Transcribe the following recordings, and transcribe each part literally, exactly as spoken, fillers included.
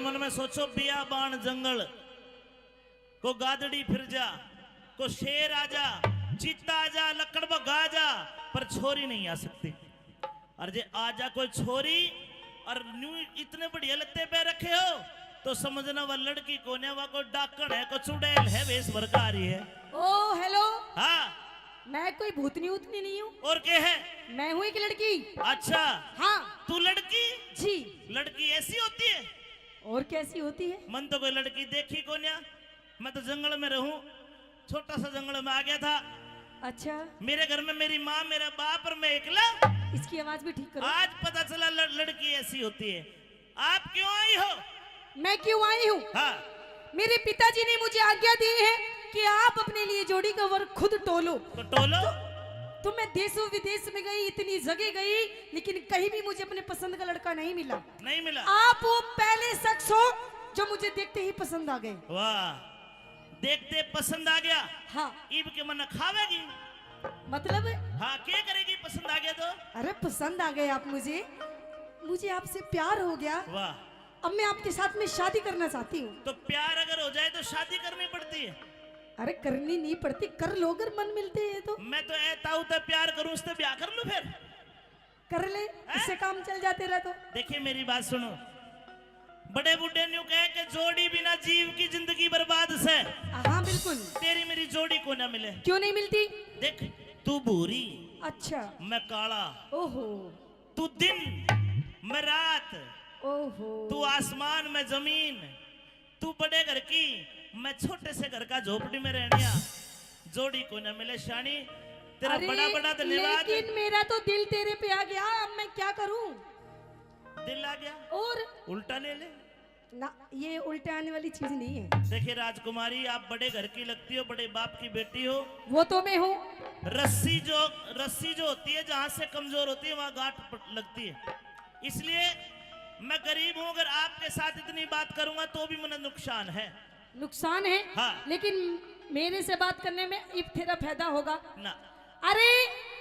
मन में सोचो, बियाबान जंगल, को गादड़ी फिर जा, को शेर आ जा, चीता आ जा, लकड़ बग्गा आ जा, पर छोरी नहीं आ सकती। और जे आ जा कोई छोरी और न्यू इतने बढ़िया लत्ते पहन रखे हो, तो समझना वह लड़की कोन्या, वह कोई डाकण है, कोई चुड़ैल है, वेश भर का आ रही है। ओ, हेलो। हाँ। मैं कोई भूतनी उतनी नहीं हूँ। और के है? मैं हूँ एक लड़की। अच्छा। हाँ। तू लड़की? जी। लड़की ऐसी होती है? और कैसी होती है? मन तो कोई लड़की देखी कोन्या, मैं तो जंगल में रहूं, छोटा सा जंगल में आ गया था। अच्छा। मेरे घर में मेरी माँ, मेरा बाप और मैं एकला। इसकी आवाज भी ठीक करो। आज पता चला ल-, लड़की ऐसी होती है। आप क्यों आई हो? मैं क्यों आई हूँ? हाँ। मेरे पिताजी ने मुझे आज्ञा दी है कि आप अपने लिए जोड़ी का वर खुद टोलो। तो टोलो। तो, तो मैं देशों विदेश में गई, इतनी जगह गई, लेकिन कहीं भी मुझे अपने पसंद का लड़का नहीं मिला। नहीं मिला। आप वो पहले शख्स हो जो मुझे देखते ही पसंद आ गए। वाह, देखते पसंद आ गया। हाँ। इब के मन खावेगी? मतलब? हाँ, क्या करेगी पसंद आ गया तो? अरे, पसंद आ गए आप मुझे, मुझे आपसे प्यार हो गया। वाह। अब मैं आपके साथ में शादी करना चाहती हूँ। तो प्यार अगर हो जाए तो शादी करनी पड़ती है? अरे, करनी नहीं पड़ती, कर लो अगर मन मिलते हैं तो। मैं तो ऐ ताऊ ते प्यार करूँ, उससे ब्याह कर लूँ फिर। कर ले, हैं? इससे काम चल जाते रह तो। देखिए, मेरी बात सुनो, बड़े बूढ़े न्यू कहे कि जोड़ी बिना जीव की जिंदगी बर्बाद से। हाँ, बिल्कुल। तेरी मेरी जोड़ी को ना मिले। क्यों नहीं मिलती? देख, तू भूरी, अच्छा। मैं काला। ओहो। तू दिन, मैं रात। ओहो। तू आसमान, मैं जमीन। तू बड़े घर की, मैं छोटे से घर का झोपड़ी में रहनिया। जोड़ी को ना मिले शानी, तेरा अरे, बड़ा बड़ा धन्यवाद। लेकिन मेरा तो दिल तेरे पे आ गया, अब मैं क्या करूं? दिल आ गया? और? उल्टा ले ले। ना, ये उल्टे आने वाली चीज नहीं है। देखिए राजकुमारी, आप बड़े घर की लगती हो, बड़े बाप की बेटी हो। वो तो मैं हूँ। रस्सी जो, रस्सी जो होती है, जहाँ से कमजोर होती है, वहाँ गांठ पड़-, लगती है। इसलिए मैं गरीब हूँ, अगर आपके साथ इतनी बात करूंगा तो भी मुझे नुकसान है। नुकसान है? हाँ। लेकिन मेरे से बात करने में इब तेरा फायदा होगा ना। अरे,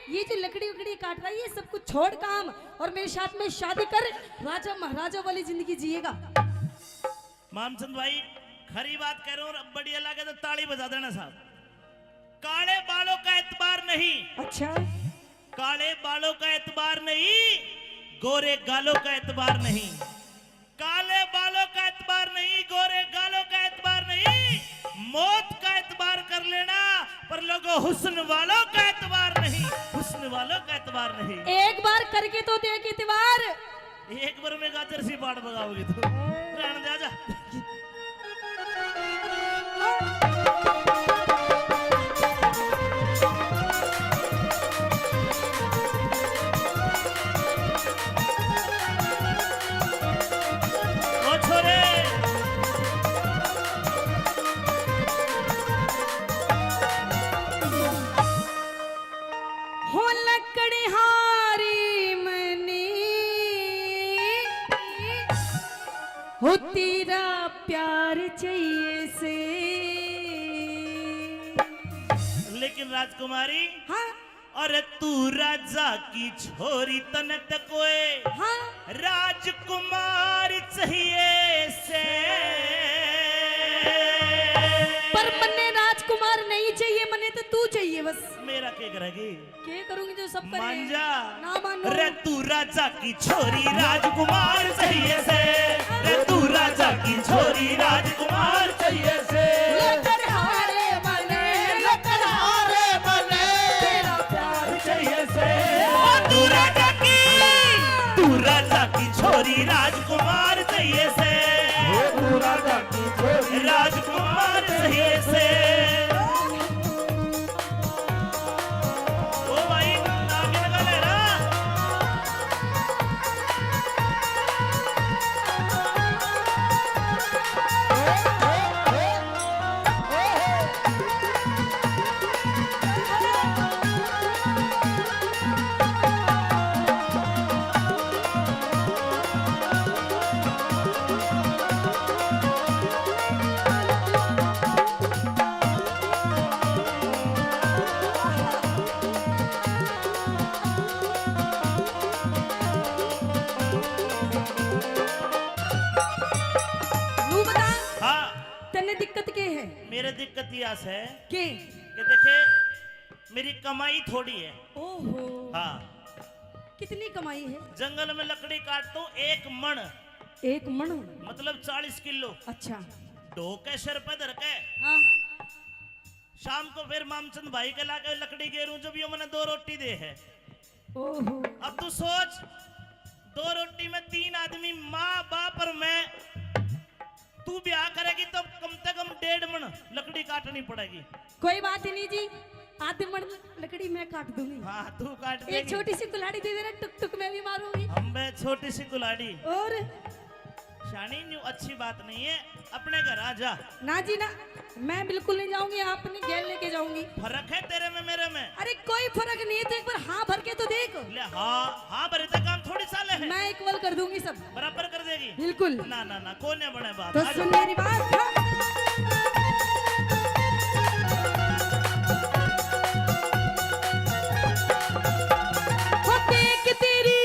ये जो लकड़ी उकड़ी काट रहा है, ये सब कुछ छोड़ काम और मेरे साथ में शादी कर, राजा महाराजा वाली जिंदगी जिएगा। मामचंद भाई, खरी बात कह रहे हो, और बढ़िया लगे तो ताली बजा देना साहब। काले बालों का एतबार नहीं। अच्छा। काले बालों का एतबार नहीं, गोरे गालों का एतबार नहीं। काले बालों का एतबार नहीं, गोरे गालों का एतबार नहीं, मौत का एतबार कर लेना, पर लोगों, हुस्न वालों का एतबार नहीं, हुस्न वालों का एतबार नहीं। एक बार करके तो देख एतबार। एक बार में गाजर सी पाट बगाओगी तू। रहने दे, आजा। ओ छोरे। हो लकड़हारी मने, हो तेरा प्यार चाहिए से। लेकिन राजकुमारी, हाँ? अरे तू राजा की छोरी, तने त कोए, हाँ? राजकुमार चाहिए से। पर मन्ने राजकुमार नहीं चाहिए, मन्ने तो तू चाहिए बस। मेरा के करेगी? के करूंगी जो सब करेगी? मान जा। ना मानू। रे तू राजा की छोरी, राजकुमार चाहिए से। रे तू राजा की छोरी, राजकुमार चाहिए से। लकड़हारे मने, लकड़हारे मने, तेरा प्यार चाहिए से। ओ तू राजा की, तू राजा की छोरी, राजकुमार चाहिए से। ओ तू राजा की छोरी, राजकुमार चाहिए से। ओ भाई, नागिन का लहरा। प्रयास है के? कि देखे, मेरी कमाई थोड़ी है। ओहो। हाँ। कितनी कमाई है? जंगल में लकड़ी काटता हूँ, एक मण। एक मण? मतलब चालीस किलो। अच्छा। ढो के सिर पे धर के। हाँ। शाम को फिर मामचंद भाई के लाके लकड़ी गेरूं, जब यो मने दो रोटी दे है। ओहो। अब तू सोच, दो रोटी में तीन आदमी, माँ, बाप और मैं, तू ब्याह करेगी तो कम से कम डेढ़ मण लकड़ी काटनी पड़ेगी। कोई बात ही नहीं जी, आधे मण लकड़ी मैं काट दूंगी। हाँ, तू काट एक देगी। छोटी सी कुल्हाड़ी दे देना, टुक टुक मैं भी मारूंगी। हम बे छोटी सी कुल्हाड़ी। और? शानी, न्यू अच्छी बात नहीं है, अपने घर आ जा। ना जी ना, मैं बिल्कुल नहीं जाऊंगी, आपने गेल लेके जाऊंगी। फर्क है तेरे में मेरे में। अरे कोई फर्क नहीं है, तो एक बार हाँ भर के तो देख। ले हाँ, हाँ भरे तो काम थोड़ी साले है। मैं इक्वल कर दूंगी सब। बराबर कर देगी। बिल्कुल। ना ना ना, कोने बने बात। तो आ जा। सुन मेरी बात। हो देख तेरी,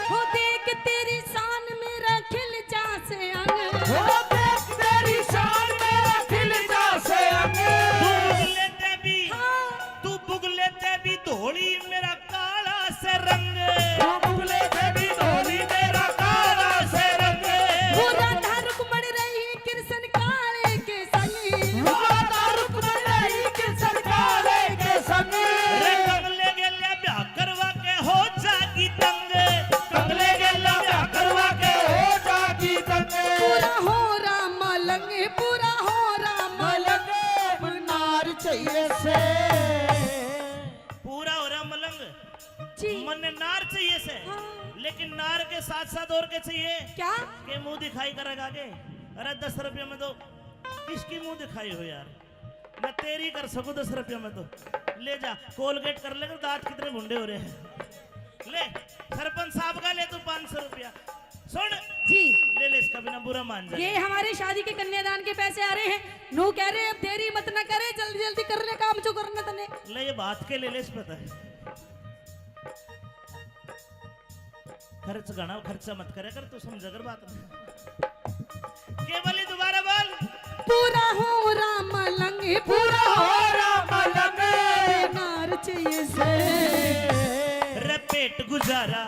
हो देख तेरी शान मेरा खिल जा से अंग। हो देख तेरी शान मेरा खिल जा से अंग। तू बुगले ते भी, हाँ। तू बुगले ते भी धोली, मेरा काला से रंग। तू बुगले ते भी धोली, मेरा काला से रंग। वो राधा रुक्मण रही कृष्ण काले के संग। वो राधा रुक्मण रही कृष्ण काले के संग। रे कंगले गेल्या ब्याह करवा के हो जागी तंग। कंगले गेल्या ब्याह करवा के हो जागी तंग। पूरा हो रहा मलंग, पूरा हो रहा मलंग। मलंग नार चाहिए से। पूरा हो रहा मलंग। जी। मन्ने नार चाहिए से। हाँ। लेकिन नार के साथ साथ और के चाहिए? क्या? के मुंह दिखाई करेगा के? अरे दस रुपये में तो किसकी मुंह दिखाई हो यार? मैं तेरी कर सकूं दस रुपये में तो। ले जा, कोलगेट कर ले, दांत कितने भुंडे हो रहे हैं। ले, सरपंच साहब का ले तू पाँच सौ रुपया। सुन जी। ले ले इसका, बिना बुरा मान जाए। ये हमारे शादी के कन्यादान के पैसे आ रहे हैं। नू कह रहे हैं, अब देरी मत ना करे, जल्दी जल्दी कर ले काम जो करना तने। ले ये बात के ले ले, इस पता है। खर्च घना, खर्चा मत करे कर, तू समझा कर बात में। केवल ही दोबारा बोल। पूरा हो रहा मलंग, पूरा हो रहा मलंग। नार चाहिए से। रे पेट गुजारा,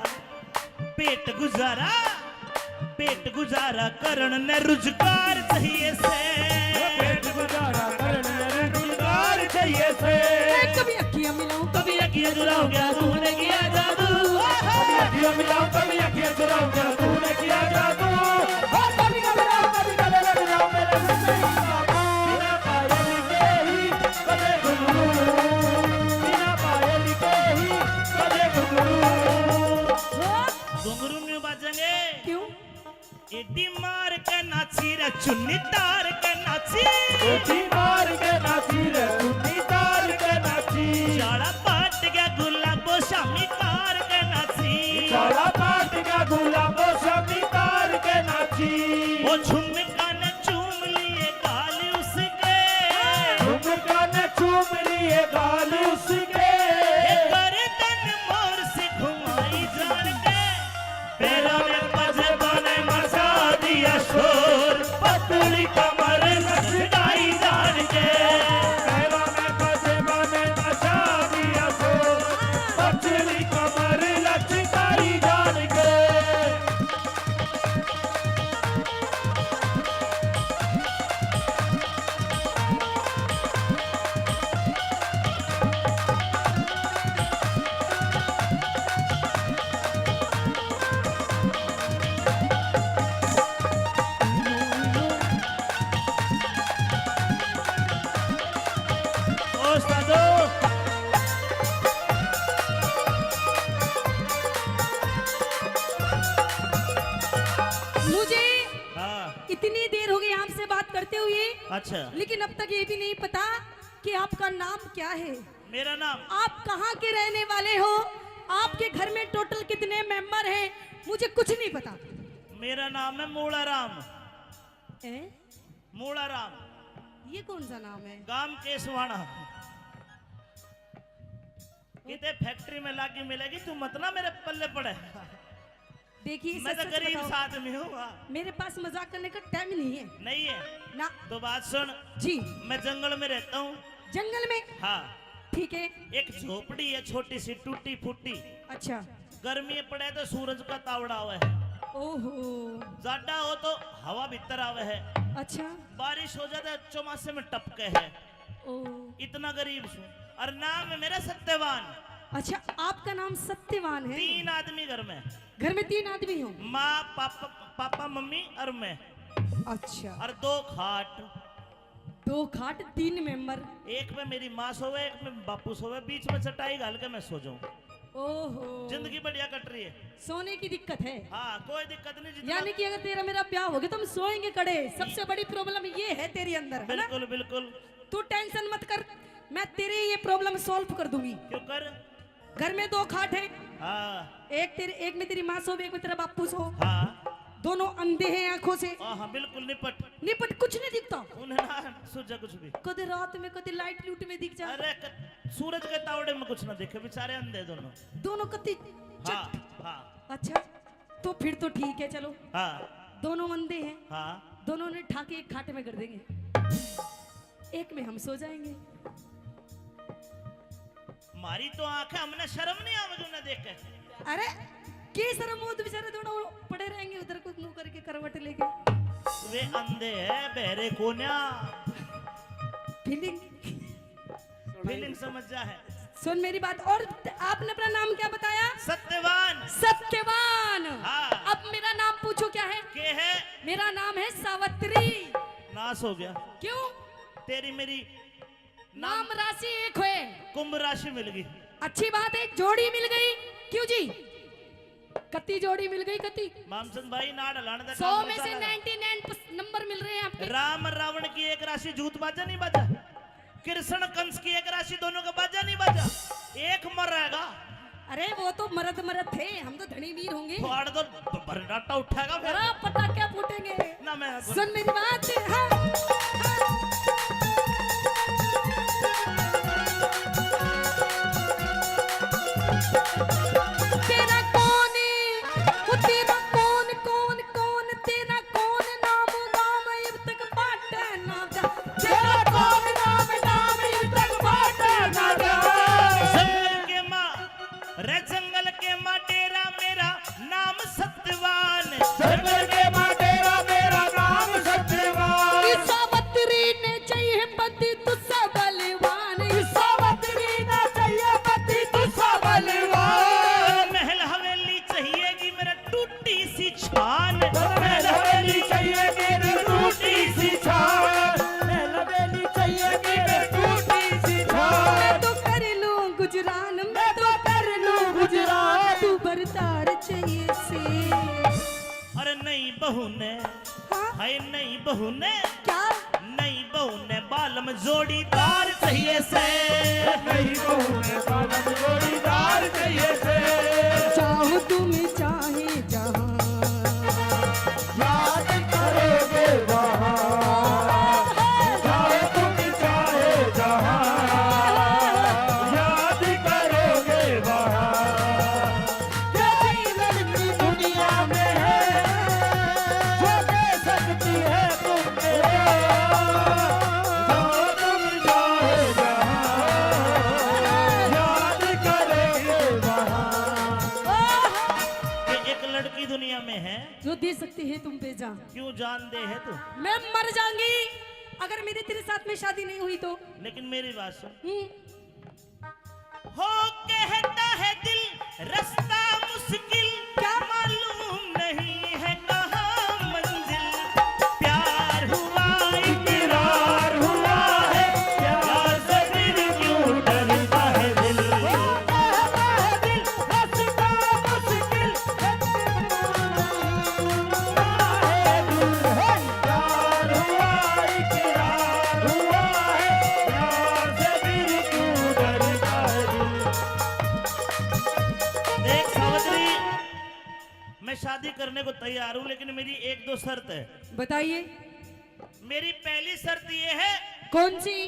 पेट गुजारा, पेट गुजारा करण ने रुजगार चाहिए से। पेट गुजारा करण ने रुजगार चाहिए से। ए, कभी अखियां मिलाऊं, कभी अखियां चुराऊं, क्या तूने किया जादू? कभी अखियां मिलाऊं, कभी अखियां चुराऊं, क्या तूने किया जादू? ओ कभी घबराऊं, कभी गले लग जाऊं, मेरे मुंह से ही बाबू। बिना पायल के ही बजे घुंघरू, बिना पायल के ही बजे घुंघरू। घुंघरू न्यू बाजेंगे। क्यों? एडी मार के नाची रे चुन्नी तार के नाची। एडी मार के नाची रे चुन्नी तार के नाची। चाला पाट गया गुलाबो शामी तार के नाची। चाला पाट गया गुलाबो शामी तार के नाची। ओ झुमका ने चूम लिए गाल उसके। झुमका ने चूम लिए गाल उसके। ये गर्दन मोर से घुमाई जान के। पैरों में पजेबाने मचा दिया शोर, पतली कमर लचकाई जान के। पैरों में पजेबाने मचा दिया शोर, पतली कमर लचकाई जान के। मुझे हाँ। इतनी देर हो गई आपसे बात करते हुए, अच्छा। लेकिन अब तक ये भी नहीं पता कि आपका नाम क्या है। मेरा नाम? आप कहाँ के रहने वाले हो? आपके घर में टोटल कितने मेंबर हैं? मुझे कुछ नहीं पता। मेरा नाम है मूला राम। ए? मूला राम। ये कौन सा नाम है? गांव केसवाना। किते फैक्ट्री में लागी मिलेगी, तू मत ना मेरे पल्ले पड़े। देखिए, मैं सच तो सच गरीब बताओ, सा आदमी हूँ। हाँ। मेरे पास मजाक करने का टाइम नहीं है। नहीं है? ना। तो बात सुन। जी। मैं जंगल में रहता हूँ। जंगल में? हाँ। ठीक है। एक झोपड़ी है, छोटी सी, टूटी फूटी। अच्छा। गर्मी पड़े तो सूरज का तावड़ा आवे है। ओहो। जाडा हो तो हवा भीतर आवे है। अच्छा। बारिश हो जाए तो चौमासे में टपके है। ओ। इतना गरीब सूं। और नाम है मेरा सत्यवान। अच्छा, आपका नाम सत्यवान है? तीन आदमी घर में। घर में तीन आदमी हो? माँ, पापा, पापा, मम्मी और मैं। अच्छा। और दो खाट। दो खाट, तीन मेंबर। एक में मेरी माँ सोवे, एक में बापू सोवे, बीच में चटाई घाल के मैं सो जाऊं। ओहो। जिंदगी बढ़िया कट रही है। सोने की दिक्कत है? हाँ, कोई दिक्कत नहीं। जितना यानी कि अगर तेरा मेरा ब्याह हो गया तो हम सोएंगे कड़े। सबसे बड़ी प्रॉब्लम ये है तेरे अंदर, है ना? बिल्कुल, बिल्कुल। तू टेंशन मत कर, मैं तेरी ये प्रॉब्लम सॉल्व कर दूंगी। क्यों कर? घर में दो खाट है। हाँ। एक तेरी, एक में तेरी माँ सो, एक में तेरा बापू सो। हाँ। दोनों अंधे हैं आंखों से। हाँ, हाँ, बिल्कुल निपट। निपट, कुछ नहीं दिखता। उन्हें ना सूझा कुछ भी। कदे रात में, कदे लाइट लूट में दिख जा। अरे, क-, सूरज के तावड़े में कुछ ना दिखे, बेचारे अंधे दोनों। दोनों कत्ती चट। हाँ, हाँ। अच्छा, तो फिर तो ठीक है, चलो। हाँ। दोनों अंधे हैं। हाँ। दोनों ने ठाके एक खाट में कर देंगे, एक में हम सो जाएंगे। मारी तो आंख है, हमने शर्म नहीं आवेगी उन्हें देख के। अरे, की शर्म, वो तो बेचारे दोनों पड़े रहेंगे उधर, कुछ मुंह करके करवट लेके। वे अंधे हैं, बहरे कोन्या। फीलिंग। फीलिंग समझ जा है। सुन मेरी बात, और आपने अपना नाम क्या बताया? सत्यवान। सत्यवान। हाँ। अब मेरा नाम पूछो क्या है? के है? मेरा नाम है सावित्री। नाश हो गया। क्यों? तेरी मेरी नाम राशि एक होए। कुंभ राशि मिल गई। अच्छी बात है, एक जोड़ी मिल गई। क्यों जी? कत्ती जोड़ी मिल गई, कत्ती? मामचंद भाई, नाड़ हलाने का सौ काम में से निकाला। नाइंटी नाइन नंबर मिल रहे हैं आपके। राम रावण की एक राशि जूत बाजा नहीं बाजा? कृष्ण कंस की एक राशि दोनों का बाजा नहीं बाजा? एक मर रहेगा। अरे, वो तो मर्द मर्द थे, हम तो धनी वीर होंगे। फाड़ दो, ब-, बर्राटा उठेगा फिर। अरे, पटाखे फूटेंगे। ना, मैं सुन मेरी बात। हाँ। तेरा कौन, वो तेरा कौन, कौन, कौन, तेरा कौन नाम गाम इब तक पाटे ना जा। तेरा कौन नाम गाम इब तक पाटे ना जा। जंगल के माँ, रे जंगल के माँ डेरा मेरा नाम सत्यवान। जंगल के माँ डेरा मेरा नाम सत्यवान। ई सावित्री ने चाहिए पति तुझसे बलवान। ई सावित्री ने चाहिए पति तुझसे बलवान। महल हवेली चाहिएगी मेरा टूटी सी छान। महल हवेली चाहिए मेरी टूटी सी छान। महल हवेली चाहिए मेरी टूटी सी छान। मैं तो कर लूं गुजरान, मैं तो कर लूं गुजरान। तू बरदार चाहिए से। अरे नई बहू ने, हाँ? हाय नई बहू ने, क्या? नई बहू ने बालम जोड़ीदार चाहिए से। नई बहू ने बालम जोड़ीदार चाहिए से। चाहो तुम चाहे जहां, याद करोगे वहां। चाहो तुम चाहे जहां, याद करोगे वहां। क्या लड़की दुनिया में है, जो दे सकती है तुम मेरा? जो तुम चाहे जहां, याद करेंगे वहां। कि एक लड़की दुनिया में है, जो दे सकती है तुम पे जान। क्यों जान दे है तू? मैं मर जाऊंगी अगर मेरी तेरे साथ में शादी नहीं हुई तो। लेकिन मेरी बात सुन। हम्म। हो कहता है दिल रास्ता मुश्किल, क्या? मालूम नहीं है कहाँ मंजिल। प्यार हुआ इकरार हुआ है, प्यार से फिर क्यों डरता है दिल। हो कहता है दिल रास्ता मुश्किल, प्यार हुआ, इकरार हुआ है, प्यार से दिल क्यों डरता है दिल। देख सावित्री, मैं शादी करने को तैयार हूँ, लेकिन मेरी एक दो शर्त है। बताइए। मेरी पहली शर्त ये है। कौन सी?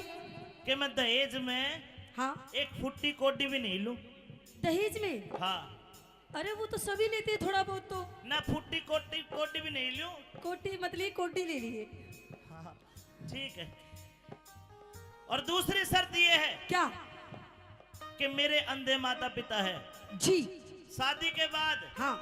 कि मैं दहेज में, हाँ, एक फुट्टी कौड़ी भी नहीं लूं। दहेज में? हाँ। अरे, वो तो सभी लेते हैं थोड़ा बहुत तो। ना फूटी कोटी, कोटी भी नहीं लूं। कोटी मत लिए, कोटी ले लिए। हाँ, ठीक है। और दूसरी शर्त ये है क्या? कि मेरे अंधे माता पिता है। जी। शादी के बाद हाँ।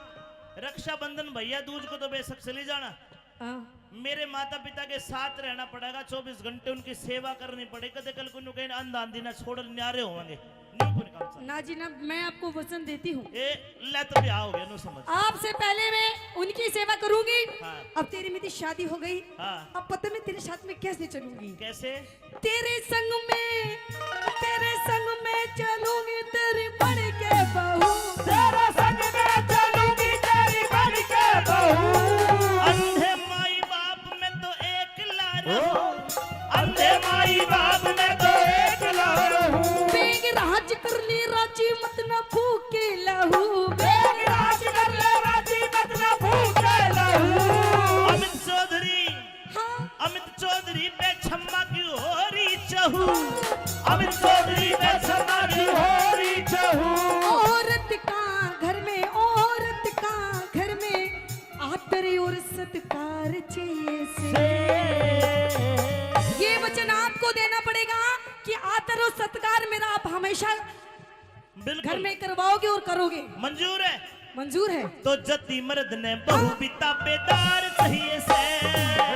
रक्षाबंधन, भैया दूज को तो बेशक चली जाना, हाँ। मेरे माता पिता के साथ रहना पड़ेगा, चौबीस घंटे उनकी सेवा करनी पड़ेगी। कदे कल को न्यू कहीं अंधा आंधी ना छोड़ न्यारे होंगे, न्यू कोनी काम चल। ना जी ना, मैं आपको वचन देती हूँ। ए, ले तो ब्याह हो गया, नो समझ। आपसे पहले मैं उनकी सेवा करूंगी। हाँ। अब तेरी मेरी शादी हो गई। हाँ। अब पता मैं तेरे साथ में कैसे चलूंगी? कैसे? तेरे संग में, तेरे संग में चलूंगी तेरी बन के बहू। तेरे संग में चलूंगी तेरी बन के बहू। अंधे माई बाप में तो एकला रहूं। अंधे माई बाप में तो एकला रहूं। बेग राज कर ले राजी मत ना फूके लहू। बेग राज कर ले राजी मत ना फूके लहू। अमित चौधरी हाँ। अमित चौधरी पे छम्मा की हो रही चहू। अमित चौधरी पे छम्मा की हो रही चहू। औरत का घर में, औरत का घर में आदर और सत्कार चाहिए से। ये वचन आपको देना पड़ेगा कि आदर और सत्कार मेरा आप हमेशा बिल्कुल। घर में करवाओगे और करोगे। मंजूर है? मंजूर है। तो जति मर्द ने बहू भी ताबेदार चाहिए से।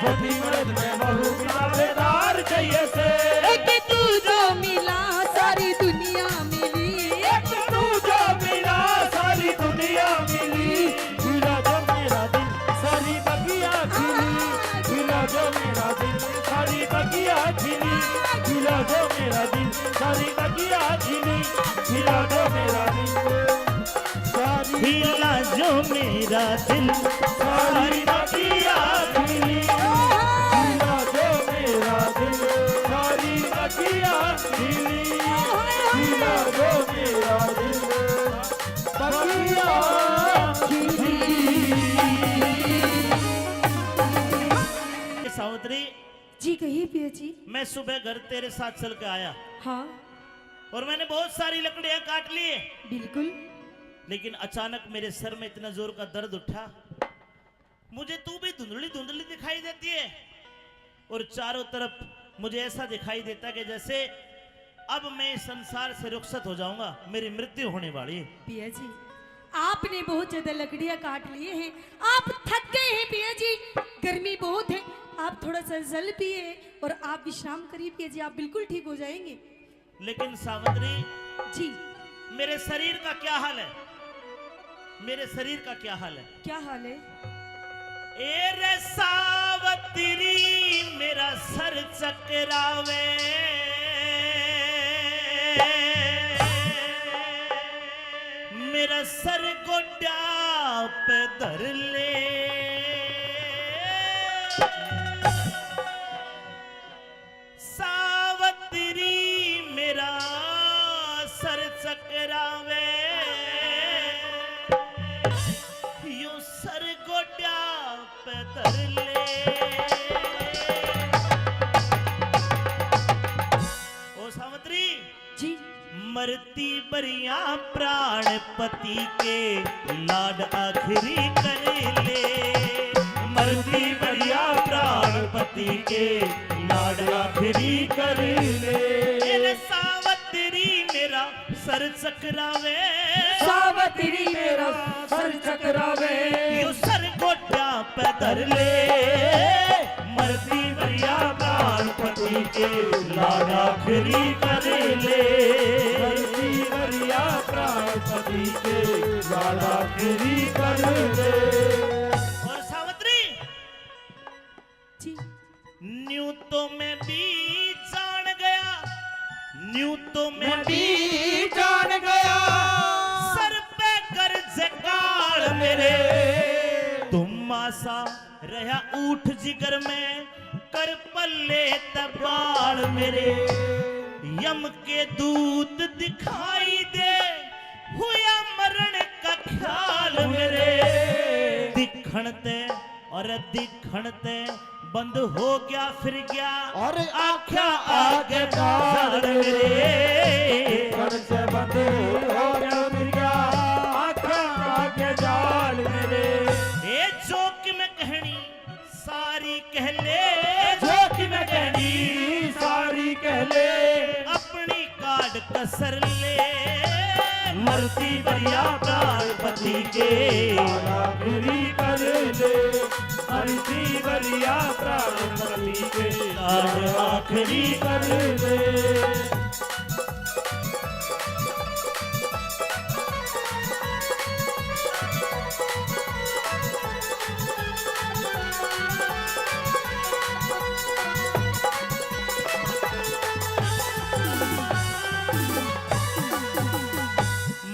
जति मर्द ने बहू भी ताबेदार चाहिए से। एक तू जो मिला सारी दुनिया मिली। एक तू जो मिला सारी दुनिया मिली। खिला जो मेरा दिल सारी बगिया खिली। खिला जो मेरा दिल सारी बगिया खिली। खिला जो मेरा दिल सारी बगिया खिली। खिला जो मेरा दिल सारी खिला जो मेरा दिल सारी बगिया खिली। खिला जो मेरा दिल सारी बगिया खिली। खिला जो मेरा दिल बगिया खिली। सावित्री, जी कहिए पिया जी। मैं सुबह घर तेरे साथ चल के आया। हाँ। और मैंने बहुत सारी लकड़ियां काट ली। बिल्कुल। लेकिन अचानक मेरे सर में इतना जोर का दर्द उठा, मुझे तू भी धुंधली धुंधली दिखाई देती है और चारों तरफ मुझे ऐसा दिखाई देता कि जैसे अब मैं इस संसार से रुखसत हो जाऊंगा, मेरी मृत्यु होने वाली है। पिया जी, आपने बहुत ज्यादा लकड़ियां काट लिए हैं, आप थक गए हैं पिया जी, गर्मी बहुत है, आप थोड़ा सा जल पिए और आप विश्राम करिए पिया जी, आप बिल्कुल ठीक हो जाएंगे। लेकिन सावित्री जी, मेरे शरीर का क्या हाल है? मेरे शरीर का क्या हाल है? क्या हाल है? ए रे सावित्री, मेरा सर चकरावे, मेरा सर गोड्या पे धर ले। सावित्री, मेरा सर चकरावे, यो सर गोड्या पे धर ले। ओ सावित्री जी। मरती बरिया प्राण पति के लाड आखिरी कर ले। मरती बरिया प्राण पति के लाड आखिरी कर ले। ए रे सावित्री, मेरा सर चकरावे। सावित्री, मेरा सर चकरावे। यो सर गोड्या पे धर ले। मरती बरिया प्राण पति के लाड आखिरी कर ले। मरती बरिया प्राण पति के लाड आखिरी कर ले। और सावित्री जी। न्यू तो मैं भी जान गया, न्यू तो मैं भी जान गया। सर पे गरज काल मेरे, धुम्मा सा रहा ऊठ जिगर में, कर पल्ले तै बाल मेरे। यम के दूत दिखाई दे, हुआ मरण का ख्याल मेरे। दिखण ते और दिखण ते बंद हो गया फिर गया, और आख्या आगे बाल मेरे। दिखण ते बंद हो गया फिर गया, आख्या कसर ले, मरती बरिया प्राणपति के। आखिरी कर ले, मरती बरिया प्राणपति के। आखिरी कर ले।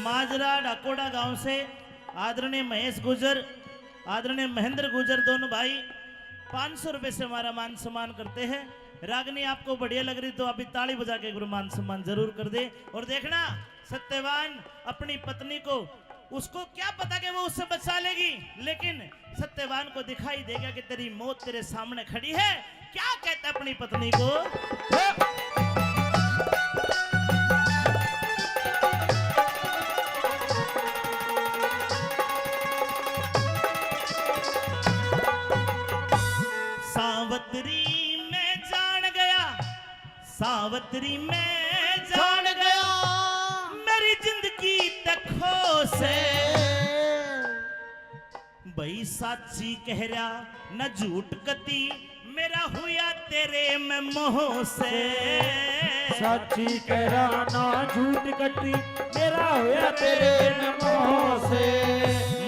माजरा डाकोड़ा गांव से आदरणीय महेश गुर्जर, आदरणीय महेंद्र गुर्जर, दोनों भाई पाँच सौ रुपए से हमारा मान सम्मान करते हैं। रागनी आपको बढ़िया लग रही तो अभी ताली बजा के एक बार मान सम्मान जरूर कर दे। और देखना, सत्यवान अपनी पत्नी को, उसको क्या पता कि वो उससे बचा लेगी, लेकिन सत्यवान को दिखाई देगा कि तेरी मौत तेरे सामने खड़ी है। क्या कहता अपनी पत्नी को? सावतरी मैं जान गया, सावतरी मैं जान गया, मेरी जिंदगी तक खो से। भाई साची कह रहा न झूठ कती, मेरा हुआ तेरे में मोह से। साची कह रहा ना झूठ कती, मेरा हुआ तेरे में मोह से।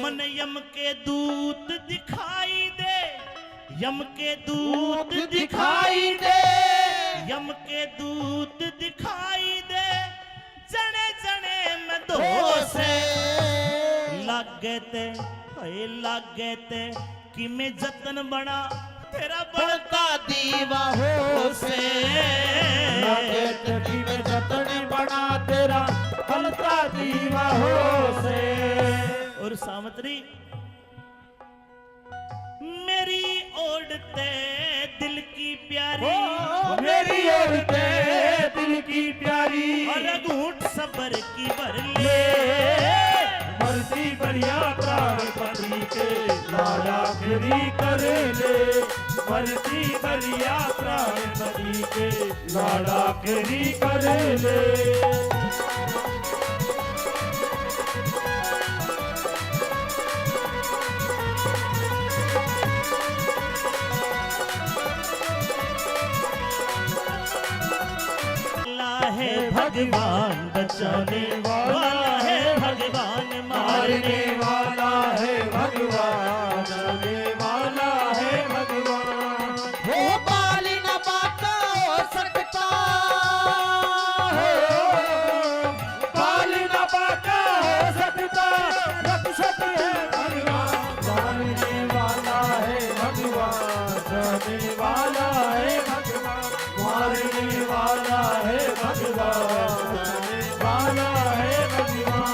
मन यम के दूत दिखाई दे, यम के दूत दिखाई दे, यम के दूत दिखाई दे, जने जने में दोष। लागे ते, हाय लागे ते, कि मैं जतन बना तेरा बनता दीवा हो से। लागे ते कि मैं जतन बना तेरा बनता दीवा हो से। और सावतरी मेरी ओढ़ते दिल की प्यारी, ओ, मेरी ओढ़ते दिल की प्यारी। और घूंट सबर की भर ले। मरती बरिया प्राणपति के लाड़ आखिरी कर ले। मरती बरिया प्राणपति के लाड़ आखिरी कर ले। वाला है भगवान, बचाने वाला है भगवान, मारने वाला है भगवान, बचाने वाला है भगवान। वो बाल न बांका हो सकता, हो बाल न बांका हो सकता, रक्षक है भगवान, मारने वाला है भगवान, बचाने वाला है भगवान, मारने वाला है भगवान, बचाने वाला है भगवान।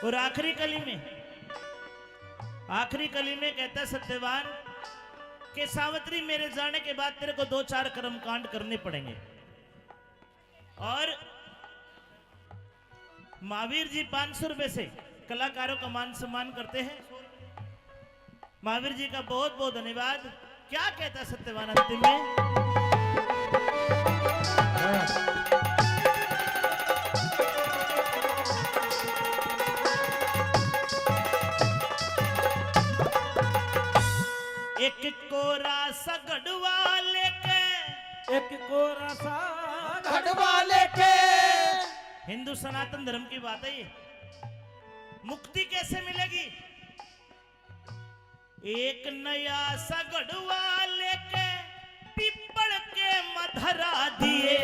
और आखिरी कली में, आखिरी कली में कहता है सत्यवान कि सावित्री, मेरे जाने के बाद तेरे को दो चार कर्म कांड करने पड़ेंगे। और महावीर जी पाँच सौ रुपए से कलाकारों का मान सम्मान करते हैं। महावीर जी का बहुत बहुत धन्यवाद। क्या कहता सत्यवान अंतिम में? एक कोरा सा घड़वा लेके, एक कोरा सा घड़वा लेके। हिंदू सनातन धर्म की बात है ये। मुक्ति कैसे मिलेगी? एक नया सा घड़वा लेके पीपल के मधरा दिए।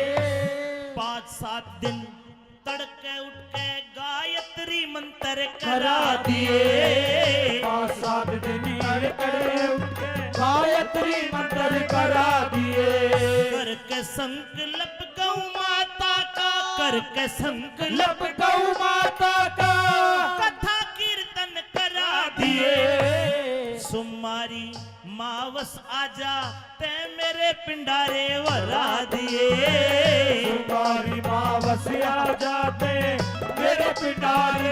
पाँच सात दिन तड़के उठ के गायत्री मंत्र करा दिए। पाँच सात दिन तड़के उठ के गायत्री मंत्र करा दिए। करके संकल्प गौ माता का, करके संकल्प गौ माता का, कथा कीर्तन करा दिए। सुमारी मावस आजा, तै मेरे पिंडारे भरा दिए। सुमारी मावस आजा, तै मेरे पिंडारे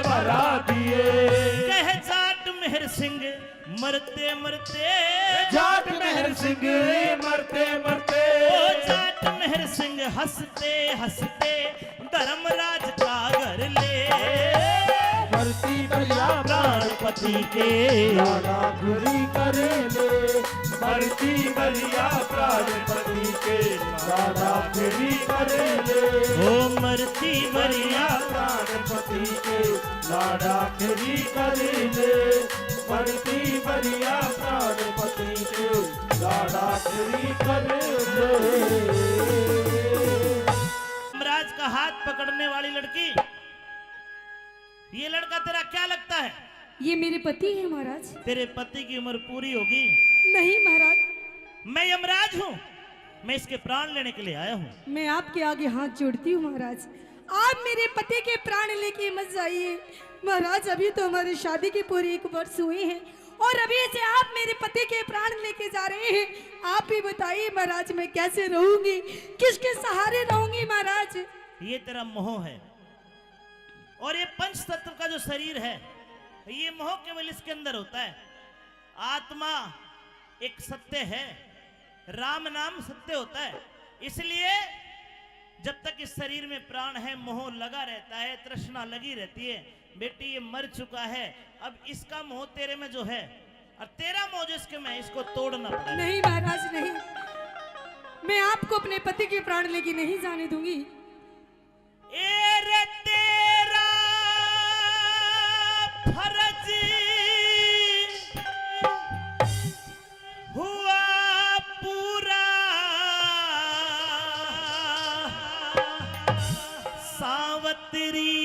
सिंह मरते मरते, जाट मेहर सिंह मरते मरते, ओ जाट मेहर सिंह हंसते हंसते धर्मराज का घर ले। मरती भैया प्राण पति के, लाडा फिरी कर ले। मरती भैया प्राण पति के, लाडा फिरी कर ले। ओ मरती भैया प्राण पति के, लाडा फिरी कर ले। मरती भैया प्राण पति के, लाडा फिरी कर ले। धर्मराज का हाथ पकड़ने वाली लड़की, ये लड़का तेरा क्या लगता है? ये मेरे पति हैं महाराज। तेरे पति की उम्र पूरी होगी। नहीं महाराज। मैं यमराज हूँ, मैं इसके प्राण लेने के लिए आया हूँ। मैं आपके आगे हाथ जोड़ती हूँ महाराज, आप मेरे पति के प्राण लेके मत जाइए महाराज। अभी तो हमारी शादी के पूरे एक वर्ष हुए हैं और अभी से आप मेरे पति के प्राण लेके जा रहे हैं। आप ही बताइए महाराज, मैं कैसे रहूंगी, किसके सहारे रहूंगी महाराज? ये तेरा मोह है। और ये पंच तत्व का जो शरीर है, ये मोह केवल इसके अंदर होता है। आत्मा एक सत्य है, राम नाम सत्य होता है। इसलिए जब तक इस शरीर में प्राण है, मोह लगा रहता है, तृष्णा लगी रहती है। बेटी, ये मर चुका है, अब इसका मोह तेरे में जो है और तेरा मोह जो इसके में, इसको तोड़ना पड़ेगा। नहीं महाराज, नहीं, मैं आपको अपने पति के प्राण लेके नहीं जाने दूंगी। ए रे तेरा फर्ज हुआ पूरा, सावतरी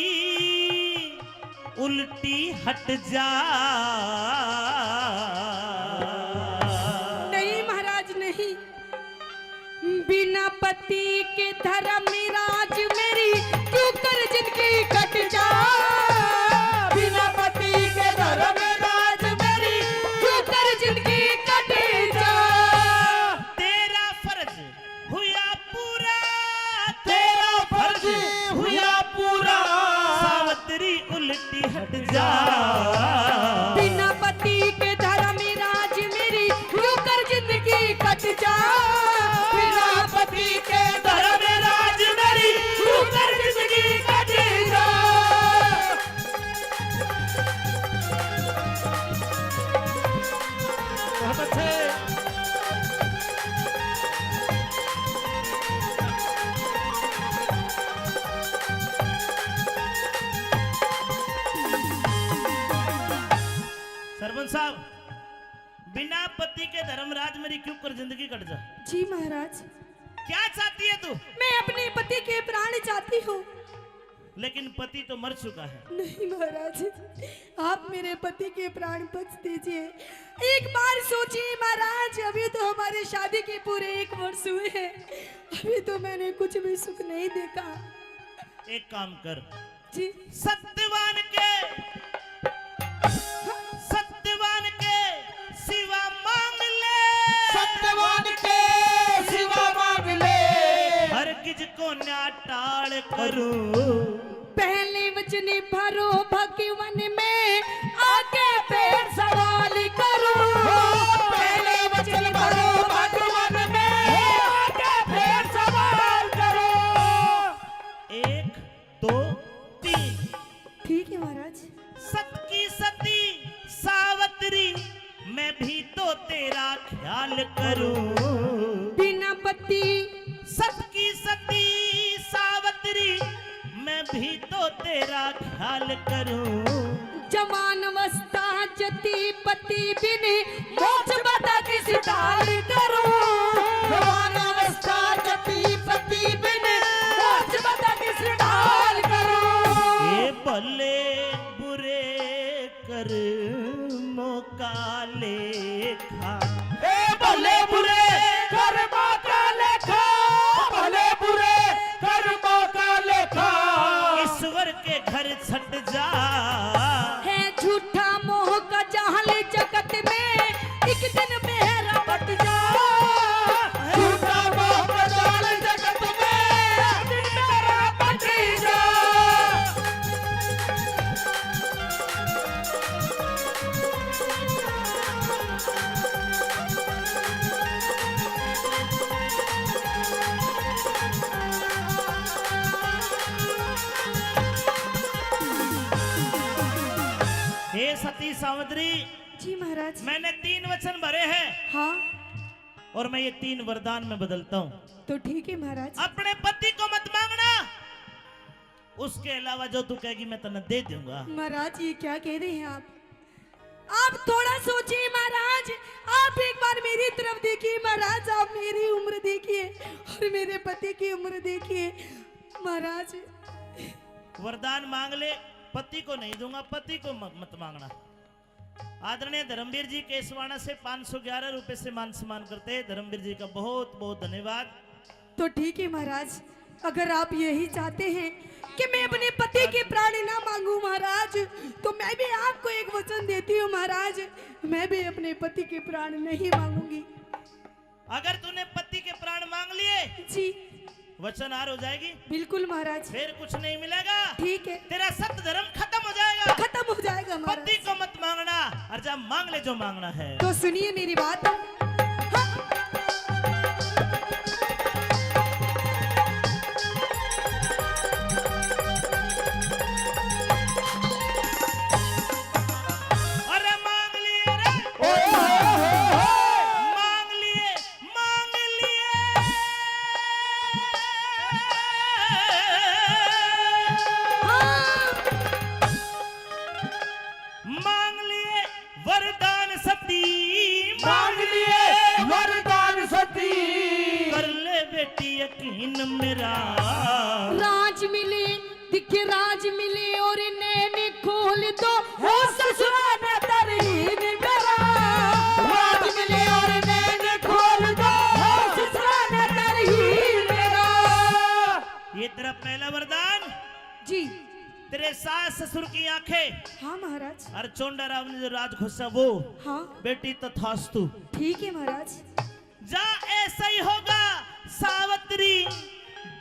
उल्टी हट जा। नहीं महाराज, नहीं। बिना पति के धर्मराज मेरी क्यों कर जिंदगी कट जा। बिना पति के धर्मराज मेरी क्यों कर जिंदगी कट जा। तेरा फर्ज हुआ पूरा, तेरा फर्ज हुआ पूरा, सावतरी उल्टी हट जा। बिना पति के धर्मराज मेरी क्यों कर जिंदगी कट जा। बिना पति के धर्मराज मेरी क्यों कर जिंदगी कट जा। बहुत अच्छे। सरपंच साहब, बिना पति के धर्मराज मेरी क्यों कर जिंदगी कट जा। जी महाराज। क्या चाहती है तू? मैं अपने पति के प्राण चाहती हूँ। लेकिन पति तो मर चुका है। नहीं महाराज, आप मेरे पति के प्राण बख्श दीजिए। एक बार सोचिए महाराज, अभी तो हमारे शादी के पूरे एक वर्ष हुए हैं, अभी तो मैंने कुछ भी सुख नहीं देखा। एक काम कर जी। सत्यवान के, सत्यवान के सिवा मांग ले। सत्यवान के सिवा मांग ले। हरगिज कोन्या टाल करूं। पहले वचन भरो भगवन में, आगे फिर सवाल करूं। पहले वचन भरो भगवन में, आगे फिर सवाल करूं। एक, दो, तीन। ठीक है महाराज। सत की सती सावतरी, मैं भी तो तेरा ख्याल करूं। बिना पति। सत की सती सावतरी, मैं भी तो तेरा ख्याल करूं। जवान अवस्था जती पति बिन, मोक्ष पता किस ढाल करूं। जवान अवस्था जती पति बिन, मोक्ष पता किस ढाल करूं। ये भले बुरे कर्मों का लेखा। ए भले बुरे कर्मों का लेखा, भले बुरे कर्मों का लेखा। ईश्वर के घर छट जा। है झूठा मोह का जाल जगत में, एक दिन मेरा बट जा। झूठा मोह का जाल जगत में, एक दिन मेरा बट जा। हे सती सावित्री, जी महाराज। मैंने तीन वचन भरे हैं। हाँ। और मैं ये तीन वरदान में बदलता हूँ। तो ठीक है महाराज। अपने पति को मत मांगना, उसके अलावा जो तू कहेगी मैं तन्ने दे दूंगा। महाराज, ये क्या कह रहे हैं आप? आप थोड़ा सोचिए महाराज, आप एक बार मेरी तरफ देखिए महाराज, आप मेरी उम्र देखिए और मेरे पति की उम्र देखिए महाराज। वरदान मांग ले, पति को नहीं दूंगा, पति को म-, मत मांगना। आदरणीय धर्मवीर जी केसवाणा से पाँच सौ ग्यारह रुपए से मान सम्मान करते हैं। धर्मवीर जी का बहुत बहुत धन्यवाद। तो ठीक है महाराज, अगर आप यही चाहते हैं कि मैं अपने पति के प्राण ना मांगू महाराज, तो मैं भी आपको एक वचन देती हूँ महाराज, मैं भी अपने पति के प्राण नहीं मांगूंगी। अगर तूने पति के प्राण मांग लिए, जी। वचन हार हो जाएगी। बिल्कुल महाराज। फिर कुछ नहीं मिलेगा। ठीक है। तेरा सत धर्म खत्म हो जाएगा। खत्म हो जाएगा महाराज। पति को मत मांगना, और जा मांग ले जो मांगना है। तो सुनिए मेरी बात। हाँ। अरे मांग लिए रे। ओए होए होए होए। मांग लिए, मांग लिए। हाँ। मांग लिए वरदान सती, मांग लिए वरदान सती। कर ले बेटी यकीन मेरा। राज मिले, दिखे राज मिले और नैन खोल दो। हो ससुरा ने तरहीन मेरा। राज मिले और नैन खोल दो। हो ससुरा ने तरहीन मेरा। ये तेरा पहला वरदान। जी। तेरे सास ससुर की आंखें। हाँ महाराज। और चोंडा राव ने जो राज खोसा वो। हाँ। बेटी तथास्तु। ठीक है महाराज। जा ऐसा ही होगा सावित्री,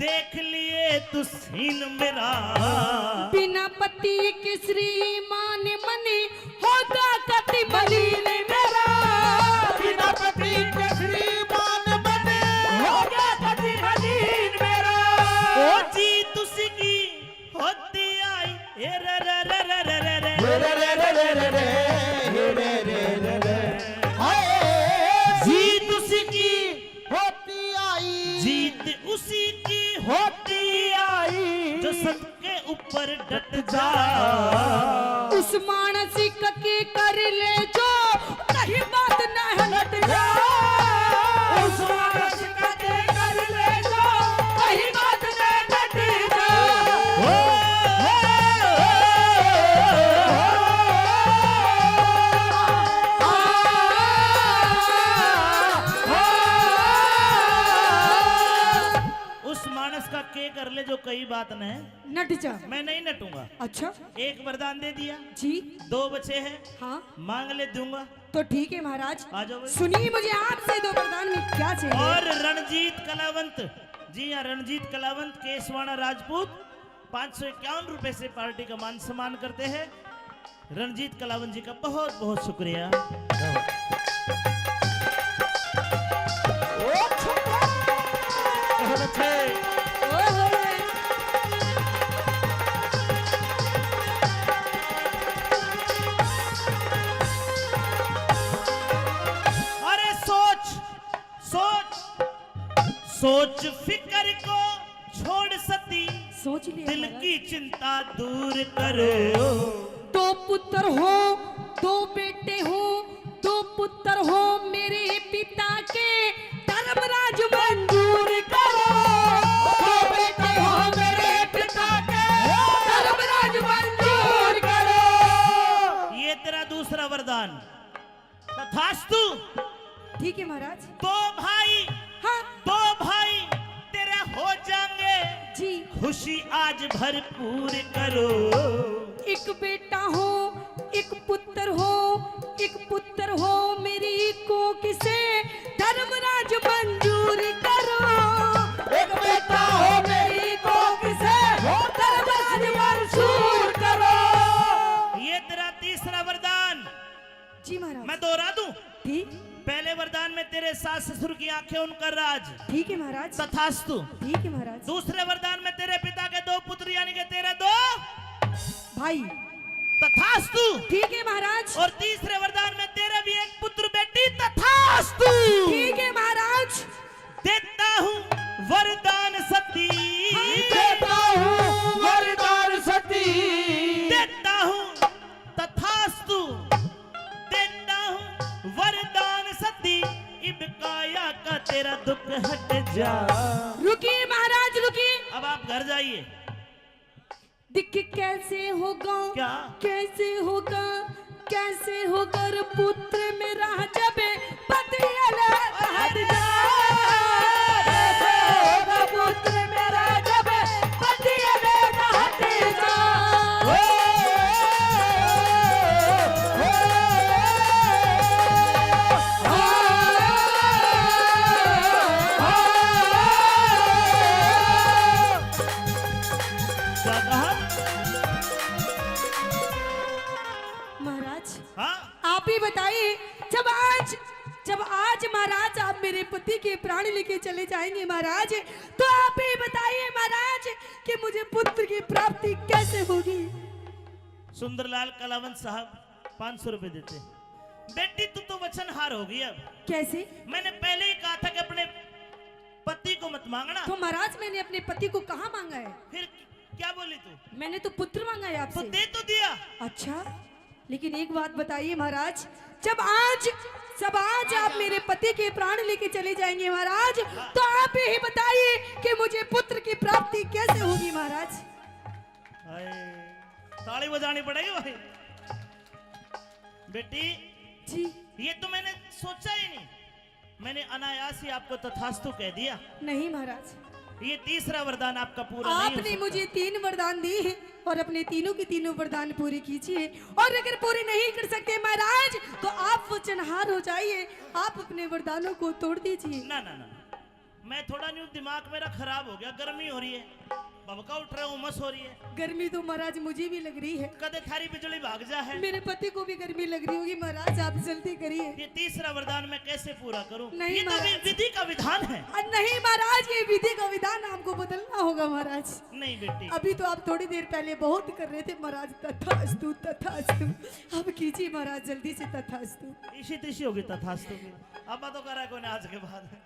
देख लिए तू सीन मेरा। बिना पति के श्रीमान मनी होगा कति मलिन मेरा। बिना पति के श्रीमान मनी होगा कति मलिन मेरा। ओ जीत उसकी होती आई, ए रे रे रे। हे रे रे रे रे रे, हे रे रे रे रे। हाय। जीत उसी की होती आई। जीत उसी की होती आई। जो सत के ऊपर डट जा। उस मानसिक के कर ले जो कहीं बात न हट जा। उस मानसिक के कर ले जो कहीं बात न हट जा। ओ, ओ, ओ, उस मानस का के कर ले जो कई बात न नट जा। मैं नहीं नटूंगा। अच्छा। एक वरदान दे दिया। जी। दो बचे हैं। हाँ। मांग ले, दूंगा। तो ठीक है महाराज। आ जाओ भाई। सुनिए, मुझे आपसे दो वरदान में क्या चाहिए? और रणजीत कलावंत, जी हाँ, रणजीत कलावंत केसवाणा राजपूत पाँच सौ इक्यावन रुपए से पार्टी का मान सम्मान करते हैं। रणजीत कलावंत जी का बहुत बहुत शुक्रिया। बहुत अच्छे। अरे सोच, सोच, सोच फिकर को छोड़ सती, सोच लिया दिल महाराज। की चिंता दूर करो। दो पुत्र हो, दो बेटे हो, दो पुत्र हो मेरे पिता के, धर्मराज मंजूर करो। दो बेटे हो मेरे पिता के, धर्मराज मंजूर करो। ये तेरा दूसरा वरदान। तथास्तु। ठीक है महाराज। दो भाई, हाँ। दो भाई तेरे हो जाएंगे। जी। खुशी आज भरपूर करो। एक बेटा हो, एक पुत्र हो, एक पुत्र हो मेरी कोख से, धर्मराज मंजूर करो। एक बेटा हो मेरी कोख से, धर्मराज मंजूर करो। ये तेरा तीसरा वरदान। जी महाराज। मैं दोहरा दूं? ठीक। पहले वरदान में तेरे सास ससुर की आंखें, उनका राज। ठीक है महाराज। तथास्तु। ठीक है महाराज। दूसरे वरदान में तेरे पिता के दो पुत्र यानी कि तेरे दो भाई। तथास्तु। ठीक है महाराज। और तीसरे वरदान में तेरा भी एक पुत्र बेटी, तथास्तु। ठीक है महाराज। देता हूँ वरदान सती। हाँ। देता हूँ वरदान सती। देता हूँ तथास्तु। देता हूँ वरदान सती, इब काया का तेरा दुख हट जा। रुकिए महाराज, रुकिए। अब आप घर जाइए। दिख कैसे होगा, क्या? कैसे होगा, कैसे होगा रे पुत्र मेरा जब पति अलग हट जा। कैसे होगा पुत्र मेरा जब पति अलग हट जा। ओ, ओ, ओ, ओ, ओ। क्या कहा? महाराज, हाँ? आप ही बताइए, जब आज, जब आज महाराज आप मेरे पति के प्राण लेके चले जाएंगे महाराज, तो आप ही बताइए महाराज कि मुझे पुत्र की प्राप्ति कैसे होगी। सुंदरलाल कलावंत साहब पाँच सौ रुपए देते। बेटी, तू तो वचनहार हो गई अब। कैसे? मैंने पहले ही कहा था कि अपने पति को मत मांगना। तो महाराज, मैंने अपने पति को कहाँ मांगा है? फिर क्या बोली तू? मैंने तो पुत्र मांगा है तो आपसे। दे तो दिया। अच्छा, लेकिन एक बात बताइए महाराज, जब आज, जब आज आप मेरे पति के प्राण लेके चले जाएंगे महाराज, हाँ। तो आप ही बताइए कि मुझे पुत्र की प्राप्ति कैसे होगी महाराज? हाय, ताली बजानी पड़ेगी भाई। बेटी, जी। ये तो मैंने सोचा ही नहीं, मैंने अनायास ही आपको तथास्तु कह दिया। नहीं महाराज। ये तीसरा वरदान आपका पूरा नहीं हो आपने सकता। मुझे तीन वरदान दिए हैं और अपने तीनों के तीनों वरदान पूरे कीजिए, और अगर पूरे नहीं कर सकते महाराज, तो आप वचनहार हो जाइए, आप अपने वरदानों को तोड़ दीजिए। ना, ना, ना, ना। मैं थोड़ा न्यू दिमाग मेरा खराब हो गया, गर्मी हो रही है, भभका उठ रहा है, उमस हो रही है। गर्मी तो महाराज मुझे भी लग रही है। कदे थारी बिजली भाग जा है। मेरे पति को भी गर्मी लग रही होगी महाराज, आप जल्दी करिए। ये तीसरा वरदान मैं कैसे पूरा करूं? नहीं ये तो महाराज। वि-, विधि का विधान है। अ, नहीं महाराज, ये विधि का विधान आपको बदलना होगा महाराज। नहीं बेटी। अभी तो आप थोड़ी देर पहले बहुत कर रहे थे महाराज, तथास्तु, तथास्तु। अब कीजिए महाराज जल्दी से तथास्तु। इसी तिसी होगी तथास्तु की। अब तो करा कोई आज के बाद।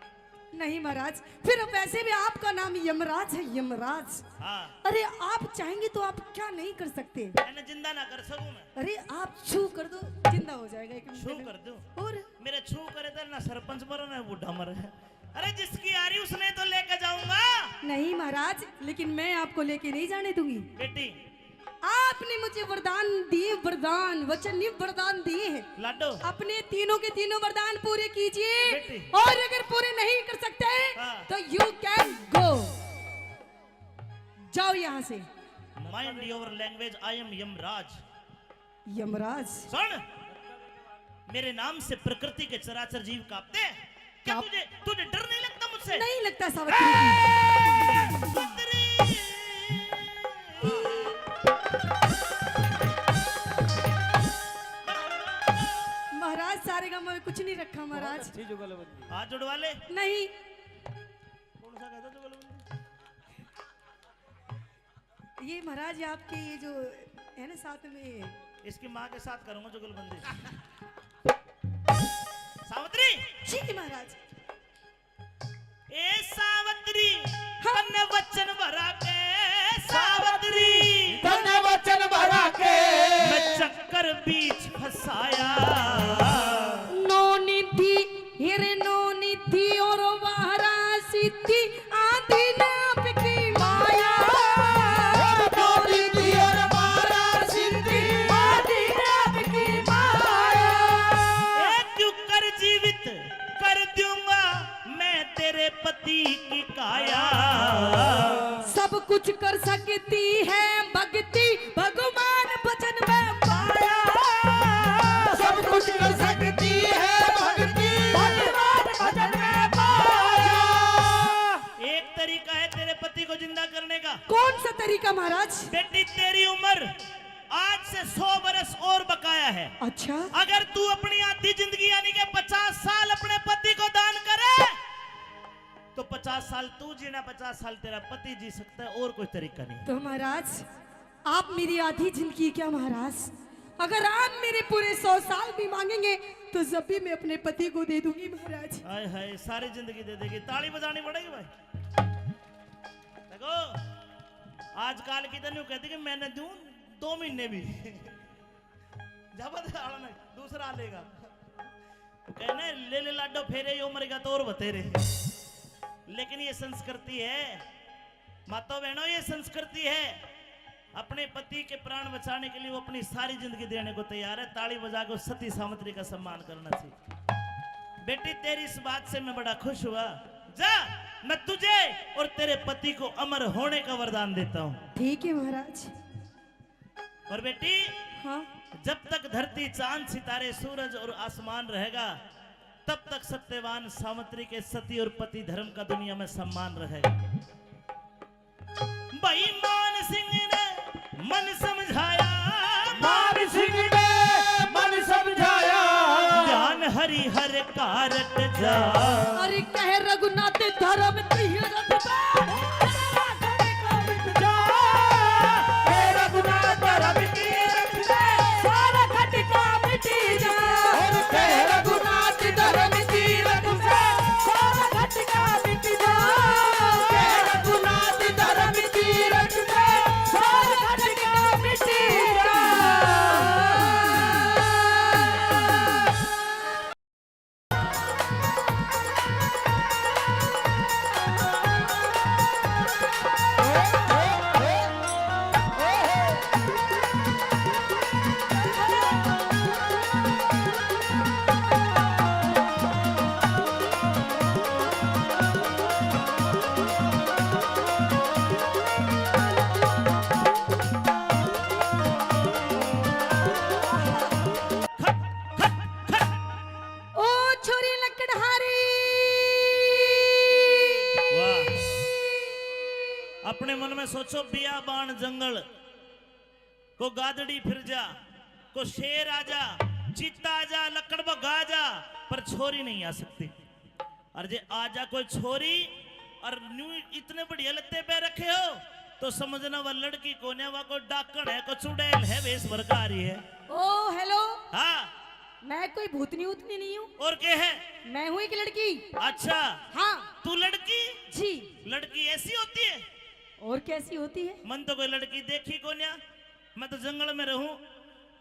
नहीं महाराज, फिर वैसे भी आपका नाम यमराज है, यमराज। हाँ। अरे, आप चाहेंगे तो आप क्या नहीं कर सकते? मैंने जिंदा ना कर सकूं मैं। अरे, आप छू कर दो, जिंदा हो जाएगा एक मिनट छू में। कर दूं? और? मेरे छू करे तो ना सरपंच मरे ना बूढ़ा मरे। अरे, जिसकी आ रही उसने तो लेके जाऊंगा। नहीं महाराज, लेकिन मैं आपको लेके नहीं जाने दूंगी। बेटी, आपने मुझे वरदान दिए, वरदान, वचन नहीं, वरदान दिए हैं। लाडो। अपने तीनों के तीनों वरदान पूरे कीजिए। बेटी। और अगर पूरे नहीं कर सकते, हाँ। तो you can go। जाओ यहाँ से। Mind your language, I am Yamraj. यमराज। सुन, मेरे नाम से प्रकृति के चराचर जीव कांपते हैं। क्या कांप- तुझे, तुझे डर नहीं लगता मुझसे? नहीं लगता सावित्री जी। ए, सावित्री! महाराज, सारे गांव में कुछ नहीं रखा महाराज। बहुत अच्छी जुगलबंदी। हाथ जुड़वा ले। नहीं। कौन सा कहता जुगलबंदी? ये महाराज, ये आपके ये जो है ना साथ में, इसकी माँ के साथ करूंगा जुगलबंदी। सावित्री। जी महाराज। ए सावित्री, हाँ। तन्ने वचन भरा के, सावित्री। तन्ने वचन भरा के। मैं चक्कर बीच फंसाया। नौ निधि, हेरे नौ निधि और बारह सिद्धि, आदि नाप की माया। और दो निधि और बारह सिद्धि, आदि नाप की माया। ए, क्यों कर जीवित कर दूंगा मैं तेरे पति की काया। सब कुछ कर सकती है भक्ति, भगवान भजन में पाया। सब कुछ कर सकती है भक्ति, भगवान भजन में पाया। एक तरीका है तेरे पति को जिंदा करने का। कौन सा तरीका महाराज? बेटी, तेरी उम्र आज से सौ बरस और बकाया है। अच्छा। अगर तू अपनी आधी जिंदगी यानी कि पचास साल अपने पति को दान करे, तो पचास साल तू जीना, पचास साल तेरा पति जी सकता है, और कोई तरीका नहीं। तो महाराज, आप मेरी आधी जिंदगी क्या महाराज, अगर आप मेरे पूरे सौ साल भी मांगेंगे तो जब भी मैं अपने पति को दे दूंगी महाराज। हाय हाय, सारी जिंदगी दे देगी। ताली बजानी पड़ेगी भाई। देखो, आजकल की तो न्यू कहती कि मैंने दूं दो महीने भी। जब आला नहीं, दूसरा लेगा। कहना, ले ले लाडो फेरे, यो मरेगा तो और बतेरे। लेकिन ये संस्कृति है, माता बहनों, ये संस्कृति है। अपने पति के प्राण बचाने के लिए वो अपनी सारी जिंदगी देने को तैयार है। ताली बजा के उस सती सावित्री का सम्मान करना चाहिए। बेटी, तेरी इस बात से मैं बड़ा खुश हुआ। जा, मैं तुझे और तेरे पति को अमर होने का वरदान देता हूँ। ठीक है महाराज। और बेटी, हाँ। जब तक धरती, चांद, सितारे, सूरज और आसमान रहेगा, तब तक सत्यवान सावित्री के सती और पति धर्म का दुनिया में सम्मान रहेगा। भाई मान सिंह ने मन समझाया, मान सिंह ने मन समझाया। ज्ञान हरि हर कारट जा। अरे कह रघुनाथ धर्म तीरथ जा। हे रघुनाथ धर्म तीरथ जा। सारा खटका मिटी जा। और कह रघुनाथ धर्म तीरथ जा। सारा खटका मिटी जा। हे रघुनाथ धर्म तीरथ जा। सारा खटका मिटी जा। ओ छोरी लकड़हारी। वाह। अपने मन में सोचो, बियाबान जंगल, को गादड़ी फिर जा, को शेर आ जा, चीता आ जा, लकड़ बग्गा आ जा, पर छोरी नहीं आ सकती। और जे आ जा कोई छोरी और न्यू इतने बढ़िया लत्ते पहन रखे हो, तो समझना वह लड़की कोन्या, वह कोई डाकण है, कोई चुड़ैल है, वेश भर का आ रही है। ओ हेलो। हाँ। मैं कोई भूतनी उतनी नहीं हूँ। और के है? मैं हूँ एक लड़की। अच्छा। हाँ। तू लड़की? जी। लड़की ऐसी होती है? और कैसी होती है? मन तो कोई लड़की देखी कोन्या, मैं तो जंगल में रहूं,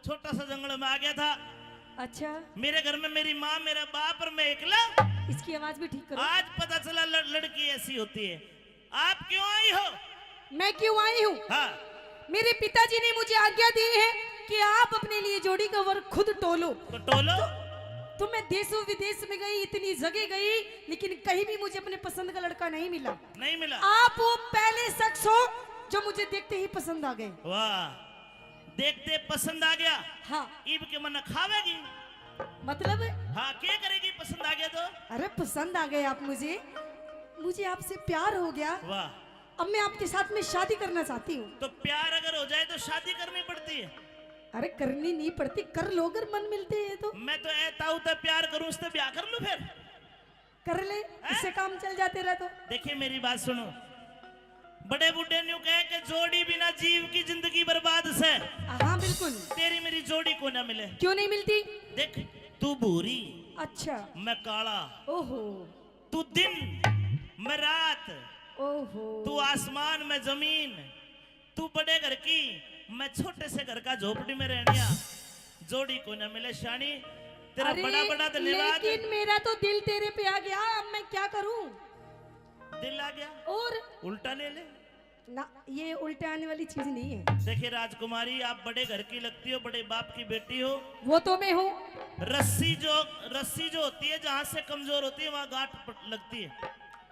छोटा सा जंगल में आ गया था। अच्छा। मेरे घर में मेरी माँ, मेरा बाप और मैं एकला। इसकी आवाज भी ठीक करो। आज पता चला ल-, लड़की ऐसी होती है। आप क्यों आई हो? मैं क्यों आई हूँ? हाँ। मेरे पिताजी ने मुझे आज्ञा दी है कि आप अपने लिए जोड़ी का वर खुद टोलो। तो टोलो। तो, तो मैं देशों विदेश में गई, इतनी जगह गई, लेकिन कहीं भी मुझे अपने पसंद का लड़का नहीं मिला। नहीं मिला। आप वो पहले शख्स हो जो मुझे देखते ही पसंद आ गए। वाह, देखते पसंद आ गया। हाँ। इब के मन खावेगी? मतलब? हाँ, क्या करेगी पसंद आ गया तो? अरे पसंद आ गए आप मुझे, मुझे आपसे प्यार हो गया। वाह। अब मैं आपके साथ में शादी करना चाहती हूँ। तो प्यार अगर हो जाए तो शादी करनी पड़ती है? अरे करनी नहीं पड़ती, कर लो अगर मन मिलते हैं तो। मैं तो ए ताऊ ते प्यार करूँ, उससे ब्याह कर लूँ फिर। कर ले, हैं? इससे काम चल जाते रह तो। देखिए मेरी बात सुनो, बड़े बूढ़े न्यू कहे कि जोड़ी बिना जीव की जिंदगी बर्बाद से। हाँ बिल्कुल। तेरी मेरी जोड़ी को ना मिले। क्यों नहीं मिलती? देख, तू भूरी, अच्छा। मैं काला। ओहो। तू दिन, मैं रात। ओहो। तू आसमान, मैं जमीन। तू बड़े घर की, मैं छोटे से घर का झोपड़ी में रहनिया। जोड़ी को ना मिले शानी। तेरा अरे, बड़ा बड़ा धन्यवाद। लेकिन मेरा तो दिल तेरे पे आ गया, अब मैं क्या करूं? दिल आ गया? और? उल्टा ले ले। ना, ये उल्टे आने वाली चीज नहीं है। देखिए राजकुमारी, आप बड़े घर की लगती हो, बड़े बाप की बेटी हो। वो तो मैं हूँ। रस्सी जो, रस्सी जो होती है, जहाँ से कमजोर होती है, वहाँ गांठ प-, लगती है।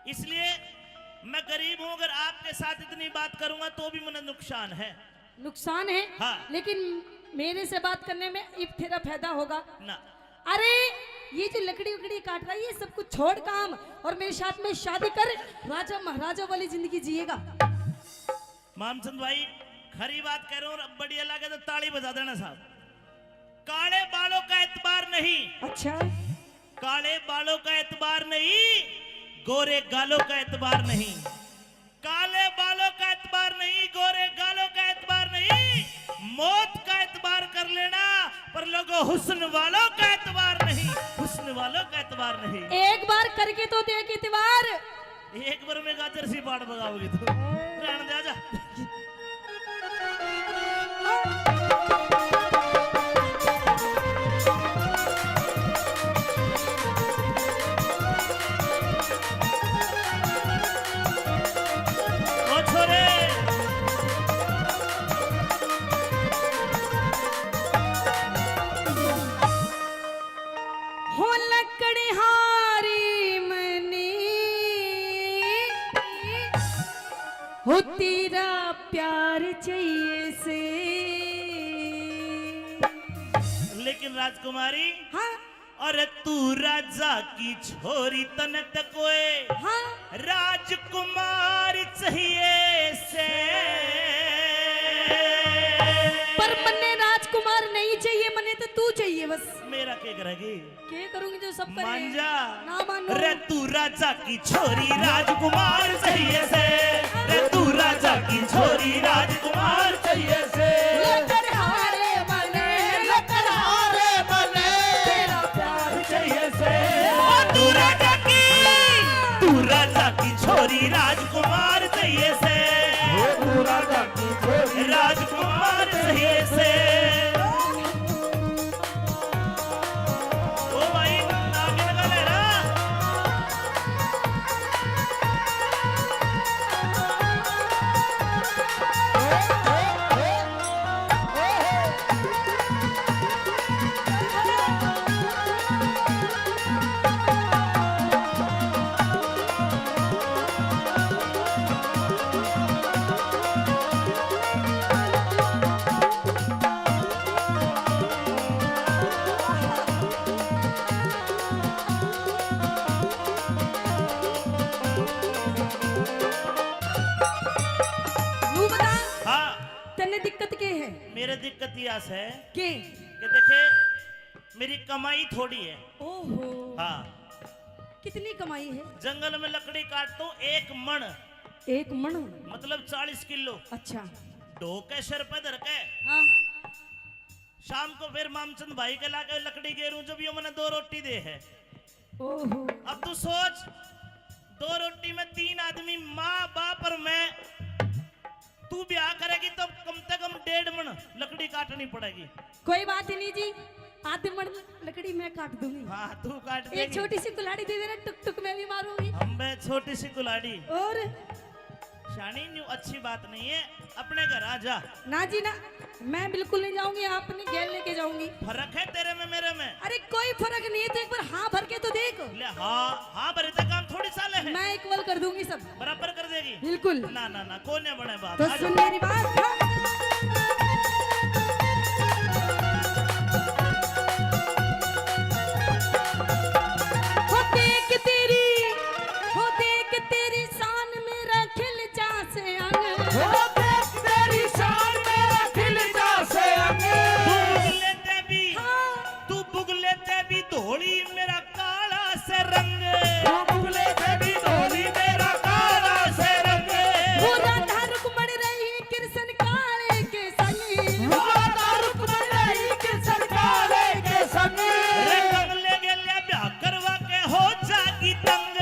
इसलिए मैं गरीब हूँ, अगर आपके साथ इतनी बात करूंगा तो भी मुझे नुकसान है। नुकसान है? हाँ। लेकिन मेरे से बात करने में इब तेरा फायदा होगा ना। अरे, ये जो लकड़ी उकड़ी काट रहा है, ये सब कुछ छोड़ काम और मेरे साथ में शादी कर, राजा महाराजा वाली जिंदगी जिएगा। मामचंद भाई, खरी बात कह रहे हो, और बढ़िया लगे तो ताली बजा देना साहब। काले बालों का एतबार नहीं। अच्छा। काले बालों का एतबार नहीं, गोरे गालों का एतबार नहीं। काले बालों का एतबार नहीं, गोरे गालों का एतबार नहीं। मौत का एतबार कर लेना, पर लोगों, हुस्न वालों का एतबार नहीं, हुस्न वालों का एतबार नहीं। एक बार करके तो देख एतबार। एक बार में गाजर सी पाट बगाओगी तू। रहने दे, आजा। ओ छोरे। हो लकड़हारी मने, हो तेरा प्यार चाहिए से। लेकिन राजकुमारी, हाँ। अरे तू राजा की छोरी, तने त कोए, हाँ। राजकुमार चाहिए से। पर मन्ने राजकुमार नहीं चाहिए, मन्ने तो तू चाहिए बस। मेरा के करेगी? के करूंगी जो सब करे? मान जा। ना मानो। रे तू राजा की छोरी, राजकुमार चाहिए से। रे तू राजा की छोरी, राजकुमार चाहिए से। लकड़हारे मने, लकड़हारे मने, तेरा प्यार चाहिए से। ओ तू राजा की, तू राजा की छोरी, राजकुमार चाहिए से। ओ तू राजा की छोरी, राजकुमार चाहिए से। ओ भाई, नागिन का लहरा। नू बता, हाँ। तन्ने दिक्कत के है? मेरे दिक्कत या सै के? कि देखे, मेरी कमाई थोड़ी है। ओहो। हाँ। कितनी कमाई है? जंगल में लकड़ी काटता हूँ एक मण। एक मण? मतलब चालीस किलो। अच्छा। ढो के सिर पे धर के। हाँ। शाम को फिर मामचंद भाई के लाके लकड़ी गेरूं, जब यो मने दो रोटी दे है। ओहो। अब तू सोच, दो रोटी में तीन आदमी, माँ, बाप और मैं। तू ब्याह करेगी तो कम से कम डेढ़ मण लकड़ी काटनी पड़ेगी। कोई बात ही नहीं जी, आधे मण लकड़ी मैं काट दूंगी। हाँ, तू काट एक देगी। छोटी सी कुल्हाड़ी दे देना, टुक टुक मैं भी मारूंगी। हम बे छोटी सी कुल्हाड़ी। और? शानी, न्यू अच्छी बात नहीं है, अपने घर आ जा। ना जी ना, मैं बिल्कुल नहीं जाऊंगी, आप अपनी गैल लेके जाऊंगी। फर्क है तेरे में मेरे में। अरे कोई फर्क नहीं है, तो एक बार हाँ भर के तो देख। ले हाँ, हाँ भरे तो काम थोड़ी साले है। मैं इक्वल कर दूंगी सब। बराबर कर देगी। बिल्कुल। ना ना ना, कोने बने बात। तो आ जा। सुन मेरी बात। हो देख तेरी, हो देख तेरी शान मेरा खिल जा से अंग। हो देख तेरी शान मेरा खिल जा से अंग। तू बुगले ते भी, हाँ। तू बुगले ते भी धोली, मेरा काला से रंग। तू बुगले ते भी धोली, मेरा काला से रंग। वो राधा रुक्मण रही कृष्ण काले के संग। वो राधा रुक्मण रही कृष्ण काले के संग। रे कंगले गेल्या ब्याह करवा के हो जागी तंग।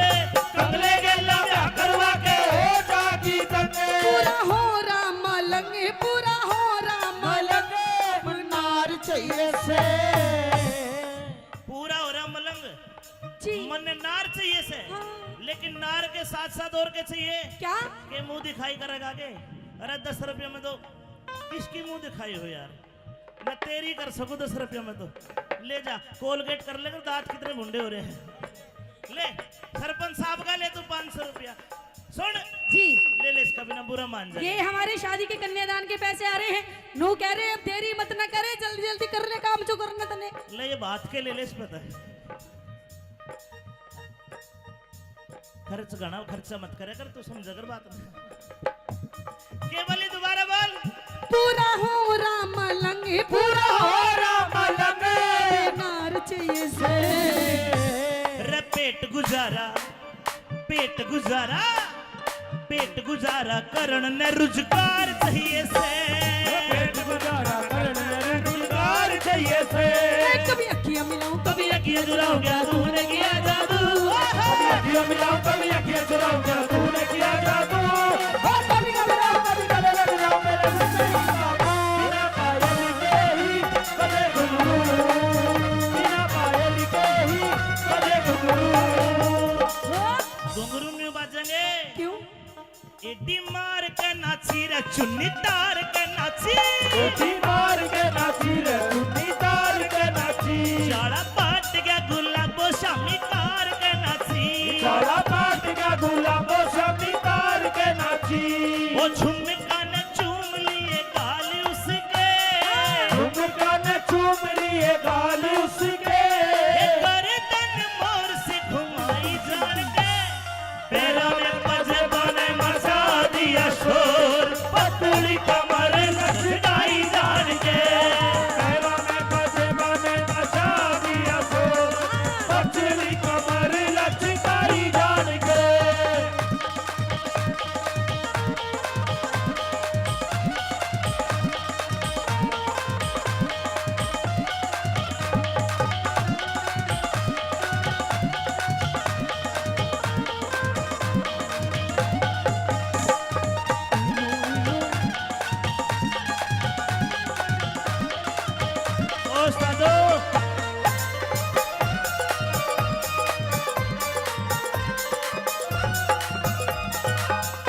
कंगले गेल्या ब्याह करवा के हो जागी तंग। पूरा हो राम लंग, पूरा हो राम मलंग। मलंग नार चाहिए से। पूरा हो रहा मलंग। जी। मन्ने नार चाहिए से। हाँ। लेकिन नार के साथ साथ और के चाहिए? क्या? के मुंह दिखाई करेगा के? अरे दस रुपये में तो किसकी मुंह दिखाई हो यार? मैं तेरी कर सकूं दस रुपये में तो। ले जा, कोलगेट कर लेकर, दांत कितने भुंडे हो रहे हैं। ले, सरपंच साहब का ले तू पाँच सौ रुपया। सुन जी। ले ले, इसका बिना बुरा मान जाए। ये हमारे शादी के कन्यादान के पैसे आ रहे हैं। नू कह रहे, अब देरी मत ना करे, जल्दी जल्दी कर ले काम जो करना तने। ले ये बात के ले ले, इस पता है। खर्च घना, खर्चा मत करे कर, तू समझ कर बात। केवली दोबारा बोल। पूरा हो राम लंग, पूरा हो राम लंग। नार चाहिए से। रे पेट गुजारा, पेट गुजारा, पेट गुजारा करण ने रुजगार चाहिए से। पेट गुजारा करण ने रुजगार चाहिए से। मैं कभी अखियां मिलाऊं, कभी अखियां चुराऊं, क्या तूने किया जादू? कभी अखियां मिलाऊं, कभी अखियां चुराऊं, क्या तूने किया जादू? ओ कभी घबराऊं, कभी गले लग जाऊं, मेरे दिल से बिना पायल के ही बजे घुंघरू, बिना पायल के ही बजे घुंघरू। घुंघरू न्यू बाजेंगे। क्यों? एडी मार के नाची रे, चुन्नी तार के नाची। एडी मार के नाची रे, चुन्नी तार के नाची। चाला पाट गया गुलाबो शामी तार के नाची। चाला पाट गया गुलाबो शामी तार के नाची। ओ झुमका ने चूम लिए गाल उसके। झुमका ने चूम लिए गाल उसके। ये गर्दन मोर से घुमाई जान के। पैरों में पजेबाने मचा दिया शोर, पतली कमर लचकाई जान के। पैरों में पजेबाने मचा दिया शोर, पतली कमर लचकाई जान के। ओ उस्तादो।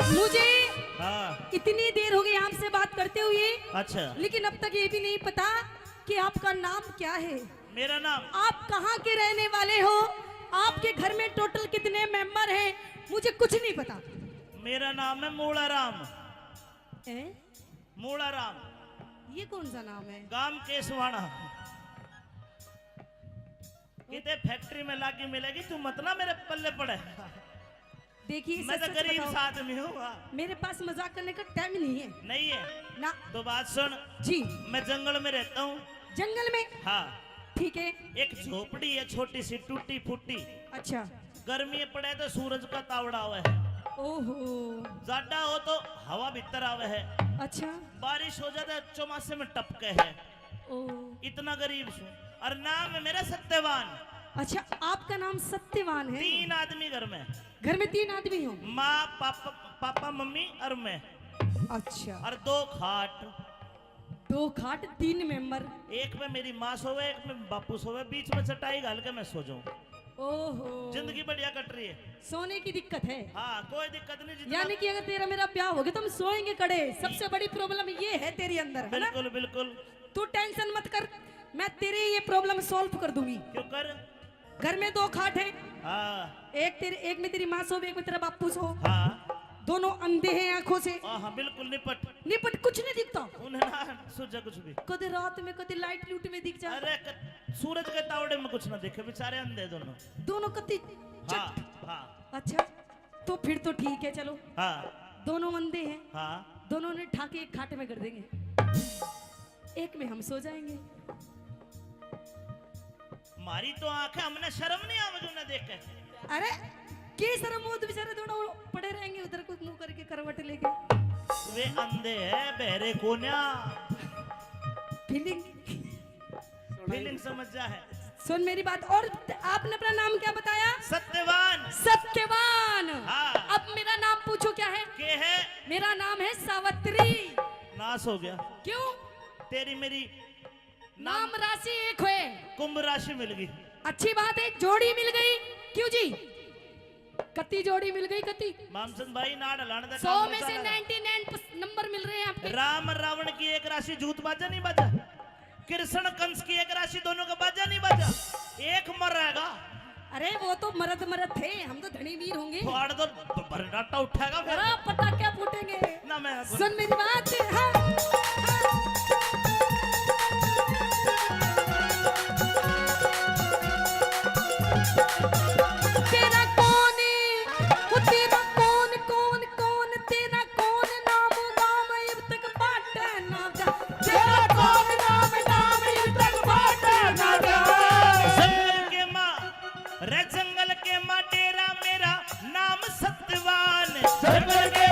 मुझे हाँ। इतनी देर हो गई आपसे बात करते हुए, अच्छा। लेकिन अब तक ये भी नहीं पता कि आपका नाम क्या है। मेरा नाम? आप कहाँ के रहने वाले हो? आपके घर में टोटल कितने मेंबर हैं? मुझे कुछ नहीं पता। मेरा नाम है मूला राम। हैं? मूला राम। ये कौन सा नाम है? गांव केसवाना। किते फैक्ट्री में लागी मिलेगी, तू मत ना मेरे पल्ले पड़े। देखिए, मैं सच तो सच गरीब बताऊं, सा आदमी हूँ, हाँ। मेरे पास मजाक करने का टाइम नहीं है। नहीं है? ना। तो बात सुन। जी। मैं जंगल में रहता हूँ। जंगल में? हाँ। ठीक है। एक झोपड़ी है छोटी सी टूटी फूटी। अच्छा। गर्मी पड़े तो सूरज का तावड़ा आवे है। ओहो। जाडा हो तो हवा भीतर आवे है। अच्छा। बारिश हो जाए तो चौमासे में टपके है। ओ। इतना गरीब सूं। और नाम है मेरा सत्यवान। अच्छा, आपका नाम सत्यवान है? तीन आदमी घर में। घर में तीन आदमी हो? माँ, पापा, पापा, मम्मी और मैं। अच्छा। और दो खाट। दो खाट, तीन मेंबर। एक में मेरी माँ सोवे, एक में बापू सोवे, बीच में चटाई घाल के मैं सो जाऊं। ओहो। जिंदगी बढ़िया कट रही है। सोने की दिक्कत है? हाँ, कोई दिक्कत नहीं, जितना यानी कि अगर तेरा मेरा ब्याह हो गया तो हम सोएंगे कड़े। सबसे बड़ी प्रॉब्लम ये है तेरे अंदर, है ना? बिल्कुल, बिल्कुल। तू टेंशन मत कर, मैं तेरी ये प्रॉब्लम सॉल्व कर दूंगी। क्यों कर? घर में दो खाट है। हाँ। एक तेरे, एक में तेरी माँ सो, एक में तेरा बापू सो। हाँ। दोनों अंधे हैं आंखों से। हाँ, हाँ, बिल्कुल निपट। निपट, कुछ नहीं दिखता। उन्हें ना सूझे कुछ भी। कदे रात में, कदे लाइट लूट में दिख जा। अरे, क-, सूरज के तावड़े में कुछ ना देखे, बेचारे अंधे दोनों। दोनों कति हाँ, चट। हाँ। अच्छा, तो फिर तो ठीक है, चलो। हाँ। दोनों अंधे हैं। हाँ। दोनों ने ठा के एक खाट में कर देंगे। एक में हम सो जाएंगे। मारी तो आंख है, हमने शर्म नहीं आवेगी उन्हें देख के? अरे, की शर्म हो, तो बेचारे दोनों पड़े रहेंगे उधर, कुछ मुंह करके करवट लेके। वे अंधे हैं, बहरे कोन्या। फीलिंग। फीलिंग समझ जा है। सुन मेरी बात, और आपने अपना नाम क्या बताया? सत्यवान। सत्यवान। हाँ। अब मेरा नाम पूछो, क्या है? के है? मेरा नाम है सावित्री। नाश हो गया। क्यों? तेरी मेरी नाम राशि एक होए। कुंभ राशि मिल गई। अच्छी बात है, एक जोड़ी मिल गई। क्यों जी? कत्ती जोड़ी मिल गई, कत्ती? मामचंद भाई, नाड़ हलाण दा सौ काम में से निकाला। नाइंटी नाइन नंबर मिल रहे हैं आपके। राम रावण की एक राशि जूत बाजा नहीं बाजा? कृष्ण कंस की एक राशि दोनों का बाजा नहीं बाजा? एक मर रहेगा। अरे, वो तो मरद मरद थे, हम तो धनी वीर होंगे। फाड़ दो, ब-, भरनाटा उठेगा फिर। अरे, पटाखे फूटेंगे। ना मैं सुन मेरी बात, हाँ, हाँ। तेरा कौन, वो तेरा कौन, कौन, कौन, तेरा कौन नाम गाम इब तक बाटे ना जा। तेरा कौन नाम गाम इब तक बाटे ना जा। जंगल के माँ, रे जंगल के माँ डेरा मेरा नाम सत्यवान। जंगल के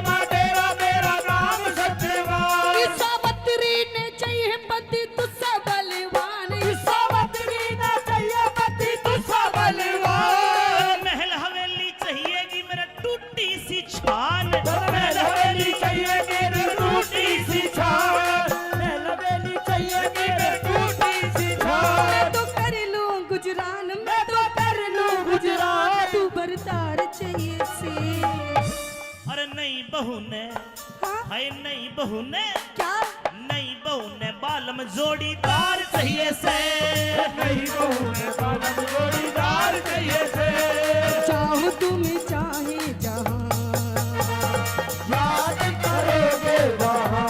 बहू ने, हाँ? हाय नई बहू ने, क्या? नई बहू ने बालम जोड़ीदार चाहिए से। नई बहू ने बालम जोड़ीदार चाहिए से। चाहो तुम चाहे जहां, याद करोगे वहां।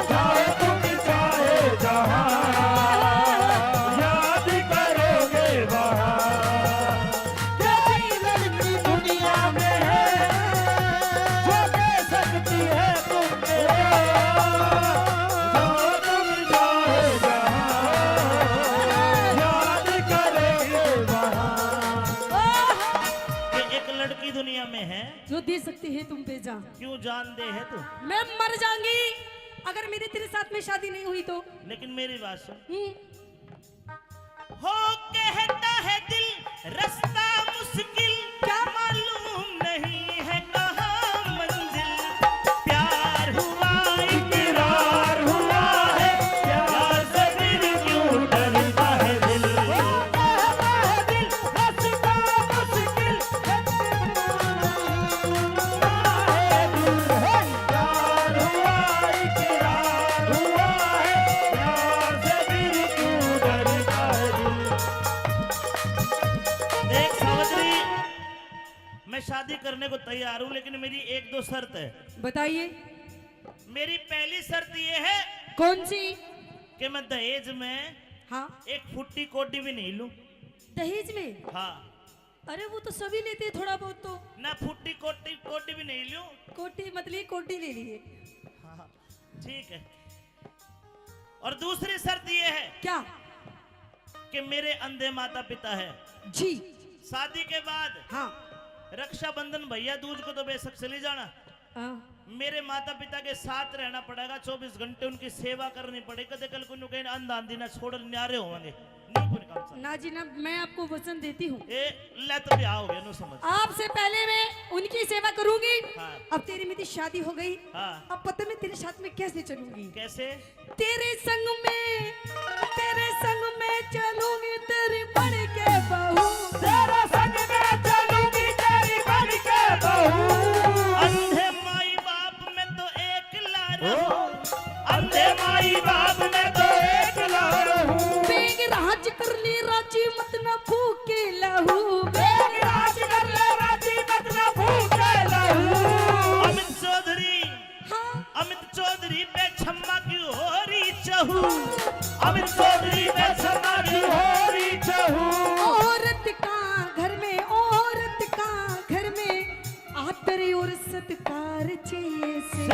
चाहो तुम चाहे जहां, याद करोगे वहां। कैसी लड़की दुनिया में है, जो दे सकती है तुम पे प्यार? जो तुम चाहे जहां, याद करेंगे वहां। ये एक लड़की दुनिया में है, जो दे सकती है तुम पे जान। क्यों जान दे है तू? मैं मर जाऊंगी अगर मेरी तेरे साथ में शादी नहीं हुई तो। लेकिन मेरी बात सुन। हम्म। हो कहता है दिल रास्ता मुश्किल, क्या? मालूम नहीं है कहाँ मंजिल। प्यार हुआ, इकरार हुआ है, प्यार से फिर क्यों डरता है दिल? हो कहता है दिल रास्ता मुश्किल, प्यार हुआ, इकरार हुआ है, प्यार से फिर क्यों डरता है दिल? देख सावित्री, मैं शादी करने को तैयार हूँ, लेकिन मेरी एक दो शर्त है। बताइए। मेरी पहली शर्त ये है, कौन सी? कि मैं दहेज में, हाँ। एक फुट्टी कौड़ी भी नहीं लूं। दहेज में? हाँ। अरे, वो तो सभी लेते हैं थोड़ा बहुत तो। ना फुट्टी कोटी, कोटी भी नहीं लूं। कोटी मतलब कोटी ले लिए। हाँ, ठीक है। और दूसरी शर्त ये है, क्या? कि मेरे अंधे माता पिता है। जी। शादी के बाद, हाँ। रक्षाबंधन, भैया दूज को तो बेशक चली जाना, हाँ। मेरे माता पिता के साथ रहना पड़ेगा, चौबीस घंटे उनकी सेवा करनी पड़ेगी। कदे कल को न्यू कहीं अंध आंधी ना छोड़ न्यारे होंगे, न्यू कोई काम साथ। ना जी ना, मैं आपको वचन देती हूँ। ए, ले तो ब्याह हो गया, नो समझ। आपसे पहले मैं उनकी सेवा करूंगी। हाँ। अब तेरी मेरी शादी हो गई। हाँ। अब पता मैं तेरे साथ में कैसे चलूंगी? कैसे? तेरे संग में, तेरे संग में चलूंगी तेरी बन के बहू। तेरे संग में चलूंगी तेरी बन के बहू। अंधे माई बाप में तो एकला रहूं। अंधे माई बाप में तो एकला रहूं। बेग राज कर ले राजी मत ना फूके लहू। बेग राज कर ले राजी मत ना फूके लहू। अमित चौधरी, हाँ। अमित चौधरी पे छम्मा की हो रही चहू। अमित चौधरी पे छम्मा की हो रही चहू। औरत का घर में, औरत का घर में आदर और सत्कार चाहिए से।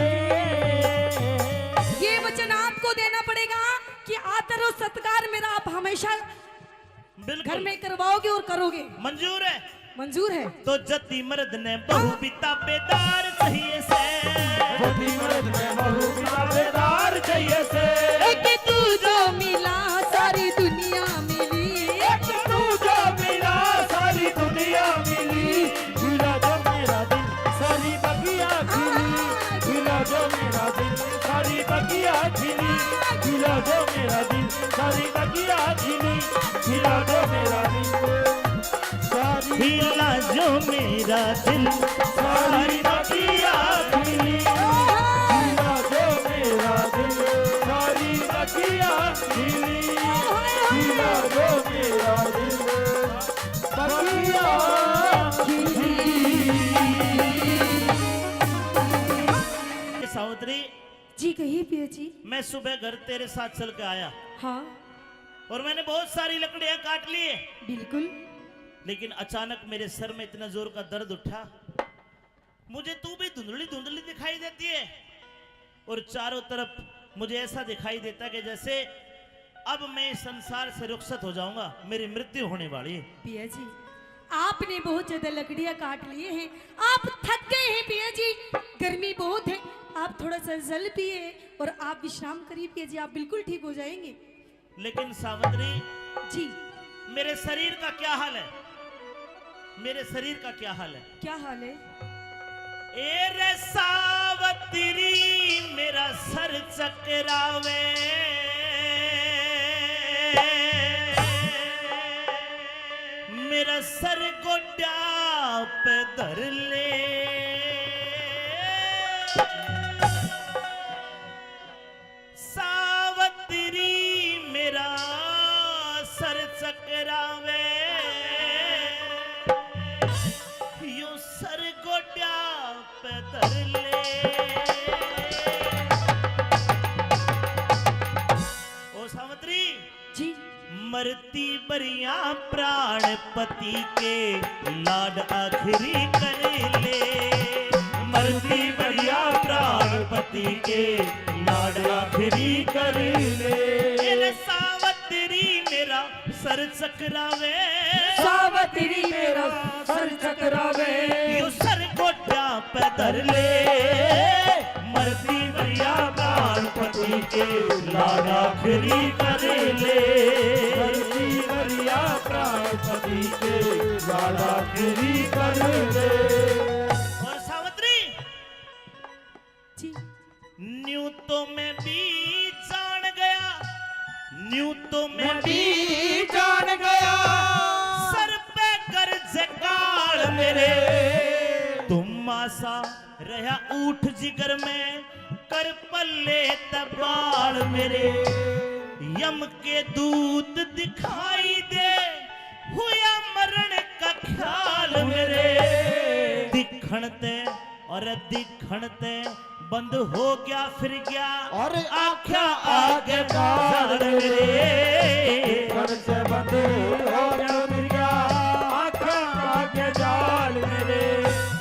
ये वचन आपको देना पड़ेगा कि आदर और सत्कार मेरा आप हमेशा बिल्कुल। घर में करवाओगे और करोगे। मंजूर है? मंजूर है। तो जति मर्द ने बहू भी ताबेदार चाहिए से। जति मर्द ने बहू भी ताबेदार चाहिए से। एक तू जो मिला सारी दुनिया मिली। एक तू जो मिला सारी दुनिया मिली। खिला जो मेरा दिल सारी बगिया खिली। खिला जो मेरा दिल सारी बगिया खिली। खिला जो मेरा दिल सारी बगिया खिली। खिला जो मेरा दिल सारी खिला जो मेरा दिल सारी बगिया खिली। खिला जो मेरा दिल सारी बगिया खिली। खिला जो मेरा दिल बगिया खिली। सावित्री, जी कहिए पिया जी। मैं सुबह घर तेरे साथ चल के आया। हाँ। और मैंने बहुत सारी लकड़ियां काट ली। बिल्कुल। लेकिन अचानक मेरे सर में इतना जोर का दर्द उठा, मुझे तू भी धुंधली धुंधली दिखाई देती है और चारों तरफ मुझे ऐसा दिखाई देता कि जैसे अब मैं इस संसार से रुखसत हो जाऊंगा, मेरी मृत्यु होने वाली है। पिया जी, आपने बहुत ज्यादा लकड़ियां काट लिए हैं, आप थक गए हैं पिया जी, गर्मी बहुत है, आप थोड़ा सा जल पिए और आप विश्राम करिए पिया जी, आप बिल्कुल ठीक हो जाएंगे। लेकिन सावित्री जी, मेरे शरीर का क्या हाल है? मेरे शरीर का क्या हाल है? क्या हाल है? ए रे सावित्री, मेरा सर चकरावे, मेरा सर गोड्या पे धर ले। जी। मरती बरिया प्राण पति के लाड आखिरी कर ले। मरती बरिया प्राण पति के लाड आखिरी कर ले। मेरे सावतरी मेरा सर चकरावे। सावतरी मेरा सर चकरावे। यो सर गोड्या पे धर ले। मरती बरिया प्राण पति के लाड आखिरी कर ले। मरती बरिया प्राण पति के लाड आखिरी कर ले। और सावतरी जी। न्यू तो मैं भी जान गया, न्यू तो मैं मैं भी जान गया। सर पे गर्ज काल मेरे। धुम्मा सा रहा ऊठ जिगर में, कर पल्ले तै बाल मेरे। यम के दूत दिखाई दे, हुआ मरण का ख्याल मेरे। दिखण ते और दिखण ते बंद हो गया फिर गया और आख्या आगे जाल मेरे। दिखण ते बंद हो गया फिर गया आख्या आगे जाल मेरे।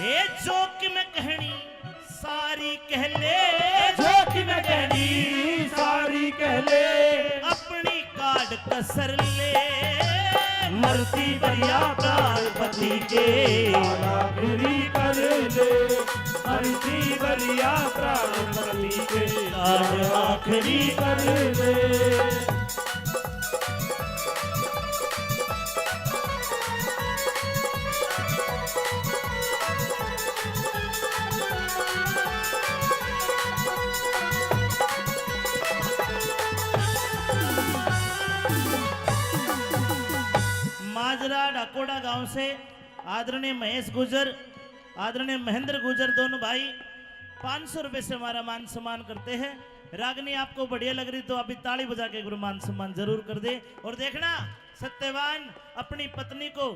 ए जोक में कहनी सारी कह ले। जोक में कहनी सारी कह ले। अपनी काट कसर ले। मरती बरिया प्राण पति के लाड आखिरी कर ले। मरती बरिया प्राण पति के लाड आखिरी कर ले। माजरा डाकोड़ा गांव से आदरणीय महेश गुजर, आदरणीय महेंद्र गुजर, दोनों भाई पाँच सौ रुपए से हमारा मान सम्मान करते हैं। रागनी, आपको बढ़िया लग रही तो अभी ताली बजा के एक बार मान सम्मान जरूर कर दे। और देखना, सत्यवान अपनी पत्नी को,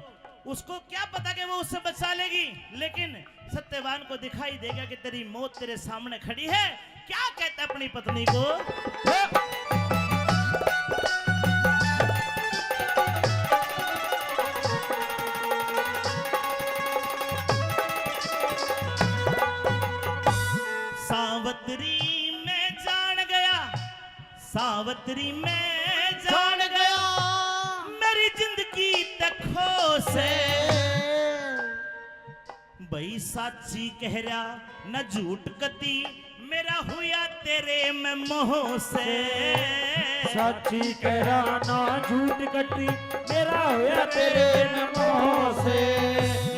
उसको क्या पता कि वो उससे बचा लेगी, लेकिन सत्यवान को दिखाई देगा कि तेरी मौत तेरे सामने खड़ी है। क्या कहता अपनी पत्नी को? सावतरी मैं जान गया, सावतरी मैं जान गया, मेरी जिंदगी तक खो से। भाई साची कह रहा ना झूठ कती, मेरा हुआ तेरे में मोह से। साची कह रहा ना झूठ कती, मेरा हुआ तेरे में मोह से।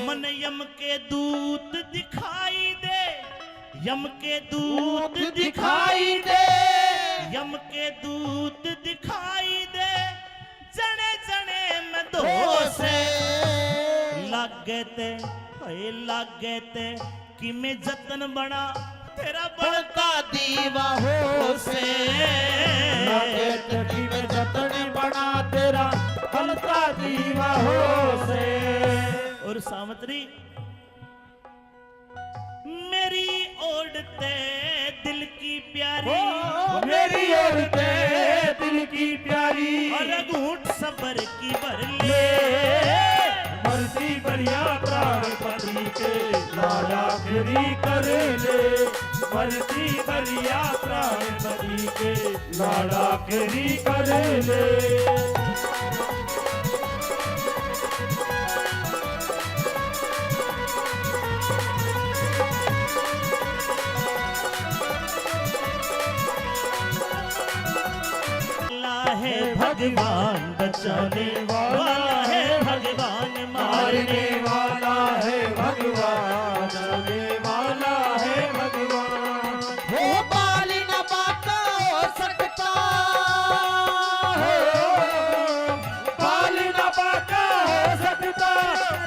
मन यम के दूत दिखाई दे, यम के दूत दिखाई दे, यम के दूत दिखाई दे, जने जने में धोस। लागे ते, हाय लागे ते, कि मैं जतन बना तेरा बलता दीवा हो से। लागे ते कि मैं जतन बना तेरा बलता दीवा हो से। और सावतरी मेरी ओर ते दिल की प्यारी, ओ, मेरी ओर ते दिल की प्यारी, और घूंट सबर की भर ले। मरती बढ़िया प्राणपति के लाड आखिरी कर ले। मरती बढ़िया प्राणपति के लाड आखिरी कर ले। वाला है भगवान, बचाने वाला है भगवान, मारने वाला है भगवान, बचाने वाला है भगवान। हो बाल न बांका हो सकता, हो बाल न बांका हो सकता,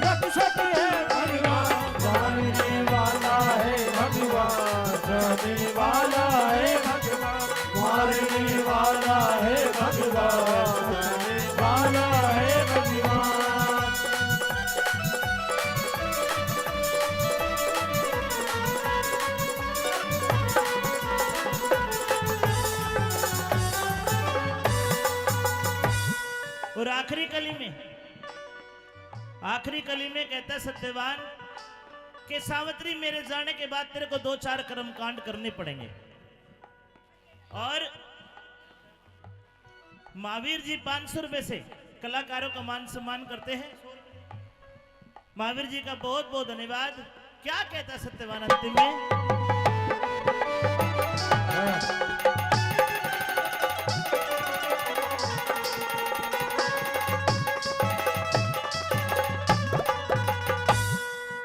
रक्षक है भगवान, मारने वाला है भगवान, बचाने वाला है भगवान, मारने वाला है भगवान, बचाने वाला है भगवान। और आखिरी कली में, आखिरी कली में कहता है सत्यवान कि सावित्री, मेरे जाने के बाद तेरे को दो चार कर्म कांड करने पड़ेंगे। और महावीर जी पाँच सौ रुपए से कलाकारों का मान सम्मान करते हैं। महावीर जी का बहुत बहुत धन्यवाद। क्या कहता सत्यवान अंतिम में?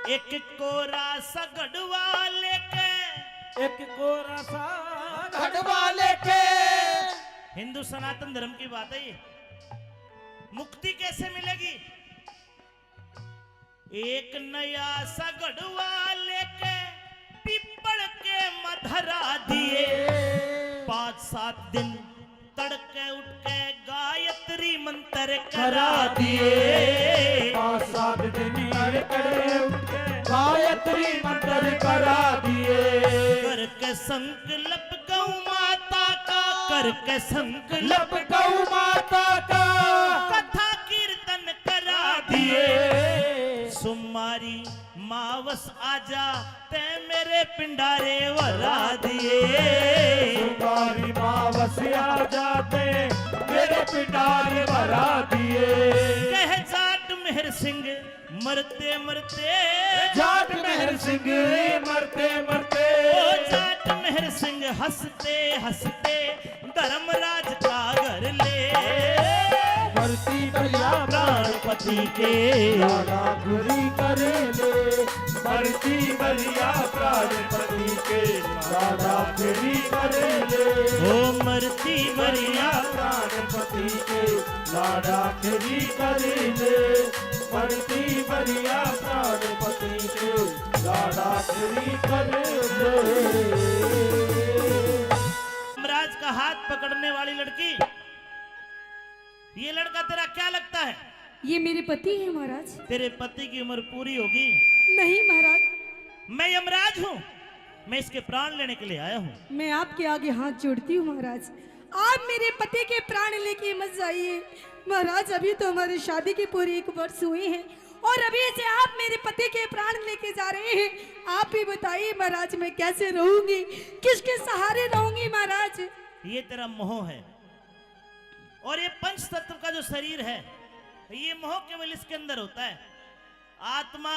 एक कोरा सा घड़वा लेके, एक कोरा सा घड़वा लेके। हिंदू सनातन धर्म की बात है ये। मुक्ति कैसे मिलेगी? एक नया सा घड़वा लेके पीपल के मधरा दिए। पाँच सात दिन तड़के उठ के गायत्री मंत्र करा दिए। पाँच सात दिन तड़के उठ के गायत्री मंत्र करा दिए। करके संकल्प गौ माता का, करके संकल्प गौ माता का। कथा कीर्तन करा दिए। सुमारी मावस आजा, तै मेरे पिंडारे भरा दिए। सुमारी मावस आजा, तै मेरे पिंडारे भरा दिए। कह जाट मेहर सिंह मरते मरते, जाट मेहर सिंह मरते मरते। ओ जाट मेहर सिंह हंसते हंसते धर्मराज का घर ले। मरती मरिया प्राणपति के लाड़ा फेरी कर ले। मरती मरिया प्राणपति के लाड़ा फेरी कर ले। ओ मरती मरिया प्राणपति के लाड़ा फेरी कर ले। मरती मरिया प्राणपति के लाड़ा फेरी कर ले। यमराज का हाथ पकड़ने वाली लड़की, ये लड़का तेरा क्या लगता है? ये मेरे पति हैं महाराज। तेरे पति की उम्र पूरी होगी? नहीं महाराज। मैं यमराज हूँ, मैं इसके प्राण लेने के लिए आया हूँ। मैं आपके आगे हाथ जोड़ती हूँ महाराज, आप मेरे पति के प्राण लेके मत जाइए महाराज। अभी तो हमारी शादी के पूरे एक वर्ष हुए हैं और अभी से आप मेरे पति के प्राण लेके जा रहे हैं। आप ही बताइए महाराज, मैं कैसे रहूंगी, किसके सहारे रहूंगी महाराज? ये तेरा मोह है। और ये पंच तत्व का जो शरीर है, ये मोह केवल इसके अंदर होता है। आत्मा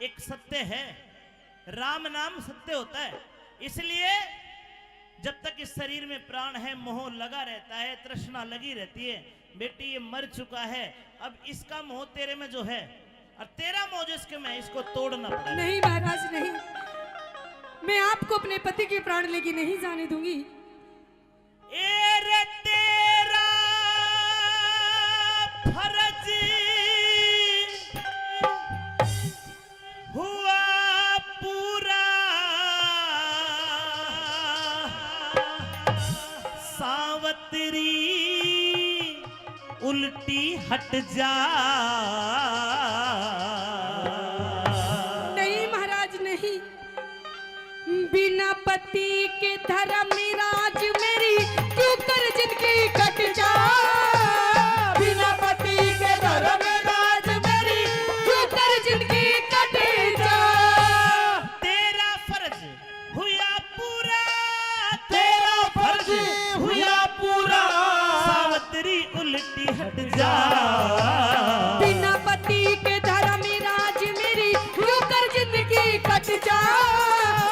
एक सत्य है, राम नाम सत्य होता है। इसलिए जब तक इस शरीर में प्राण है, मोह लगा रहता है, तृष्णा लगी रहती है। बेटी, ये मर चुका है, अब इसका मोह तेरे में जो है और तेरा मोह जो इसके में है, इसको तोड़ना पड़ेगा। नहीं महाराज, नहीं, मैं आपको अपने पति के प्राण लेके नहीं जाने दूंगी। ए रे तेरा फर्ज हुआ पूरा, सावतरी उल्टी हट जा। नहीं महाराज, नहीं। बिना पति के धर्मराज मेरी क्यों कर जिंदगी कट जा। बिना पति के धर्मराज मेरी क्यों कर जिंदगी कट जा। तेरा फर्ज हुआ पूरा, तेरा फर्ज हुआ पूरा। सावतरी उल्टी हट जा। बिना पति के धर्मराज मेरी क्यों कर जिंदगी कट जा।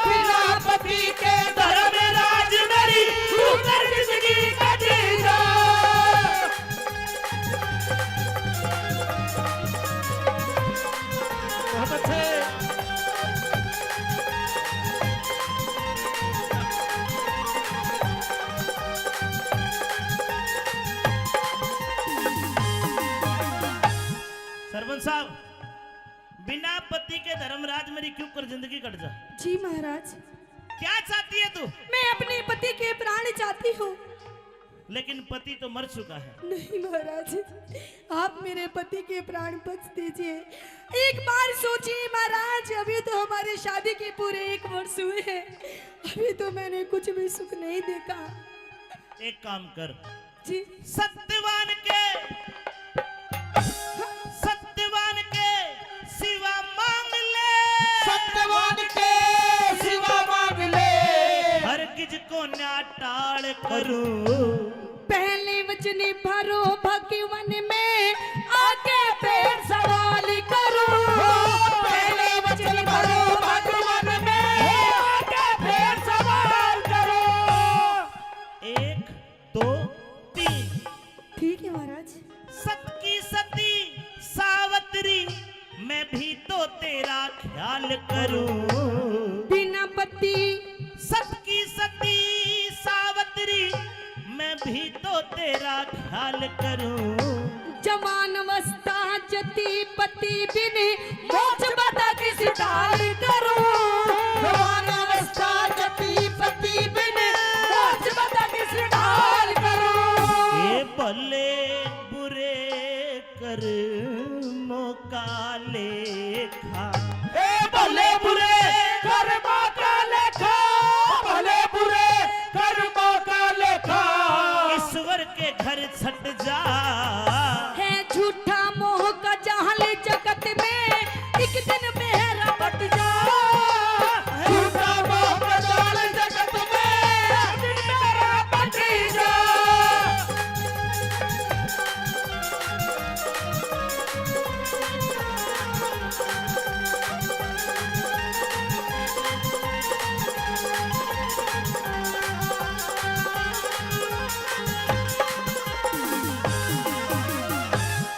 बिना पति के धर्मराज मेरी क्यों कर जिंदगी कट जा। बहुत अच्छे। सरपंच साहब, बिना पति के धर्मराज मेरी क्यों कर जिंदगी कट जा। जी महाराज। क्या चाहती है तू? मैं अपने पति के प्राण चाहती हूँ। लेकिन पति तो मर चुका है। नहीं महाराज, आप मेरे पति के प्राण बख्श दीजिए। एक बार सोचिए महाराज, अभी तो हमारी शादी के पूरे एक वर्ष हुए हैं, अभी तो मैंने कुछ भी सुख नहीं देखा। एक काम कर। जी। सत्यवान के भरो भगवन में, आके फिर सवाल करूं। पहले वचन भरो भगवन में, आके फिर सवाल करूं। एक, दो, तीन। ठीक है महाराज। सत की सती सावतरी, मैं भी तो तेरा ख्याल करूं। बिना पति। सत की सती सावतरी, मैं भी तो तेरा ख्याल करूं। जवान अवस्था जति पति बिन, मोक्ष पता किस ढाल करूं। जवान अवस्था जति पति बिन, मोक्ष पता किस ढाल करूं। ए भले बुरे कर्मों का लेखा। ए भले बुरे कर्मों का लेखा, भले बुरे कर्मों का लेखा। ईश्वर के घर छट जा। है झूठा मोह का जाल जगत में, एक दिन मेरा बट जा। झूठा मोह का जाल जगत में, एक दिन मेरा बट जा।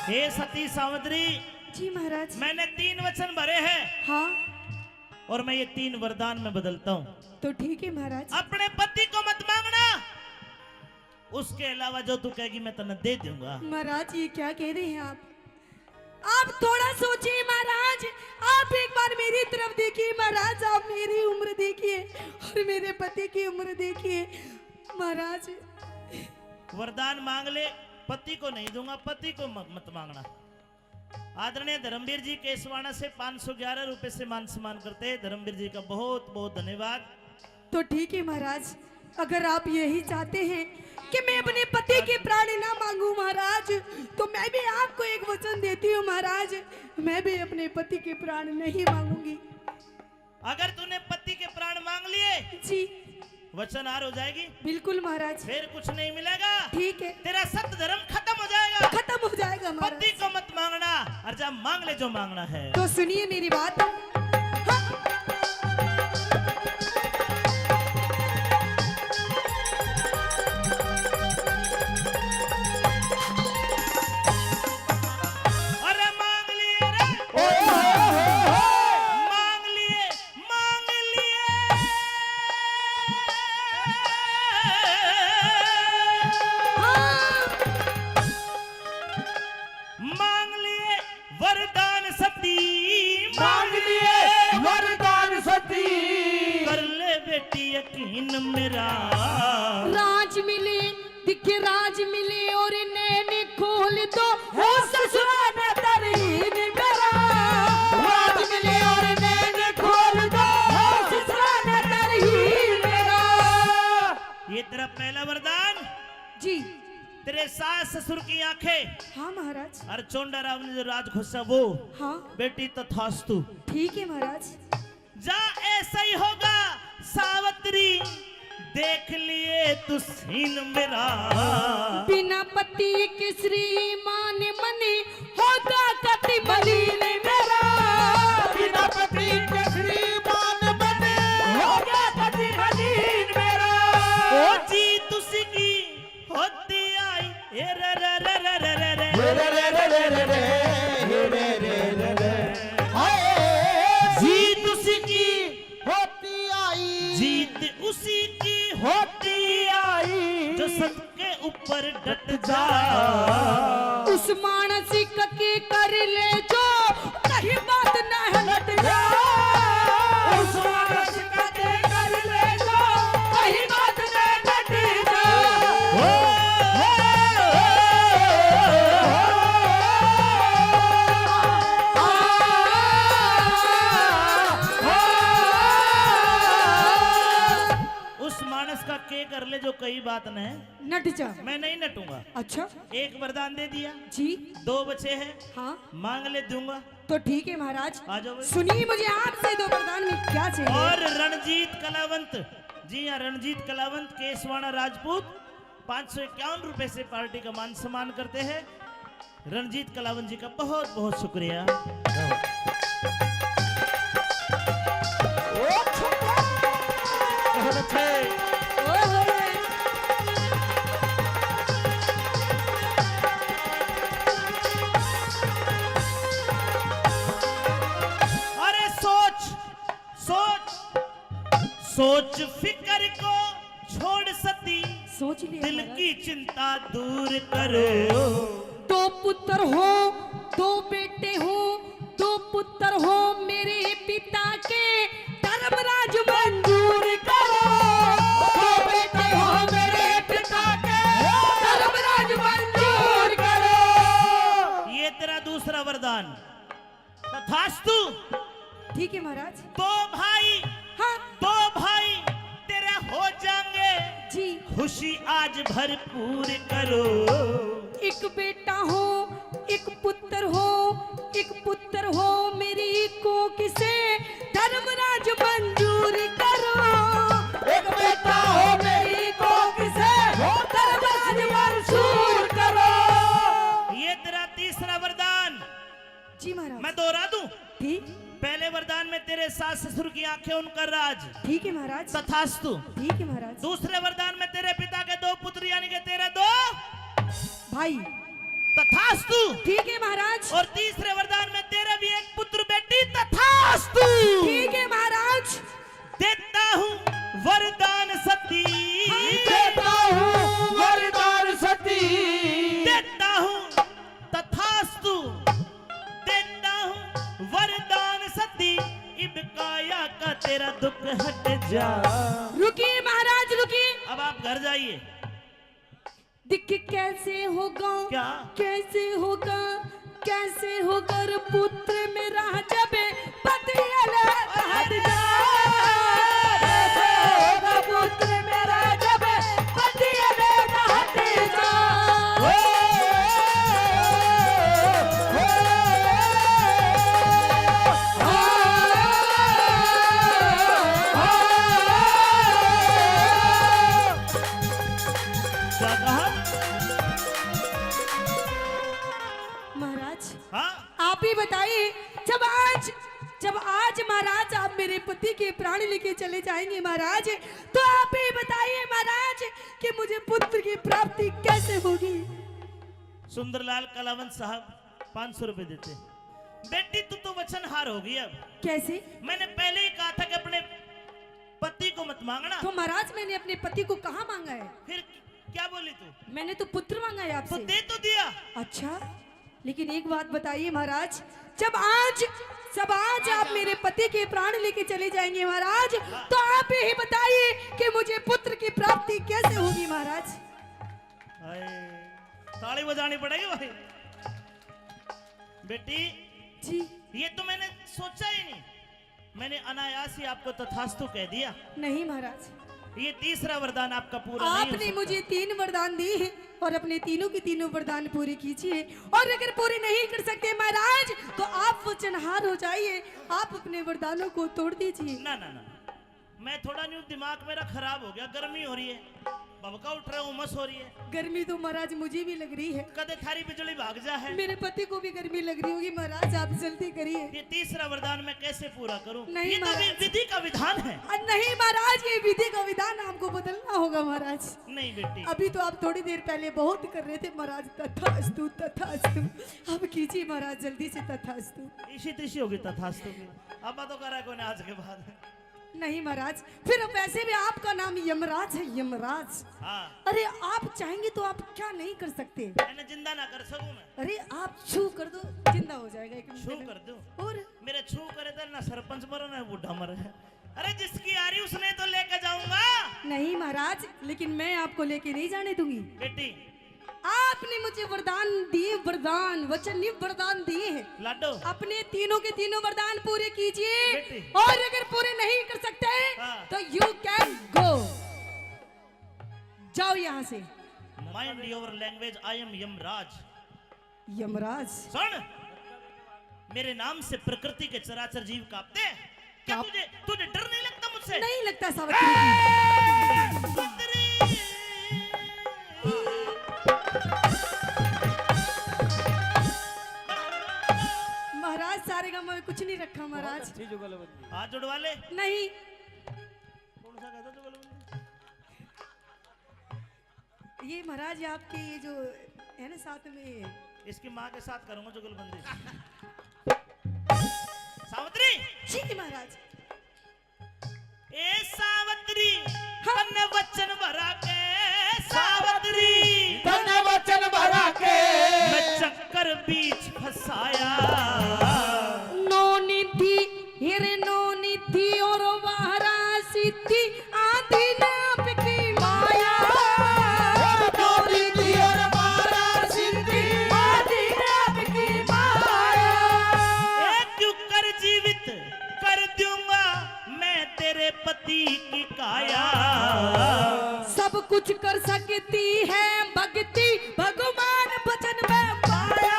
हे सती सावित्री, जी महाराज। मैंने तीन वचन भरे हैं। हाँ। और मैं ये तीन वरदान में बदलता हूँ। तो ठीक है महाराज। अपने पति को मत मांगना, उसके अलावा जो तू कहेगी मैं तन्ने दे दूंगा। महाराज, ये क्या कह रहे हैं आप? आप थोड़ा सोचिए महाराज, आप एक बार मेरी तरफ देखिए महाराज, आप मेरी उम्र देखिए और मेरे पति की उम्र देखिए महाराज। वरदान मांग ले, पति को नहीं दूंगा, पति को म-, मत मांगना। आदरणीय धर्मवीर जी केसवाणा से पाँच सौ ग्यारह रुपए से मान सम्मान करते हैं। धर्मवीर जी का बहुत बहुत धन्यवाद। तो ठीक है महाराज, अगर आप यही चाहते हैं कि मैं अपने पति के प्राण ना मांगू महाराज, तो मैं भी आपको एक वचन देती हूँ महाराज, मैं भी अपने पति के प्राण नहीं मांगूंगी। अगर तूने पति के प्राण मांग लिए, जी। वचन हार हो जाएगी। बिल्कुल महाराज। फिर कुछ नहीं मिलेगा। ठीक है। तेरा सत धर्म खत्म हो जाएगा। खत्म हो जाएगा महाराज। पति को मत मांगना, और जा मांग ले जो मांगना है। तो सुनिए मेरी बात। हाँ। अरे मांग लिए रे। ओ हो हो हो। मांग लिए, मांग लिए। हाँ। मांग लिए वरदान सती, मांग लिए वरदान सती। कर ले बेटी यकीन मेरा। राज मिले, दिखे राज मिले और नैन खोल दो, हो ससुरा ने तरहीन मेरा। राज मिले और नैन खोल दो, हो ससुरा ने तरहीन मेरा। ये तेरा पहला वरदान। जी। तेरे सास ससुर की आंखें। हाँ महाराज। और चोंडा राव ने जो राज खोसा वो। हाँ। बेटी तथास्तु। ठीक है महाराज। जा ऐसा ही होगा सावित्री, देख लिए तू सीन मेरा। बिना पति के श्रीमान मन, होगा कति मलिन मेरा। बिना पति के श्रीमान मन, होगा कति मलिन मेरा। ओ जीत उसकी होती आई, ए रे रे रे रे रे रे रे। हे रे रे रे रे रे, हे रे रे रे रे। हाय। जीत उसकी होती आई। जीत उसी की होती आई। जो सत के ऊपर डट जा। उस मानसिक के कर ले जो, कहीं बात न हट जा। उस मानसिक के कर ले जो, कहीं बात न हट जा। हो, हो, हो, हो। उस मानस का के कर ले जो कई बात न नट जा। मैं नहीं नटूंगा। अच्छा। एक वरदान दे दिया। जी। दो बचे हैं। हाँ। मांग ले, दूंगा। तो ठीक है महाराज। आ जाओ भाई। सुनिए, मुझे आपसे दो वरदान में क्या चाहिए। और रणजीत कलावंत, जी हाँ, रणजीत कलावंत, केसवाणा राजपूत, पाँच सौ इक्यावन रुपए से पार्टी का मान सम्मान करते हैं। रणजीत कलावंत जी का बहुत बहुत शुक्रिया। अरे सोच, सोच, सोच फिकर को छोड़ सती, सोच लिया दिल महाराज। की चिंता दूर करो। दो पुत्र हो, दो बेटे हो, दो पुत्र हो मेरे पिता के, धर्मराज मंजूर करो। दो बेटे हो मेरे पिता के, धर्मराज मंजूर करो। ये तेरा दूसरा वरदान। तथास्तु। ठीक है महाराज। दो भाई, हाँ। दो भाई तेरे हो जाएंगे। जी। खुशी आज भरपूर करो। एक बेटा हो, एक पुत्र हो, एक पुत्र हो मेरी कोख से, धर्मराज मंजूर करो। एक बेटा हो मेरी कोख से, धर्मराज मंजूर करो। ये तेरा तीसरा वरदान। जी महाराज। मैं दोहरा दूं। ठीक। पहले वरदान में तेरे सास ससुर की आंखें, उनका राज। ठीक है महाराज। तथास्तु। ठीक है महाराज। दूसरे वरदान में तेरे पिता के दो पुत्र यानी कि तेरे दो भाई। तथास्तु। ठीक है महाराज। और तीसरे वरदान में तेरे भी एक पुत्र बेटी। तथास्तु। ठीक है महाराज। देता हूँ वरदान सती। देता हूँ वरदान सती। देता हूँ तथास्तु। देता हूँ वरदान सती, इब काया का तेरा दुख हट जा। रुकिए महाराज, रुकिए। अब आप घर जाइए। दिख कैसे होगा, क्या? कैसे होगा, कैसे होगा रे पुत्र मेरा जब पति अलग हट जा। कैसे होगा पुत्र मेरा जब पति अलग हट जा। ओ, ओ, ओ, ओ, ओ, क्या कहा? महाराज, हाँ? आप ही बताइए, जब आज, जब आज महाराज आप मेरे पति के प्राण लेके चले जाएंगे महाराज, तो आप ही बताइए महाराज कि मुझे पुत्र की प्राप्ति कैसे होगी? सुंदरलाल कलावंत साहब पाँच सौ रुपए देते। बेटी, तू तो वचनहार हो गई अब। कैसे? मैंने पहले ही कहा था कि अपने पति को मत मांगना। तो महाराज, मैंने अपने पति को कहाँ मांगा है? फिर क्या बोली तू? मैंने तो पुत्र मांगा है आपसे। तो दे तो दिया। अच्छा, लेकिन एक बात बताइए महाराज, जब आज, जब आज आप मेरे पति के प्राण लेके चले जाएंगे महाराज, तो आप ही बताइए कि मुझे पुत्र की प्राप्ति कैसे होगी महाराज? हाय, ताली बजानी पड़ेगी भाई। बेटी, जी। ये तो मैंने सोचा ही नहीं। मैंने अनायास ही आपको तथास्तु कह दिया। नहीं महाराज। ये तीसरा वरदान आपका पूरा नहीं हो आपने सकता। मुझे तीन वरदान दिए हैं और अपने तीनों के तीनों वरदान पूरे कीजिए, और अगर पूरे नहीं कर सकते महाराज, तो आप वचनहार हो जाइए, आप अपने वरदानों को तोड़ दीजिए। ना, ना, ना, मैं थोड़ा न्यू दिमाग मेरा खराब हो गया, गर्मी हो रही है, भभका उठ रहा है, उमस हो रही है। गर्मी तो महाराज मुझे भी लग रही है। कदे थारी बिजली भाग जा है। मेरे पति को भी गर्मी लग रही होगी महाराज, आप जल्दी करिए। ये तीसरा वरदान मैं कैसे पूरा करूं? नहीं ये तो महाराज। वि-, विधि का विधान है। अ, नहीं महाराज, ये विधि का विधान आपको बदलना होगा महाराज। नहीं बेटी। अभी तो आप थोड़ी देर पहले बहुत कर रहे थे महाराज, तथास्तु, तथास्तु। अब कीजिए महाराज, जल्दी से तथास्तु। इसी तिसी होगी तथास्तु की। अब तो करा कोने आज के बाद। नहीं महाराज, फिर वैसे भी आपका नाम यमराज है, यमराज। हाँ। अरे, आप चाहेंगे तो आप क्या नहीं कर सकते? मैंने जिंदा ना कर सकूं मैं। अरे, आप छू कर दो, जिंदा हो जाएगा एक मिनट में। छू कर दूं? और? मेरे छू करे तो ना सरपंच मरे ना बूढ़ा मरे। अरे, जिसकी आ रही उसने तो लेके जाऊंगा। नहीं महाराज, लेकिन मैं आपको लेके नहीं जाने दूंगी। बेटी, आपने मुझे वरदान दिए, वरदान, वचन नहीं, वरदान दिए हैं। लाडो। अपने तीनों के तीनों वरदान पूरे कीजिए। बेटी। और अगर पूरे नहीं कर सकते, हाँ। तो you can go, जाओ यहाँ से। Mind your language, I am Yamraj. यमराज। सुन, मेरे नाम से प्रकृति के चराचर जीव कांपते हैं। क्या कांप- तुझे, तुझे डर नहीं लगता मुझसे? नहीं लगता सावित्री जी। ए, सावित्री। महाराज, सारे गामा में कुछ नहीं रखा महाराज। अच्छी जुगलबंदी। हाथ जुड़वा ले। नहीं। कौन सा कहता जुगलबंदी? ये महाराज, ये आपके, ये जो है ना साथ में, इसकी माँ के साथ करूंगा जुगलबंदी। सावित्री। जी महाराज। ए सावित्री, हाँ। तन्ने वचन भरा के सावित्री, तन्ने वचन भरा के मैं चक्कर बीच फंसाया। नौ निधि, हिर नौ निधि और बारह सिद्धि, आदि नाप की माया। नौ निधि और बारह सिद्धि, आदि नाप की माया। ए क्यों कर जीवित कर दूंगा मैं तेरे पति की काया। सब कुछ कर सकती है भक्ति, भगवान भजन में पाया।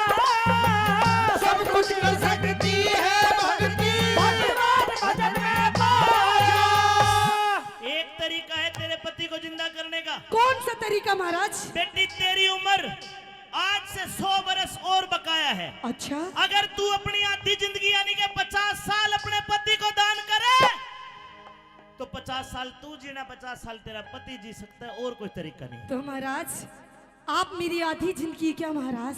सब कुछ कर सकती है भक्ति, भगवान भजन में पाया। एक तरीका है तेरे पति को जिंदा करने का। कौन सा तरीका महाराज? बेटी, तेरी उम्र आज से सौ बरस और बकाया है। अच्छा। अगर तू अपनी आधी जिंदगी यानी कि पचास साल अपने पति को दान करे, तो पचास साल तू जीना, पचास साल तेरा पति जी सकता है, और कोई तरीका नहीं। तो महाराज, आप मेरी आधी जिंदगी क्या महाराज,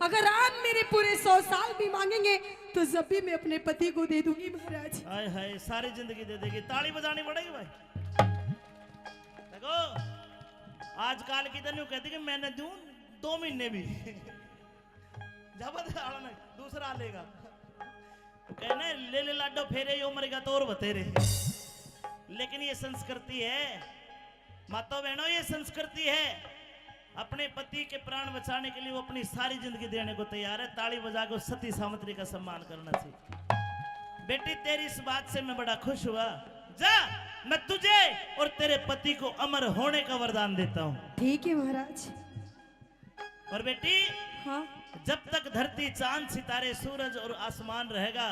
अगर आप मेरे पूरे सौ साल भी मांगेंगे तो जब भी मैं अपने पति को दे दूंगी महाराज। हाय हाय, सारी जिंदगी दे देगी। ताली बजानी पड़ेगी भाई। देखो, आजकल की तो न्यू कहती कि मैंने दूं दो महीने भी। जब आला नहीं, दूसरा लेगा। कहना है, ले ले लाडो फेरे, यो मरेगा तो और बतेरे। लेकिन ये संस्कृति है, माता बहनों, ये संस्कृति है। अपने पति के प्राण बचाने के लिए वो अपनी सारी जिंदगी देने को तैयार है। ताली बजा के उस सती सावित्री का सम्मान करना चाहिए। बेटी, तेरी इस बात से मैं बड़ा खुश हुआ। जा, मैं तुझे और तेरे पति को अमर होने का वरदान देता हूँ। ठीक है महाराज। और बेटी, हाँ। जब तक धरती, चांद, सितारे, सूरज और आसमान रहेगा,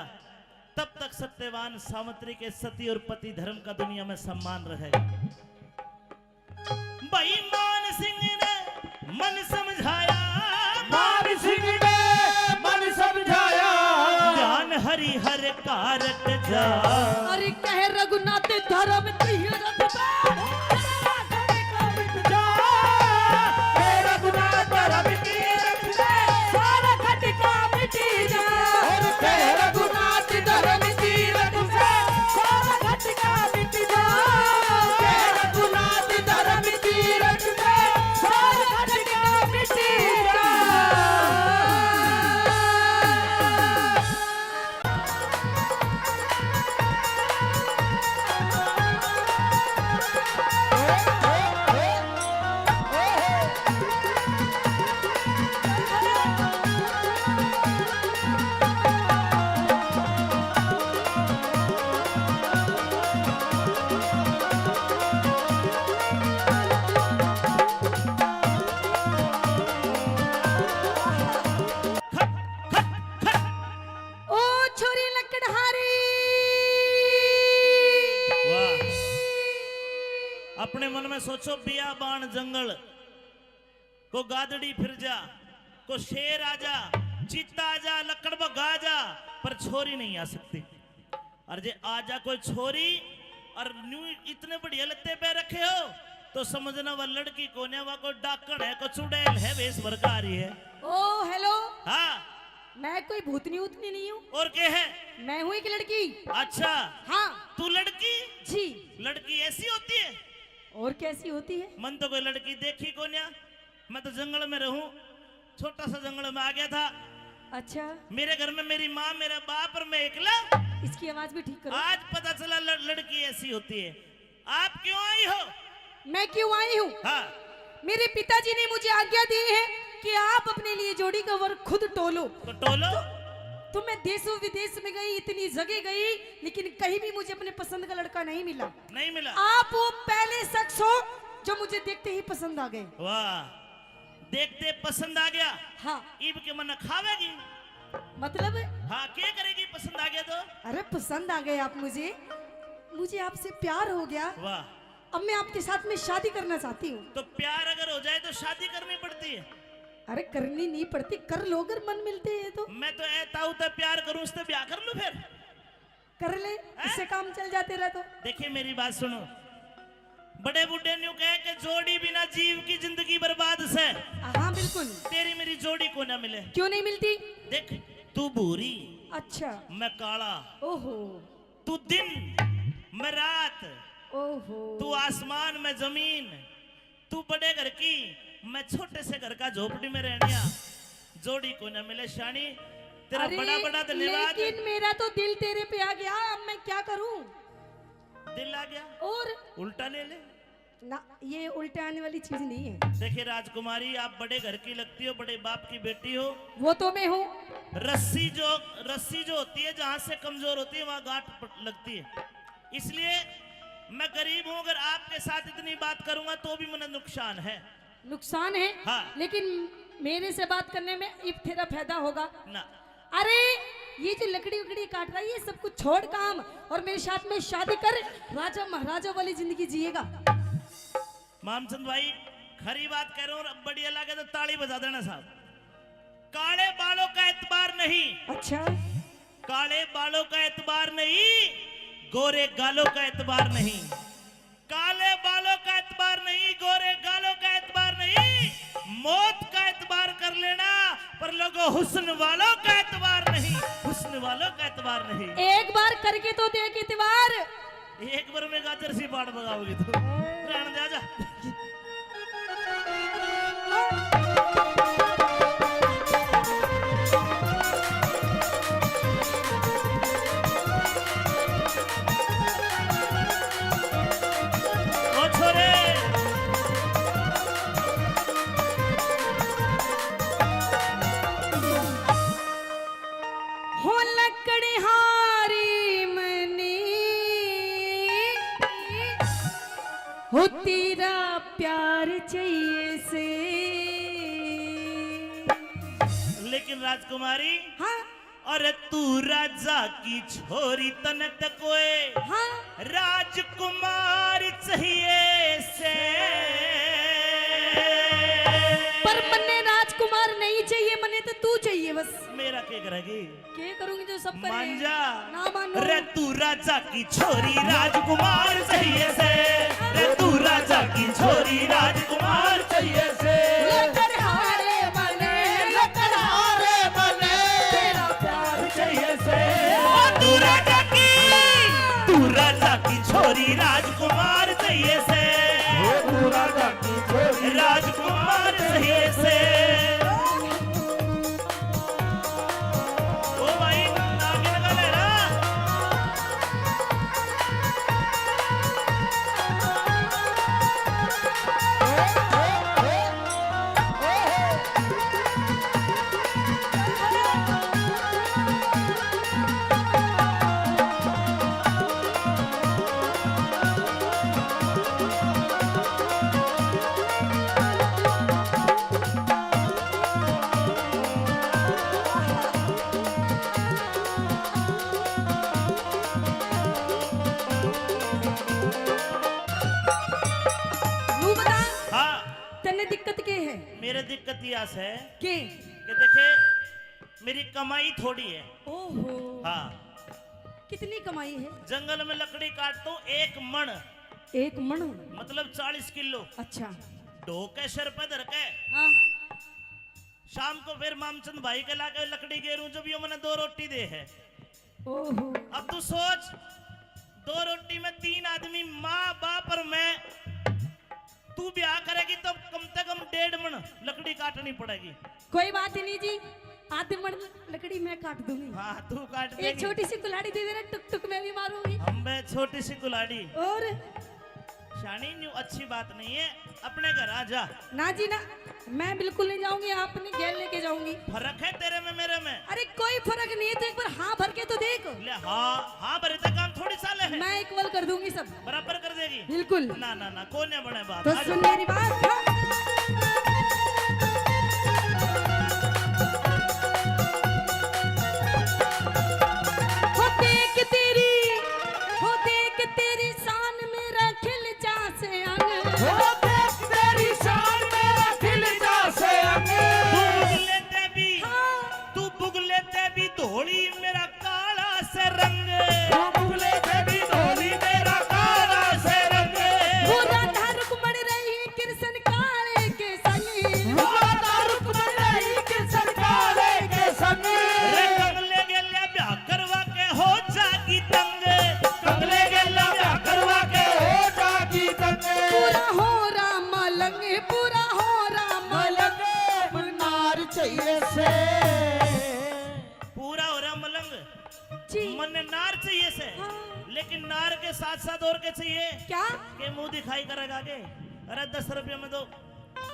तब तक सत्यवान सावित्री के सती और पति धर्म का दुनिया में सम्मान रहेगा। भाई मान सिंह ने मन समझाया, मान सिंह ने मन समझाया। ज्ञान हरि हर कारट जा। अरे कह रघुनाथ धर्म तीरथ पे, सारा खटका मिट जा। हे रघुनाथ धर्म तीरथ पे, सारा खटका मिट जा। और कह रघुनाथ धर्म तीरथ पे, सारा खटका मिट जा। हे रघुनाथ धर्म तीरथ पे, सारा खटका मिट जा। ओ छोरी लकड़हारी। वाह। अपने मन में सोचो, बियाबान जंगल, को गादड़ी फिर जा, को शेर आ जा, चीता आ जा, लकड़बग्घा आ जा, पर छोरी नहीं आ सकती। और जे आ जा कोई छोरी और न्यू इतने बढ़िया लत्ते पहन रखे हो, तो समझना वह लड़की कोन्या, वह कोई डाकण है, कोई चुड़ैल है, वेश भर का आ रही है। ओ हेलो। हाँ। मैं कोई भूतनी उतनी नहीं हूँ। और के है? मैं हूँ एक लड़की। अच्छा। हाँ। तू लड़की? जी। लड़की ऐसी होती है? और कैसी होती है? मन तो कोई लड़की देखी कोन्या, मैं तो जंगल में रहूं, छोटा सा जंगल में आ गया था। अच्छा। मेरे घर में मेरी माँ, मेरा बाप और मैं एकला। इसकी आवाज भी ठीक करो। आज पता चला ल-, लड़की ऐसी होती है। आप क्यों आई हो? मैं क्यों आई हूँ? हाँ। मेरे पिताजी ने मुझे आज्ञा दी है कि आप अपने लिए जोड़ी का वर खुद टोलो। तो टोलो। तो, तो मैं देशों विदेश में गई, इतनी जगह गई, लेकिन कहीं भी मुझे अपने पसंद का लड़का नहीं मिला। नहीं मिला। आप वो पहले शख्स हो जो मुझे देखते ही पसंद आ गए। वाह, देखते पसंद आ गया। हाँ। इब के मन खावेगी? मतलब? हाँ, क्या करेगी पसंद आ गया तो? अरे पसंद आ गए आप मुझे, मुझे आपसे प्यार हो गया। वाह, अब मैं आपके साथ में शादी करना चाहती हूँ। तो प्यार अगर हो जाए तो शादी करनी पड़ती है? अरे, करनी नहीं पड़ती, कर लो अगर मन मिलते हैं तो। मैं तो ए ताऊ ते प्यार करूं, उससे ब्याह कर लूं फिर। कर ले, हैं? इससे काम चल जाते रह तो। देखिए, मेरी बात सुनो, बड़े बूढ़े न्यू कहे कि जोड़ी बिना जीव की जिंदगी बर्बाद से। हाँ, बिल्कुल। तेरी मेरी जोड़ी को ना मिले। क्यों नहीं मिलती? देख, तू भूरी, अच्छा। मैं काला। ओहो। तू दिन, मैं रात। ओहो। तू आसमान, मैं जमीन। तू बड़े घर की, मैं छोटे से घर का झोपड़ी में रहनिया। जोड़ी को ना मिले शानी। तेरा अरे, बड़ा बड़ा धन्यवाद। लेकिन मेरा तो दिल तेरे पे आ गया, अब मैं क्या करूं? दिल आ गया? और? उल्टा ले ले। ना, ये उल्टे आने वाली चीज नहीं है। देखिए राजकुमारी, आप बड़े घर की लगती हो, बड़े बाप की बेटी हो। वो तो मैं हूँ। रस्सी जो, रस्सी जो होती है, जहाँ से कमजोर होती है, वहाँ गांठ पड़-, लगती है। इसलिए मैं गरीब हूँ, अगर आपके साथ इतनी बात करूंगा तो भी मुझे नुकसान है। नुकसान है? हाँ। लेकिन मेरे से बात करने में इब तेरा फायदा होगा ना। अरे, ये जो लकड़ी उकड़ी काट रहा है, ये सब कुछ छोड़ काम और मेरे साथ में शादी कर, राजा महाराजा वाली जिंदगी जिएगा। मामचंद भाई, खरी बात कह रहे हो, और अब बढ़िया लगे तो ताली बजा देना साहब। काले बालों का एतबार नहीं। अच्छा। काले बालों का एतबार नहीं, गोरे गालों का एतबार नहीं। काले बालों का एतबार नहीं, गोरे गालों का एतबार नहीं, मौत का एतबार कर लेना, पर लोगों, हुस्न वालों का एतबार नहीं, हुस्न वालों का एतबार नहीं। एक बार करके तो देख एतबार। एक बार में गाजर सी बाढ़ बगाओगे तू। रहने दे, आजा। ओ छोरे। हो लकड़हारी मनी, हो तेरा प्यार चाहिए से। लेकिन राजकुमारी, हाँ? अरे तू राजा की छोरी, तने त कोए, हाँ? राजकुमार चाहिए से। पर मन्ने राजकुमार नहीं चाहिए, मन्ने तो तू चाहिए बस। मेरा के करेगी? के करूंगी जो सब करे। मान जा। ना मानू। रे तू राजा की छोरी, राजकुमार चाहिए से। रे तू राजा की छोरी, राजकुमार चाहिए से। लकर हारे मने, लकर हारे मने, तेरा प्यार चाहिए से। ओ तू राजा की, तू राजा की छोरी, राजकुमार चाहिए से। ओ तू राजा की छोरी, राजकुमार चाहिए से। ओ भाई, नागिन का लहरा। नू बता, हाँ। तन्ने दिक्कत के है? मेरे दिक्कत या है के? कि देखे, मेरी कमाई थोड़ी है। ओहो। हाँ। कितनी कमाई है? जंगल में लकड़ी काटता हूँ, एक मण। एक मण? मतलब चालीस किलो। अच्छा। ढो के सिर पे धर के। हाँ। शाम को फिर मामचंद भाई के लाके लकड़ी गेरूं, जब यो मने दो रोटी दे है। ओहो। अब तू सोच, दो रोटी में तीन आदमी, माँ, बाप और मैं, तू ब्याह करेगी तो कम से कम डेढ़ मण लकड़ी काटनी पड़ेगी। कोई बात ही नहीं जी, आधे मण लकड़ी मैं काट दूंगी। हाँ, तू काट एक देगी। छोटी सी कुल्हाड़ी दे देना, टुक टुक मैं भी मारूंगी। हम बे छोटी सी कुल्हाड़ी। और? शानी, न्यू अच्छी बात नहीं है, अपने घर आ जा। ना जी ना, मैं बिल्कुल नहीं जाऊंगी, आप अपनी गैल लेके जाऊंगी। फर्क है तेरे में मेरे में। अरे कोई फर्क नहीं है, तू एक बार हाँ भर के तो देख। ले हाँ, हाँ भरे तक काम थोड़ी साले है। मैं इक्वल कर दूंगी सब। बराबर कर देगी। बिल्कुल। ना, ना, ना, कोन्या बने बात। तो आज सुन मेरी बात। हो देख तेरी, हो देख तेरी शान मेरा खिल जा से। मन्ने नार चाहिए से, हाँ। लेकिन नार के साथ साथ और के चाहिए? क्या? के मुंह दिखाई करेगा के? अरे, दस रुपया में तो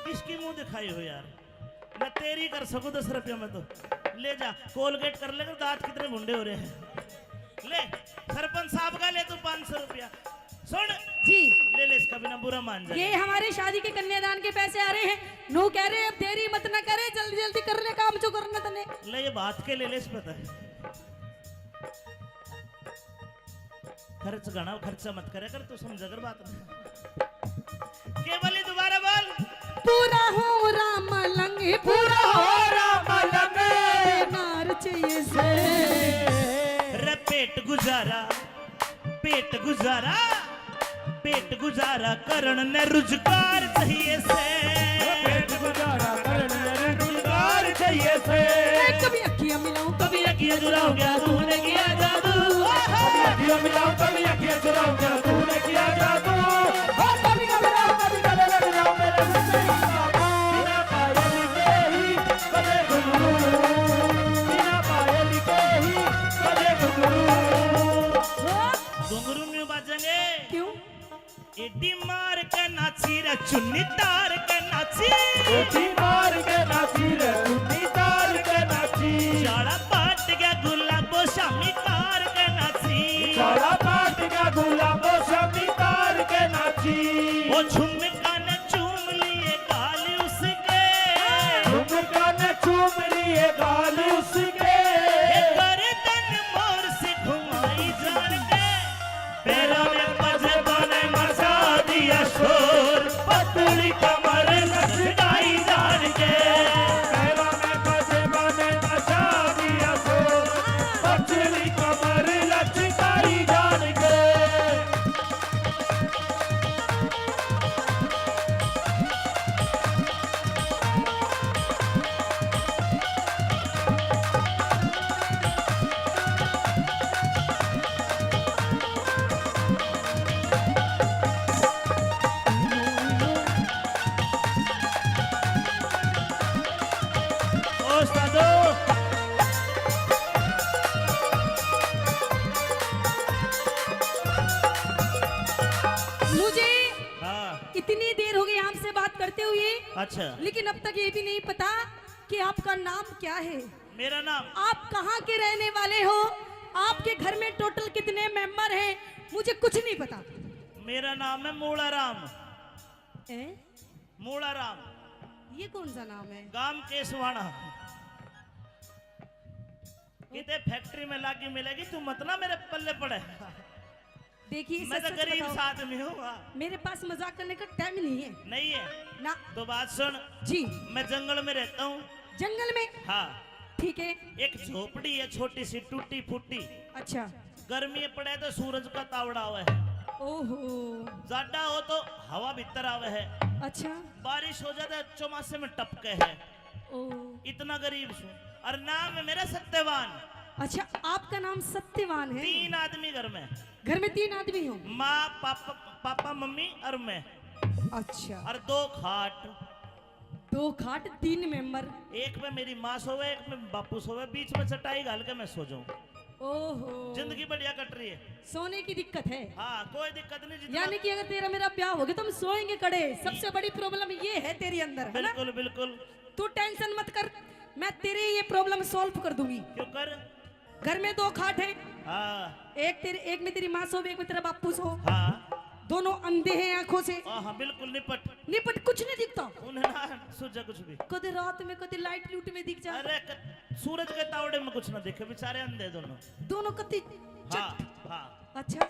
किसकी मुंह दिखाई हो यार? मैं तेरी कर सकूं दस रुपया में तो। ले जा, कोलगेट कर ले, दांत कितने भुंडे हो रहे हैं। ले, सरपंच साहब का ले तू पाँच सौ रुपया। सुन जी। ले ले, इसका बिना बुरा मान जाए। ये हमारे शादी के कन्यादान के पैसे आ रहे हैं। नू कह रहे, अब देरी मत ना करे, जल्दी जल्दी कर ले काम जो करना तने। ले, ये बात के ले ले, इस पता है। खर्च घना, खर्चा मत करे कर, तू समझा कर बात में। केवली, दोबारा बोल। पूरा हो राम लंग, पूरा हो राम लंग। नार चाहिए से। रे पेट गुजारा, पेट गुजारा, पेट गुजारा करण ने रुजगार चाहिए से। पेट गुजारा करण ने रुजगार चाहिए से। मैं कभी अखियां मिलाऊं, कभी अखियां चुराऊं, क्या तूने किया जादू? कभी अखियां मिलाऊं, कभी अखियां चुराऊं, क्या तूने किया जादू? ओ कभी घबराऊं, कभी गले लग जाऊं, मेरे बिना पायल के ही बजे घुंघरू, बिना पायल के ही बजे घुंघरू। घुंघरू न्यू बाजेंगे। क्यों? एडी मार के नाची रे चुन्नी तार के नाची। एडी मार के नाची रे चुन्नी तार के नाची। जाला पाट गया गुलाबो शामी तार के नाची। जाला पाट गया गुलाबो शामी तार के नाची। ओ झुमका ने चूम लिए गाल उसके। झुमका ने चूम लिए गाल उसके। ये गर्दन मोर से घुमाई जान के। पैरों में पजेबाने मचा दिया शोर, पतली कमर लचकाई जान के। पैरों में पजेबाने मचा दिया शोर, पतली कमर लचकाई जान के। मुझे हाँ। इतनी देर हो गई आपसे बात करते हुए, अच्छा। लेकिन अब तक ये भी नहीं पता कि आपका नाम क्या है। मेरा नाम? आप कहाँ के रहने वाले हो? आपके घर में टोटल कितने मेंबर हैं? मुझे कुछ नहीं पता। मेरा नाम है मूला राम। ए? मूला राम। ये कौन सा नाम है? गांव केसवाना। किते फैक्ट्री में लागी मिलेगी, तू मत ना मेरे पल्ले पड़े। देखिए, मैं तो गरीब सा आदमी हूँ। मेरे पास मजाक करने का टाइम नहीं है। नहीं है ना। तो बात सुन जी। मैं जंगल में रहता हूँ। जंगल में? हाँ। ठीक है। एक झोपड़ी है छोटी सी टूटी फूटी। अच्छा। गर्मी पड़े तो सूरज का तावड़ा आवे है। ओहो। ज्यादा हो तो हवा भीतर आवे है। अच्छा। बारिश हो जाए तो चौमासे में टपके है। ओ। इतना गरीब सूं। और नाम है मेरा सत्यवान। अच्छा, आपका नाम सत्यवान है? तीन आदमी घर में। घर में तीन आदमी हो? माँ, पापा, पापा, मम्मी और मैं। अच्छा। और दो खाट। दो खाट, तीन मेंबर। एक में मेरी माँ सोवे, एक में बापू सोवे, बीच में चटाई घाल के मैं सो जाऊं। ओहो। जिंदगी बढ़िया कट रही है। सोने की दिक्कत है? हाँ, कोई दिक्कत नहीं। जितना यानी कि अगर तेरा मेरा ब्याह हो गया तो हम सोएंगे कड़े। सबसे बड़ी प्रॉब्लम ये है तेरे अंदर, है ना? बिल्कुल, बिल्कुल। तू टेंशन मत कर, मैं तेरी ये प्रॉब्लम सॉल्व कर दूंगी। क्यों कर? घर में दो खाट हैं। हाँ। एक तेरे, एक में तेरी माँ सो, एक में तेरा बापू सो। हाँ। दोनों अंधे हैं आंखों से। हाँ, हाँ, बिल्कुल निपट। निपट, कुछ नहीं दिखता। उन्हें ना सूझे कुछ भी। कदे रात में, कदे लाइट लूट में दिख जा। अरे, क-, सूरज के तावड़े में कुछ ना दिखे, बेचारे अंधे दोनों। दोनों कति हाँ, चट। हाँ। अच्छा,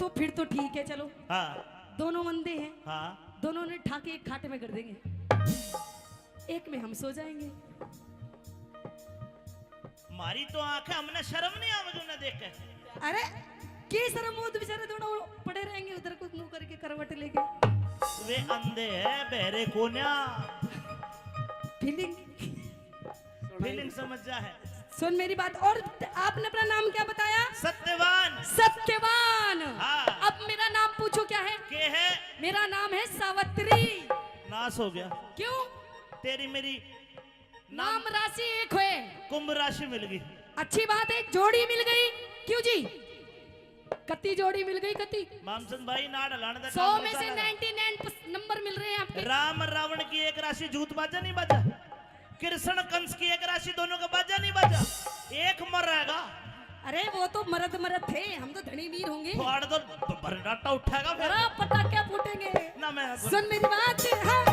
तो फिर तो ठीक है, चलो। हाँ। दोनों अंधे हैं। हाँ। दोनों ने ठाके एक खाट में कर देंगे, एक में हम सो जाएंगे। मारी तो आंख है, हमने शर्म नहीं आवे जो ना देख के। अरे, की शर्म हो, तो बेचारे दोनों पड़े रहेंगे उधर, कुछ मुंह करके करवट लेके। वे अंधे हैं, बहरे कोन्या। फीलिंग। फीलिंग समझ जा है। सुन मेरी बात, और आपने अपना नाम क्या बताया? सत्यवान। सत्यवान। हाँ। अब मेरा नाम पूछो क्या है? के है? मेरा नाम है सावित्री। नाश हो गया। क्यों? तेरी मेरी नाम राशि एक होए। कुंभ राशि मिल गई। अच्छी बात है, एक जोड़ी मिल गई। क्यों जी? कत्ती जोड़ी मिल गई, कत्ती? मामचंद भाई, ना ढलान दे, सौ में से नाइंटी नाइन नंबर मिल रहे हैं आपके। राम रावण की एक राशि जूत बाजा नहीं बाजा, कृष्ण कंस की एक राशि दोनों का बाजा नहीं बाजा, एक मर रहेगा। अरे, वो तो मर्द मर्द थे, हम तो धनी वीर होंगे। फाड़ दो, ब-, बरनाटा उठेगा फिर। अरे, पटाखे फूटेंगे। ना, मैं सुन मेरी बात, हाँ।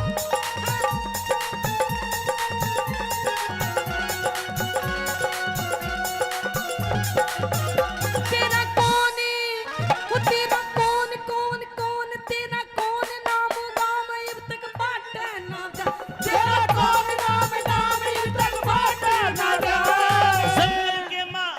तेरा कौन, वो तेरा कौन, कौन, कौन, तेरा कौन नाम, नाम इब तक पाटे ना जा। तेरा कौन नाम, नाम इब तक पाटे ना जा। जंगल के माँ,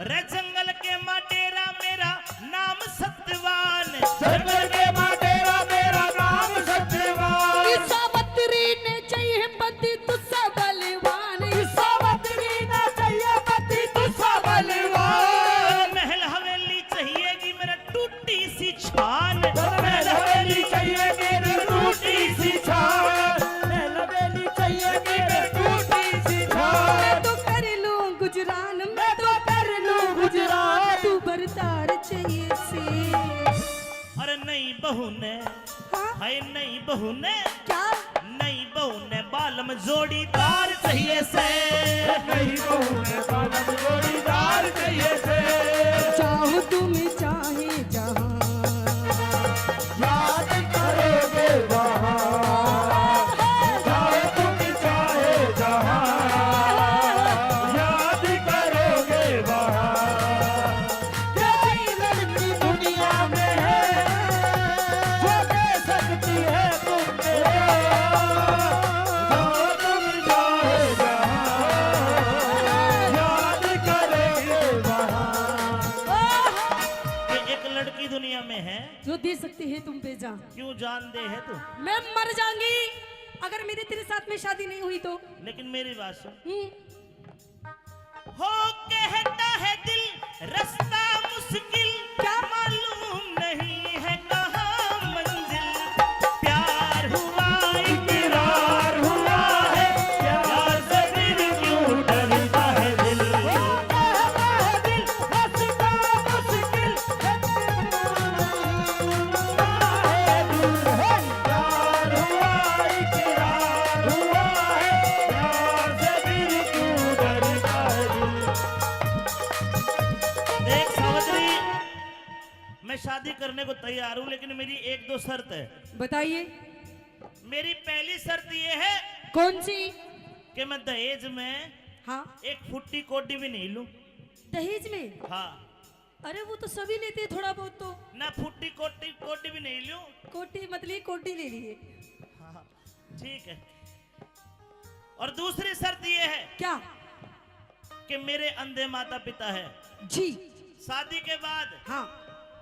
रे जंगल के माँ डेरा मेरा नाम सत्यवान। जंगल के माँ डेरा मेरा नाम सत्यवान। ईसावतरी ने चाहिए पति तुझसे बलवान। ईसावतरी ने चाहिए पति तुझसे बलवान। महल हवेली चाहिएगी मेरा टूटी सी छान। महल हवेली चाहिएगी मेरा टूटी सी छान। महल हवेली चाहिएगी मेरा टूटी सी छान। मैं तो कर लूं गुजरान, मैं तो कर लूं गुजरान। तू बरदार चाहिए से। अरे नई बहू ने, हाँ? हाय नई बहू ने, क्या? नई बहू ने बालम जोड़ीदार चाहिए से। नई बहू ने बालम जोड़ीदार चाहिए से। चाहो तुम चाहे जहां, याद करोगे वहां। चाहो तुम चाहे जहां, याद करोगे वहां। क्या ही लड़की दुनिया में है, जो दे सकती है तुम पे प्यार? जो तुम चाहे जहां, याद करेंगे वहां। कि एक लड़की दुनिया में है, जो दे सकती है तुम पे जान। क्यों जान दे है तू? मैं मर जाऊंगी अगर मेरी तेरे साथ में शादी नहीं हुई तो। लेकिन मेरी बात सुन। हम्म। हो कहता है दिल रास्ता मुश्किल, क्या? मालूम नहीं है कहाँ मंजिल। प्यार हुआ इकरार हुआ है, प्यार से फिर क्यों डरता है दिल? वो कहता है दिल रास्ता मुश्किल, प्यार हुआ, इकरार हुआ है, प्यार से फिर क्यों डरता है दिल? देख सावित्री, मैं शादी करने को तैयार हूँ, लेकिन मेरी एक दो शर्त है। बताइए। मेरी पहली शर्त ये है। कौन सी? कि मैं दहेज में, हाँ। एक फुट्टी कौड़ी भी नहीं लूं। दहेज में? हाँ। अरे, वो तो सभी लेते हैं थोड़ा बहुत तो। ना फुट्टी कोटी, कोटी भी नहीं लूं। कोटी मतलब कोटी ले लिए। हाँ, ठीक है। और दूसरी शर्त ये है। क्या? कि मेरे अंधे माता पिता है। जी। शादी के बाद, हाँ।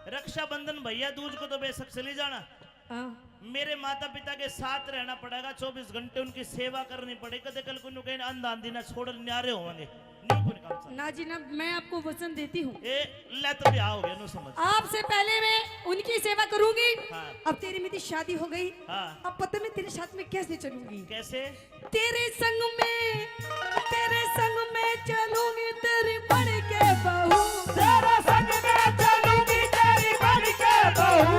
रक्षाबंधन, भैया दूज को तो बेशक चली जाना, हाँ। मेरे माता पिता के साथ रहना पड़ेगा, चौबीस घंटे उनकी सेवा करनी पड़ेगी। कदे कल को न्यू कहीं अंधा आंधी ना छोड़, न्यारे होंगे, न्यू कोई काम चल। ना जी ना, मैं आपको वचन देती हूँ। ए, ले तो ब्याह हो गया, नो समझ। आपसे पहले मैं उनकी सेवा करूंगी। हाँ। अब तेरी मेरी शादी हो गई। हाँ। अब पता मैं तेरे साथ में कैसे चलूंगी? कैसे? तेरे संग में, तेरे संग में चलूंगी तेरी बन के बहू। तेरे संग में चलूंगी तेरी बन के बहू।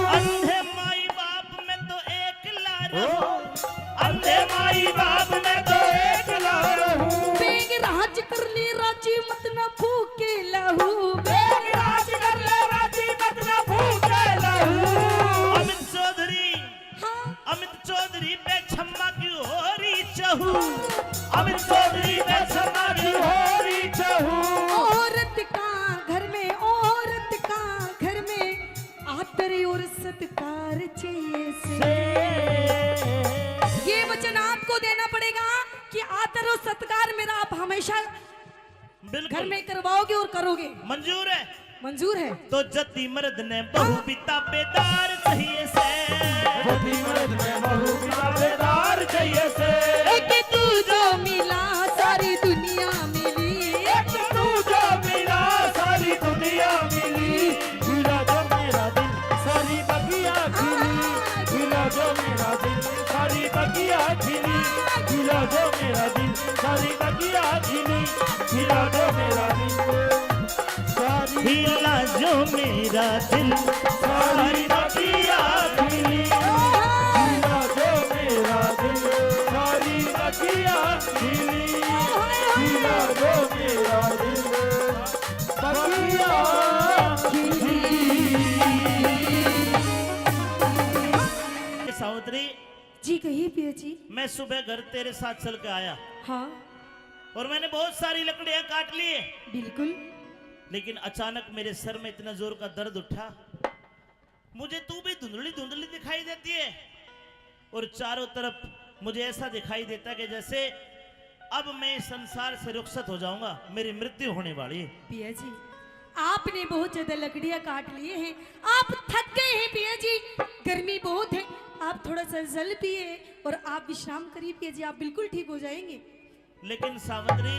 अंधे माई बाप में तो एकला रहूं। अंधे माई बाप में तो एकला रहूं। बेग राज कर ले राजी मत ना फूके लहू। बेग राज कर ले राजी मत ना फूके लहू। अमित चौधरी, हाँ। अमित चौधरी पे छम्मा की हो रही चहू। अमित चौधरी पे छम्मा की हो रही चहू। औरत का घर में, औरत का घर में आदर और सत्कार चाहिए से। ये वचन आपको देना पड़ेगा कि आदर और सत्कार मेरा आप हमेशा बिल्कुल। घर में करवाओगे और करोगे। मंजूर है? मंजूर है। तो जति मर्द ने बहू भी ताबेदार चाहिए से। जति मर्द ने बहू भी ताबेदार चाहिए से। एक तू जो मिला सारी दुनिया मिली। एक तू जो मिला सारी दुनिया मिली। खिला जो मेरा दिल सारी बगिया खिली। खिला जो मेरा दिल सारी बगिया खिली। खिला जो मेरा दिल सारी बगिया खिली। खिला जो मेरा दिल। मेरा दिल सारी रतिया खिली, खिला दो मेरा दिल सारी रतिया खिली, खिला दो मेरा दिल रतिया खिली। सावित्री, जी कहिए पिया जी। मैं सुबह घर तेरे साथ चल के आया। हाँ। और मैंने बहुत सारी लकड़ियां काट ली। बिल्कुल। लेकिन अचानक मेरे सर में इतना जोर का दर्द उठा, मुझे तू भी धुंधली धुंधली दिखाई देती है और चारों तरफ मुझे ऐसा दिखाई देता कि जैसे अब मैं इस संसार से रुखसत हो जाऊंगा, मेरी मृत्यु होने वाली है। पिया जी, आपने बहुत ज्यादा लकड़ियां काट लिए हैं, आप थक गए हैं पिया जी, गर्मी बहुत है, आप थोड़ा सा जल पिए और आप विश्राम करिए पिया जी, आप बिल्कुल ठीक हो जाएंगे। लेकिन सावित्री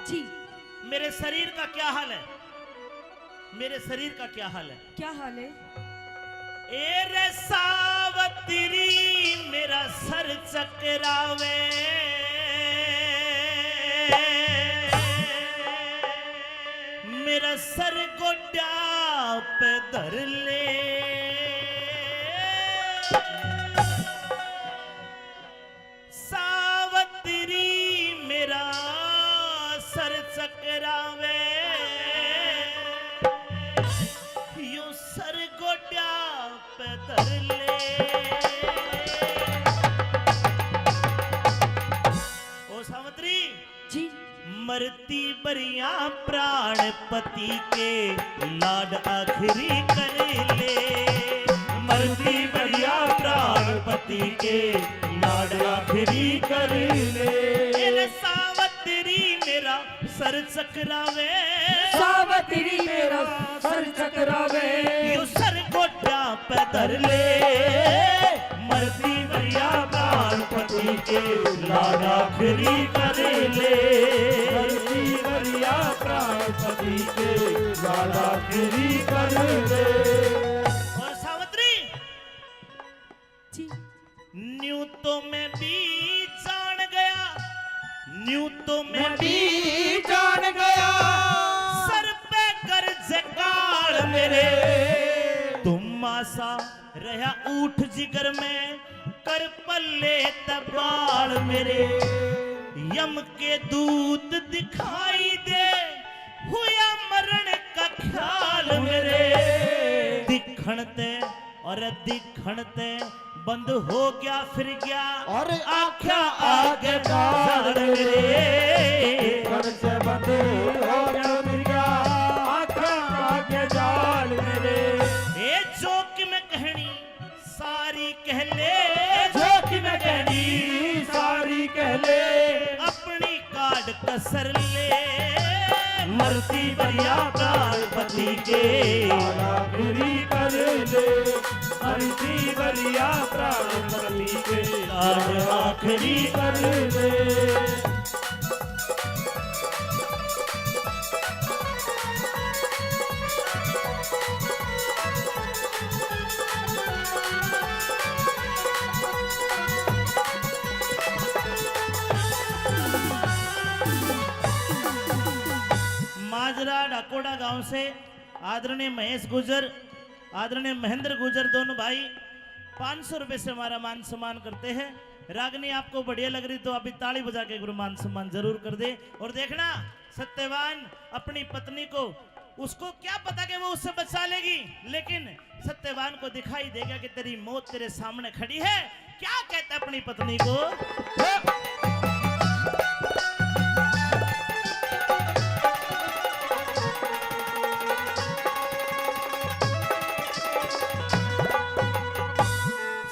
जी, मेरे शरीर का क्या हाल है? मेरे शरीर का क्या हाल है? क्या हाल है? ए रे सावित्री, मेरा सर चकरावे, मेरा सर गोड्या पे धर ले। सावित्री, मेरा सर चकरावे, यो सर गोड्या पे धर ले। ओ सावित्री, जी। मरती बरिया प्राण पति के लाड आखिरी कर ले, मरती बरिया प्राण पति के लाड आखिरी कर ले। ए रे सावित्री, मेरा सर चकरावे, सावित्री, मेरा सर चकरावे, यो सर गोड्या पे धर ले, मरती बरिया प्राण पति के लाड आखिरी कर ले, मरती बरिया प्राण पति के लाड आखिरी कर ले। और सावित्री, जी। न्यू तो मैं भी जान गया, न्यू तो मैं मैं भी जान गया। सर पे गरज काल मेरे, धुम्मा सा रहा ऊठ जिगर में, कर पल्ले तै बाल मेरे। यम के दूत दिखाई दे, हुआ मरण का ख्याल मेरे। दिखण ते और दिखण ते बंद हो गया फिर गया और आख्या आगे जाल मेरे। दिखण ते बंद हो गया फिर गया आख्या आगे जाल मेरे। ए जो कि मैं कहनी सारी कह ले, जो कि मैं कहनी सारी कह ले। अपनी काट कसर ले। मरती बरिया प्राण पति के लाड आखिरी कर ले, मरती बरिया प्राण पति के लाड आखिरी कर ले। माजरा डाकोड़ा गांव से आदरणीय महेश गुर्जर, आदरणीय महेंद्र गुर्जर, दोनों भाई पाँच सौ रुपए से हमारा मान सम्मान करते हैं। रागनी आपको बढ़िया लग रही तो अभी ताली बजा के एक बार मान सम्मान जरूर कर दे। और देखना, सत्यवान अपनी पत्नी को, उसको क्या पता कि वो उससे बचा लेगी, लेकिन सत्यवान को दिखाई देगा कि तेरी मौत तेरे सामने खड़ी है। क्या कहता अपनी पत्नी को?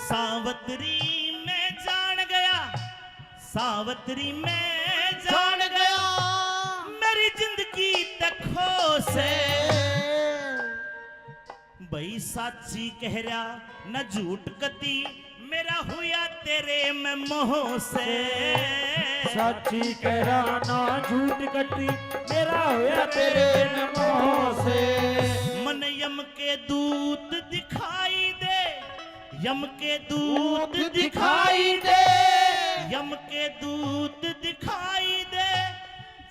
सावतरी मैं जान गया, सावतरी मैं जान गया, मेरी जिंदगी तक खो से। भाई साची कह रहा ना झूठ कती, मेरा हुआ तेरे में मोह से। साची कह रहा ना झूठ कती, मेरा हुआ तेरे में मोह से। मन यम के दूत दिखाई दे, यम के दूत दिखाई दे, यम के दूत दिखाई दे,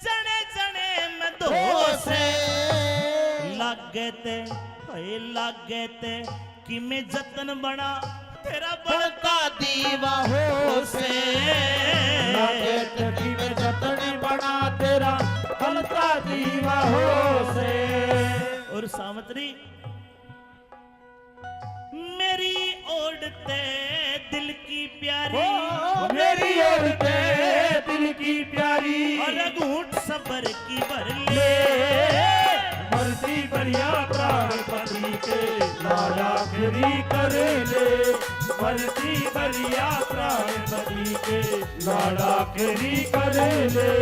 जने जने में धो से। लग लागत है, लागत है कि मैं जतन बना तेरा बलता दीवा हो से। लागत है कि मैं जतन बना तेरा बलता दीवा हो से। और सावित्री, मेरी ओड़ ते दिल की प्यारी, ओ, मेरी ओड़ ते दिल की प्यारी, और घूंट सबर की भर ले। मरती भरिया प्राण पति के लाड़ आखिरी कर ले। मरती भरिया प्राण पति के लाड़ आखिरी कर ले।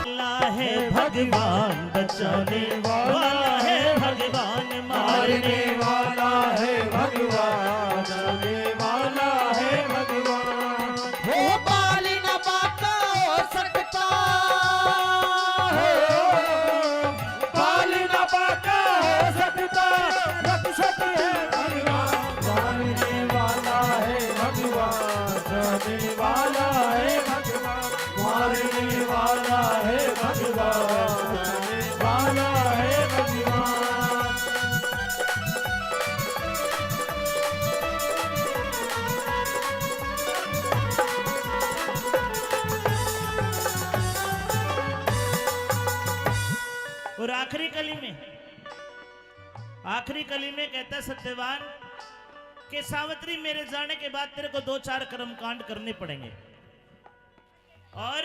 वाला है भगवान, बचाने वाला है भगवान, मारने वाला है भगवान, बचाने वाला है भगवान। वो बाल न बांका हो सकता, हो बाल न बांका हो सकता, रक्षक है भगवान, मारने वाला है भगवान, बचाने वाला है भगवान, मारने वाला है भगवान, बचाने वाला है भगवान। और आखिरी कली में, आखिरी कली में कहता है सत्यवान कि सावित्री, मेरे जाने के बाद तेरे को दो चार कर्म कांड करने पड़ेंगे। और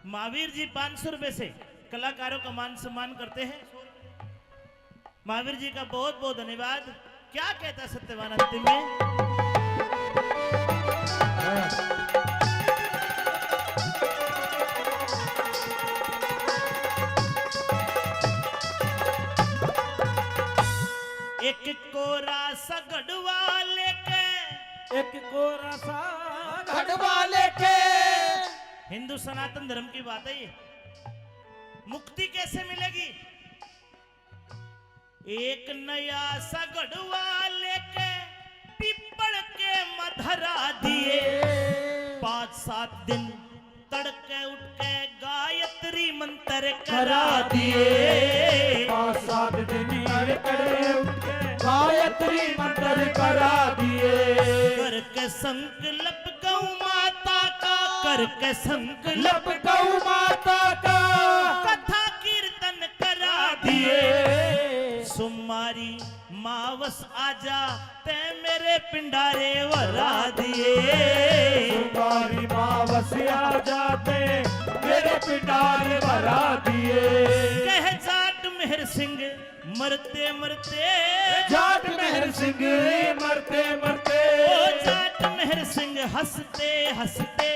महावीर जी पाँच सौ रुपए से कलाकारों का मान सम्मान करते हैं। महावीर जी का बहुत बहुत धन्यवाद। क्या कहता सत्यवान अंतिम में? एक कोरा सा घड़वा लेके, एक कोरा सा घड़वा लेके। हिंदू सनातन धर्म की बात है ये। मुक्ति कैसे मिलेगी? एक नया सा घड़वा लेके पीपल के मधरा दिए। पाँच सात दिन तड़के उठ के गायत्री मंत्र करा दिए। पाँच सात दिन तड़के उठ के गायत्री मंत्र करा दिए। करके संकल्प गौ माता का, करके संकल्प गौ माता का, कथा कीर्तन करा दिए। सुमारी मावस आजा, तै मेरे पिंडारे भरा दिए। सुमारी मावस आजा, तै मेरे पिंडारे भरा दिए। कह जाट मेहर सिंह मरते मरते, जाट मेहर सिंह मरते मरते, ओ जाट मेहर सिंह हंसते हंसते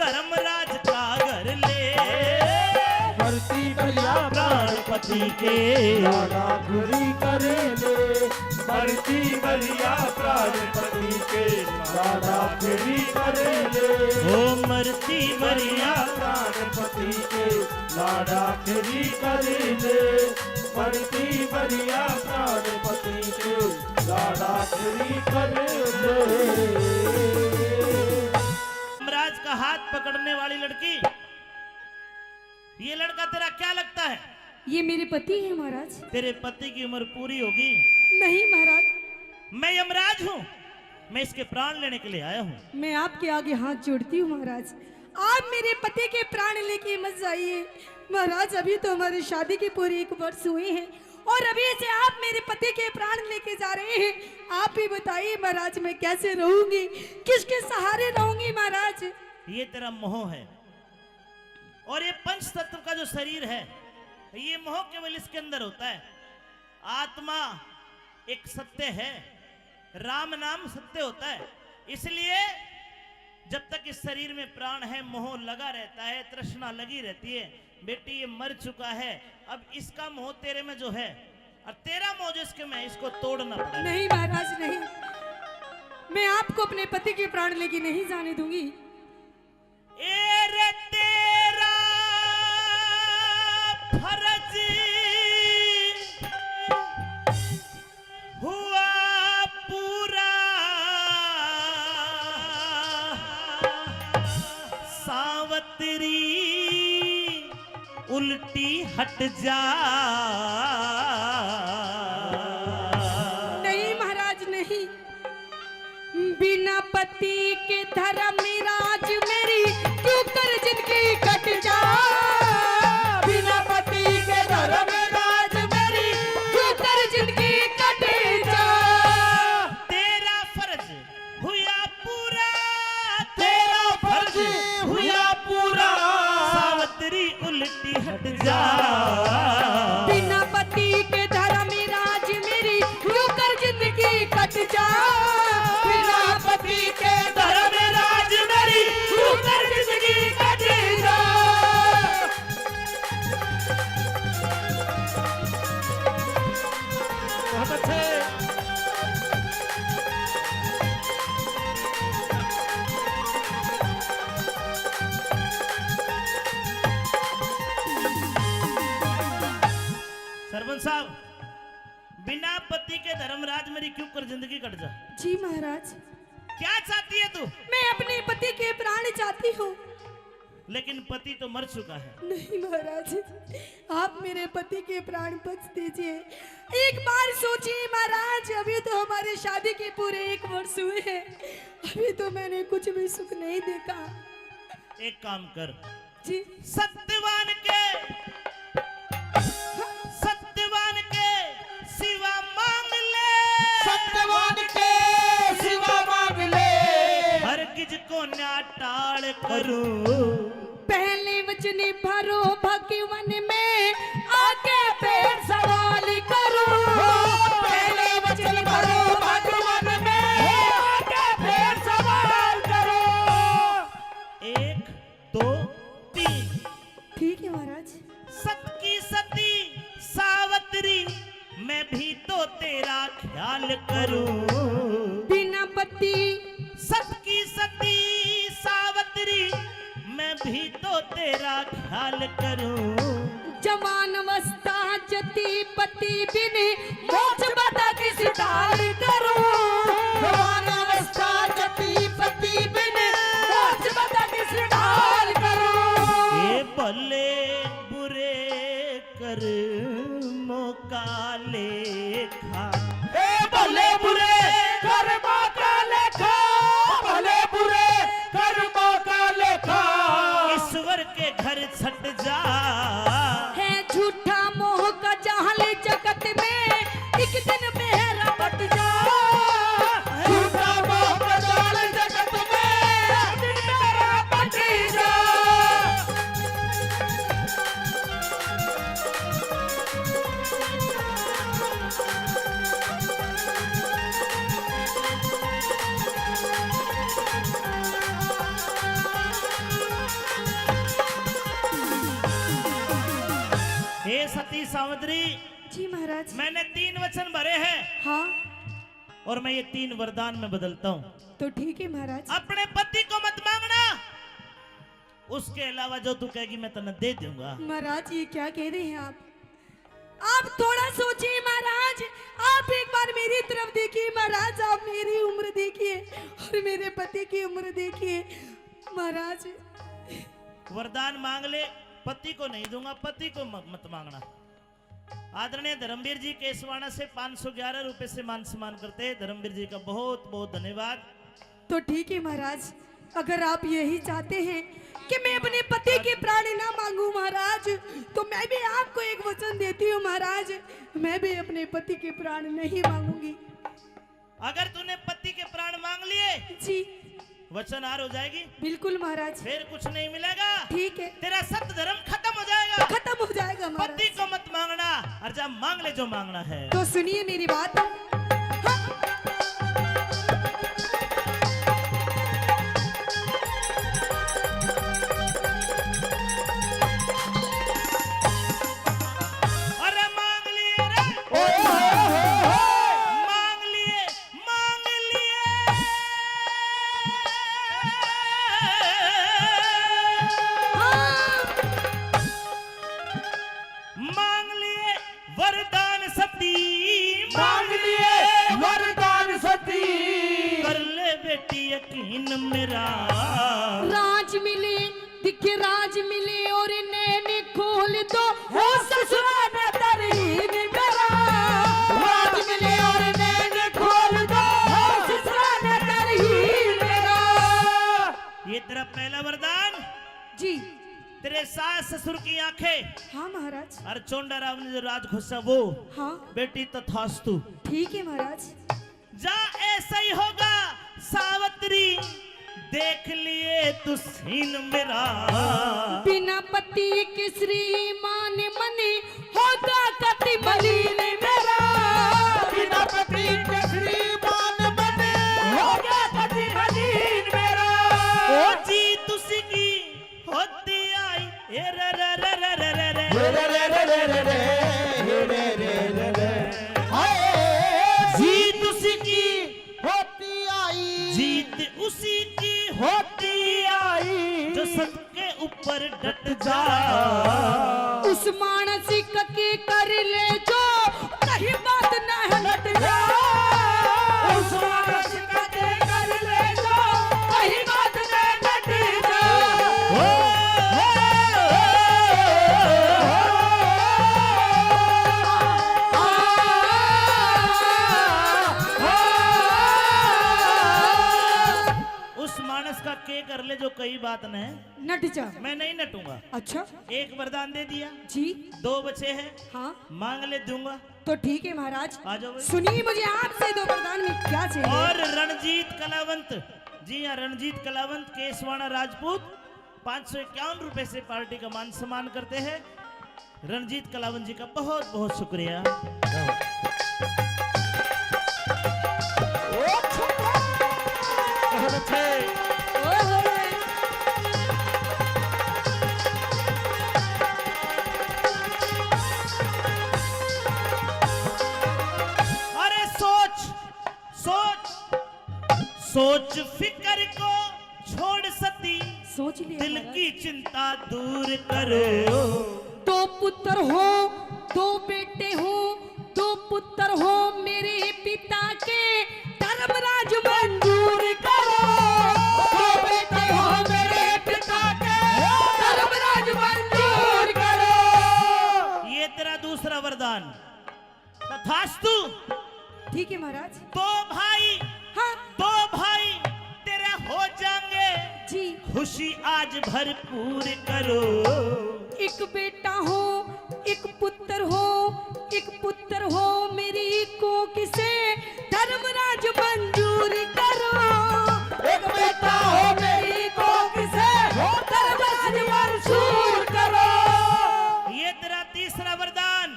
धर्मराज का घर ले। मरती भरिया प्राण पति के लाड़ आखिरी कर ले। मरती भरिया प्राण पति के लाड़ आखिरी कर ले। ओ मरती भरिया प्राण पति के लाड़ आखिरी कर ले। मरती भरिया प्राण पति के लाड़ आखिरी कर ले। यमराज का हाथ पकड़ने वाली लड़की, ये लड़का तेरा क्या लगता है? ये मेरे पति हैं महाराज। तेरे पति की उम्र पूरी होगी? नहीं महाराज। मैं यमराज हूँ, मैं इसके प्राण लेने के लिए आया हूँ। मैं आपके आगे हाथ जोड़ती हूँ महाराज, आप मेरे पति के प्राण लेके मत जाइए महाराज। अभी तो हमारी शादी के पूरे एक वर्ष हुए हैं और अभी से आप मेरे पति के प्राण लेके जा रहे हैं। आप ही बताइए महाराज, मैं कैसे रहूंगी, किसके सहारे रहूंगी महाराज? ये तेरा मोह है। और ये पंच तत्व का जो शरीर है, ये मोह केवल इसके अंदर होता है। आत्मा एक सत्य है, राम नाम सत्य होता है। इसलिए जब तक इस शरीर में प्राण है, मोह लगा रहता है, तृष्णा लगी रहती है। बेटी, ये मर चुका है, अब इसका मोह तेरे में जो है और तेरा मोह जो इसके में, इसको तोड़ना पड़ेगा। नहीं महाराज, नहीं, मैं आपको अपने पति के प्राण लेके नहीं जाने दूंगी। ए रे तेरा फर्ज, हट जा। नहीं महाराज, नहीं। बिना पति के धर्म राज मेरी क्यों कर जिंदगी कट जा। बिना पति के धर्म राज मेरी क्यों कर जिंदगी कट जा। तेरा फर्ज हुआ पूरा, तेरा फर्ज हुआ पूरा। सावित्री उल्टी हट जा। बिना पति के धर्म राज मेरी क्यों कर जिंदगी कट जा। बिना पति के धर्म राज मेरी क्यों कर जिंदगी कट जा। बहुत अच्छे। सरपंच साहब, बिना पति के धर्मराज मेरी क्यों कर जिंदगी कट जा। जी महाराज। क्या चाहती है तू? मैं अपने पति के प्राण चाहती हूँ। लेकिन पति तो मर चुका है। नहीं महाराज, आप मेरे पति के प्राण बख्श दीजिए। एक बार सोचिए महाराज, अभी तो हमारे शादी के पूरे एक वर्ष हुए हैं, अभी तो मैंने कुछ भी सुख नहीं देखा। एक काम कर जी। सत्यवान के, सत्यवान के सिवा मांग ले। सत्यवान के सिवा मांग ले। हरगिज को ना टाल करूं। पहले वचन भरो भगवन में, आके फिर सवाल करूं। पहले वचन भरो भगवन में, आके फिर सवाल करूं। एक, दो, तीन। ठीक है महाराज। सत की सती सावित्री, मैं भी तो तेरा ख्याल करूं। बिना पति। सत की सती सावित्री, मैं भी तो तेरा ख्याल करूं। जवान अवस्था जती पति बिन, मोक्ष पता किस ढाल करूं। जवान अवस्था जती पति बिन, मोक्ष पता किस ढाल करूं। ये भले बुरे कर्मों का लेखा। ए भले बुरे कर्मों का लेखा, भले बुरे कर्मों का लेखा। ईश्वर के घर छट जा। है झूठा मोह का जाल जगत में, एक दिन मेरा बट जा। झूठा मोह का जाल जगत में, एक दिन मेरा बट जा। हे सती सावित्री, जी महाराज। मैंने तीन वचन भरे हैं। हाँ। और मैं ये तीन वरदान में बदलता हूँ। तो ठीक है महाराज। अपने पति को मत मांगना, उसके अलावा जो तू कहेगी मैं तन्ने दे दूंगा। महाराज, ये क्या कह रहे हैं आप? आप थोड़ा सोचिए महाराज, आप एक बार मेरी तरफ देखिए महाराज, आप मेरी उम्र देखिए और मेरे पति की उम्र देखिए महाराज। वरदान मांग ले, पति को नहीं दूंगा, पति को म-, मत मांगना। आदरणीय धर्मवीर जी केसवाणा से पाँच सौ ग्यारह रुपए से मान सम्मान करते हैं। धर्मवीर जी का बहुत बहुत धन्यवाद। तो ठीक है महाराज, अगर आप यही चाहते हैं कि मैं अपने पति के प्राण ना मांगू महाराज, तो मैं भी आपको एक वचन देती हूँ महाराज, मैं भी अपने पति के प्राण नहीं मांगूंगी। अगर तूने पति के प्राण मांग लिए जी, वचन हार हो जाएगी। बिल्कुल महाराज। फिर कुछ नहीं मिलेगा। ठीक है। तेरा सत धर्म खत्म हो जाएगा। खत्म हो जाएगा महाराज। पति को मत मांगना, और जा मांग ले जो मांगना है। तो सुनिए मेरी बात। हाँ। अरे मांग लिए रे। ओए होए होए होए। मांग लिए, मांग लिए। हाँ। मांग लिए वरदान सती, मांग लिए वरदान सती। कर ले बेटी यकीन मेरा। राज मिली दिख कि राज मिले और नैन खोल दो, हो ससुरा ने तरहीन मेरा। राज मिले और नैन खोल दो, हो ससुरा ने तरहीन मेरा। ये तेरा पहला वरदान। जी। तेरे सास ससुर की आंखें। हाँ महाराज। और चोंडा राव ने जो राज खोसा वो। हाँ। बेटी तथास्तु। ठीक है महाराज। जा ऐसा ही होगा सावित्री, देख लिए तू सीन मेरा। बिना पति के श्रीमान मन होगा कति मलिन मेरा। बिना पति के श्रीमान मन होगा कति मलिन मेरा। ओ जी तुसी की होती आई, हे रे रे रे रे रे रे रे। हे रे रे रे रे रे रे, हे रे रे रे रे। हाय। जीत उसी की होती आई। जीत उसी की होती आई। जो सत के ऊपर डट जा। उस मानसिक के कर ले जो कहीं बात न हट जा। उस मानसिक के कर ले जो कहीं बात न हट जा। ओ, ओ, ओ, उस मानस का के कर ले जो कई बात न नट जा। मैं नहीं नटूंगा। अच्छा। एक वरदान दे दिया। जी। दो बचे हैं। हाँ। मांग ले, दूंगा। तो ठीक है महाराज। आ जाओ भाई। सुनिए, मुझे आपसे दो वरदान में क्या चाहिए। और रणजीत कलावंत, जी हाँ, रणजीत कलावंत, केसवाणा राजपूत, पाँच सौ इक्यावन रुपए से पार्टी का मान सम्मान करते हैं। रणजीत कलावंत जी का बहुत बहुत शुक्रिया। अरे सोच, सोच, सोच फिकर को छोड़ सती, सोच लिया दिल महाराज। की चिंता दूर करो। दो पुत्र हो, दो बेटे हो, दो पुत्र हो मेरे पिता के, धर्मराज मंजूर करो। दो बेटे हो मेरे पिता के, धर्मराज मंजूर करो। ये तेरा दूसरा वरदान। तथास्तु। ठीक है महाराज। दो भाई, हाँ। दो भाई तेरे हो जाएंगे। जी। खुशी आज भरपूर करो। एक बेटा हो, एक पुत्र हो, एक पुत्र हो मेरी कोख से, धर्मराज मंजूर करो। एक बेटा हो मेरी कोख से, धर्मराज मंजूर करो। ये तेरा तीसरा वरदान।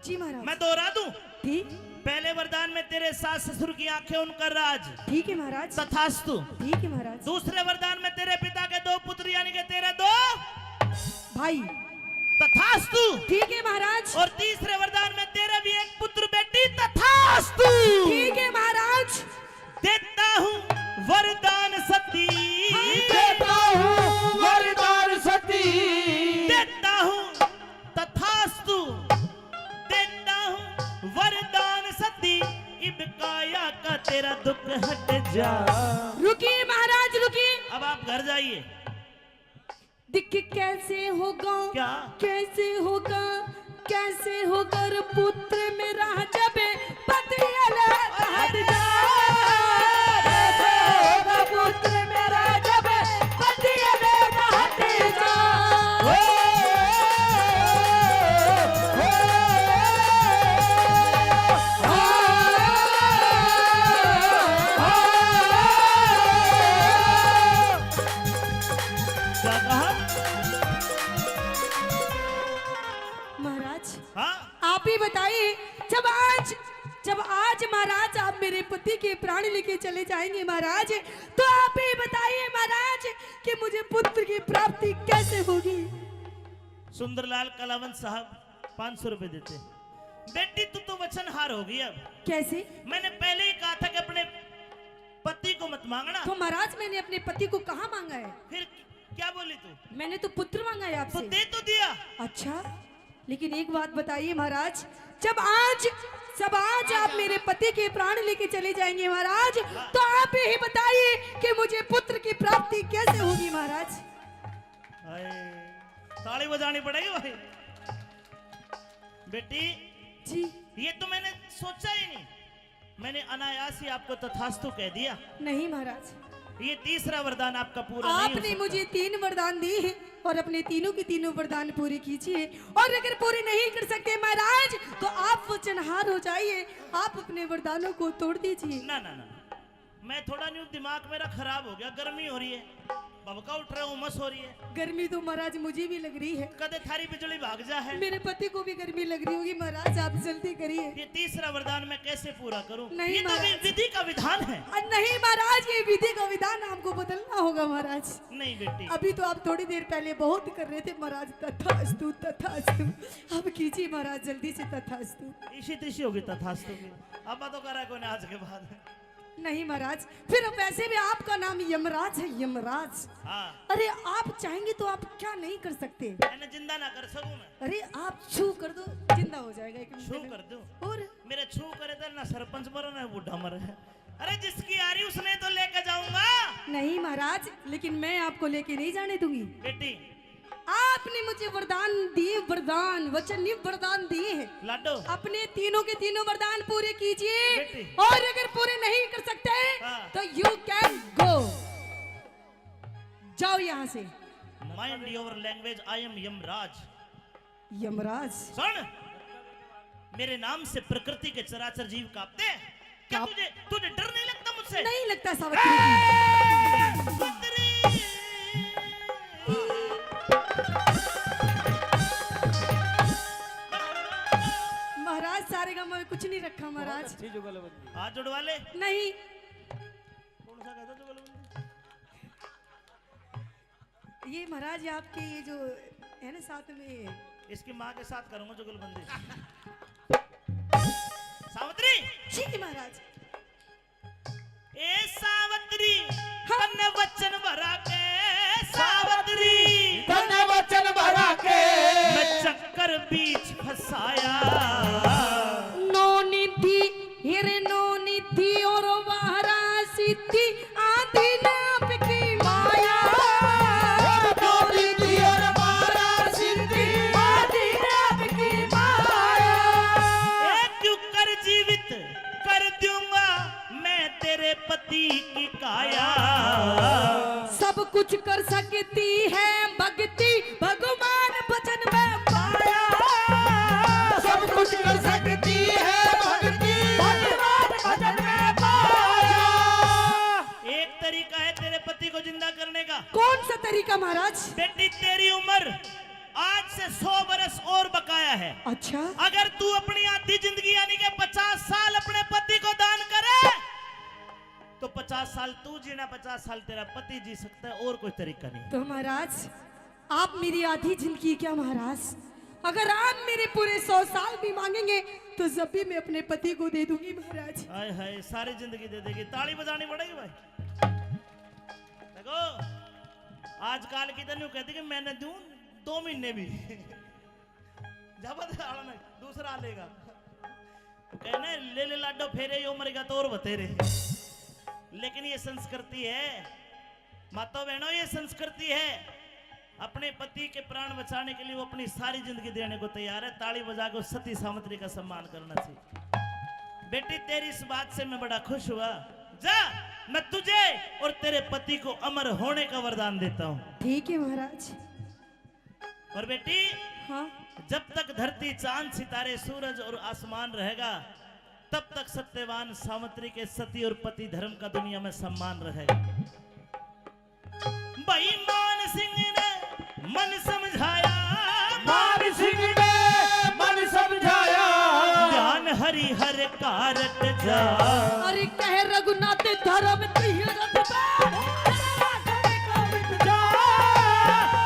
जी महाराज। मैं दोहरा दूं? ठीक। पहले वरदान में तेरे सास ससुर की आंखें, उनका राज। ठीक है महाराज। तथास्तु। ठीक है महाराज। दूसरे वरदान में तेरे पिता के दो पुत्र, यानी कि तेरे दो भाई। तथास्तु। ठीक है महाराज। और तीसरे वरदान में तेरे भी एक पुत्र बेटी। तथास्तु। ठीक है महाराज। देता हूँ वरदान सती। देता हूँ वरदान सती। देता हूँ तथास्तु। देता हूँ वरदान सती, इब काया का तेरा दुख हट जा। रुकिए महाराज, रुकिए। अब आप घर जाइए। दिख कैसे होगा, क्या? कैसे होगा, कैसे होगा पुत्र मेरा जब पति अलग हट जा। कैसे होगा पुत्र मेरा जब पति अलग हट जा। ओ, ओ, ओ, ओ, ओ। क्या कहा? महाराज, हाँ? आप ही बताइए, जब आज, जब आज महाराज आप मेरे पति के प्राण लेके चले जाएंगे महाराज, तो आप ही बताइए महाराज कि मुझे पुत्र की प्राप्ति कैसे होगी। सुंदरलाल कलावंत साहब पाँच सौ रुपए देते। बेटी, तू तो वचनहार हो गई अब। कैसे? मैंने पहले ही कहा था कि अपने पति को मत मांगना। तो महाराज, मैंने अपने पति को कहाँ मांगा है? फिर क्या बोली तू? मैंने तो पुत्र मांगा है तो आपसे। दे तो दिया। अच्छा, लेकिन एक बात बताइए महाराज, जब आज, जब आज आप मेरे पति के प्राण लेके चले जाएंगे महाराज, तो आप ही बताइए कि मुझे पुत्र की प्राप्ति कैसे होगी महाराज? हाय, ताली बजानी पड़ेगी भाई। बेटी, जी। ये तो मैंने सोचा ही नहीं, मैंने अनायास ही आपको तथास्तु कह दिया। नहीं महाराज। ये तीसरा वरदान आपका पूरा नहीं हो आपने सकता। मुझे तीन वरदान दिए हैं और अपने तीनों के तीनों वरदान पूरे कीजिए, और अगर पूरे नहीं कर सकते महाराज, तो आप वचनहार हो जाइए, आप अपने वरदानों को तोड़ दीजिए। ना, ना, ना, मैं थोड़ा न्यू दिमाग मेरा खराब हो गया, गर्मी हो रही है, भभका उठ रहा है, उमस हो रही है। गर्मी तो महाराज मुझे भी लग रही है। कदे थारी बिजली भाग जा है। मेरे पति को भी गर्मी लग रही होगी महाराज, आप जल्दी करिए। ये तीसरा वरदान मैं कैसे पूरा करूं? नहीं ये तो महाराज। वि-, विधि का विधान है। अ, नहीं महाराज, ये विधि का विधान आपको बदलना होगा महाराज। नहीं बेटी। अभी तो आप थोड़ी देर पहले बहुत कर रहे थे महाराज, तथास्तु, तथास्तु। अब कीजिए महाराज, जल्दी से तथास्तु। इसी तिशी होगी तथास्तु की। अब तो करा कोई आज के बाद। नहीं महाराज, फिर वैसे भी आपका नाम यमराज है, यमराज। हाँ। अरे, आप चाहेंगे तो आप क्या नहीं कर सकते? मैंने जिंदा ना कर सकूं मैं। अरे, आप छू कर दो, जिंदा हो जाएगा एक मिनट छू में। कर दूं? और? मेरे छू करे तो ना सरपंच मरे ना बूढ़ा मरे। अरे, जिसकी आ रही उसने तो लेके जाऊंगा। नहीं महाराज, लेकिन मैं आपको लेके नहीं जाने दूंगी। बेटी, आपने मुझे वरदान दिए, वरदान, वचन नहीं, वरदान दिए हैं। लाडो। अपने तीनों के तीनों वरदान पूरे कीजिए। बेटी। और अगर पूरे नहीं कर सकते, हाँ। तो you can go, जाओ यहाँ से। Mind your language, I am Yamraj. यमराज। सुन, मेरे नाम से प्रकृति के चराचर जीव कांपते हैं। क्या कांप- तुझे, तुझे डर नहीं लगता मुझसे? नहीं लगता सावित्री जी। ए, सावित्री। महाराज, सारे गांव में कुछ नहीं रखा महाराज। बहुत अच्छी जुगलबंदी। हाथ जुड़वा ले। नहीं। कौन सा कहता जुगलबंदी? ये महाराज, ये आपके ये जो है ना साथ में, इसकी माँ के साथ करूंगा जुगलबंदी। सावित्री! जी महाराज। ए सावित्री, हाँ। तन्ने वचन भरा के, सावित्री। तन्ने वचन भरा के। मैं चक्कर बीच फंसाया। नौ निधि, हिर नौ निधि और बारह सिद्धि, आदि नाप की माया। और नौ निधि और बारह सिद्धि, आदि नाप की माया। ए, क्यों कर जीवित कर दूंगा मैं तेरे पति की काया। सब कुछ कर सकती है भक्ति, भगवान भजन में पाया। सब कुछ कर सकती है भक्ति, भगवान भजन में पाया। एक तरीका है तेरे पति को जिंदा करने का। कौन सा तरीका महाराज? बेटी, तेरी उम्र आज से सौ बरस और बकाया है। अच्छा। अगर तू अपनी आधी जिंदगी यानी कि पचास साल अपने पति को दान करे, तो पचास साल तू जीना, पचास साल तेरा पति जी सकता है, और कोई तरीका नहीं। तो महाराज, आप मेरी आधी जिंदगी क्या महाराज, अगर आप मेरे पूरे सौ साल भी मांगेंगे, तो जब भी मैं अपने पति को दे दूंगी महाराज। हाय हाय, सारी जिंदगी दे देगी। ताली बजानी पड़ेगी भाई। देखो, आजकल की तो न्यू कहती कि मैंने दूं दो महीने भी। जब आला नहीं, दूसरा लेगा। कहना, "ले ले लाडो फेरे, यो मरेगा तो और बतेरे।" लेकिन ये संस्कृति है, माता बहनों, ये संस्कृति है। अपने पति के प्राण बचाने के लिए वो अपनी सारी जिंदगी देने को तैयार है। ताली बजा के उस सती सावित्री का सम्मान करना चाहिए। बेटी, तेरी इस बात से मैं बड़ा खुश हुआ। जा, मैं तुझे और तेरे पति को अमर होने का वरदान देता हूँ। ठीक है महाराज। और बेटी, हाँ। जब तक धरती, चांद, सितारे, सूरज और आसमान रहेगा, तब तक सत्यवान सावित्री के सती और पति धर्म का दुनिया में सम्मान रहेगा। भाई मान सिंह ने मन समझाया, मान सिंह ने मन समझाया। ज्ञान हरि हर कारट जा। अरे कह रघुनाथ धर्म तीरथ जा।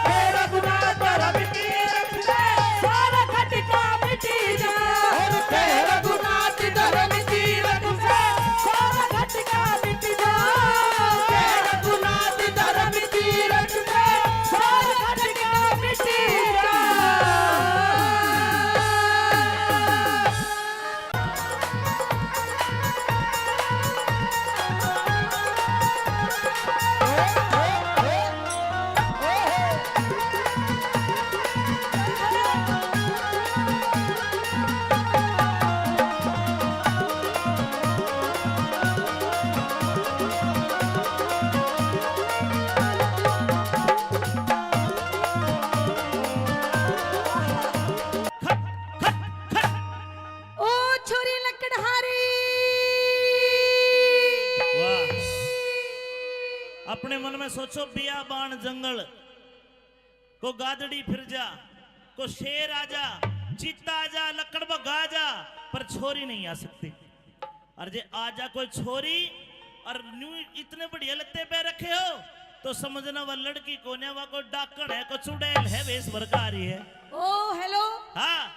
हे रघुनाथ धर्म तीरथ से सारा खटका मिटी जा। और हे रघुनाथ धर्म तीरथ से सारा खटका मिटी जा। हे रघुनाथ धर्म तीरथ से सारा खटका मिटी जा। अपने मन में सोचो, बियाबान जंगल, को गादड़ी फिर जा, को शेर आ जा, चीता आ जा, लकड़ बग्गा आ जा, पर छोरी नहीं आ सकती। और जे आ जा कोई छोरी और न्यू इतने बढ़िया लत्ते पहन रखे हो, तो समझना वह लड़की कोन्या, वह कोई डाकण है, कोई चुड़ैल है, वेश भर का आ रही है। ओ, हेलो। हाँ।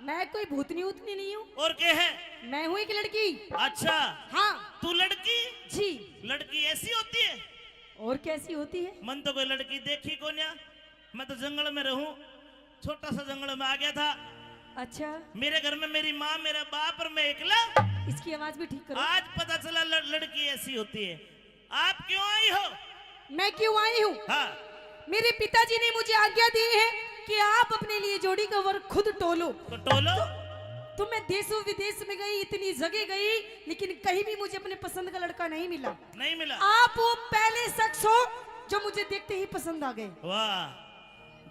मैं कोई भूतनी उतनी नहीं हूँ। और के है? मैं हूँ एक लड़की। अच्छा। हाँ। तू लड़की? जी। लड़की ऐसी होती है? और कैसी होती है? मन तो कोई लड़की देखी कोन्या। मैं तो जंगल में रहूं, छोटा सा जंगल में आ गया था। अच्छा। मेरे घर में मेरी माँ, मेरा बाप और मैं एकला। इसकी आवाज भी ठीक करो। आज पता चला ल-, लड़की ऐसी होती है। आप क्यों आई हो? मैं क्यों आई हूँ? हाँ। मेरे पिताजी ने मुझे आज्ञा दी है कि आप अपने लिए जोड़ी का वर खुद टोलो। तो टोलो। तो, तो मैं देशों विदेश में गई, इतनी जगह गई, लेकिन कहीं भी मुझे अपने पसंद का लड़का नहीं मिला। नहीं मिला। आप वो पहले शख्स हो जो मुझे देखते ही पसंद आ गए। वाह,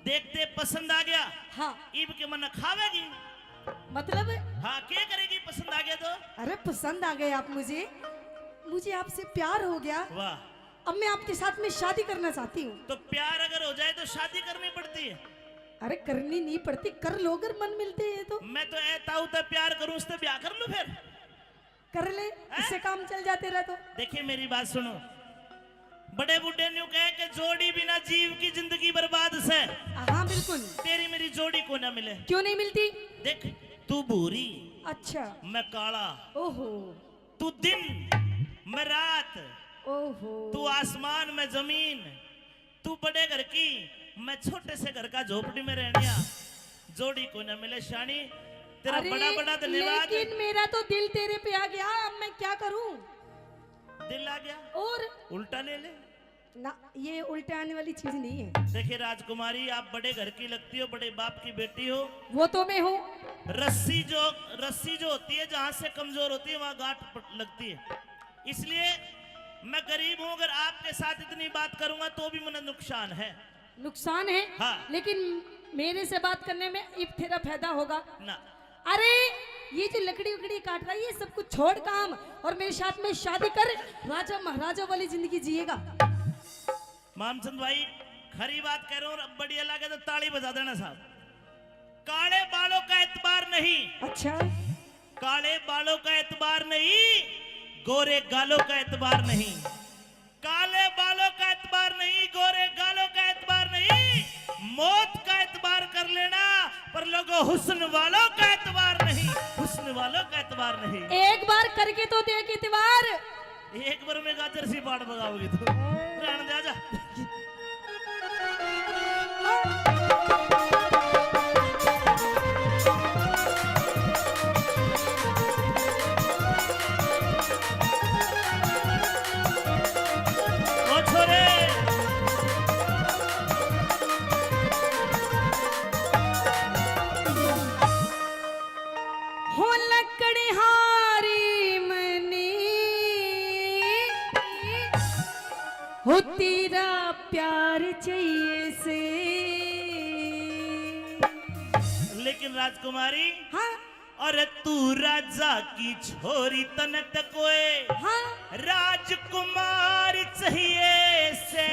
देखते पसंद आ गया। हाँ। इब के मन खावेगी? मतलब? हाँ, क्या करेगी पसंद आ गया तो? अरे, पसंद आ गए आप मुझे, मुझे आपसे प्यार हो गया। वाह। अब मैं आपके साथ में शादी करना चाहती हूँ। तो प्यार अगर हो जाए तो शादी करनी पड़ती है? अरे, करनी नहीं पड़ती, कर लो अगर मन मिलते हैं तो। मैं तो ऐ ताऊ ते प्यार करूँ, उससे ब्याह कर लूँ फिर। कर ले, हैं? इससे काम चल जाते रह तो। देखिए, मेरी बात सुनो, बड़े बूढ़े न्यू कहे कि जोड़ी बिना जीव की जिंदगी बर्बाद से। हाँ, बिल्कुल। तेरी मेरी जोड़ी को ना मिले। क्यों नहीं मिलती? देख, तू भूरी, अच्छा। मैं काला। ओहो। तू दिन, मैं रात। ओहो। तू आसमान, मैं जमीन। तू बड़े घर की, मैं छोटे से घर का झोपड़ी में रहनिया। जोड़ी को ना मिले शानी, तेरा अरे, बड़ा बड़ा धन्यवाद। लेकिन मेरा तो दिल तेरे पे आ गया, अब मैं क्या करूं? दिल आ गया? और? उल्टा ले ले। ना, ये उल्टे आने वाली चीज नहीं है। देखिए राजकुमारी, आप बड़े घर की लगती हो, बड़े बाप की बेटी हो। वो तो मैं हूँ। रस्सी जो, रस्सी जो होती है, जहाँ से कमजोर होती है, वहाँ गांठ पड़-, लगती है। इसलिए मैं गरीब हूँ, अगर आपके साथ इतनी बात करूंगा तो भी मुझे नुकसान है। नुकसान है? हाँ। लेकिन मेरे से बात करने में इब तेरा फायदा होगा ना। अरे, ये जो लकड़ी उकड़ी काट रहा है, ये सब कुछ छोड़ काम और मेरे साथ में शादी कर, राजा महाराजा वाली जिंदगी जिएगा। मामचंद भाई, खरी बात कह रहे हो, और बढ़िया लगे तो ताली बजा देना साहब। काले बालों का एतबार नहीं। अच्छा। काले बालों का एतबार नहीं, गोरे गालों का एतबार नहीं। काले बालों का एतबार नहीं, गोरे गालों का एतबार नहीं, मौत का एतबार कर लेना, पर लोगों, हुस्न वालों का एतबार नहीं, हुस्न वालों का एतबार नहीं। एक बार करके तो देख एतबार। एक बार में गाजर सी पाट बगाओगी तू। रहने दे, आजा। ओ छोरे। हो लकड़हारी मने, हो तेरा प्यार चाहिए से। लेकिन राजकुमारी, हाँ? अरे तू राजा की छोरी, तने त कोए, हाँ? राजकुमार चाहिए से।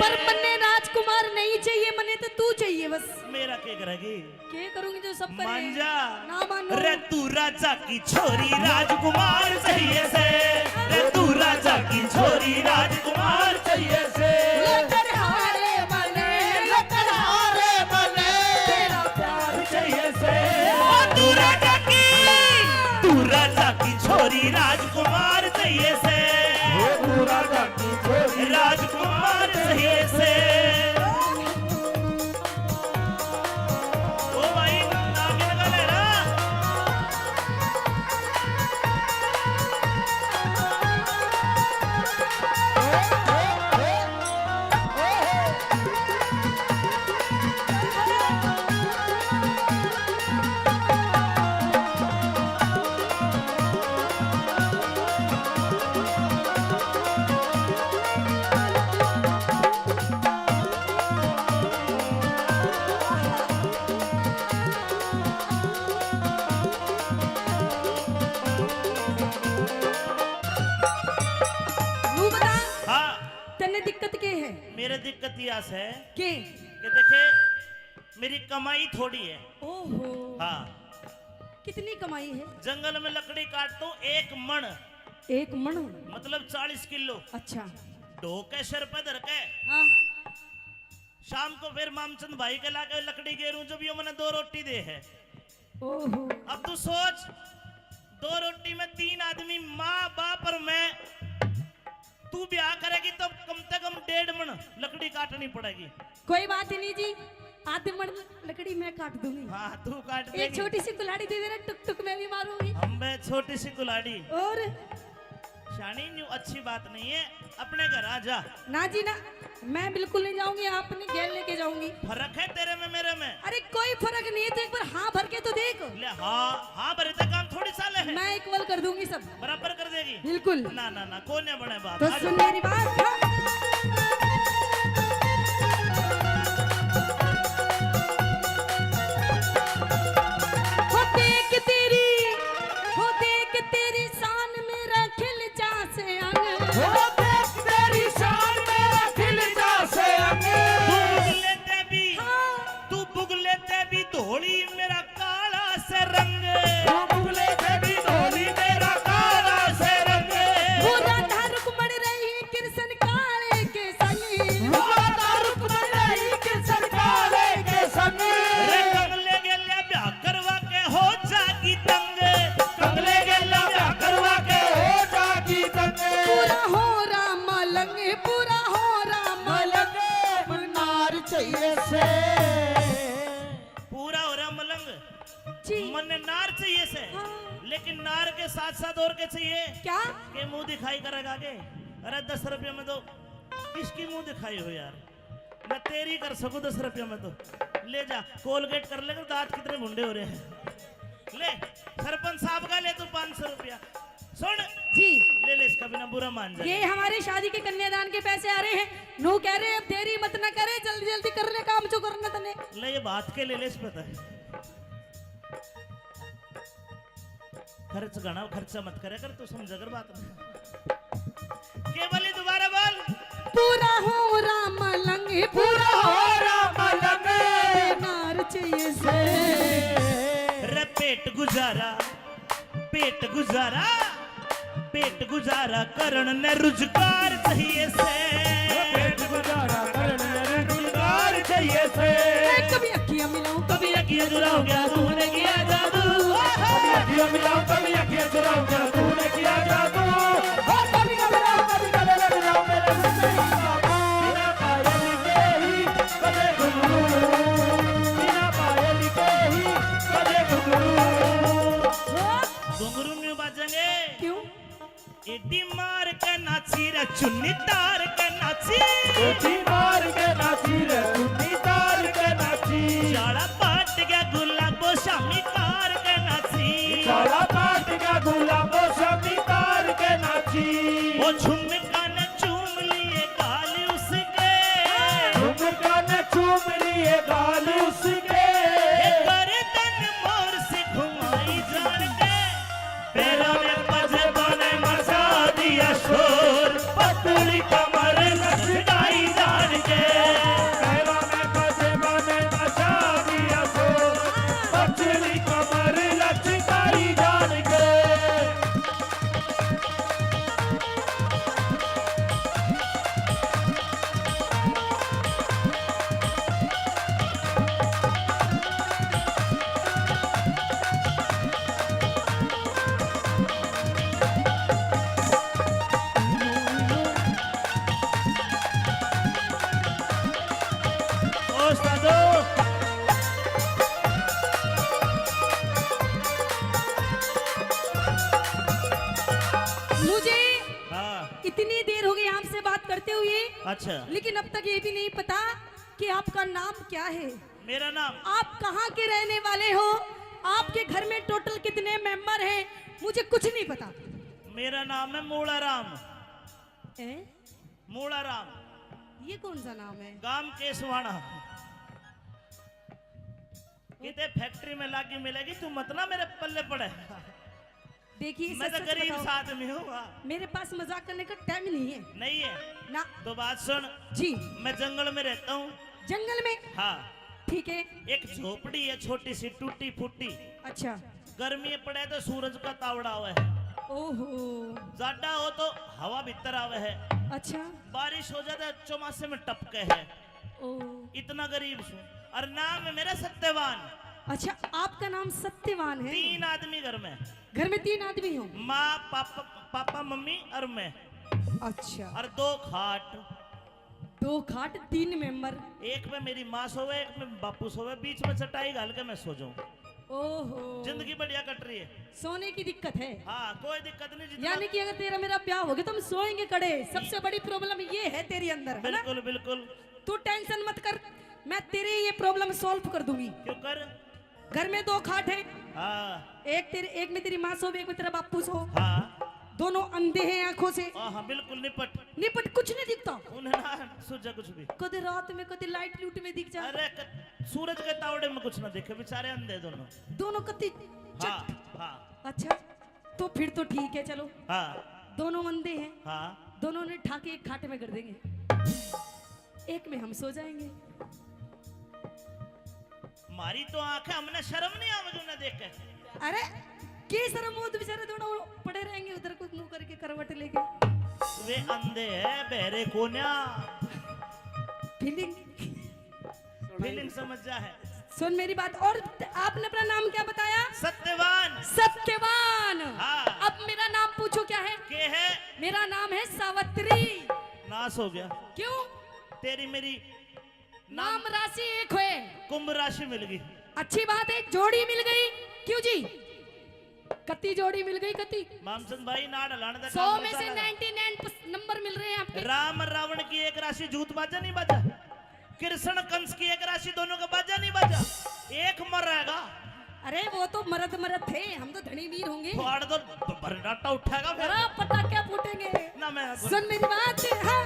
पर मन्ने राजकुमार नहीं चाहिए, मन्ने तो तू चाहिए बस। मेरा के करेगी? के करूंगी जो सब करे। मान जा। ना मानू। रे तू राजा की छोरी, राजकुमार चाहिए से। रे तू राजा की छोरी, राजकुमार चाहिए से। लकड़हारे मने, लकड़हारे मने, तेरा प्यार चाहिए से। ओ तू राजा की, तू राजा की छोरी, राजकुमार चाहिए से। ओ तू राजा की छोरी, राजकुमार चाहिए से। ओ भाई, नागिन का लहरा। प्रयास है के? कि देखे, मेरी कमाई थोड़ी है। ओहो। हाँ। कितनी कमाई है? जंगल में लकड़ी काटता हूँ, एक मण। एक मण? मतलब चालीस किलो। अच्छा। ढो के सिर पे धर के। हाँ। शाम को फिर मामचंद भाई के लाके लकड़ी गेरूं, जब यो मने दो रोटी दे है। ओहो। अब तू सोच, दो रोटी में तीन आदमी, माँ, बाप और मैं, तू ब्याह करेगी तो कम से कम डेढ़ मण लकड़ी काटनी पड़ेगी। कोई बात ही नहीं जी, आधे मण लकड़ी मैं काट दूंगी। हाँ, तू काट एक देगी। छोटी सी कुल्हाड़ी दे देना, टुक टुक मैं भी मारूंगी। हम बे छोटी सी कुल्हाड़ी। और? शानी, न्यू अच्छी बात नहीं है, अपने घर आ जा। ना जी ना, मैं बिल्कुल नहीं जाऊंगी, आपने गेल लेके जाऊंगी। फर्क है तेरे में मेरे में। अरे कोई फर्क नहीं है, तो एक बार हाँ भर के तो देख। ले हाँ, हाँ भरे तो काम थोड़ी साले है। मैं इक्वल कर दूंगी सब। बराबर कर देगी। बिल्कुल। ना ना ना, कोने बने बात। तो आ जा। सुन मेरी बात। हो देख तेरी, हो देख तेरी शान मेरा खिल जा से अंग। हो देख तेरी शान मेरा खिल जा से अंग। तू बुगले ते भी, हाँ। तू बुगले ते भी धोली, मेरा काला से रंग। तू बुगले ते भी धोली, मेरा काला से रंग। वो राधा रुक्मण रही कृष्ण काले के संग। वो राधा रुक्मण रही कृष्ण काले के संग। रे कमले गेल्या ब्याह करवा के हो जागी तंग। कमले गेल्या ब्याह करवा के हो जागी तंग। पूरा हो रहा मलंग, पूरा हो रहा मलंग। मलंग नार चाहिए से। पूरा हो रहा मलंग। जी। मन्ने नार चाहिए से। हाँ। लेकिन नार के साथ साथ और के चाहिए? क्या? के मुंह दिखाई करेगा के? अरे दस रुपये में तो किसकी मुंह दिखाई हो यार? मैं तेरी कर सकूं दस रुपये में तो। ले जा, कोलगेट कर ले, दांत कितने भुंडे हो रहे हैं। ले, सरपंच साहब का ले तू पाँच सौ रुपया। सुन जी। ले ले इसका, बिना बुरा मान जाए। ये हमारे शादी के कन्यादान के पैसे आ रहे हैं। नू कह रहे हैं, अब देरी मत ना करे, जल्दी जल्दी कर ले काम जो करना तने। ले ये बात के ले ले, इस पता है। खर्च घना, खर्चा मत करे कर, तू समझा कर बात में। के बोली, दोबारा बोल। पूरा हो रहा मलंग, पूरा हो रहा मलंग। नार चाहिए से। रे पेट गुजारा, पेट गुजारा, पेट गुजारा करण ने रुजगार चाहिए से। पेट गुजारा करण ने रुजगार चाहिए से। ए, कभी अखियां मिलाऊं, कभी अखियां चुराऊं, क्या तूने किया जादू? कभी अखियां मिलाऊं, कभी अखियां चुराऊं, क्या तूने किया जादू? ओ कभी घबराऊं, कभी गले लग जाऊं, मेरे मुंह से ही बाबू। बिना पायल के ही बजे घुंघरू, बिना पायल के ही बजे घुंघरू। घुंघरू न्यू बाजेंगे। क्यों? एडी मार के नाची रे चुन्नी तार के नाची। एडी मार के नाची रे चुन्नी तार के नाची। जाला पाट गया गुलाबो शामी तार के नाची। जाला पाट गया गुलाबो शामी तार के नाची। ओ झुमका ने चूम लिए गाल उसके। झुमका ने चूम लिए गाल उसके। ये गर्दन मोर से घुमाई जान के। पैरों में पजेबाने मचा दिया शोर, पतली कमर लचकाई जान के। पैरों में पजेबाने मचा दिया शोर, पतली कमर लचकाई जान के। मुझे हाँ। इतनी देर हो गई आपसे बात करते हुए, अच्छा। लेकिन अब तक ये भी नहीं पता कि आपका नाम क्या है। मेरा नाम? आप कहाँ के रहने वाले हो? आपके घर में टोटल कितने मेंबर हैं? मुझे कुछ नहीं पता। मेरा नाम है मूला राम। ए? मूला राम। ये कौन सा नाम है? गांव केसवाना। किते फैक्ट्री में लागी मिलेगी, तू मत ना मेरे पल्ले पड़े। देखिए, मैं सच तो सच गरीब बताओ, सा आदमी हूँ। हाँ। मेरे पास मजाक करने का टाइम नहीं है। नहीं है? ना। तो बात सुन। जी। मैं जंगल में रहता हूँ। जंगल में? हाँ। ठीक है। एक झोपड़ी है, छोटी सी, टूटी फूटी। अच्छा। गर्मी पड़े तो सूरज का तावड़ा आवे है। ओहो। जाडा हो तो हवा भीतर आवे है। अच्छा। बारिश हो जाए तो चौमासे में टपके है। ओ। इतना गरीब सूं। और नाम है मेरा सत्यवान। अच्छा, आपका नाम सत्यवान है? तीन आदमी घर में। घर में तीन आदमी हो? माँ, पापा, पापा, मम्मी और मैं। अच्छा। और दो खाट। दो खाट, तीन मेंबर। एक में मेरी माँ सोवे, एक में बापू सोवे, बीच में चटाई घाल के मैं सो जाऊं। ओहो। जिंदगी बढ़िया कट रही है। सोने की दिक्कत है? हाँ, कोई दिक्कत नहीं। जितना यानी कि अगर तेरा मेरा ब्याह हो गया तो हम सोएंगे कड़े। सबसे बड़ी प्रॉब्लम ये है तेरे अंदर, है ना? बिल्कुल, बिल्कुल। तू टेंशन मत कर, मैं तेरी ये प्रॉब्लम सॉल्व कर दूंगी। क्यों कर? घर में दो खाट है। हाँ। एक तेरे, एक में तेरी माँ सोवे, एक में तेरा बापू सो। हाँ। दोनों अंधे हैं आंखों से। हाँ, हाँ, बिल्कुल निपट। निपट, कुछ नहीं दिखता। उन्हें ना सूझे कुछ भी। कदे रात में, कदे लाइट लूट में दिख जा। अरे, क-, सूरज के तावड़े में कुछ ना दिखे, बेचारे अंधे दोनों। दोनों कत्ती चट। हाँ, हाँ। अच्छा, तो फिर तो ठीक है, चलो। हाँ। दोनों अंधे हैं। हाँ। दोनों ने ठाके एक खाट में कर देंगे, एक में हम सो जाएंगे। मारी तो आंख है, हमने शर्म नहीं आवेगी उन्हें देख के। अरे, की शर्म हो, तो बेचारे दोनों पड़े रहेंगे उधर, कुछ मुंह करके करवट लेके। वे अंधे हैं, बहरे कोन्या। फीलिंग। फीलिंग समझ जा है। सुन मेरी बात, और आपने अपना नाम क्या बताया? सत्यवान। सत्यवान। हाँ। अब मेरा नाम पूछो क्या है? के है? मेरा नाम है सावित्री। नाश हो गया। क्यों? तेरी मेरी नाम राशि एक होए। कुंभ राशि मिल गई। अच्छी बात है, एक जोड़ी मिल गई। क्यों जी? कत्ती जोड़ी मिल गई, कत्ती? मामचंद भाई, नाड़ हलाने का सौ काम में से निकाला। नाइंटी नाइन नंबर मिल रहे हैं आपके। राम रावण की एक राशि जूत बाजा नहीं बाजा? कृष्ण कंस की एक राशि दोनों का बाजा नहीं बाजा? एक मर रहेगा। अरे, वो तो मर्द मर्द थे, हम तो धनी वीर होंगे। फाड़ दो, ब-, बर्राटा उठेगा फिर। अरे, पटाखे फूटेंगे। ना, मैं सुन मेरी बात। हाँ।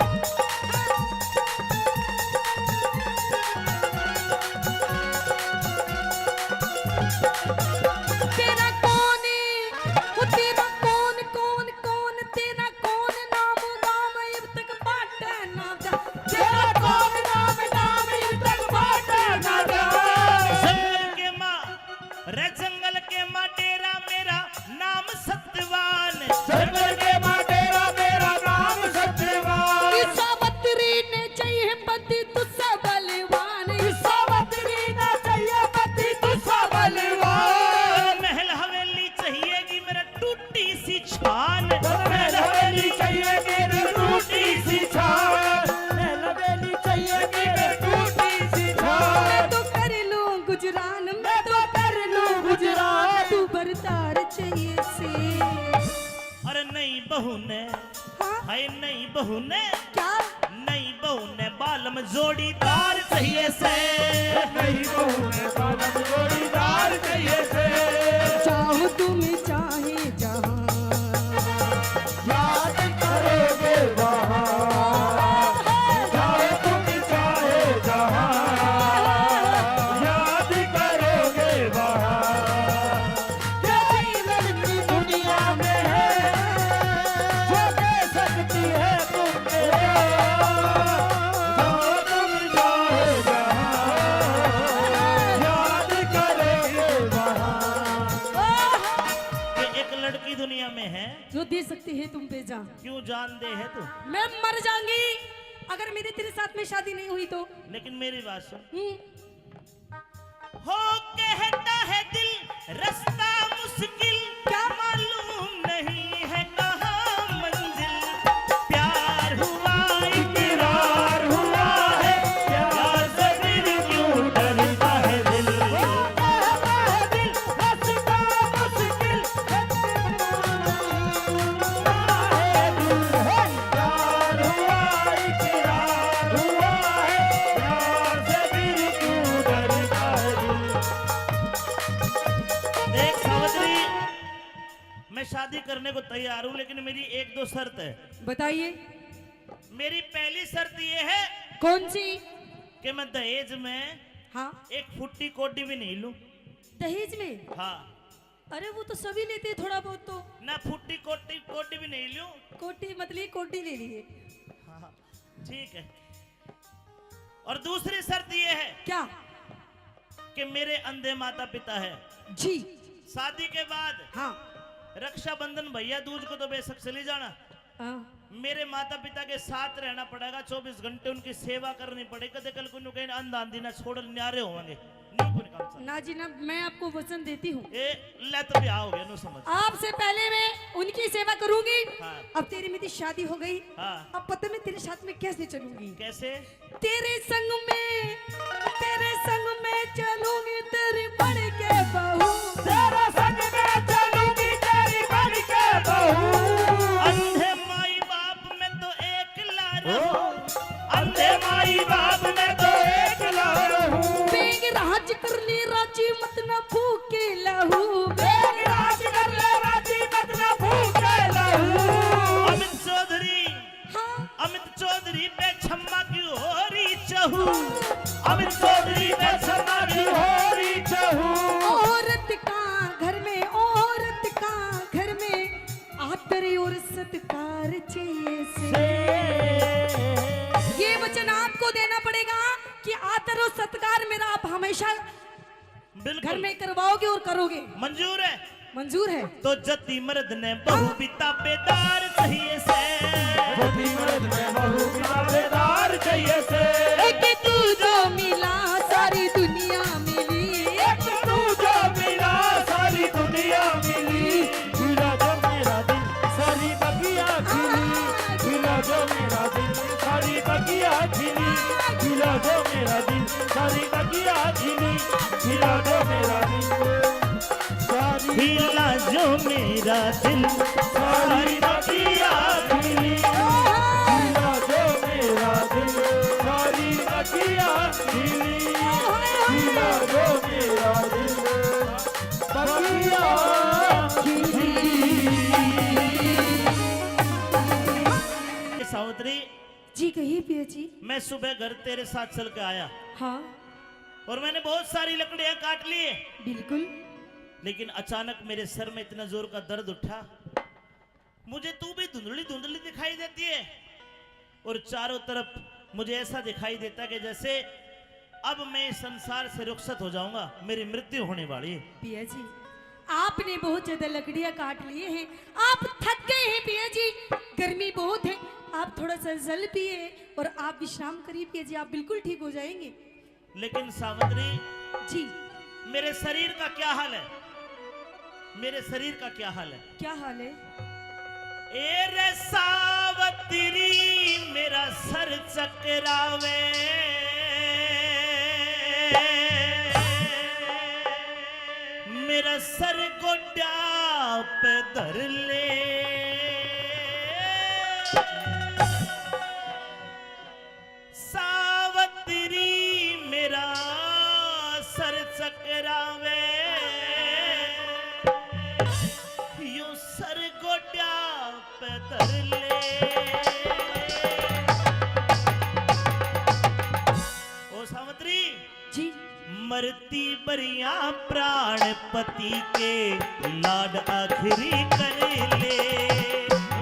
तेरा कौन, वो तेरा कौन, कौन, कौन, तेरा कौन नाम राम इब तक पाटे ना जा। तेरा कौन नाम राम इब तक पाटे ना जा। जंगल के माँ, रे जंगल के माँ डेरा मेरा नाम सत्यवान। जंगल के माँ डेरा मेरा नाम सत्यवान। सावित्री ने चाहिए पति तुझसे बलवान। सावित्री ने चाहिए पति तुझसे बलवान। महल हवेली चाहिएगी मेरा टूटी सी छान। महल हवेली चाहिए मेरे टूटी सी छान। महल हवेली चाहिए मेरे टूटी सी छान। मैं तो कर लूं गुजरान, मैं तो कर लूं गुजरान। तू बरतार चाहिए से। अरे नई बहू ने, हाँ? हाय नई बहू ने, क्या? नई बहू ने बालम जोड़ीदार चाहिए से। नई बहू ने बालम जोड़ीदार चाहिए से। चाहो तुम चाहे जहां, याद करोगे वहां। चाहो तुम चाहे जहां, याद करोगे वहां। तेरी लड़की दुनिया में है, जो दे सकती है तुम पे प्यार। जो तुम चाहे जहां, याद करेंगे वहां। ये एक लड़की दुनिया में है। जो दे सकती है तुम पे जान। क्यों जान दे है तू? मैं मर जाऊंगी अगर मेरी तेरे साथ में शादी नहीं हुई तो। लेकिन मेरी बात सुन। हम्म। हो कहता है दिल रास्ता मुश्किल, क्या? मालूम नहीं है कहाँ मंजिल। प्यार हुआ इकरार हुआ है, प्यार से फिर क्यों डरता है दिल। हो कहता है दिल रास्ता मुश्किल, प्यार हुआ, इकरार हुआ है, प्यार से दिल क्यों डरता है दिल। देख सावित्री, मैं शादी करने को तैयार हूँ, लेकिन मेरी एक दो शर्त है। बताइए। मेरी पहली शर्त ये है। कौन सी? कि मैं दहेज में, हाँ, एक फुट्टी कौड़ी भी नहीं लूं। दहेज में? हाँ। अरे, वो तो सभी लेते हैं थोड़ा बहुत तो। ना फुट्टी कोटी, कोटी भी नहीं लूं। कोटी मत लिए, कोटी ले लिए। हाँ, ठीक है। और दूसरी शर्त ये है क्या? कि मेरे अंधे माता पिता है। जी। शादी के बाद हाँ। रक्षाबंधन, भैया दूज को तो बेशक चली जाना। हाँ। मेरे माता पिता के साथ रहना पड़ेगा, चौबीस घंटे उनकी सेवा करनी पड़ेगी। कदे कल को न्यू कहीं अंधा आंधी ना छोड़ न्यारे होंगे। न्यू कोनी काम चल। ना जी ना, मैं आपको वचन देती हूँ। ए, ले तो ब्याह हो गया, नो समझ। आपसे पहले मैं उनकी सेवा करूंगी। हाँ। अब तेरी मेरी शादी हो गई। हाँ। अब पता मैं तेरे साथ में कैसे चलूंगी? कैसे? तेरे संग में, तेरे संग में चलूंगी तेरी बन के बहू। तेरे संग में चलूंगी तेरी बन के बहू। अंधे माई बाप में तो एकला रहूं। अंधे माई बाप में तो एकला रहूं। बेग राज कर ले राजी मत ना फूके लहू। बेग राज कर ले राजी मत ना फूके लहू। अमित चौधरी, हाँ। अमित चौधरी पे छम्मा की हो रही चहू। अमित चौधरी पे छम्मा की हो रही चहू। औरत का घर में, औरत का घर में आदर और सत्कार चाहिए से। ये वचन आपको देना पड़ेगा कि आदर और सत्कार मेरा आप हमेशा बिल्कुल। घर में करवाओगे और करोगे। मंजूर है? मंजूर है। तो जति मर्द ने बहू भी ताबेदार चाहिए से। जति मर्द ने बहू भी ताबेदार चाहिए से। एक तू जो मिला सारी दुनिया मिली। एक तू जो मिला सारी दुनिया मिली। खिला जो मेरा दिल सारी बगिया खिली। खिला जो मेरा दिल सारी बगिया खिली। खिला जो मेरा दिल सारी बगिया खिली। खिला जो मेरा दिल सारी खिला जो मेरा दिल सारी बगिया खिली। खिला जो मेरा दिल सारी बगिया खिली। खिला जो मेरा दिल बगिया खिली। सावित्री, जी कहिए पिया जी। मैं सुबह घर तेरे साथ चल के आया। हाँ। और मैंने बहुत सारी लकड़ियां काट ली। बिल्कुल। लेकिन अचानक मेरे सर में इतना जोर का दर्द उठा, मुझे तू भी धुंधली धुंधली दिखाई देती है और चारों तरफ मुझे ऐसा दिखाई देता कि जैसे अब मैं इस संसार से रुखसत हो जाऊंगा, मेरी मृत्यु होने वाली है। पिया जी, आपने बहुत ज्यादा लकड़ियां काट लिए हैं, आप थक गए हैं पिया जी, गर्मी बहुत है, आप थोड़ा सा जल पिए और आप विश्राम करिए पिया जी, आप बिल्कुल ठीक हो जाएंगे। लेकिन सावित्री जी, मेरे शरीर का क्या हाल है? मेरे शरीर का क्या हाल है? क्या हाल है? ए रे सावित्री, मेरा सर चकरावे, मेरा सर गोड्या पे धर ले। सावित्री, मेरा सर चकरावे, यो सर गोड्या पे धर ले। ओ सावित्री जी। मरती बरिया प्राण पति के लाड आखिरी कर ले।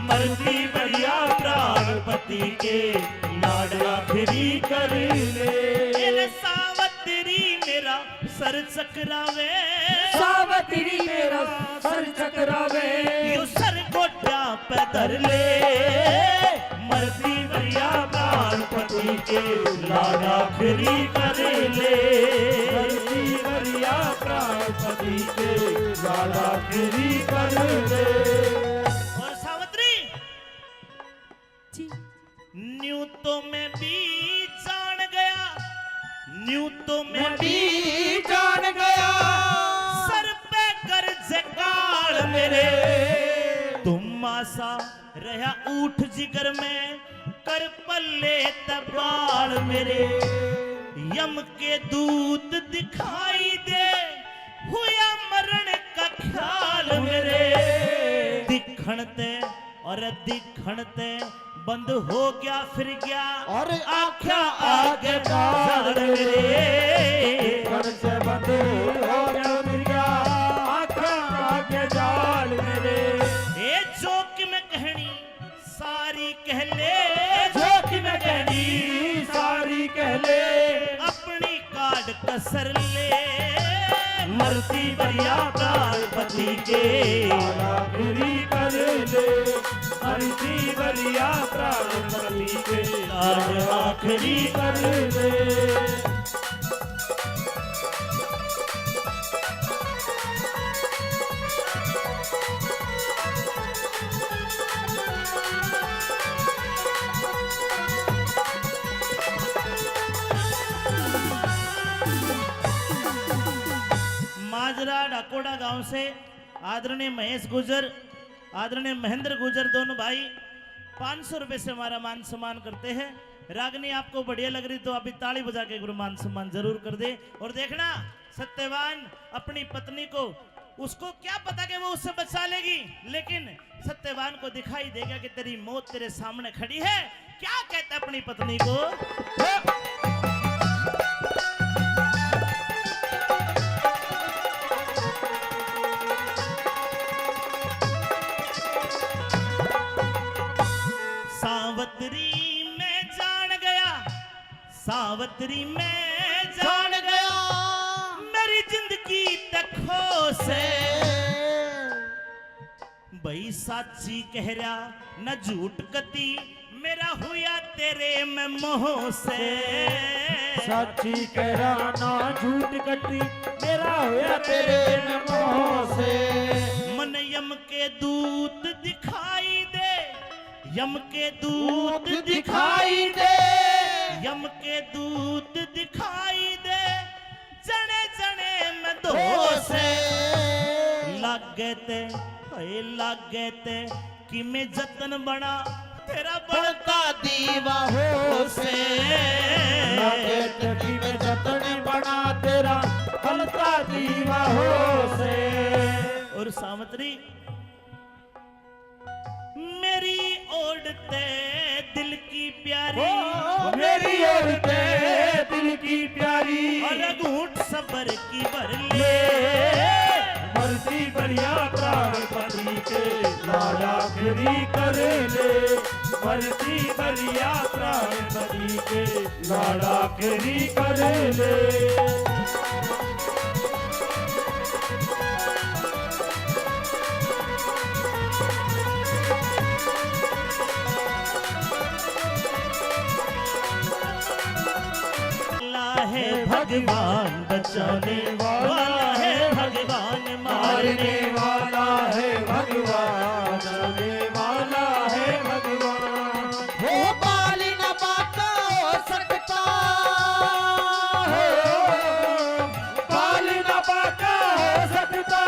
मरती बरिया प्राण पति के लाड आखिरी कर ले। ए रे सावित्री, मेरा सर चकरावे। सावित्री, मेरा सर चकरावे। यो सर गोड्या पे धर ले। मरती बरिया प्राण पति के लाड आखिरी कर ले। मरती बरिया प्राण पति के लाड आखिरी कर ले। और सावित्री जी। न्यू तो मैं भी जान गया, न्यू तो मैं भी जान गया। सर पे गरज काल मेरे, धुम्मा सा रहा ऊठ जिगर में, कर पल्ले तै बाल मेरे। यम के दूत दिखाई दे, हुआ मरण का ख्याल मेरे। दिखण ते और दिखण ते बंद हो गया फिर गया, और आख्या आगे बाल मेरे। दिखण ते बंद हो गया फिर गया, आख्या सर ले, मरती बरिया प्राणपति के। आखिरी कर ले, मरती बरिया प्राणपति के। आखिरी कर ले। माजरा डाकोड़ा गांव से आदरणीय महेश गुर्जर, आदरणीय महेंद्र गुर्जर, दोनों भाई पाँच सौ रुपए से हमारा मान सम्मान करते हैं। रागनी आपको बढ़िया लग रही तो अभी ताली बजा के एक बार मान सम्मान जरूर कर दे। और देखना, सत्यवान अपनी पत्नी को, उसको क्या पता कि वो उससे बचा लेगी, लेकिन सत्यवान को दिखाई देगा कि तेरी मौत तेरे सामने खड़ी है। क्या कहता अपनी पत्नी को? सावतरी मैं जान गया, सावतरी मैं जान गया, मेरी जिंदगी तक खो से। भाई साची कह रहा ना झूठ कती, मेरा हुआ तेरे में मोह से। साची कह रहा ना झूठ कती, मेरा हुआ तेरे में मोह से। मन यम के दूत दिखाई दे, यम के दूत दिखाई दे, यम के दूत दिखाई दे, जने जने में दोष। दोष। लागे ते, हाय लागे ते, कि मैं जतन बना तेरा बलता दीवा हो से। लागे ते कि मैं जतन बना तेरा बलता दीवा हो से। और सावतरी मेरी ओर ते दिल की प्यारी, ओ, मेरी ओर ते दिल की प्यारी, और घूंट सबर की भर ले। मरती बरिया प्राणपति के लाड़ आखिरी कर ले, मरती बरिया प्राणपति के लाड़ आखिरी कर ले। वाला है भगवान, बचाने वाला है भगवान, मारने वाला है भगवान, बचाने वाला है भगवान। हो बाल ना बांका हो सकता, हो बाल ना बांका हो सकता,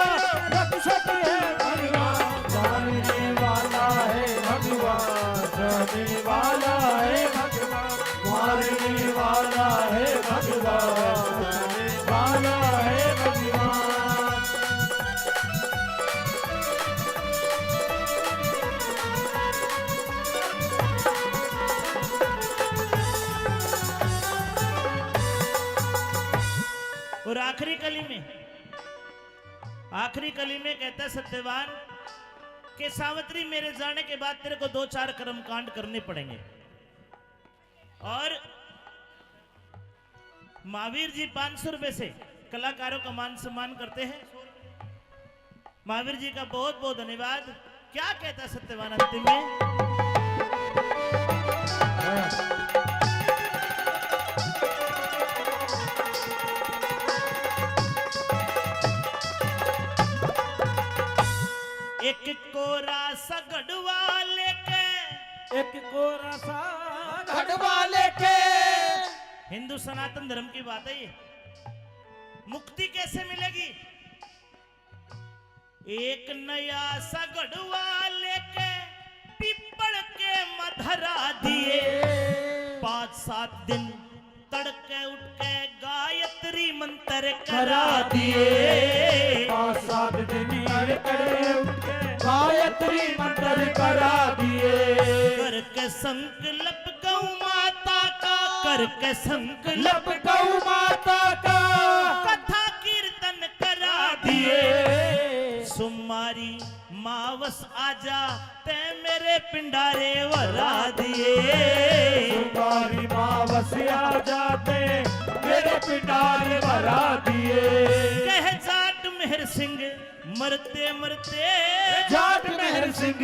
रक्षक है भगवान, मारने वाला है भगवान, बचाने वाला है भगवान, मारने वाला है भगवान, बचाने वाला है भगवान। और आखिरी कली में, आखिरी कली में कहता है सत्यवान कि सावित्री, मेरे जाने के बाद तेरे को दो चार कर्म कांड करने पड़ेंगे। और महावीर जी पाँच सौ रुपए से कलाकारों का मान सम्मान करते हैं। महावीर जी का बहुत बहुत धन्यवाद। क्या कहता सत्यवान अंतिम में? एक कोरा सा घड़वा लेके, एक कोरा सा घड़वा लेके। हिंदू सनातन धर्म की बात है ये। मुक्ति कैसे मिलेगी? एक नया सा घड़वा लेके पीपल के मधरा दिए। पाँच सात दिन तड़के उठ के गायत्री मंत्र करा दिए। पाँच सात दिन तड़के उठ के गायत्री मंत्र करा दिए। करके संकल्प गौ माता का, करके संकल्प गौ माता का, कथा कीर्तन करा दिए। सुमारी मावस आजा, तै मेरे पिंडारे भरा दिए। सुमारी मावस आजा, तै मेरे पिंडार भरा दिए। कह जाट मेहर सिंह मरते मरते, जाट मेहर सिंह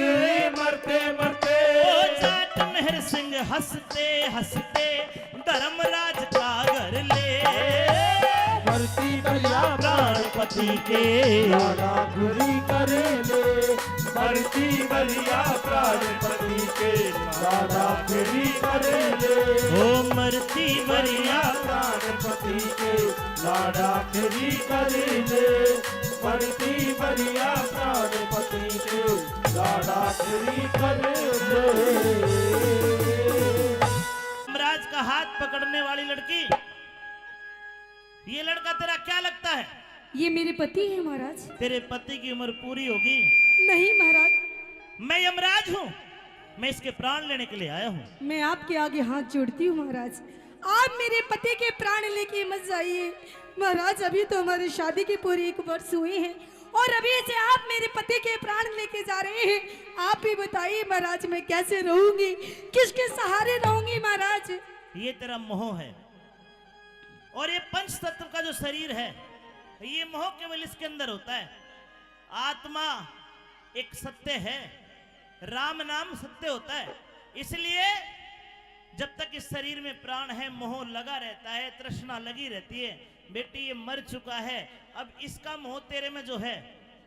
मरते मरते, ओ जाट मेहर सिंह हंसते हंसते धर्मराज का घर ले। मरती बलिया प्राण पति के, लाडा फिरी कर ले। मरती बलिया प्राण पति के, लाडा फिरी कर ले। ओ मरती बलिया प्राण पति के, लाडा फिरी कर ले। मरती बलिया प्राण पति के, लाडा फिरी कर ले। यमराज का हाथ पकड़ने वाली लड़की, ये लड़का तेरा क्या लगता है? ये मेरे पति हैं महाराज। तेरे पति की उम्र पूरी होगी? नहीं महाराज। मैं यमराज हूँ, मैं इसके प्राण लेने के लिए आया हूँ। मैं आपके आगे हाथ जोड़ती हूँ महाराज, आप मेरे पति के प्राण लेके मत जाइए महाराज। अभी तो हमारी शादी के पूरे एक वर्ष हुए हैं और अभी से आप मेरे पति के प्राण लेके जा रहे हैं। आप ही बताइए महाराज, मैं कैसे रहूंगी, किसके सहारे रहूंगी महाराज? ये तेरा मोह है। और ये पंच तत्व का जो शरीर है, ये मोह केवल इसके अंदर होता है। आत्मा एक सत्य है, राम नाम सत्य होता है। इसलिए जब तक इस शरीर में प्राण है, मोह लगा रहता है, तृष्णा लगी रहती है। बेटी, ये मर चुका है, अब इसका मोह तेरे में जो है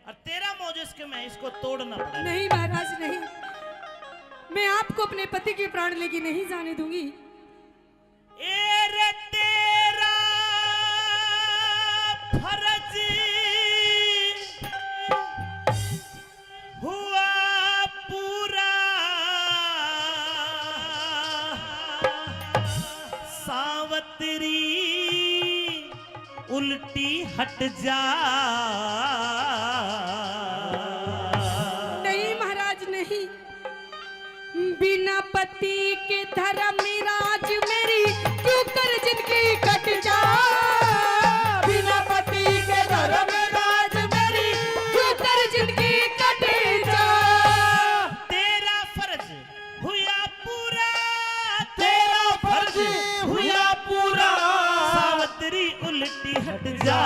और तेरा मोह जो इसके में, इसको तोड़ना पड़ेगा। नहीं महाराज, नहीं, मैं आपको अपने पति के प्राण लेके नहीं जाने दूंगी। ए रे, तेरा फर्ज हुआ पूरा, सावतरी उल्टी हट जा। नहीं महाराज, नहीं। बिना पति के धर्मराज मेरी क्यों कर जिंदगी कट जा। बिना पति के धर्मराज मेरी क्यों कर जिंदगी कट जा। तेरा फर्ज हुआ पूरा, तेरा फर्ज हुआ पूरा, सावतरी उल्टी हट जा।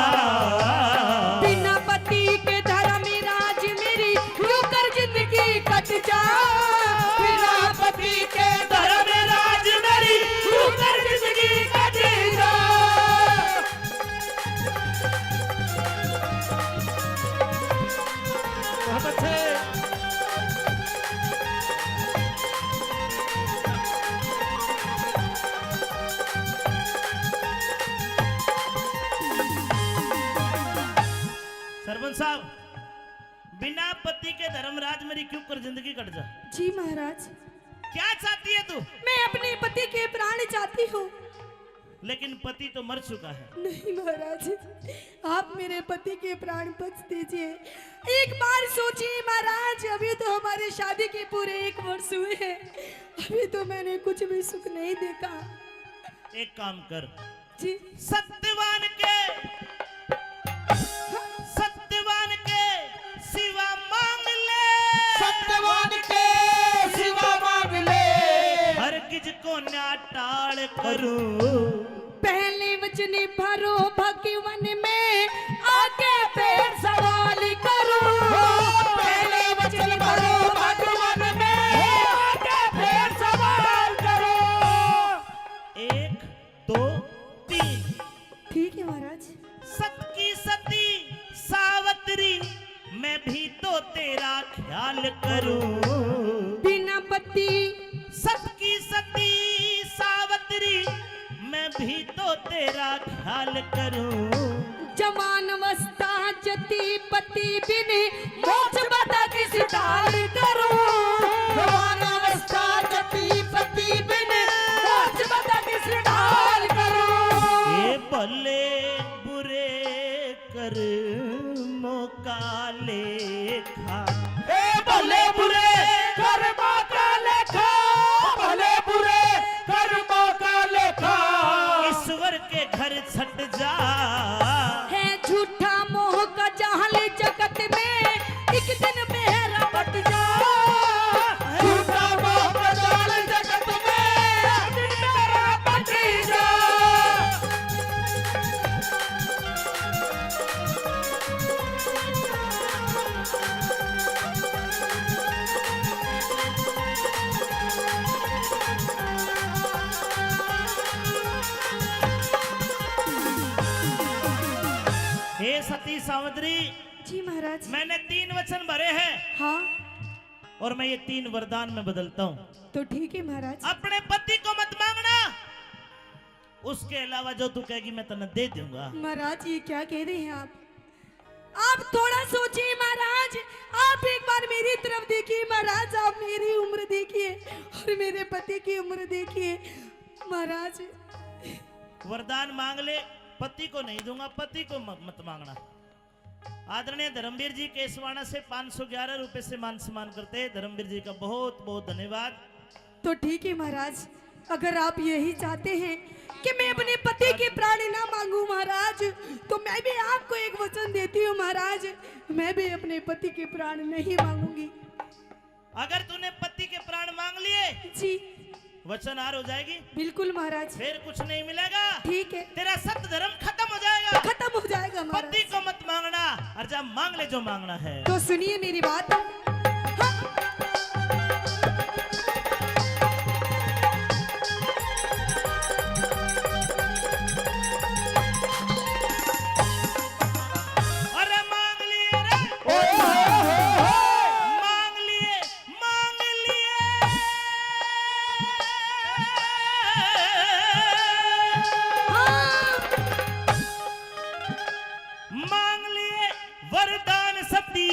बिना पति के धर्मराज मेरी क्यों कर जिंदगी कट जा। बिना पति के धर्मराज मेरी क्यों कर जिंदगी कट जा। बहुत अच्छे। सरपंच साहब, बिना पति के धर्मराज मेरी क्यों कर जिंदगी कट जा। जी महाराज। क्या चाहती है तू? मैं अपने पति के प्राण चाहती हूँ। लेकिन पति तो मर चुका है। नहीं महाराज, आप मेरे पति के प्राण बख्श दीजिए। एक बार सोचिए महाराज, अभी तो हमारे शादी के पूरे एक वर्ष हुए हैं, अभी तो मैंने कुछ भी सुख नहीं देखा। एक काम कर, जी। सत्यवान के, सत्यवान के सिवा मांग ले। सत्यवान के सिवा मांग ले। हरगिज कोन्या टाल करूं। पहले वचन भरो भगवन में, आगे फिर सवाल करूं। पहले वचन भरो भगवन में, आगे फिर सवाल करूं। एक दो, तीन। ठीक है महाराज। सत की सती सावतरी, मैं भी तो तेरा ख्याल करूं। बिना पति। सत की सती सावतरी, मैं भी तो तेरा ख्याल करूं। जवान अवस्था जती पति बिन, मोक्ष बता किस ढाल करूं। जवान अवस्था जती पति बिन, मोक्ष बता किस ढाल करूं। ए भले बुरे कर्मों का लेखा। ए भले बुरे कर्मों का लेखा। भले बुरे कर्मों का लेखा। ईश्वर के घर छट जा। है झूठा मोह का जाल जगत में, एक दिन मेरा बट जा। झूठा मोह का जाल जगत में, एक दिन मेरा बट जा। सती सावित्री, जी महाराज। मैंने तीन वचन भरे हैं। हाँ। और मैं ये तीन वरदान में बदलता हूँ। तो ठीक है महाराज। अपने पति को मत मांगना, उसके अलावा जो तू कहेगी मैं तन्ने दे दूंगा। महाराज, ये क्या कह रहे हैं आप? आप थोड़ा सोचिए महाराज, आप एक बार मेरी तरफ देखिए महाराज, आप मेरी उम्र देखिए और मेरे पति की उम्र देखिए महाराज। वरदान मांग ले, पति को नहीं दूंगा, पति को म-, मत मांगना। आदरणीय धर्मवीर जी केसवाणा से पाँच सौ ग्यारह रुपए से मान सम्मान करते हैं। धर्मवीर जी का बहुत बहुत धन्यवाद। तो ठीक है महाराज, अगर आप यही चाहते हैं कि मैं अपने पति के प्राण ना मांगू महाराज, तो मैं भी आपको एक वचन देती हूँ महाराज, मैं भी अपने पति के प्राण नहीं मांगूंगी। अगर तूने पति के प्राण मांग लिए, जी। वचन हार हो जाएगी। बिल्कुल महाराज। फिर कुछ नहीं मिलेगा। ठीक है। तेरा सत धर्म खत्म हो जाएगा। खत्म हो जाएगा महाराज। पति को मत मांगना, और जा मांग ले जो मांगना है। तो सुनिए मेरी बात। हाँ। अरे मांग लिए रे। ओए होए होए होए। मांग लिए, मांग लिए। हाँ। मांग लिए वरदान सती,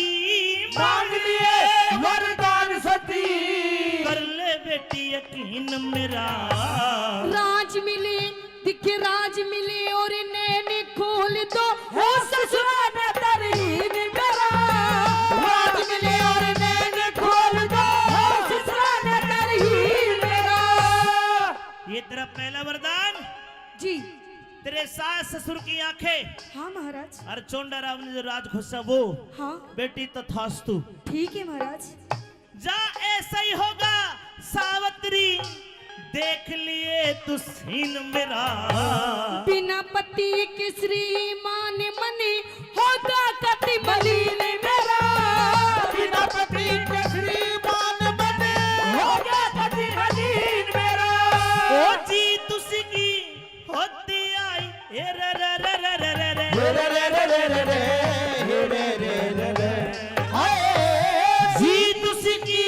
मांग लिए वरदान सती। कर ले बेटी यकीन मेरा। राज मिले, दिखे राज मिले और नैन खोल दो। हो ससुरा ने तरहीन मेरा। राज मिले और नैन खोल दो। हो ससुरा ने तरहीन मेरा। ये तेरा पहला वरदान। जी। तेरे सास ससुर की आंखें। हाँ महाराज। और चोंडा राव ने जो राज खोसा वो। हाँ। बेटी तथास्तु। ठीक है महाराज। जा ऐसा ही होगा सावित्री, देख लिए तू सीन मेरा। बिना पति के श्रीमान मने होगा कति मलिन मेरा। बिना पति के श्रीमान मने होगा कति मलिन मेरा। ओ जी तुसी की होती आई, ए रे रे रे। हे रे रे रे रे रे, हे रे रे रे रे। हाय। जीत उसी की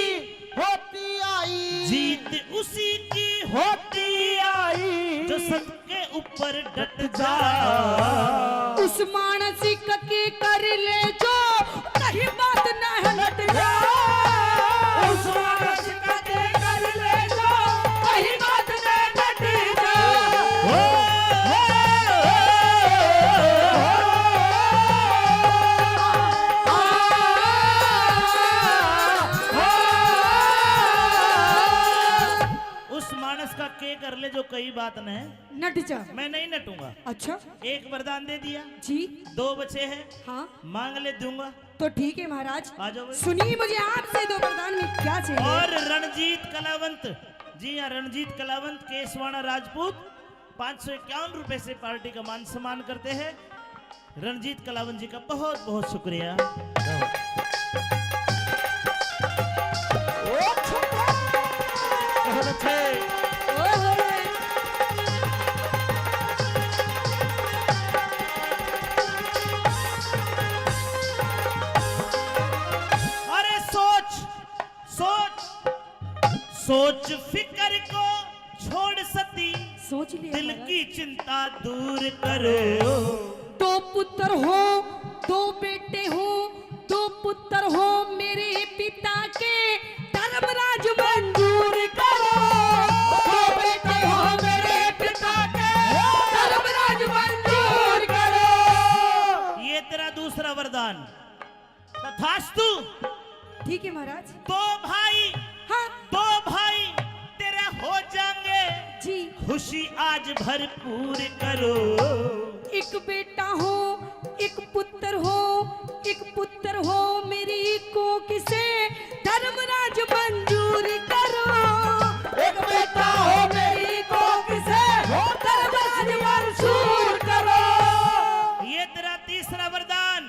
होती आई। जीत उसी की होती आई। जो सत के ऊपर डट जा। उस मानस के कर ले जो कहीं बात ना हट जा। उस मानस के कर ले जो कहीं बात ना हट जा। हो, हो, हो, हो। उस मानस का के कर ले जो कई बात न नट जा। मैं नहीं नटूंगा। अच्छा। एक वरदान दे दिया। जी। दो बचे हैं। हाँ। मांग ले, दूंगा। तो ठीक है महाराज। आ जाओ भाई। सुनिए मुझे आपसे दो वरदान में क्या चाहिए। और रणजीत कलावंत, जी हाँ, रणजीत कलावंत केसवाणा राजपूत पाँच सौ इक्यावन रुपए से पार्टी का मान सम्मान करते हैं। रणजीत कलावंत जी का बहुत बहुत शुक्रिया। बहुत अच्छे। अरे सोच, सोच, सोच फिकर को छोड़ सती, सोच लिया दिल महाराज। की चिंता दूर करो। दो पुत्र हो, दो बेटे हो, दो पुत्र हो मेरे पिता के, धर्मराज मंजूर करो। दो बेटे हो मेरे पिता के, धर्मराज मंजूर करो। ये तेरा दूसरा वरदान। तथास्तु। ठीक है महाराज। दो भाई, हाँ। दो भाई तेरे हो जाएंगे। जी। खुशी आज भरपूर करो। एक बेटा हो, एक पुत्र हो, एक पुत्र हो मेरी कोख से, धर्मराज मंजूर करो। एक बेटा हो मेरी कोख से, धर्मराज मंजूर करो। ये तेरा तीसरा वरदान।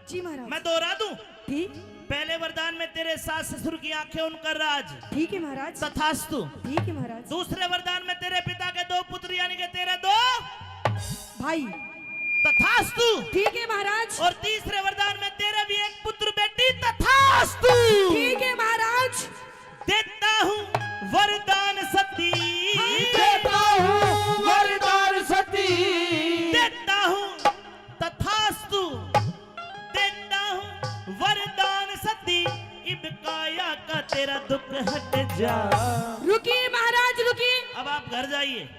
जी महाराज। मैं दोहरा दूं? ठीक। पहले वरदान में तेरे सास ससुर की आंखें, उनका राज। ठीक है महाराज। तथास्तु। ठीक है महाराज। दूसरे वरदान में तेरे पिता के दो पुत्र यानी कि तेरे दो भाई। तथास्तु। ठीक है महाराज। और तीसरे वरदान में तेरा भी एक पुत्र बेटी, तथास्तु। ठीक है महाराज। देता हूँ वरदान सती। हाँ। देता हूँ वरदान सती। देता हूँ तथास्तु। देता हूँ वरदान सती, इब काया का तेरा दुख हट जा। रुकिए महाराज, रुकिए। अब आप घर जाइए।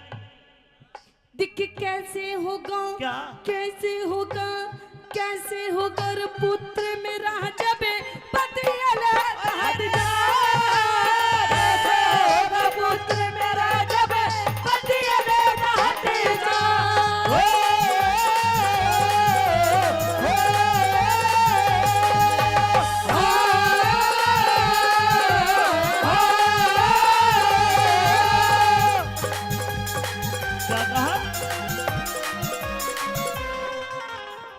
दिख कैसे होगा, क्या? कैसे होगा, कैसे होगा रे पुत्र मेरा जब पति अलग हट जा। कैसे होगा पुत्र मेरा जब पति अलग हट जा। ओ, ओ, ओ, ओ। क्या कहा?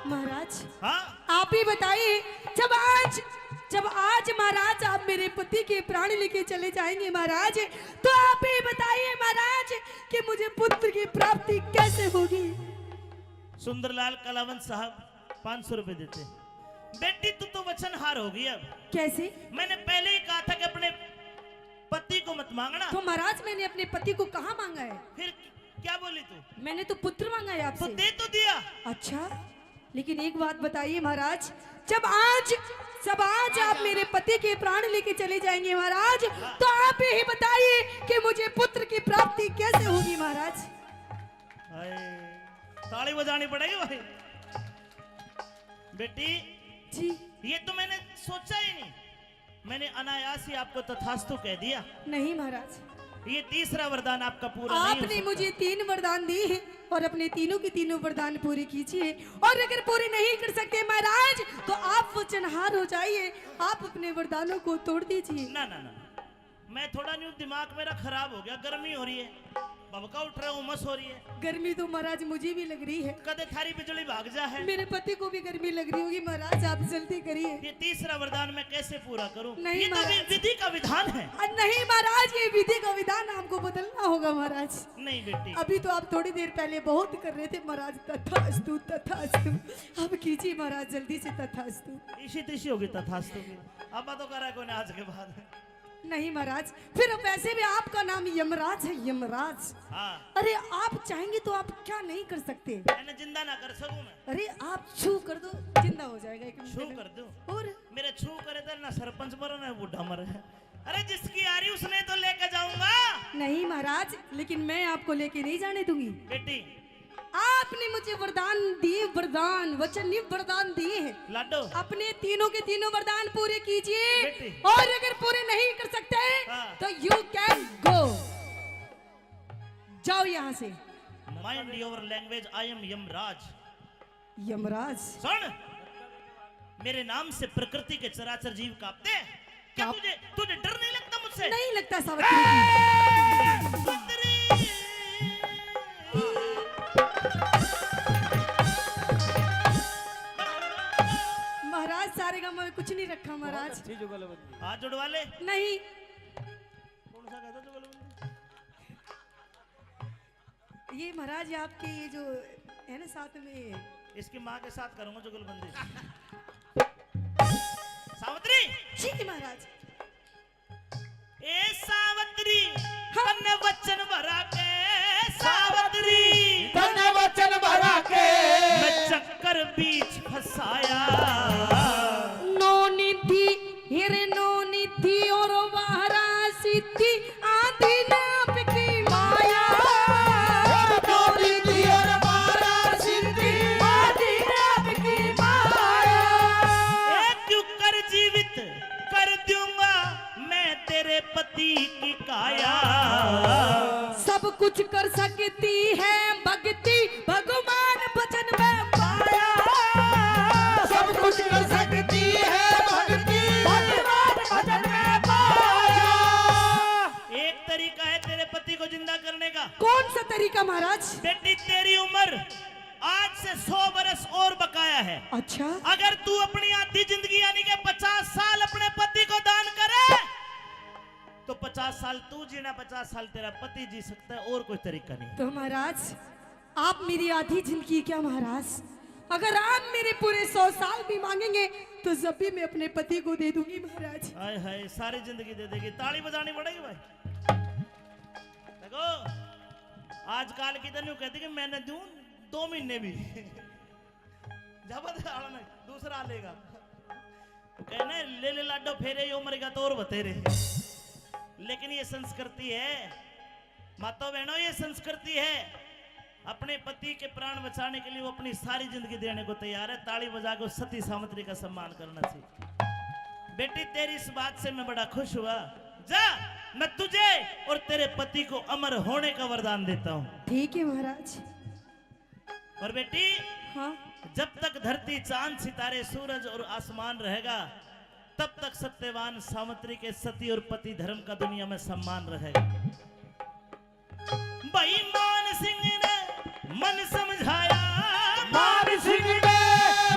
महाराज, हाँ? आप ही बताइए, जब आज, जब आज महाराज आप मेरे पति के प्राण लेके चले जाएंगे महाराज, तो आप ही बताइए महाराज कि मुझे पुत्र की प्राप्ति कैसे होगी? सुंदरलाल कलावंत साहब पाँच सौ रुपए देते। बेटी, तू तो वचनहार हो गई अब। कैसे? मैंने पहले ही कहा था कि अपने पति को मत मांगना। तो महाराज, मैंने अपने पति को कहाँ मांगा है? फिर क्या बोली तू? मैंने तो पुत्र मांगा है तो आपसे। दे तो दिया। अच्छा, लेकिन एक बात बताइए महाराज, जब आज, जब आज आप मेरे पति के प्राण लेके चले जाएंगे महाराज, हाँ। तो आप ही बताइए कि मुझे पुत्र की प्राप्ति कैसे होगी महाराज? हाय, ताली बजानी पड़ेगी भाई। बेटी जी। ये तो मैंने सोचा ही नहीं, मैंने अनायास ही आपको तथास्तु कह दिया। नहीं महाराज। ये तीसरा वरदान आपका पूरा नहीं हो आपने सकता। मुझे तीन वरदान दिए हैं और अपने तीनों के तीनों वरदान पूरे कीजिए, और अगर पूरे नहीं कर सकते महाराज, तो आप वचनहार हो जाइए, आप अपने वरदानों को तोड़ दीजिए। ना, ना, ना, ना। मैं थोड़ा न्यू दिमाग मेरा खराब हो गया, गर्मी हो रही है, भभका उठ रहा है, उमस हो रही है। गर्मी तो महाराज मुझे भी लग रही है। कदे थारी बिजली भाग जा है। मेरे पति को भी गर्मी लग रही होगी महाराज, आप जल्दी करिए। ये तीसरा वरदान मैं कैसे पूरा करूं? नहीं ये तो महाराज। वि-, विधि का विधान है। अ, नहीं महाराज, ये विधि का विधान आपको बदलना होगा महाराज। नहीं बेटी। अभी तो आप थोड़ी देर पहले बहुत कर रहे थे महाराज, तथास्तु, तथास्तु। अब कीजिए महाराज जल्दी से तथास्तु। इसी तिसी होगी तथास्तु की। अब तो करा कोई ना आज के बाद। नहीं महाराज, फिर वैसे भी आपका नाम यमराज है, यमराज। हाँ। अरे, आप चाहेंगे तो आप क्या नहीं कर सकते? मैंने जिंदा ना कर सकूं मैं। अरे, आप छू कर दो, जिंदा हो जाएगा एक मिनट छू में। कर दूं? और? मेरे छू करे तो ना सरपंच मरो ना बूढ़ा मरे। अरे, जिसकी आ रही उसने तो लेके जाऊंगा। नहीं महाराज, लेकिन मैं आपको लेके नहीं जाने दूंगी। बेटी, आपने मुझे वरदान दिए, वरदान, वचन नहीं, वरदान दिए हैं। लाडो। अपने तीनों के तीनों वरदान पूरे कीजिए। बेटी। और अगर पूरे नहीं कर सकते, हाँ। तो you can go। जाओ यहाँ से। Mind your language, I am Yamraj. यमराज। सुन, मेरे नाम से प्रकृति के चराचर जीव कांपते हैं। क्या कांप- तुझे, तुझे डर नहीं लगता मुझसे? नहीं लगता सावित्री जी। ए, सावित्री। महाराज, सारे गांव में कुछ नहीं रखा महाराज। बहुत अच्छी जुगलबंदी। हाथ जुड़वा ले। नहीं। कौन सा कहता जुगलबंदी? ये महाराज, ये आपके ये जो है ना साथ में, इसकी माँ के साथ करूंगा जुगलबंदी। सावित्री। जी महाराज। ए सावित्री, हाँ। तन्ने वचन भरा के, सावित्री। तन्ने वचन भरा के। मैं चक्कर बीच फंसाया। नौ निधि, हेरे नौ निधि और बारह सिद्धि, आदि नाम की माया। और दो निधि और बारह सिद्धि, आदि नाम की माया। ए क्यों कर जीवित कर दूंगा मैं तेरे पति की काया। सब कुछ कर सकती है भक्ति, भगवान भजन में पाया। सब कुछ कर सकती है भक्ति, भगवान भजन में पाया। एक तरीका है तेरे पति को जिंदा करने का। कौन सा तरीका महाराज? बेटी, तेरी उम्र आज से सौ बरस और बकाया है। अच्छा। अगर तू अपनी आधी जिंदगी यानी कि पचास साल अपने पति को दान करे, तो पचास साल तू जीना, पचास साल तेरा पति जी सकता है, और कोई तरीका नहीं। तो महाराज, आप मेरी आधी जिंदगी क्या महाराज, अगर आप मेरे पूरे सौ साल भी मांगेंगे तो जब भी मैं अपने पति को दे दूंगी महाराज। हाय हाय, सारी जिंदगी दे देगी। ताली बजानी पड़ेगी भाई। देखो, आजकल की तो न्यू कहती कि मैंने दूं दो महीने भी। जब आला नहीं, दूसरा लेगा। कहना, ले ले लाडो फेरे, यो मरेगा तो और बतेरे। लेकिन ये संस्कृति है, माता बहनों, ये संस्कृति है। अपने पति के प्राण बचाने के लिए वो अपनी सारी जिंदगी देने को तैयार है। ताली बजा के उस सती सावित्री का सम्मान करना चाहिए। बेटी, तेरी इस बात से मैं बड़ा खुश हुआ। जा, मैं तुझे और तेरे पति को अमर होने का वरदान देता हूँ। ठीक है महाराज। और बेटी, हाँ। जब तक धरती, चांद, सितारे, सूरज और आसमान रहेगा, तब तक सत्यवान सावित्री के सती और पति धर्म का दुनिया में सम्मान रहेगा। भाई मान सिंह ने मन समझाया। मान सिंह ने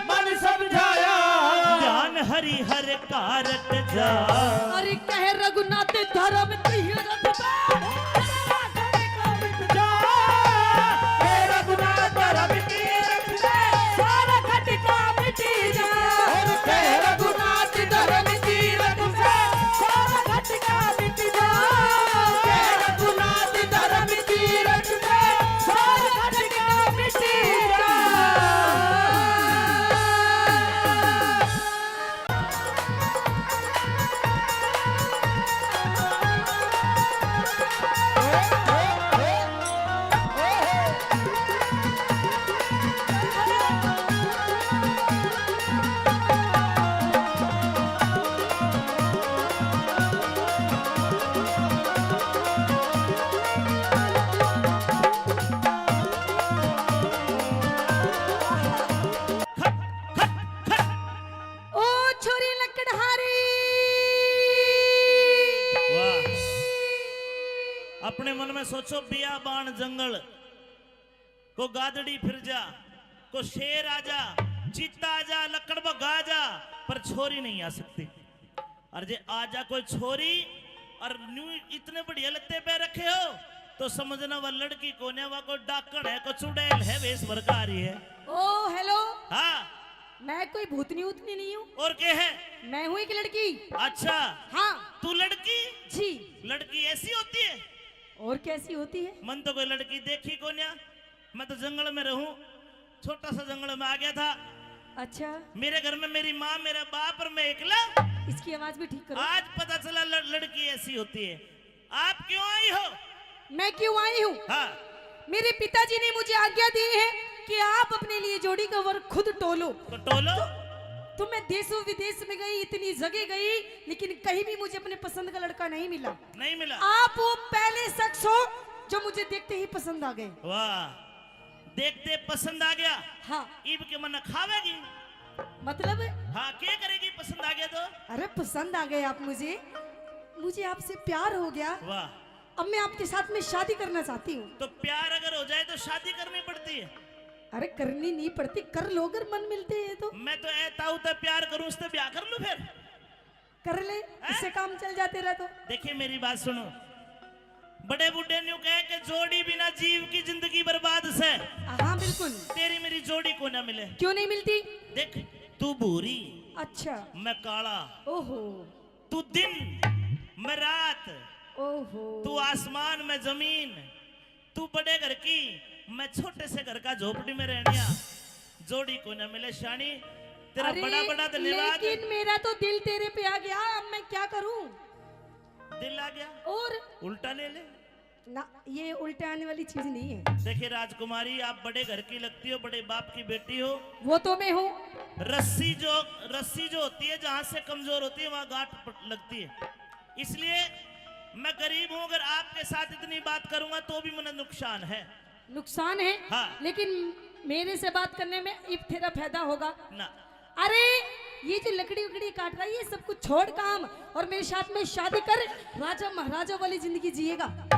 मन समझाया। ध्यान हरि हर कारट जा। अरे कह रघुनाथ धर्म तीरथ पे। जा। कह रघुनाथ धर्म तीरथ पे। सारा खटका मिटी जा। और कह रघुनाथ धर्म तीरथ पे। सारा खटका मिटी जा। कह रघुनाथ धर्म तीरथ पे। सारा खटका मिटी जा। ओ छोरी लकड़हारी। वाह। अपने मन में सोचो, बियाबान जंगल, को गादड़ी फिर जा, को शेर आ जा, चीता आ जा, लकड़ बग्गा आ जा, पर छोरी नहीं आ सकती। और जे आ जा कोई छोरी और न्यू इतने बढ़िया लत्ते पहन रखे हो, तो समझना वह लड़की कोन्या, वह कोई डाकण है, कोई चुड़ैल है, वेश भर का आ रही है। ओ हेलो। हाँ। मैं कोई भूतनी उतनी नहीं हूँ। और क्या है? मैं हूँ एक लड़की। अच्छा। हाँ। तू लड़की? जी। लड़की ऐसी होती है? और कैसी होती है? मन तो कोई लड़की देखी कोन्या। मैं तो जंगल में रहूं, छोटा सा जंगल में आ गया था। अच्छा। मेरे घर में मेरी माँ, मेरा बाप और मैं एकला। इसकी आवाज भी ठीक करो। आज पता चला ल-, लड़की ऐसी होती है। आप क्यों आई हो? मैं क्यों आई हूँ? हाँ। मेरे पिताजी ने मुझे आज्ञा दी है कि आप अपने लिए जोड़ी का वर खुद टोलो। तो टोलो। तो, तो मैं देशों विदेश में गई, इतनी जगह गई, लेकिन कहीं भी मुझे अपने पसंद का लड़का नहीं मिला। नहीं मिला। आप वो पहले शख्स हो जो मुझे देखते ही पसंद आ गए। वाह, देखते पसंद आ गया। हाँ। इब के मन खावेगी? मतलब? हाँ, क्या करेगी पसंद आ गया तो? अरे पसंद आ गए आप मुझे, मुझे आपसे प्यार हो गया। वाह। अब मैं आपके साथ में शादी करना चाहती हूँ। तो प्यार अगर हो जाए तो शादी करनी पड़ती है? अरे करनी नहीं पड़ती, कर लो अगर मन मिलते हैं तो। मैं तो ऐ ताऊ ते प्यार करूँ, उससे ब्याह कर लूँ फिर। कर ले, हैं? इससे काम चल जाते रह तो। देखिए मेरी बात सुनो, बड़े बूढ़े न्यू कहे कि जोड़ी बिना जीव की जिंदगी बर्बाद से। हाँ बिल्कुल। तेरी मेरी जोड़ी को ना मिले। क्यों नहीं मिलती? देख, तू भूरी, अच्छा। मैं काला। ओहो। तू दिन, मैं रात। ओहो। तू आसमान, मैं जमीन। तू बड़े घर की, मैं छोटे से घर का झोपड़ी में रहनिया। जोड़ी को ना मिले शानी, तेरा अरे, बड़ा बड़ा धन्यवाद। लेकिन मेरा तो दिल तेरे पे आ गया, अब मैं क्या करूं? दिल आ गया? और? उल्टा ले ले। ना, ये उल्टे आने वाली चीज नहीं है। देखिए राजकुमारी, आप बड़े घर की लगती हो, बड़े बाप की बेटी हो। वो तो मैं हूँ। रस्सी जो, रस्सी जो होती है, जहाँ से कमजोर होती है, वहाँ गांठ प-, लगती है। इसलिए मैं गरीब हूँ, अगर आपके साथ इतनी बात करूंगा तो भी मुझे नुकसान है। नुकसान है? हाँ। लेकिन मेरे से बात करने में इब तेरा फायदा होगा ना। अरे, ये जो लकड़ी उकड़ी काट रहा है, ये सब कुछ छोड़ काम और मेरे साथ में शादी कर, राजा महाराजा वाली जिंदगी जिएगा।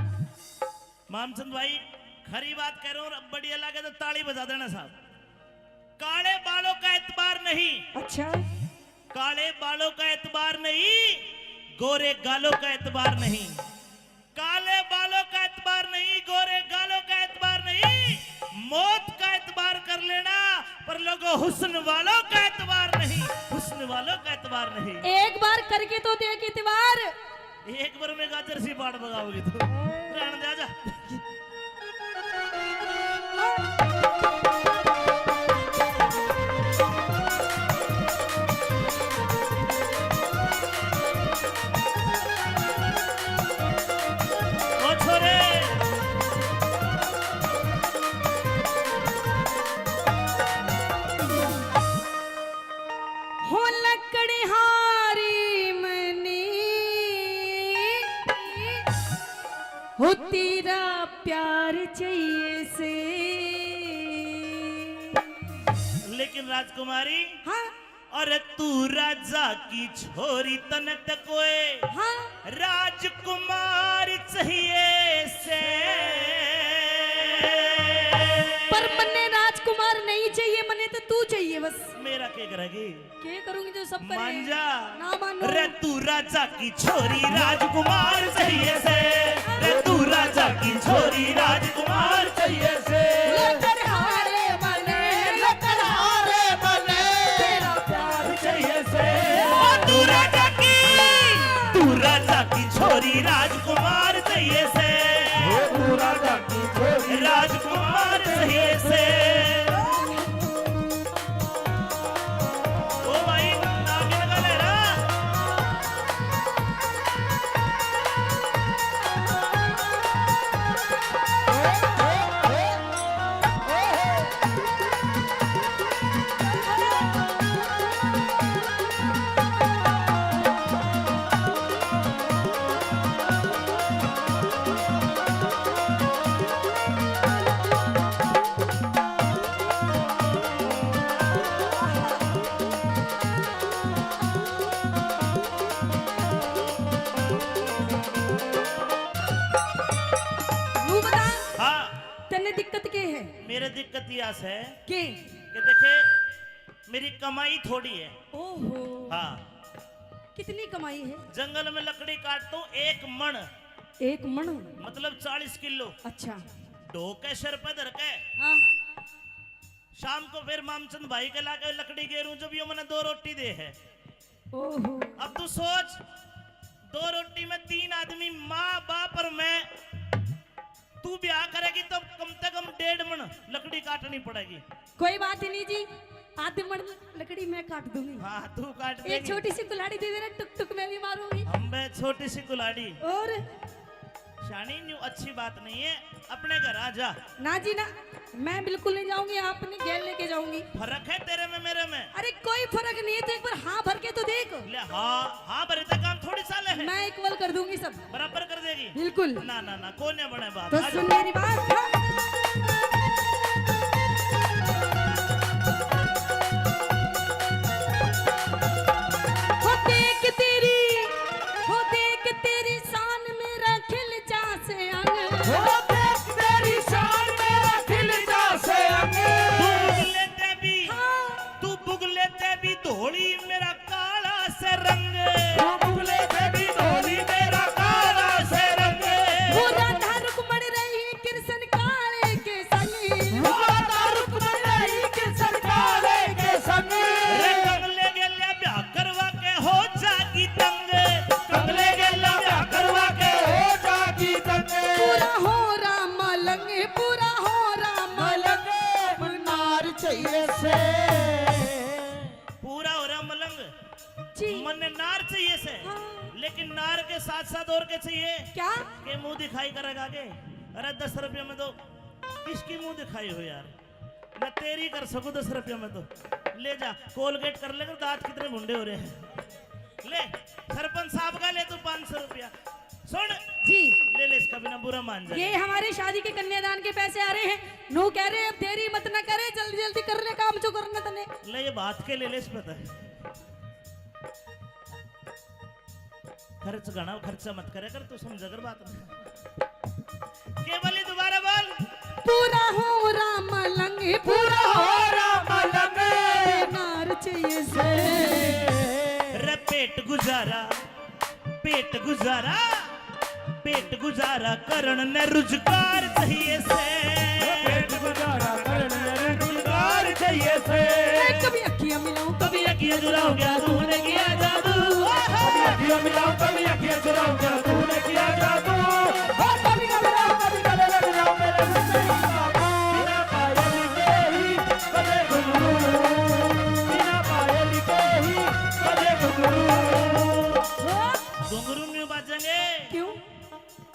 मामचंद भाई, खरी बात कह रहे हो, बढ़िया लगे तो ताली बजा देना साहब। काले बालों का एतबार नहीं। अच्छा। काले बालों का एतबार नहीं, गोरे गालों का एतबार नहीं। काले बालों का एतबार नहीं, गोरे गालों का एतबार नहीं, मौत का एतबार कर लेना, पर लोगों, हुस्न वालों का एतबार नहीं, हुस्न वालों का एतबार नहीं। एक बार करके तो देख इतबार। एक बार में गाजर सी बाट बगाओगी तू। रहने दे, आजा। ओ छोरे। हो लकड़हारी मनी, हो तेरा प्यार चाहिए से। लेकिन राजकुमारी, हाँ। अरे तू राजा की छोरी, तने ते कोई, हाँ। राजकुमार चाहिए से। पर मन्ने राजकुमार नहीं चाहिए, मन्ने तो तू चाहिए बस। मेरा के करेगी? के करूंगी जो सब करे? मान जा। ना मानो। रे तू राजा की छोरी, राजकुमार चाहिए से। रे तू राजा की छोरी, राजकुमार चाहिए से। लकड़हारे मने, लकड़हारे मने, तेरा प्यार चाहिए से। ओ तू राजा की, तू राजा की छोरी, राजकुमार चाहिए से। ओ तू राजा की छोरी, राजकुमार चाहिए से। ओ भाई, नागिन का लहरा। तू बता, हाँ। तन्ने दिक्कत के है? मेरे दिक्कत या से के? कि देखे, मेरी कमाई थोड़ी है। ओहो। हाँ। कितनी कमाई है? जंगल में लकड़ी काटता हूँ एक मण। एक मण? मतलब चालीस किलो। अच्छा। ढो के सिर पे धर के। हाँ। शाम को फिर मामचंद भाई के लाके लकड़ी गेरूं, जब यो मने दो रोटी दे है। ओहो। अब तू सोच, दो रोटी में तीन आदमी, माँ, बाप और मैं, तू ब्याह करेगी तो कम से कम डेढ़ मण लकड़ी काटनी पड़ेगी। कोई बात नहीं जी, आधे मण लकड़ी मैं काट दूंगी। हाँ, तू काट एक देगी। छोटी सी कुल्हाड़ी दे देना, टुक टुक मैं भी मारूंगी। हम बे छोटी सी कुल्हाड़ी। और? शानी, न्यू अच्छी बात नहीं है, अपने घर आ जा। ना जी ना, मैं बिल्कुल नहीं जाऊंगी, आपने गेल लेके जाऊंगी। फर्क है तेरे में मेरे में। अरे कोई फर्क नहीं है, तू एक बार हाँ भर के तो देख। ले हाँ, हाँ भरे तो काम थोड़ी साले है। मैं इक्वल कर दूंगी सब। बराबर कर देगी। बिल्कुल। ना ना ना, कोन्या बने बात। तो आ जा। सुन मेरी बात। हाँ। हो देख तेरी, हो देख तेरी शान मेरा खिल जा से अंग। हो देख तेरी शान मेरा खिल जा से अंग। तू बुगले ते भी, हाँ। तू बुगले ते भी धोली मेरा काला से रंग। तू बुगले ते भी धोली मेरा काला से रंग। वो राधा रुक्मण रही कृष्ण काले के संग। वो राधा रुक्मण रही कृष्ण काले के संग। रे कंगले गेल्या ब्याह करवा के हो जागी तंग। कंगले गेल्या ब्याह करवा के हो जागी तंग। पूरा हो राम लंग, पूरा हो राम लंग। नार चाहिए से। पूरा हो रहा मलंग। जी। मन्ने नार चाहिए से। हाँ। लेकिन नार के साथ साथ और के चाहिए? क्या? के मुंह दिखाई करेगा के? अरे दस रुपये में तो किसकी मुंह दिखाई हो यार? मैं तेरी कर सकूं दस रुपये में तो। ले जा, कोलगेट कर लेकर, दांत कितने भुंडे हो रहे हैं। ले, सरपंच साहब का ले तू पाँच सौ रुपया। सुन जी। ले ले, इसका बिना बुरा मान जाए। ये हमारे शादी के कन्यादान के पैसे आ रहे हैं। नू कह रहे अब देरी मत ना करे, जल्दी जल्दी कर ले काम जो करना तने। ले ये बात के ले ले, इस पे तो खर्च घना, खर्चा मत करे कर, तू समझा कर बात। के बोली, दोबारा बोल। पूरा हो राम लंग, पूरा हो राम लंग। नार चाहिए से। रे पेट गुजारा, पेट गुजारा, पेट गुजारा करण ने रुजगार चाहिए से। पेट गुजारा करण ने रुजगार चाहिए। ये से। ए, कभी अखियां मिलाऊं, कभी अखियां चुराऊं, क्या तूने किया जादू? कभी अखियां मिलाऊं, कभी अखियां चुराऊं, क्या तूने किया जादू? ओ, कभी गले लग जाऊं, कभी गले लग जाऊं, मेरे हुसैन बाबू। बिना पायल के ही बजे घुंघरू, बिना पायल के ही बजे घुंघरू। घुंघरू न्यू बाजेंगे। क्यों?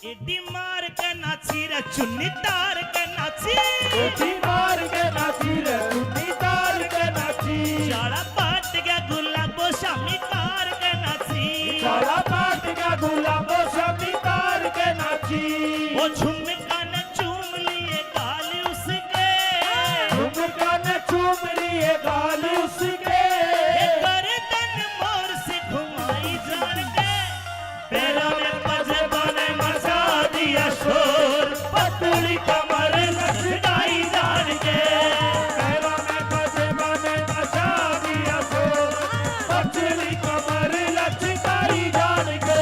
एडी मार के नाची रे, चुन्नी तार के नाची। एडी मार के नाची रे, चुन्नी तार के नाची। जाला पाट गया गुलाबो शामी तार के नाची। जाला पाट गया गुलाबो शामी तार के नाची। ओ झुमका ने चूम लिए गाल उसके। झुमका ने चूम लिए गाल उसके। ये गर्दन मोर से घुमाई जान के। पैरों में पजेबाने मचा दिया शोर, पतली कमर लचकाई जान के। पैरों में पजेबाने मचा दिया शोर, पतली कमर लचकाई जान के।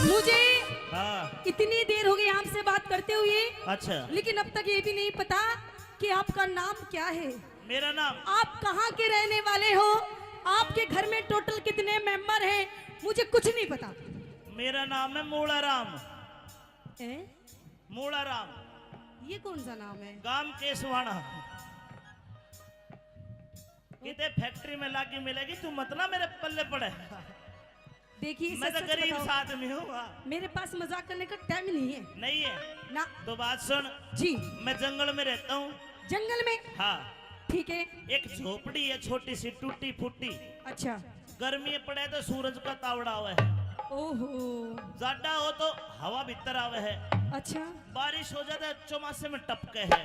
मुझे हाँ। इतनी देर हो गई आपसे बात करते हुए, अच्छा। लेकिन अब तक ये भी नहीं पता कि आपका नाम क्या है। मेरा नाम? आप कहाँ के रहने वाले हो? आपके घर में टोटल कितने मेंबर हैं? मुझे कुछ नहीं पता। मेरा नाम है मूला राम। ए? मूला राम। ये कौन सा नाम है? गांव केसवाना। किते फैक्ट्री में लागी मिलेगी, तू मत ना मेरे पल्ले पड़े। देखिए, मैं सच तो सच गरीब बताओ। सा आदमी हूँ, हाँ। मेरे पास मजाक करने का टाइम नहीं है। नहीं है? ना। तो बात सुन। जी। मैं जंगल में रहता हूँ। जंगल में? हाँ। ठीक है। एक झोपड़ी है छोटी सी टूटी फूटी। अच्छा। गर्मी पड़े तो सूरज का तावड़ा आवे है। ओहो। जाडा हो तो हवा भीतर आवे है। अच्छा। बारिश हो जाए तो चौमासे में टपके है।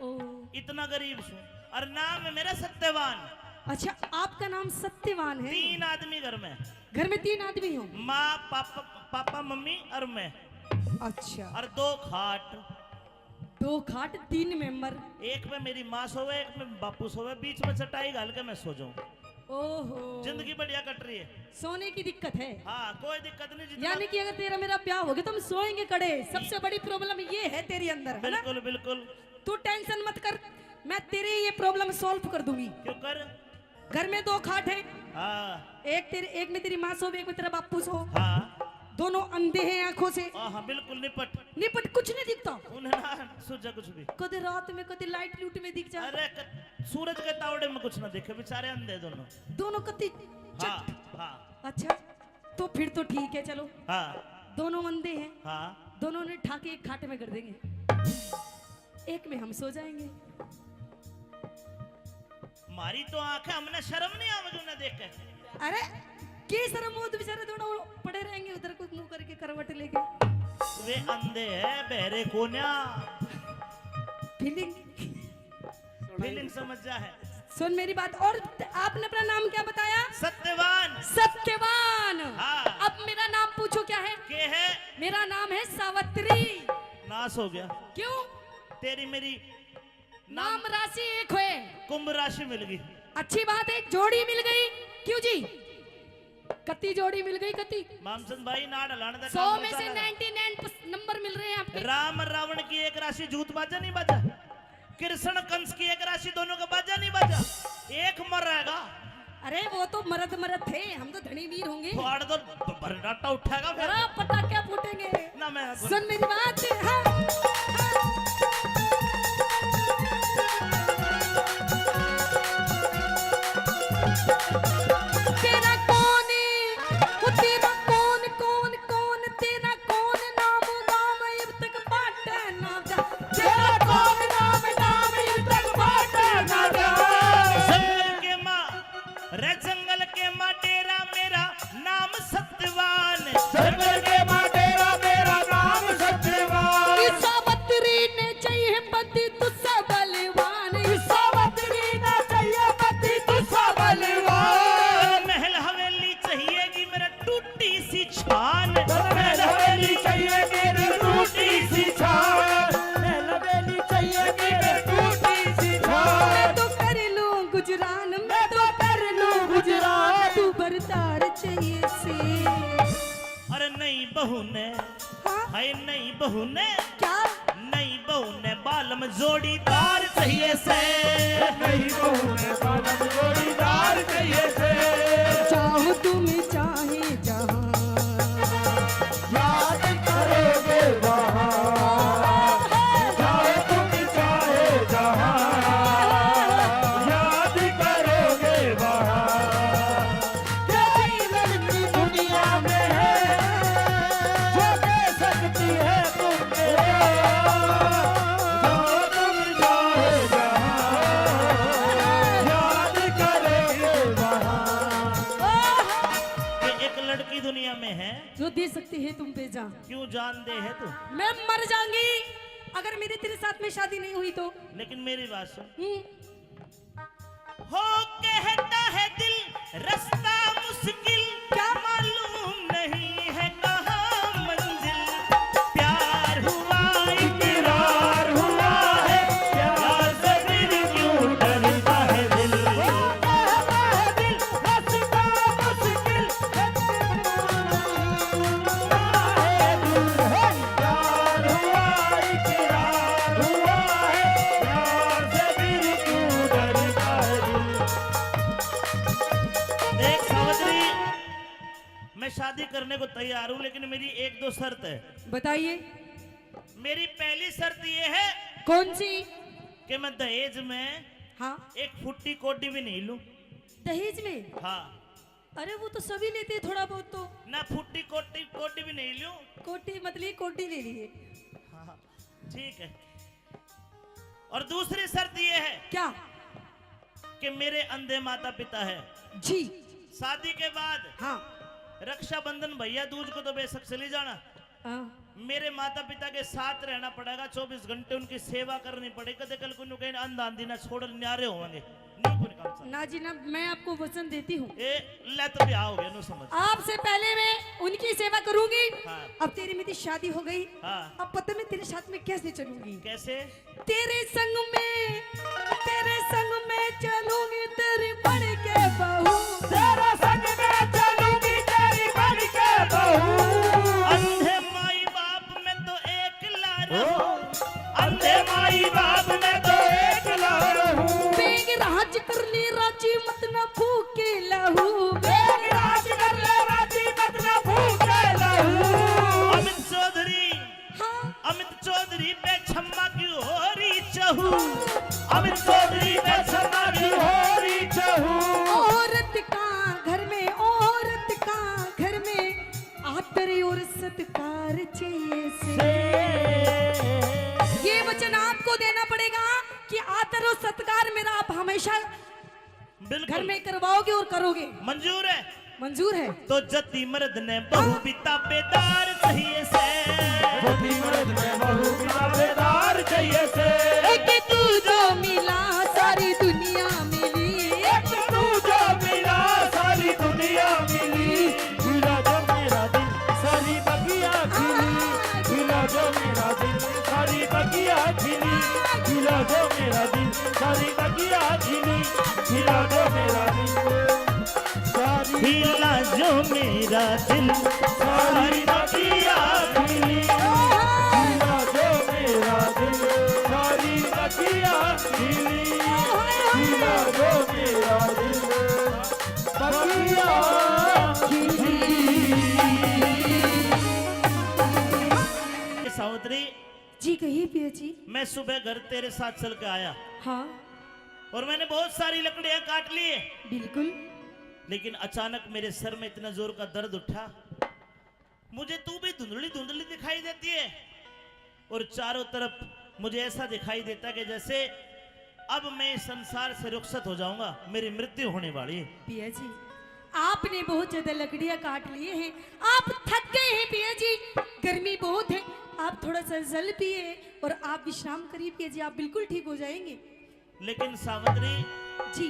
ओ। इतना गरीब सूं। और नाम है मेरा सत्यवान। अच्छा, आपका नाम सत्यवान है? तीन आदमी घर में। घर में तीन आदमी हो? माँ, पापा, पापा, मम्मी और मैं। अच्छा। और दो खाट। दो खाट, तीन मेंबर। एक में मेरी माँ सोवे, एक में बापू सोवे, बीच में चटाई घाल के मैं सो जाऊं। ओहो। जिंदगी बढ़िया कट रही है। सोने की दिक्कत है? हाँ, कोई दिक्कत नहीं, जितना यानी कि अगर तेरा मेरा ब्याह हो गया तो हम सोएंगे कड़े। सबसे बड़ी प्रॉब्लम ये है तेरे अंदर, है ना? बिल्कुल, बिल्कुल। तू टेंशन मत कर, मैं तेरी ये प्रॉब्लम सॉल्व कर दूंगी। क्यों कर? घर में दो खाट हैं। हाँ। एक तेरे, एक में तेरी माँ सो, एक में तेरा बापू सो। हाँ। दोनों अंधे हैं आंखों से। हाँ, हाँ, बिल्कुल निपट। निपट, कुछ नहीं दिखता। उन्हें ना सूझा कुछ भी। कदे रात में, कदे लाइट लूट में दिख जा। अरे, क-, सूरज के तावड़े में कुछ ना दिखे, बेचारे अंधे दोनों। दोनों कति हाँ, चट। हाँ। अच्छा, तो फिर तो ठीक है, चलो। हाँ। दोनों अंधे हैं। हाँ। दोनों ने ठाके एक खाट में कर देंगे। एक में हम सो जाएंगे। मारी तो आंख है, हमने शर्म नहीं आवेगी उन्हें देख के। अरे, की शर्म हो, तो बेचारे दोनों पड़े रहेंगे उधर, कोई मुंह करके करवट लेके। वे अंधे हैं, बहरे कोन्या। फीलिंग। फीलिंग समझ जा है। सुन मेरी बात, और आपने अपना नाम क्या बताया? सत्यवान। सत्यवान। हाँ। अब मेरा नाम पूछो क्या है? के है? मेरा नाम है सावित्री। नाश हो गया। क्यों? तेरी मेरी नाम राशि एक होए। कुंभ राशि मिल गई। अच्छी बात है, जोड़ी मिल गई। क्यों जी? कत्ती जोड़ी मिल गई, कत्ती? मामचंद भाई, नाड़ हलाने का सौ काम में से चल रहा है। नाइंटी नाइन नंबर मिल रहे हैं आपके। राम रावण की एक राशि जूत बाजा नहीं बाजा? कृष्ण कंस की एक राशि दोनों का बाजा नहीं बाजा? एक मर रहेगा। अरे, वो तो मरद मरद थे, हम तो धनी वीर होंगे। फाड़ दो, ब-, बरनाटा उठेगा फिर। अरे, पटाखे फूटेंगे। ना मैं सुन मेरी बात, हाँ, हाँ। तेरा कौन, वो तेरा कौन, कौन, कौन, तेरा कौन नाम, नाम इब तक पाटे ना जा। तेरा कौन नाम, नाम इब तक पाटे ना जा। जंगल के माँ, रे जंगल के माँ डेरा मेरा नाम सत्यवान। जंगल के माँ डेरा मेरा नाम सत्यवान। ई सावित्री ने चाहिए पति तुझसे बलवान। ई नई बहू ने, हाँ? हाय नई बहू ने, क्या? नई बहू ने बालम जोड़ीदार चाहिए से। नई बहू ने बालम जोड़ीदार चाहिए से। चाहो तुम चाहे जहां, याद करोगे वहां। चाहो तुम चाहे जहां, याद करोगे वहां। क्या लड़की दुनिया में है, जो दे सकती है तुम पे प्यार? जो तुम चाहे जहां, याद करेंगे वहां। कि एक लड़की दुनिया में है, जो दे सकती है तुम पे जान। क्यों जान दे है तू? मैं मर जाऊंगी अगर मेरी तेरे साथ में शादी नहीं हुई तो। लेकिन मेरी बात सुन। हम्म। हो कहता है दिल रास्ता मुश्किल, क्या? मालूम नहीं है कहाँ मंजिल। प्यार हुआ इकरार हुआ है, प्यार से फिर क्यों डरता है दिल। हो कहता है दिल रास्ता मुश्किल, प्यार हुआ, इकरार हुआ है, प्यार से फिर क्यों डरता है दिल। देख सावित्री, मैं शादी करने को तैयार हूँ, लेकिन मेरी एक दो शर्त है। बताइए। मेरी पहली शर्त ये है। कौन सी? कि मैं दहेज में, हाँ। एक फुट्टी कौड़ी भी नहीं लूं। दहेज में? हाँ। अरे, वो तो सभी लेते हैं थोड़ा बहुत तो। ना फुट्टी कोटी, कोटी भी नहीं लूं। कोटी मतलब कोटी ले लिए। हाँ, ठीक है। और दूसरी शर्त ये है। क्या? कि मेरे अंधे माता पिता है। जी। शादी के बाद, हाँ। रक्षाबंधन भैया दूज को तो बेशक चली जाना। हाँ। मेरे माता पिता के साथ रहना पड़ेगा, चौबीस घंटे उनकी सेवा करनी पड़ेगी। कदे कल को न्यू कहीं अंधा आंधी ना छोड़ न्यारे होंगे, न्यू कोई काम चल। ना जी ना, मैं आपको वचन देती हूँ। ए, ले तो ब्याह हो गया, न्यू समझ। आपसे पहले मैं उनकी सेवा करूंगी। हाँ। अब तेरी मेरी शादी हो गई। हाँ। अब पता मैं तेरे साथ में कैसे चलूंगी? कैसे? तेरे संग में, तेरे संग में चलूंगी तेरी बन के बहू। तेरे संग में चलूंगी तेरी बन के बहू। अंधे माई बाप में तो एकला रहूं। अंधे माई बाप में तो एकला रहूं। बेग राज कर ले राजी मत ना फूके लहू। बेग राज कर ले राजी मत ना फूके लहू। अमित चौधरी, हाँ। अमित चौधरी पे छम्मा की हो रही चहू। अमित चौधरी पे छम्मा की हो रही चहू। औरत का घर में, औरत का घर में आदर और सत्कार चाहिए से। ये वचन आपको देना पड़ेगा कि आदर और सत्कार मेरा आप हमेशा बिल्कुल। घर में करवाओगे और करोगे। मंजूर है? मंजूर है। तो जति मर्द ने बहू भी ताबेदार चाहिए से। जति मर्द ने बहू भी ताबेदार चाहिए से। एक तू जो मिला सारी दुनिया मिली। एक तू जो मिला सारी दुनिया मिली। हिला जो मेरा दिल सारी बगिया खिली। हिला जो मेरा दिल सारी बगिया खिली। हिला जो मेरा दिल सारी बगिया खिली। हिला जो मेरा दिल सारी हिला जो मेरा दिल सारी बगिया खिली। हिला जो मेरा दिल सारी बगिया खिली। हिला जो मेरा दिल बगिया खिली। सावित्री। जी कहिए पिया जी। मैं सुबह घर तेरे साथ चल के आया। हाँ। और मैंने बहुत सारी लकड़ियां काट ली। बिल्कुल। लेकिन अचानक मेरे सर में इतना जोर का दर्द उठा, मुझे तू भी धुंधली धुंधली दिखाई देती है और चारों तरफ मुझे ऐसा दिखाई देता है कि जैसे अब मैं इस संसार से रुखसत हो जाऊंगा, मेरी मृत्यु होने वाली है। पिया जी, आपने बहुत ज्यादा लकड़ियां काट लिए हैं, आप थक गए हैं पिया जी, गर्मी बहुत है, आप थोड़ा सा जल पिए और आप विश्राम करिए पिया जी, आप बिल्कुल ठीक हो जाएंगे। लेकिन सावित्री जी।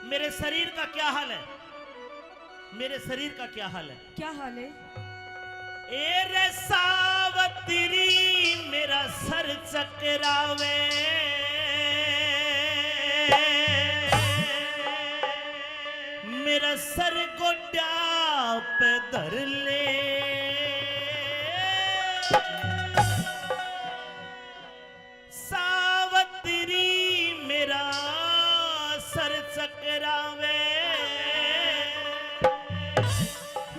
मेरे शरीर का क्या हाल है? मेरे शरीर का क्या हाल है? क्या हाल है? ए रे सावित्री, मेरा सर चकरावे, मेरा सर गोड्या पे धर ले। सावतरी मेरा सर चकरावे,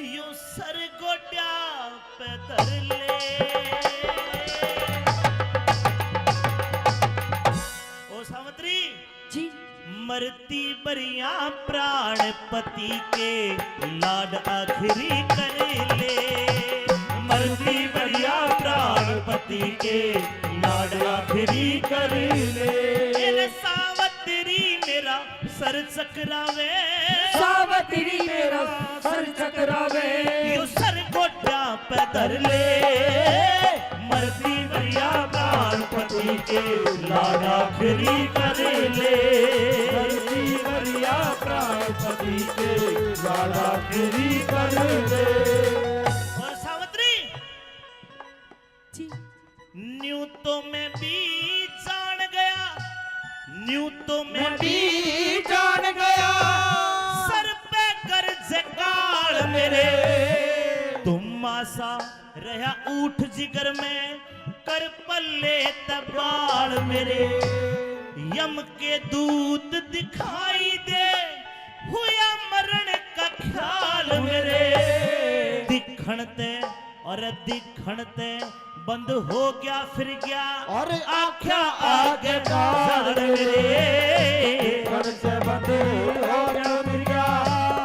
यूं सर गोड्या पे धर ले। ओ सावतरी जी। मरती बरिया प्राण पति के लाड आखिरी कर ले। मरती बरिया प्राण पति के लाड आखिरी कर ले। मेरे सावतरी मेरा सर चकरावे। सावतरी मेरा सर चकरावे। यो सर गोड्या पे धर ले। मरती बरिया प्राण पति के लाड आखिरी कर ले। मरती बरिया प्राण पति के लाड आखिरी कर ले। और सावतरी जी। न्यू तो मैं भी जान गया, न्यू तो मैं मैं भी जान गया। सर पे गरज काल मेरे, धुम्मा सा रहा ऊठ जिगर में, कर पल्ले तबाल मेरे। यम के दूत दिखाई दे, हुआ मरण का ख्याल मेरे। दिखण ते और दिखण ते बंद हो गया फिर गया और आख्या आगे जाल मेरे। दिखण ते बंद हो गया फिर गया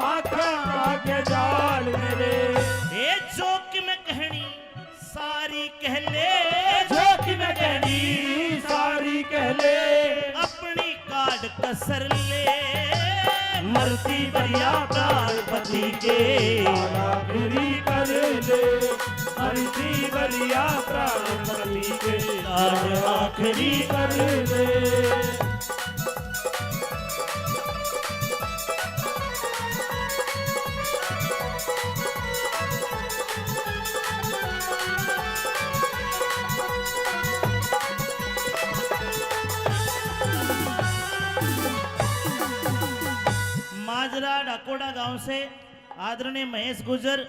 आख्या आगे जाल मेरे। ए जो कि मैं कहनी सारी कह ले, जो कि मैं कहनी सारी कह ले। अपनी काट कसर ले। मरती बरिया प्राण पति के लाड आखिरी कर ले। मरती बरिया प्राण पति के लाड आखिरी कर ले। माजरा डाकोड़ा गांव से आदरणीय महेश गुर्जर,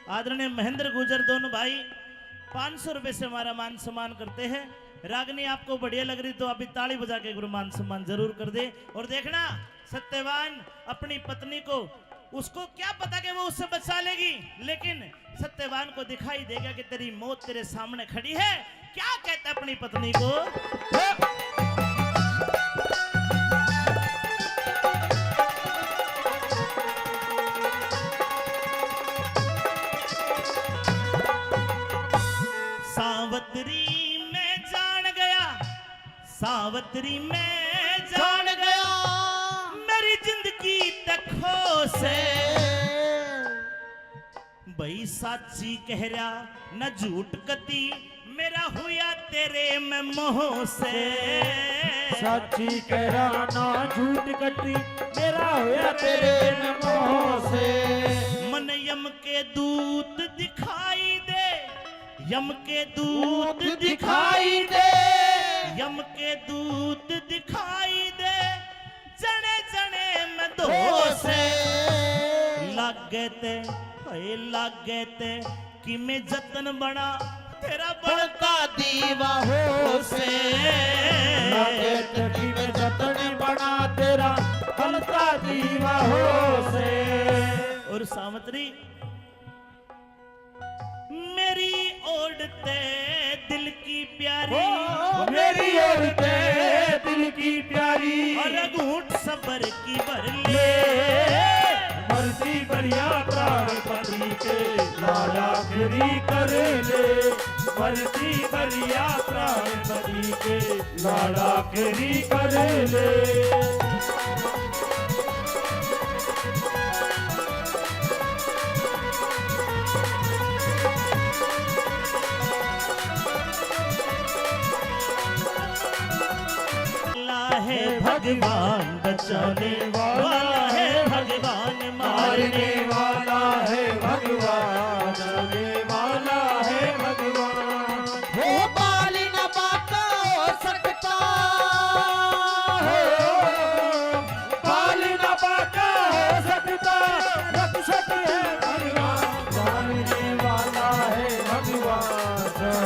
आदरणीय महेंद्र गुर्जर, दोनों भाई पाँच सौ रुपए से हमारा मान सम्मान करते हैं। रागनी आपको बढ़िया लग रही तो अभी ताली बजा के गुरु मान सम्मान जरूर कर दे। और देखना, सत्यवान अपनी पत्नी को, उसको क्या पता कि वो उससे बचा लेगी, लेकिन सत्यवान को दिखाई देगा कि तेरी मौत तेरे सामने खड़ी है। क्या कहता अपनी पत्नी को? सावतरी मैं जान गया, सावतरी मैं जान गया, मेरी जिंदगी तक खो से। भाई साची कह रहा न झूठ कती, मेरा हुआ तेरे में मोह से। साची कह रहा ना झूठ कती, मेरा हुआ तेरे में मोह से। मन यम के दूत दिखाई दे, यम के दूत दिखाई दे, यम के दूत दिखाई दे, जने जने में धोस। लागे ते, हाय लागे ते, कि मैं जतन बना तेरा बनता दीवा हो से। लागे ते कि मैं जतन बना तेरा बनता दीवा हो से। और सावतरी मेरी ओर ते दिल की प्यारी, ओ, मेरी ओर ते दिल की प्यारी, और घूंट सबर की भर ले। मरती बरिया प्राण पति के लाड आखिरी कर ले। मरती बरिया प्राण पति के लाड आखिरी कर ले। वाला है भगवान बचाने वाला है, भगवान मारने वाला है, भगवान बचाने वाला है, भगवान। हो बाल न बांका हो सकता, हो बाल न बांका हो सकता, रक्षक है भगवान, मारने वाला है भगवान।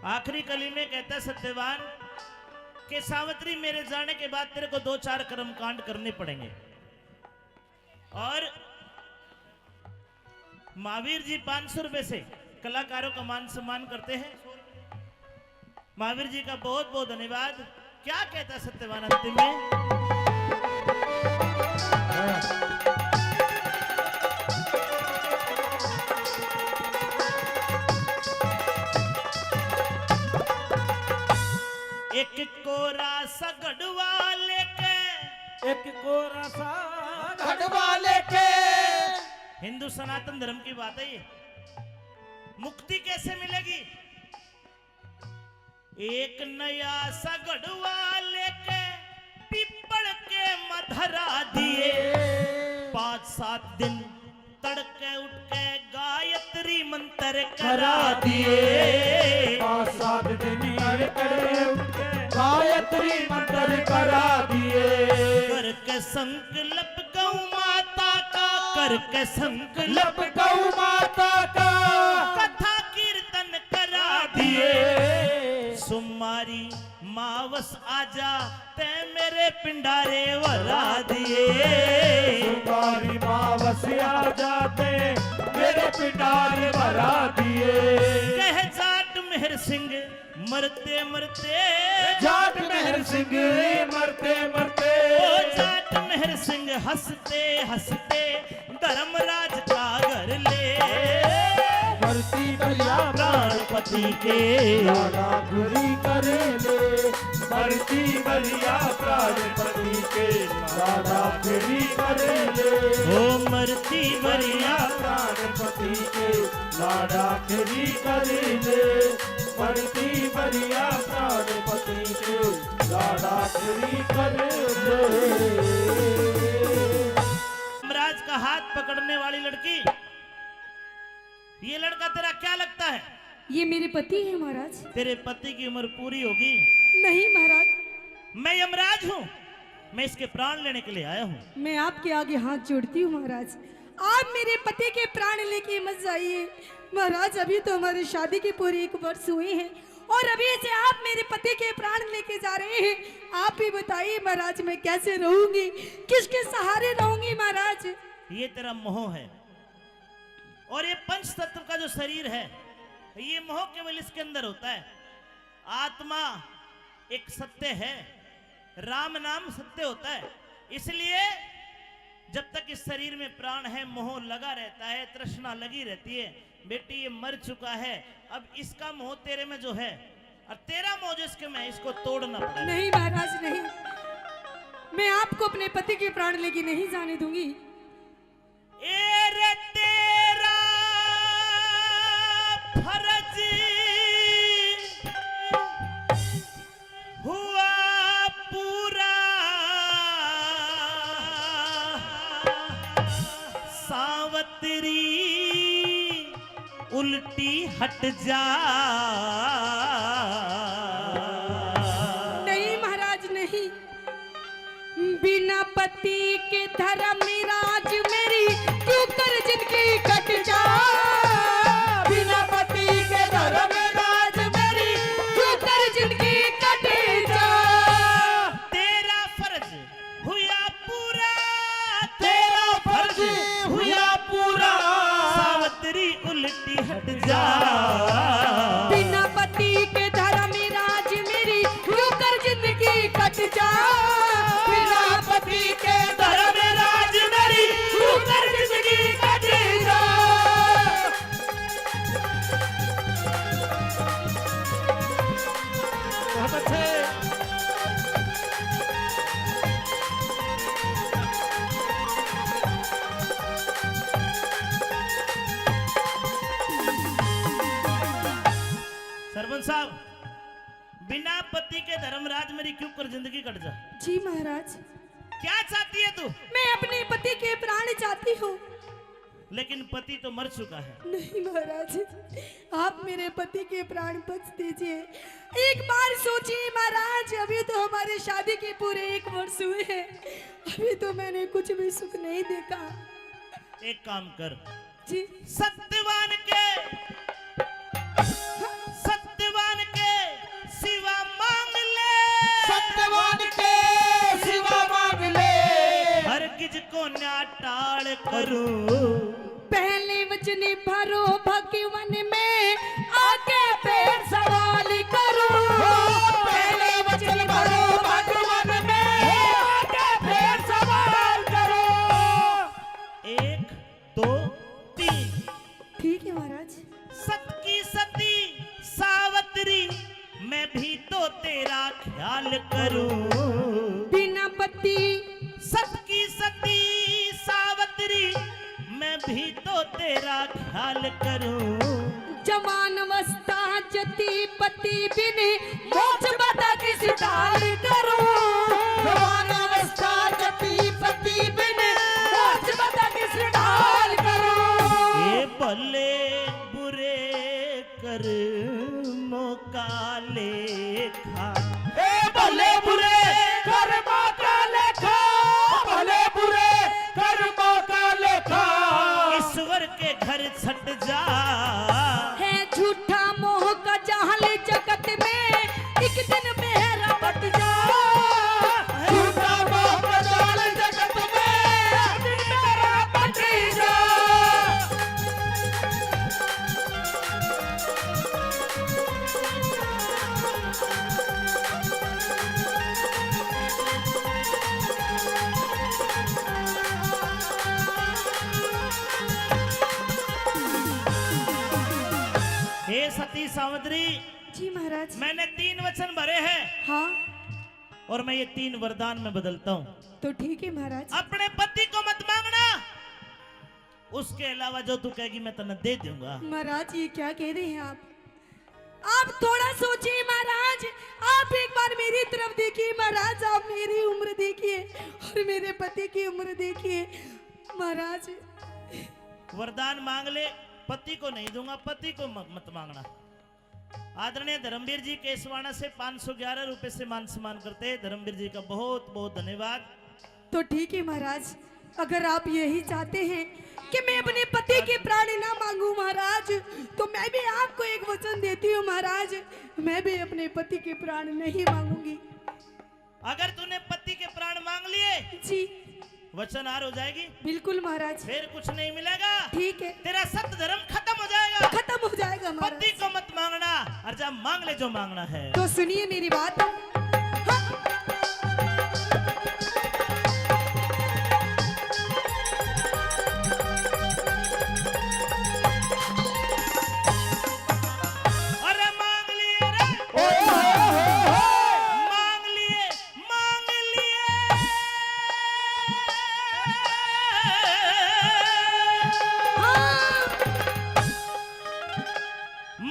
आखिरी कली में कहता है सत्यवान कि सावित्री, मेरे जाने के बाद तेरे को दो चार कर्म कांड करने पड़ेंगे। और महावीर जी पाँच सौ रुपए से कलाकारों का मान सम्मान करते हैं। महावीर जी का बहुत बहुत धन्यवाद। क्या कहता है सत्यवान अंतिम में? एक कोरा सा घड़वा लेके, एक कोरा सा घड़वा लेके। हिंदू सनातन धर्म की बात है ये। मुक्ति कैसे मिलेगी? एक नया सा घड़वा लेके पीपल के मधरा दिए, पाँच सात दिन तड़के उठ के गायत्री मंत्र करा दिए। पाँच सात दिन तड़के उठ के गायत्री मंत्र करा दिए। करके संकल्प गौ माता का, करके संकल्प गौ माता का कथा कीर्तन करा दिए। सुमारी मावस आजा, तै मेरे पिंडारे भरा दिए। सुमारी मावस आजा, तै मेरे पिंडारे भरा दिए। कह जाट मेहर सिंह मरते मरते, जाट मेहर सिंह मरते मरते, ओ जाट मेहर सिंह हंसते हंसते धर्मराज का घर ले। मरती भरिया प्राण पति के लाडा फेरी कर ले, मरती भरिया प्राण पति के लाडा फेरी कर ले। ओ मरती भरिया प्राण पति के लाडा फेरी कर ले, मरती भरिया प्राण पति के लाडा फेरी कर ले। यमराज का हाथ पकड़ने वाली लड़की, ये लड़का तेरा क्या लगता है? ये मेरे पति हैं महाराज। तेरे पति की उम्र पूरी होगी। नहीं महाराज। मैं यमराज हूँ, मैं इसके प्राण लेने के लिए आया हूँ। मैं आपके आगे हाथ जोड़ती हूँ महाराज, आप मेरे पति के प्राण लेके मत जाइए महाराज। अभी तो हमारी शादी के पूरे एक वर्ष हुए हैं और अभी से आप मेरे पति के प्राण लेके जा रहे हैं। आप ही बताइए महाराज, मैं कैसे रहूंगी, किसके सहारे रहूंगी महाराज? ये तेरा मोह है और ये पंच तत्व का जो शरीर है, ये मोह केवल इसके अंदर होता है। आत्मा एक सत्य है, राम नाम सत्य होता है। इसलिए जब तक इस शरीर में प्राण है, मोह लगा रहता है, तृष्णा लगी रहती है। बेटी, ये मर चुका है, अब इसका मोह तेरे में जो है और तेरा मोह जो इसके में है, इसको तोड़ना पड़ेगा। नहीं महाराज, नहीं, मैं आपको अपने पति के प्राण लेके नहीं जाने दूंगी। ए रे तेरा फर्ज हुआ पूरा, सावतरी उल्टी हट जा। नहीं महाराज, नहीं। बिना पति के धर्मराज मेरी क्यों कर जिंदगी कट जा। बिना पति के धर्मराज मेरी क्यों कर जिंदगी कट जा। तेरा फर्ज हुआ पूरा, तेरा फर्ज हुआ पूरा, सावतरी उल्टी हट जा। बिना पति के धर्मराज मेरी क्यों कर जिंदगी कट जा। बिना पति के धर्मराज मेरी क्यों कर जिंदगी कट जा। बहुत अच्छे। सरपंच साहब, बिना पति के धर्मराज मेरी क्यों कर जिंदगी कट जा। जी महाराज। क्या चाहती है तू? मैं अपने पति के प्राण चाहती हूँ। लेकिन पति तो मर चुका है। नहीं महाराज, आप मेरे पति के प्राण बख्श दीजिए। एक बार सोचिए महाराज, अभी तो हमारे शादी के पूरे एक वर्ष हुए हैं, अभी तो मैंने कुछ भी सुख नहीं देखा। एक काम कर जी। सत्यवान के, हाँ। सत्यवान के करूं। पहले वचन भरो भगवन में, आके फिर सवाल करूं। पहले वचन भरो भगवन में, आके फिर सवाल करूं। एक, दो, तीन। ठीक है महाराज। सत की सती सावतरी, मैं भी तो तेरा ख्याल करूं। बिना पति। सत की सती सावतरी, मैं भी तो तेरा ख्याल करूं। जवान अवस्था जति पति बिन, मोक्ष पता किस ढाल करूं। जवान अवस्था जति पति बिन, मोक्ष पता किस ढाल करूं। ए भले बुरे कर्मों का लेखा। ए भले बुरे कर्मों का लेखा, भले बुरे कर्मों का लेखा। ईश्वर के घर छट जा। है झूठा मोह का जाल जगत में, एक दिन मेरा बट जा। झूठा मोह का जाल जगत में, एक दिन मेरा बट जा। हे सती सावित्री, जी महाराज। मैंने तीन वचन भरे हैं। हाँ। और मैं ये तीन वरदान में बदलता हूँ। तो ठीक है महाराज। अपने पति को मत मांगना, उसके अलावा जो तू कहेगी मैं तन्ने दे दूंगा। महाराज, ये क्या कह रहे हैं आप? आप थोड़ा सोचिए महाराज, आप एक बार मेरी तरफ देखिए महाराज, आप मेरी उम्र देखिए और मेरे पति की उम्र देखिए महाराज। वरदान मांग ले, पति को नहीं दूंगा, पति को म-, मत मांगना। आदरणीय धर्मवीर जी केसवाणा से पाँच सौ ग्यारह रुपए से मान सम्मान करते हैं। धर्मवीर जी का बहुत बहुत धन्यवाद। तो ठीक है महाराज, अगर आप यही चाहते हैं कि मैं अपने पति के प्राण ना मांगू महाराज, तो मैं भी आपको एक वचन देती हूँ महाराज, मैं भी अपने पति के प्राण नहीं मांगूंगी। अगर तूने पति के प्राण मांग लिए, जी। वचन हार हो जाएगी। बिल्कुल महाराज। फिर कुछ नहीं मिलेगा। ठीक है। तेरा सत धर्म खत्म हो जाएगा। खत्म हो जाएगा महाराज। पति को मत मांगना, और जा मांग ले जो मांगना है। तो सुनिए मेरी बात। हाँ। अरे मांग लिए रे। ओए होए होए होए। मांग लिए, मांग लिए। हाँ।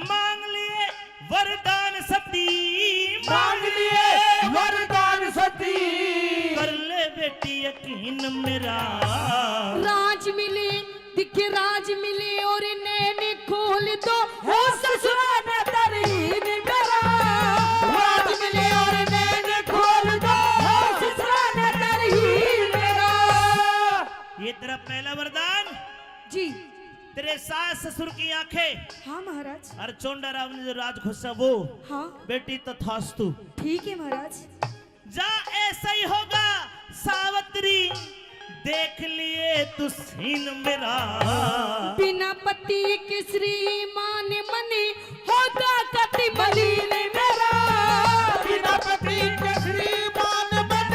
मांग लिए वरदान सती, मांग लिए वरदान सती। कर ले बेटी यकीन मेरा। राज मिले, दिखे राज मिले और नैन खोल दो, हो ससुरा न तरहीन मेरा। राज मिले और नैन खोल दो, हो ससुरा न तरहीन मेरा। ये तेरा पहला वरदान। जी। तेरे सास ससुर की आंखें। हाँ महाराज। और चोंडा राव ने जो राज खोसा वो। हाँ। बेटी तथास्तु। ठीक है महाराज। जा ऐसा ही होगा सावित्री, देख लिए तू सीन मेरा। बिना पति के श्रीमान मन होगा कति मलिन मेरा। बिना पति के श्रीमान मन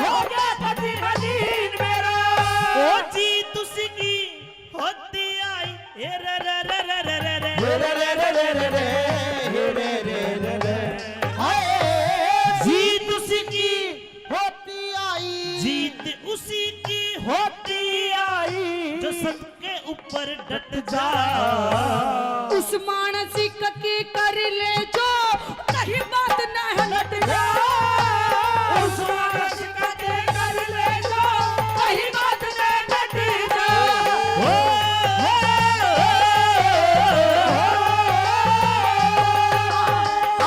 होगा कति मलिन मेरा। ओ जीत उसी की होती आई, ए रे रे रे रे रे रे रे। हे रे रे रे रे रे, हे रे रे रे रे। हाय। जीत उसी की होती आई। जीत उसी की होती आई। जो सत के ऊपर डट जा। उस मानस का के कर ले जो, कहीं बात ना हट जा। उस मानस का के कर ले जो, कहीं बात ना हट जा। ओ, ओ, ओ, ओ, ओ, ओ,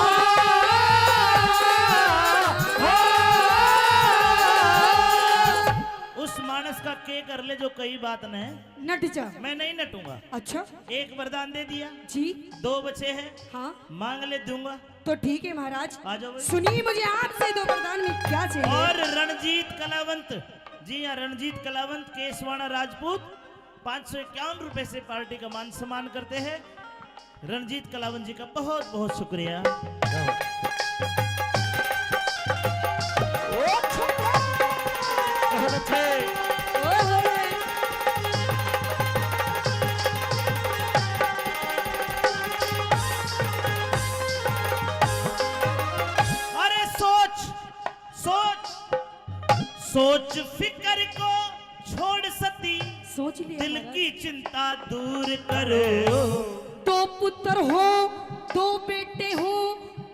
ओ। उस मानस का के कर ले जो कई बात न नट जा। मैं नहीं नटूंगा। अच्छा। एक वरदान दे दिया। जी। दो बचे हैं। हाँ। मांग ले, दूंगा। तो ठीक है महाराज। आ जाओ भाई। सुनिए, मुझे आपसे दो वरदान में क्या चाहिए। और रणजीत कलावंत जी हाँ, रणजीत कलावंत, केसवाणा राजपूत, पाँच सौ इक्यावन रुपए से पार्टी का मान सम्मान करते हैं। रणजीत कलावंत जी का बहुत बहुत शुक्रिया। अरे सोच, सोच, सोच फिकर को छोड़ सती, सोच लिया दिल महाराज। की चिंता दूर करो। दो पुत्र हो, दो बेटे हो,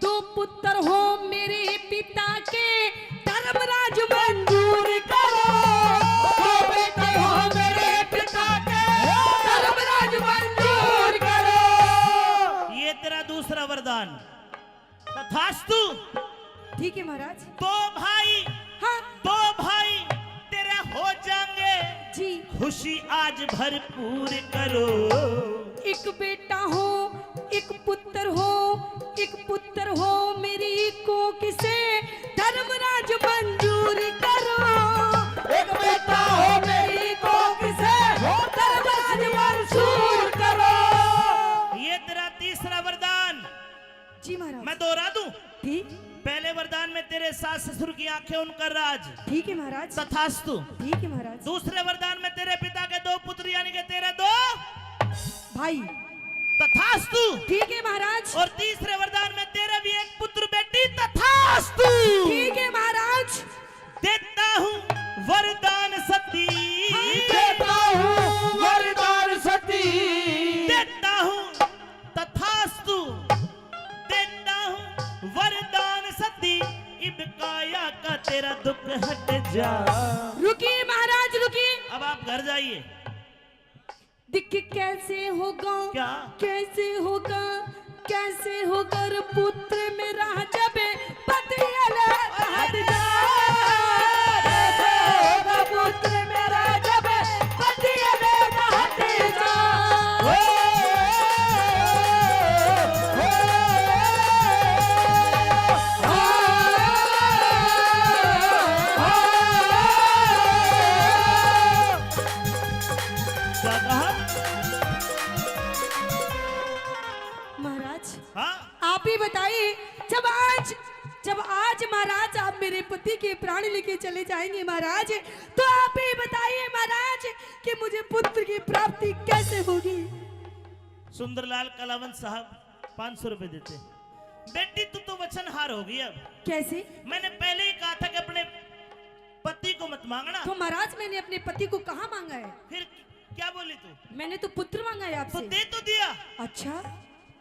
दो पुत्र हो मेरे पिता के, धर्मराज मंजूर करो। दो बेटे हो मेरे पिता के, धर्मराज मंजूर करो। ये तेरा दूसरा वरदान। तथास्तु। ठीक है महाराज। दो भाई, हाँ। दो भाई तेरे हो जाएंगे। जी। खुशी आज भरपूर करो। एक बेटा हो, एक पुत्र हो, एक पुत्र हो मेरी कोख से, धर्मराज मंजूर करो। एक बेटा हो मेरी कोख से, धर्मराज मंजूर करो। ये तेरा तीसरा वरदान। जी महाराज। मैं दोहरा दूं? ठीक। पहले वरदान में तेरे सास ससुर की आंखें उनका राज। ठीक है महाराज। तथास्तु। ठीक है महाराज। दूसरे वरदान में तेरे पिता के दो पुत्र यानी कि तेरे दो भाई। तथास्तु। ठीक है महाराज। और तीसरे वरदान में तेरे भी एक पुत्र बेटी। तथास्तु। ठीक है महाराज। देता हूँ वरदान सती। हाँ। देता हूँ वरदान सती। देता हूँ तथास्तु। देता हूँ वरदान सती, इब काया का तेरा दुख हट जा। रुकिए महाराज, रुकिए। अब आप घर जाइए। दिख कैसे होगा, क्या? कैसे होगा, कैसे होगा पुत्र मेरा जब पति अलग हट जा। कैसे होगा पुत्र मेरा जब पति अलग हट जा। क्या कहा? महाराज, हाँ? आप ही बताइए, जब आज, जब आज महाराज आप मेरे पति के प्राण लेके चले जाएंगे महाराज, तो आप ही बताइए महाराज कि मुझे पुत्र की प्राप्ति कैसे होगी? सुंदरलाल कलावंत साहब पाँच सौ रुपए देते। बेटी, तू तो वचनहार हो गई अब। कैसे? मैंने पहले ही कहा था कि अपने पति को मत मांगना। तो महाराज, मैंने अपने पति को कहाँ मांगा है? फिर क्या बोली तू? मैंने तो पुत्र मांगा है तो आपसे। दे तो दिया। अच्छा,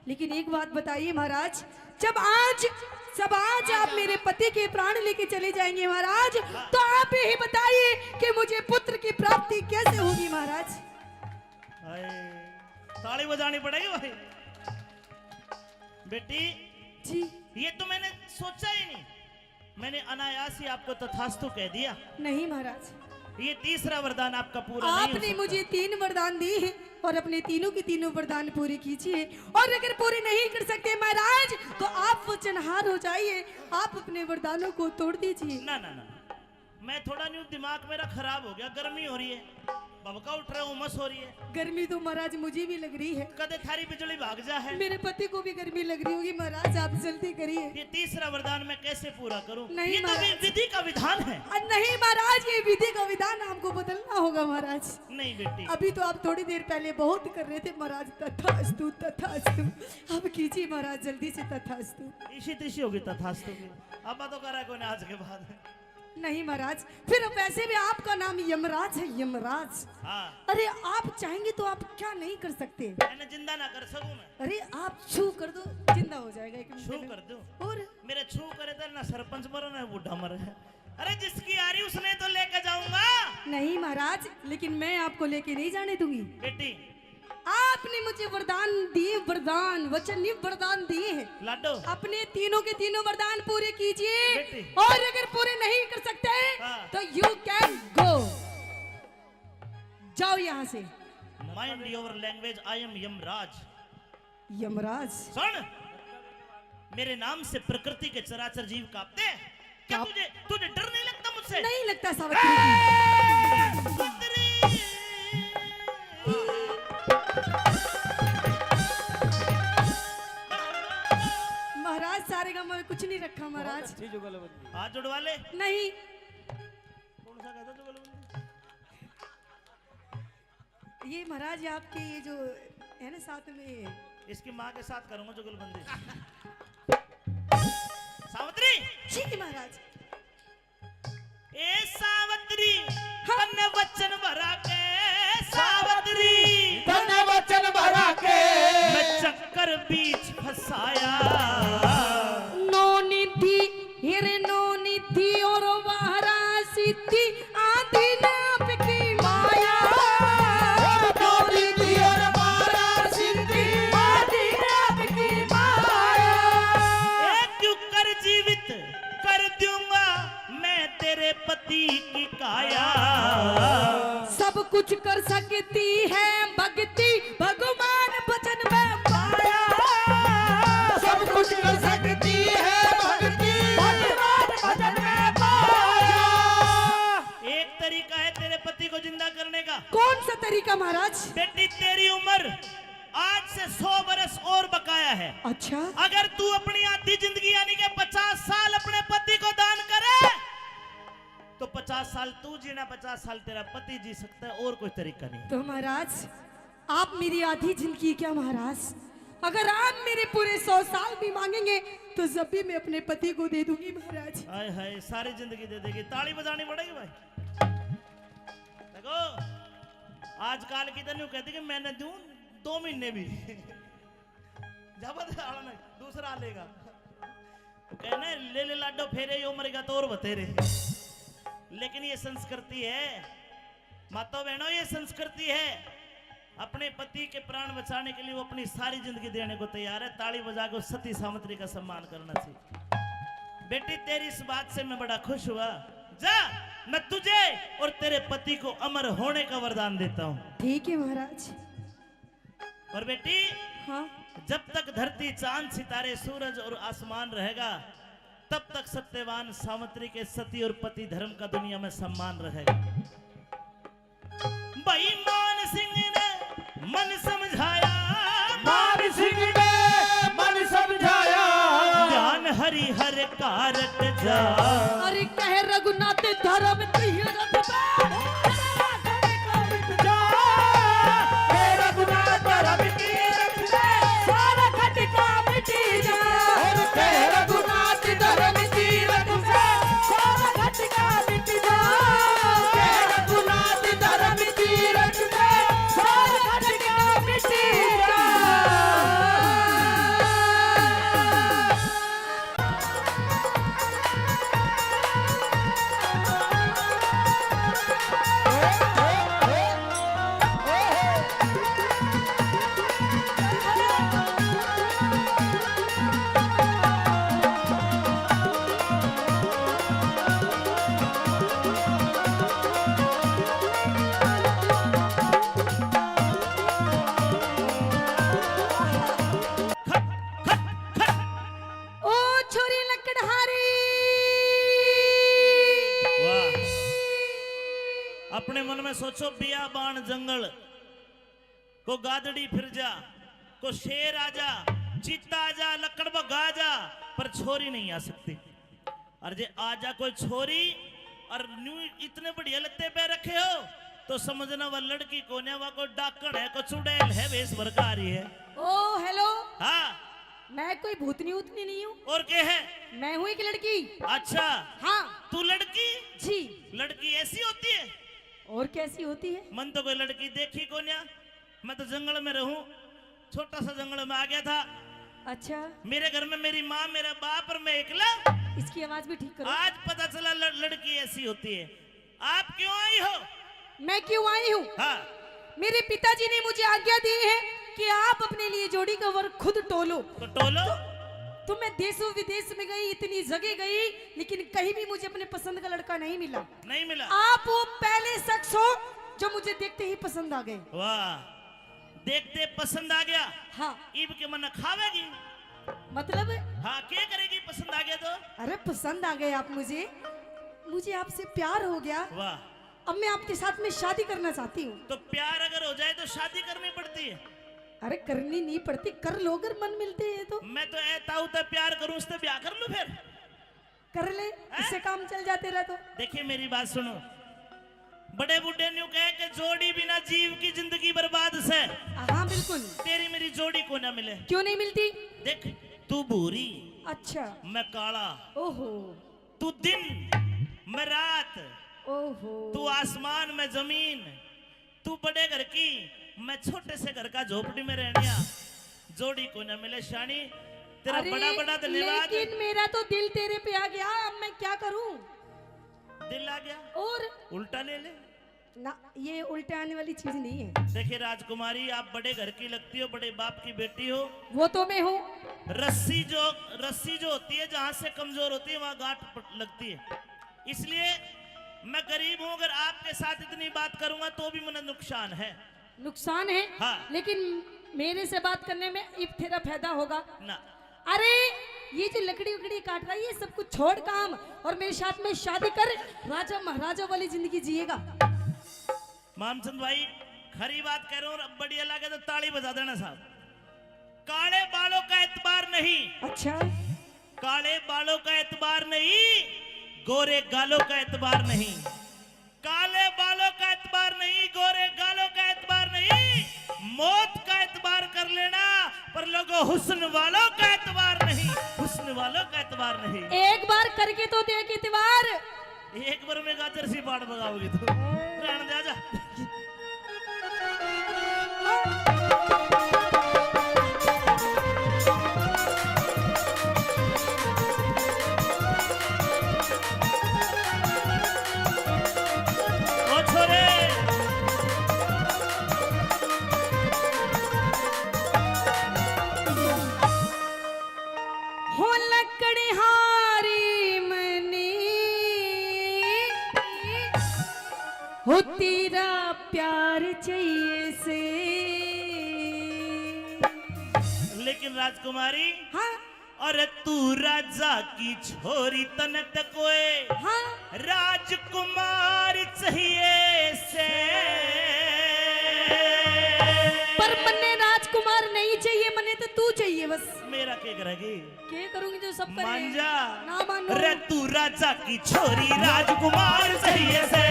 लेकिन एक बात बताइए महाराज, जब आज, जब आज आप मेरे पति के प्राण लेके चले जाएंगे महाराज, हाँ। तो आप ही बताइए कि मुझे पुत्र की प्राप्ति कैसे होगी महाराज? हाय, ताली बजानी पड़ेगी भाई। बेटी, जी। ये तो मैंने सोचा ही नहीं, मैंने अनायास ही आपको तथास्तु कह दिया। नहीं महाराज, ये तीसरा वरदान आपका पूरा नहीं हो आपने सकता। मुझे तीन वरदान दिए हैं और अपने तीनों के तीनों वरदान पूरे कीजिए, और अगर पूरे नहीं कर सकते महाराज, तो आप वचनहार हो जाइए, आप अपने वरदानों को तोड़ दीजिए। ना, ना, ना, मैं थोड़ा न्यू दिमाग मेरा खराब हो गया, गर्मी हो रही है, भभका उठ रहा है, उमस हो रही है। गर्मी तो महाराज मुझे भी लग रही है। कदे थारी बिजली भाग जा है। मेरे पति को भी गर्मी लग रही होगी महाराज, आप जल्दी करिए। ये तीसरा वरदान मैं कैसे पूरा करूं? नहीं ये तो महाराज। वि-, विधि का विधान है। अ, नहीं महाराज, ये विधि का विधान आपको बदलना होगा महाराज। नहीं बेटी। अभी तो आप थोड़ी देर पहले बहुत कर रहे थे महाराज, तथास्तु, तथास्तु। अब कीजिए महाराज जल्दी से तथास्तु। इसी तिसी होगी तथास्तु की। अब तो करा कोई ना आज के बाद। नहीं महाराज, फिर वैसे भी आपका नाम यमराज है, यमराज। हाँ। अरे आप चाहेंगे तो आप क्या नहीं कर सकते? मैंने जिंदा ना कर सकूं मैं। अरे आप छू कर दो, जिंदा हो जाएगा एक मिनट में। छू कर दूं? और? मेरे छू करे तो ना सरपंच मरे ना बूढ़ा मरे। अरे जिसकी आ रही उसने तो लेके जाऊंगा। नहीं महाराज, लेकिन मैं आपको लेके नहीं जाने दूंगी। बेटी, आपने मुझे वरदान दिए, वरदान, वचन नहीं, वरदान दिए हैं। लाडो। अपने तीनों के तीनों वरदान पूरे कीजिए। बेटी। और अगर पूरे नहीं कर सकते, हाँ। तो you can go, जाओ यहाँ से। Mind your language, I am Yamraj. यमराज। सुन, मेरे नाम से प्रकृति के चराचर जीव कांपते हैं। क्या कांप- तुझे, तुझे डर नहीं लगता मुझसे? नहीं लगता सावित्री। महाराज, सारे गामा में कुछ नहीं रखा महाराज। हाथ जुड़वा ले। नहीं। कौन सा कहता जुगलबंदी? ये महाराज, ये आपके ये जो है ना साथ में, इसकी माँ के साथ करूंगा जुगलबंदी। सावित्री। जी महाराज। ए सावित्री, हाँ। तन्ने वचन भरा के, सावित्री, तन्ने वचन भरा के, मैं चक्कर बीच फंसाया। नौ निधि, हेरे नौ निधि और बारह सिद्धि, आधी नाप की माया। और नौ निधि और बारह सिद्धि, आधी नाप की माया। ए क्यों कर जीवित कर दूंगा मैं तेरे पति की काया। सब कुछ कर सकती है भक्ति, भगवान भजन में पाया। सब कुछ कर सकती है भक्ति, भगवान भजन में पाया। एक तरीका है तेरे पति को जिंदा करने का। कौन सा तरीका महाराज? बेटी, तेरी उम्र आज से सौ बरस और बकाया है। अच्छा। अगर तू अपनी आधी जिंदगी यानी कि पचास साल अपने पति को दान करे, तो पचास साल तू जीना, पचास साल तेरा पति जी सकता है, और कोई तरीका नहीं। तो महाराज, आप मेरी आधी जिंदगी क्या महाराज, अगर आप मेरे पूरे सौ साल भी मांगेंगे तो जब भी मैं अपने पति को दे दूंगी महाराज। हाय हाय, सारी जिंदगी दे देगी। ताली बजानी पड़ेगी भाई। देखो, आजकल की तो न्यू कहती कि मैंने दूं दो महीने भी। जब आला नहीं, दूसरा लेगा। कहना, "ले ले लाडो फेरे, यो मरेगा तो और बतेरे।" लेकिन ये संस्कृति है, माता बहनों, ये संस्कृति है। अपने पति के प्राण बचाने के लिए वो अपनी सारी जिंदगी देने को तैयार है। ताली बजा के उस सती सावित्री का सम्मान करना चाहिए। बेटी, तेरी इस बात से मैं बड़ा खुश हुआ। जा, मैं तुझे और तेरे पति को अमर होने का वरदान देता हूँ। ठीक है महाराज। और बेटी, हाँ। जब तक धरती, चांद, सितारे, सूरज और आसमान रहेगा, तब तक सत्यवान सावित्री के सती और पति धर्म का दुनिया में सम्मान रहेगा। भाई मान सिंह ने मन समझाया। मान सिंह ने मन समझाया। ध्यान हरि हर कारक जा। अरे कह रघुनाथ धर्म तीरथ में। जा। कह रघुनाथ धर्म तीरथ में। सारा खटका मिटी जा। और कह रघुनाथ धर्म तीरथ में। सारा खटका मिटी जा। कह रघुनाथ धर्म तीरथ में। सारा खटका मिटी जा। ओ छोरी लकड़हारी। वाह। अपने मन में सोचो, बियाबान जंगल को गादड़ी फिर जा, को शेर आ जा, चीता आ जा, लकड़ बग्गा आ जा, पर छोरी नहीं आ सकती। और जे आ जा कोई छोरी और न्यू इतने बढ़िया लत्ते पहन रखे हो, तो समझना वह लड़की कोन्या, वह कोई डाकण है, कोई चुड़ैल है, वेश भर का आ रही है। ओ, हेलो। हाँ। मैं कोई भूतनी उतनी नहीं हूँ। और क्या है? मैं हूँ एक लड़की। अच्छा। हाँ। तू लड़की? जी। लड़की ऐसी होती है? और कैसी होती है? मन तो कोई लड़की देखी कोन्या। मैं तो जंगल में रहूं, छोटा सा जंगल में आ गया था। अच्छा। मेरे घर में मेरी माँ, मेरा बाप और मैं एकला। इसकी आवाज भी ठीक करो। आज पता चला लड़-, लड़की ऐसी होती है। आप क्यों आई हो? मैं क्यों आई हूँ? हाँ। मेरे पिताजी ने मुझे आज्ञा दी है कि आप अपने लिए जोड़ी का वर खुद टोलो। तो टोलो। तो, तो मैं देशों विदेश में गई, इतनी जगह गई, लेकिन कहीं भी मुझे अपने पसंद का लड़का नहीं मिला। नहीं मिला। आप वो पहले शख्स हो जो मुझे देखते ही पसंद आ गए। वाह, देखते पसंद आ गया। हाँ। इब के मन खावेगी? मतलब? हाँ, क्या करेगी पसंद आ गया तो? अरे पसंद आ गए आप मुझे। मुझे आपसे प्यार हो गया। वाह। अब मैं आपके साथ में शादी करना चाहती हूँ। तो प्यार अगर हो जाए तो शादी करनी पड़ती है? अरे, करनी नहीं पड़ती, कर लो अगर मन मिलते हैं तो। मैं तो ए ताऊ ते प्यार करूं, उससे ब्याह कर लूं फिर। कर ले, हैं? इससे काम चल जाते रह तो। देखिए, मेरी बात सुनो, बड़े बूढ़े न्यू कहे कि जोड़ी बिना जीव की जिंदगी बर्बाद से। हाँ, बिल्कुल। तेरी मेरी जोड़ी को ना मिले। क्यों नहीं मिलती? देख, तू भूरी, अच्छा। मैं काला। ओहो। तू दिन, मैं रात। ओहो। तू आसमान, मैं जमीन। तू बड़े घर की, मैं छोटे से घर का झोपड़ी में रहनिया। जोड़ी को ना मिले शानी, तेरा अरे, बड़ा बड़ा धन्यवाद। लेकिन मेरा तो दिल तेरे पे आ गया, अब मैं क्या करूं? दिल आ गया? और? उल्टा ले ले। ना, ये उल्टे आने वाली चीज नहीं है। देखिए राजकुमारी, आप बड़े घर की लगती हो, बड़े बाप की बेटी हो। वो तो मैं हूँ। रस्सी जो, रस्सी जो होती है, जहाँ से कमजोर होती है, वहाँ गांठ प-, लगती है। इसलिए मैं गरीब हूँ, अगर आपके साथ इतनी बात करूंगा तो भी मुझे नुकसान है। नुकसान है? हाँ। लेकिन मेरे से बात करने में इब तेरा फायदा होगा। ना। अरे, ये जो लकड़ी उकड़ी काट रहा है, ये सब कुछ छोड़ काम और मेरे साथ में शादी कर, राजा महाराजा वाली जिंदगी जिएगा। मामचंद भाई, खरी बात कह रहे हो, और अब बढ़िया लगे तो ताली बजा देना साहब। काले बालों का एतबार नहीं। अच्छा। काले बालों का एतबार नहीं, गोरे गालों का एतबार नहीं। काले बालों का एतबार नहीं, गोरे गालों का एतबार नहीं, मौत का एतबार कर लेना, पर लोगों, हुस्न वालों का एतबार नहीं, हुस्न वालों का एतबार नहीं। एक बार करके तो देख एतबार। एक बार में गाजर सी पाट बगाओगी तू। रहने दे, आजा। ओ छोरे। हो लकड़हारे मने, हो तेरा प्यार चाहिए से। लेकिन राजकुमारी, हाँ? अरे तू राजा की छोरी, तने ते कोए हाँ। राजकुमार चाहिए से। पर मन्ने राजकुमार नहीं चाहिए, मन्ने तो तू चाहिए बस। मेरा के करेगी? के करूंगी जो सब करे। मान जा। ना मानो। रे तू राजा की छोरी राजकुमार चाहिए से।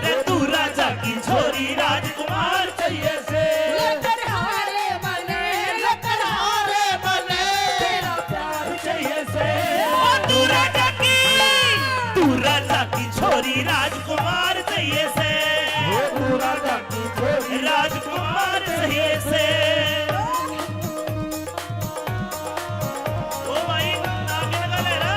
रे तू राजा की छोरी राजकुमार चाहिए से। लकड़हारे मने, लकड़हारे मने, तेरा प्यार चाहिए से। ओ तू राजा की, तू राजा की छोरी राजकुमार चाहिए से। ओ तू राजा की छोरी राजकुमार चाहिए से। ओ भाई, नागिन का लहरा।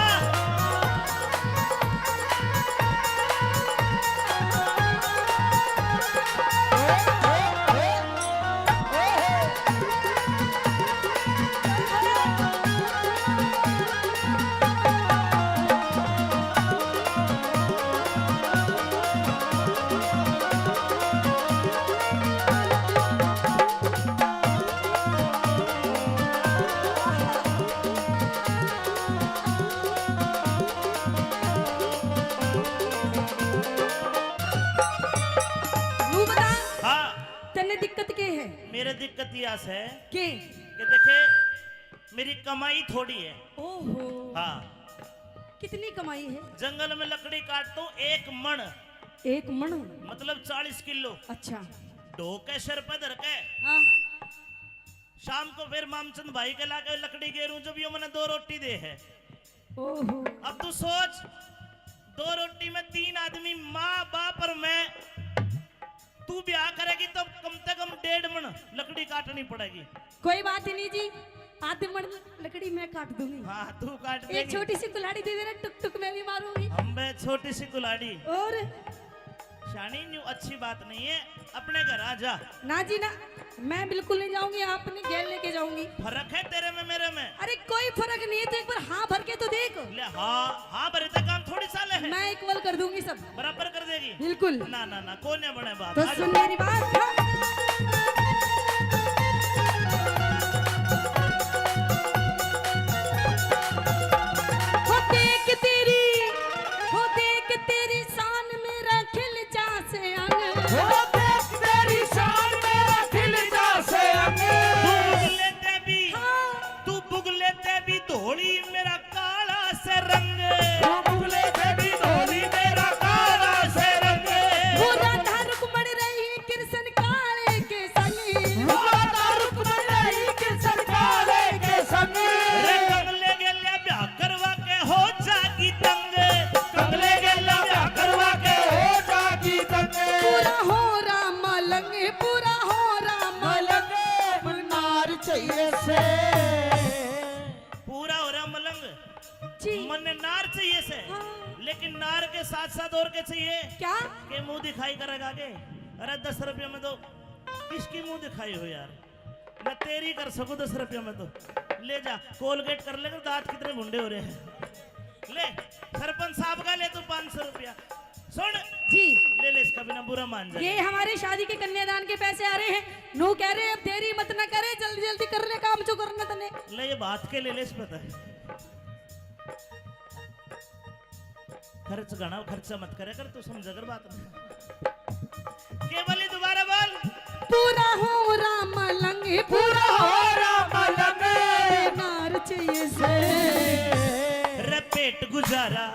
नू बता, हाँ। तन्ने दिक्कत के है? मेरे दिक्कत या से के? कि देखे, मेरी कमाई थोड़ी है। ओहो। हाँ। कितनी कमाई है? जंगल में लकड़ी काटता हूँ एक मण। एक मण? मतलब चालीस किलो। अच्छा। ढो के सिर पे धर के। हाँ। शाम को फिर मामचंद भाई के लाके लकड़ी गेरूं, जो भी वो मने दो रोटी दे है। ओहो। अब तू सोच, दो रोटी में तीन आदमी, माँ, बाप और मैं, तू ब्याह करेगी तो कम से कम डेढ़ मण लकड़ी काटनी पड़ेगी। कोई बात ही नहीं जी, आधे मण लकड़ी मैं काट दूंगी। हाँ, तू काट एक देगी। छोटी सी कुल्हाड़ी दे देना, टुक टुक मैं भी मारूंगी। हम बे छोटी सी कुल्हाड़ी। और? शानी, न्यू अच्छी बात नहीं है, अपने घर आ जा। ना जी ना, मैं बिल्कुल नहीं जाऊंगी, आपने गैल लेके जाऊंगी। फर्क है तेरे में मेरे में। अरे कोई फर्क नहीं है, तो एक बार हाँ भर के तो देख। ले हाँ, हाँ भरे तो काम थोड़ी साले है। मैं इक्वल कर दूंगी सब। बराबर कर देगी। बिल्कुल। ना ना ना, कोन्या बने बात। तो आज सुन मेरी बात। हो देख तेरी, हो देख तेरी जी। मन्ने नार चाहिए से, हाँ। लेकिन नार के साथ साथ और के चाहिए? क्या? के मुंह दिखाई करेगा के? अरे, दस रुपया में तो किसकी मुंह दिखाई हो यार? मैं तेरी कर सकूं दस रुपया में तो। ले जा, कोलगेट कर ले, दांत कितने भुंडे हो रहे हैं। ले, सरपंच साहब का ले तू पाँच सौ रुपया। सुन। जी। ले ले, इसका बिना बुरा मान जा। ये हमारे शादी के कन्यादान के पैसे आ रहे हैं। नू कह रहे, अब देरी मत ना करे, जल्दी जल्दी कर ले काम जो करना तने। ले, ये बात के ले ले, इस पता है। खर्च घणा, खर्चा मत करे कर, तू समझा कर बात में। केवली, दोबारा बोल। पूरा हो राम लंग, पूरा हो राम लंग। नार चाहिए से। रे पेट गुजारा,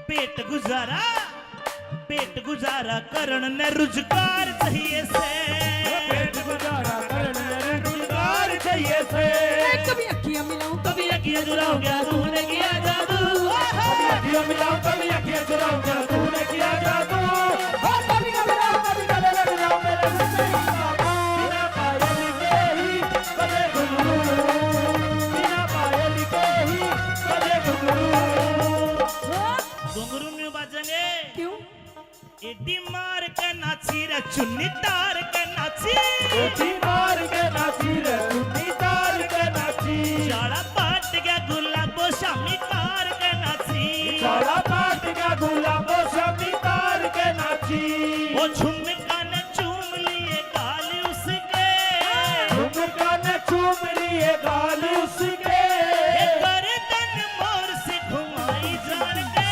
पेट गुजारा, पेट गुजारा करण ने रुजगार चाहिए से। पेट गुजारा करण ने रुजगार चाहिए से। ए, कभी अखियां मिलाऊं, कभी अखियां चुराऊं, क्या तूने किया जादू? कभी अखियां मिलाऊं, कभी अखियां चुराऊं, क्या तूने किया जादू? ओ, कभी ना मिलाऊं, कभी गले लग जाऊं, मेरे हुसैन बाबू। बिना पायल के ही बजे घुंघरू, बिना पायल के ही बजे घुंघरू। घुंघरू न्यू बाजेंगे। क्यों? एडी मार के नाची रे, चुन्नी तार के नाची। एडी मार के नाची रे, चुन्नी तार के नाची। चाला पाट गया गुलाबो शामी तार के नाची। चाला पाट गया गुलाबो शामी तार के नाची। ओ झुमका ने चूम लिए गाल उसके। झुमका ने चूम लिए गाल उसके। ये गर्दन मोर से घुमाई जान के।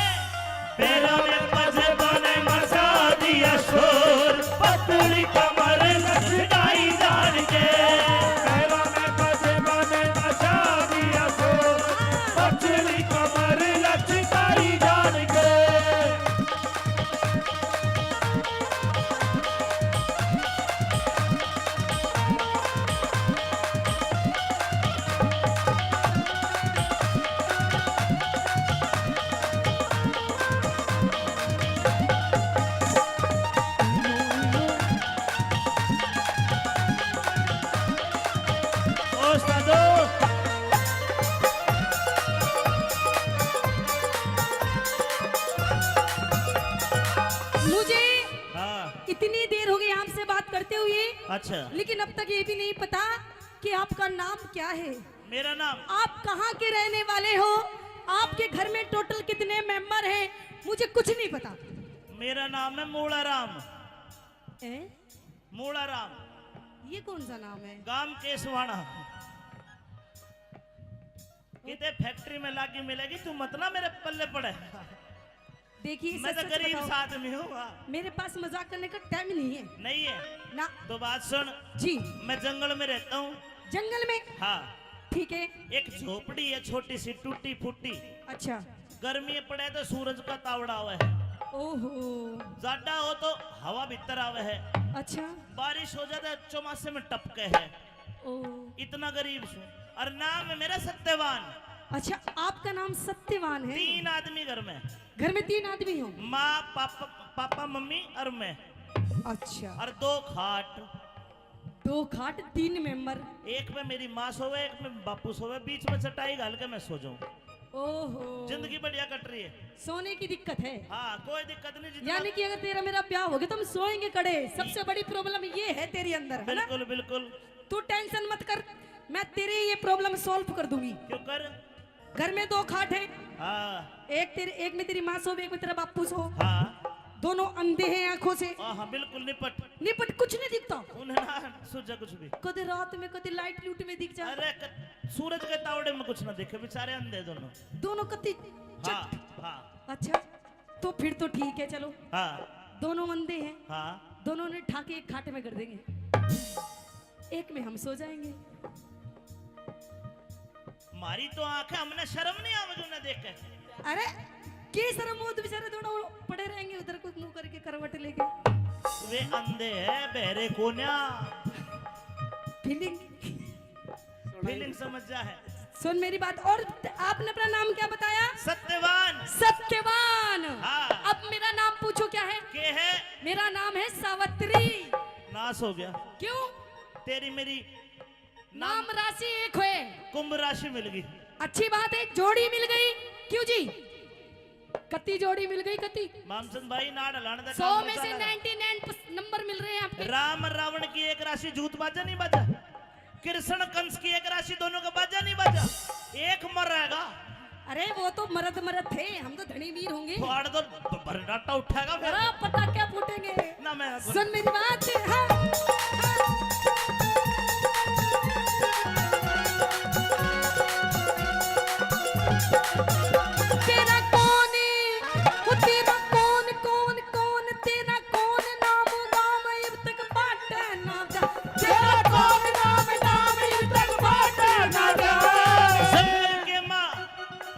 पैरों में पजेबाने मचा दिया शोर, पतली कमर लचकाई जान के। पैरों में पजेबाने मचा दिया शोर, पतली कमर लचकाई जान के। मुझे हाँ। इतनी देर हो गई आपसे बात करते हुए, अच्छा। लेकिन अब तक ये भी नहीं पता कि आपका नाम क्या है। मेरा नाम? आप कहाँ के रहने वाले हो? आपके घर में टोटल कितने मेंबर हैं? मुझे कुछ नहीं पता। मेरा नाम है मूला राम। ए? मूला राम। ये कौन सा नाम है? गांव केसवाना। किते फैक्ट्री में लागी मिलेगी, तू मत ना मेरे पल्ले पड़े। देखिए, मैं सच तो सच गरीब बताओ, सा आदमी हूँ, हाँ। मेरे पास मजाक करने का टाइम नहीं है। नहीं है? ना। तो बात सुन। जी। मैं जंगल में रहता हूँ। जंगल में? हाँ। ठीक है। एक झोपड़ी है छोटी सी टूटी फूटी। अच्छा। गर्मी पड़े तो सूरज का तावड़ा आवे है। ओहो। जाडा हो तो हवा भीतर आवे है। अच्छा। बारिश हो जाए तो चौमासे में टपके है। ओ। इतना गरीब सूं। और नाम है मेरा सत्यवान। अच्छा, आपका नाम सत्यवान है? तीन आदमी घर में। घर में तीन आदमी हो? माँ, पापा, पापा, मम्मी और मैं। अच्छा। और दो खाट। दो खाट, तीन मेंबर। एक में मेरी माँ सोवे, एक में बापू सोवे, बीच में चटाई घाल के मैं सो जाऊं। ओहो। जिंदगी बढ़िया कट रही है। सोने की दिक्कत है? हाँ, कोई दिक्कत नहीं, जितना यानी कि अगर तेरा मेरा ब्याह हो गया तो हम सोएंगे कड़े। सबसे बड़ी प्रॉब्लम ये है तेरे अंदर, है ना? बिल्कुल, बिल्कुल। तू टेंशन मत कर, मैं तेरी ये प्रॉब्लम सॉल्व कर दूंगी। क्यों कर? घर में दो खाट है। हाँ। एक तेरे, एक में तेरी माँ सो, एक में तेरा बापू सो। हाँ। दोनों अंधे हैं आंखों से। हाँ, हाँ, बिल्कुल निपट। निपट कुछ नहीं दिखता। उन्हें ना सूझे कुछ भी। कदे रात में, कदे लाइट लूट में दिख जा। अरे, क-, सूरज के तावड़े में कुछ ना दिखे, बेचारे अंधे दोनों। दोनों कति हाँ, चट। हाँ। अच्छा, तो फिर तो ठीक है, चलो। हाँ। दोनों अंधे हैं। हाँ। दोनों ने ठाके एक खाट में कर देंगे। एक में हम सो जाएंगे। मारी तो आंखें, हमने शर्म नहीं आवे जो ना देखे। अरे, की शर्म हो, तो बेचारे दोनों पड़े रहेंगे उधर, कोई मुंह करके करवट लेके। वे अंधे हैं, बहरे कोन्या। फीलिंग। फीलिंग समझ जा है। सुन मेरी बात, और आपने अपना नाम क्या बताया? सत्यवान। सत्यवान। हाँ। अब मेरा नाम पूछो क्या है? के है? मेरा नाम है सावित्री। नाश हो गया। क्यों? तेरी मेरी नाम नाम राशि एक होए। कुंभ राशि मिल गई। अच्छी बात है, जोड़ी मिल गई। क्यों जी, कत्ती जोड़ी मिल गई, कत्ती? मामचंद भाई, नाड़ हलाने का सौ काम में से चल रहा है। नाइंटी नाइन नंबर मिल रहे हैं आपके। राम रावण की एक राशि जूत बाजा नहीं बाजा, कृष्ण कंस की एक राशि दोनों का बाजा नहीं बाजा, एक मर रहेगा। अरे, वो तो मरद मरद थे, हम तो धनी वीर होंगे। फाड़ दो, ब-, भर्राटा उठेगा फिर। अरे, पटाखे फूटेंगे। ना, मैं सुन मेरी बात, हाँ। तेरा कौन, वो तेरा कौन, कौन, कौन, तेरा कौन नाम, नाम इब तक पाटे ना जा। तेरा कौन नाम, नाम इब तक पाटे ना जा। जंगल के माँ,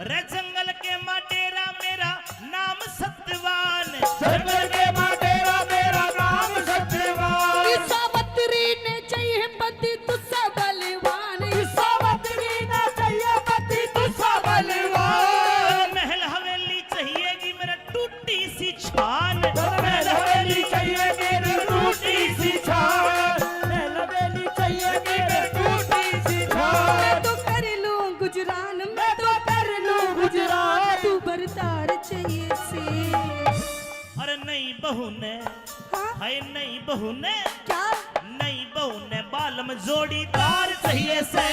रे जंगल के माँ डेरा मेरा नाम सत्यवान। जंगल के माँ डेरा मेरा नाम सत्यवान। ईसा बतरी ने चाहिए पति तुझसे बलवान। ईसा बतरी ने चाहिए पति तुझसे बलवान। महल हवेली चाहिएगी मेरे टूटी सी छान। महल हवेली चाहिए मेरे टूटी सी छान। महल हवेली चाहिए मेरे टूटी सी छान। मैं तो कर लूं गुजरान, मैं तो कर लूं गुजरान। तू बरदार चाहिए से। अरे नई बहू ने, हाँ? हाय नई बहू ने, क्या? नई बहू ने बालम जोड़ीदार चाहिए से।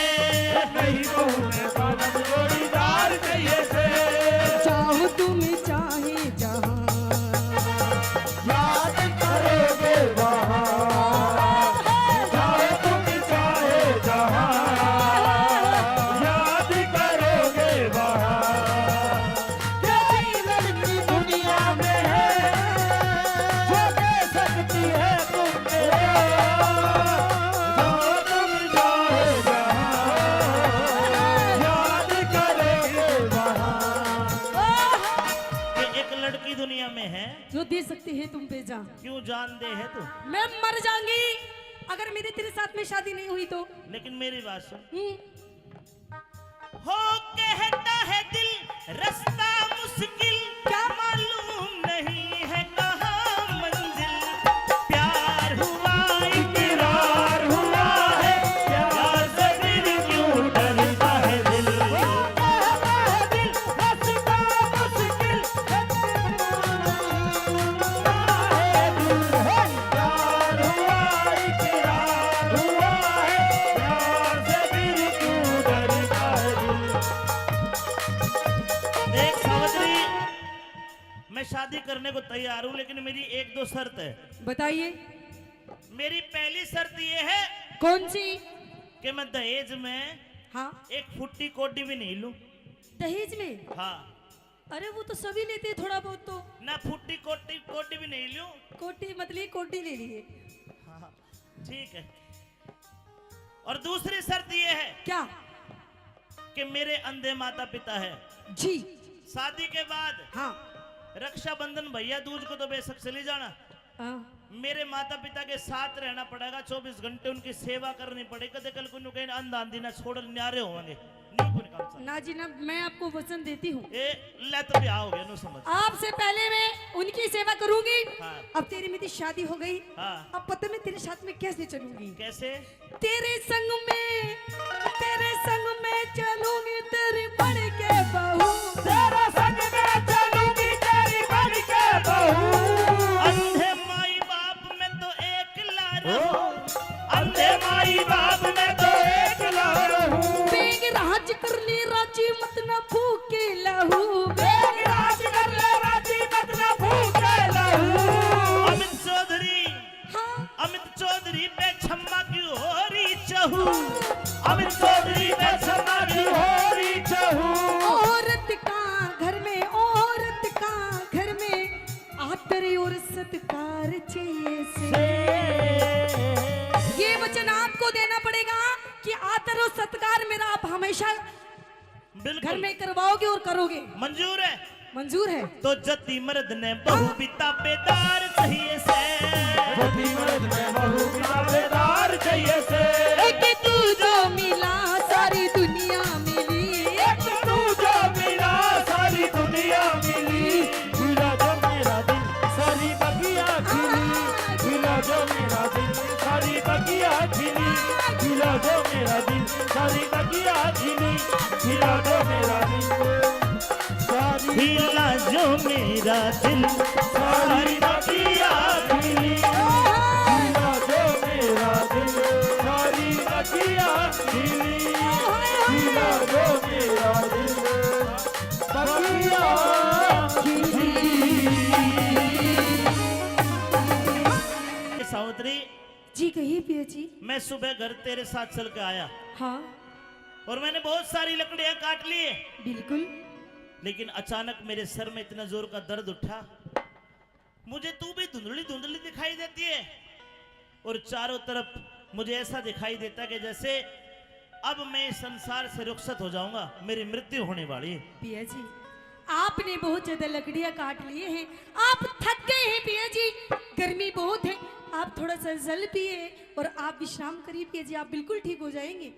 नई बहू ने बालम जोड़ीदार चाहिए से। चाहो तुम चाहे जहां, याद करोगे वहां। चाहो तुम चाहे जहां, याद करोगे वहां। क्या कोई लड़की दुनिया में है जो दे सकती है तुम पे प्यार? जो तुम चाहे जहां, याद करोगे वहां। कि एक लड़की दुनिया में है जो दे सकती है तुम पे जान। क्यों जान दे है तू? मैं मर जाऊंगी अगर मेरी तेरे साथ में शादी नहीं हुई तो। लेकिन मेरी बात सुन। हम्म। हो कहता है दिल रास्ता मुश्किल, क्या? मालूम नहीं है कहाँ मंजिल। प्यार हुआ इकरार हुआ है, प्यार से फिर क्यों डरता है दिल। हो कहता है दिल रास्ता मुश्किल, प्यार हुआ, इकरार हुआ है, प्यार से फिर क्यों डरता है दिल। देख सावित्री, मैं शादी करने को तैयार हूँ, लेकिन मेरी एक दो शर्त है। बताइए। मेरी पहली शर्त ये है। कौन सी? कि मैं दहेज में हाँ। एक फुट्टी कौड़ी भी नहीं लूं। दहेज में? हाँ। अरे, वो तो सभी लेते हैं थोड़ा बहुत तो। ना फुट्टी कोटी, कोटी भी नहीं लूं। कोटी मतलब कोटी ले लिए। हाँ, ठीक है। और दूसरी शर्त ये है। क्या? कि मेरे अंधे माता पिता है। जी। शादी के बाद हाँ। रक्षाबंधन, भैया दूज को तो बेशक चली जाना। हाँ। मेरे माता पिता के साथ रहना पड़ेगा, चौबीस घंटे उनकी सेवा करनी पड़ेगी। कदे कल को न्यू कहीं अंधा आंधी ना छोड़ न्यारे होंगे। न्यू कोनी काम चल। ना जी ना, मैं आपको वचन देती हूँ। ए, ले तो ब्याह हो गया, न्यू समझ। आपसे पहले मैं उनकी सेवा करूंगी। हाँ। अब तेरी मेरी शादी हो गई। हाँ। अब पता मैं तेरे साथ में कैसे चलूंगी? कैसे? तेरे संग में, तेरे संग में चलूंगी तेरी बन के बहू। तेरे संग में चलूंगी तेरी बन के बहू। अंधे माई बाप में तो एकला रहूं। अंधे माई बाप में तो एकला रहूं। बेग राज कर ले राजी मत ना फूके लहू। बेग राज कर ले राजी मत ना फूके लहू। अमित चौधरी हाँ। अमित चौधरी पे छम्मा की हो रही चहू। अमित चौधरी पे छम्मा की हो रही चहू। औरत का घर में, औरत का घर में आदर और सत्कार चाहिए से। ये वचन आपको देना पड़ेगा कि आदर और सत्कार मेरा आप हमेशा बिल्कुल। घर में करवाओगे और करोगे। मंजूर है? मंजूर है। तो जती मर्द ने बहू भी ताबेदार चाहिए से। जती मर्द ने बहू भी ताबेदार चाहिए से। एक तू जो मिला सारी दुनिया मिली। एक तू जो मिला सारी दुनिया मिली। भुला जो मेरा दिल सारी बगिया खिली। भुला जो मेरा दिल सारी बगिया खिली। भुला जो मेरा दिल सारी बगिया खिली, खिला दो मेरा दिल। सारी हिला जो मेरा दिल, सारी बगिया खिली, हिला दो मेरा दिल, सारी बगिया खिली, हिला दो मेरा दिल, बगिया खिली। सावित्री, जी कहिए पिया जी। मैं सुबह घर तेरे साथ चल के आया। हाँ। और मैंने बहुत सारी लकड़ियां काट ली। बिल्कुल। लेकिन अचानक मेरे सर में इतना जोर का दर्द उठा, मुझे तू भी धुंधली धुंधली दिखाई देती है और चारों तरफ मुझे ऐसा दिखाई देता कि जैसे अब मैं इस संसार से रुखसत हो जाऊंगा, मेरी मृत्यु होने वाली है। पिया जी, आपने बहुत ज्यादा लकड़ियां काट लिए हैं, आप थक गए हैं पिया जी, गर्मी बहुत है, आप थोड़ा सा जल पिए और आप विश्राम करिए पिया जी, आप बिल्कुल ठीक हो जाएंगे।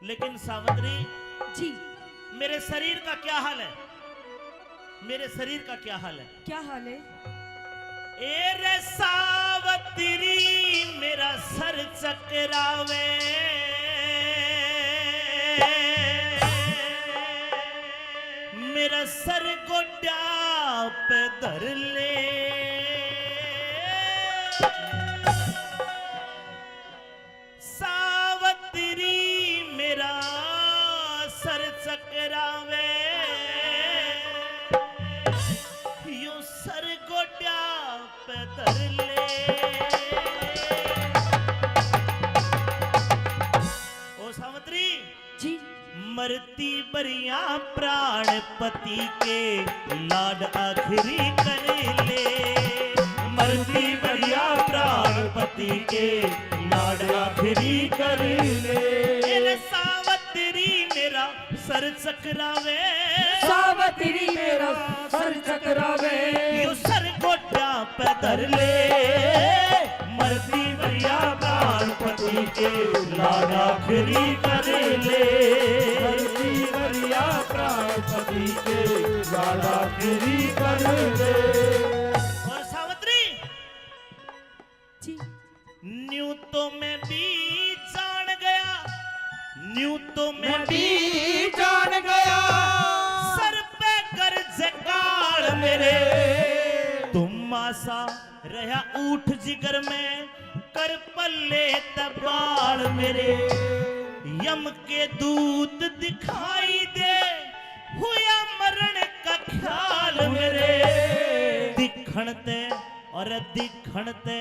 लेकिन सावित्री जी, मेरे शरीर का क्या हाल है? मेरे शरीर का क्या हाल है? क्या हाल है? ए रे सावतरी, मेरा सर चकरावे, मेरा सर गोड्या पे धर ले। सावतरी, मेरा सर चकरावे, यो सर गोड्या पे धर ले। ओ सावतरी जी। मरती बरिया प्राण पति के, लाड आखिरी कर ले। मरती बरिया प्राण पति के, लाड आखिरी कर ले। ए सावतरी, मेरा सर चकरावे। सावतरी, मेरा सर चकरावे। यो सर गोड्या पे धर ले। मरती बरिया प्राण पति के, लाड आखिरी कर ले। मरती बरिया प्राण पति के, लाड आखिरी कर ले। और सावतरी जी। न्यू तो मैं भी जान गया, न्यू तो मैं मैं भी जान गया। सर पे गरज काल मेरे, धुम्मा सा रहा ऊठ जिगर में, कर पल्ले ते बाल मेरे। यम के दूत दिखाई दे, हुआ मरण का ख्याल मेरे। दिखण ते और दिखण ते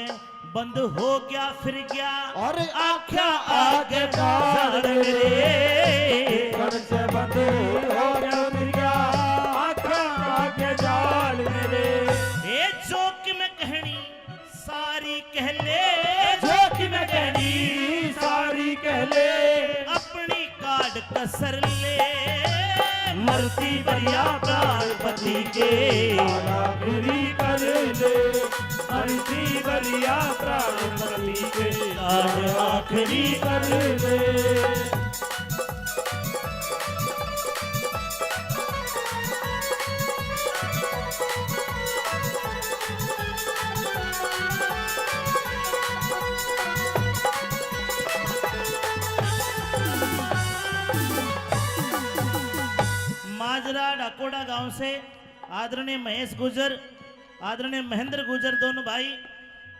बंद हो गया फिर गया, और आख्या आगे जाल मेरे। दिखण से बंद हो गया फिर गया, आख्या आगे जाल मेरे। ए जो कि मैं कहनी सारी कह ले, जो कि मैं कहनी सारी कह ले, अपनी काट कसर ले। मरती बरिया प्राण पति के, आखिरी कर ले। मरती बरिया प्राण पति के, आखिरी कर ले। माजरा डाकोड़ा गांव से आदरणीय महेश गुर्जर, आदरणीय महेंद्र गुर्जर, दोनों भाई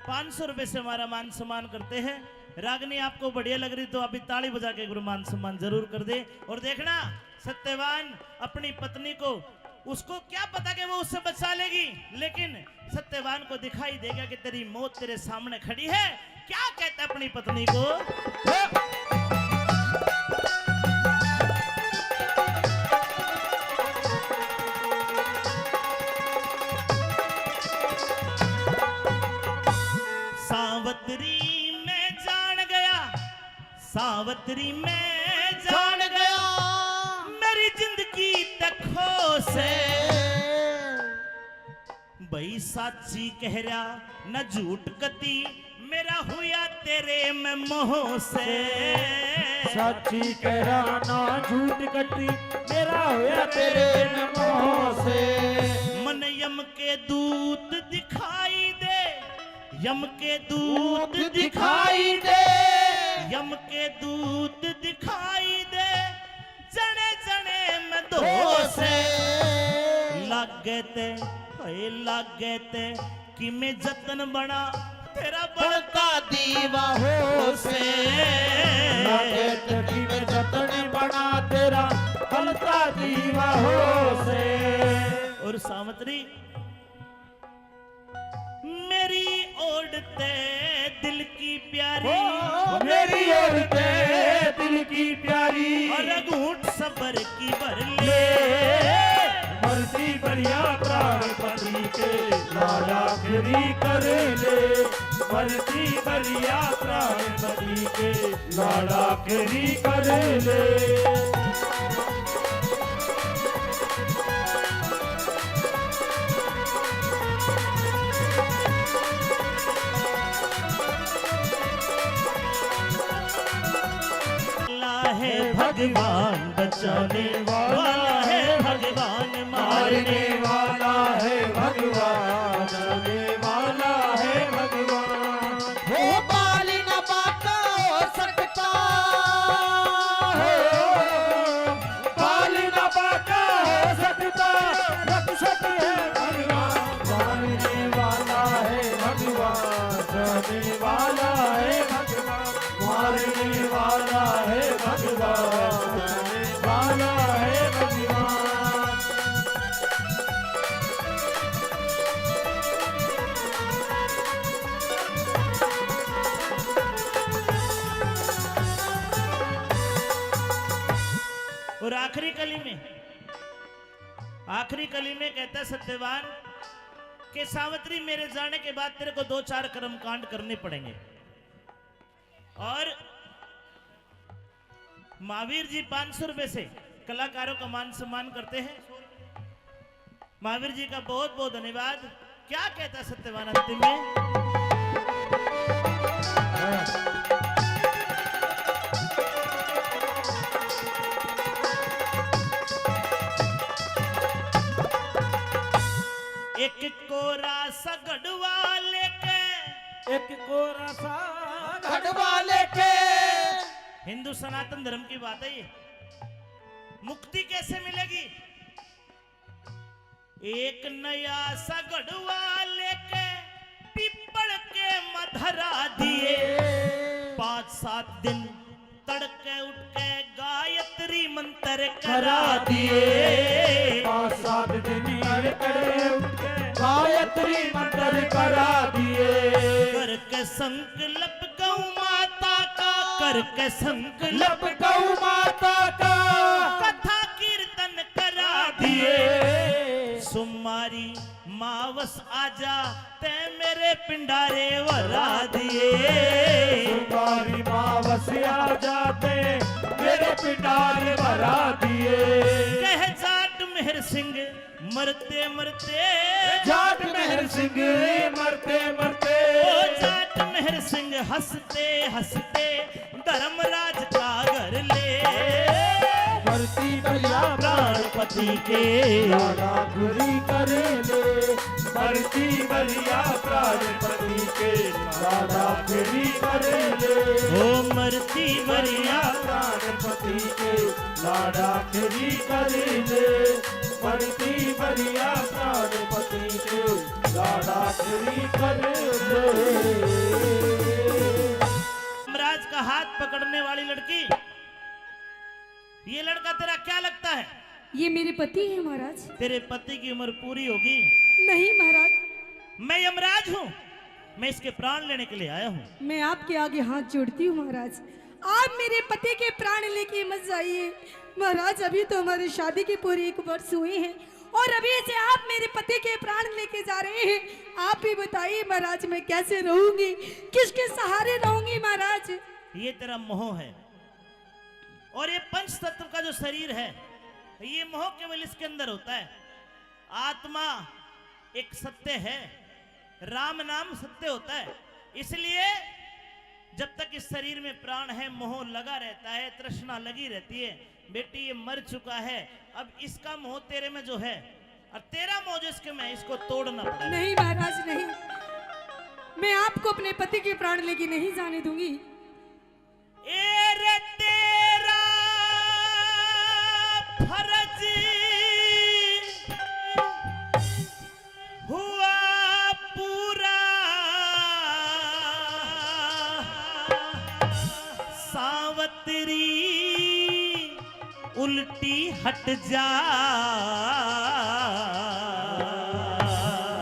पाँच सौ रुपए से हमारा मान सम्मान करते हैं। रागनी आपको बढ़िया लग रही तो अभी ताली बजा के गुरु मान सम्मान जरूर कर दे। और देखना, सत्यवान अपनी पत्नी को, उसको क्या पता कि वो उससे बचा लेगी, लेकिन सत्यवान को दिखाई देगा कि तेरी मौत तेरे सामने खड़ी है। क्या कहता अपनी पत्नी को? सावतरी मैं जान गया, सावतरी मैं जान गया, मेरी जिंदगी तक खो से। भाई साची कह रहा न झूठ कती, मेरा हुआ तेरे में मोह से। साची कह रहा ना झूठ कती, मेरा हुआ तेरे में मोह से। मन यम के दूत दिखाई दे, यम के दूत दिखाई दे, यम के दूत दिखाई दे। से। लागे ते, हाय लागे ते, किमे जतन बना तेरा बनता दीवा हो से। लागे ते किमे जतन बना तेरा बनता दीवा हो से। और सावित्री, मेरी ओड़ ते दिल की प्यारी, ओ, मेरी ओड़ ते दिल की प्यारी, और घूंट सबर की भर ले। ले, मरती बरिया प्राण पति के लाड़ा फिरी कर ले, मरती बरिया प्राण पति के लाड़ा फिरी कर ले। वाला है भगवान, बचाने वाला है भगवान, मारने वाला है भगवान, बचाने वाला है भगवान। हो बाल न बांका हो सकता, हो बाल न बांका हो सकता, रक्षक है भगवान, मारने वाला है भगवान, बचाने वाला है भगवान, मारने वाला है भगवान, बचाने वाला है भगवान। और आखिरी कली में, आखिरी कली में कहता है सत्यवान कि सावित्री, मेरे जाने के बाद तेरे को दो चार कर्म कांड करने पड़ेंगे। और महावीर जी पाँच सौ रुपए से कलाकारों का मान सम्मान करते हैं। महावीर जी का बहुत बहुत धन्यवाद। क्या कहता है सत्यवान अंतिम में? एक कोरा सा घड़वा लेके, एक कोरा सा घड़वा लेके। हिंदू सनातन धर्म की बात है ये। मुक्ति कैसे मिलेगी? एक नया सा घड़वा लेके पीपल के मधरा दिए, पाँच सात दिन तड़के उठ के गायत्री मंत्र करा दिए। पाँच सात दिन तड़के उठ के गायत्री मंत्र करा दिए। करके संकल्प गौ माता का, करके संकल्प गौ माता का, कथा कीर्तन करा दिए। सुमारी मावस आजा, तै मेरे पिंडारे भरा दिए। सुमारी मावस आजा, तै मेरे पिंडारे भरा दिए। कह जाट मेहर सिंह मरते मरते, जाट मेहर सिंह मरते मरते, ओ जाट मेहर सिंह हंसते हंसते धर्मराज का घर ले। मरती बरिया प्राण पति के लाड़ा फिरी कर ले, मरती बरिया प्राण पति के लाड़ा फिरी कर ले। ओ मरती बरिया प्राण पति के लाड़ा फिरी कर ले, मरती बरिया प्राण पति के लाड़ा फिरी कर ले। महाराज का हाथ पकड़ने वाली लड़की, ये लड़का तेरा क्या लगता है? ये मेरे पति हैं महाराज। तेरे पति की उम्र पूरी होगी। नहीं महाराज। मैं यमराज हूँ, मैं इसके प्राण लेने के लिए आया हूँ। मैं आपके आगे हाथ जोड़ती हूँ महाराज, आप मेरे पति के प्राण लेके मत जाइए महाराज। अभी तो हमारी शादी के पूरे एक वर्ष हुए हैं और अभी से आप मेरे पति के प्राण लेके जा रहे हैं। आप ही बताइए महाराज, मैं कैसे रहूंगी, किसके सहारे रहूंगी महाराज? ये तेरा मोह है। और ये पंच तत्व का जो शरीर है, ये मोह केवल इसके अंदर होता है। आत्मा एक सत्य है, राम नाम सत्य होता है। इसलिए जब तक इस शरीर में प्राण है, मोह लगा रहता है, तृष्णा लगी रहती है। बेटी, ये मर चुका है, अब इसका मोह तेरे में जो है और तेरा मोह जो इसके में है, इसको तोड़ना पड़ेगा। नहीं महाराज, नहीं, मैं आपको अपने पति के प्राण लेके नहीं जाने दूंगी। ए रे तेरा फर्ज जा।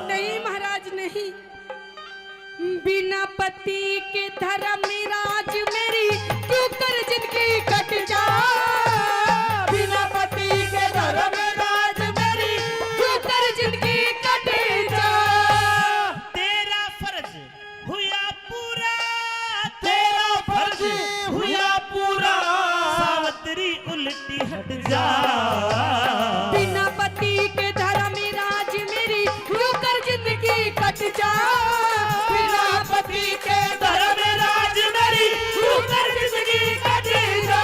नहीं महाराज, नहीं। बिना पति के धर्मराज मेरी क्यों कर जिंदगी कट जा। बिना पति के धर्मराज मेरी क्यों कर जिंदगी कट जा। तेरा फर्ज हुआ पूरा, तेरा फर्ज हुआ पूरा। सावित्री उल्टी हट जा। बिना पति के धर्मराज मेरी क्यों कर जिंदगी कट जा। बिना पति के धर्मराज मेरी क्यों कर जिंदगी कट जा।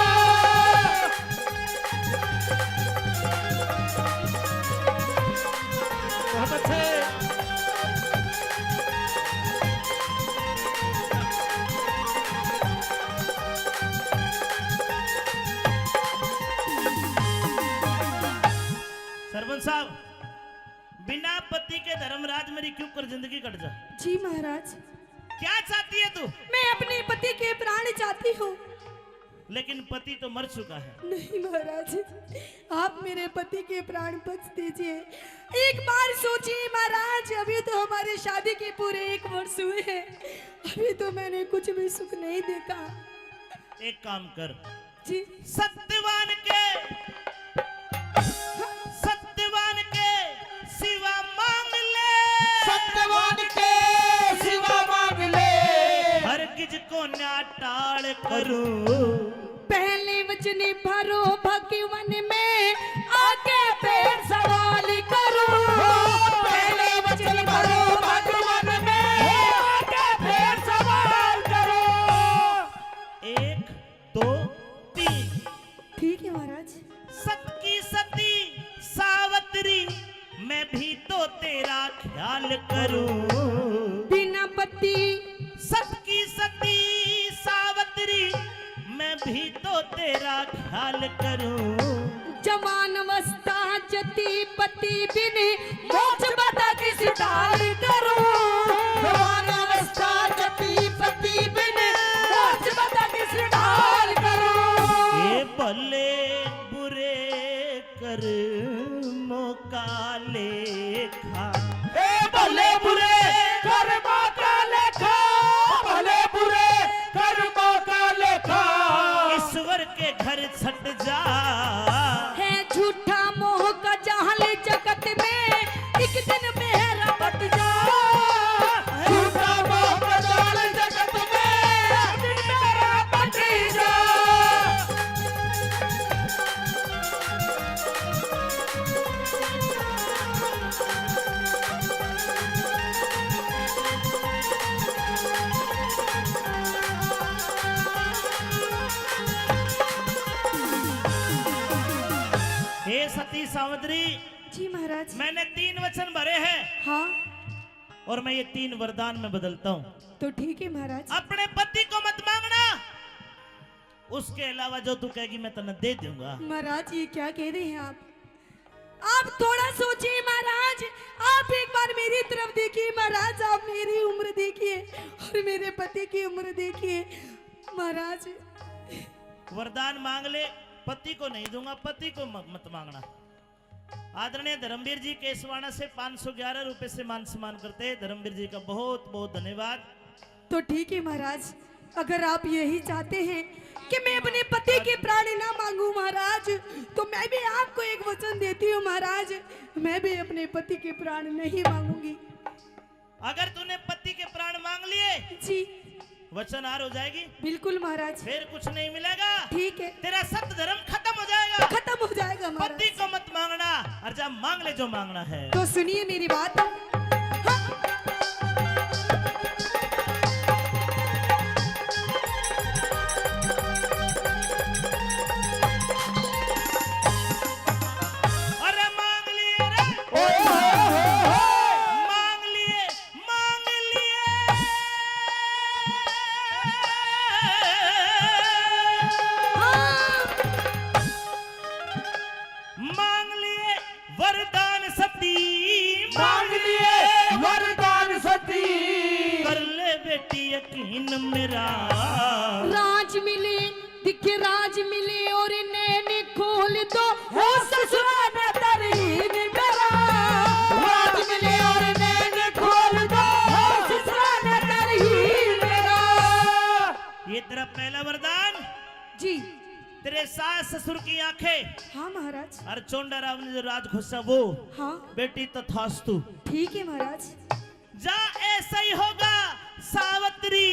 बहुत अच्छे। सरपंच साहब, बिना पति के धर्मराज मेरी क्यों कर जिंदगी कट जा। जी महाराज। क्या चाहती है तू? मैं अपने पति के प्राण चाहती हूँ। लेकिन पति तो मर चुका है। नहीं महाराज, आप मेरे पति के प्राण बख्श दीजिए। एक बार सोचिए महाराज, अभी तो हमारे शादी के पूरे एक वर्ष हुए हैं, अभी तो मैंने कुछ भी सुख नहीं देखा। एक काम कर जी। सत्यवान के, सत्यवान के सिवा मांग ले। सत्यवान के सिवा मांग ले। हरगिज को ना टाल करूं। पहले वचन भरो भगवान में, आके फिर सवाल करूं। पहले वचन भरो भगवान में, आके फिर सवाल करूं। एक, दो, तीन। ठीक है महाराज। सत की सती सावतरी, मैं भी तो तेरा ख्याल करूं। बिना पति। सत की सती सावतरी, मैं भी तो तेरा ख्याल करूं। जवान अवस्था जती पति बिन, मोक्ष पता किस ढाल करूं। जवान अवस्था जती पति बिन, मोक्ष पता किस ढाल करूं। ये भले बुरे कर्मों का लेखा। ए भले बुरे कर्मों का लेखा, भले बुरे कर्मों का लेखा। ईश्वर के घर छट जा। है झूठा मोह का जाल जगत में, एक दिन मेरा बट जा। झूठा मोह का जाल जगत में, एक दिन मेरा बट जा। हे सती सावित्री, जी महाराज। मैंने तीन वचन भरे हैं। हाँ। और मैं ये तीन वरदान में बदलता हूँ। तो ठीक है महाराज। अपने पति को मत मांगना, उसके अलावा जो तू कहेगी मैं तन्ने दे दूंगा। महाराज, ये क्या कह रहे हैं आप? आप थोड़ा सोचिए महाराज, आप एक बार मेरी तरफ देखिए महाराज, आप मेरी उम्र देखिए और मेरे पति की उम्र देखिए महाराज। वरदान मांग ले, पति को नहीं दूंगा, पति को म-, मत मांगना। आदरणीय धर्मवीर जी केसवाणा से पाँच सौ ग्यारह रुपए से मान सम्मान करते हैं। धर्मवीर जी का बहुत बहुत धन्यवाद। तो ठीक है महाराज, अगर आप यही चाहते हैं कि मैं अपने पति के प्राण ना मांगू महाराज, तो मैं भी आपको एक वचन देती हूँ महाराज, मैं भी अपने पति के प्राण नहीं मांगूंगी। अगर तूने पति के प्राण मांग लिए जी। वचन हार हो जाएगी। बिल्कुल महाराज। फिर कुछ नहीं मिलेगा। ठीक है। तेरा सत धर्म खत्म हो जाएगा। खत्म हो जाएगा महाराज। पति को मत मांगना, और जा मांग ले जो मांगना है। तो सुनिए मेरी बात। हाँ। अरे मांग लिए रे। ओए होए होए होए। मांग लिए, मांग लिए। हाँ। मांग लिए वरदान सती, मांग लिए वरदान सती। कर ले बेटी यकीन मेरा। राज मिले दिख कि राज मिले और नैन खोल दो, हो ससुरा ने तरहीन मेरा। राज मिले और नैन खोल दो, हो ससुरा ने तरहीन मेरा। ये तेरा पहला वरदान। जी। तेरे सास ससुर की आंखें। हाँ महाराज। और चोंडा राव ने जो राज खोसा वो। हाँ। बेटी तथास्तु। ठीक है महाराज। जा ऐसा ही होगा सावित्री,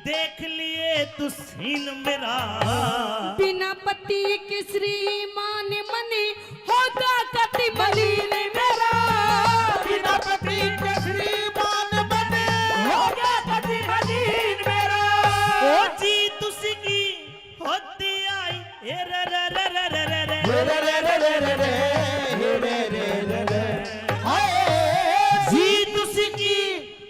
देख लिए तू सीन मेरा। बिना पति के श्रीमान मन होगा कति मलिन मेरा। बिना पति के श्रीमान मन होगा कति मलिन मेरा। ओ जी तुसी की होती आई, ए रे रे रे रे रे रे रे। हे रे रे रे रे रे रे, हे रे रे रे रे। हाय। जीत उसी की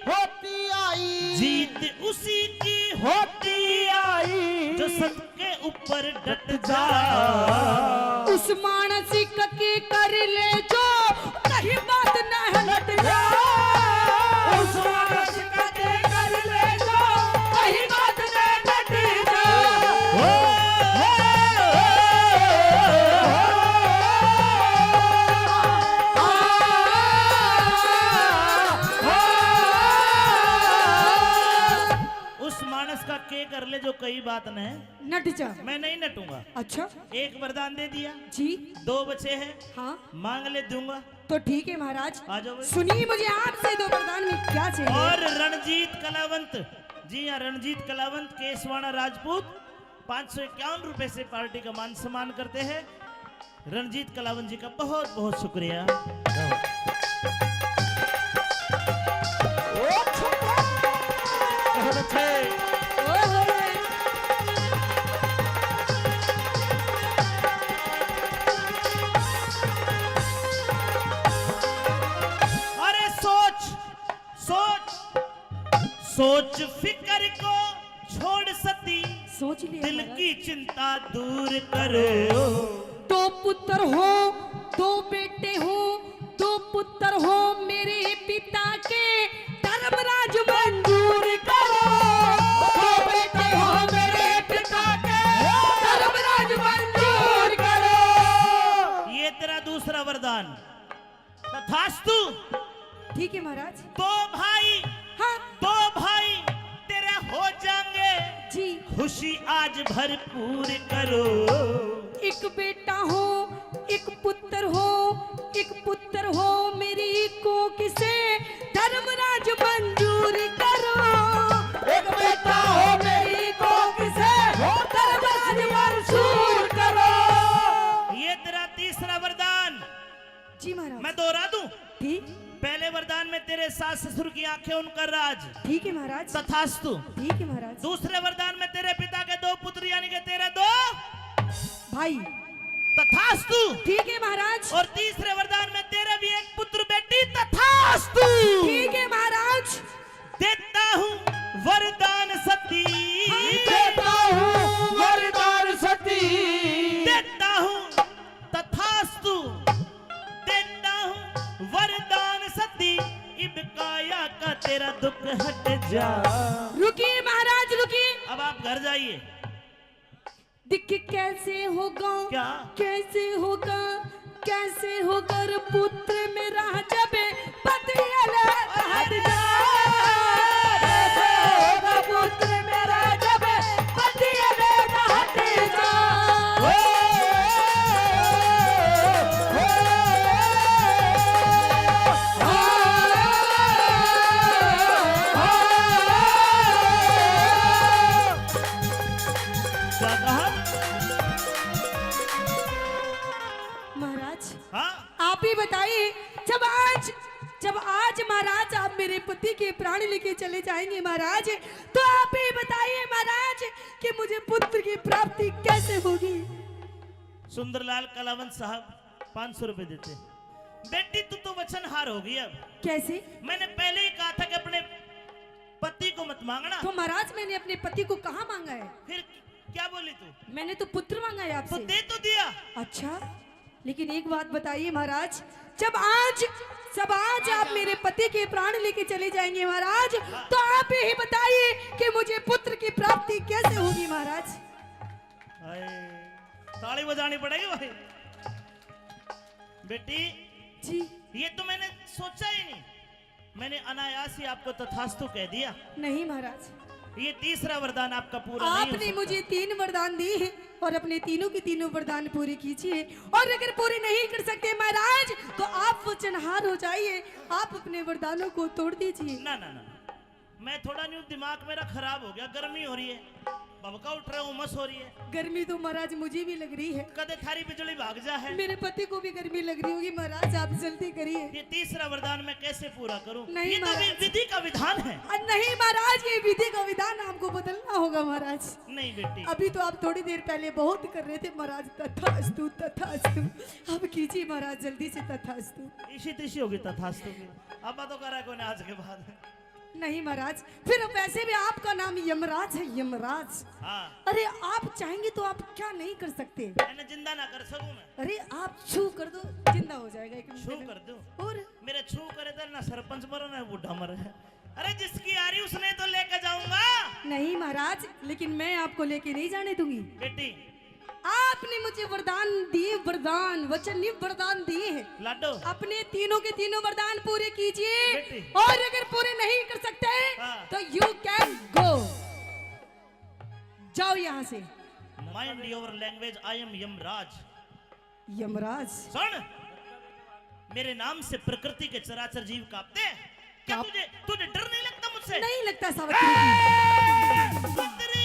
होती आई। जीत उसी की होती आई। जो सत के ऊपर डट जा। उस मानस का के कर ले जो, कहीं बात ना हट जा। उस मानस का के कर ले जो, कहीं बात ना हट जा। ओ, ओ, ओ, उस मानस का के कर ले जो कई बात न नट जा। मैं नहीं नटूंगा। अच्छा। एक वरदान दे दिया। जी। दो बचे हैं। हाँ। मांग ले, दूंगा। तो ठीक है महाराज। आ जाओ भाई। सुनिए, मुझे आपसे दो वरदान में क्या चाहिए। और रणजीत कलावंत, जी हाँ, रणजीत कलावंत, केसवाना राजपूत, पाँच सौ इक्यावन रुपए से पार्टी का मान सम्मान करते हैं। रणजीत कलावंत जी का बहुत बहुत शुक्रिया। अरे सोच, सोच, सोच फिकर को छोड़ सती, सोच लिया दिल महाराज। की चिंता दूर करो। दो पुत्र हो, दो बेटे हो, दो पुत्र हो मेरे पिता के, धर्मराज मंजूर करो। दो बेटे हो मेरे पिता के, धर्मराज मंजूर करो। ये तेरा दूसरा वरदान। तथास्तु। ठीक है महाराज। दो भाई, हाँ। दो भाई तेरे हो जाएंगे। जी। खुशी आज भरपूर करो। एक बेटा हो, एक पुत्र हो, एक पुत्र हो मेरी कोख से, धर्मराज मंजूर करो। एक बेटा हो मेरी कोख से, धर्मराज मंजूर करो। ये तेरा तीसरा वरदान। जी महाराज। मैं दोहरा दूं? ठीक। पहले वरदान में तेरे सास ससुर की आंखें, उनका राज। ठीक है महाराज। तथास्तु। ठीक है महाराज। दूसरे वरदान में तेरे पिता के दो पुत्र, यानी कि तेरे दो भाई। तथास्तु। ठीक है महाराज। और तीसरे वरदान में तेरे भी एक पुत्र बेटी। तथास्तु। ठीक है महाराज। देता हूँ वरदान सती। हाँ। देता हूँ वरदान सती। देता हूँ तथास्तु, देता हूँ वरदान सती, इब काया का तेरा दुख हट जा। रुकिए महाराज, रुकिए। अब आप घर जाइए। दिख कैसे होगा, क्या? कैसे होगा, कैसे होगा पुत्र मेरा जब पति अलग हट जा। कैसे होगा पुत्र मेरा जब पति अलग हट जा। ओ, ओ, ओ, ओ, क्या कहा? महाराज, हाँ? आप ही बताइए, जब आज, जब आज महाराज आप मेरे पति के प्राण लेके चले जाएंगे महाराज, तो आप ही बताइए महाराज कि मुझे पुत्र की प्राप्ति कैसे होगी। सुंदरलाल कलावंत साहब पाँच सौ रुपए देते। बेटी, तू तो वचनहार हो गई अब। कैसे? मैंने पहले ही कहा था कि अपने पति को मत मांगना। तो महाराज, मैंने अपने पति को कहाँ मांगा है? फिर क्या बोली तू? मैंने तो पुत्र मांगा है तो आपसे। दे तो दिया। अच्छा, लेकिन एक बात बताइए महाराज, जब आज, जब आज आप मेरे पति के प्राण लेके चले जाएंगे महाराज, हाँ। तो आप ही बताइए कि मुझे पुत्र की प्राप्ति कैसे होगी महाराज। हाय, ताली बजानी पड़ेगी भाई। बेटी, जी। ये तो मैंने सोचा ही नहीं, मैंने अनायास ही आपको तथास्तु कह दिया। नहीं महाराज। ये तीसरा वरदान आपका पूरा नहीं हो आपने सकता। मुझे तीन वरदान दिए हैं और अपने तीनों के तीनों वरदान पूरे कीजिए, और अगर पूरे नहीं कर सकते महाराज, तो आप वचनहार हो जाइए, आप अपने वरदानों को तोड़ दीजिए। ना, ना, ना, ना। मैं थोड़ा न्यू दिमाग मेरा खराब हो गया, गर्मी हो रही है, भभका उठ रहा है, उमस हो रही है। गर्मी तो महाराज मुझे भी लग रही है। कदे थारी बिजली भाग जा है। मेरे पति को भी गर्मी लग रही होगी महाराज, आप जल्दी करिए। ये तीसरा वरदान मैं कैसे पूरा करूं? नहीं ये तो महाराज। वि-, विधि का विधान है। अ, नहीं महाराज, ये विधि का विधान आपको बदलना होगा महाराज। नहीं बेटी। अभी तो आप थोड़ी देर पहले बहुत कर रहे थे महाराज, तथास्तु, तथास्तु। अब कीजिए महाराज, जल्दी से तथास्तु। इसी तिसी होगी तथास्तु की। अब तो करा कोई आज के बाद। नहीं महाराज, फिर वैसे भी आपका नाम यमराज है, यमराज। हाँ। अरे, आप चाहेंगे तो आप क्या नहीं कर सकते? मैंने जिंदा ना कर सकूं मैं। अरे, आप छू कर दो, जिंदा हो जाएगा एक मिनट छू में। कर दूं? और? मेरे छू करे तो ना सरपंच मरे ना बूढ़ा मरे। अरे, जिसकी आ रही उसने तो लेके जाऊंगा। नहीं महाराज, लेकिन मैं आपको लेके नहीं जाने दूंगी। बेटी, आपने मुझे वरदान दिए, वरदान, वचन नहीं, वरदान दिए हैं। लाडो। अपने तीनों के तीनों वरदान पूरे कीजिए। बेटी। और अगर पूरे नहीं कर सकते, हाँ। तो you can go, जाओ यहाँ से। Mind your language, I am Yamraj. यमराज। सुन, मेरे नाम से प्रकृति के चराचर जीव कांपते हैं। क्या कांप- तुझे, तुझे डर नहीं लगता मुझसे? नहीं लगता सावित्री जी। ए, सावित्री!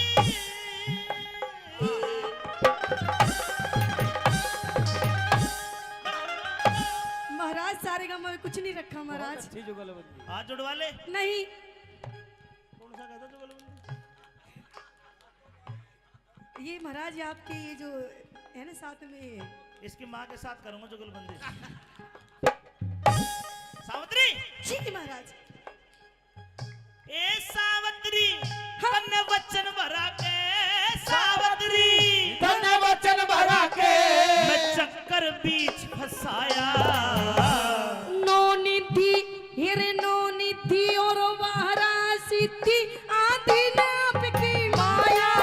महाराज, सारे गांव में कुछ नहीं रखा महाराज। बहुत अच्छी जुगलबंदी। हाथ जुड़वा ले। नहीं। कौन सा कहता जुगलबंदी? ये महाराज, ये आपके ये जो है ना साथ में, इसकी माँ के साथ करूंगा जुगलबंदी। सावित्री! जी महाराज। ए सावित्री, हाँ। तन्ने वचन भरा के, सावित्री, तन्ने वचन भरा के, मैं चक्कर बीच फंसाया। नौ निधि, हेरे नौ निधि और बारह सिद्धि, आधी नाप की माया।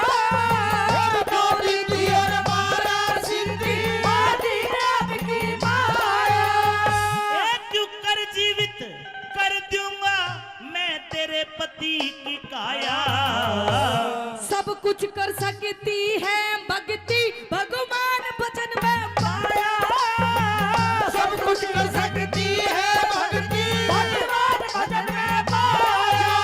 नौ निधि और बारह सिद्धि, आधी नाप की माया। ए, क्यों कर जीवित कर दूंगा मैं तेरे पति की काया। सब कुछ कर सकती है भक्ति, भगवान भजन में पाया। सब कुछ कर सकती है भक्ति, भगवान भजन में पाया।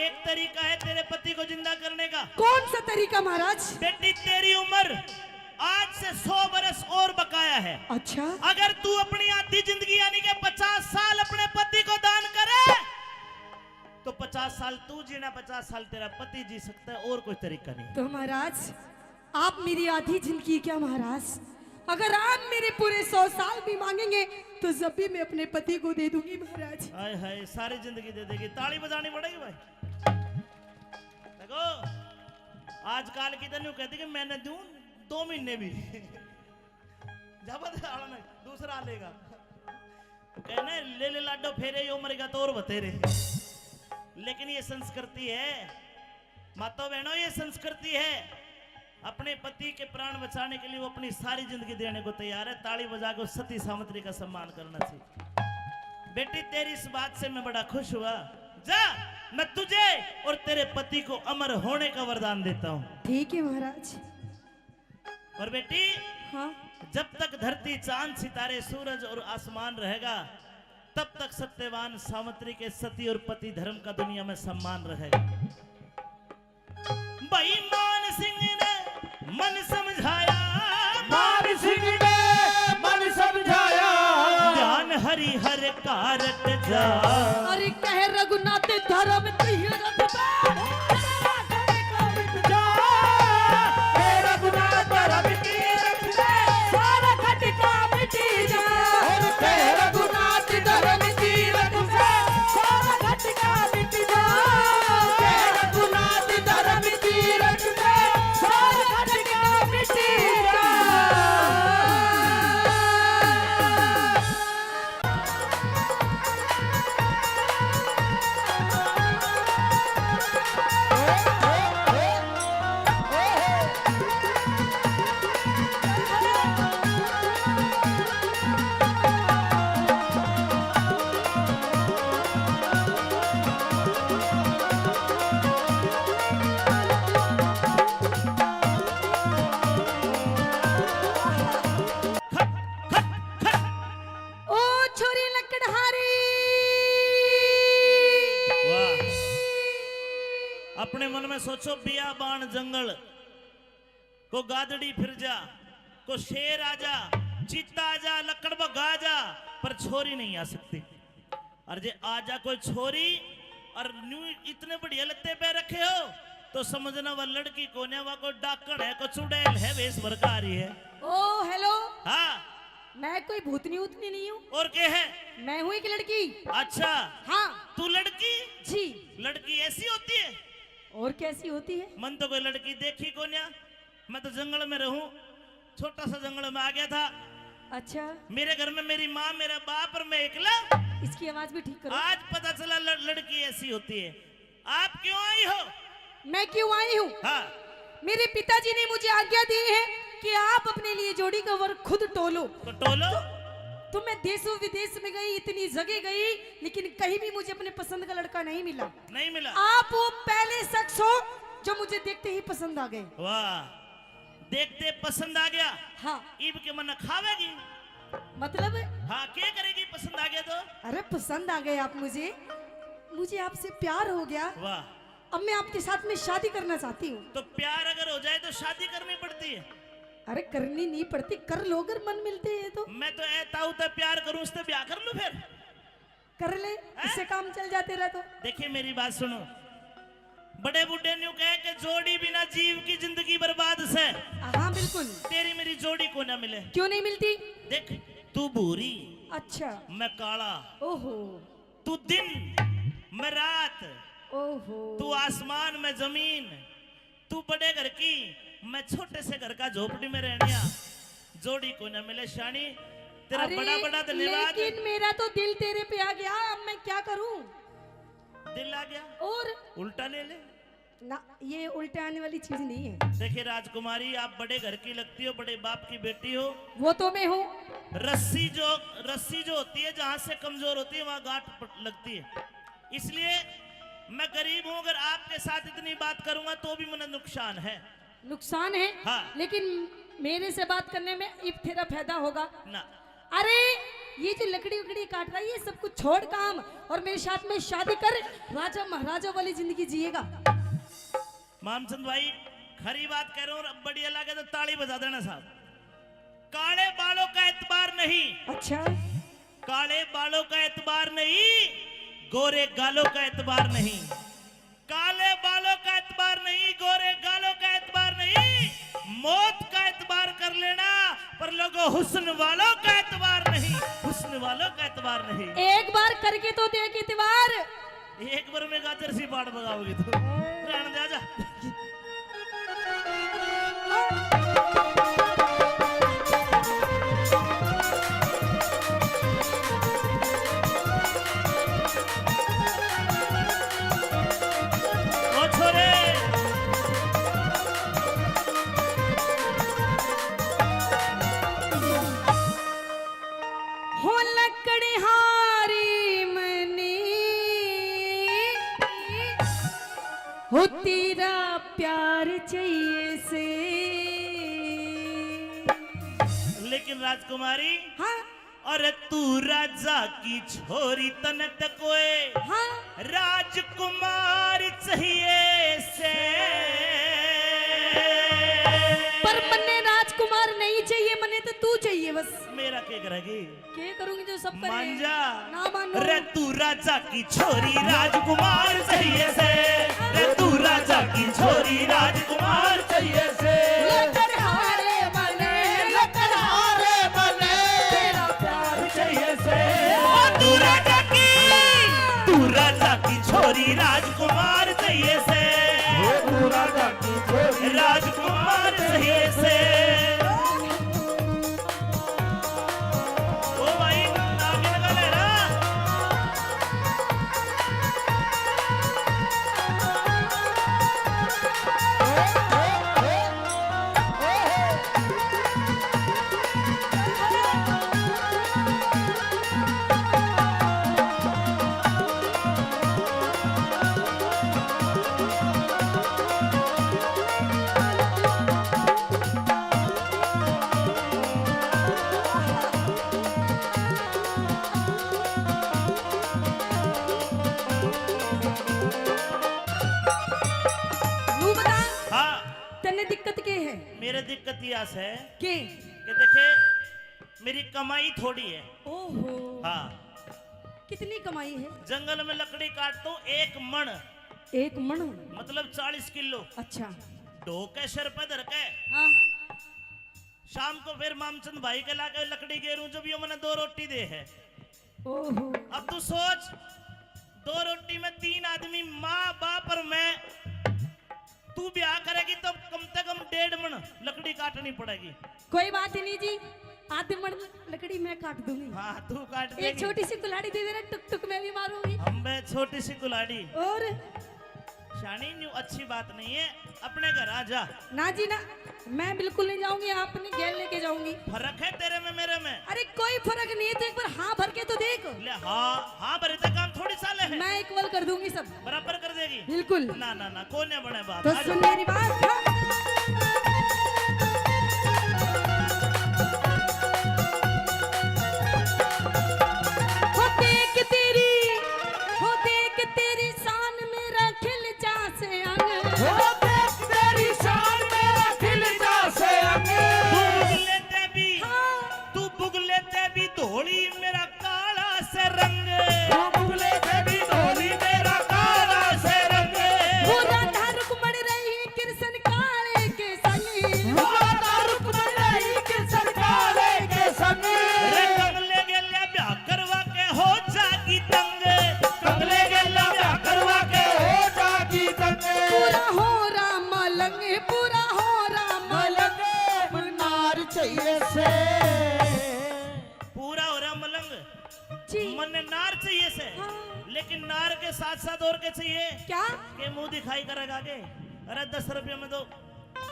एक तरीका है तेरे पति को जिंदा करने का। कौन सा तरीका महाराज? बेटी, तेरी उम्र आज से सौ बरस और बकाया है। अच्छा। अगर तू अपनी आधी जिंदगी यानी कि पचास साल अपने पति को दान करे, तो पचास साल तू जीना, पचास साल तेरा पति जी सकता है, और कोई तरीका नहीं। तो महाराज, आप मेरी आधी जिंदगी क्या महाराज, अगर आप मेरे पूरे सौ साल भी मांगेंगे तो जब भी मैं अपने पति को दे दूंगी महाराज। हाय हाय, सारी जिंदगी दे देगी। ताली बजानी पड़ेगी भाई। देखो, आजकल की तो न्यू कहती कि मैंने दूं दो महीने भी। जब आला ना दूसरा लेगा। कहना, "ले ले लाडो फेरे, यो मरेगा तो और बतेरे।" लेकिन ये संस्कृति है, माता बहनों, ये संस्कृति है। अपने पति के प्राण बचाने के लिए वो अपनी सारी जिंदगी देने को तैयार है। ताली बजा के उस सती सावित्री का सम्मान करना चाहिए। बेटी, तेरी इस बात से मैं बड़ा खुश हुआ। जा, मैं तुझे और तेरे पति को अमर होने का वरदान देता हूँ। ठीक है महाराज। और बेटी, हाँ। जब तक धरती, चांद, सितारे, सूरज और आसमान रहेगा, तब तक सत्यवान सावित्री के सती और पति धर्म का दुनिया में सम्मान रहेगा। भाई मान सिंह ने मन समझाया, मान सिंह ने मन समझाया। ध्यान हरि हर कारट जा। अरे कह रघुनाथ धर्म तीरथ में। हे रघुनाथ धर्म तीरथ से सारा खटका मिटी जा। हे रघुनाथ धर्म तीरथ से सारा खटका मिटी जा। हे रघुनाथ धर्म तीरथ से सारा खटका मिटी जा। अपने मन में सोचो, बियाबान जंगल, को गादड़ी फिर जा, को शेर आ जा, चीता आ जा, लकड़ बग्गा आ जा, पर छोरी नहीं आ सकती। और जे आ जा कोई छोरी और न्यू इतने बढ़िया लत्ते पे रखे हो, तो समझना वह लड़की कोन्या, वह कोई डाकण है, कोई चुड़ैल है, वेश भर का आ रही है। ओ, हेलो। हाँ। मैं कोई भूतनी उतनी नहीं हूँ। और क्या है? मैं हूँ एक लड़की। अच्छा। हाँ। तू लड़की? जी। लड़की ऐसी होती है? और कैसी होती है? मन तो कोई लड़की देखी कोन्या, मैं तो जंगल में रहूं, छोटा सा जंगल में आ गया था। अच्छा। मेरे घर में मेरी माँ, मेरा बाप और मैं एकला। इसकी आवाज भी ठीक करो। आज पता चला ल-, लड़की ऐसी होती है। आप क्यों आई हो? मैं क्यों आई हूँ? हाँ। मेरे पिताजी ने मुझे आज्ञा दी है कि आप अपने लिए जोड़ी का वर खुद टोलो। तो टोलो। तो, तो मैं देशों विदेश में गई, इतनी जगह गई, लेकिन कहीं भी मुझे अपने पसंद का लड़का नहीं मिला। नहीं मिला। आप वो पहले शख्स हो जो मुझे देखते ही पसंद आ गए। वाह, देखते पसंद आ गया। हाँ। इब के मन खावेगी? मतलब? हाँ, क्या करेगी पसंद आ गया तो? अरे, पसंद आ गए आप मुझे, मुझे आपसे प्यार हो गया। वाह। अब मैं आपके साथ में शादी करना चाहती हूँ। तो प्यार अगर हो जाए तो शादी करनी पड़ती है? अरे, करनी नहीं पड़ती, कर लो अगर मन मिलते हैं तो। मैं तो ऐ ताऊ ते प्यार करूँ, उससे ब्याह कर लूँ फिर। कर ले, हैं? इससे काम चल जा तेरा तो। देखिए, मेरी बात सुनो, बड़े बूढ़े न्यू कहे कि जोड़ी बिना जीव की जिंदगी बर्बाद से। हाँ, बिल्कुल। तेरी मेरी जोड़ी को ना मिले। क्यों नहीं मिलती? देख, तू भूरी, अच्छा। मैं काला। ओहो। तू दिन, मैं रात। ओहो। तू आसमान, मैं जमीन। तू बड़े घर की, मैं छोटे से घर का झोपड़ी में रहनिया। जोड़ी को ना मिले शानी, तेरा अरे, बड़ा बड़ा धन्यवाद। लेकिन मेरा तो दिल तेरे पे आ गया, अब मैं क्या करूं? दिल आ गया? और? उल्टा ले ले। ना, ये उल्टे आने वाली चीज नहीं है। देखिए राजकुमारी, आप बड़े घर की लगती हो, बड़े बाप की बेटी हो। वो तो मैं हूँ। रस्सी जो, रस्सी जो होती है, जहाँ से कमजोर होती है, वहाँ गांठ प-, लगती है। इसलिए मैं गरीब हूँ, अगर आपके साथ इतनी बात करूंगा तो भी मुझे नुकसान है। नुकसान है? हाँ। लेकिन मेरे से बात करने में इब तेरा फायदा होगा ना। अरे, ये जो लकड़ी उकड़ी काट रहा है, ये सब कुछ छोड़ काम और मेरे साथ में शादी कर, राजा महाराजा वाली जिंदगी जिएगा। मामचंद भाई, खरी बात कह रहे हो, और बढ़िया लगे तो ताली बजा देना साहब। काले बालों का एतबार नहीं। अच्छा। काले बालों का एतबार नहीं, गोरे गालों का एतबार नहीं। काले बालों का एतबार नहीं, गोरे गालों का एतबार नहीं, मौत का एतबार कर लेना, पर लोगों, हुस्न वालों का एतबार नहीं, हुस्न वालों का एतबार नहीं। एक बार करके तो देख एतबार। एक बार में गाजर सी पाट बगाओगी तू। रहने दे, आजा। ओ छोरे। हो लकड़हारी मने, हो तेरा प्यार चाहिए से। लेकिन राजकुमारी, हाँ? अरे तू राजा की छोरी, तने ते कोई, हाँ? राजकुमार चाहिए से। पर मन्ने राजकुमार नहीं चाहिए, मन्ने तो तू चाहिए बस। मेरा के करेगी? के करूंगी जो सब करे? मान जा। ना मानो। रे तू राजा की छोरी, राजकुमार चाहिए से। रे तू राजा की छोरी, राजकुमार चाहिए से। लकड़हारे मने, लकड़हारे मने, तेरा प्यार चाहिए से। ओ तू राजा की, तू राजा की छोरी, राजकुमार चाहिए से। ओ तू राजा की छोरी, राजकुमार चाहिए से। ओ भाई, नागिन का लहरा। दिया से के? कि देखे, मेरी कमाई थोड़ी है। ओहो। हाँ। कितनी कमाई है? जंगल में लकड़ी काटता हूँ एक मण। एक मण? मतलब चालीस किलो। अच्छा। ढो के सिर पे धर के। हाँ। शाम को फिर मामचंद भाई के लाके लकड़ी गेरूं, जब यो मने दो रोटी दे है। ओहो। अब तू सोच, दो रोटी में तीन आदमी, माँ, बाप और मैं। तू ब्याह करेगी तो कम से कम डेढ़ मण लकड़ी काटनी पड़ेगी। कोई बात ही नहीं जी, आधे मण लकड़ी मैं काट दूंगी। हाँ, तू काट एक देगी। छोटी सी कुल्हाड़ी दे देना, टुक टुक मैं भी मारूंगी। हम, मैं छोटी सी कुल्हाड़ी। और? शानी, न्यू अच्छी बात नहीं है, अपने घर आ जा। ना जी ना, मैं बिल्कुल नहीं जाऊंगी, आपने गेल लेके जाऊंगी। फर्क है तेरे में मेरे में। अरे कोई फर्क नहीं है, तो एक बार हाँ भर के तो देख। ले हाँ, हाँ भरे तो काम थोड़ी साले है। मैं इक्वल कर दूंगी सब। बराबर कर देगी। बिल्कुल। ना ना ना, कोने बने बात। तो आ जा। सुन मेरी बात। हो देख तेरी, हो देख तेरी शान मेरा खिल जा से अंग। हो देख तेरी शान मेरा खिल जा से अंग। तू बुगले ते भी, हाँ। तू बुगले ते भी धोली मेरा काला से रंग। तू बुगले ते भी धोली मेरा काला से रंग। वो राधा रुक्मण रही कृष्ण काले के संग। वो राधा रुक्मण रही कृष्ण काले के संग। रे कमले गेल्या ब्याह करवा के हो जागी तंग। कमले गेल्या ब्याह करवा के हो जागी तंग। पूरा हो रहा मलंग, पूरा हो रहा मलंग। नार चाहिए से। पूरा हो रहा मलंग। जी। मन्ने नार चाहिए से। हाँ। लेकिन नार के साथ साथ और के चाहिए? क्या? के मुंह दिखाई करेगा के? अरे दस रुपये में तो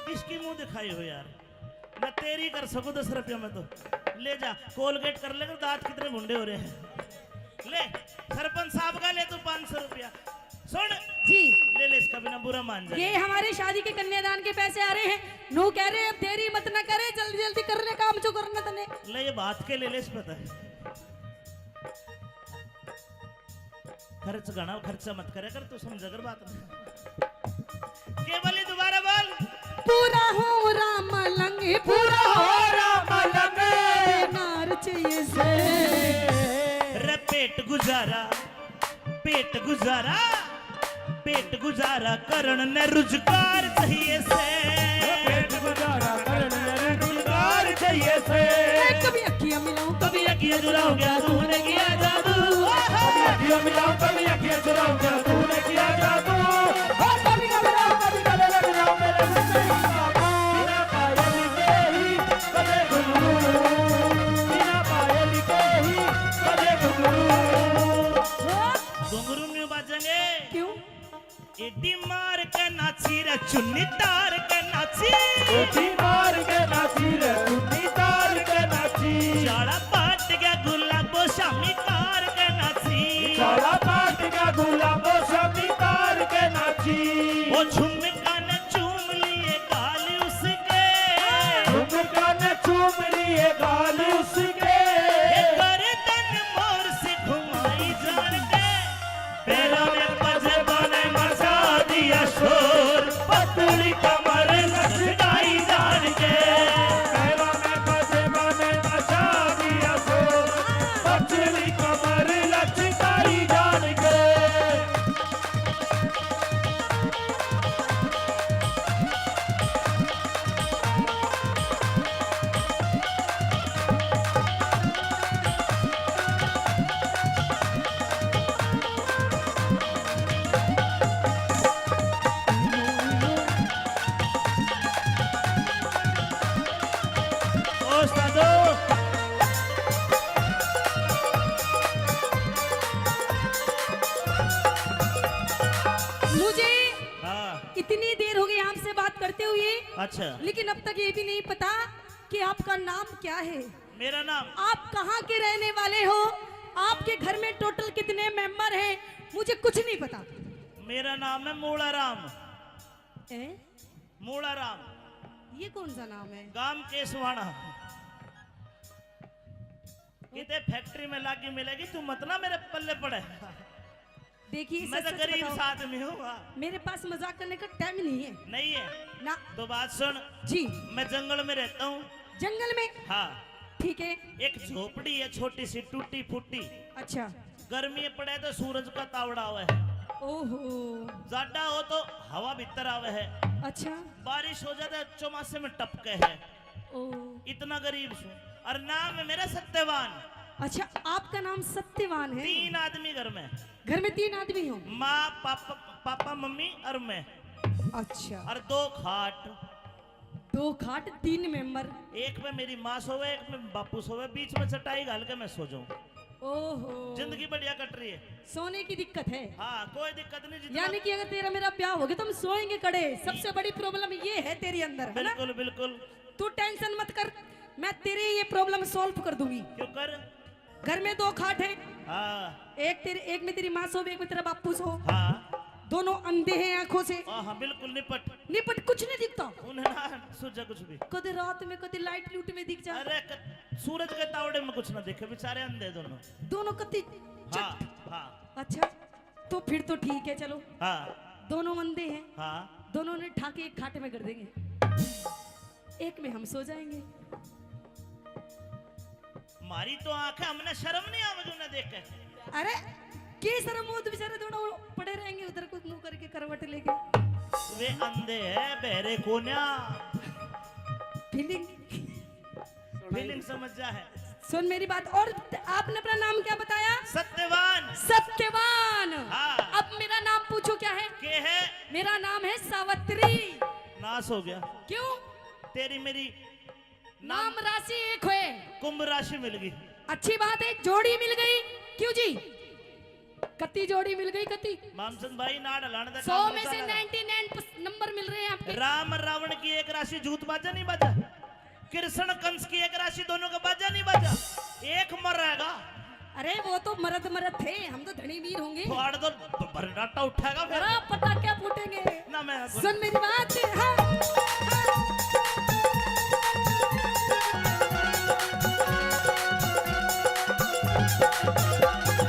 किसकी मुंह दिखाई हो यार? मैं तेरी कर सकूं दस रुपया में तो। ले जा, कोलगेट कर ले, दांत कितने भुंडे हो रहे हैं। ले, सरपंच साहब का ले तू पाँच सौ रुपया। सुन जी। ले ले, इसका बिना बुरा मान जाए। ये हमारे शादी के कन्यादान के पैसे आ रहे हैं। नू कह रहे हैं, अब देरी मत ना करे, जल्दी जल्दी कर ले काम जो करना तने। ले, ये बात के ले ले, इस पता है। खर्च घणा, खर्चा मत करे कर, तू समझा कर बात। के बोली, दोबारा बोल। पूरा हो रहा मलंग, पूरा हो रहा मलंग। नार चाहिए से। रे पेट गुजारा, पेट गुजारा, पेट गुजारा करण ने रुजगार चाहिए से। पेट गुजारा करण ने रुजगार चाहिए से। ए, कभी अखियां मिलाऊं, कभी अखियां चुराऊं, क्या तूने किया जादू? कभी अखियां मिलाऊं, कभी अखियां चुराऊं, क्या तूने किया जादू? ओ कभी कभी मिलाऊं, कभी गले लग जाऊं, मेरे बिना पायल के ही बजे घुंघरू, बिना पायल के ही बजे घुंघरू। घुंघरू न्यू बाजेंगे। क्यों? एडी मार के नाची रे चुन्नी तार के नाची। एडी मार के नाची रे चुन्नी तार के नाची। चाला पाट गया गुलाबो शामी तार के नाची। चाला पाट गया गुलाबो शामी तार के नाची। ओ झुमका ने चूम लिए गाल उसके। झुमका ने चूम लिए गाल उसके। ये गर्दन मोर से घुमाई जान के। पैरों में पजेबाने मचा दिया शोर, पतली कमर लचकाई जान के। पैरों में पजेबाने मचा दिया शोर, पतली कमर लचकाई जान के। मुझे हाँ। इतनी देर हो गई आपसे बात करते हुए, अच्छा। लेकिन अब तक ये भी नहीं पता कि आपका नाम क्या है। मेरा नाम? आप कहाँ के रहने वाले हो? आपके घर में टोटल कितने मेंबर हैं? मुझे कुछ नहीं पता। मेरा नाम है मूला राम। ए? मूला राम। ये कौन सा नाम है? गांव केसवाना। किते फैक्ट्री में लागी मिलेगी, तू मत ना मेरे पल्ले पड़े। देखिए, मैं सच तो सच गरीब बताओ, सा आदमी हूँ। हाँ। मेरे पास मजाक करने का टाइम नहीं है। नहीं है? ना। तो बात सुन। जी। मैं जंगल में रहता हूँ। जंगल में? हाँ। ठीक है। एक झोपड़ी है, छोटी सी, टूटी फूटी। अच्छा। गर्मी पड़े तो सूरज का तावड़ा आवे है। ओहो। जाडा हो तो हवा भीतर आवे है। अच्छा। बारिश हो जाए तो चौमासे में टपके है। ओ। इतना गरीब सूं। और नाम है मेरा सत्यवान। अच्छा, आपका नाम सत्यवान है? तीन आदमी घर में। घर में तीन आदमी हो? माँ, पापा, पापा, मम्मी और मैं। अच्छा। और दो खाट। दो खाट, तीन मेंबर। एक में मेरी माँ सोवे, एक में बापू सोवे, बीच में चटाई घाल के मैं सो जाऊं। ओहो। जिंदगी बढ़िया कट रही है। सोने की दिक्कत है? हाँ, कोई दिक्कत नहीं। जितना यानी कि अगर तेरा मेरा ब्याह हो गया तो हम सोएंगे कड़े। सबसे बड़ी प्रॉब्लम ये है तेरे अंदर, है ना? बिल्कुल, बिल्कुल। तू टेंशन मत कर, मैं तेरी ये प्रॉब्लम सॉल्व कर दूंगी। क्यों कर? घर में दो खाट है। हाँ। एक तेरी, एक में तेरी माँ सोवे, एक में तेरा बापू सो। हाँ। दोनों अंधे हैं आंखों से। हाँ, हाँ, बिल्कुल निपट। निपट, कुछ नहीं दिखता। उन्हें ना सूझे कुछ भी। कदे रात में, कदे लाइट लूट में दिख जा। अरे, क-, सूरज के तावड़े में कुछ ना देखे, बेचारे अंधे दोनों। दोनों कत्ती हाँ, चट। हाँ। अच्छा, तो फिर तो ठीक है, चलो। हाँ। दोनों अंधे हैं। हाँ। दोनों ने ठाके एक खाट में कर देंगे, एक में हम सो जाएंगे। मारी तो आंख है, हमने शर्म नहीं आवेगी उन्हें देख के। अरे, की शर्म हो, तो बेचारे दोनों पड़े रहेंगे उधर को मुंह करके करवट लेके। वे अंधे हैं, बहरे कोन्या। फीलिंग। फीलिंग समझ जा है। सुन मेरी बात, और आपने अपना नाम क्या बताया? सत्यवान। सत्यवान। हाँ। अब मेरा नाम पूछो क्या है? के है? मेरा नाम है सावित्री। नाश हो गया। क्यों? तेरी मेरी नाम राशि एक होए। कुंभ राशि मिल गई। अच्छी बात है, जोड़ी मिल गई। क्यों जी? कत्ती जोड़ी मिल गई, कत्ती? मामचंद भाई, नाड़ हलाने का सौ काम में से चला। नाइंटी नाइन नंबर मिल रहे हैं आपके। राम रावण की एक राशि जूत बाजा नहीं बाजा? कृष्ण कंस की एक राशि दोनों का बाजा नहीं बाजा? एक मर रहेगा। अरे वो तो मरद मरद थे, हम तो धनी वीर होंगे। फाड़ दो, ब-, भरनाटा उठेगा फिर। अरे पटाखे फूटेंगे। ना मैं सुन मेरी बात, हाँ।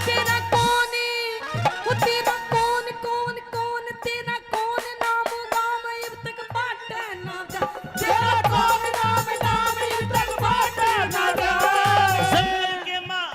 तेरा कौन, वो तेरा कौन, कौन, कौन, तेरा कौन नाम, नाम इब तक पाटे ना जा। तेरा कौन नाम, नाम इब तक पाटे ना जा। जंगल के माँ,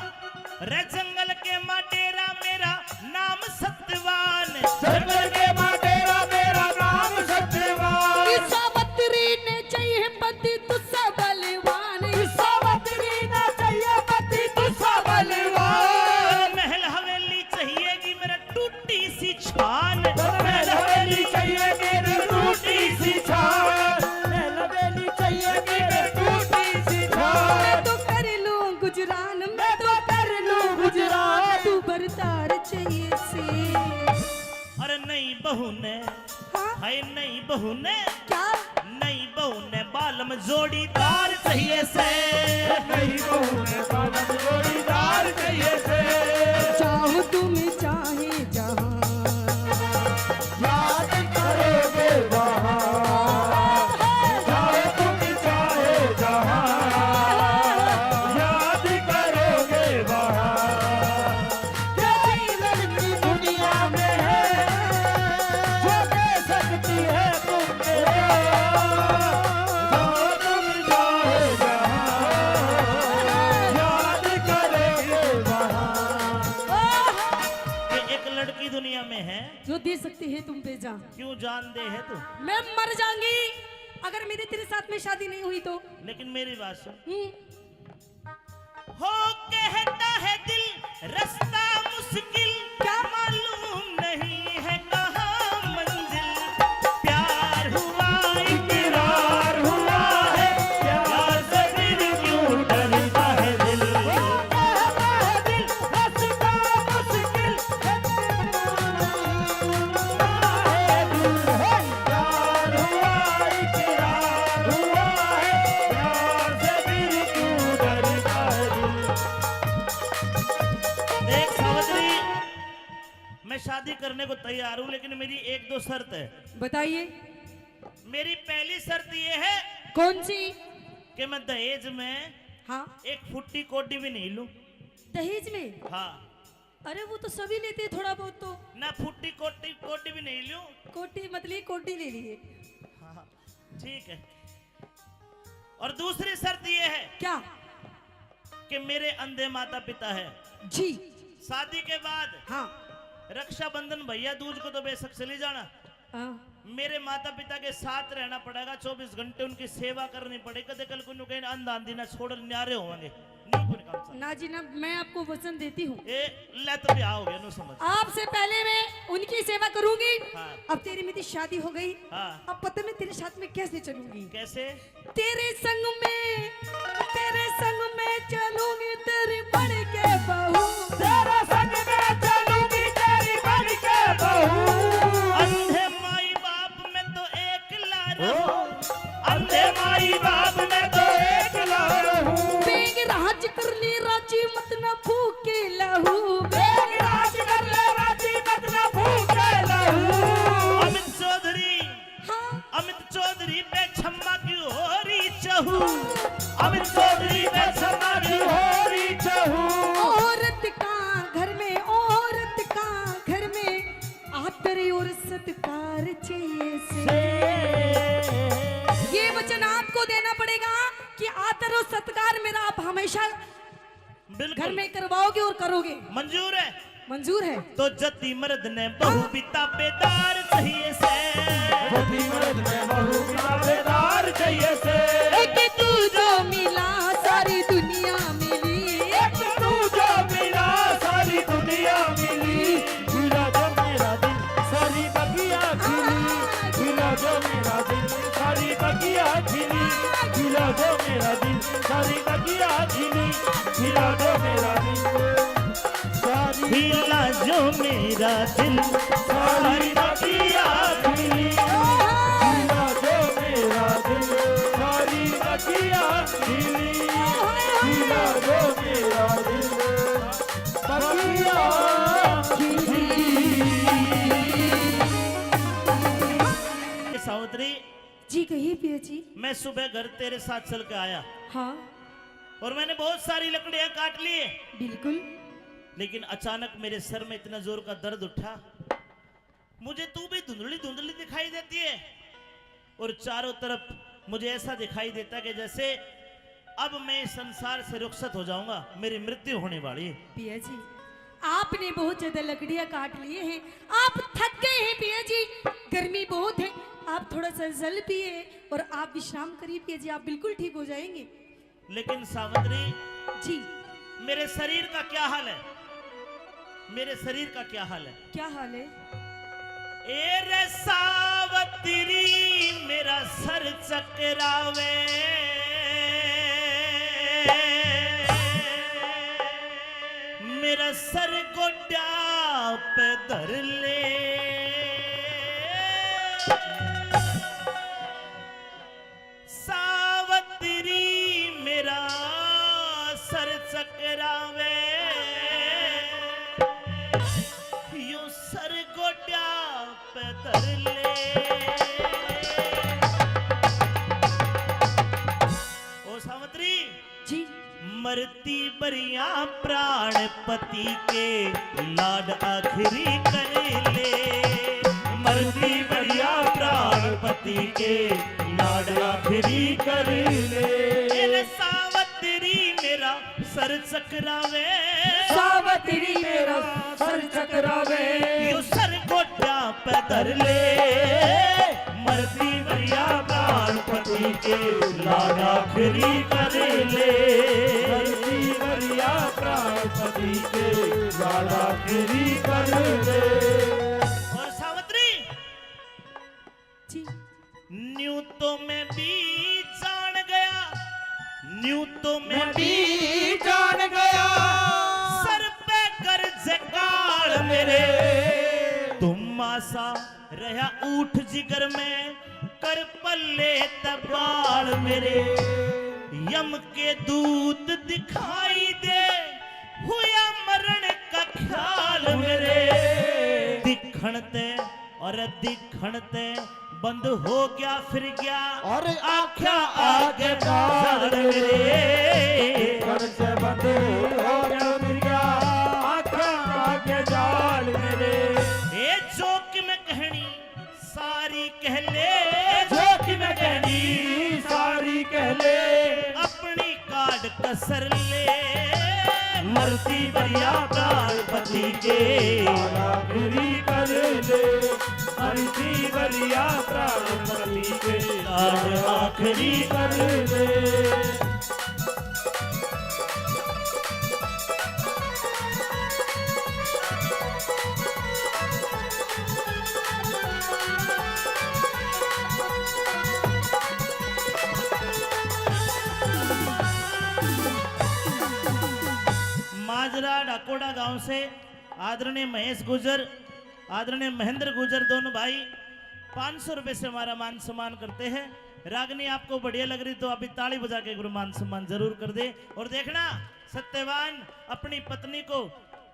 रे जंगल के माँ डेरा मेरा नाम सत्यवान। जंगल के माँ डेरा मेरा नाम सत्यवान। सावित्री ने चाहिए पति तुझसे बलवान। सावित्री ने चाहिए पति तुझसे बलवान। महल हवेली चाहिएगी मेरा टूटी सी छान। महल हवेली चाहिए मेरी टूटी सी छान। महल हवेली चाहिए मेरी टूटी सी छान। मैं तो कर लूं गुजरान, मैं तो कर लूं गुजरान। तू बरदार चाहिए से। अरे नहीं बहू ने, हाँ? हाय नहीं बहू ने, क्या? नहीं बहू ने बालम जोड़ीदार चाहिए से। नहीं बहू ने बालम जोड़ीदार चाहिए से। चाहो तुम चाहे जहां, याद करोगे वहां। चाहो तुम चाहे जहां, याद करोगे वहां। क्या लड़की दुनिया में है, जो दे सकती है तुम पे प्यार? जो तुम चाहे जहां, याद करेंगे वहां। ये एक लड़की दुनिया में है। जो दे सकती है तुम पे जान। क्यों जान दे है तू? मैं मर जाऊंगी अगर मेरी तेरे साथ में शादी नहीं हुई तो। लेकिन मेरी बात सुन। हम्म। हो कहता है दिल रास्ता मुश्किल, क्या? मालूम नहीं है कहाँ मंजिल। प्यार हुआ इकरार हुआ है, प्यार से फिर क्यों डरता है दिल। हो कहता है दिल रास्ता मुश्किल, प्यार हुआ, इकरार हुआ है, प्यार से फिर क्यों डरता है दिल। देख सावित्री, मैं शादी करने को तैयार हूँ, लेकिन मेरी एक दो शर्त है। बताइए। मेरी पहली शर्त ये है। कौन सी? कि मैं दहेज में, हाँ। एक फुट्टी कौड़ी भी नहीं लूं। दहेज में? हाँ। अरे, वो तो सभी लेते हैं थोड़ा बहुत तो। ना, फूटी कोटी, कोटी भी नहीं लूं। कोटी मत लिए, कोटी ले लिए। हाँ, ठीक है। और दूसरी शर्त ये है क्या? कि मेरे अंधे माता पिता है। जी। शादी के बाद हाँ। रक्षाबंधन, भैया दूज को तो बेशक चली जाना, हाँ। मेरे माता पिता के साथ रहना पड़ेगा, चौबीस घंटे उनकी सेवा करनी पड़ेगी। कदे कल को न्यू कहीं अंधा आंधी ना छोड़ न्यारे होंगे, न्यू कोनी काम चल। ना जी ना, मैं आपको वचन देती हूँ। ए, ले तो ब्याह हो गया, न्यू समझ। आपसे पहले मैं उनकी सेवा करूंगी। हाँ। अब तेरी मेरी शादी हो गई। हाँ। अब पता मैं तेरे साथ में कैसे चलूंगी? कैसे? तेरे संग में, तेरे संग में चलूंगी तेरी बन के बहू। तेरे संग में चलूंगी तेरी बन के बहू। अंधे माई बाप में तो एकला रहूं। अंधे माई बाप में तो एकला रहूं। बेग राज कर ले राजी मत ना फूके लहू। बेग राज कर ले राजी मत ना फूके लहू। अमित चौधरी हाँ। अमित चौधरी पे छम्मा की हो रही चहू। अमित चौधरी पे छम्मा की हो रही चहू। औरत का घर में, औरत का घर में आदर और सत्कार चाहिए से। ये वचन आपको देना पड़ेगा कि आदर और सत्कार मेरा आप हमेशा बिल्कुल। घर में करवाओगे और करोगे। मंजूर है? मंजूर है। तो जति मर्द ने बहू भी ताबेदार चाहिए से। जति मर्द ने बहू भी ताबेदार चाहिए से। एक तू जो मिला सारी दुनिया मिली। एक तू जो मिला सारी दुनिया मिली। खिला दो मेरा दिल सारी बगिया खिली। खिला दो मेरा दिल सारी बगिया खिली। खिला दो मेरा दिल सारी बगिया खिली। खिला दो मेरा दिल सारी। खिला जो मेरा दिल सारी बगिया खिली। खिला जो मेरा दिल सारी बगिया खिली। खिला जो मेरा दिल बगिया खिली। सावित्री, जी कहिए पिया जी। मैं सुबह घर तेरे साथ चल के आया। हाँ। और मैंने बहुत सारी लकड़ियां काट ली। बिल्कुल। लेकिन अचानक मेरे सर में इतना जोर का दर्द उठा, मुझे तू भी धुंधली धुंधली दिखाई देती है और चारों तरफ मुझे ऐसा दिखाई देता कि जैसे अब मैं इस संसार से रुखसत हो जाऊंगा, मेरी मृत्यु होने वाली है। पिया जी, आपने बहुत ज्यादा लकड़ियां काट लिए हैं, आप थक गए हैं पिया जी, गर्मी बहुत है, आप थोड़ा सा जल पिए और आप विश्राम करिए पिया जी, आप बिल्कुल ठीक हो जाएंगे। लेकिन सावित्री जी, मेरे शरीर का क्या हाल है? मेरे शरीर का क्या हाल है? क्या हाल है? ए रे सावित्री, मेरा सर चकरावे, मेरा सर गोड्या पे धर ले। सावित्री, मेरा सर चकरावे, यूं सर गोड्या पे धर ले। ओ सावित्री जी। मरती बरिया प्राण पति के लाड आखिरी कर ले। मरती बरिया प्राण पति के लाड आखिरी कर ले। ए रे सावित्री, मेरा सर चकरावे। सावित्री, मेरा सर चकरावे। यो सर गोड्या पे धर ले। मरती बरिया प्राण पति के लाड आखिरी कर ले। मरती बरिया प्राण पति के लाड आखिरी कर ले। और सावित्री जी। न्यू तो मैं भी जान गया, न्यू तो मैं भी जान गया। सर पे गरज काल मेरे, धुम्मा सा रहा ऊठ जिगर में, कर पल्ले तै बाल मेरे। यम के दूत दिखाई दे, हुआ मरण का ख्याल मेरे। दिखण ते और दिखण ते बंद हो गया फिर गया, और आख्या आगे डाल रे। दिखण ते बंद हो गया फिर गया, आख्या असर ले। मरती बरिया प्राणपति के आखिरी कर ले, मरती बरिया प्राणपति के आखिरी कर ले। माजरा डाकोड़ा गांव से आदरणीय महेश गुजर, आदरणीय महेंद्र गुजर, दोनों भाई पाँच सौ रुपए से हमारा मान सम्मान करते हैं। रागनी आपको बढ़िया लग रही तो अभी ताली बजा के एक बार मान सम्मान जरूर कर दे। और देखना, सत्यवान अपनी पत्नी को,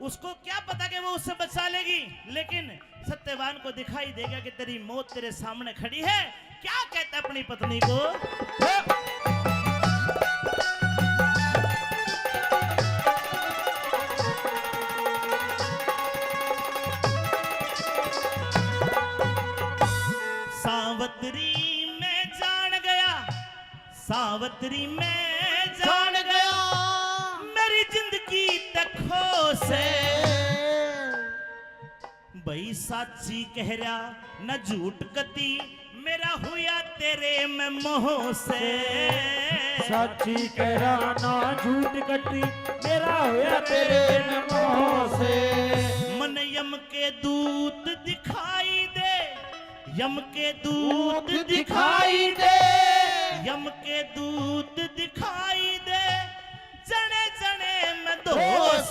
उसको क्या पता कि वो उससे बचा लेगी, लेकिन सत्यवान को दिखाई देगा कि तेरी मौत तेरे सामने खड़ी है। क्या कहता अपनी पत्नी को? सावतरी मैं जान गया, सावतरी मैं जान गया, मेरी जिंदगी तक खो से। भाई साची कह रहा ना झूठ कती, मेरा हुआ तेरे में मोह से। साची कह रहा ना झूठ कती, मेरा हुआ तेरे में मोह से। मन यम के दूत दिखाई दे, यम के दूत दिखाई दे, यम के दूत दिखाई दे, जने जने में धोस।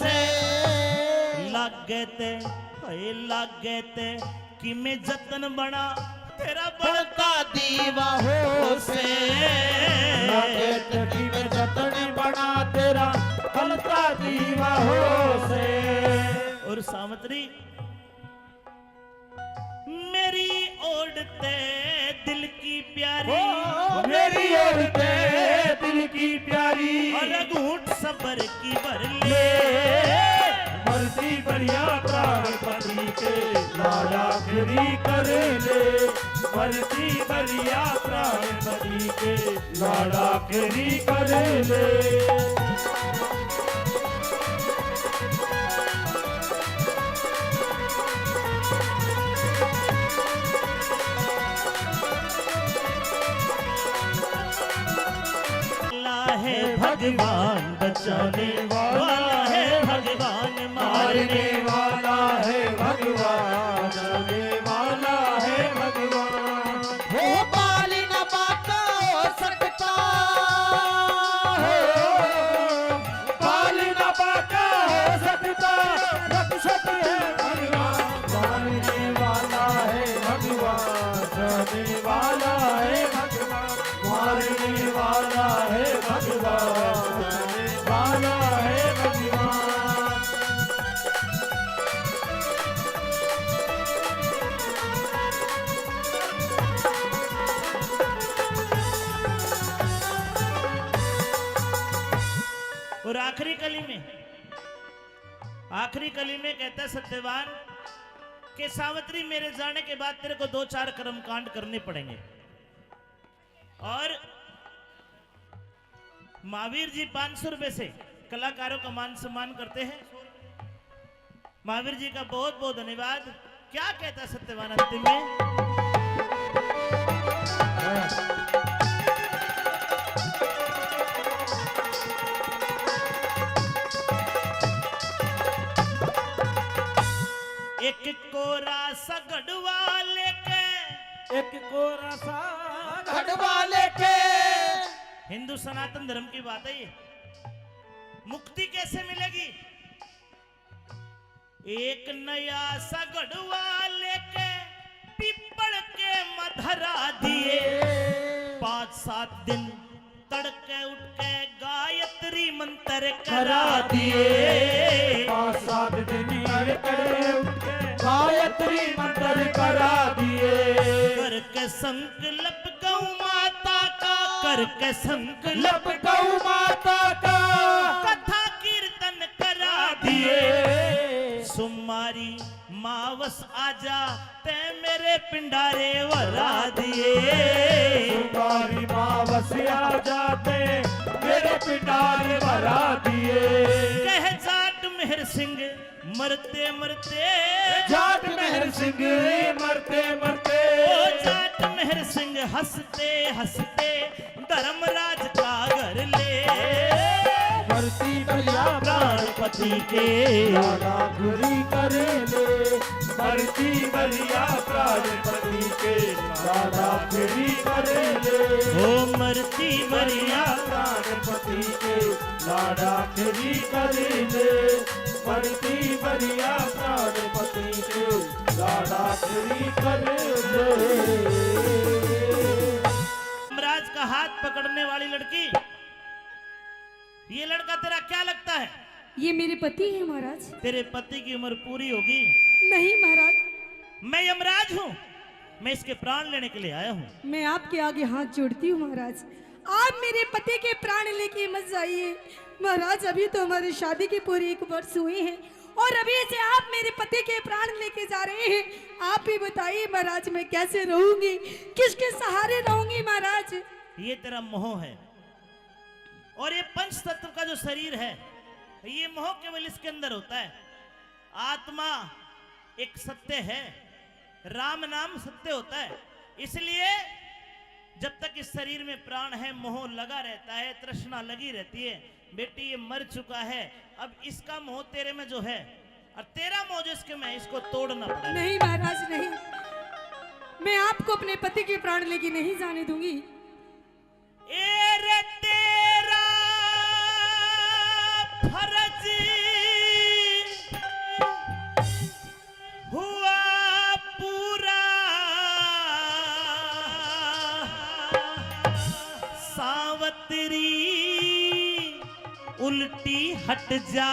लागे ते, हाय लागे ते, कि मैं जतन बना तेरा बलता दीवा हो से। लागे ते कि मैं जतन बना तेरा बलता दीवा हो से। और सावतरी मेरी ओढ़ते दिल की प्यारी, ओ, मेरी ओढ़ते दिल की प्यारी, और घूंट सबर की भर ले। ले। मरती बरिया प्राणपति के लाड़ा फिरी कर ले, मरती बरिया प्राणपति के लाड़ा फिरी कर ले। वाला है भगवान, बचाने वाला है भगवान, मारने वाला है भगवान, बचाने वाला है भगवान। हो बाल न बांका हो सकता, हो बाल न बांका हो सकता, रक्षक है भगवान, मारने वाला है भगवान, बचाने वाला है भगवान, मारने वाला है भगवान, बचाने वाला है भगवान। और आखिरी कली में, आखिरी कली में कहता है सत्यवान कि सावित्री, मेरे जाने के बाद तेरे को दो चार कर्म कांड करने पड़ेंगे। और महावीर जी पाँच सौ रुपए से कलाकारों का मान सम्मान करते हैं। महावीर जी का बहुत बहुत धन्यवाद। क्या कहता है सत्यवान अंतिम में? एक कोरा सा घड़वा लेके, एक कोरा सा घड़वा लेके। हिंदू सनातन धर्म की बात है ये। मुक्ति कैसे मिलेगी? एक नया सा घड़वा लेके पीपल के में धरा दिए। पाँच सात दिन तड़के उठ के गायत्री मंत्र करा दिए। पाँच सात दिन तड़के उठ के गायत्री मंत्र करा दिए। करके संकल्प गौ माता का, करके संकल्प गौ माता का, कथा कीर्तन करा दिए। सुमारी माँ मावस आजा, तै मेरे पिंडारे भरा दिए। सुंगारी मावस आजा, तै मेरे पिंडारे भरा दिए। कह जाट मेहर सिंह मरते मरते, जाट मेहर सिंह मरते मरते, ओ जाट मेहर सिंह हंसते हंसते धर्मराज का घर ले। मरती भैया प्राणपति के लाड़ा फिरी कर ले, मरती भैया प्राणपति के लाड़ा फिरी कर ले। ओ मरती भैया प्राणपति के लाड़ा फिरी कर ले, मरती भैया प्राणपति के लाड़ा फिरी कर ले। धर्मराज का हाथ पकड़ने वाली लड़की, ये लड़का तेरा क्या लगता है? ये मेरे पति हैं महाराज। तेरे पति की उम्र पूरी होगी? नहीं महाराज। मैं यमराज हूँ, मैं इसके प्राण लेने के लिए आया हूँ। मैं आपके आगे हाथ जोड़ती हूँ महाराज, आप मेरे पति के प्राण लेके मत जाइए महाराज। अभी तो हमारी शादी के पूरे एक वर्ष हुए हैं और अभी से आप मेरे पति के प्राण लेके जा रहे हैं। आप ही बताइए महाराज, मैं कैसे रहूंगी, किसके सहारे रहूंगी महाराज? ये तेरा मोह है। और ये पंच तत्व का जो शरीर है, ये मोह केवल इसके अंदर होता है। आत्मा एक सत्य है, राम नाम सत्य होता है। इसलिए जब तक इस शरीर में प्राण है, मोह लगा रहता है, तृष्णा लगी रहती है। बेटी, ये मर चुका है, अब इसका मोह तेरे में जो है और तेरा मोह जो इसके में है, इसको तोड़ना पड़ेगा। नहीं महाराज, नहीं, मैं आपको अपने पति के प्राण लेके नहीं जाने दूंगी। ए रे, तेरा फर्ज हुआ पूरा, सावतरी उल्टी हट जा।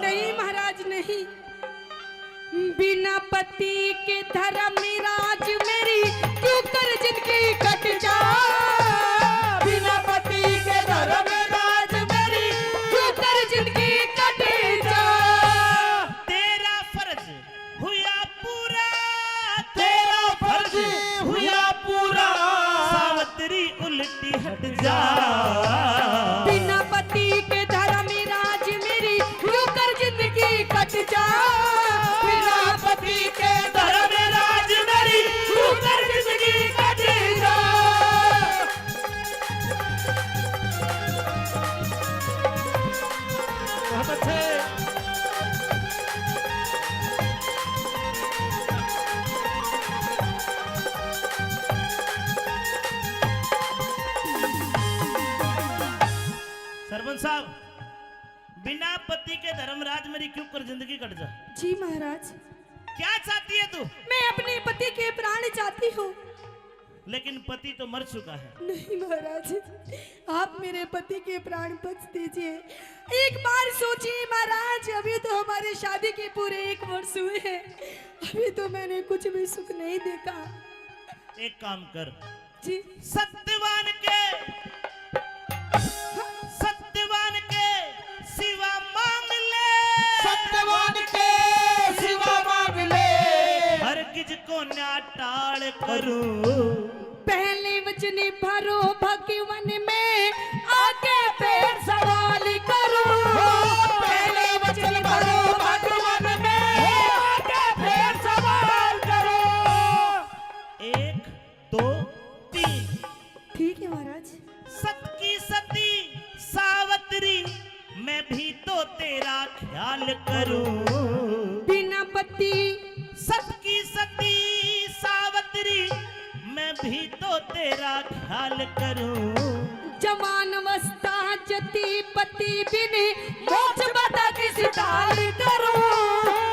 नहीं महाराज, नहीं। बिना पति के धर्मराज मेरी क्यों कर जिंदगी कट जा। बिना पति के धर्मराज मेरी क्यों कर जिंदगी कट जा। तेरा फर्ज हुआ पूरा, तेरा फर्ज हुआ पूरा, सावतरी उल्टी हट जा। बिना पति के धर्मराज मेरी क्यों कर जिंदगी कट जा। बिना पति के धर्मराज मेरी क्यों कर जिंदगी कट जा। बहुत अच्छे। सरपंच साहब, बिना पति के धर्मराज मेरी क्यों कर जिंदगी कट जा। जी महाराज। क्या चाहती है तू? मैं अपने पति के प्राण चाहती हूँ। लेकिन पति तो मर चुका है। नहीं महाराज, आप मेरे पति के प्राण बख्श दीजिए। एक बार सोचिए महाराज, अभी तो हमारी शादी के पूरे एक वर्ष हुए हैं, अभी तो मैंने कुछ भी सुख नहीं देखा। एक काम कर जी। सत्यवान के, सत्यवान के सिवा मांग ले। सत्यवान के सिवा मांग ले। हरगिज को ना टाल करूं। पहले वचन भरो भगवन में, आगे फिर सवाल करूं। पहले वचन भरो भगवन में, आगे फिर सवाल करूं। एक, दो, तीन। ठीक है महाराज। सत की सती सावतरी, मैं भी तो तेरा ख्याल करूं। बिना पति। सत की सती सावतरी, मैं भी तो तेरा ख्याल करूं। जवान अवस्था जती पति बिन, मौज बता किस ढाल करूं।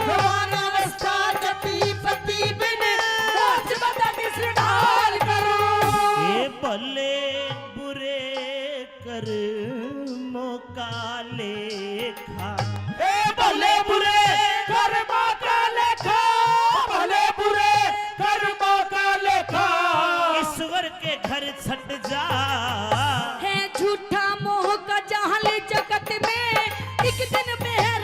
जवान अवस्था जती पति बिन, मौज बता किस ढाल करूं। ए भले बुरे कर्मों का लेखा। ए भले बुरे कर्मों का लेखा, भले बुरे कर्मों का लेखा। ईश्वर के घर छट जा। है झूठा मोह का जाल जगत में, एक दिन बेहद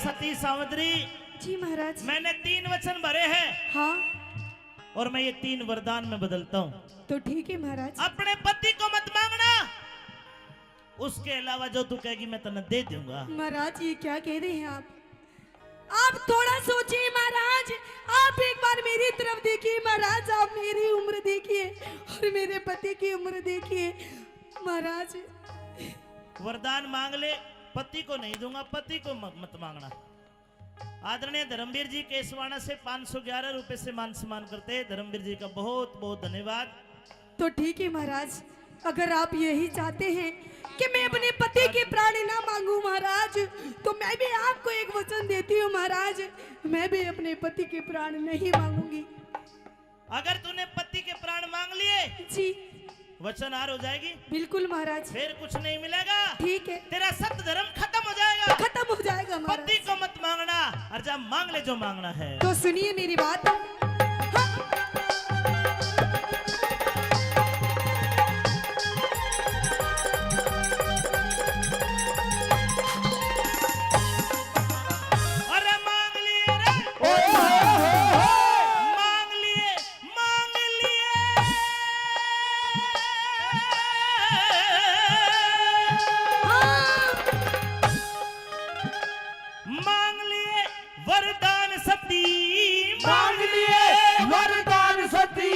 सती सावित्री, जी महाराज। मैंने तीन वचन भरे हैं। हाँ। और मैं ये तीन वरदान में बदलता हूँ। तो ठीक है महाराज। अपने पति को मत मांगना, उसके अलावा जो तू कहेगी मैं तन्ने दे दूंगा। महाराज, ये क्या कह रहे हैं आप? आप थोड़ा सोचिए महाराज, आप एक बार मेरी तरफ देखिए महाराज, आप मेरी उम्र देखिए और मेरे पति की उम्र देखिए महाराज। वरदान मांग ले, पति को नहीं दूंगा, पति को म-, मत मांगना। आदरणीय धर्मवीर जी केसवाणा से पाँच सौ ग्यारह रुपए से मान सम्मान करते हैं। धर्मवीर जी का बहुत बहुत धन्यवाद। तो ठीक है महाराज, अगर आप यही चाहते हैं कि मैं अपने पति के प्राण ना मांगू महाराज, तो मैं भी आपको एक वचन देती हूँ महाराज, मैं भी अपने पति के प्राण नहीं मांगूंगी। अगर तूने पति के प्राण मांग लिए, जी। वचन हार हो जाएगी। बिल्कुल महाराज। फिर कुछ नहीं मिलेगा। ठीक है। तेरा सत धर्म खत्म हो जाएगा। खत्म हो जाएगा महाराज। पति को मत मांगना, और जा मांग ले जो मांगना है। तो सुनिए मेरी बात। हाँ। अरे मांग लिए रे। ओए होए होए होए। मांग लिए, मांग लिए। हाँ। मांग लिए वरदान सती, मांग लिए वरदान सती।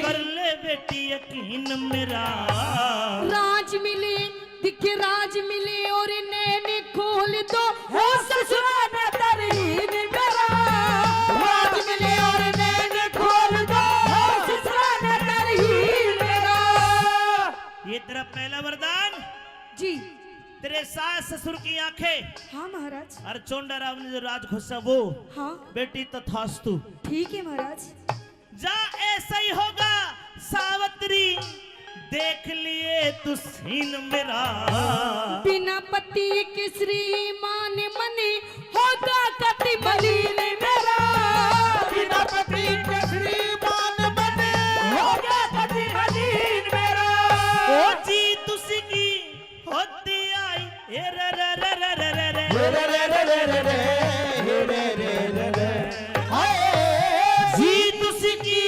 कर ले बेटी यकीन मेरा। राज मिले, दिखे राज मिले और नैन खोल दो। हो ससुरा ने तरहीन मेरा। राज मिले और नैन खोल दो। हो ससुरा ने तरहीन मेरा। ये तेरा पहला वरदान। जी। तेरे सास ससुर की आंखें। हाँ महाराज। और चोंडा राम ने जो राज खोसा वो। हाँ। बेटी तथास्तु। ठीक है महाराज। जा ऐसा ही होगा सावित्री, देख लिए तू सीन मेरा। बिना पति के श्रीमान मनी होगा कति मलिन मेरा। बिना पति के श्रीमान मनी होगा कति मलिन मेरा। ओ जी तुसी की होती आई, ए रे रे रे रे रे रे रे। ए रे रे रे रे रे रे, ए रे रे रे रे। हाय। जीत उसी की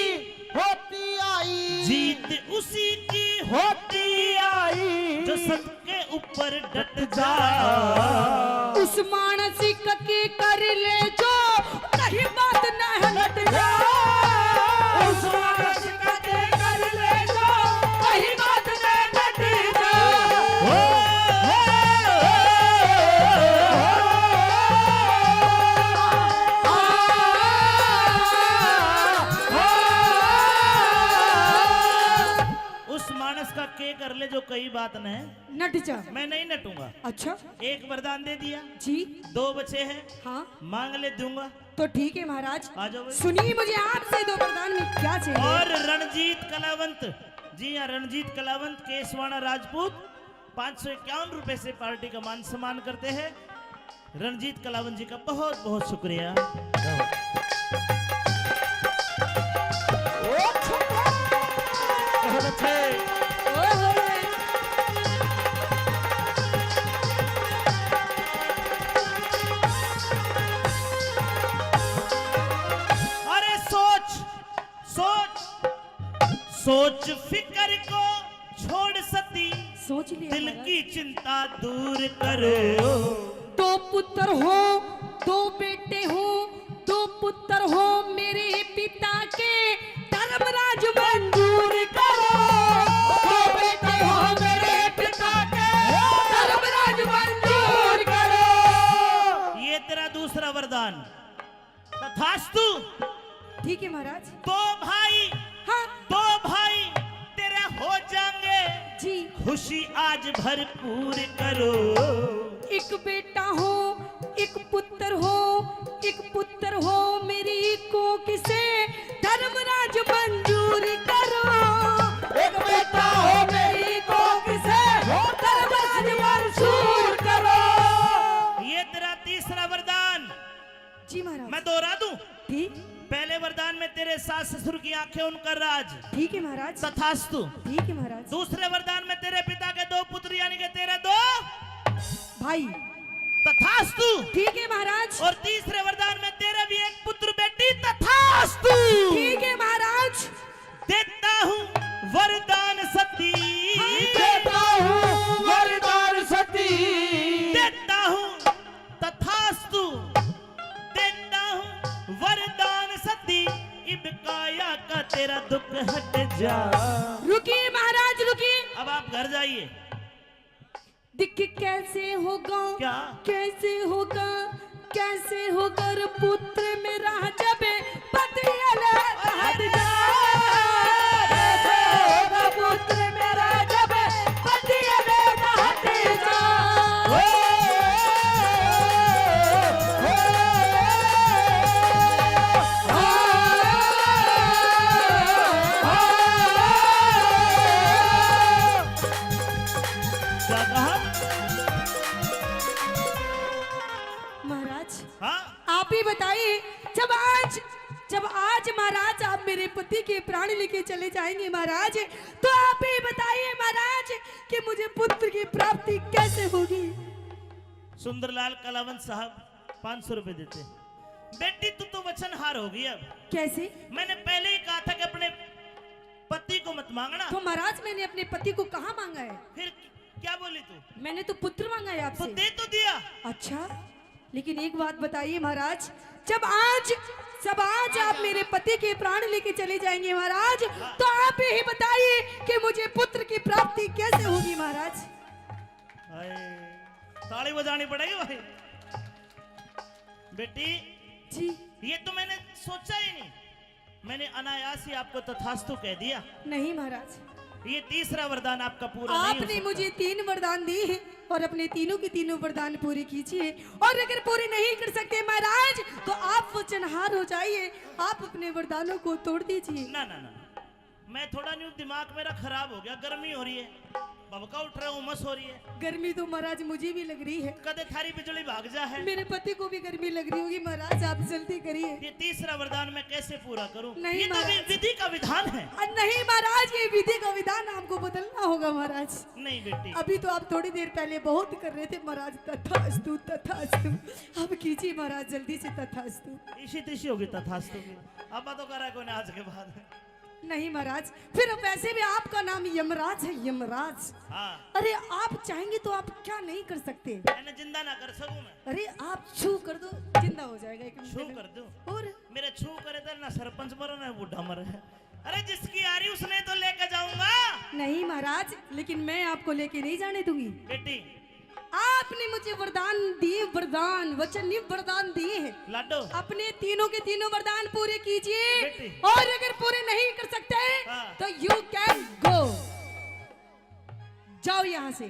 होती आई। जीत उसी की होती आई। जो सत के ऊपर डट जा। उस मानस के कर ले जो कहीं बात ना हट जा। उस मानस के कर ले जो कहीं बात ना हट जा। ओ, ओ, ओ, उस मानस का के कर ले जो कई बात न नट जा। मैं नहीं नटूंगा। अच्छा। एक वरदान दे दिया। जी। दो बचे हैं। हाँ। मांग ले, दूंगा। तो ठीक है महाराज। आ जाओ भाई। सुनिए मुझे आपसे दो वरदान में क्या चाहिए। और रणजीत कलावंत, जी हाँ, रणजीत कलावंत केसवाणा राजपूत पाँच सौ इक्यावन रुपए से पार्टी का मान सम्मान करते हैं। रणजीत कलावंत जी का बहुत बहुत शुक्रिया। बहुत अच्छे। अरे सोच, सोच, सोच फिकर को छोड़ सती, सोच लिया दिल महाराज। की चिंता दूर करो। दो पुत्र हो, दो बेटे हो, दो पुत्र हो मेरे पिता के, धर्मराज मंजूर करो। दो बेटे हो मेरे पिता के, धर्मराज मंजूर करो। ये तेरा दूसरा वरदान। तथास्तु। ठीक है महाराज। दो भाई, हाँ। दो भाई तेरे हो जाएंगे। जी। खुशी आज भरपूर करो। एक बेटा हो, एक पुत्र हो, एक पुत्र हो मेरी कोख से, धर्मराज मंजूर करो। एक बेटा हो मेरी कोख से, धर्मराज मंजूर करो। ये तेरा तीसरा वरदान। जी महाराज। मैं दोहरा दूं? ठीक। पहले वरदान में तेरे सास ससुर की आंखें, उनका राज। ठीक है महाराज। तथास्तु। ठीक है महाराज। दूसरे वरदान में तेरे पिता के दो पुत्र यानी कि तेरे दो भाई। तथास्तु। ठीक है महाराज। और तीसरे वरदान में तेरा भी एक पुत्र बेटी, तथास्तु। ठीक है महाराज। देता हूँ वरदान सती। हाँ। देता हूँ वरदान सती। देता हूँ, तथास्तु। देता हूँ वरदान सती, इब काया का तेरा दुख हट जा। रुकिए महाराज, रुकिए। अब आप घर जाइए। दिख कैसे होगा, क्या? कैसे होगा, कैसे होगा रे पुत्र मेरा जब पति अलग हट जा। कैसे होगा पुत्र मेरा जब पति अलग हट जा। क्या कहा? महाराज, हाँ? आप ही बताइए, जब आज, जब आज महाराज आप मेरे पति के प्राण लेके चले जाएंगे महाराज, तो आप ही बताइए महाराज कि मुझे पुत्र की प्राप्ति कैसे होगी। सुंदरलाल कलावंत साहब पाँच सौ रुपए देते। बेटी, तू तो वचनहार हो गई अब। कैसे? मैंने पहले ही कहा था कि अपने पति को मत मांगना। तो महाराज, मैंने अपने पति को कहाँ मांगा है? फिर क्या बोली तू? मैंने तो पुत्र मांगा है तो आपसे। दे तो दिया। अच्छा, लेकिन एक बात बताइए महाराज, जब आज, जब आज आप मेरे पति के प्राण लेके चले जाएंगे महाराज, तो आप यही बताइए कि मुझे पुत्र की प्राप्ति कैसे होगी महाराज? हाय, ताली बजानी पड़ेगी भाई। बेटी, जी। ये तो मैंने सोचा ही नहीं, मैंने अनायास ही आपको तथास्तु कह दिया। नहीं महाराज, ये तीसरा वरदान आपका पूरा नहीं हो आपने सकता। मुझे तीन वरदान दिए हैं और अपने तीनों के तीनों वरदान पूरे कीजिए, और अगर पूरे नहीं कर सकते महाराज, तो आप वचनहार हो जाइए, आप अपने वरदानों को तोड़ दीजिए। ना, ना, ना, ना। मैं थोड़ा न्यू दिमाग मेरा खराब हो गया, गर्मी हो रही है, भभका उठ रहा है, उमस हो रही है। गर्मी तो महाराज मुझे भी लग रही है। कदे थारी बिजली भाग जा है। मेरे पति को भी गर्मी लग रही होगी महाराज, आप जल्दी करिए। ये तीसरा वरदान मैं कैसे पूरा करूं? नहीं ये तो महाराज। वि-, विधि का विधान है। अ, नहीं महाराज, ये विधि का विधान आपको बदलना होगा महाराज। नहीं बेटी। अभी तो आप थोड़ी देर पहले बहुत कर रहे थे महाराज, तथास्तु, तथास्तु। अब कीजिए महाराज जल्दी से तथास्तु। इसी तिसी होगी तथास्तु की। अब तो करा कोई ना आज के बाद। नहीं महाराज, फिर वैसे भी आपका नाम यमराज है, यमराज। हाँ। अरे, आप चाहेंगे तो आप क्या नहीं कर सकते? मैंने जिंदा ना कर सकूं मैं। अरे, आप छू कर दो, जिंदा हो जाएगा एक मिनट छू में। कर दूं? और? मेरे छू करे तो ना सरपंच मरे ना बूढ़ा मरे। अरे, जिसकी आ रही उसने तो लेके जाऊंगा। नहीं महाराज, लेकिन मैं आपको लेके नहीं जाने दूंगी। बेटी, आपने मुझे वरदान दिए, वरदान, वचन नहीं, वरदान दिए हैं। लाडो। अपने तीनों के तीनों वरदान पूरे कीजिए। बेटी। और अगर पूरे नहीं कर सकते, हाँ। तो you can go। जाओ यहाँ से।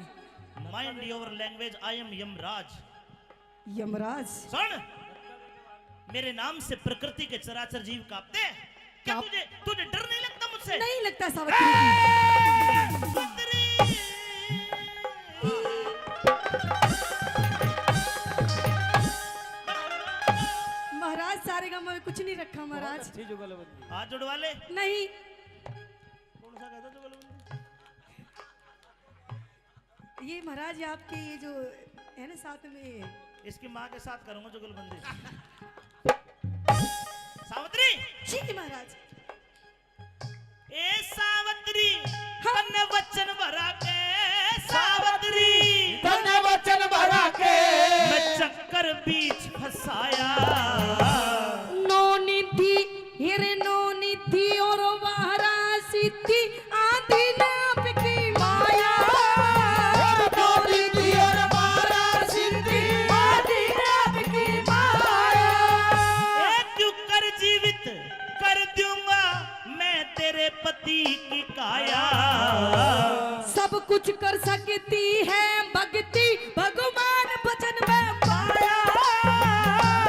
Mind your language, I am Yamraj. यमराज। सुन, मेरे नाम से प्रकृति के चराचर जीव कांपते हैं। क्या कांप- तुझे, तुझे डर नहीं लगता मुझसे? नहीं लगता सावित्री जी। ए, सावित्री! महाराज, सारे गांव में कुछ नहीं रखा महाराज। बहुत अच्छी जुगलबंदी। हाथ जुड़वा ले। नहीं। कौन सा कहता जुगलबंदी? ये महाराज, ये आपके ये जो है ना साथ में, इसकी माँ के साथ करूंगा जुगलबंदी। सावित्री। जी महाराज। ए सावित्री, हाँ। तन्ने वचन भरा के, सावित्री। तन्ने वचन भरा के। मैं चक्कर बीच फंसाया। नौ निधि, हेरे नौ निधि और बारह सिद्धि, आदि ने आपकी माया। नौ निधि और बारह सिद्धि, आदि ने आपकी माया। ए, क्यों कर जीवित कर दूंगा मैं तेरे पति की काया। सब कुछ कर सकती है भक्ति, भगवान भजन में पाया।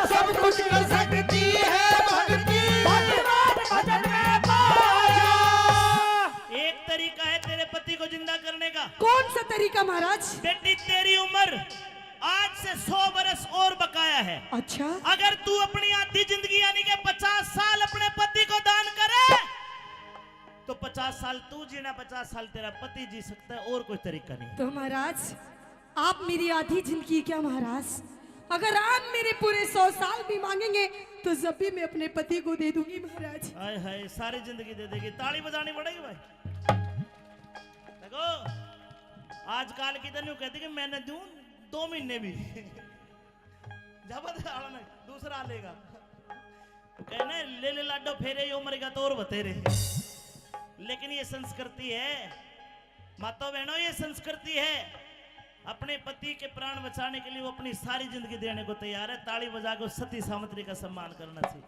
सब कुछ कर सकती है भक्ति, भगवान भजन में पाया। एक तरीका है तेरे पति को जिंदा करने का। कौन सा तरीका महाराज? बेटी, तेरी उम्र आज से सौ बरस और बकाया है। अच्छा। अगर तू अपनी आधी जिंदगी यानी कि पचास साल अपने पति को दान करे, तो पचास साल तू जीना, पचास साल तेरा पति जी सकता है, और कोई तरीका नहीं। तो महाराज, आप मेरी आधी जिंदगी क्या महाराज, अगर आप मेरे पूरे सौ साल भी मांगेंगे तो जब भी मैं अपने पति को दे दूंगी महाराज। हाय हाय, सारी जिंदगी दे देगी। ताली बजानी पड़ेगी भाई। देखो, आजकल की तो न्यू कहती कि मैंने दूं दो महीने भी। जबरदस्त आला नहीं, दूसरा लेगा। वो कहना है, "ले ले लाडो फेरे, यो मरेगा तो और बतेरे।" लेकिन ये संस्कृति है, माता बहनों, ये संस्कृति है। अपने पति के प्राण बचाने के लिए वो अपनी सारी जिंदगी देने को तैयार है। ताली बजा के उस सती सावित्री का सम्मान करना चाहिए।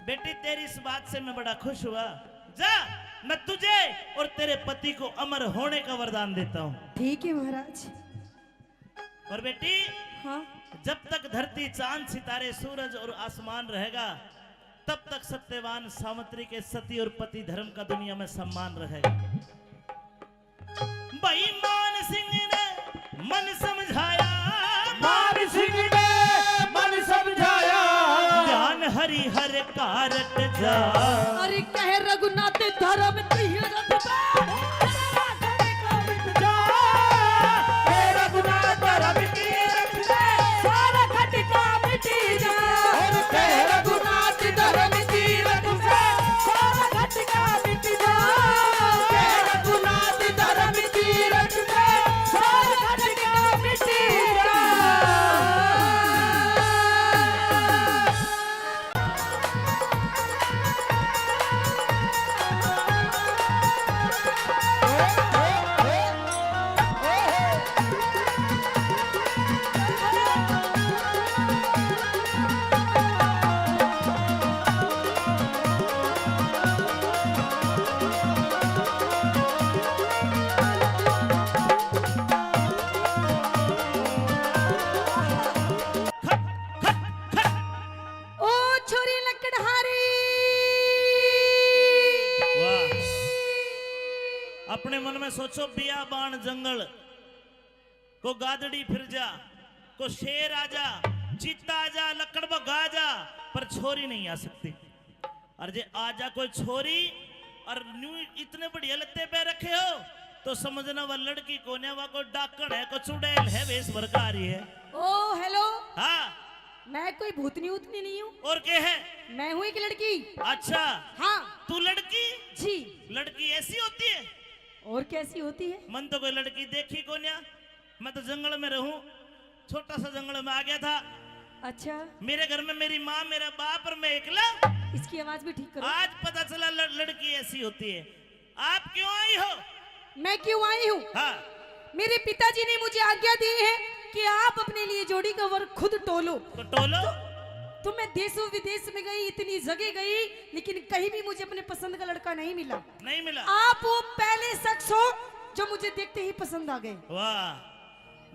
बेटी, तेरी इस बात से मैं बड़ा खुश हुआ। जा, मैं तुझे और तेरे पति को अमर होने का वरदान देता हूँ। ठीक है महाराज। और बेटी, हाँ। जब तक धरती, चांद, सितारे, सूरज और आसमान रहेगा, तब तक सत्यवान सावित्री के सती और पति धर्म का दुनिया में सम्मान रहेगा। भाई मान सिंह ने मन समझाया, मान सिंह ने मन समझाया। ध्यान हरि हर कारट जा। अरे कह रघुनाथ धर्म तीरथ में। जा। कह रघुनाथ धर्म तीरथ में। सारा खटका मिटी जा। और कह रघुनाथ धर्म तीरथ में। सारा खटका मिटी जा। कह रघुनाथ धर्म तीरथ में। सारा खटका मिटी जा। ओ छोरी लकड़हारी। वाह। अपने मन में सोचो, बियाबान जंगल, को गादड़ी फिर जा, को शेर आ जा, चीता आ जा, लकड़ बग्गा आ जा, पर छोरी नहीं आ सकती। और जे आ जा कोई छोरी और न्यू इतने बढ़िया लत्ते पहन रखे हो, तो समझना वह लड़की कोन्या, वह कोई डाकण है, कोई चुड़ैल है, वेश भर का आ रही है। ओ हेलो। हाँ। मैं कोई भूतनी उतनी नहीं हूँ। और के है? मैं हूँ एक लड़की। अच्छा। हाँ। तू लड़की? जी। लड़की ऐसी होती है? और कैसी होती है? मन तो कोई लड़की देखी कोन्या। मैं तो जंगल में रहूं, छोटा सा जंगल में आ गया था। अच्छा। मेरे घर में मेरी माँ, मेरा बाप और मैं एकला। इसकी आवाज भी ठीक करो। आज पता चला ल-, लड़की ऐसी होती है। आप क्यों आई हो? मैं क्यों आई हूँ? हाँ। मेरे पिताजी ने मुझे आज्ञा दी है कि आप अपने लिए जोड़ी का वर खुद टोलो। तो टोलो। तो, तो मैं देशों विदेश में गई, इतनी जगह गई, लेकिन कहीं भी मुझे अपने पसंद का लड़का नहीं मिला। नहीं मिला। आप वो पहले शख्स हो जो मुझे देखते ही पसंद आ गए। वाह,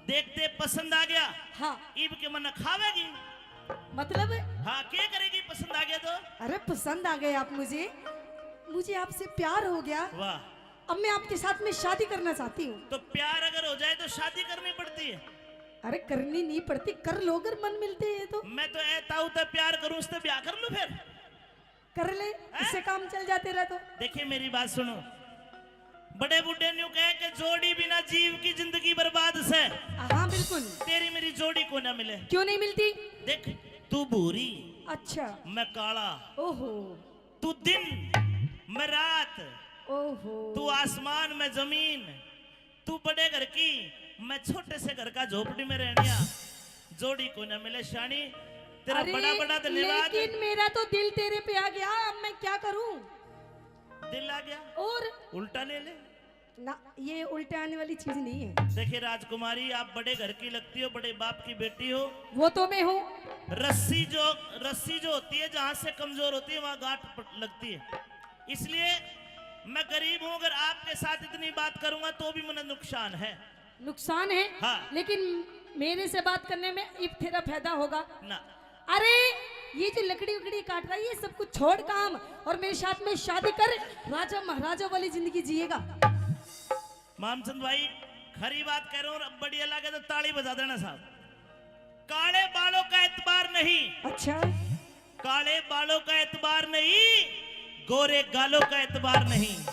देखते पसंद आ गया। हाँ। इब के मन खावेगी? मतलब? हाँ, क्या करेगी पसंद आ गया तो? अरे पसंद आ गए आप मुझे, मुझे आपसे प्यार हो गया। वाह। अब मैं आपके साथ में शादी करना चाहती हूँ। तो प्यार अगर हो जाए तो शादी करनी पड़ती है? अरे करनी नहीं पड़ती, कर लो अगर मन मिलते हैं तो। मैं तो ए ताऊ ते प्यार करूँ, उससे ब्याह कर लूँ फिर। कर ले, हैं? इससे काम चल जाते रह तो। देखिए मेरी बात सुनो, बड़े बूढ़े न्यू कहे कि जोड़ी बिना जीव की जिंदगी बर्बाद से। हाँ बिल्कुल। तेरी मेरी जोड़ी को ना मिले। क्यों नहीं मिलती? देख, तू भूरी, अच्छा। मैं काला। ओहो। तू दिन, मैं रात। ओहो। तू आसमान, मैं जमीन। तू बड़े घर की, मैं छोटे से घर का झोपड़ी में रहनिया। जोड़ी को ना मिले शानी, तेरा अरे, बड़ा बड़ा धन्यवाद। लेकिन मेरा तो दिल तेरे पे आ गया, अब मैं क्या करूं? दिल आ गया? और? उल्टा ले ले। ना, ये उल्टे आने वाली चीज नहीं है। देखिए राजकुमारी, आप बड़े घर की लगती हो, बड़े बाप की बेटी हो। वो तो मैं हूँ। रस्सी जो, रस्सी जो होती है, जहाँ से कमजोर होती है, वहाँ गांठ प-, लगती है। इसलिए मैं गरीब हूँ, अगर आपके साथ इतनी बात करूंगा तो भी मुझे नुकसान है। नुकसान है? हाँ। लेकिन मेरे से बात करने में इब तेरा फायदा होगा ना। अरे, ये जो लकड़ी उकड़ी काट रहा है, ये सब कुछ छोड़ काम और मेरे साथ में शादी कर, राजा महाराजा वाली जिंदगी जिएगा। मामचंद भाई, खरी बात कह रहे हो, और बढ़िया लगे तो ताली बजा देना साहब। काले बालों का एतबार नहीं। अच्छा। काले बालों का एतबार नहीं, गोरे गालों का एतबार नहीं।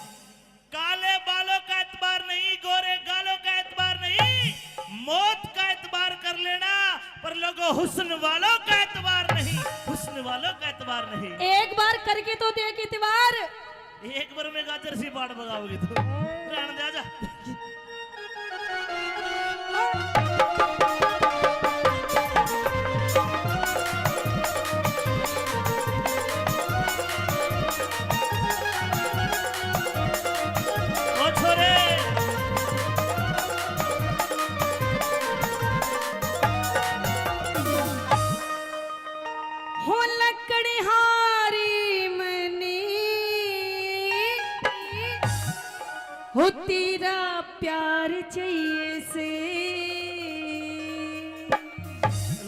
काले बालों का एतबार नहीं, गोरे गालों का एतबार नहीं, मौत का एतबार कर लेना, पर लोगों, हुस्न वालों का एतबार नहीं, हुस्न वालों का एतबार नहीं। एक बार करके तो देख एतबार। एक बार में गाजर सी पाट बगाओगी तू। रहने दे, आजा। ओ छोरे। हो लकड़हारी मनी, हो तेरा प्यार चाहिए से।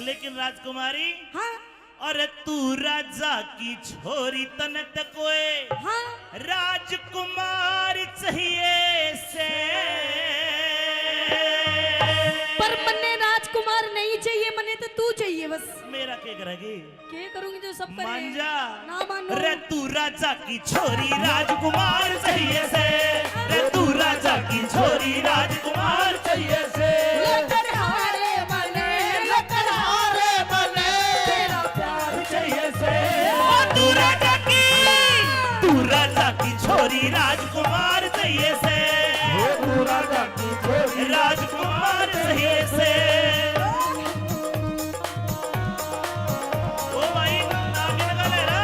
लेकिन राजकुमारी, हाँ? अरे तू राजा की छोरी, तने ते कोई, हाँ? राजकुमार चाहिए से। पर मन्ने राजकुमार नहीं चाहिए, मन्ने तो तू चाहिए बस। मेरा के करेगी? के करूंगी जो सब करे? मान जा। ना मानो। रे तू राजा की छोरी, राजकुमार चाहिए से। रे तू राजा की छोरी, राजकुमार चाहिए से। लकड़हारे बने, लकड़हारे बने, तेरा प्यार चाहिए से। ओ तू राजा की, तू राजा की छोरी, राजकुमार चाहिए से। ओ तू राजा की छोरी, राजकुमार चाहिए से। ओ भाई, नागिन का लहरा।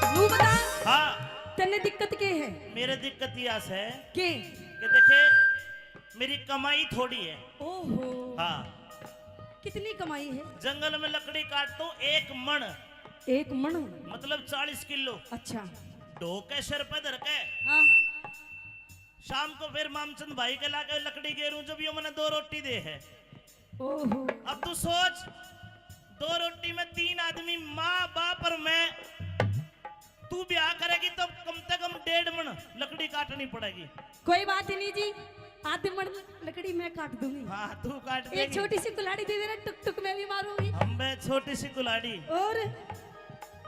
न्यू बता, हाँ। तन्ने दिक्कत के है? मेरे दिक्कत या सै के? कि देखे, मेरी कमाई थोड़ी है। ओहो। हाँ। कितनी कमाई है? जंगल में लकड़ी काटता हूँ एक मण। एक मण? मतलब चालीस किलो। अच्छा। ढो के सिर पे धर के। हाँ। शाम को फिर मामचंद भाई के लाके लकड़ी गेरूं, जब यो मने दो रोटी दे है। ओहो। अब तू सोच, दो रोटी में तीन आदमी, माँ, बाप और मैं, तू ब्याह करेगी तो कम से कम डेढ़ मण लकड़ी काटनी पड़ेगी। कोई बात ही नहीं जी, आधे मण लकड़ी मैं काट दूंगी। हाँ, तू काट एक देगी। छोटी सी कुल्हाड़ी दे देना, टुक टुक मैं भी मारूंगी। हम बे छोटी सी कुल्हाड़ी। और?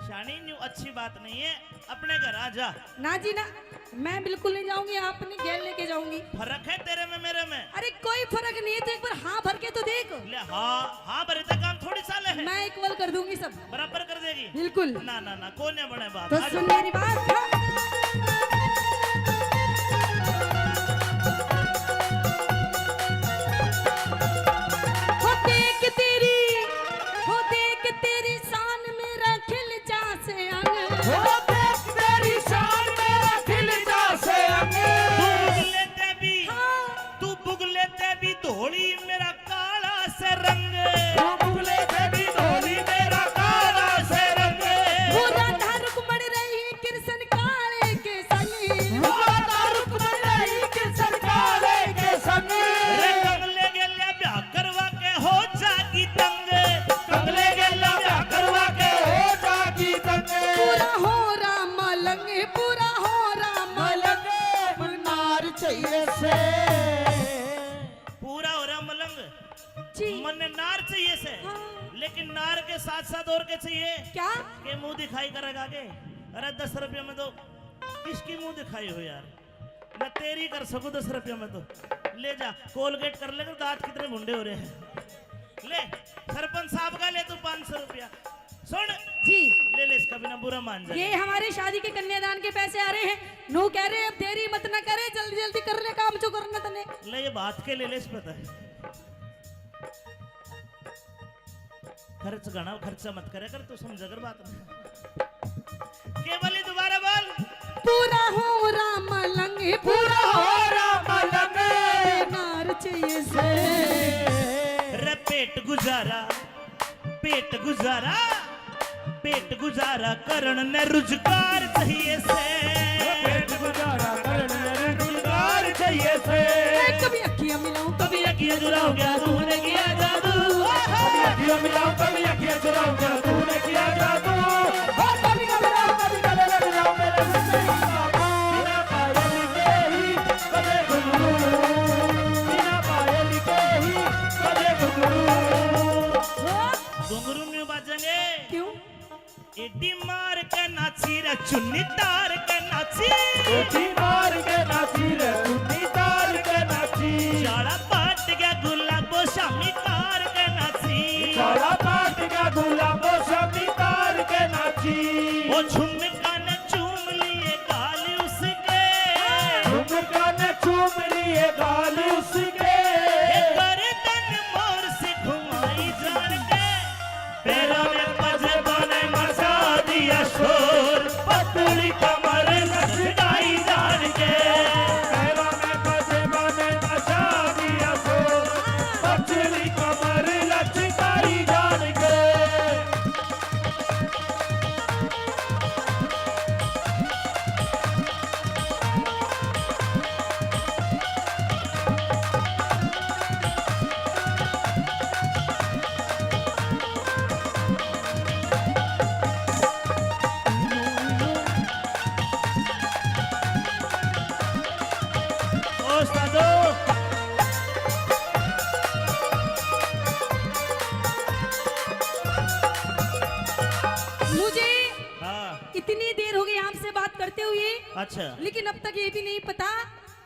शानी, न्यू अच्छी बात नहीं है, अपने घर आ जा। ना जी ना, मैं बिल्कुल नहीं जाऊंगी, आप अपनी गैल लेके जाऊंगी। फर्क है तेरे में मेरे में। अरे कोई फर्क नहीं है, तो एक बार हाँ भर के तो देख। ले हाँ, हाँ भरे तो काम थोड़ी साले है। मैं इक्वल कर दूंगी सब। बराबर कर देगी। बिल्कुल। ना ना ना, कोने बने बात। तो आ जा। सुन मेरी बात। हो देख तेरी, हो देख तेरी शान मेरा खिल जा से अंग। हो देख तेरी शान मेरा खिल जा से अंग। तू बुगले ते भी, हाँ। तू बुगले ते भी धोली मेरा काला से रंग। तू बुगले ते भी धोली मेरा काला से रंग। वो राधा रुक्मण रही कृष्ण काले के संग। वो राधा रुक्मण रही कृष्ण काले के संग। रे कमले गेल्या ब्याह करवा के हो जागी तंग। कमले गेल्या ब्याह करवा के हो जागी तंग। पूरा हो राम मलंग, पूरा हो राम मलंग। मलंग नार चाहिए से। पूरा हो रहा मलंग। जी। मन्ने नार चाहिए से। हाँ। लेकिन नार के साथ साथ और के चाहिए? क्या? के मुंह दिखाई करेगा के? अरे दस रुपये में तो किसकी मुंह दिखाई हो यार? मैं तेरी कर सकूं दस रुपये में तो। ले जा, कोलगेट कर लेकर, दांत कितने भुंडे हो रहे हैं। ले, सरपंच साहब का ले तू पाँच सौ रुपया। सुन जी। ले ले, इसका बिना बुरा मान जाए। ये हमारे शादी के कन्यादान के पैसे आ रहे हैं। नू कह रहे, अब देरी मत ना करे, जल्दी जल्दी कर ले काम जो करना तने। ले ये बात के ले ले, इस पता है। खर्च घना खर्चा मत करे कर, तू समझ कर बात में। केवली दोबारा बोल। पूरा हो राम लंगे, पूरा हो राम लंगे। नार चाहिए से। रे पेट गुजारा, पेट गुजारा। पेट गुजारा करण ने रुजगार चाहिए से। पेट गुजारा करण ने रुजगार चाहिए से। कभी अखियां मिलाऊं, कभी अखियां चुराऊं, क्या तूने किया जादू? कभी अखियां मिलाऊं, कभी अखियां चुराऊं, क्या तूने किया जादू? ओ कभी घबराऊं, कभी गले लग जाऊं, मेरे हुस्न की बाबू। बिना पायल के ही बजे घुंघरू, बिना पायल के ही बजे घुंघरू। घुंघरू न्यू बाजेंगे। क्यों? एडी मार के नाची रे, चुन्नी तार के नाची। एडी मार के नाची रे, चुन्नी तार के नाची। चाला पाट गया गुलाबो शामी तार के नाची। चाला पाट गया गुलाबो शामी तार के नाची। ओ झुमका ने चूम लिए गाल उसके। झुमका ने चूम लिए गाल उसके। ये गर्दन मोर से घुमाई जान के। पैरों में पजेबाने मचा दिया शोर, पतली कमर लचकाई जान के। पैरों में पजेबाने मचा दिया शोर, पतली कमर लचकाई जान के। मुझे हाँ। इतनी देर हो गई आपसे बात करते हुए, अच्छा। लेकिन अब तक ये भी नहीं पता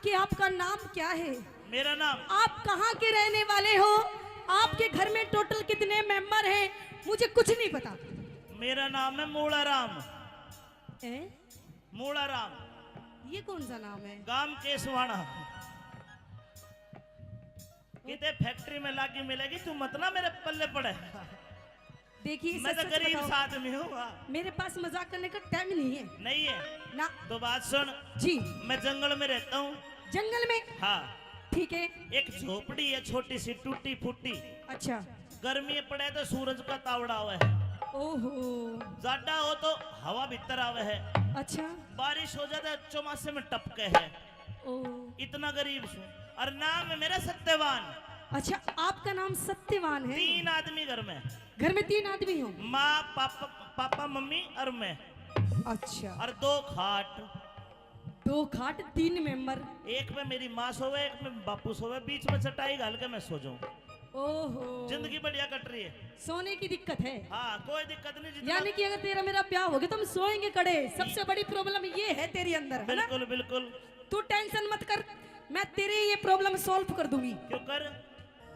कि आपका नाम क्या है। मेरा नाम? आप कहाँ के रहने वाले हो? आपके घर में टोटल कितने मेंबर हैं? मुझे कुछ नहीं पता। मेरा नाम है मूला राम। ए? मूला राम। ये कौन सा नाम है? गांव केसवाना। किते फैक्ट्री में लागी मिलेगी, तू मत ना मेरे पल्ले पड़े। देखिए, मैं तो गरीब सा आदमी हूँ। मेरे पास मजाक करने का टाइम नहीं है। नहीं है? ना। तो बात सुन। जी। मैं जंगल में रहता हूँ। जंगल में? हाँ। ठीक है। एक झोपड़ी है छोटी सी टूटी फूटी। अच्छा। गर्मी पड़े तो सूरज का तावड़ा आवे है। ओहो। जाडा हो तो हवा भीतर आवे है। अच्छा। बारिश हो जाए तो चौमासे में टपके है। ओ। इतना गरीब सूं। और नाम है मेरा सत्यवान। अच्छा, आपका नाम सत्यवान है? तीन आदमी घर में। घर में तीन आदमी हो? माँ, पापा, पापा, मम्मी और मैं। अच्छा। और दो खाट। दो खाट, तीन मेंबर। एक में मेरी माँ सोवे, एक में बापू सोवे, बीच में चटाई घाल के मैं सो जाऊं। ओहो। जिंदगी बढ़िया कट रही है। सोने की दिक्कत है? हाँ, कोई दिक्कत नहीं। जितना यानी कि अगर तेरा मेरा ब्याह हो गया तो हम सोएंगे कड़े। सबसे बड़ी प्रॉब्लम ये है तेरे अंदर, है ना? बिल्कुल, बिल्कुल। तू टेंशन मत कर, मैं तेरी ये प्रॉब्लम सॉल्व कर दूंगी। क्यों कर?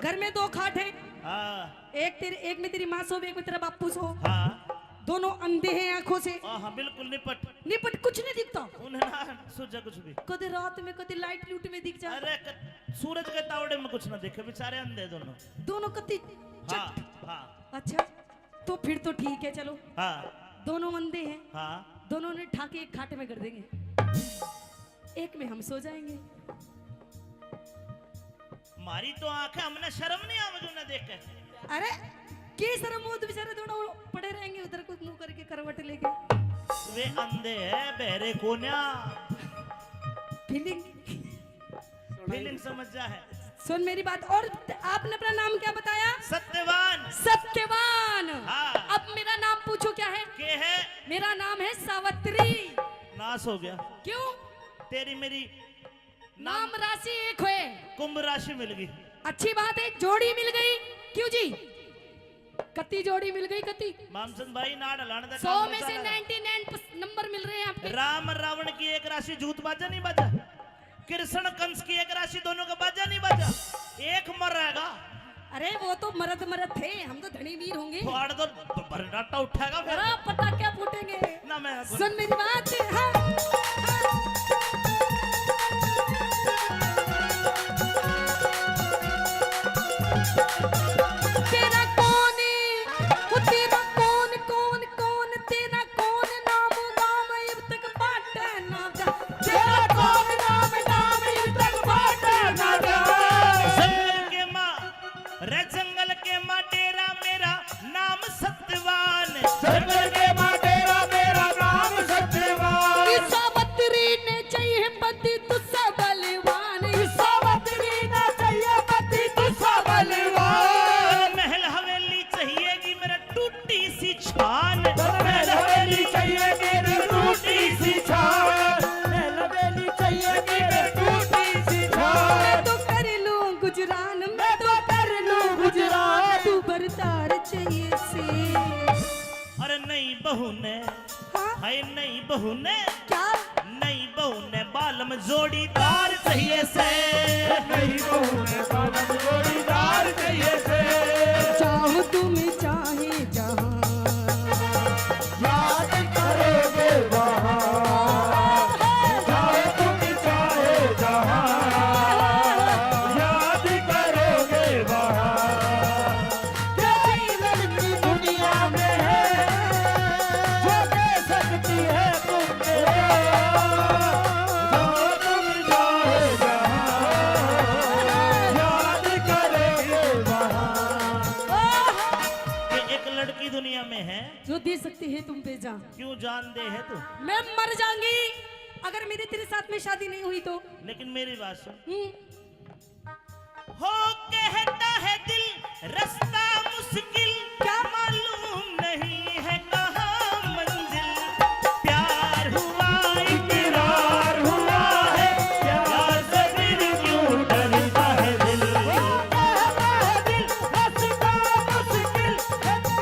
घर में दो खाट है। हाँ। एक तेरे, एक में तेरी माँ सो, एक में तेरा बापू सो। हाँ। दोनों अंधे हैं आंखों से। हाँ, हाँ, बिल्कुल निपट। निपट कुछ नहीं दिखता। उन्हें ना सूझे कुछ भी। कदे रात में, कदे लाइट लूट में दिख जा। अरे, क-, सूरज के तावड़े में कुछ ना देखे, बेचारे अंधे दोनों। दोनों कति हाँ, चट। हाँ। अच्छा, तो फिर तो ठीक है, चलो। हाँ। दोनों अंधे हैं। हाँ। दोनों ने ठाके एक खाट में कर देंगे। एक में हम सो जाएंगे। मारी तो आंख है, हमने शर्म नहीं आवेगी उन्हें देख के। अरे, की शर्म हो, तो बेचारे दोनों पड़े रहेंगे उधर को मुंह करके करवट लेके। वे अंधे हैं, बहरे कोन्या। फीलिंग। फीलिंग समझ जा है। सुन मेरी बात, और आपने अपना नाम क्या बताया? सत्यवान। सत्यवान। हाँ। अब मेरा नाम पूछो क्या है? के है? मेरा नाम है सावित्री। नाश हो गया। क्यों? तेरी मेरी नाम राशि एक होए। कुंभ राशि मिल गई। अच्छी बात है, जोड़ी मिल गई। क्यों जी? कत्ती जोड़ी मिल गई, कत्ती? मामचंद भाई, नाड़ हलाने का सौ में से नाइंटी नाइन नंबर मिल रहे हैं आपके। राम रावण की एक राशि जूत बाजा नहीं बाजा? कृष्ण कंस की एक राशि दोनों का बाजा नहीं बाजा? एक मर रहेगा। अरे, वो तो मरद मरद थे, हम तो धनी वीर होंगे। फाड़ दो, भरनाटा उठेगा फिर। अरे, पटाखे फूटेंगे। ना मैं सुन मेरी बात, हाँ। तेरा कौन, वो तेरा कौन, कौन, कौन, तेरा कौन नाम गाम इब तक पाटे ना जा। तेरा कौन नाम गाम इब तक पाटे ना जा। जंगल के माँ, रे जंगल के माँ डेरा मेरा नाम सत्यवान। जंगल के टूटी सी छान। लबेली चाहिए मेरी टूटी सी छान। लबेली चाहिए मेरी टूटी सी छान। मैं तो कर लूं गुजरान, मैं तो कर लूं गुजरान। तू बरदार चाहिए से। अरे नहीं बहू ने, हाँ? हाय नहीं बहू ने, क्या? नहीं बहू ने बालम जोड़ीदार चाहिए से। नहीं बहू ने बालम जोड़ीदार चाहिए से। चाहो तुम चाहे जहां, याद करोगे वहां। चाहो तुम चाहे जहां, याद करोगे वहां। कैसी लड़की दुनिया में है, जो दे सकती है तुम मेरा, जो तुम चाहे जहां, याद करेंगे वहां। ये एक लड़की दुनिया में है। जो दे सकती है तुम पे जान। क्यों जान दे है तू? मैं मर जाऊंगी अगर मेरी तेरे साथ में शादी नहीं हुई तो। लेकिन मेरी बात सुन। हम्म। हो कहता है दिल रास्ता मुश्किल, क्या? मालूम नहीं है कहाँ मंजिल। प्यार हुआ इकरार हुआ है, प्यार से फिर क्यों डरता है दिल। हो कहता है दिल रास्ता मुश्किल, प्यार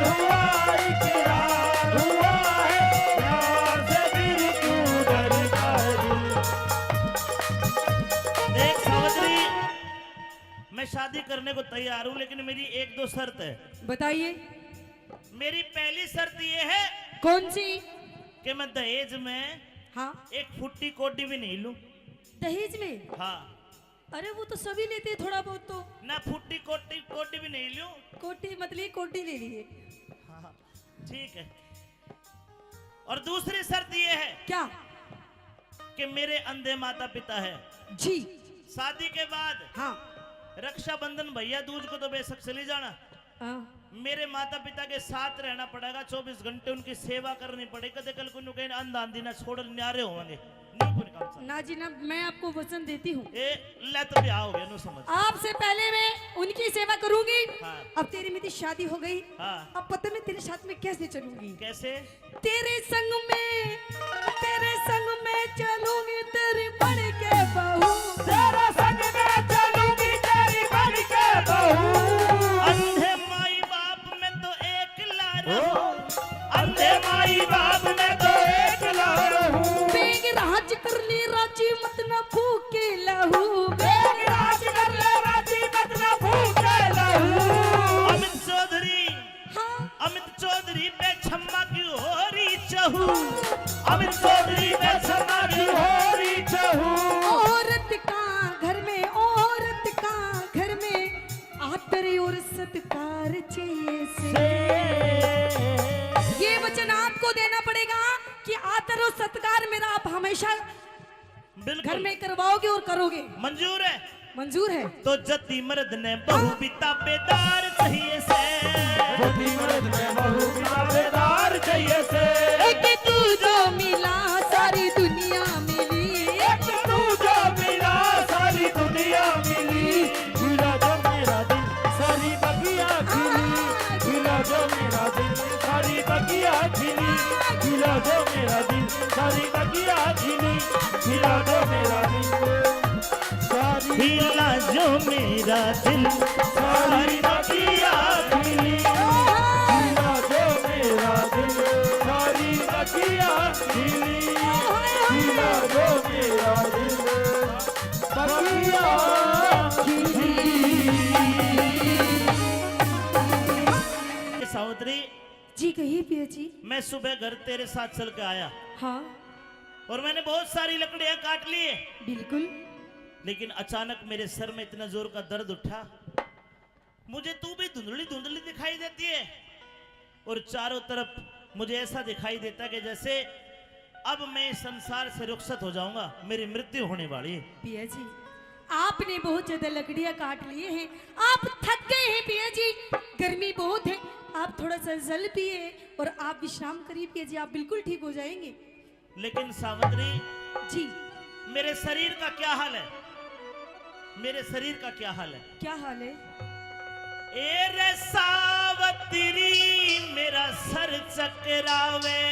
हुआ, इकरार हुआ है, प्यार से दिल क्यों डरता है दिल। देख सावित्री, मैं शादी करने को तैयार हूँ, लेकिन मेरी एक दो शर्त है। बताइए। मेरी पहली शर्त ये है। कौन सी? कि मैं दहेज में, हाँ। एक फुट्टी कौड़ी भी नहीं लूं। दहेज में? हाँ। अरे वो तो सभी लेते हैं थोड़ा बहुत तो। ना फुट्टी कौड़ी, कौड़ी भी नहीं लूं। कौड़ी मतलब कौड़ी ले लिए। हाँ, ठीक है। और दूसरी शर्त ये है। क्या? कि मेरे अंधे माता पिता है। जी। शादी के बाद, हाँ। रक्षाबंधन भैया दूज को तो बेशक चली जाना। हाँ। मेरे माता पिता के साथ रहना पड़ेगा, चौबीस घंटे उनकी सेवा करनी पड़ेगी। कदे कल को न्यू कहीं अंधा आंधी ना छोड़ न्यारे होंगे। न्यू कोनी काम चल। ना जी ना, मैं आपको वचन देती हूँ। ए, ले तो ब्याह हो गया, न्यू समझ। आपसे पहले मैं उनकी सेवा करूंगी। हाँ। अब तेरी मेरी शादी हो गई। हाँ। अब पता मैं तेरे साथ में कैसे चलूंगी? कैसे? तेरे संग में, तेरे संग में चलूंगी तेरी बन के बहू। तेरे संग में चलूंगी तेरी बन के बहू। अंधे माई बाप में तो एकला रहूं। अंधे माई बाप में तो एकला रहूं। बेग राज कर ले राजी मत ना फूके लहू। बेग राज कर ले राजी मत ना फूके लहू। अमित चौधरी, हाँ। अमित चौधरी पे छम्मा की हो रही चहू। अमित चौधरी पे छम्मा की हो रही चहू। औरत का घर में, औरत का घर में आदर और सत्कार चाहिए से। ये वचन आपको देना पड़ेगा कि आदर और सत्कार मेरा आप हमेशा बिल्कुल। घर में करवाओगे और करोगे। मंजूर है? मंजूर है। तो जति मर्द ने बहू भी ताबेदार चाहिए से। जति मर्द ने बहू भी ताबेदार चाहिए से। एक तू जो मिला सारी दुनिया मिली। एक तू जो मिला सारी दुनिया मिली। खिला जो मेरा दिल सारी बगिया खिली। खिला जो मेरा दिल सारी बगिया खिली। खिला जो मेरा दिल सारी बगिया खिली। खिला जो मेरा दिल सारी खिला जो मेरा दिल सारी बगिया खिली। खिला जो मेरा दिल सारी बगिया खिली। खिला जो मेरा दिल बगिया खिली। सावित्री, जी कहिए पिया जी। मैं सुबह घर तेरे साथ चल के आया। हाँ। और मैंने बहुत सारी लकड़ियां काट ली। बिल्कुल। लेकिन अचानक मेरे सर में इतना जोर का दर्द उठा, मुझे तू भी धुंधली धुंधली दिखाई देती है और चारों तरफ मुझे ऐसा दिखाई देता कि जैसे अब मैं इस संसार से रुखसत हो जाऊंगा, मेरी मृत्यु होने वाली है। पिया जी, आपने बहुत ज्यादा लकड़ियां काट लिए हैं, आप थक गए हैं पिया जी, गर्मी बहुत है, आप थोड़ा सा जल पिए और आप विश्राम करिए पिया जी, आप बिल्कुल ठीक हो जाएंगे। लेकिन सावित्री जी, मेरे शरीर का क्या हाल है? मेरे शरीर का क्या हाल है? क्या हाल है? ए रे सावतरी, मेरा सर चकरावे,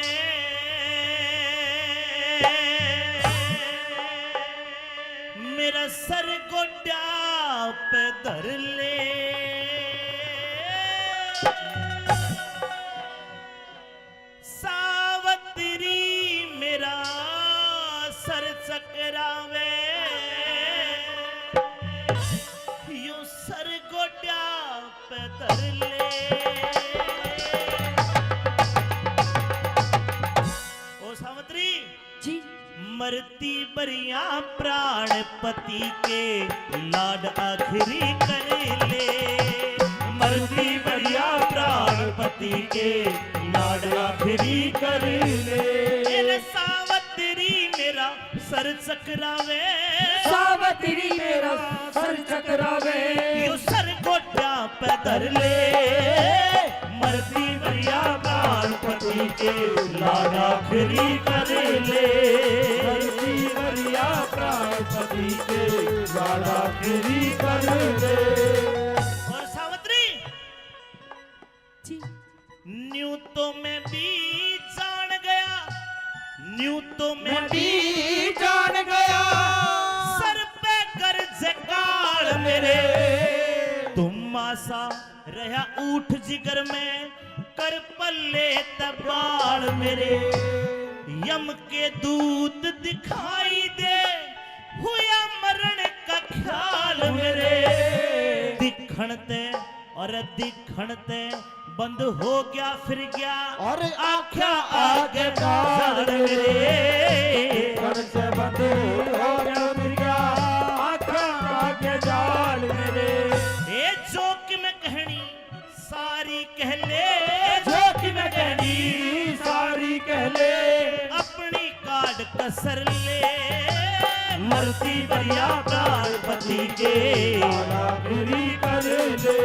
मेरा सर गोड्या पे धर ले। सावतरी, मेरा सर चकरावे, यूं सर गोड्या पे धर ले। ओ सावतरी जी। मरती बरिया प्राण पति के, लाड आखिरी कर ले। मरती बरिया प्राण पति के, लाड आखिरी कर ले। ए रे सावतरी, मेरा सर चकरावे। सावतरी, मेरा सर चकरावे। यो सर गोड्या पे धर ले। मरती बरिया प्राण पति के, लाड आखिरी कर ले। मरती बरिया प्राण पति के, लाड आखिरी कर ले। और सावतरी जी। न्यू तो मैं भी जान गया, न्यू तो मैं भी जान गया। सर पे गरज काल मेरे, धुम्मा सा रहा ऊठ जिगर में, कर पल्ले तै बाल मेरे। यम के दूत दिखाई दे, हुआ मरण का ख्याल मेरे। दिखण ते और दिखण ते बंद हो गया फिर गया, और आख्या आगे जाल मेरे। दिखण ते बंद हो गया फिर गया, आख्या आगे जाल मेरे। ए जो कि मैं कहनी सारी कह ले, जो कि मैं कहनी सारी कह ले, अपनी काट कसर ले। मरती बरिया प्राण पति के, लाड आखिरी कर ले।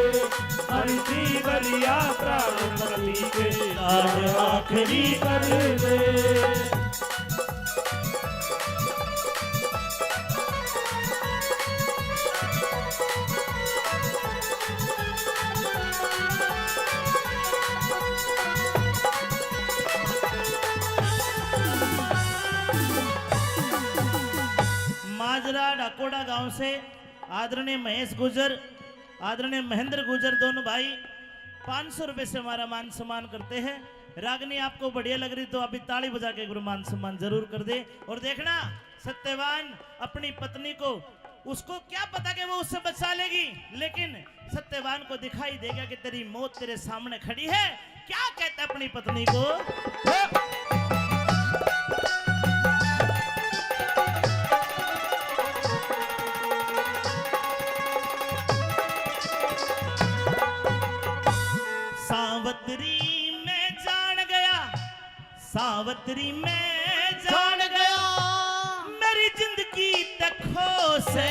मरती बरिया प्राण पति के, लाड आखिरी कर ले। माजरा डाकोड़ा गांव से आदरणीय महेश गुजर, आदरणीय महेंद्र गुजर, दोनों भाई पाँच सौ रुपए से हमारा मान सम्मान करते हैं। रागनी आपको बढ़िया लग रही तो आप भी ताली बजा के एक बार मान सम्मान जरूर कर दे। और देखना, सत्यवान अपनी पत्नी को, उसको क्या पता कि वो उससे बचा लेगी, लेकिन सत्यवान को दिखाई देगा कि तेरी मौत तेरे सामने खड़ी है। क्या कहता अपनी पत्नी को? सावतरी मैं जान गया, सावतरी मैं जान गया, मेरी जिंदगी तक खो से।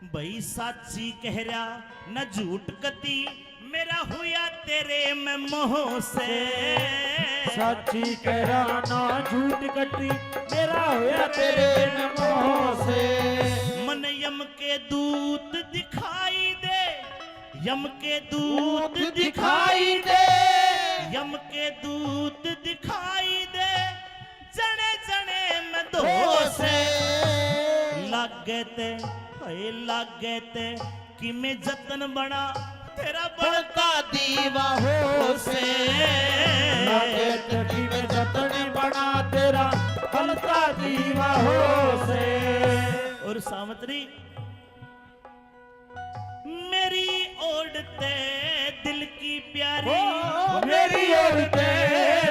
भाई साची कह रहा ना झूठ कती, मेरा हुआ तेरे में मोह से। साची कह रहा ना झूठ कती, मेरा हुआ तेरे में मोह से। मन यम के दूत दिखाई दे, यम के दूत दिखाई दे, यम के दूत दिखाई दे, जने जने में धो से। लागे ते, हाय लागे ते, कि मैं जतन बना तेरा बलता दीवा हो से। लागे ते कि मैं जतन बना तेरा बलता दीवा हो से। और सावतरी मेरी ओर ते दिल की प्यारी, ओ, मेरी ओर ते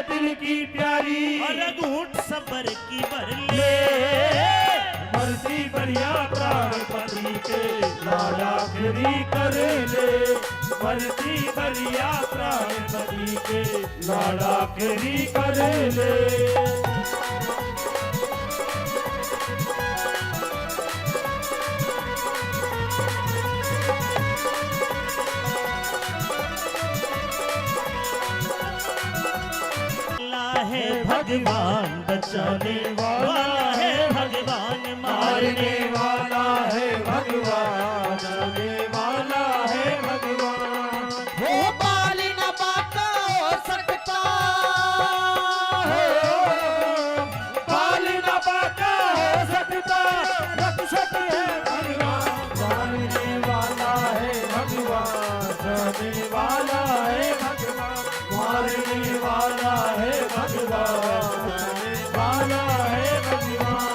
दिल की प्यारी, और घूंट सबर की भर ले। मरती बरिया प्राण पति के, लाड आखिरी कर ले। मरती बरिया प्राण पति के, लाड आखिरी कर ले। वाला है भगवान बचाने वाला, है भगवान मारने वाला। करने वाला है भगवान। वो बाल न बांका हो सकता, हो, बाल न बांका हो सकता, रक्षक है भगवान। मारने वाला है भगवान, सहने वाला है भगवान, मारने वाला है भगवान, सहने वाला है भगवान।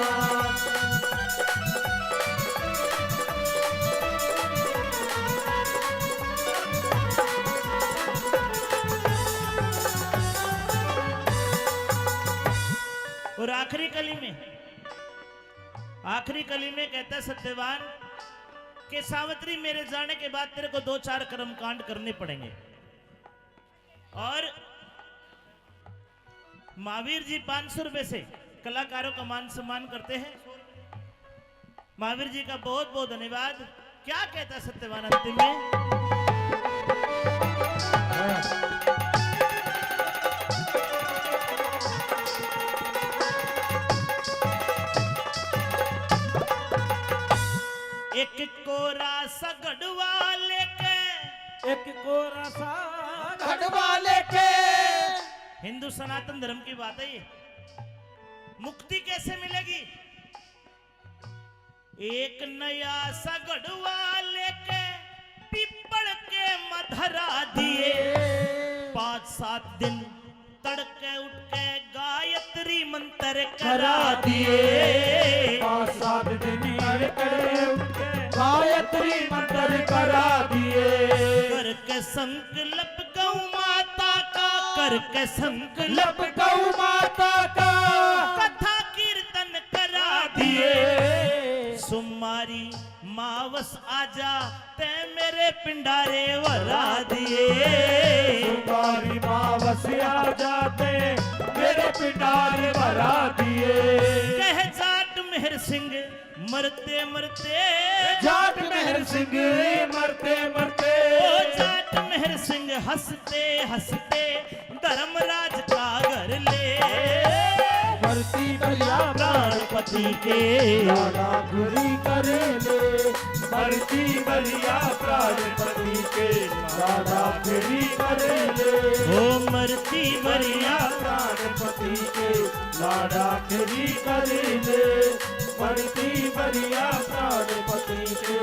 और आखिरी कली में, आखिरी कली में कहता है सत्यवान कि सावित्री, मेरे जाने के बाद तेरे को दो चार कर्म कांड करने पड़ेंगे। और महावीर जी पाँच सौ रुपए से कलाकारों का मान सम्मान करते हैं। महावीर जी का बहुत बहुत धन्यवाद। क्या कहता सत्यवान अंतिम में? एक कोरा सा घड़वा लेके, एक कोरा सा घड़वा लेके। हिंदू सनातन धर्म की बात है ये। मुक्ति कैसे मिलेगी? एक नया सा घड़वा लेके पीपल के मधरा दिए। पाँच सात दिन तड़के उठ के गायत्री मंत्र करा दिए। पाँच सात दिन तड़के उठ के गायत्री मंत्र करा दिए। करके संकल्प गौ माता का, करके संकल्प गौ माता का, कथा कीर्तन करा दिए। सुमारी मावस आजा, तै मेरे पिंडारे भरा दिए। सुमारी मावस आजा, तै मेरे पिंडारे भरा दिए। कह जाट मेहर सिंह मरते मरते, जाट मेहर सिंह मरते मरते, ओ जाट मेहर सिंह हंसते हंसते धर्मराज का घर ले। मरती भरिया प्राणपति के लाड़ा फिरी कर ले, मरती भरिया प्राणपति के लाड़ा फिरी कर ले। ओ मरती भरिया प्राणपति के लाड़ा फिरी कर ले, मरती भरिया प्राणपति के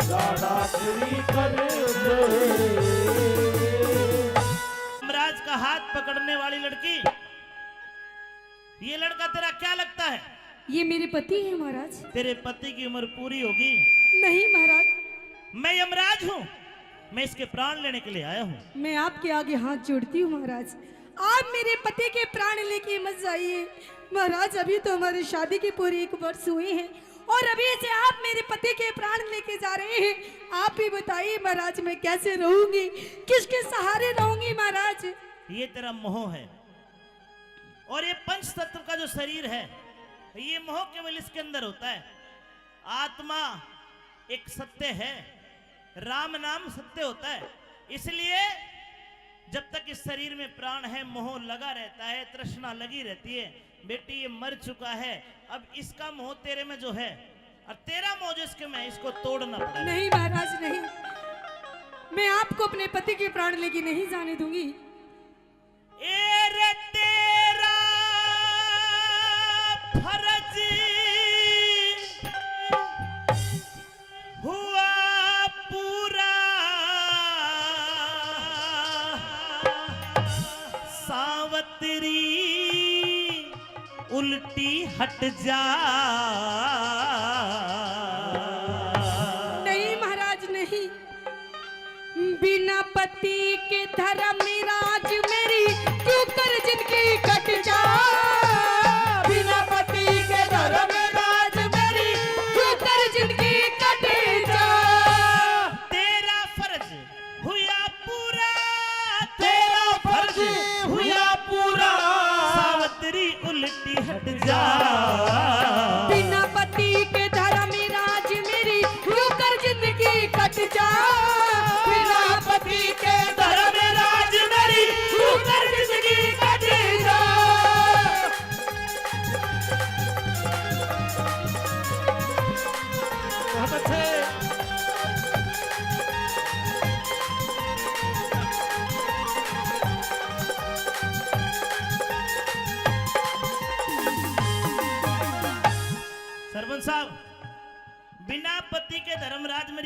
लाड़ा फिरी कर ले। यमराज का हाथ पकड़ने वाली लड़की, ये लड़का तेरा क्या लगता है? ये मेरे पति हैं महाराज। तेरे पति की उम्र पूरी होगी? नहीं महाराज। मैं यमराज हूँ, मैं इसके प्राण लेने के लिए आया हूँ। मैं आपके आगे हाथ जोड़ती हूँ महाराज, आप मेरे पति के प्राण लेके मत जाइए महाराज। अभी तो हमारी शादी के पूरे एक वर्ष हुए हैं और अभी से आप मेरे पति के प्राण लेके जा रहे हैं। आप ही बताइए महाराज, मैं कैसे रहूंगी, किसके सहारे रहूंगी महाराज? ये तेरा मोह है। और ये पंच तत्व का जो शरीर है, ये मोह केवल इसके अंदर होता है। आत्मा एक सत्य है, राम नाम सत्य होता है। इसलिए जब तक इस शरीर में प्राण है, मोह लगा रहता है, तृष्णा लगी रहती है। बेटी, ये मर चुका है, अब इसका मोह तेरे में जो है और तेरा मोह जो इसके में है, इसको तोड़ना पड़ेगा। नहीं महाराज, नहीं, मैं आपको अपने पति के प्राण लेके नहीं जाने दूंगी। ए रे तेरा फर्ज हुआ पूरा, सावतरी उल्टी हट जा। नहीं महाराज, नहीं। बिना पति के धर्मराज मेरी क्यों कर जिंदगी कट जा। बिना पति के धर्मराज मेरी क्यों कर जिंदगी कट जा। तेरा फर्ज हुआ पूरा, तेरा फर्ज हुआ पूरा, सावतरी उल्टी हट जा। बिना पति के धर्मराज मेरी क्यों कर जिंदगी कट जा। बिना पति के धर्मराज मेरी क्यों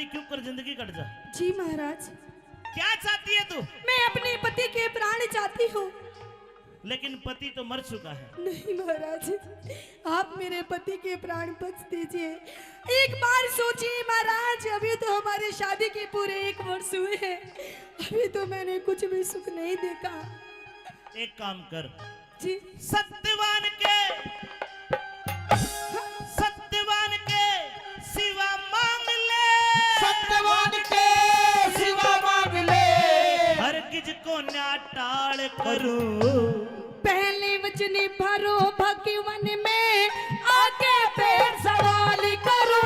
क्यों कर जिंदगी कट जा। जी महाराज। क्या चाहती है तू? मैं अपने पति के प्राण चाहती हूँ। लेकिन पति तो मर चुका है। नहीं महाराज, आप मेरे पति के प्राण बख्श दीजिए। एक बार सोचिए महाराज, अभी तो हमारे शादी के पूरे एक वर्ष हुए हैं, अभी तो मैंने कुछ भी सुख नहीं देखा। एक काम कर, जी। सत्यवान के, सत्यवान के सिवा मांग ले। सत्यवान के सिवा मांग ले। हरगिज को ना टाल करूं। पहले वचन भरो भगवन में, आगे फिर सवाल करूं।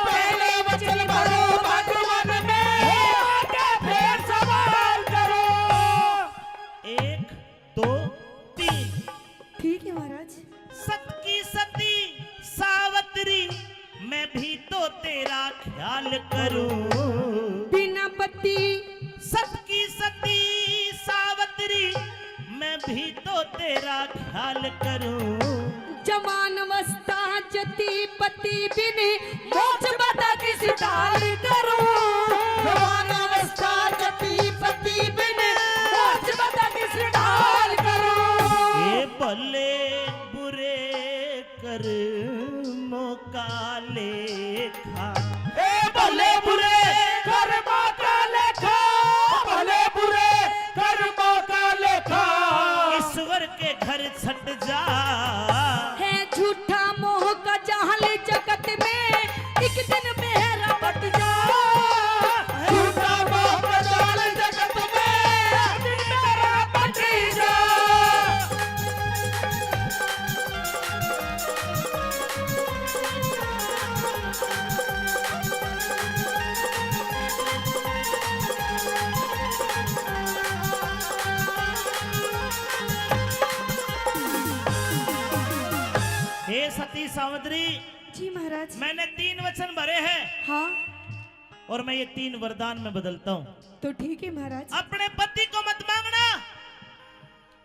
पहले वचन भरो भगवन में, आगे फिर सवाल करूं। एक, दो, तीन। ठीक है महाराज। सत की सती सावतरी, मैं भी तो तेरा ख्याल करूं। बिना पति। सत की सती सावतरी, मैं भी तो तेरा ख्याल करूं। जवान अवस्था जती पति बिन, मोक्ष पता किस ढाल करूं। जवान अवस्था जती पति बिन, मोक्ष पता किस ढाल करूं। ए भले बुरे कर्मों का लेखा। ए भले बुरे कर्मों का लेखा, भले बुरे कर्मों का लेखा। ईश्वर के घर छट जा। है झूठा मोह का जाल जगत में, एक दिन मेरा बट जा। झूठा मोह का जाल जगत में, एक दिन मेरा बट जा। हे सती सावित्री, जी महाराज। मैंने तीन वचन भरे हैं। हाँ। और मैं ये तीन वरदान में बदलता हूँ। तो ठीक है महाराज। अपने पति को मत मांगना,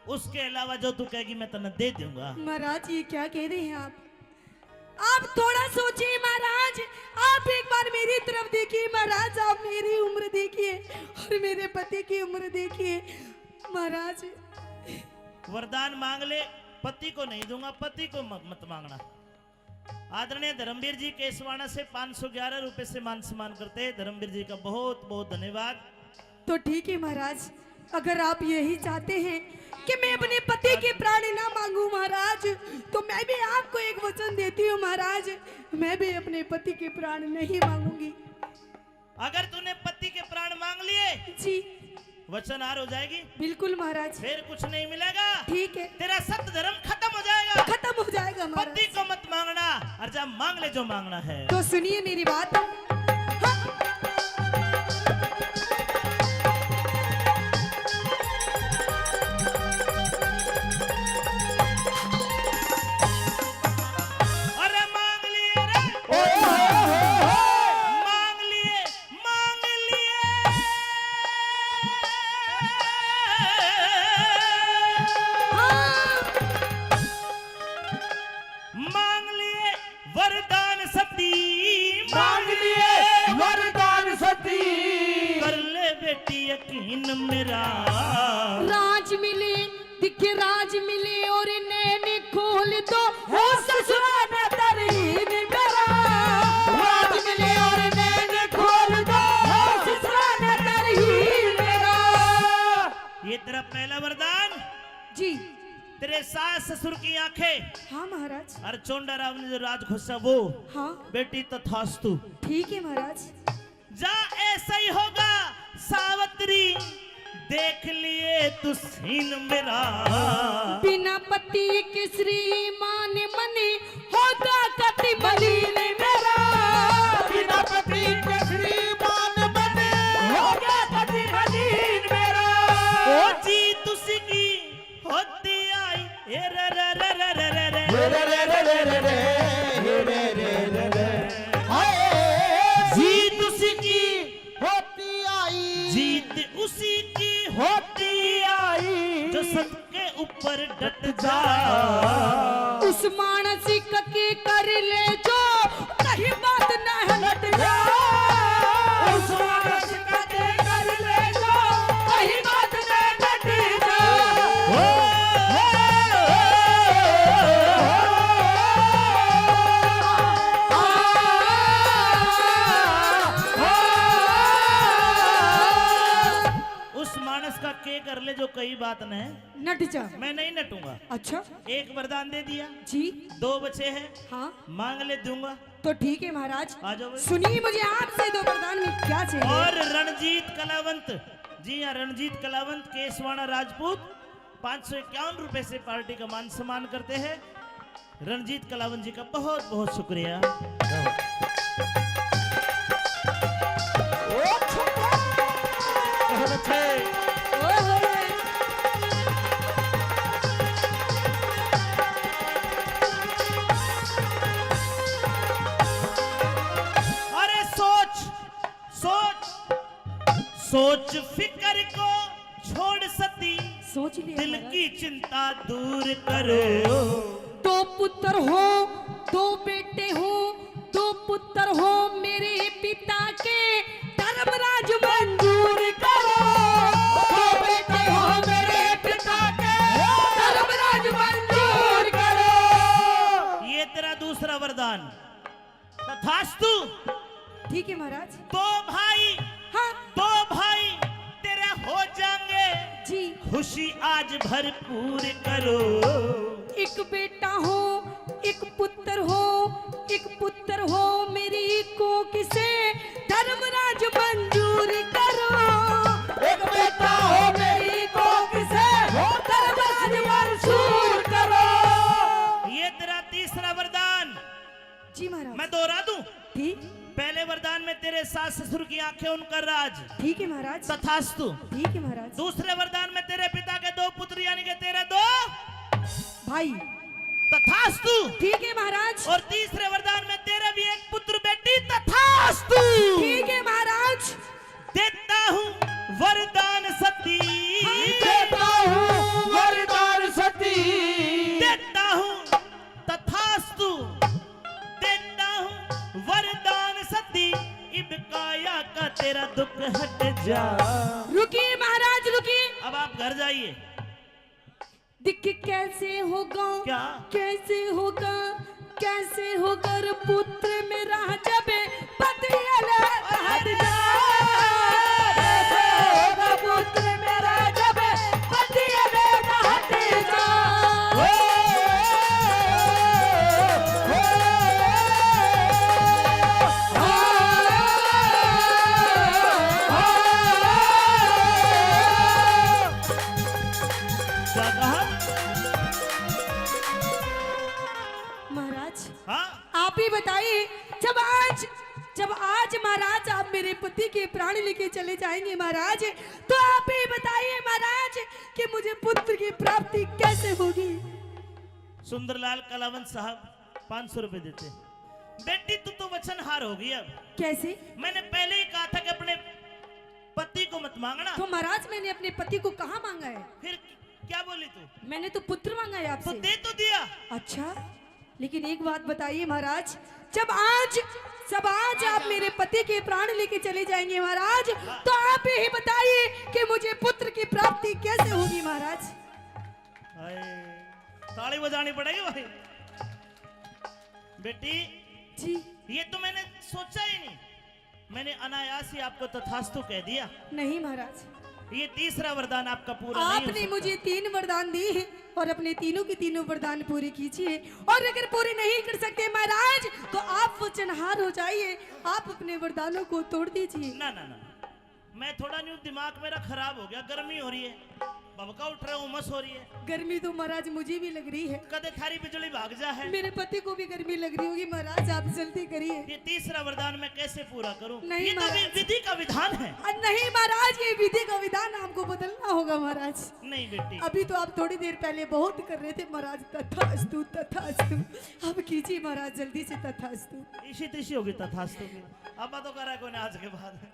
उसके अलावा जो तू कहेगी मैं तन्ने दे दूंगा। महाराज, ये क्या कह रहे हैं आप? आप थोड़ा सोचिए महाराज, आप एक बार मेरी तरफ देखिए महाराज, आप मेरी उम्र देखिए और मेरे पति की उम्र देखिए महाराज। वरदान मांग ले, पति को नहीं दूंगा, पति को म-, मत मांगना। आदरणीय धर्मवीर जी केसवाणा से पाँच सौ ग्यारह रुपए से मान सम्मान करते हैं। धर्मवीर जी का बहुत बहुत धन्यवाद। तो ठीक है महाराज, अगर आप यही चाहते हैं कि मैं अपने पति के प्राण ना मांगू महाराज, तो मैं भी आपको एक वचन देती हूँ महाराज, मैं भी अपने पति के प्राण नहीं मांगूंगी। अगर तूने पति के प्राण मांग लिए, जी। वचन हार हो जाएगी। बिल्कुल महाराज। फिर कुछ नहीं मिलेगा। ठीक है। तेरा सत धर्म खत्म हो जाएगा। खत्म हो जाएगा महाराज। पति को मत मांगना, और जा मांग ले जो मांगना है। तो सुनिए मेरी बात। हाँ। अरे मांग लिए रे। ओए होए होए होए। मांग लिए, मांग लिए। हाँ। मांग लिए वरदान सती, मांग लिए वरदान सती। कर ले बेटी यकीन मेरा। राज मिले, दिखे राज मिले और नैन खोल दो, हो ससुरा ने तरहीन मेरा। राज मिले और नैन खोल दो, हो ससुरा ने तरहीन मेरा। ये तेरा पहला वरदान। जी। तेरे सास ससुर की आंखें। हाँ महाराज। और चोंडा राव ने जो राज खोसा वो। हाँ। बेटी तथास्तु। ठीक है महाराज। जा ऐसा ही होगा सावित्री, देख लिए तू सीन मेरा। बिना पति के श्रीमान मन होगा कति मलिन मेरा। बिना पति के श्रीमान मन होगा कति मलिन मेरा। ओ जीत उसकी होती आई, ए रे रे रे। ए रे रे रे रे रे, ए रे रे रे रे। हाय। जीत उसकी होती आई। जीत उसी की होती आई। जो सत के ऊपर डट जा। उस मानसिक की कर ले जो, कहीं बात न हलट जा। ये कर ले जो कई बात न है। नट जा। मैं नहीं नटूंगा। अच्छा। एक वरदान दे दिया। जी। दो बचे हैं। हाँ। मांग ले, दूंगा। तो ठीक है महाराज। आ जाओ भाई। सुनिए, मुझे आपसे दो वरदान में क्या चाहिए? और रणजीत कलावंत, जी हाँ, रणजीत कलावंत, केसवाणा राजपूत, पाँच सौ इक्यावन रुपए से पार्टी का मान सम्मान करते हैं। रणजीत कलावंत जी का बहुत बहुत शुक्रिया। अरे सोच, सोच, सोच फिकर को छोड़ सती, सोच लिया दिल महाराज। की चिंता दूर करो। दो पुत्र हो, दो बेटे हो, दो पुत्र हो मेरे पिता के, धर्मराज मंजूर करो। दो बेटे हो मेरे पिता के, धर्मराज मंजूर करो। ये तेरा दूसरा वरदान। तथास्तु। ठीक है महाराज। दो भाई, हाँ। दो भाई तेरे हो जाएंगे। जी। खुशी आज भरपूर करो। एक बेटा हो, एक पुत्र हो, एक पुत्र हो मेरी कोख से, धर्मराज मंजूर करो। एक बेटा हो मेरी कोख से, धर्मराज मंजूर करो। ये तेरा तीसरा वरदान। जी महाराज। मैं दोहरा दूं। ठीक। पहले वरदान में तेरे सास ससुर की आंखें, उनका राज। ठीक है महाराज। तथास्तु। ठीक है महाराज। दूसरे वरदान में तेरे पिता के दो पुत्र यानी कि तेरे दो भाई। तथास्तु। ठीक है महाराज। और तीसरे वरदान में तेरे भी एक पुत्र बेटी। तथास्तु। ठीक है महाराज। देता हूँ वरदान सती। हाँ। देता हूँ वरदान सती। देता हूँ तथास्तु। देता हूँ वरदान सती, इब काया का तेरा दुख हट जा। रुकिए महाराज, रुकिए। अब आप घर जाइए। दिख कैसे होगा, क्या? कैसे होगा, कैसे होगा रे पुत्र मेरा जब पति अलग हट जा। कैसे होगा पुत्र मेरा जब पति अलग हट जा। महाराज, हाँ? आप ही बताइए, जब आज, जब आज महाराज आप मेरे पति के प्राण लेके चले जाएंगे महाराज, तो आप ही बताइए महाराज कि मुझे पुत्र की प्राप्ति कैसे होगी। सुंदरलाल कलावंत साहब पाँच सौ रुपए देते। बेटी, तू तो वचनहार हो गई अब। कैसे? मैंने पहले ही कहा था कि अपने पति को मत मांगना। तो महाराज, मैंने अपने पति को कहाँ मांगा है? फिर क्या बोली तू? मैंने तो पुत्र मांगा है आपसे। तो दे तो दिया। अच्छा, लेकिन एक बात बताइए महाराज, जब आज, जब आज आप मेरे पति के प्राण लेके चले जाएंगे महाराज, तो आप यही बताइए कि मुझे पुत्र की प्राप्ति कैसे होगी महाराज। हाय, ताली बजानी पड़ेगी भाई। बेटी जी, ये तो मैंने सोचा ही नहीं। मैंने अनायास ही आपको तथास्तु कह दिया। नहीं महाराज, ये तीसरा वरदान आपका पूरा नहीं हो आपने सकता। मुझे तीन वरदान दिए हैं और अपने तीनों के तीनों वरदान पूरे कीजिए, और अगर पूरे नहीं कर सकते महाराज, तो आप वचनहार हो जाइए, आप अपने वरदानों को तोड़ दीजिए। ना, ना, ना, ना। मैं थोड़ा न्यू दिमाग मेरा खराब हो गया, गर्मी हो रही है, भभका उठ रहा है, उमस हो रही है। गर्मी तो महाराज मुझे भी लग रही है। कदे थारी बिजली भाग जा है। मेरे पति को भी गर्मी लग रही होगी महाराज, आप जल्दी करिए। ये तीसरा वरदान मैं कैसे पूरा करूं? नहीं ये तो महाराज। वि-, विधि का विधान है। अ, नहीं महाराज, ये विधि का विधान आपको बदलना होगा महाराज। नहीं बेटी। अभी तो आप थोड़ी देर पहले बहुत कर रहे थे महाराज, तथास्तु, तथास्तु। अब कीजिए महाराज जल्दी से तथास्तु। इसी तिसी होगी तथास्तु की। अब तो करा कोई आज के बाद।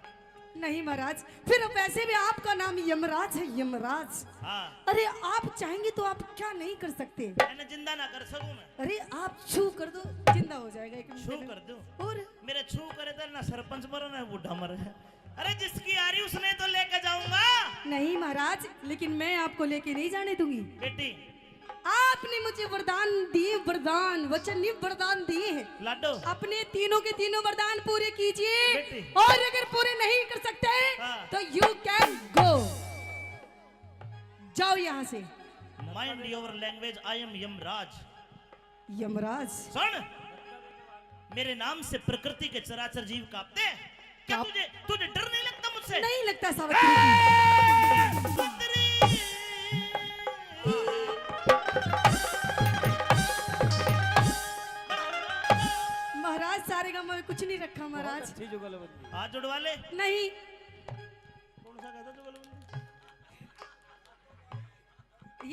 नहीं महाराज, फिर वैसे भी आपका नाम यमराज है, यमराज। हाँ। अरे, आप चाहेंगे तो आप क्या नहीं कर सकते? मैंने जिंदा ना कर सकूं मैं। अरे, आप छू कर दो, जिंदा हो जाएगा एक मिनट में। छू कर दूं? और? मेरे छू करे तो ना सरपंच मरे ना बूढ़ा मरे। अरे, जिसकी आ रही उसने तो लेके जाऊंगा। नहीं महाराज, लेकिन मैं आपको लेके नहीं जाने दूंगी। बेटी, आपने मुझे वरदान दिए, वरदान, वचन नहीं, वरदान दिए हैं। लाडो। अपने तीनों के तीनों वरदान पूरे कीजिए। बेटी। और अगर पूरे नहीं कर सकते, हाँ। तो you can go। जाओ यहाँ से। Mind your language, I am Yamraj. यमराज। सुन, मेरे नाम से प्रकृति के चराचर जीव कांपते हैं। क्या कांप- तुझे, तुझे डर नहीं लगता मुझसे? नहीं लगता सावित्री जी। ए, सावित्री। महाराज, सारे गाँव में कुछ नहीं रखा महाराज। बहुत अच्छी जुगलबंदी। हाथ जुड़वा ले। नहीं। कौन सा कहता जुगलबंदी?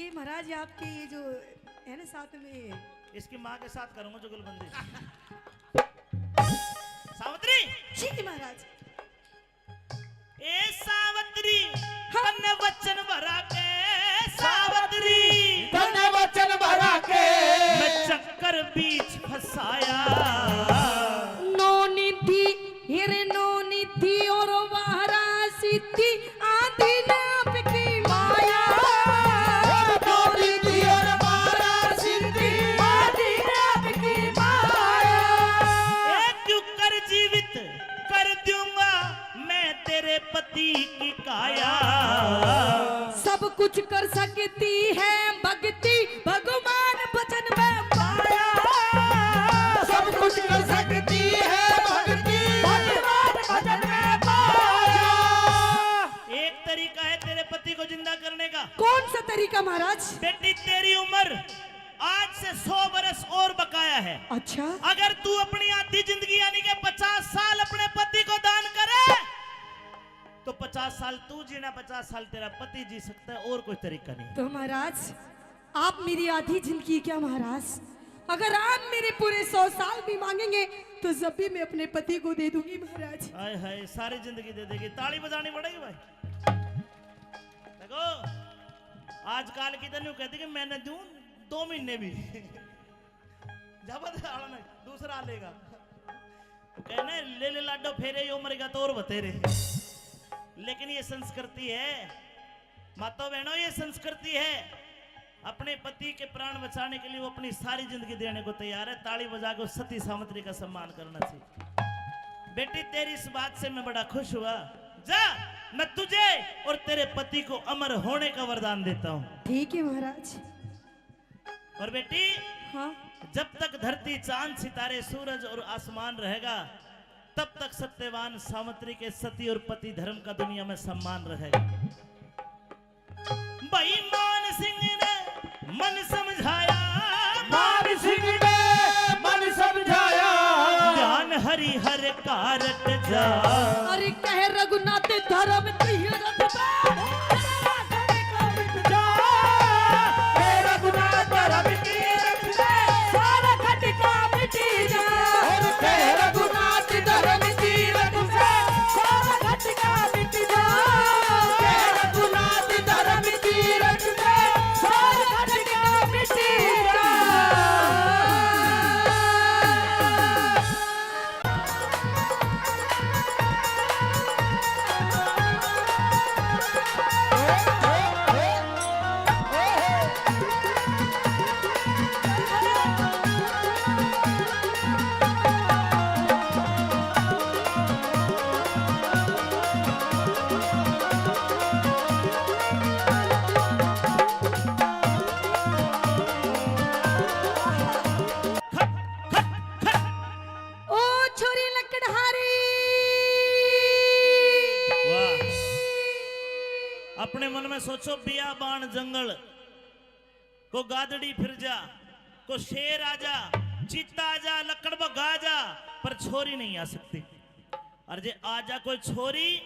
ये महाराज, ये आपके ये जो है ना साथ में, इसकी माँ के साथ करूंगा जुगलबंदी। सावित्री। जी महाराज। ए सावित्री, हाँ। तन्ने वचन भरा के, सावित्री। तन्ने वचन भरा के। मैं चक्कर बीच फंसाया। नौ निधि, हिर नौ निधि और बारह सिद्धि, आदि ने आपकी माया। नौ निधि और बारह सिद्धि, आदि ने आपकी माया। ए क्यों कर जीवित कर दूंगा मैं तेरे पति की काया। सब कुछ कर सकती है भक्ति, भगवान भजन में पाया। सब कुछ कर सकती है भक्ति, भगवान भजन में पाया। एक तरीका है तेरे पति को जिंदा करने का। कौन सा तरीका महाराज? बेटी, तेरी उम्र आज से सौ बरस और बकाया है। अच्छा। अगर तू अपनी आधी जिंदगी यानी कि पचास साल अपने पति को दान करे, तो पचास साल तू जीना, पचास साल तेरा पति जी सकता है, और कोई तरीका नहीं। तो महाराज, आप मेरी आधी जिंदगी क्या महाराज, अगर आप मेरे पूरे सौ साल भी मांगेंगे तो जब भी मैं अपने पति को दे दूंगी महाराज। हाय हाय, सारी जिंदगी दे देगी। ताली बजानी पड़ेगी भाई। देखो, आजकल की तो न्यू कहती कि मैंने दूं दो महीने भी। जबरदस्त आला नहीं, दूसरा लेगा। वो कहना है, "ले ले लाडो फेरे, यो मर गया तो और बतेरे।" लेकिन ये संस्कृति है, माता बहनों, ये संस्कृति है। अपने पति के प्राण बचाने के लिए वो अपनी सारी जिंदगी देने को तैयार है। ताली बजा के उस सती सावित्री का सम्मान करना चाहिए। बेटी, तेरी इस बात से मैं बड़ा खुश हुआ। जा, मैं तुझे और तेरे पति को अमर होने का वरदान देता हूँ। ठीक है महाराज। और बेटी, हाँ। जब तक धरती, चांद, सितारे, सूरज और आसमान रहेगा, तब तक सत्यवान सावित्री के सती और पति धर्म का दुनिया में सम्मान रहेगा। भाई मान सिंह ने मन समझाया। मान सिंह ने मन समझाया। ध्यान हरि हर कारट जा। अरे कह रघुनाथ धर्म तीरथ पे, सारा खटका मिट जा। कह रघुनाथ धर्म तीरथ पे, सारा खटका मिट जा। और कह रघुनाथ धर्म तीरथ पे, सारा खटका मिट जा। कह रघुनाथ धर्म तीरथ पे, सारा खटका मिट जा। ओ छोरी लकड़हारी। वाह। अपने मन में सोचो, बियाबान जंगल, को गादड़ी फिर जा, को शेर आ जा, चीता आ जा, लकड़ बग्गा आ जा, पर छोरी नहीं आ सकती। और जे आ जा कोई छोरी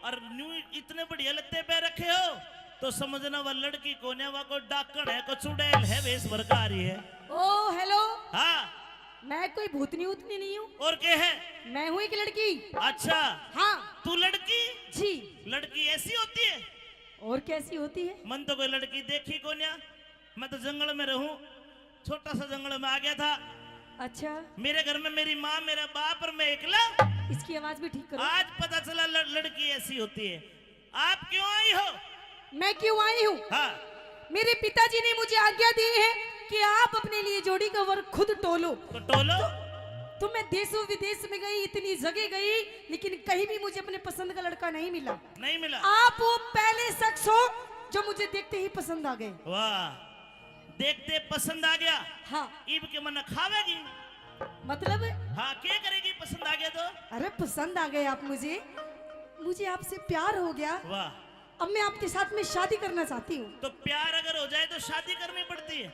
और न्यू इतने बढ़िया लत्ते पहन रखे हो, तो समझना वह लड़की कोन्या, वह कोई डाकण है, कोई चुड़ैल है, वेश भर का आ रही है। ओ, हेलो। हाँ। मैं कोई भूतनी उतनी नहीं हूँ। और के है? मैं हूँ एक लड़की। अच्छा। हाँ। तू लड़की? जी। लड़की ऐसी होती है? और कैसी होती है? मन तो कोई लड़की देखी कोन्या। मैं तो जंगल में रहूं, छोटा सा जंगल में आ गया था। अच्छा। मेरे घर में मेरी माँ, मेरा बाप और मैं एकला। इसकी आवाज भी ठीक करो। आज पता चला ल-, लड़की ऐसी होती है। आप क्यों आई हो? मैं क्यों आई हूँ? हाँ। मेरे पिताजी ने मुझे आज्ञा दी है कि आप अपने लिए जोड़ी का वर खुद टोलो। तो टोलो। तो, तो मैं देशों विदेश में गई, इतनी जगह गई, लेकिन कहीं भी मुझे अपने पसंद का लड़का नहीं मिला। नहीं मिला। आप वो पहले शख्स हो जो मुझे देखते ही पसंद आ गए। वाह, देखते पसंद आ गया। हाँ। इब के मन खावेगी? मतलब? हाँ, क्या करेगी पसंद आ गया तो? अरे, पसंद आ गए आप मुझे, मुझे आपसे प्यार हो गया। वाह। अब मैं आपके साथ में शादी करना चाहती हूँ। तो प्यार अगर हो जाए तो शादी करनी पड़ती है?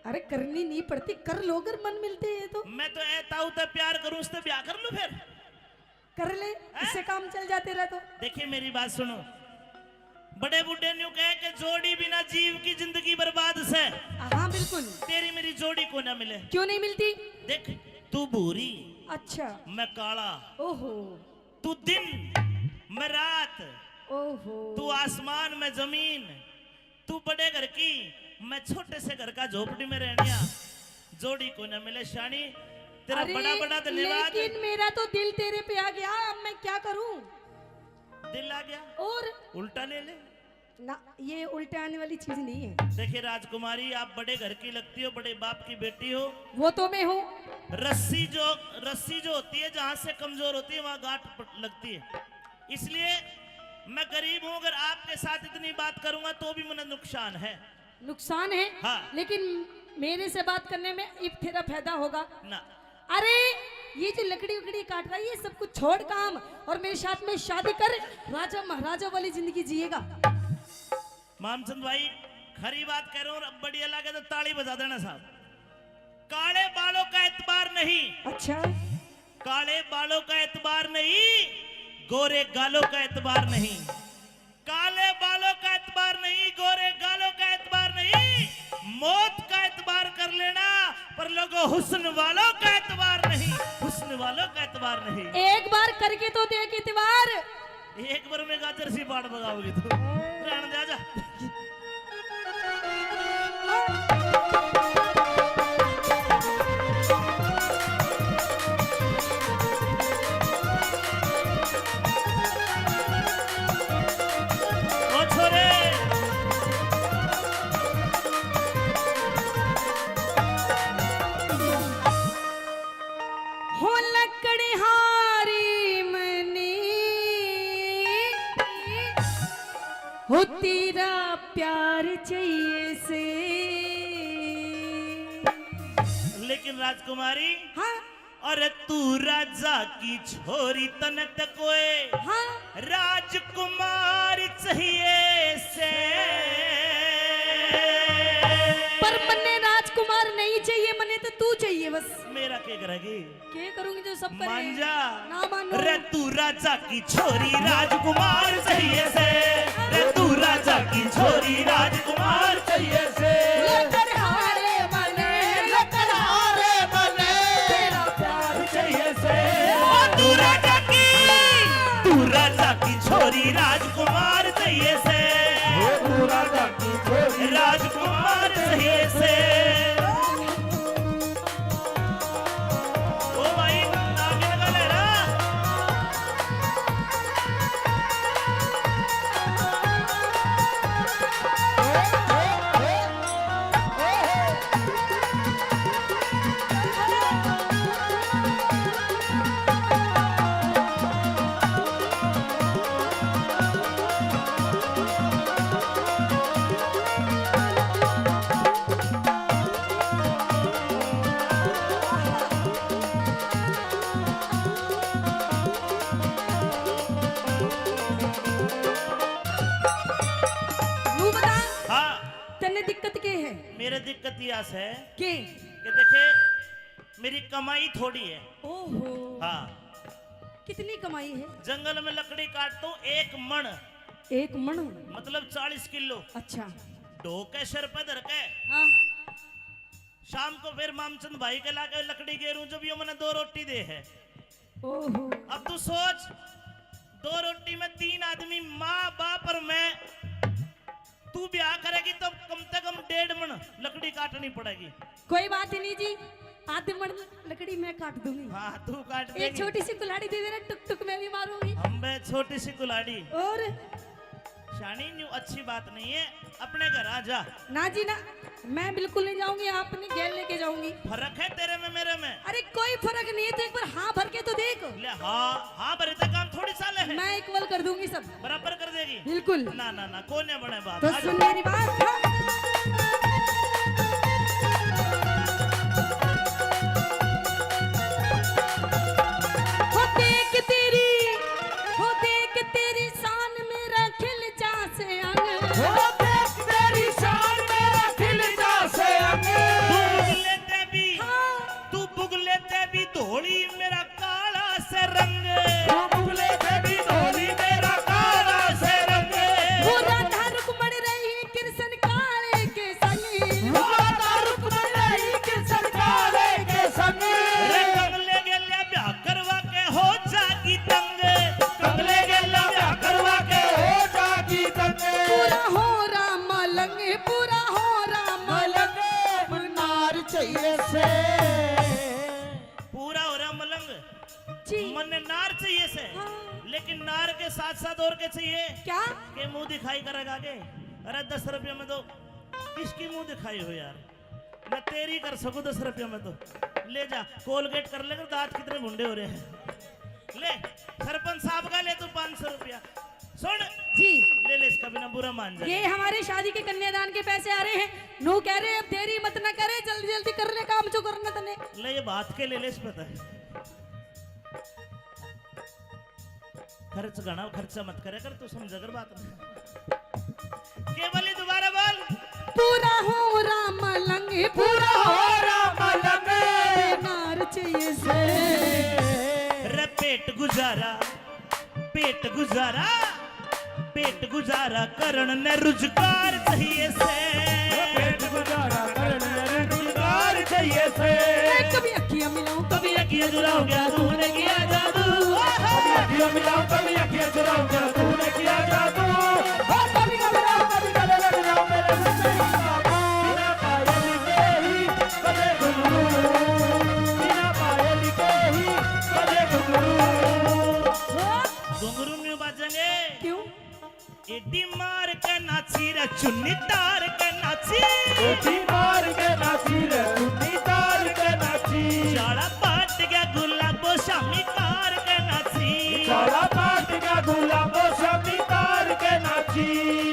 अरे, करनी नहीं पड़ती, कर लो अगर मन मिलते हैं तो। मैं तो ए ताऊ ते प्यार करूँ, उससे ब्याह कर लूँ फिर। कर ले, हैं? इससे काम चल जाते रह तो। देखिए, मेरी बात सुनो, बड़े बूढ़े न्यू कहे कि जोड़ी बिना जीव की जिंदगी बर्बाद से। हाँ, बिल्कुल। तेरी मेरी जोड़ी को ना मिले। क्यों नहीं मिलती? देख, तू भूरी, अच्छा। मैं काला। ओहो। तू दिन, मैं रात। ओहो। तू आसमान, मैं जमीन। तू बड़े घर की, मैं छोटे से घर का झोपड़ी में रहनिया। जोड़ी को ना मिले शानी। तेरा अरे, बड़ा बड़ा धन्यवाद। लेकिन मेरा तो दिल तेरे पे आ गया, अब मैं क्या करूं? दिल आ गया? और? उल्टा ले ले। ना, ये उल्टे आने वाली चीज नहीं है। देखिए राजकुमारी, आप बड़े घर की लगती हो, बड़े बाप की बेटी हो। वो तो मैं हूँ। रस्सी जो, रस्सी जो होती है, जहाँ से कमजोर होती है, वहाँ गांठ प-, लगती है। इसलिए मैं गरीब हूँ, अगर आपके साथ इतनी बात करूंगा तो भी मुझे नुकसान है। नुकसान है? हाँ। लेकिन मेरे से बात करने में इब तेरा फायदा होगा ना। अरे, ये जो लकड़ी उकड़ी काट रहा है, ये सब कुछ छोड़ काम और मेरे साथ में शादी कर, राजा महाराजा वाली जिंदगी जिएगा। मामचंद भाई, खरी बात कह रहे हो, और बढ़िया लगे तो ताली बजा देना साहब। काले बालों का एतबार नहीं। अच्छा। काले बालों का एतबार नहीं, गोरे गालों का एतबार नहीं। काले बालों का एतबार नहीं, गोरे गालों का एतबार नहीं, मौत का एतबार कर लेना, पर लोगों, हुस्न वालों का एतबार नहीं, हुस्न वालों का एतबार नहीं। एक बार करके तो देख एतबार। एक बार में गाजर सी बाढ़ बगाओगी तू। रहने दे, आजा। ओ छोरे। हो लकड़हारी मने, हो तेरा प्यार चाहिए से। लेकिन राजकुमारी, हाँ? अरे तू राजा की छोरी, तने तो कोई, हाँ? राजकुमार चाहिए से। पर मन्ने राजकुमार नहीं चाहिए, मन्ने तो तू चाहिए बस। मेरा के करेगी? के करूंगी जो सब करे? मान जा। ना मानो। रे तू राजा की छोरी, राजकुमार चाहिए से। रे तू राजा की छोरी, राजकुमार चाहिए से। लकड़हारे मने, लकड़हारे मने, तेरा प्यार चाहिए से। ओ तू राजा की, तू राजा की छोरी, राजकुमार चाहिए से। ओ तू राजा की छोरी, राजकुमार चाहिए से। ओ भाई, आगे लगा ले रहा। न्यू बता, हाँ। तन्ने दिक्कत के है? मेरे दिक्कत या से के? कि देखे, मेरी कमाई थोड़ी है। ओहो। हाँ। कितनी कमाई है? जंगल में लकड़ी काटता हूँ, एक मण। एक मण? मतलब चालीस किलो। अच्छा। ढो के सिर पे धर के। हाँ। शाम को फिर मामचंद भाई के लाके लकड़ी गेरूं, जब यो मने दो रोटी दे है। ओहो। अब तू सोच, दो रोटी में तीन आदमी, माँ, बाप और मैं, तू ब्याह करेगी तो कम से कम डेढ़ मण लकड़ी काटनी पड़ेगी। कोई बात ही नहीं जी, आधे मण लकड़ी मैं काट दूंगी। हाँ, तू काट एक देगी। छोटी सी कुल्हाड़ी दे देना, टुक टुक मैं भी मारूंगी। हम बे छोटी सी कुल्हाड़ी। और? शानी, न्यू अच्छी बात नहीं है, अपने घर आ जा। ना जी ना, मैं बिल्कुल नहीं जाऊंगी, आप नहीं गेल लेके जाऊंगी। फर्क है तेरे में मेरे में। अरे कोई फर्क नहीं है, तो एक बार हाँ भर के तो देख। ले हाँ, हाँ भरे तो काम थोड़ी साल है। मैं इक्वल कर दूंगी सब। बराबर कर देगी। बिल्कुल। ना ना ना, कोने बने बात। तो आ जाओ। सुन मेरी बात। हो देख तेरी, हो देख तेरी शान मेरा खिल जा से अंग। हो देख तेरी शान मेरा खिल जा से अंग। तू बुगले ते भी, हाँ। तू बुगले ते भी धोली, मेरा काला से रंग। तू बुगले ते भी धोली, मेरा काला से रंग। वो राधा रुक्मण रही कृष्ण काले के संग। वो राधा रुक्मण रही कृष्ण काले के संग। रे कमले गेल्या ब्याह करवा के हो जागी तंग। कमले गेल्या ब्याह करवा के हो जागी तंग। पूरा हो राम मलंग, पूरा हो राम मलंग। मलंग नार चाहिए से। पूरा हो रहा मलंग। जी। मन्ने नार चाहिए से। हाँ। लेकिन नार के साथ साथ और के चाहिए? क्या? के मुंह दिखाई करेगा के? अरे दस रुपये में तो किसकी मुंह दिखाई हो यार? मैं तेरी कर सकूं दस रुपये में तो। ले जा, कोलगेट कर लेकर, दांत कितने भुंडे हो रहे हैं। ले, सरपंच साहब का ले तू पाँच सौ रुपया। सुन, जी। ले ले इसका, बिना बुरा मान जाए। ये हमारे शादी के कन्यादान के पैसे आ रहे हैं। नू कह रहे अब देरी मत ना करे, जल्दी जल्दी कर ले काम जो करना तने। ले ये बात के ले ले इस पता है। खर्च घना, खर्चा मत करे कर, तू समझ कर बात। के बोली, दोबारा बोल। पूरा हो राम मलंग, पूरा हो राम मलंग। नार चाहिए से। रे पेट गुजारा, पेट गुजारा, पेट गुजारा करण ने रुजगार चाहिए से। पेट गुजारा करण ने रुजगार चाहिए से। मैं कभी अखियां मिलाऊं, कभी कभी अखियां चुराऊं, क्या तूने किया जादू? कभी अखियां मिलाऊं, कभी अखियां चुराऊं, क्या तूने किया जादू? ओ कभी घबराऊं, कभी गले लग जाऊं, मेरे से नहीं काबू। बिना पायल के ही बजे घुंघरू, बिना पायल के ही बजे घुंघरू। घुंघरू न्यू बाजेंगे। क्यों? एडी मार के नाची रे चुन्नी तार के नाची। एडी मार के नाची रे चुन्नी तार के नाची। चाला पाट गया गुलाबो शामी तार के नाची। चाला पाट गया गुलाबो शामी तार के नाची।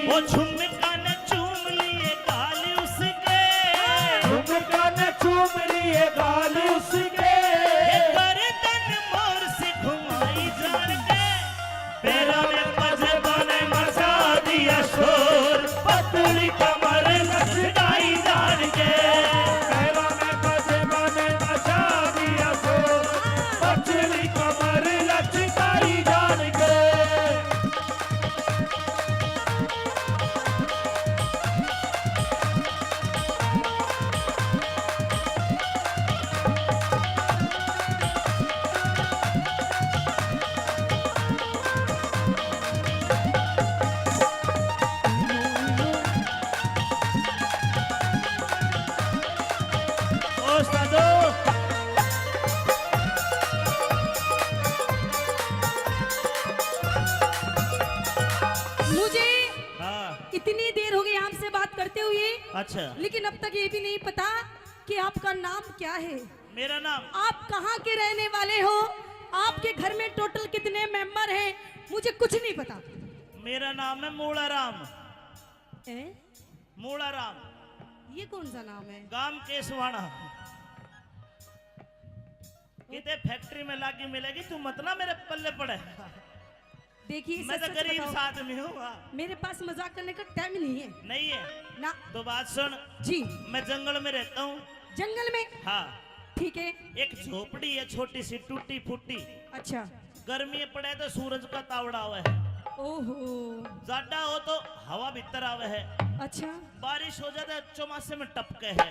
ओ झुमका ने चूम लिए गाल उसके। झुमका ने चूम लिए गाल उसके। ये गर्दन मोर से घुमाई जान के। पैरों में पजेबाने मचा दिया शोर, पतली कमर लचकाई जान के। पैरों में पजेबाने मचा दिया शोर, पतली कमर लचकाई जान के। ओ उस्तादो। मुझे हाँ। इतनी देर हो गई आपसे बात करते हुए, अच्छा। लेकिन अब तक ये भी नहीं पता कि आपका नाम क्या है, मेरा नाम आप कहाँ के रहने वाले हो, आपके घर में टोटल कितने मेंबर हैं, मुझे कुछ नहीं पता। मेरा नाम है मूला राम। हैं? मूला राम। ये कौन सा नाम है? गांव केसवाना। किते फैक्ट्री में लागी मिलेगी, तू मत ना मेरे पल्ले पड़े। देखिए, मैं सच तो सच गरीब बताओ, सा आदमी हूँ। हाँ। मेरे पास मजाक करने का टाइम नहीं है नहीं है। ना। तो बात सुन, जी। मैं जंगल में रहता हूँ। जंगल में? हाँ। ठीक है। एक झोपड़ी है छोटी सी टूटी फूटी। अच्छा। गर्मी पड़े तो सूरज का तावड़ा आवे है। ओहो। जाडा हो तो हवा भीतर आवे है। अच्छा। बारिश हो जाए तो चौमासे में टपके है।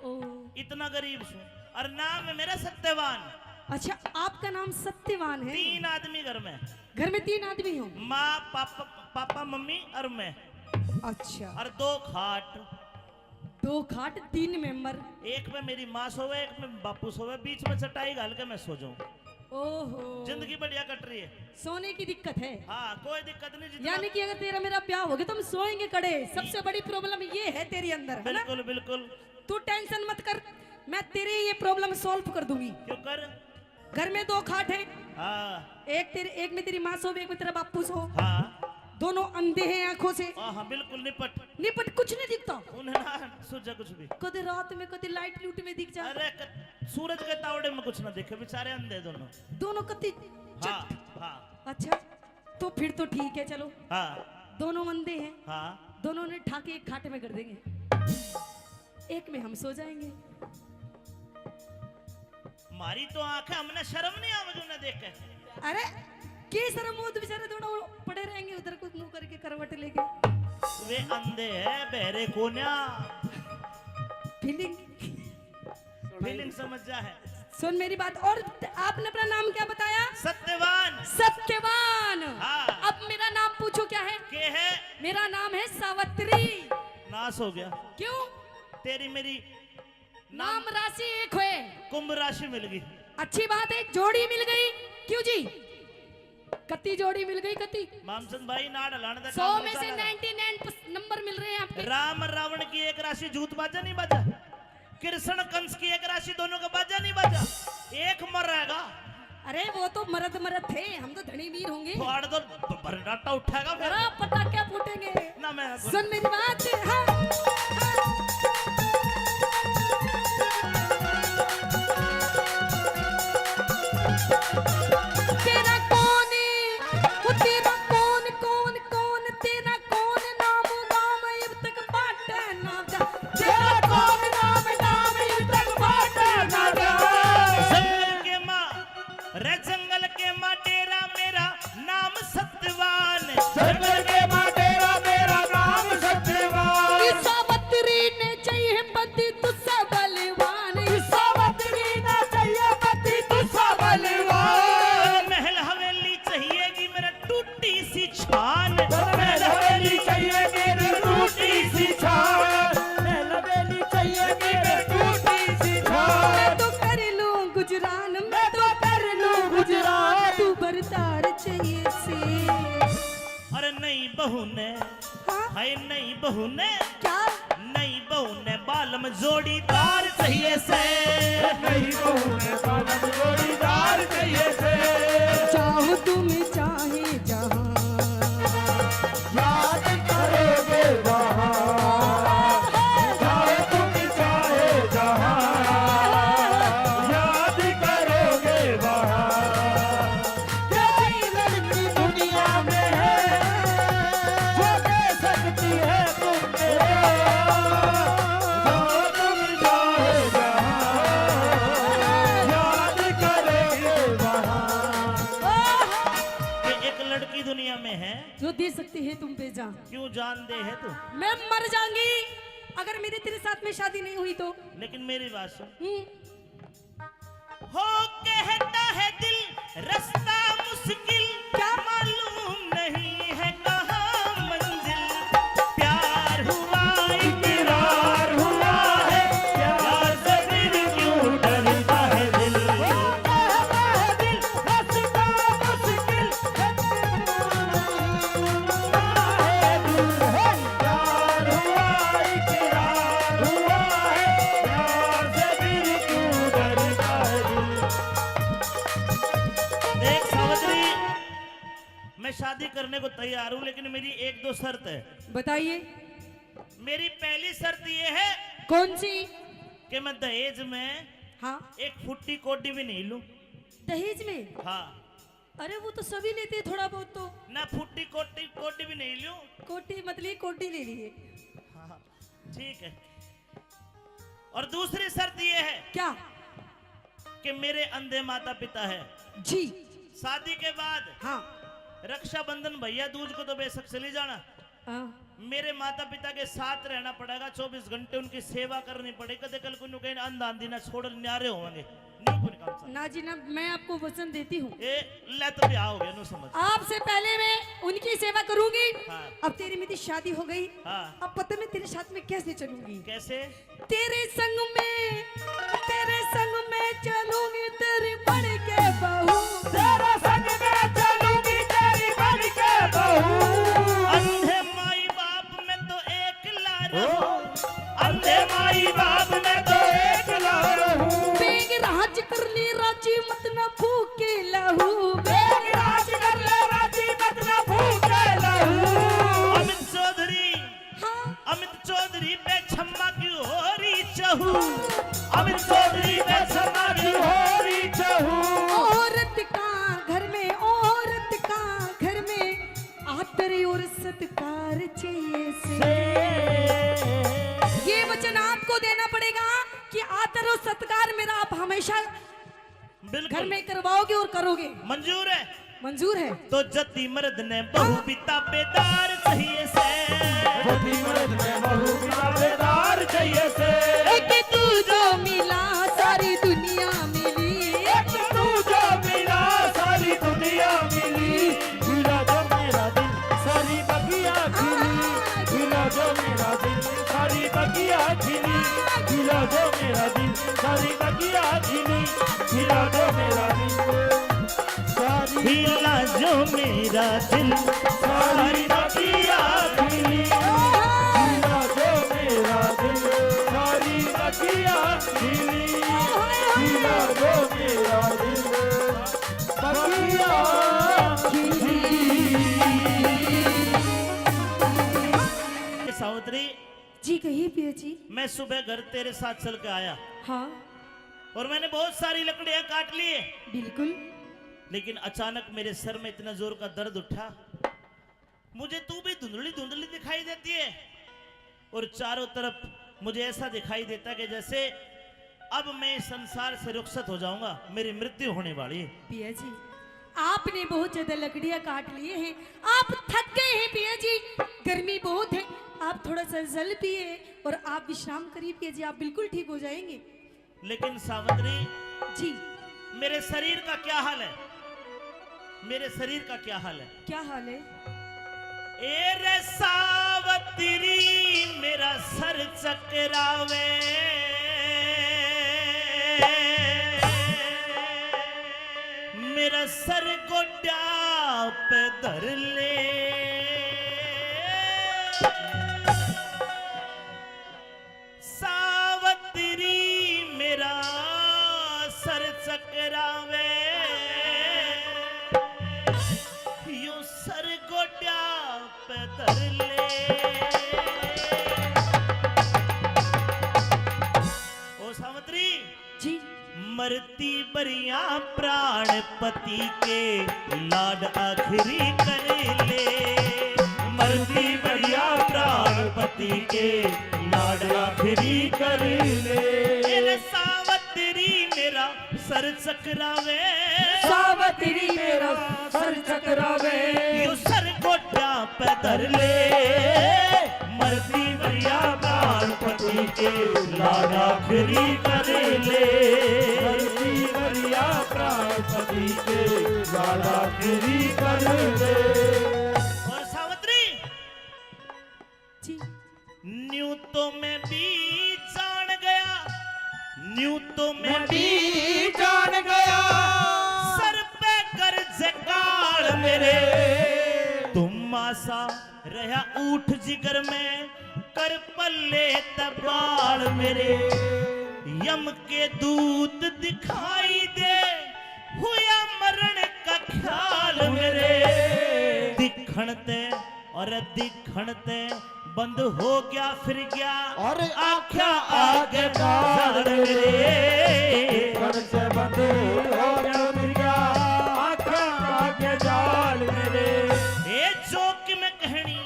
ओ। इतना गरीब सूं। और नाम है मेरा सत्यवान। अच्छा, आपका नाम सत्यवान है? तीन आदमी घर में। घर में तीन आदमी हो? माँ, पापा, पापा, मम्मी और मैं। अच्छा। और दो खाट। दो खाट, तीन मेंबर। एक में मेरी माँ सोवे, एक में बापू सोवे, बीच में चटाई घाल के मैं सो जाऊं। ओहो। जिंदगी बढ़िया कट रही है। सोने की दिक्कत है? हाँ, कोई दिक्कत नहीं। जितना यानी कि अगर तेरा मेरा ब्याह हो गया तो हम सोएंगे कड़े। सबसे बड़ी प्रॉब्लम ये है तेरे अंदर, है ना? बिल्कुल, बिल्कुल। तू टेंशन मत कर, मैं तेरी ये प्रॉब्लम सॉल्व कर दूंगी। क्यों कर? घर में दो खाट है, हाँ। एक तेरे, एक में तेरी माँ सो, एक में तेरा बापू सो। हाँ। दोनों अंधे हैं आंखों से। हाँ, हाँ, बिल्कुल निपट। निपट कुछ नहीं दिखता। उन्हें ना सूझा कुछ भी। कदे रात में, कदे लाइट लूट में दिख जा। अरे, क-, सूरज के तावड़े में कुछ ना देखे, बेचारे अंधे दोनों। दोनों कत्ती हाँ, चट। हाँ। अच्छा, तो फिर तो ठीक है, चलो। हाँ। दोनों अंधे हैं। हाँ। दोनों ने ठाके एक खाट में कर देंगे। एक में हम सो जाएंगे। मारी तो आंख है, हमने शर्म नहीं आवे जो उन्हें देख के। अरे, के शर्म हो, तो बेचारे दोनों पड़े रहेंगे उधर को मुंह करके करवट लेके। वे अंधे हैं, बहरे कोन्या। फीलिंग। फीलिंग समझ जा है। सुन मेरी बात, और आपने अपना नाम क्या बताया? सत्यवान। सत्यवान। हाँ। अब मेरा नाम पूछो क्या है? के है? मेरा नाम है सावित्री। नाश हो गया। क्यों? तेरी मेरी नाम राशि एक होए। कुंभ राशि मिल गई। अच्छी बात है, जोड़ी मिल गई। क्यों जी? कत्ती जोड़ी मिल गई, कत्ती? मामचंद भाई, नाड़ हलाने का सौ काम में से निकाला। नाइंटी नाइन नंबर मिल रहे हैं आपके। राम रावण की एक राशि जूत बाजा नहीं बाजा, कृष्ण कंस की एक राशि दोनों का बाजा नहीं बाजा, एक मर रहेगा। अरे वो तो मर्द मर्द थे, हम तो धनी वीर होंगे। फाड़ दो, ब-, भर्राटा उठेगा फिर। अरे पटाखे फूटेंगे। ना मैं सुन मेरी बात, हाँ, हाँ। तेरा कौन, वो तेरा कौन, कौन, कौन, तेरा कौन नाम गाम इब तक बाटे ना जा। तेरा कौन नाम गाम इब तक बाटे ना जा। जंगल के माँ, रे जंगल के माँ डेरा मेरा नाम सत्यवान। जंगल के माँ डेरा मेरा नाम सत्यवान। सावित्री ने चाहिए पति तुझसे बलवान। सावित्री ने चाहिए पति तुझसे बलवान। महल हवेली चाहिएगी मेरा टूटी सी छान। महल हवेली चाहिए मेरे टूटी सी छान। महल हवेली चाहिए मेरे टूटी सी छान। मैं तो कर लूं गुजरान, मैं तो कर लूं गुजरान। तू बरदार चाहिए से। अरे नई बहू ने, हाँ? हाय नई बहू ने, क्या? नई बहू ने बालम जोड़ीदार चाहिए से। नई बहू ने बालम जोड़ीदार चाहिए से। चाहो तुम चाहे जहां, याद करोगे वहां। चाहो तुम चाहे जहां, याद करोगे वहां। कोई लड़की दुनिया में है, जो दे सकती है तुम पे प्यार। जो तुम चाहे जहां, याद करेंगे वहां। ये एक लड़की दुनिया में है। जो दे सकती है तुम पे जान। क्यों जान दे है तू? मैं मर जाऊंगी अगर मेरी तेरे साथ में शादी नहीं हुई तो। लेकिन मेरी बात सुन। हम्म। हो कहता है दिल रास्ता मुश्किल, क्या? मालूम नहीं है कहाँ मंजिल। प्यार हुआ इकरार हुआ है, प्यार से फिर क्यों डरता है दिल। हो कहता है दिल रास्ता मुश्किल, प्यार हुआ, इकरार हुआ है, प्यार से फिर क्यों डरता है दिल। देख सावित्री, मैं शादी करने को तैयार हूँ, लेकिन मेरी एक दो शर्त है। बताइए। मेरी पहली शर्त ये है। कौन सी? कि मैं दहेज में हाँ। एक फुट्टी कौड़ी भी नहीं लूं। दहेज में? हाँ। अरे वो तो सभी लेते हैं थोड़ा बहुत तो। ना फुट्टी कोटी, कोटी भी नहीं लूं। कोटी मतलब कोटी ले लिए। हाँ, ठीक है। और दूसरी शर्त ये है क्या? कि मेरे अंधे माता पिता है। जी। शादी के बाद हाँ। रक्षाबंधन भैया दूज को तो बेशक चली जाना, हाँ। मेरे माता पिता के साथ रहना पड़ेगा, चौबीस घंटे उनकी सेवा करनी पड़ेगी। कदे कल को न्यू कहीं अंधा आंधी ना छोड़ न्यारे होंगे, न्यू कोनी काम चल। ना जी ना, मैं आपको वचन देती हूँ। ए, ले तो ब्याह हो गया, न्यू समझ। आपसे पहले मैं उनकी सेवा करूंगी। हाँ। अब तेरी मेरी शादी हो गई। हाँ। अब पता मैं तेरे साथ में कैसे चलूंगी? कैसे? तेरे संग में, तेरे संग में चलूंगी तेरी बन के बहू। तेरे संग में चलूंगी तेरी बन के बहू। अंधे माई बाप में तो एकला रहूं। अंधे माई बाप में तो एकला रहूं। बेग राज कर ले राजी मत ना फूके लहू। आदर और सत्कार चाहिए से। ये वचन आपको देना पड़ेगा कि आदर और सत्कार मेरा आप हमेशा बिल्कुल। घर में करवाओगे और करोगे। मंजूर है। मंजूर है। तो जति मर्द ने बहू भी ताबेदार चाहिए से। जति मर्द ने बहू भी ताबेदार चाहिए से। एक तू जो मिला, सारी दुनिया मिली। एक तू जो मिला, सारी दुनिया मिली। खिला दो मेरा दिल, सारी बगिया खिली। खिला दो मेरा दिल, सारी बगिया खिली। खिला दो मेरा दिल, सारी बगिया खिली। खिला दो मेरा दिल, सारी खिला जो मेरा दिल, सारी बगिया खिली। खिला जो मेरा दिल, सारी बगिया खिली। खिला जो मेरा दिल, बगिया खिली। सावित्री, जी कहिए पिया जी। मैं सुबह घर तेरे साथ चल के आया। हाँ। और मैंने बहुत सारी लकड़ियां काट ली। बिल्कुल। लेकिन अचानक मेरे सर में इतना जोर का दर्द उठा, मुझे तू भी धुंधली धुंधली दिखाई देती है और चारों तरफ मुझे ऐसा दिखाई देता कि जैसे अब मैं इस संसार से रुखसत हो जाऊंगा, मेरी मृत्यु होने वाली है। पिया जी, आपने बहुत ज्यादा लकड़ियां काट लिए हैं, आप थक गए हैं पिया जी, गर्मी बहुत है, आप थोड़ा सा जल पिए और आप विश्राम करिए पिया जी, आप बिल्कुल ठीक हो जाएंगे। लेकिन सावित्री जी, मेरे शरीर का क्या हाल है? मेरे शरीर का क्या हाल है? क्या हाल है? ए रे सावित्री, मेरा सर चकरावे, मेरा सर गोड्या पे धर ले। सावित्री, मेरा सर चकरावे, यूं सर गोड्या पे धर ले। ओ सावित्री जी। मरती बरिया प्राण पति के, लाड आखिरी कर ले। मरती बरिया प्राण पति के, लाड आखिरी कर ले। ए रे सावित्री, मेरा सर चकरावे। सावित्री, मेरा सर चकरावे। यो सर गोड्या पे धर ले। मरती बरिया प्राण पति के, लाड आखिरी कर ले। मरती बरिया प्राण पति के, लाड आखिरी कर ले। और सावित्री जी। न्यू तो मैं भी जान गया, न्यू तो मैं भी जान गया। सर पे कर्ज काल मेरे, धुम्मा सा रहा ऊठ जिगर में, कर पल्ले ते बाल मेरे। यम के दूत दिखाई दे, हुआ मरण का ख्याल मेरे। दिखण ते और दिखण ते बंद हो गया फिर गया, और आख्या आगे जाल मेरे। दिखण ते बंद हो गया फिर गया, आख्या आगे जाल मेरे। ए जो कि मैं कहनी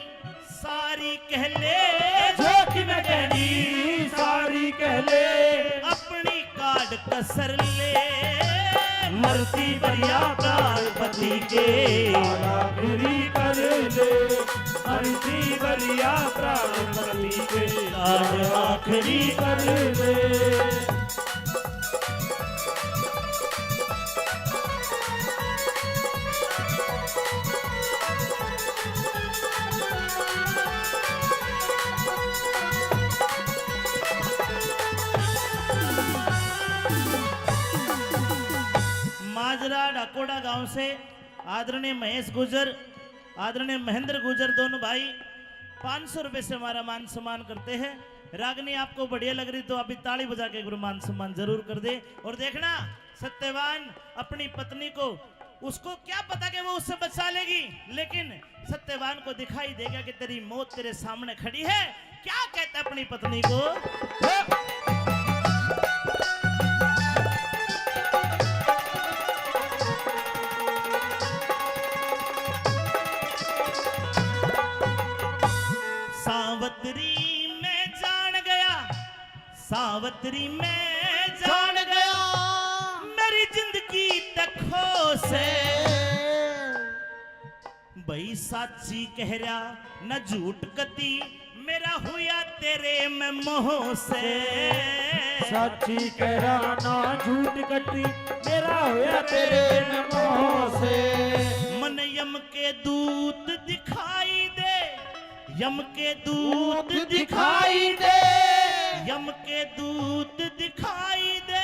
सारी कह ले, जो कि मैं कहनी सारी कह ले, अपनी काट कसर ले। मरती बरिया प्राण पति के, लाड आखिरी कर ले। मरती बरिया प्राण पति के, लाड आखिरी कर ले। माजरा डाकोड़ा गांव से आदरणीय महेश गुर्जर, आदरणीय महेंद्र गुर्जर, दोनों भाई पाँच सौ रुपए से हमारा मान सम्मान करते हैं। रागनी आपको बढ़िया लग रही तो आप भी ताली बजा के एक बार मान सम्मान जरूर कर दे। और देखना, सत्यवान अपनी पत्नी को, उसको क्या पता कि वो उससे बचा लेगी, लेकिन सत्यवान को दिखाई देगा कि तेरी मौत तेरे सामने खड़ी है। क्या कहता है अपनी पत्नी को? सावतरी मैं जान गया, मेरी जिंदगी तक खो से। भाई साची कह रहा, न झूठ कती, मेरा हुआ तेरे में मोह से। साची कह रहा, ना झूठ कती, मेरा हुआ तेरे में मोह से। मन यम के दूत दिखाई दे, यम के दूत दिखाई दे, यम के दूत दिखाई दे,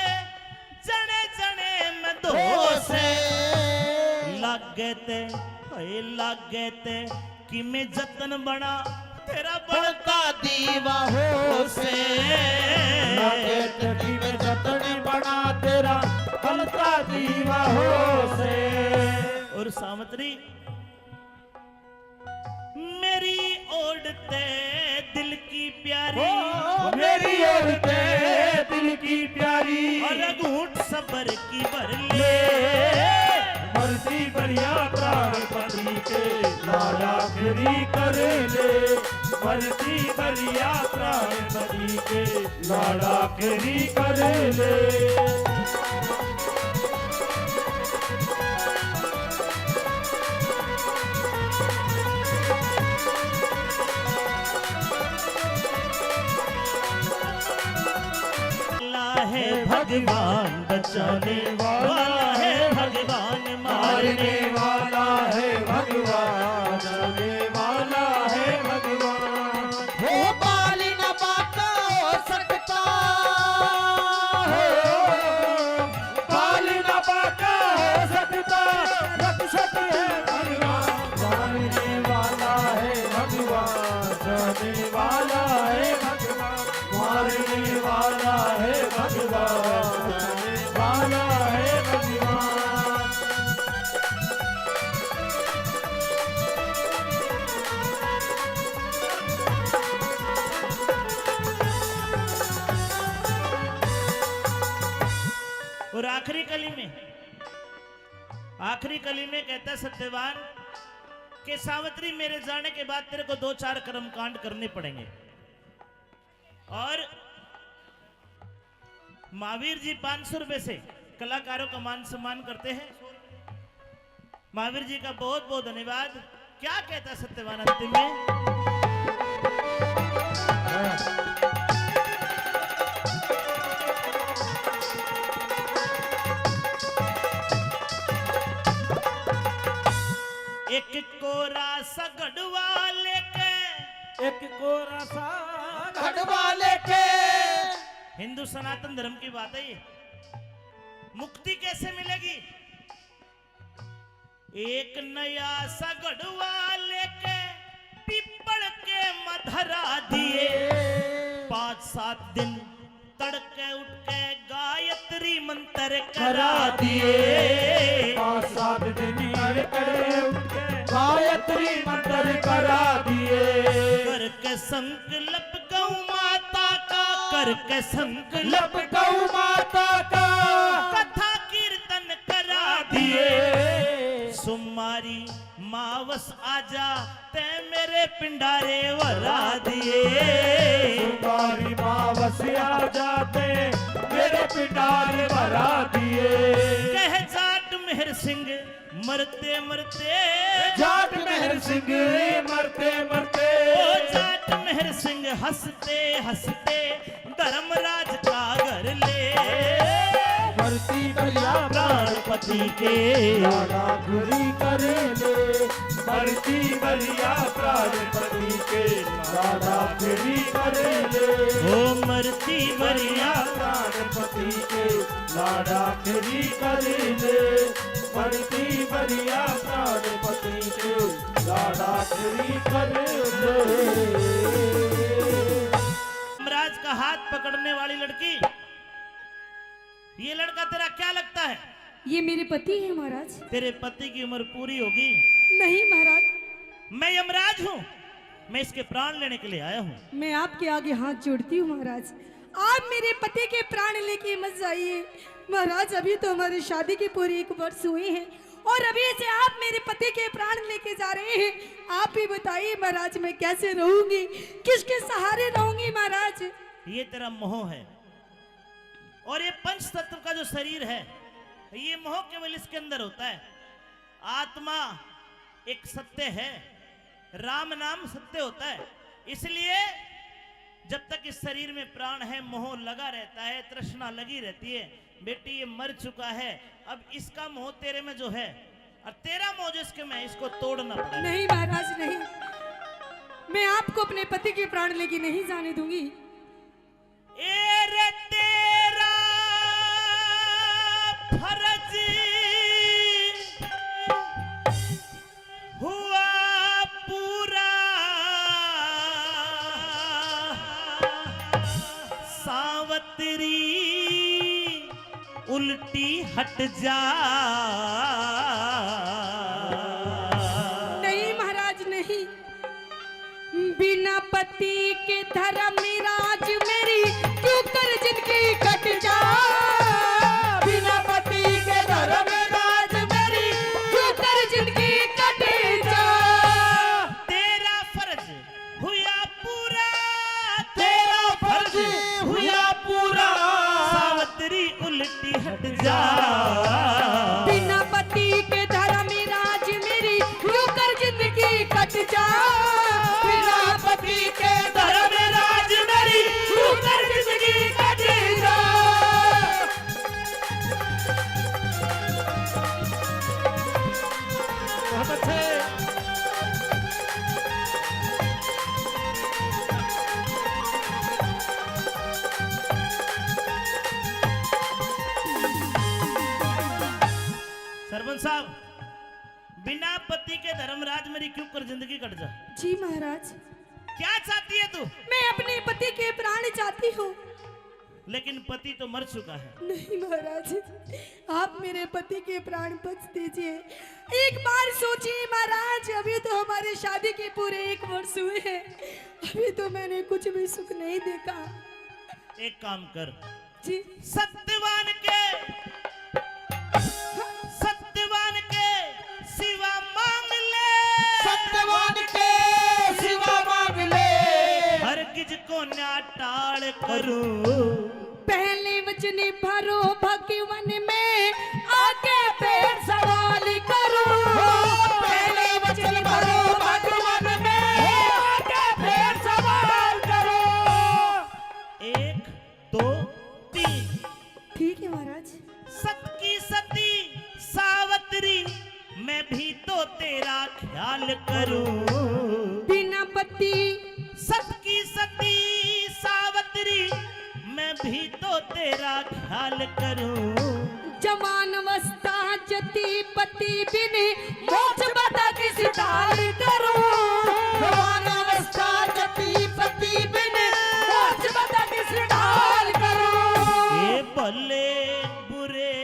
जने जने में धो से। लागे ते, हाय लागे ते, कि मैं जतन बना तेरा बलता दीवा हो से। लागे ते कि मैं जतन बना तेरा बलता दीवा हो से। और सावतरी मेरी ओढ़ते दिल की प्यारी, ओ, मेरी ओढ़ते दिल की प्यारी, और घूंट सबर की भर ले। ले। मरती भरिया प्राण पति के लाड़ा फिरी कर ले। मरती भरिया प्राण पति के लाड़ा फिरी कर ले। वाला है भगवान, बचाने वाला है भगवान, मारने वाला है भगवान, बचाने वाला है भगवान। वो बाल न बांका हो सकता, हो बाल न बांका हो सकता, रक्षक है भगवान, मारने वाला है भगवान, बचाने वाला है भगवान, मारने वाला है भगवान, बचाने वाला है भगवान। और आखिरी कली में, आखिरी कली में कहता सत्यवान कि सावित्री, मेरे जाने के बाद तेरे को दो चार कर्म कांड करने पड़ेंगे। और महावीर जी पाँच सौ रुपए से कलाकारों का मान सम्मान करते हैं। महावीर जी का बहुत बहुत धन्यवाद। क्या कहता सत्यवान अंतिम में? एक कोरा सा घड़वा लेके, एक कोरा सा घड़वा लेके। हिंदू सनातन धर्म की बात है ये। मुक्ति कैसे मिलेगी? एक नया सा घड़वा लेके पीपल के मधरा दिए। पाँच सात दिन तड़के उठ के गायत्री मंत्र करा दिए। पाँच सात दिन तड़के उठ के गायत्री मंत्र करा दिए। करके संकल्प गौ माता का, करके संकल्प गौ माता का, कथा कीर्तन करा दिए। सोमारी मावस आजा, तै मेरे पिंडारे भरा दिए। सोमारी मावस आजा, तै मेरे पिंडारे भरा दिए। कह जाट मेहर सिंह मरते मरते, जाट मेहर सिंह मरते मरते, ओ जाट मेहर सिंह हंसते हंसते धर्मराज का घर ले। मरती भरिया प्राणपति के लाड़ा फिरी कर ले, मरती भरिया प्राणपति के लाड़ा फिरी कर ले। ओ मरती भरिया प्राणपति के लाड़ा फिरी कर ले, मरती भरिया प्राणपति के लाड़ा फिरी कर ले। यमराज का हाथ पकड़ने वाली लड़की, ये लड़का तेरा क्या लगता है? ये मेरे पति हैं महाराज। तेरे पति की उम्र पूरी होगी। नहीं महाराज। मैं यमराज हूँ, मैं इसके प्राण लेने के लिए आया हूँ। मैं आपके आगे हाथ जोड़ती हूँ महाराज, आप मेरे पति के प्राण लेके मत जाइए महाराज। अभी तो हमारी शादी के पूरे एक वर्ष हुए हैं और अभी से आप मेरे पति के प्राण लेके जा रहे हैं। आप ही बताइए महाराज, मैं कैसे रहूंगी, किसके सहारे रहूंगी महाराज? ये तेरा मोह है, और ये पंच तत्व का जो शरीर है, ये मोह केवल इसके अंदर होता है। आत्मा एक सत्य है, राम नाम सत्य होता है। इसलिए जब तक इस शरीर में प्राण है, मोह लगा रहता है, तृष्णा लगी रहती है। बेटी, ये मर चुका है, अब इसका मोह तेरे में जो है और तेरा मोह जो इसके में है, इसको तोड़ना पड़ेगा। नहीं महाराज, नहीं, मैं आपको अपने पति के प्राण लेके नहीं जाने दूंगी। ए रे, तेरा फर्ज हुआ पूरा, सावतरी उल्टी हट जा। नहीं महाराज, नहीं। बिना पति के धर्मराज मेरी क्यों कर जिंदगी कट जा। बिना पति के धर्मराज मेरी क्यों कर जिंदगी कट जा। तेरा फर्ज हुआ पूरा, तेरा फर्ज हुआ पूरा, सावतरी उल्टी हट जा। बिना पति के धर्मराज मेरी क्यों कर जिंदगी कट जा। बिना पति के धर्मराज मेरी क्यों कर जिंदगी कट जा। बहुत अच्छे। सरपंच साहब, बिना पति के धर्मराज मेरी क्यों कर जिंदगी कट जा। जी महाराज। क्या चाहती है तू? मैं अपने पति के प्राण चाहती हूँ। लेकिन पति तो मर चुका है। नहीं महाराज, आप मेरे पति के प्राण बख्श दीजिए। एक बार सोचिए महाराज, अभी तो हमारे शादी के पूरे एक वर्ष हुए हैं, अभी तो मैंने कुछ भी सुख नहीं देखा। एक काम कर जी। सत्यवान के, सत्यवान के सिवा मांग ले। सत्यवान के सिवा मांग ले। हरगिज कोन्या टाल करूं। पहले वचन भरो भगवन में, आके फिर सवाल करूं। पहले वचन भरो भगवन में, आके फिर सवाल करूं। एक, दो, तीन। ठीक है महाराज। सत की सती सावतरी, मैं भी तो तेरा ख्याल करूं। बिना पति। सत की सती सावतरी, मैं भी तो तेरा ख्याल करूं। जवान अवस्था जती पति बिन, मोक्ष पता किस ढाल करूं। जवान अवस्था जती पति बिन, मोक्ष पता किस ढाल करूं। ये भले बुरे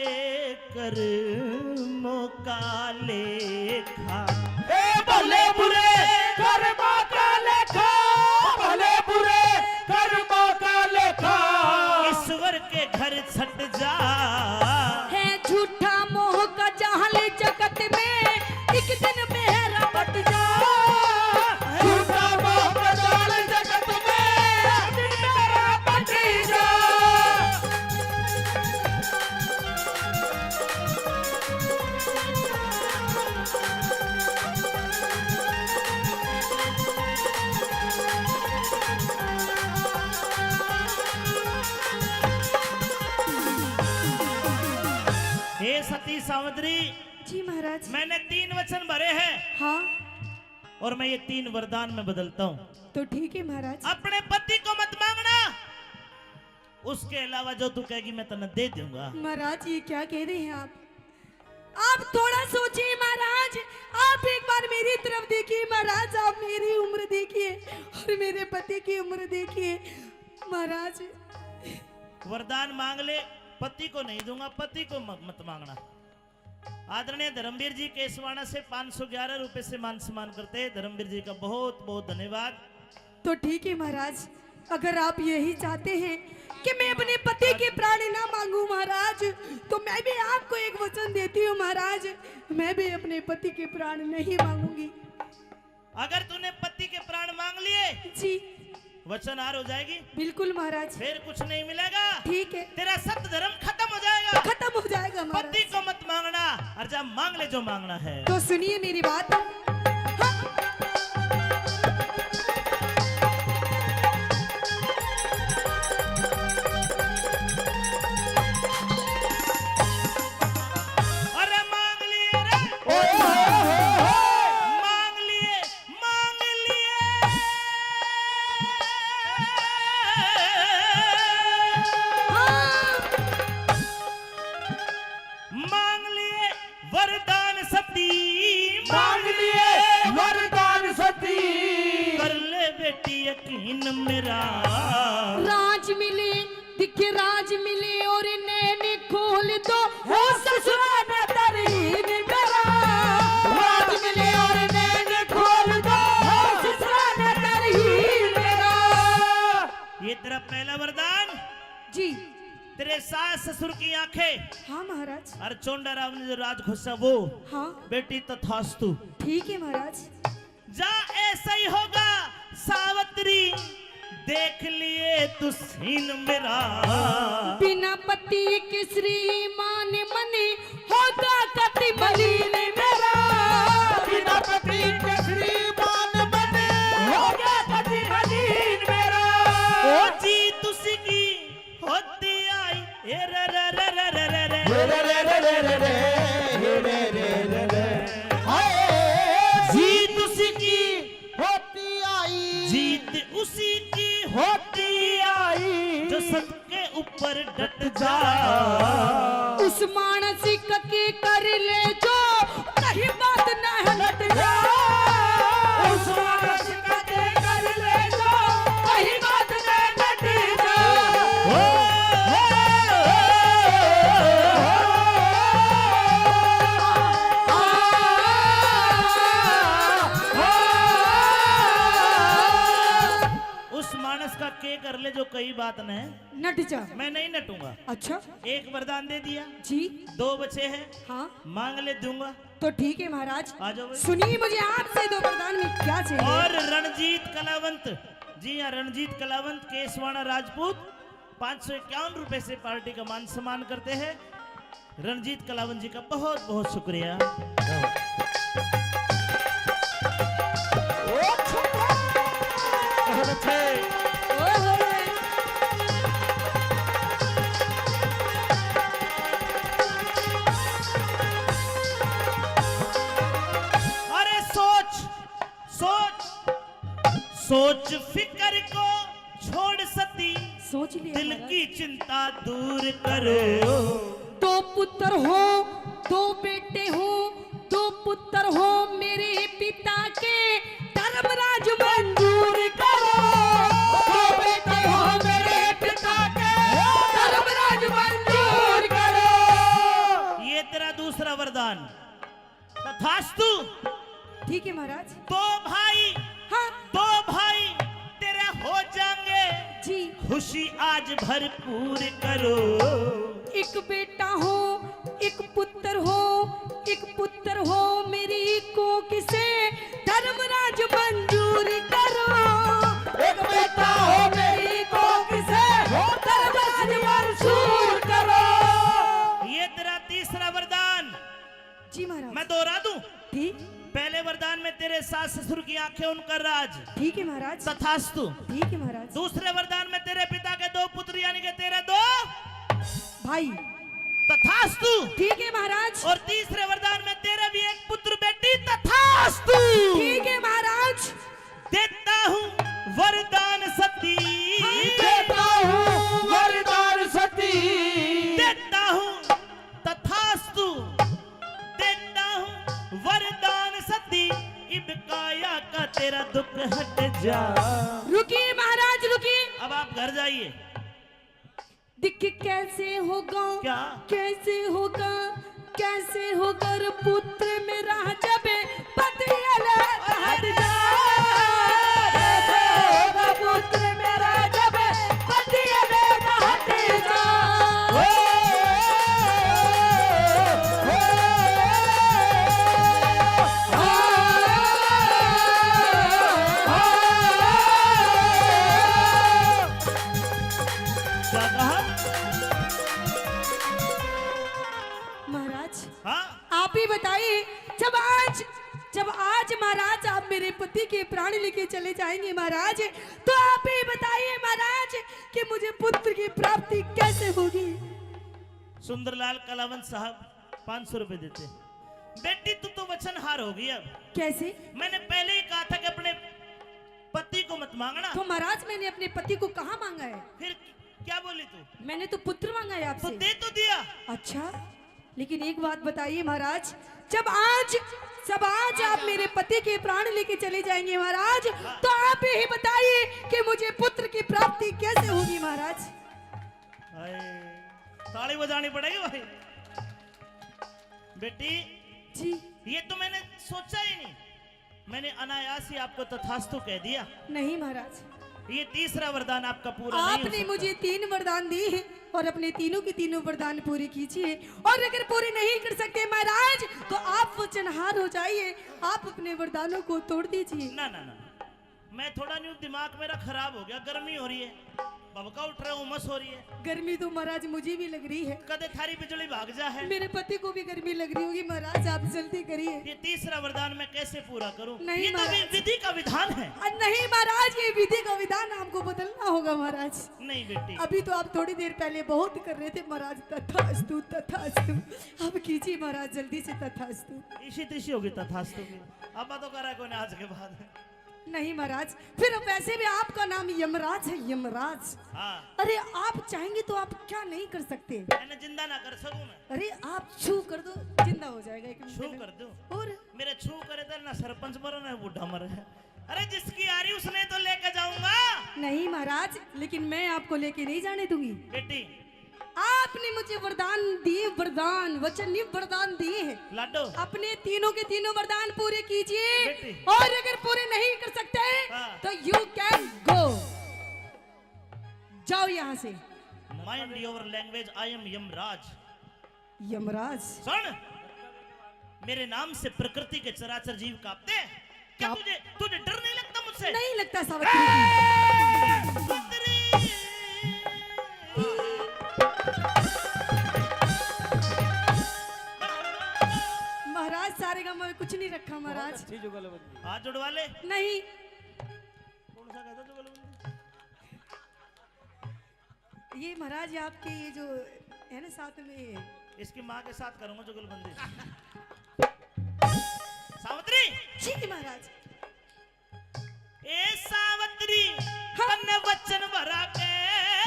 कर्मों का लेखा। ए भले बुरे कर्मों का लेखा, भले बुरे कर्मों का लेखा। ईश्वर के घर छट जा। है झूठा मोह का जाल जगत में, एक दिन मेरा बट जा। झूठा मोह का जाल जगत में, एक दिन मेरा बट जा। हे सती सावित्री, जी महाराज। मैंने तीन वचन भरे हैं। हाँ। और मैं ये तीन वरदान में बदलता हूँ। तो ठीक है महाराज। अपने पति को मत मांगना, उसके अलावा जो तू कहेगी मैं तन्ने दे दूंगा। महाराज, ये क्या कह रहे हैं आप? आप थोड़ा सोचिए महाराज, आप एक बार मेरी तरफ देखिए महाराज, आप मेरी उम्र देखिए और मेरे पति की उम्र देखिए महाराज। वरदान मांग ले, पति को नहीं दूंगा, पति को म-, मत मांगना। आदरणीय धर्मवीर जी केसवाणा से पाँच सौ ग्यारह रुपए से मान सम्मान करते हैं। धर्मवीर जी का बहुत बहुत धन्यवाद। तो ठीक है महाराज, अगर आप यही चाहते हैं कि मैं अपने पति के प्राण ना मांगू महाराज, तो मैं भी आपको एक वचन देती हूँ महाराज, मैं भी अपने पति के प्राण नहीं मांगूंगी। अगर तूने पति के प्राण मांग लिए जी, वचन हार हो जाएगी। बिल्कुल महाराज। फिर कुछ नहीं मिलेगा। ठीक है। तेरा सत धर्म खत्म हो जाएगा। खत्म हो जाएगा महाराज। पति को मत मांगना, और जा मांग ले जो मांगना है। तो सुनिए मेरी बात। हाँ। अरे मांग लिए रे। ओए होए होए होए। मांग लिए, मांग लिए। हाँ। मांग लिए वरदान सती, मांग लिए वरदान सती। कर ले बेटी यकीन मेरा। राज मिले, दिखे राज मिले और नैन खोल दो, हो ससुरा ने तरहीन मेरा। राज मिले और नैन खोल दो, हो ससुरा ने तरहीन मेरा। ये तेरा पहला वरदान। जी। तेरे सास ससुर की आंखें। हाँ महाराज। और चोंडा राव ने जो राज खोसा वो। हाँ। बेटी तथास्तु। ठीक है महाराज। जा ऐसा ही होगा सावित्री, देख लिए तू सीन मेरा। बिना पति के श्रीमान मनी होगा कति मलिन मेरा। बिना पति के श्रीमान मनी होगा कति मलिन मेरा। ओ जी तुसी की होती आई, ए रे रे रे रे रे रे रे। हे रे रे रे रे रे, हे रे रे रे रे। हाय। जीत उसी की होती आई। जीत उसी की होती आई। जो सत के ऊपर डट जा। उस मानसिक के कर ले जो, कहीं बात ना हलट जा। उस मानसिक के कर ले जो, कहीं बात ना हलट जा। ओ, ओ, ओ, उस मानस का के कर ले जो कई बात न नट जा। मैं नहीं नटूंगा। अच्छा। एक वरदान दे दिया। जी। दो बचे हैं। हाँ। मांग ले, दूंगा। तो ठीक है महाराज। आ जाओ भाई। सुनिए, मुझे आपसे दो वरदान में क्या चाहिए? और रणजीत कलावंत, जी हाँ, रणजीत कलावंत, केसवाणा राजपूत, पाँच सौ इक्यावन रुपए से पार्टी का मान सम्मान करते हैं। रणजीत कलावंत जी का बहुत बहुत शुक्रिया। अरे सोच, सोच, सोच फिकर को छोड़ सती, सोच लिया दिल महाराज। की चिंता दूर करो। दो पुत्र हो, दो बेटे हो, दो पुत्र हो मेरे पिता के, धर्मराज मंजूर करो। दो बेटे हो मेरे पिता के, धर्मराज मंजूर करो। ये तेरा दूसरा वरदान। तथास्तु। ठीक है महाराज। दो भाई, हाँ। दो भाई तेरे हो जाएंगे। जी। खुशी आज भरपूर करो। एक बेटा हो, एक पुत्र हो, एक पुत्र हो मेरी कोख से, धर्मराज मंजूर करो। एक बेटा हो मेरी कोख से, धर्मराज मंजूर करो। ये तेरा तीसरा वरदान। जी महाराज। मैं दोहरा दूं? ठीक। पहले वरदान में तेरे सास ससुर की आंखें, उनका राज। ठीक है महाराज। तथास्तु। ठीक है महाराज। दूसरे वरदान में तेरे पिता के दो पुत्र, यानी कि तेरे दो भाई। तथास्तु। ठीक है महाराज। और तीसरे वरदान में तेरे भी एक पुत्र बेटी। तथास्तु। ठीक है महाराज। देता हूँ वरदान सती। हाँ। देता हूँ वरदान सती। देता हूँ तथास्तु। देता हूँ वरदान सती, इब काया का तेरा दुख हट जा। रुकिए महाराज, रुकिए। अब आप घर जाइए। दिख कैसे होगा, क्या? कैसे होगा, कैसे होगा रे पुत्र मेरा जब पति अलग हट जा। कैसे होगा पुत्र मेरा जब पति अलग हट जा। ओ, के चले जाएंगे महाराज। तो आप ही बताइए महाराज कि मुझे पुत्र की प्राप्ति कैसे होगी। सुंदरलाल कलावंत साहब पाँच सौ रुपए देते। बेटी, तू तो वचनहार हो गई अब। कैसे? मैंने पहले ही कहा था कि अपने पति को मत मांगना। तो महाराज, मैंने अपने पति को कहाँ मांगा है? फिर क्या बोली तू? मैंने तो पुत्र मांगा है आपसे। तो दे तो दिया। अच्छा, लेकिन एक बात बताइए महाराज, जब आज, जब आज आप मेरे पति के प्राण लेके चले जाएंगे महाराज, तो आप यही बताइए कि मुझे पुत्र की प्राप्ति कैसे होगी महाराज? हाय, ताली बजानी पड़ेगी भाई। बेटी, जी। ये तो मैंने सोचा ही नहीं। मैंने अनायास ही आपको तथास्तु कह दिया। नहीं महाराज। ये तीसरा वरदान आपका पूरा नहीं हो आपने सकता। मुझे तीन वरदान दिए हैं और अपने तीनों के तीनों वरदान पूरे कीजिए, और अगर पूरे नहीं कर सकते महाराज, तो आप वचनहार हो जाइए, आप अपने वरदानों को तोड़ दीजिए। ना, ना, ना, मैं थोड़ा न्यू दिमाग मेरा खराब हो गया, गर्मी हो रही है, भभका उठ रहा है, उमस हो रही है। गर्मी तो महाराज मुझे भी लग रही है। कदे थारी बिजली भाग जा है। मेरे पति को भी गर्मी लग रही होगी महाराज, आप जल्दी करिए। ये तीसरा वरदान मैं कैसे पूरा करूं? नहीं ये तो महाराज। वि-, विधि का विधान है। अ, नहीं महाराज, ये विधि का विधान आपको बदलना होगा महाराज। नहीं बेटी। अभी तो आप थोड़ी देर पहले बहुत कर रहे थे महाराज, तथास्तु, तथास्तु। अब कीजिए महाराज, जल्दी से तथास्तु। इसी तिशी होगी तथास्तु की। अब तो करा कोई आज के बाद। नहीं महाराज, फिर वैसे भी आपका नाम यमराज है, यमराज। हाँ। अरे, आप चाहेंगे तो आप क्या नहीं कर सकते? मैंने जिंदा ना कर सकूं मैं। अरे, आप छू कर दो, जिंदा हो जाएगा एक मिनट में। छू कर दूं? और? मेरे छू करे तो ना सरपंच मरे ना बूढ़ा मरे। अरे, जिसकी आ रही उसने तो लेके जाऊंगा। नहीं महाराज, लेकिन मैं आपको लेके नहीं जाने दूंगी। बेटी, आपने मुझे वरदान दिए, वरदान, वचन नहीं, वरदान दिए हैं। लाडो। अपने तीनों के तीनों वरदान पूरे कीजिए। बेटी। और अगर पूरे नहीं कर सकते, हाँ। तो you can go, जाओ यहाँ से। Mind your language, I am Yamraj. यमराज। सुन, मेरे नाम से प्रकृति के चराचर जीव कांपते हैं। क्या कांप- तुझे, तुझे डर नहीं लगता मुझसे? नहीं लगता सावित्री जी। ए, सावित्री। महाराज, सारे गांव में कुछ नहीं रखा महाराज। बहुत अच्छी जुगलबंदी। हाथ जुड़वा ले। नहीं। कौन सा कहता जुगलबंदी? ये महाराज, ये आपके ये जो है ना साथ में, इसकी माँ के साथ करूंगा जुगलबंदी। सावित्री। जी महाराज। ए सावित्री, हाँ। तन्ने वचन भरा के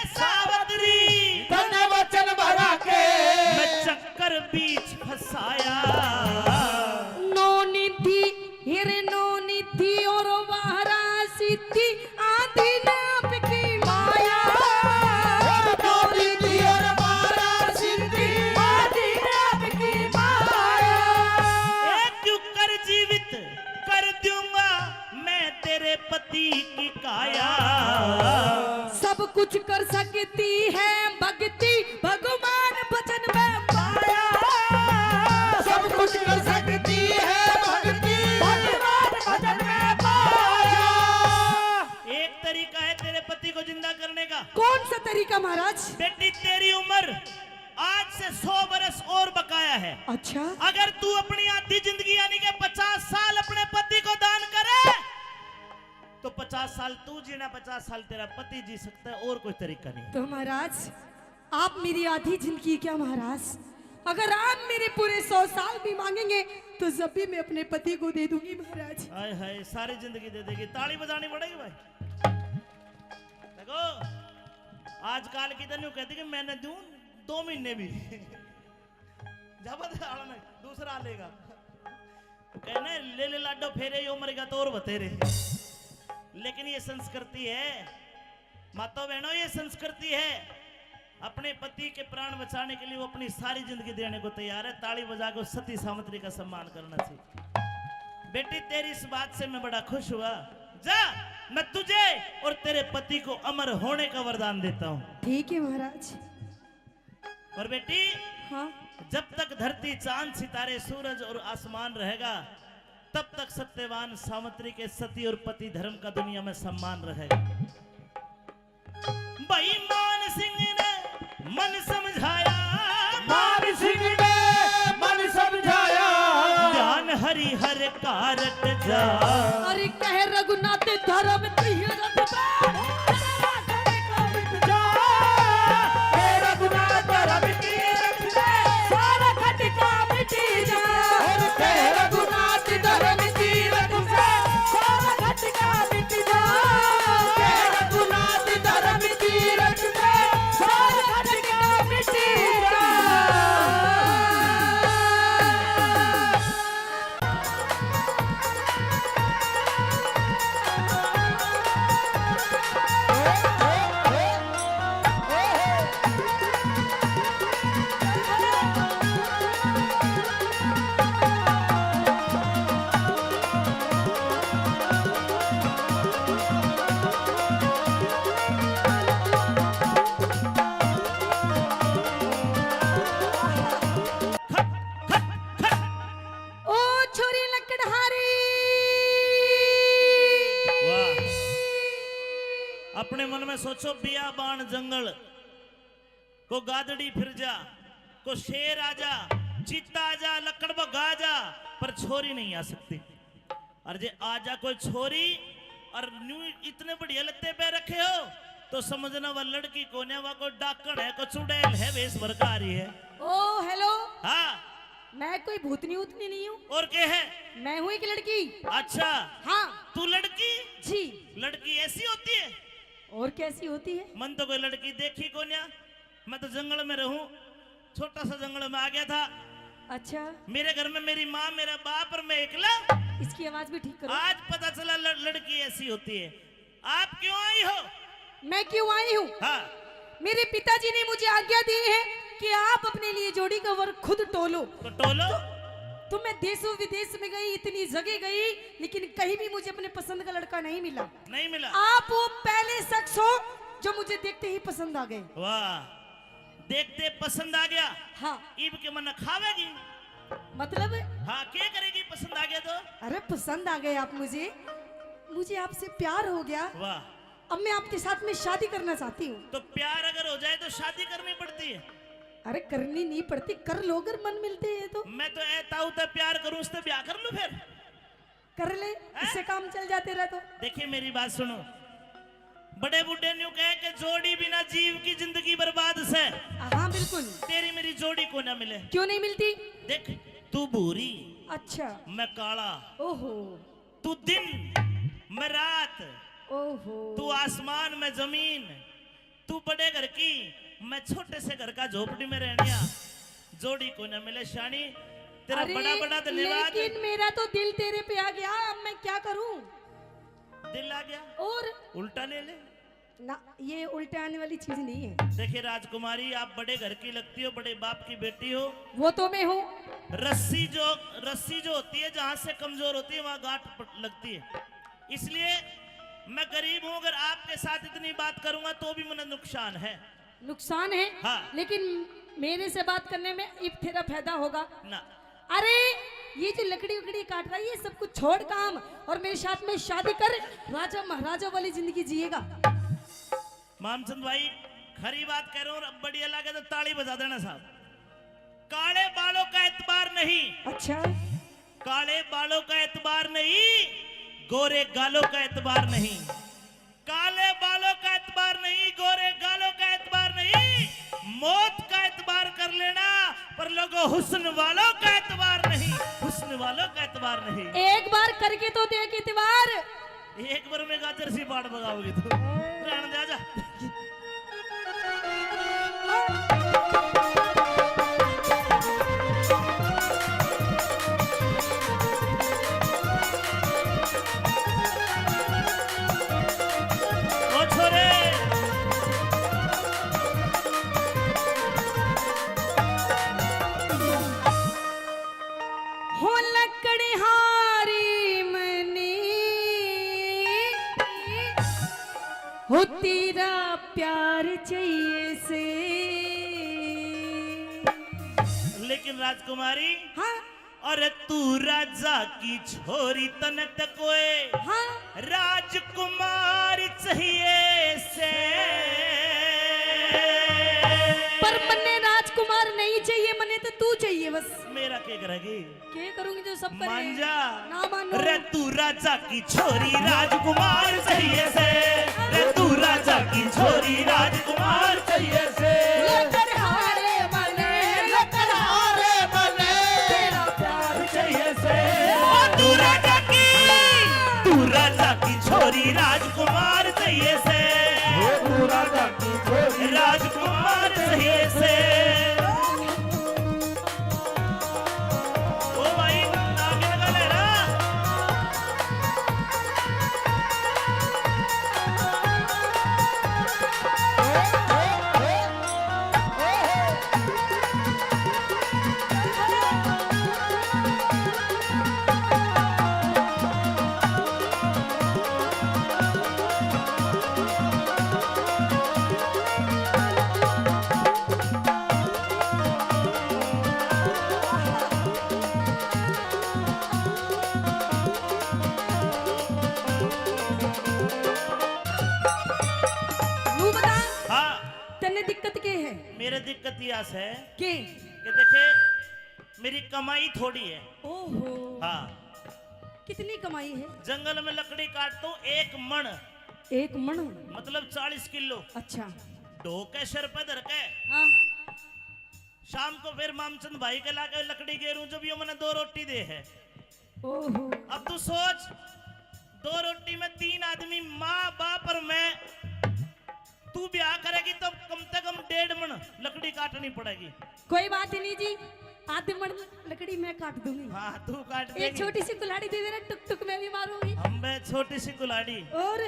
सावित्री, तन्ने वचन भरा के मैं चक्कर बीच फंसाया। नौ निधि, हिर नौ निधि और बारह सिद्धि, आदि ने आपकी माया। और दो दीदी और बारह सिद्धि, आदि ने आपकी माया। ए, क्यों कर जीवित कर दूंगा मैं तेरे पति की काया। सब कुछ कर सकती है भक्ति, भगवान भजन में पाया। सब कुछ कर सकती है भक्ति, भगवान भजन में पाया। एक तरीका है तेरे पति को जिंदा करने का। कौन सा तरीका महाराज? बेटी, तेरी उम्र आज से सौ बरस और बकाया है। अच्छा। अगर तू अपनी आधी जिंदगी यानी कि पचास साल अपने पति को दान करे, तो पचास साल तू जीना, पचास साल तेरा पति जी सकता है, और कोई तरीका नहीं। तो महाराज, आप मेरी आधी जिंदगी क्या महाराज, अगर आप मेरे पूरे सौ साल भी मांगेंगे तो जब भी मैं अपने पति को दे दूंगी महाराज। हाय हाय, सारी जिंदगी दे देगी। ताली बजानी पड़ेगी भाई। देखो, आजकल की तो न्यू कहती कि मैंने दूं दो महीने भी। जब आला नहीं, दूसरा आ लेगा। कहना है, ले ले लाडो फेरे, यो मरेगा तो और बतेरे। लेकिन ये संस्कृति है, माता बहनों, ये संस्कृति है। अपने पति के प्राण बचाने के लिए वो अपनी सारी जिंदगी देने को तैयार है। ताली बजा के उस सती सावित्री का सम्मान करना चाहिए। बेटी, तेरी इस बात से मैं बड़ा खुश हुआ। जा, मैं तुझे और तेरे पति को अमर होने का वरदान देता हूँ। ठीक है महाराज। और बेटी, हाँ। जब तक धरती, चांद, सितारे, सूरज और आसमान रहेगा, तब तक सत्यवान सावित्री के सती और पति धर्म का दुनिया में सम्मान रहेगा। भाई मान सिंह ने मन समझाया, मान सिंह ने मन समझाया। ध्यान हरि हर का रट जा। अरे कह रघुनाथ धर्म तीरथ पे, सारा घटका मिट जा। हे रघुनाथ धर्म तीरथ पे, सारा घटका मिट जा। और कह रघुनाथ धर्म तीरथ पे, सारा घटका मिट जा। हे रघुनाथ धर्म तीरथ पे, सारा घटका मिट जा। ओ छोरी लकड़हारी। वाह। अपने मन में सोचो, बियाबान जंगल, को गादड़ी फिर जा, को शेर आ जा, चीता आ जा, लकड़ बग्गा आ जा, पर छोरी नहीं आ सकती। और जे आ जा कोई छोरी और न्यू इतने बढ़िया लत्ते पहन रखे हो, तो समझना वह लड़की कोन्या, वह कोई डाकण है, कोई चुड़ैल है, वेश भर का आ रही है। ओ हेलो। हाँ। मैं कोई भूतनी उतनी नहीं हूँ। और के है? मैं हूँ एक लड़की। अच्छा। हाँ। तू लड़की? जी। लड़की ऐसी होती है? और कैसी होती है? मन तो कोई लड़की देखी कोन्या, मैं तो जंगल में रहूं, छोटा सा जंगल में आ गया था। अच्छा। मेरे घर में मेरी माँ, मेरा बाप और मैं एकला। इसकी आवाज भी ठीक करो। आज पता चला ल-, लड़की ऐसी होती है। आप क्यों आई हो? मैं क्यों आई हूँ? हाँ। मेरे पिताजी ने मुझे आज्ञा दी है कि आप अपने लिए जोड़ी का वर खुद टोलो। तो टोलो। तो, तो मैं देशों विदेश में गई, इतनी जगह गई, लेकिन कहीं भी मुझे अपने पसंद का लड़का नहीं मिला। नहीं मिला। आप वो पहले शख्स हो जो मुझे देखते ही पसंद आ गए। वाह, देखते पसंद आ गया। हाँ। ईब के मन खावेगी। मतलब? हाँ, क्या करेगी पसंद आ गया तो? अरे पसंद आ गए आप मुझे, मुझे आपसे प्यार हो गया। वाह। अब मैं आपके साथ में शादी करना चाहती हूँ। तो प्यार अगर हो जाए तो शादी करनी पड़ती है? अरे करनी नहीं पड़ती, कर लो अगर मन मिलते हैं तो। मैं तो ए ताऊ ते प्यार करूँ, उससे ब्याह कर लूँ फिर। कर ले, हैं? इससे काम चल जाते रह तो। देखिए मेरी बात सुनो, बड़े बूढ़े न्यू कहे कि जोड़ी बिना जीव की जिंदगी बर्बाद से। हाँ बिल्कुल। तेरी मेरी जोड़ी को ना मिले। क्यों नहीं मिलती? देख, तू भूरी, अच्छा। मैं काला। ओहो। तू दिन, मैं रात। ओहो। तू आसमान, मैं जमीन। तू बड़े घर की, मैं छोटे से घर का झोपड़ी में रहनिया। जोड़ी को ना मिले शानी, तेरा अरे, बड़ा बड़ा धन्यवाद। लेकिन मेरा तो दिल तेरे पे आ गया, अब मैं क्या करूं? दिल आ गया? और? उल्टा ले ले। ना, ये उल्टे आने वाली चीज नहीं है। देखिए राजकुमारी, आप बड़े घर की लगती हो, बड़े बाप की बेटी हो। वो तो मैं हूँ। रस्सी जो, रस्सी जो होती है, जहाँ से कमजोर होती है, वहाँ गांठ प-, लगती है। इसलिए मैं गरीब हूँ, अगर आपके साथ इतनी बात करूंगा तो भी मुझे नुकसान है। नुकसान है, हाँ। लेकिन मेरे से बात करने में इब तेरा फायदा होगा ना। अरे, ये जो लकड़ी उकड़ी काट रहा है, ये सब कुछ छोड़ काम और मेरे साथ में शादी कर, राजा महाराजा वाली जिंदगी जिएगा। मामचंद भाई, खरी बात कह रहे हो, और अब बढ़िया लगे तो ताली बजा देना साहब। काले बालों का एतबार नहीं। अच्छा। काले बालों का एतबार नहीं, गोरे गालों का एतबार नहीं। काले बालों का एतबार नहीं, गोरे गालों का एतबार नहीं, मौत का एतबार कर लेना, पर लोगों, हुस्न वालों का एतबार नहीं, हुस्न वालों का एतबार नहीं। एक बार करके तो देख एतबार। एक बार में गाजर सी बाढ़ बगाओगे तो। रहने दे, आजा। ओ छोरे। हो लकड़हारी मने, हो तेरा प्यार चाहिए से। लेकिन राजकुमारी, हाँ। अरे तू राजा की छोरी, तने त कोए हाँ। राजकुमार चाहिए से। पर मन्ने राजकुमार नहीं चाहिए, मन्ने तो तू चाहिए बस। मेरा के पड़ेगी। के करूंगी जो सब करे? मान जा। ना मानो। रे तू राजा की छोरी राजकुमार चाहिए से, रे तू राजा की छोरी राजकुमार चाहिए से। लेकर हारे मने, लेकर हारे मने, तेरा प्यार चाहिए से। ओ तू राजा की, तू राजा की छोरी राजकुमार चाहिए से। ओ तू राजा की छोरी राजकुमार चाहिए से। ओ भाई, नागिन का लहरा। नू बता, हाँ। तन्ने दिक्कत के है? मेरे दिक्कत या से के? कि देखे, मेरी कमाई थोड़ी है। ओहो। हाँ। कितनी कमाई है? जंगल में लकड़ी काटता हूँ एक मण। एक मण? मतलब चालीस किलो। अच्छा। ढो के सिर पे धर के। हाँ। शाम को फिर मामचंद भाई के लाके लकड़ी गेरूं, जब यो मने दो रोटी दे है। ओहो। अब तू सोच, दो रोटी में तीन आदमी, माँ, बाप और मैं, तू ब्याह करेगी तो कम से कम डेढ़ मण लकड़ी काटनी पड़ेगी। कोई बात ही नहीं जी, आधे मण लकड़ी मैं काट दूंगी। हाँ, तू काट एक देगी। छोटी सी कुल्हाड़ी दे देना, टुक टुक मैं भी मारूंगी। हम बे छोटी सी कुल्हाड़ी। और?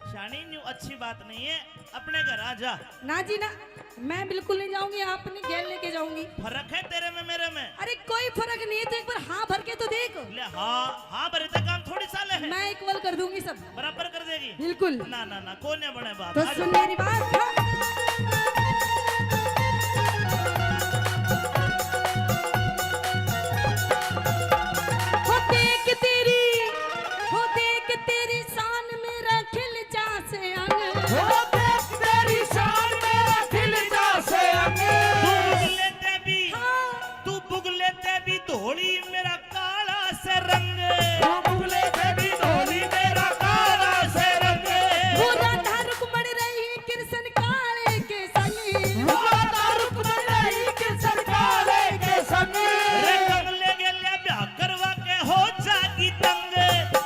शानी, न्यू अच्छी बात नहीं है, अपने घर आ जा। ना जी ना, मैं बिल्कुल नहीं जाऊंगी, आप नहीं गेल लेके जाऊंगी। फर्क है तेरे में मेरे में। अरे कोई फर्क नहीं है, तो एक बार हाँ भर के तो देख। ले हाँ, हाँ भरे तो काम थोड़ी साले है। मैं इक्वल कर दूंगी सब। बराबर कर देगी। बिल्कुल। ना ना ना, कोने बने बात। तो आ जा। सुन मेरी बात। हो देख तेरी, हो देख तेरी शान मेरा खिल जा से अंग। हो देख तेरी शान मेरा खिल जा से अंग। तू बुगले ते भी, हाँ। तू बुगले ते भी धोली मेरा काला से रंग। तू बुगले ते भी धोली मेरा काला से रंग। वो राधा रुक्मण रही कृष्ण काले के संग। वो राधा रुक्मण रही कृष्ण काले के संग। रे कंगले गेल्या ब्याह करवा के हो जागी तंग।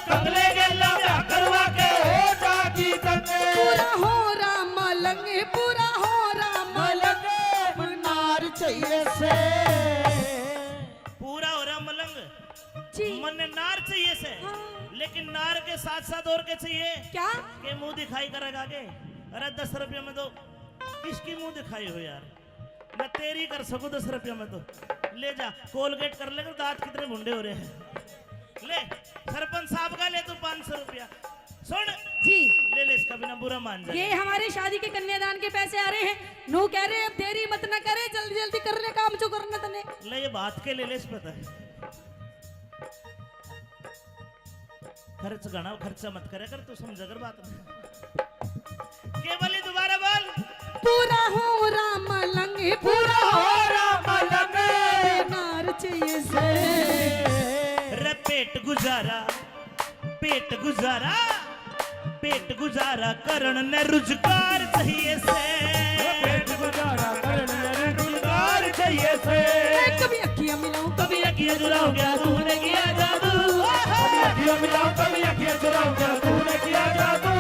कंगले गेल्या ब्याह करवा के हो जागी तंग। पूरा हो राम मलंग, पूरा हो राम मलंग। मलंग नार चाहिए से। पूरा हो रहा मलंग। जी। मन्ने नार चाहिए से। हाँ। लेकिन नार के साथ साथ और के चाहिए? क्या? के मुंह दिखाई करेगा के? अरे दस रुपये में तो किसकी मुंह दिखाई हो यार? मैं तेरी कर सकूं दस रुपये में तो। ले जा, कोलगेट कर लेकर, दांत कितने भुंडे हो रहे हैं। ले, सरपंच साहब का ले तू पाँच सौ रुपया। सुन। जी। ले ले, इसका बिना बुरा मान जाए। ये हमारे शादी के कन्यादान के पैसे आ रहे हैं। नू कह रहे, अब देरी मत ना करे, जल्दी जल्दी कर ले काम जो करना तने। ले, ये बात के ले ले, इस पता है। खर्च घना, खर्चा मत करे कर, तू समझा कर बात। केवली, दोबारा बोल। पूरा हो राम लंग, पूरा हो राम लंग। नार चाहिए से। रे पेट गुजारा, पेट गुजारा, पेट गुजारा करण ने रुजगार चाहिए से। पेट गुजारा करण ने रुजगार चाहिए से। कभी अखियां मिलाऊं, कभी अखियां चुराऊं, क्या तूने किया जादू? कभी अखियां मिलाऊं, कभी अखियां चुराऊं, क्या तूने किया जादू?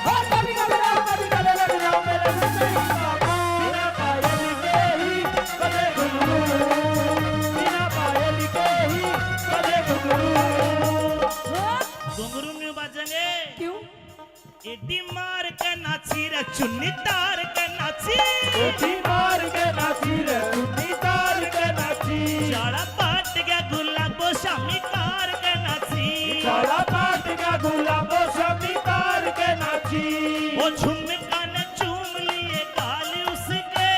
ओ कभी घबराऊं, कभी गले लग जाऊं, मेरे बिना पायल के ही बजे घुंघरू, बिना पायल के ही बजे घुंघरू। घुंघरू न्यू बाजेंगे। क्यों? एडी मार के नाची रे, चुन्नी तार के नाची। एडी मार के नाची रे, चुन्नी तार के नाची। चाला पाट गया गुलाबो शामी तार के नाची। चाला पाट गया गुलाबो शामी तार के नाची। ओ झुमका ने चूम लिए गाल उसके।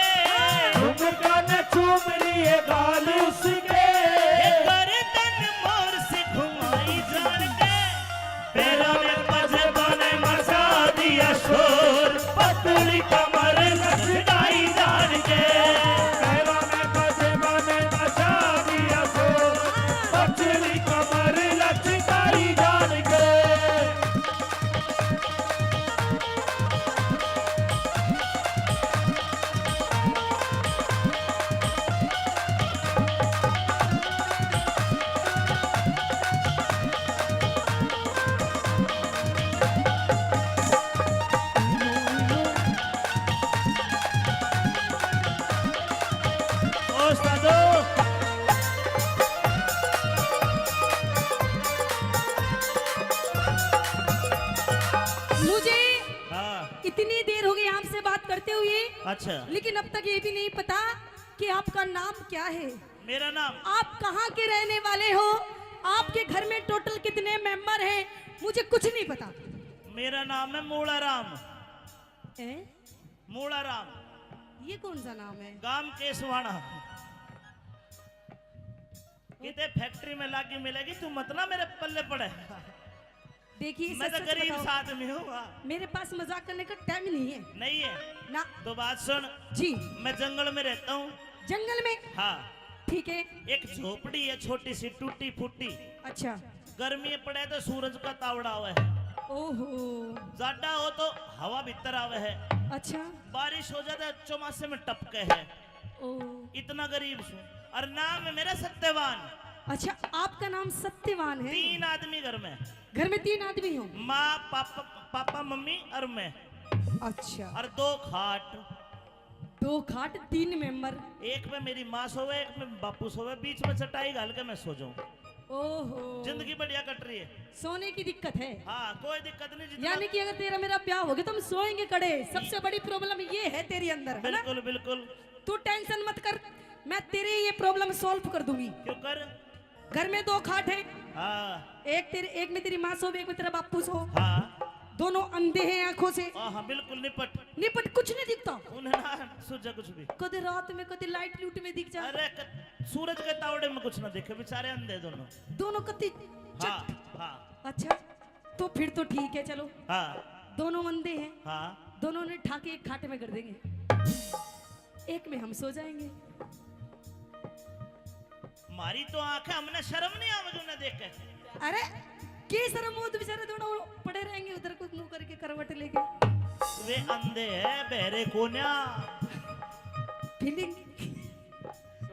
झुमका ने चूम लिए गाल उसके। ये गर्दन मोर से घुमाई जान के। पैरों में पजेबाने मचा दिया शोर, पतली कमर लचकाई जान के। पैरों में पजेबाने मचा दिया शोर। इतनी देर हो गई आपसे बात करते हुए, अच्छा। लेकिन अब तक ये भी नहीं पता कि आपका नाम क्या है। मेरा नाम? आप कहाँ के रहने वाले हो? आपके घर में टोटल कितने मेंबर हैं? मुझे कुछ नहीं पता। मेरा नाम है मूला राम। हैं? मूला राम। ये कौन सा नाम है? गांव केसवाना। किते फैक्ट्री में लागी मिलेगी, तू मत ना मेरे पल्ले पड़े। देखिए, मैं सच तो सच गरीब बताओ, सा आदमी हूँ, हाँ। मेरे पास मजाक करने का टाइम नहीं है। नहीं है? ना। तो बात सुन। जी। मैं जंगल में रहता हूँ। जंगल में? हाँ। ठीक है। एक झोपड़ी है छोटी सी, टूटी फूटी। अच्छा। गर्मी पड़े तो सूरज का तावड़ा आवे है। ओहो। जाडा हो तो हवा भीतर आवे है। अच्छा। बारिश हो जाए तो चौमासे में टपके है। ओ। इतना गरीब सूं। और नाम है मेरा सत्यवान। अच्छा, आपका नाम सत्यवान है? तीन आदमी घर में। घर में तीन आदमी हो? माँ, पापा, पापा, मम्मी और मैं। अच्छा। और दो खाट। दो खाट, तीन मेंबर। एक पे मेरी माँ सोवे, एक पे बापू सोवे, बीच में चटाई घाल के मैं सो जाऊं। ओहो। जिंदगी बढ़िया कट रही है। सोने की दिक्कत है? हाँ, कोई दिक्कत नहीं, जितना यानी कि अगर तेरा मेरा ब्याह हो गया तो हम सोएंगे कड़े। सबसे बड़ी प्रॉब्लम ये है तेरे अंदर, है ना? बिल्कुल, बिल्कुल। तू टेंशन मत कर, मैं तेरी ये प्रॉब्लम सॉल्व कर दूंगी। क्यों कर? घर में दो खाट है। हाँ। एक तेरे, एक में तेरी माँ सो, एक में तेरा बापू सो। हाँ। दोनों अंधे हैं आंखों से। हाँ, हाँ, बिल्कुल निपट। निपट, कुछ नहीं दिखता। उन्हें ना सूझे कुछ भी। कदे रात में, कदे लाइट लूट में दिख जा। अरे, क-, सूरज के तावड़े में कुछ ना दिखे, बेचारे अंधे दोनों। दोनों कत्ती चट। हाँ, हाँ। अच्छा, तो फिर तो ठीक है, चलो। हाँ। दोनों अंधे हैं। हाँ। दोनों ने ठाके एक खाट में कर देंगे, एक में हम सो जाएंगे। मारी तो आंख है, हमने शर्म नहीं आवेगी उन्हें देख के। अरे, की शर्म हो, तो बेचारे दोनों पड़े रहेंगे उधर, कुछ मुंह करके करवट लेके। वे अंधे हैं, बहरे कोन्या। फीलिंग।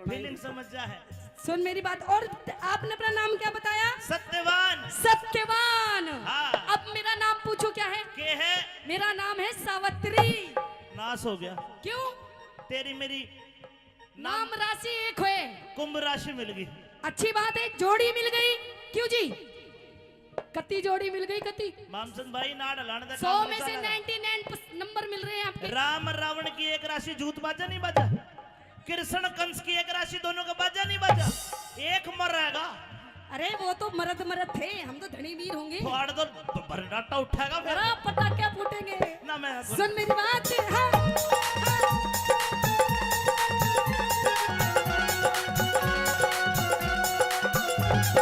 फीलिंग समझ जा है। सुन मेरी बात, और आपने अपना नाम क्या बताया? सत्यवान। सत्यवान। हाँ। अब मेरा नाम पूछो क्या है? के है? मेरा नाम है सावित्री। नाश हो गया। क्यों? तेरी मेरी नाम राशि एक होए। कुंभ राशि मिल गई। अच्छी बात है, एक जोड़ी मिल गई। क्यों जी? कत्ती जोड़ी मिल गई, कत्ती? मामचंद भाई, नाड़ हलाने का सौ काम में से निकाला। नाइंटी नाइन नंबर मिल रहे हैं आपके। राम रावण की एक राशि जूत बाजा नहीं बाजा? कृष्ण कंस की एक राशि दोनों का बाजा नहीं बाजा? एक मर रहेगा। अरे, वो तो मरद मरद थे, हम तो धनी वीर होंगे। फाड़ दो, ब-, बरनाटा उठेगा फिर। अरे, पटाखे फूटेंगे। ना मैं सुन मेरी बात, हाँ।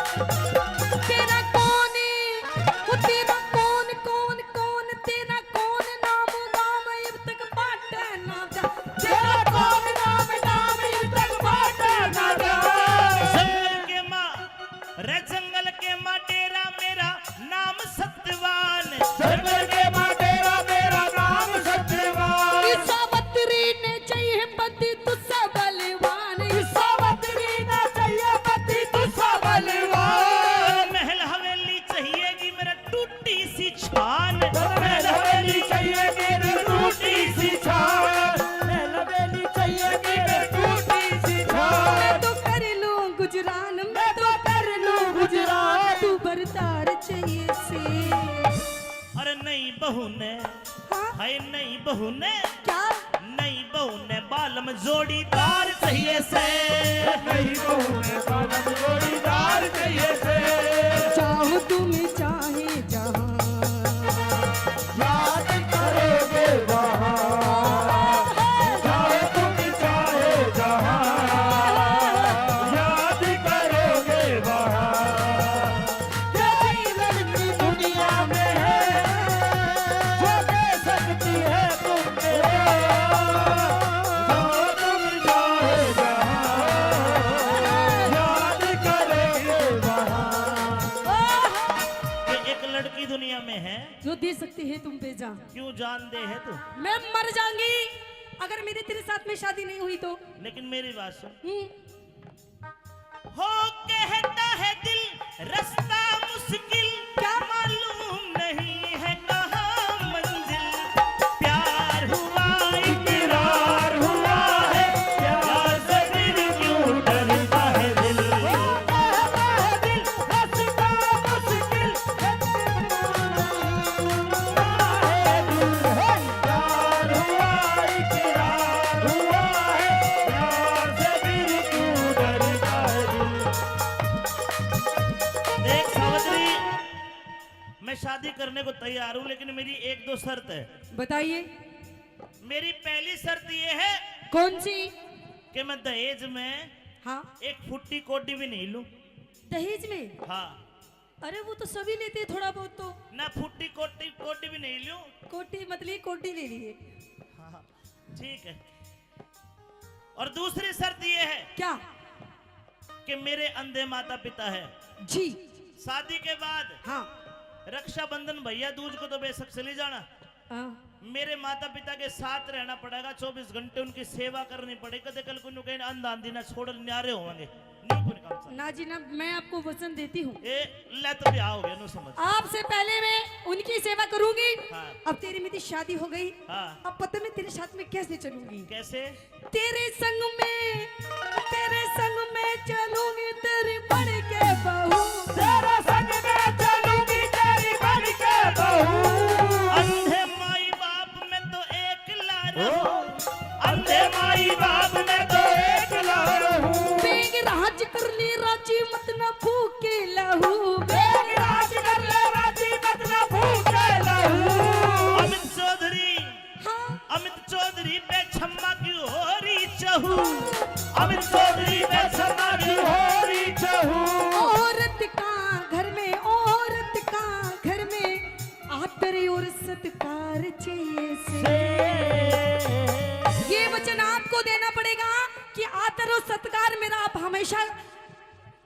तेरा कौन है? वो तेरा कौन, कौन, कौन, तेरा कौन नाम राम इब तक बाटे ना जा। तेरा कौन नाम राम इब तक बाटे ना जा। जंगल के माँ, रे जंगल के माँ डेरा मेरा नाम सत्यवान। जंगल के माँ डेरा मेरा नाम सत्यवान। ई सावित्री ने चाहिए पति तुझसे बलवान। ई सावित्री ने चाहिए पति तुझसे बलवान। महल हवेली चाहिएगी मेरा टूटी सी छान। महल हवेली चाहिएगी मेरा टूटी सी छान। महल हवेली चाहिएगी मेरा टूटी सी छान। मैं तो कर लूं गुजरान, मैं तो कर लूं गुजरान। तू बरदार चाहिए से। अरे नई बहू ने, हाँ? हाय नई बहू ने, क्या? नई बहू ने बालम जोड़ीदार चाहिए से। नई बहू ने बालम जोड़ीदार चाहिए से। चाहो तुम चाहे जहां, याद करोगे वहां। चाहो तुम चाहे जहां, याद करोगे वहां। यही लड़की दुनिया में है, जो दे सकती है तुम पे। जो तुम चाहे जहां, याद करेंगे वहां। ये एक लड़की दुनिया में है। जो दे सकती है तुम पे जान। क्यों जान दे है तू? मैं मर जाऊंगी अगर मेरी तेरे साथ में शादी नहीं हुई तो। लेकिन मेरी बात सुन। हम्म। हो कहता है दिल रास्ता मुश्किल, क्या? मालूम नहीं है कहाँ मंजिल। प्यार हुआ, इकरार हुआ है, प्यार से फिर क्यों डरता है दिल? हो कहता है दिल रास्ता मुश्किल, है दिल, है। करने को तैयार हूँ, लेकिन मेरी एक दो शर्त है। बताइए। मेरी पहली शर्त ये है। कौन सी? कि मैं दहेज में हाँ। एक फुट्टी कोडी भी नहीं लूँ। दहेज में? हाँ। अरे, वो तो सभी लेते हैं थोड़ा बहुत तो। ना, फुट्टी कोटी, कोडी भी नहीं लूँ। कोटी मतलब कोडी ले लिए। हाँ, ठीक है। और दूसरी शर्त ये है। क्या? कि मेरे अंधे माता पिता है। जी। शादी के बाद हाँ। रक्षाबंधन, भैया दूज को तो बेशक चली जाना। हाँ। मेरे माता पिता के साथ रहना पड़ेगा, चौबीस घंटे उनकी सेवा करनी पड़ेगी। कदे कल को न्यू कहीं अंधा आंधी ना छोड़ न्यारे होंगे। न्यू कोनी काम सर। ना जी ना, मैं आपको वचन देती हूँ। ए, ले तो ब्याह हो गया, न्यू समझ। आपसे पहले मैं उनकी सेवा करूंगी। हाँ। अब तेरी मेरी शादी हो गई। हाँ। अब पता मैं तेरे साथ में कैसे चलूंगी? कैसे? तेरे संग में, तेरे संग में चलूंगी तेरी बन के बहू। तेरे संग में चलूंगी तेरी बन के बहू। अंधे माई बाप में तो एकला रहूं। अंधे माई बाप में तो एकला रहूं। बेग राज कर ले राजी मत ना फूके लहू। बेग राज कर ले राजी मत ना फूके लहू। अमित चौधरी हाँ। अमित चौधरी पे छम्मा की हो रही चहू। अमित चौधरी पे छम्मा की हो रही चहू। औरत का घर में, औरत का घर में आदर और सत्कार चाहिए से। ये वचन आपको देना पड़ेगा कि आदर और सत्कार मेरा आप हमेशा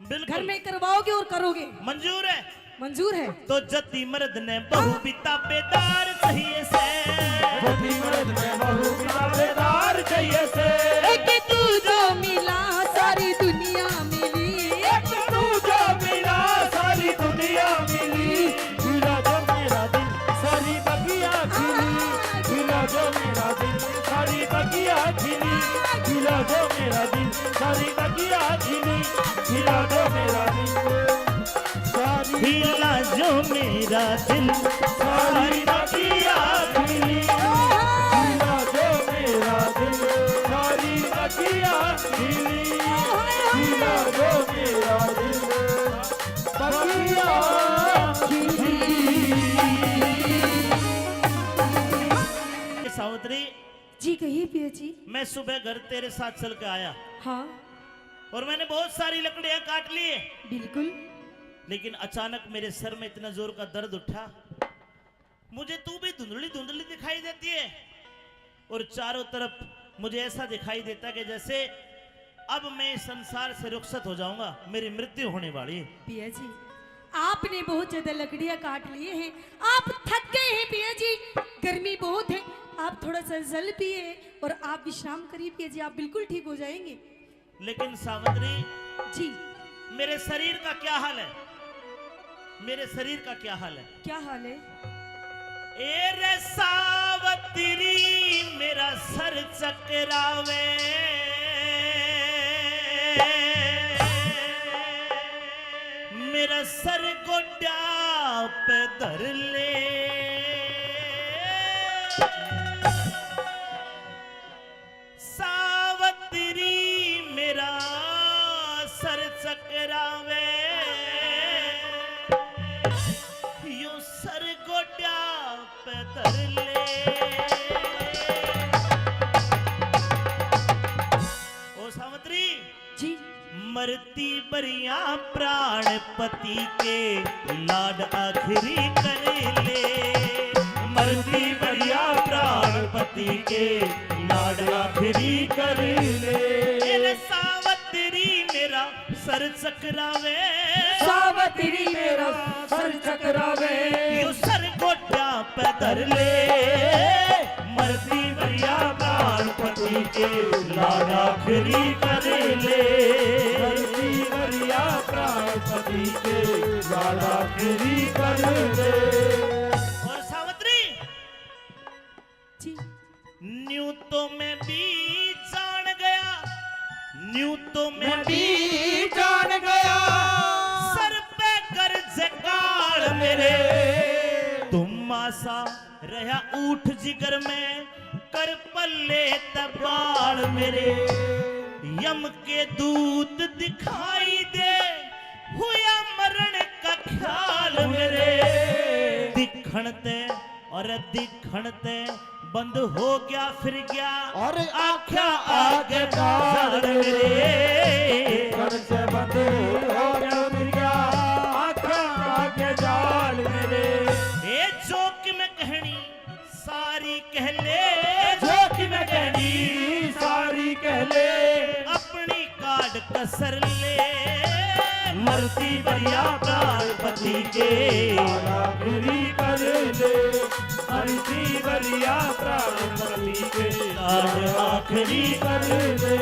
बिल्कुल। घर में करवाओगे और करोगे। मंजूर है। मंजूर है। तो जति मर्द ने बहू भी ताबेदार चाहिए से। जति मर्द ने बहू भी ताबेदार चाहिए से। एक तू जो मिला सारी दुनिया मिली। एक तू जो मिला सारी दुनिया मिली। खिला दो मेरा दिल सारी बगिया खिली। खिला दो मेरा दिल सारी बगिया खिली। खिला दो मेरा दिल सारी बगिया खिली। खिला दो मेरा दिल सारी खिला जो मेरा दिल सारी बगिया खिली। खिला जो मेरा दिल सारी बगिया खिली। खिला जो मेरा दिल बगिया खिली। सावित्री। जी कहिए पिया जी। मैं सुबह घर तेरे साथ चल के आया। हाँ। और मैंने बहुत सारी लकड़ियां काट ली। बिल्कुल। लेकिन अचानक मेरे सर में इतना जोर का दर्द उठा, मुझे तू भी धुंधली धुंधली दिखाई देती है और चारों तरफ मुझे ऐसा दिखाई देता कि जैसे अब मैं इस संसार से रुखसत हो जाऊंगा, मेरी मृत्यु होने वाली है। पिया जी, आपने बहुत ज्यादा लकड़ियां काट लिए हैं, आप थक गए हैं पिया जी, गर्मी बहुत है, आप थोड़ा सा जल पिए और आप विश्राम करिए पिया जी, आप बिल्कुल ठीक हो जाएंगे। लेकिन सावित्री जी। मेरे शरीर का क्या हाल है? मेरे शरीर का क्या हाल है? क्या हाल है? ए रे सावित्री, मेरा सर चकरावे, मेरा सर गोड्या पे धर ले। सावित्री, मेरा सर चकरावे, यूं सर गोड्या पे धर ले। ओ सावित्री जी। मरती बरिया प्राण पति के, लाड आखिरी कर ले। मरती बरिया प्राण पति के, लाड आखिरी कर ले। ए रे सावित्री, मेरा सर चकरावे। सावित्री, मेरा सर चकरावे। यो सर गोड्या पे धर ले। मरती बरिया प्राण पति के, लाड आखिरी कर ले। मरती बरिया प्राण पति के, लाड आखिरी कर ले। और सावित्री जी। न्यू तो मैं भी जान गया, न्यू तो मैं भी जान गया। सर पे गरज काल मेरे, धुम्मा सा रहा ऊठ जिगर में, कर पल्ले ते बाल मेरे। यम के दूत दिखाई दे, हुआ मरण का ख्याल मेरे। दिख दिखण ते, और दिखण ते बंद हो गया, फिर गया और आख्या आगे जाल मेरे। दिखण ते बंद हो गया, फिर गया आख्या आगे जाल मेरे। ए जो कि मैं कहनी सारी कह ले, जो कि मैं कहनी सारी कह ले, अपनी काट कसर ले। मरती बरिया प्राणपति के, आखिरी कर ले। मरती बरिया प्राणपति के, आखिरी कर ले।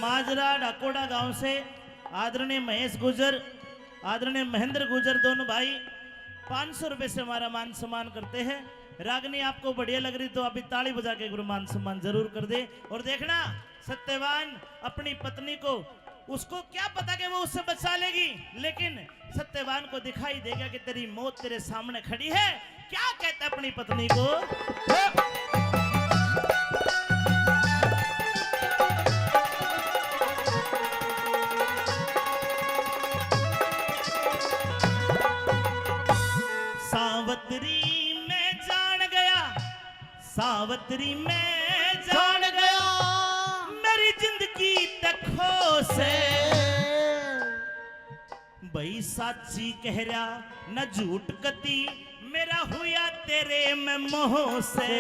माजरा डाकोड़ा गांव से आदरणीय महेश गुर्जर, आदरणीय महेंद्र गुर्जर, दोनों भाई पाँच सौ रुपए से हमारा मान सम्मान करते हैं। रागनी आपको बढ़िया लग रही तो अभी ताली बजा के एक बार मान सम्मान जरूर कर दे। और देखना, सत्यवान अपनी पत्नी को, उसको क्या पता कि वो उससे बचा लेगी, लेकिन सत्यवान को दिखाई देगा कि तेरी मौत तेरे सामने खड़ी है। क्या कहता अपनी पत्नी को? सावतरी मैं जान गया, सावतरी मैं जान गया, मेरी जिंदगी तक खो से। भाई साची कह रहा न झूठ कती, मेरा हुआ तेरे में मोह से।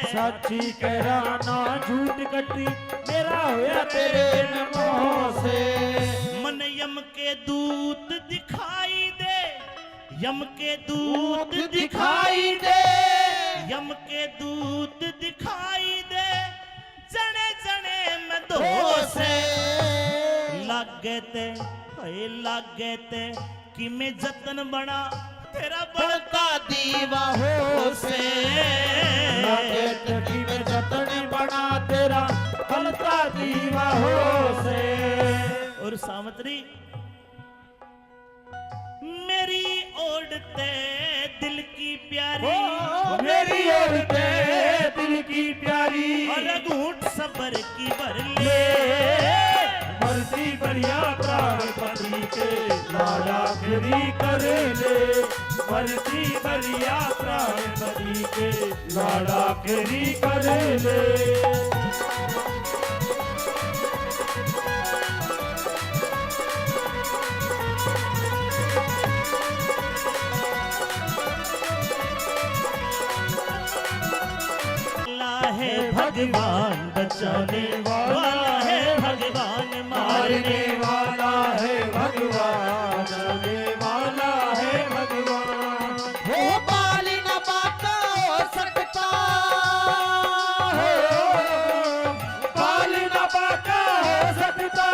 साची कह रहा ना झूठ कती, मेरा हुआ तेरे में मोह से। मन यम के दूत दिखाई दे, यम के दूत दिखाई दे, यम के दूत दिखाई दे, जने जने में दो से। लागे ते, हाय लागे ते, कि मैं जतन बना तेरा बलता दीवा हो से। लागे ते कि मैं जतन बना तेरा बलता दीवा हो से। और सावतरी मेरी ओढ़ते दिल की प्यारी, ओ, मेरी ओढ़ते दिल की प्यारी, और घूंट सबर की भर ले। मरती बरिया प्राणपति के लाल आखिरी कर ले, मरती बरिया प्राणपति के लाल आखिरी कर ले। वाला है भगवान, बचाने वाला है भगवान, मारने वाला है भगवान, बचाने वाला है भगवान। हो बाल न बांका हो सकता, हो बाल न बांका हो सकता,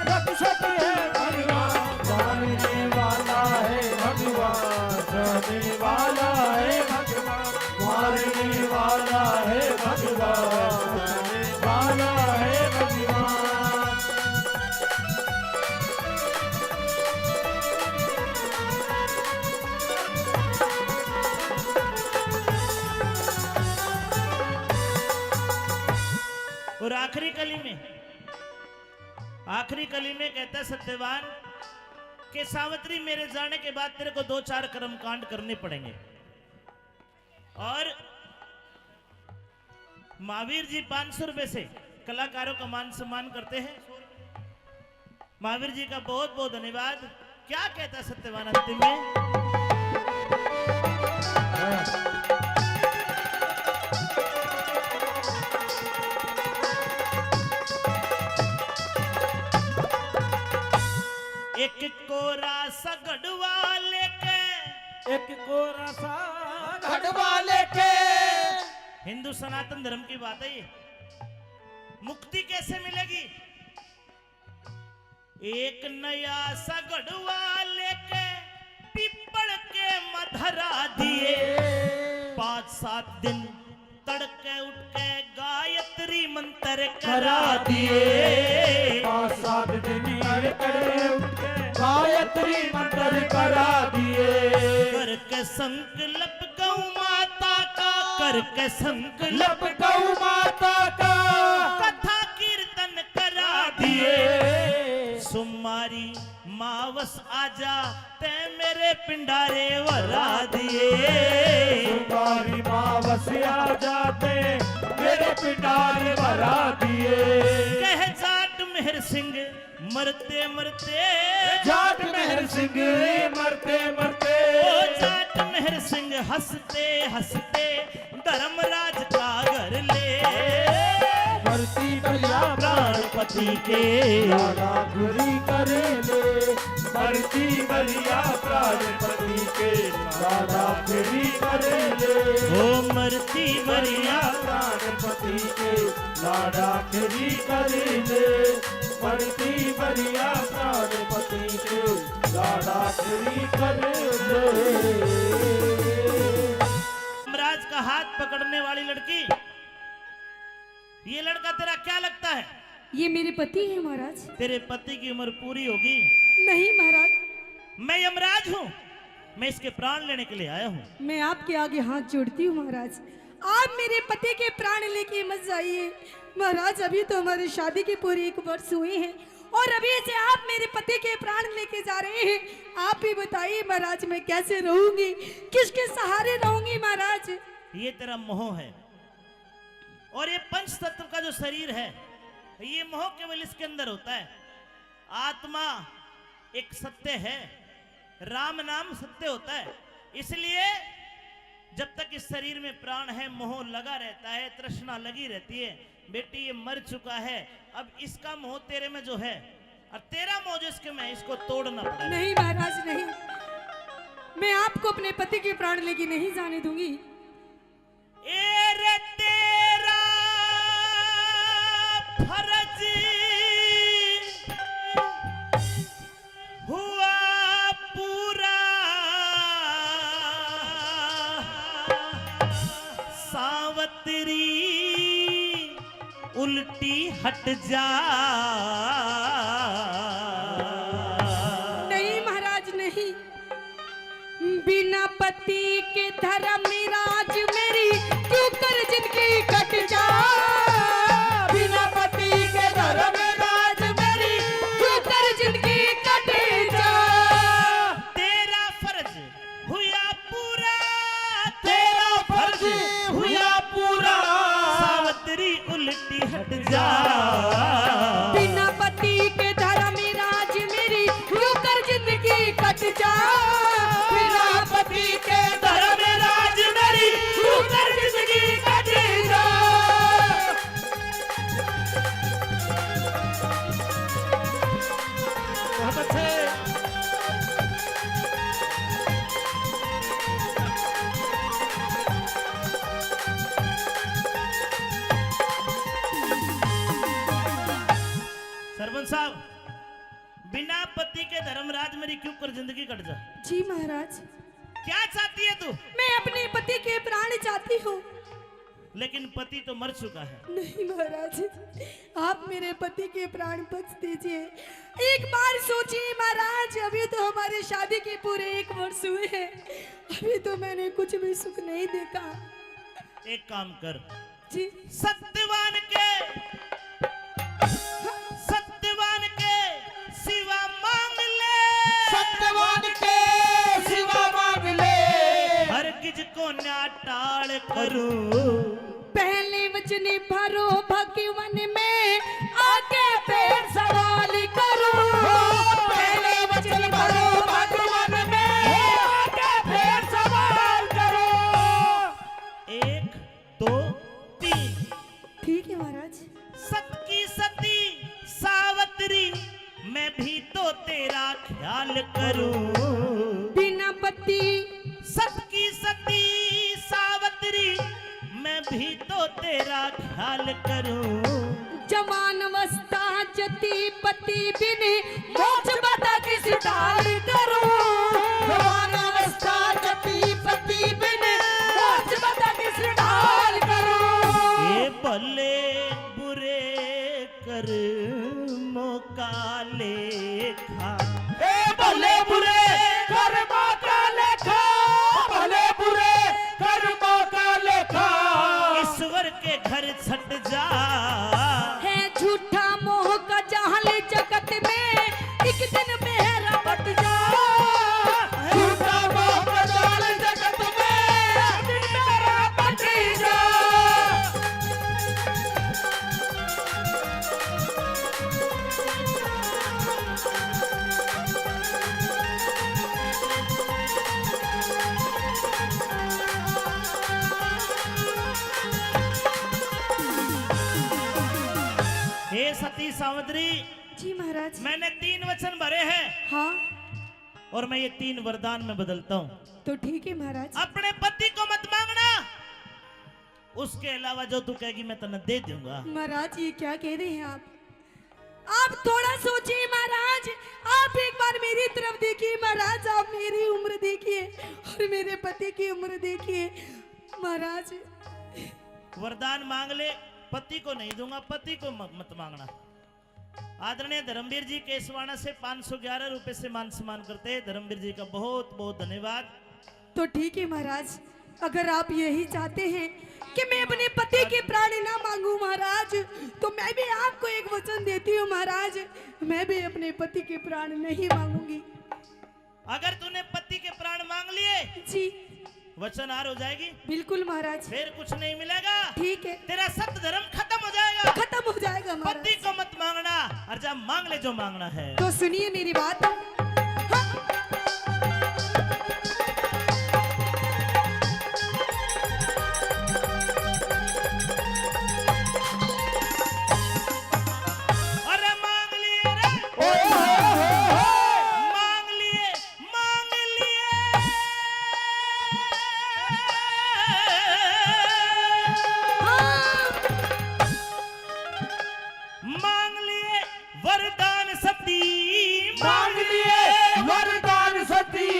रक्षक है भगवान, मारने वाला है भगवान, बचाने वाला है भगवान, मारने वाला है भगवान, बचाने वाला है भगवान। और आखिरी कली में, आखिरी कली में कहता सत्यवान कि सावित्री, मेरे जाने के बाद तेरे को दो चार कर्म कांड करने पड़ेंगे। और महावीर जी पाँच सौ रुपए से कलाकारों का मान सम्मान करते हैं। महावीर जी का बहुत बहुत धन्यवाद। क्या कहता सत्यवान अंतिम में? एक कोरा सा घड़वा लेके, एक कोरा सा घड़वा लेके। हिंदू सनातन धर्म की बात है ये। मुक्ति कैसे मिलेगी? एक नया सा घड़वा लेके पीपल के मधरा दिए। पाँच सात दिन तड़के उठ के गायत्री मंत्र करा दिए। पाँच सात दिन तड़के उठ के गायत्री मंत्र कर करा दिए। करके संकल्प गौ माता का, करके संकल्प गौ माता का। कथा कीर्तन करा दिए। दिए। सुमारी मावस आजा, तै मेरे पिंडारे भरा दिए। सुमारी मावस आजा, तै मेरे पिंडारे भरा दिए। कह जाट मेहर सिंह मरते मरते। जाट मेहर सिंह मरते मरते। ओ जाट मेहर सिंह हंसते हंसते धर्मराज का घर ले। मरती भरिया प्राणपति के लाड़ा फिरी कर ले। मरती भरिया प्राणपति के लाड़ा फिरी कर ले। ओ मरती भरिया प्राणपति के लाड़ा फिरी कर ले। मरती भरिया प्राणपति के लाड़ा फिरी कर ले। यमराज का हाथ पकड़ने वाली लड़की, ये लड़का तेरा क्या लगता है? ये मेरे पति हैं महाराज। तेरे पति की उम्र पूरी होगी। नहीं महाराज। मैं यमराज हूँ, मैं इसके प्राण लेने के लिए आया हूँ। मैं आपके आगे हाथ जोड़ती हूँ महाराज, आप मेरे पति के प्राण लेके मत जाइए महाराज। अभी तो हमारी शादी के पूरे एक वर्ष हुए हैं और अभी से आप मेरे पति के प्राण लेके जा रहे हैं। आप ही बताइए महाराज, मैं कैसे रहूंगी, किसके सहारे रहूंगी महाराज? ये तेरा मोह है। और ये पंच तत्व का जो शरीर है, ये मोह केवल इसके अंदर होता है। आत्मा एक सत्य है, राम नाम सत्य होता है। इसलिए जब तक इस शरीर में प्राण है, मोह लगा रहता है, तृष्णा लगी रहती है। बेटी, ये मर चुका है, अब इसका मोह तेरे में जो है और तेरा मोह जो इसके में, इसको तोड़ना पड़ेगा। नहीं महाराज, नहीं, मैं आपको अपने पति के प्राण लेके नहीं जाने दूंगी। ए रे, तेरा फर्ज हुआ पूरा, सावतरी उल्टी हट जा। नहीं महाराज, नहीं। बिना पति के धर्मराज मेरी क्यों कर जिंदगी कट जा। बिना पति के धर्मराज मेरी क्यों कर जिंदगी कट जा। तेरा फर्ज हुआ पूरा, तेरा फर्ज हुआ पूरा, सावतरी उल्टी हट जा। बिना पति के धर्मराज मेरी क्यों कर जिंदगी कट जा। बिना पति के धर्मराज मेरी क्यों कर जिंदगी कट जा। बहुत अच्छे। सरपंच साहब, बिना पति के धर्मराज मेरी क्यों कर जिंदगी कट जा। जी महाराज। क्या चाहती है तू? मैं अपने पति के प्राण चाहती हूँ। लेकिन पति तो मर चुका है। नहीं महाराज, आप मेरे पति के प्राण बख्श दीजिए। एक बार सोचिए महाराज, अभी तो हमारे शादी के पूरे एक वर्ष हुए हैं, अभी तो मैंने कुछ भी सुख नहीं देखा। एक काम कर। जी। सत्यवान के, सत्यवान के सिवा मांग ले। सत्यवान के सिवा मांग ले। हरगिज कोन्या टाल करूं। पहले वचन भरो भगवन में, आगे फिर सवाल करूं। पहले वचन भरो भगवन में, आगे फिर सवाल करूं। एक, दो, तीन। ठीक है महाराज। सत की सती सावतरी, मैं भी तो तेरा ख्याल करूं। बिना पति। सत की सती सावतरी, मैं भी तो तेरा ख्याल करूं। जवान अवस्था जती पति बिन, मोक्ष पता किस ढाल करूं। जवान अवस्था जती पति बिन, मोक्ष पता किस ढाल करूं। ए भले बुरे कर्मों का लेखा। ए भले बुरे सती सावित्री, जी महाराज। मैंने तीन वचन भरे हैं। हाँ। और मैं ये तीन वरदान में बदलता हूँ। तो ठीक है महाराज। अपने पति को मत मांगना, उसके अलावा जो तू कहेगी मैं तन्ने दे दूंगा। महाराज, ये क्या कह रहे हैं आप? आप थोड़ा सोचिए महाराज, आप एक बार मेरी तरफ देखिए महाराज, आप मेरी उम्र देखिए और मेरे पति की उम्र देखिए महाराज। वरदान मांग ले, पति को नहीं दूंगा, पति को म-, मत मांगना। आदरणीय धर्मवीर जी केसवाणा से पाँच सौ ग्यारह रुपए से मान सम्मान करते हैं। धर्मवीर जी का बहुत बहुत धन्यवाद। तो ठीक है महाराज, अगर आप यही चाहते हैं कि मैं अपने पति के प्राण ना मांगू महाराज, तो मैं भी आपको एक वचन देती हूँ महाराज, मैं भी अपने पति के प्राण नहीं मांगूंगी। अगर तूने पति के प्राण मांग लिए, जी। वचन हार हो जाएगी। बिल्कुल महाराज। फिर कुछ नहीं मिलेगा। ठीक है। तेरा सत धर्म खत्म हो जाएगा। खत्म हो जाएगा महाराज। पति को मत मांगना, और जा मांग ले जो मांगना है। तो सुनिए मेरी बात। हाँ। अरे मांग लिए रे। ओए होए होए होए। मांग लिए, मांग लिए। हाँ। मांग लिए वरदान सती, मांग लिए वरदान सती।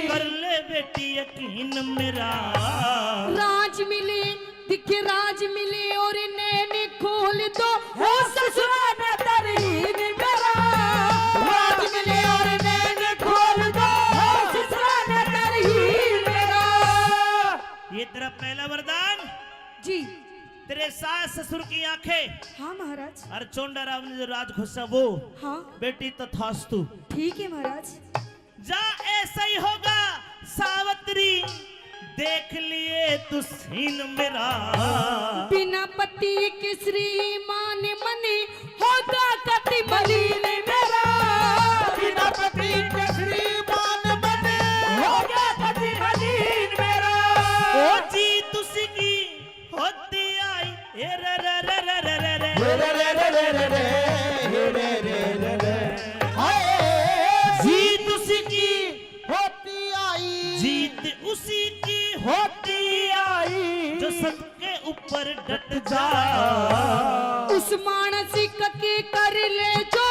कर ले बेटी यकीन मेरा। राज मिले, दिखे राज मिले और नैन खोल दो। हो ससुरा ना तरहीन मेरा। राज मिले और नैन खोल दो। हो ससुरा ना तरहीन मेरा। ये तेरा पहला वरदान। जी। तेरे सास ससुर की आंखें। हाँ महाराज। और चोंडा राव ने जो राज घोषा वो। हाँ। बेटी तथास्तु। ठीक है महाराज। जा ऐसा ही होगा सावित्री, देख लिए तू सीन मेरा। बिना पति के श्रीमान मने होगा कति मलिन मेरा। बिना पति के श्रीमान मने होगा कति मलिन मेरा। ओ जी तुसी की होती आई, ए रे रे रे। हे रे रे रे रे रे, हे रे रे रे रे। हाय। जीत उसी की होती आई। जीत उसी की होती आई। जो सत के ऊपर डट जा। उस मानस के कर ले जो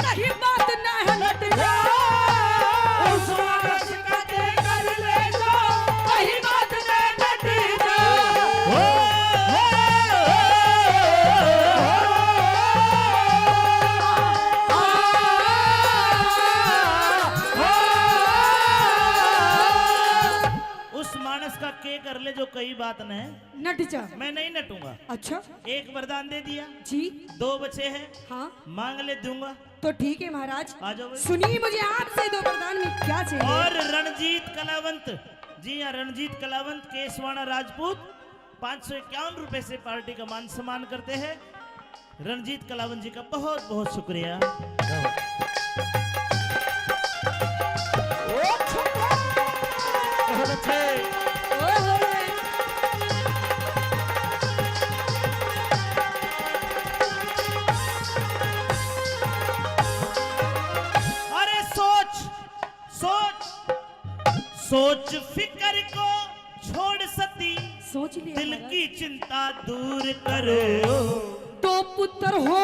कहीं बात न हट जा। उस मानस के कर ले जो कहीं बात न हट जा। हो, हो, हो, हो। उस मानस का के कर ले जो कई बात न नट जा। मैं नहीं नटूंगा। अच्छा। एक वरदान दे दिया। जी। दो बचे हैं। हाँ। मांग ले, दूंगा। तो ठीक है महाराज। आ जाओ भाई। सुनिए मुझे आपसे दो वरदान में क्या चाहिए। और रणजीत कलावंत, जी हाँ, रणजीत कलावंत केसवाणा राजपूत पाँच सौ इक्यावन रुपए से पार्टी का मान सम्मान करते हैं। रणजीत कलावंत जी का बहुत बहुत शुक्रिया। बहुत अच्छे। अरे सोच, सोच, सोच फिकर को छोड़ सती, सोच लिया दिल महाराज। की चिंता दूर करो। दो पुत्र हो,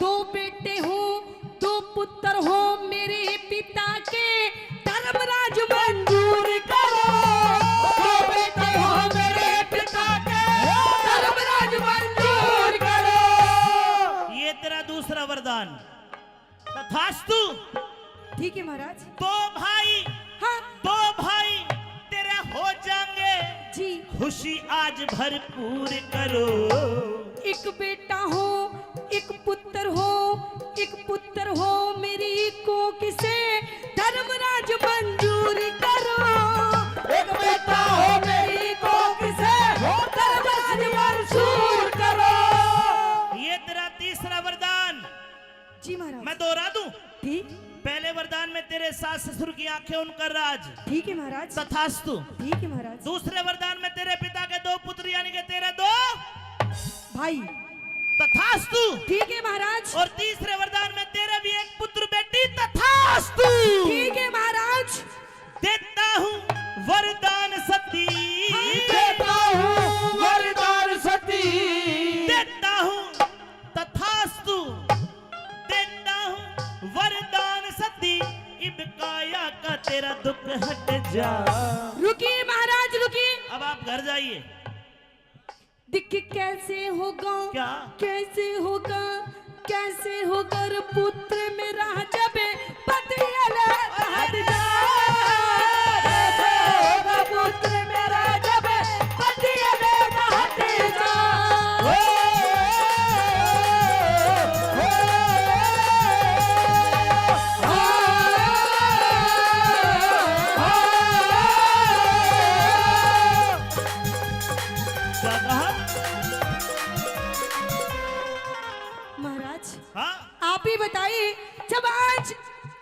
दो बेटे हो, दो पुत्र हो मेरे पिता के, धर्मराज मंजूर करो। दो बेटे हो मेरे पिता के, धर्मराज मंजूर करो। ये तेरा दूसरा वरदान। तथास्तु। ठीक है महाराज। दो भाई, हाँ। दो भाई तेरे हो जाएंगे। जी। खुशी आज भरपूर करो। एक बेटा हो, एक पुत्र हो, एक पुत्र हो मेरी कोख से, धर्मराज मंजूर करो। एक बेटा हो मेरी कोख से, धर्मराज मंजूर करो। ये तेरा तीसरा वरदान। जी महाराज। मैं दोहरा दूं? ठीक। पहले वरदान में तेरे सास ससुर की आंखें, उनका राज। ठीक है महाराज। तथास्तु। ठीक है महाराज। दूसरे वरदान में तेरे पिता के दो पुत्र यानी कि तेरे दो भाई। तथास्तु। ठीक है महाराज। और तीसरे वरदान में तेरे भी एक पुत्र बेटी, तथास्तु। ठीक है महाराज। देता हूँ वरदान सती। हाँ। देता हूँ वरदान सती। देता हूँ, तथास्तु। देता हूँ वरदान सती, इब काया का तेरा दुख हट जा। रुकिए महाराज, रुकिए। अब आप घर जाइए। दिख कैसे होगा, क्या? कैसे होगा, कैसे होगा रे पुत्र मेरा जब पति अलग हट जा। कैसे होगा पुत्र मेरा जब पति अलग हट जा। महाराज, हाँ? आप ही बताइए, जब आज,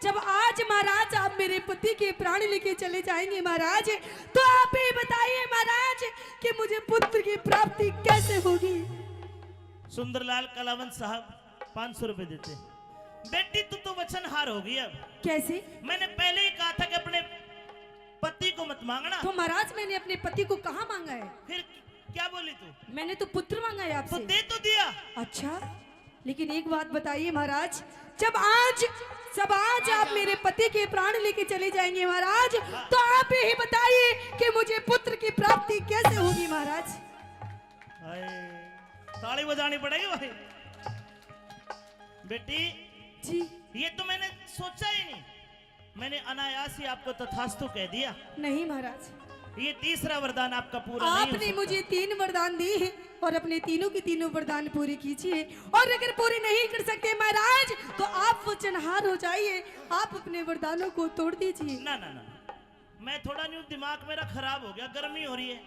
जब आज महाराज आप मेरे पति के प्राण लेके चले जाएंगे महाराज, तो आप ही बताइए महाराज कि मुझे पुत्र की प्राप्ति कैसे होगी। सुंदरलाल कलावंत साहब, पाँच सौ रुपए देते। बेटी, तू तो वचनहार हो गई अब। कैसे? मैंने पहले ही कहा था कि अपने पति को मत मांगना। तो महाराज, मैंने अपने पति को कहाँ मांगा है? फिर क्या बोली तू? मैंने तो पुत्र मांगा है आपसे। तो दे तो दिया। अच्छा, लेकिन एक बात बताइए महाराज, जब आज, जब आज आप मेरे पति के प्राण लेके चले जाएंगे महाराज, तो आप ही बताइए कि मुझे पुत्र की प्राप्ति कैसे होगी महाराज। हाय, ताली बजानी पड़ेगी भाई। बेटी जी। ये तो मैंने सोचा ही नहीं, मैंने अनायास ही आपको तथास्तु कह दिया। नहीं महाराज, ये तीसरा वरदान आपका पूरा नहीं हो आपने सकता। मुझे तीन वरदान दिए हैं और अपने तीनों के तीनों वरदान पूरे कीजिए, और अगर पूरे नहीं कर सकते महाराज, तो आप वचनहार हो जाइए, आप अपने वरदानों को तोड़ दीजिए। ना, ना, ना, मैं थोड़ा न्यू दिमाग मेरा खराब हो गया, गर्मी हो रही है,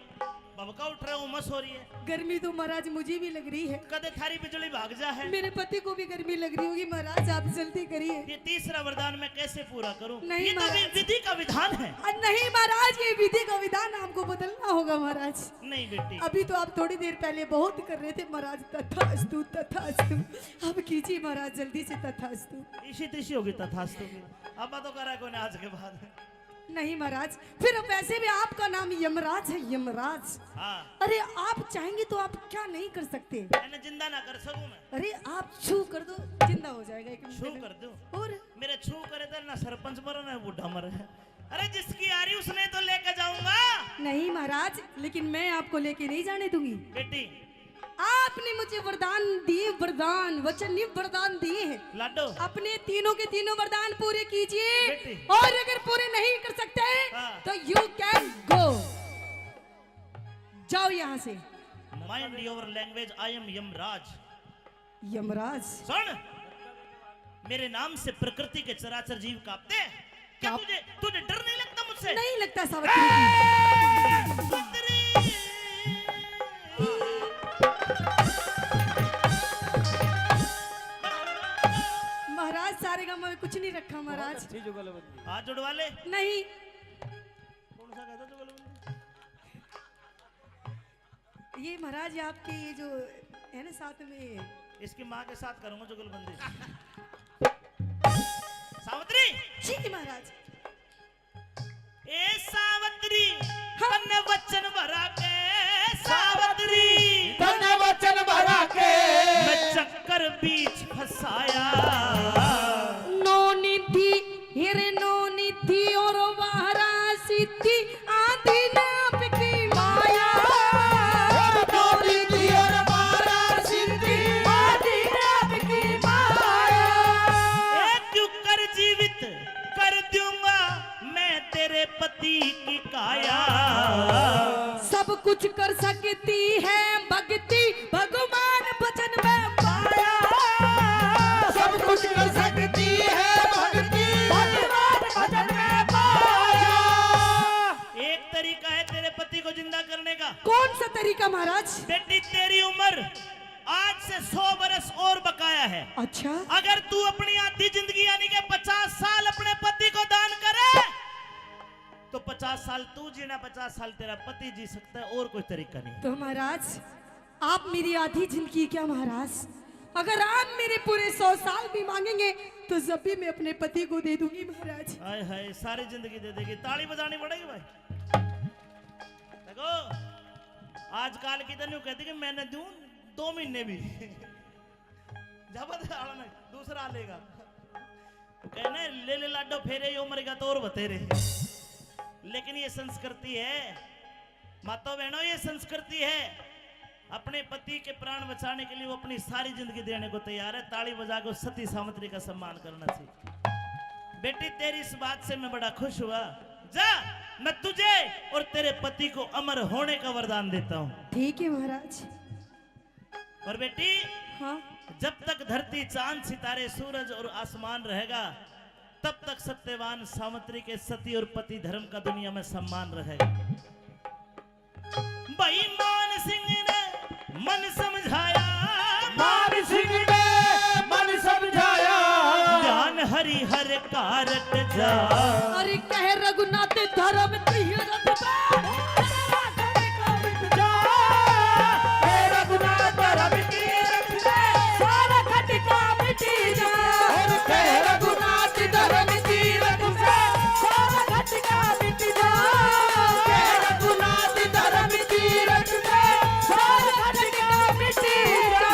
भभका उठ रहा है, उमस हो रही है। गर्मी तो महाराज मुझे भी लग रही है। कदे थारी बिजली भाग जा है। मेरे पति को भी गर्मी लग रही होगी महाराज, आप जल्दी करिए। ये तीसरा वरदान मैं कैसे पूरा करूं? नहीं ये तो महाराज। वि-, विधि का विधान है। अ, नहीं महाराज, ये विधि का विधान आपको बदलना होगा महाराज। नहीं बेटी। अभी तो आप थोड़ी देर पहले बहुत कर रहे थे महाराज, तथास्तु, तथास्तु। अब कीजिए महाराज, जल्दी से तथास्तु। इसी तिसी होगी तथास्तु की। अब तो करा कोई आज के बाद। नहीं महाराज, फिर वैसे भी आपका नाम यमराज है, यमराज। हाँ। अरे, आप चाहेंगे तो आप क्या नहीं कर सकते? मैंने जिंदा ना कर सकूं मैं। अरे, आप छू कर दो, जिंदा हो जाएगा एक मिनट छू में। कर दूं? और? मेरे छू करे तो ना सरपंच मरे ना बूढ़ा मरे। अरे, जिसकी आ रही उसने तो लेके जाऊंगा। नहीं महाराज, लेकिन मैं आपको लेके नहीं जाने दूंगी। बेटी, आपने मुझे वरदान दिए, वरदान, वचन नहीं, वरदान दिए हैं। लाडो। अपने तीनों के तीनों वरदान पूरे कीजिए। बेटी। और अगर पूरे नहीं कर सकते, हाँ। तो you can go। जाओ यहाँ से। Mind your language, I am Yamraj. यमराज। सुन, मेरे नाम से प्रकृति के चराचर जीव कांपते हैं। क्या कांप- तुझे, तुझे डर नहीं लगता मुझसे? नहीं लगता सावित्री। ए, सावित्री। महाराज, सारे गांव में कुछ नहीं रखा महाराज। बहुत अच्छी जुगलबंदी। हाथ जुड़वा ले। नहीं। कौन सा कहता जुगलबंदी? ये महाराज, ये आपके ये जो है ना साथ में, इसकी माँ के साथ करूंगा जुगलबंदी। सावित्री। जी महाराज। ए सावित्री, हाँ। तन्ने वचन भरा के, सावित्री। तन्ने वचन भरा के। मैं चक्कर बीच फंसाया। नौ निधि, हिर नौ निधि और बारह सिद्धि, आदि नाप की माया। और दो निधि और बारह सिद्धि, आदि नाप की माया। ए, क्यों कर जीवित कर दूंगा मैं तेरे पति की काया। सब कुछ कर सकती है भक्ति, भगवान भजन में पाया। सब कुछ कर सकती है भक्ति, भगवान भजन में पाया। एक तरीका है तेरे पति को जिंदा करने का। कौन सा तरीका महाराज? बेटी, तेरी उम्र आज से सौ बरस और बकाया है। अच्छा। अगर तू अपनी आधी जिंदगी यानी कि पचास साल अपने पति को दान करे, तो पचास साल तू जीना, पचास साल तेरा पति जी सकता है, और कोई तरीका नहीं। तो महाराज, आप मेरी आधी जिंदगी क्या महाराज, अगर आप मेरे पूरे सौ साल भी मांगेंगे तो जब भी मैं अपने पति को दे दूंगी महाराज। हाय हाय, सारी जिंदगी दे देगी। ताली बजानी पड़ेगी भाई। देखो, आजकल की तो न्यू कहती कि मैंने दूं दो महीने भी। जब आला नहीं, दूसरा लेगा। कहना है, ले ले लाडो फेरे, यो मरेगा तो और बतेरे। लेकिन ये संस्कृति है, माता बहनों, ये संस्कृति है। अपने पति के प्राण बचाने के लिए वो अपनी सारी जिंदगी देने को तैयार है। ताली बजा के उस सती सावित्री का सम्मान करना चाहिए। बेटी, तेरी इस बात से मैं बड़ा खुश हुआ। जा, मैं तुझे और तेरे पति को अमर होने का वरदान देता हूँ। ठीक है महाराज। और बेटी, हाँ। जब तक धरती, चांद, सितारे, सूरज और आसमान रहेगा, तब तक सत्यवान सावित्री के सती और पति धर्म का दुनिया में सम्मान रहेगा। भाई मान सिंह ने मन समझाया, मान सिंह ने मन समझाया। ज्ञान हरि हर कारट जा। अरे कह रघुनाथ धर्म तीरथ पे। जा। हे रघुनाथ धर्म तीरथ पे। सारा खटका मिटी जा। और कह रघुनाथ धर्म तीरथ पे। सारा खटका मिटी जा। हे रघुनाथ धर्म तीरथ पे। सारा खटका मिटी जा।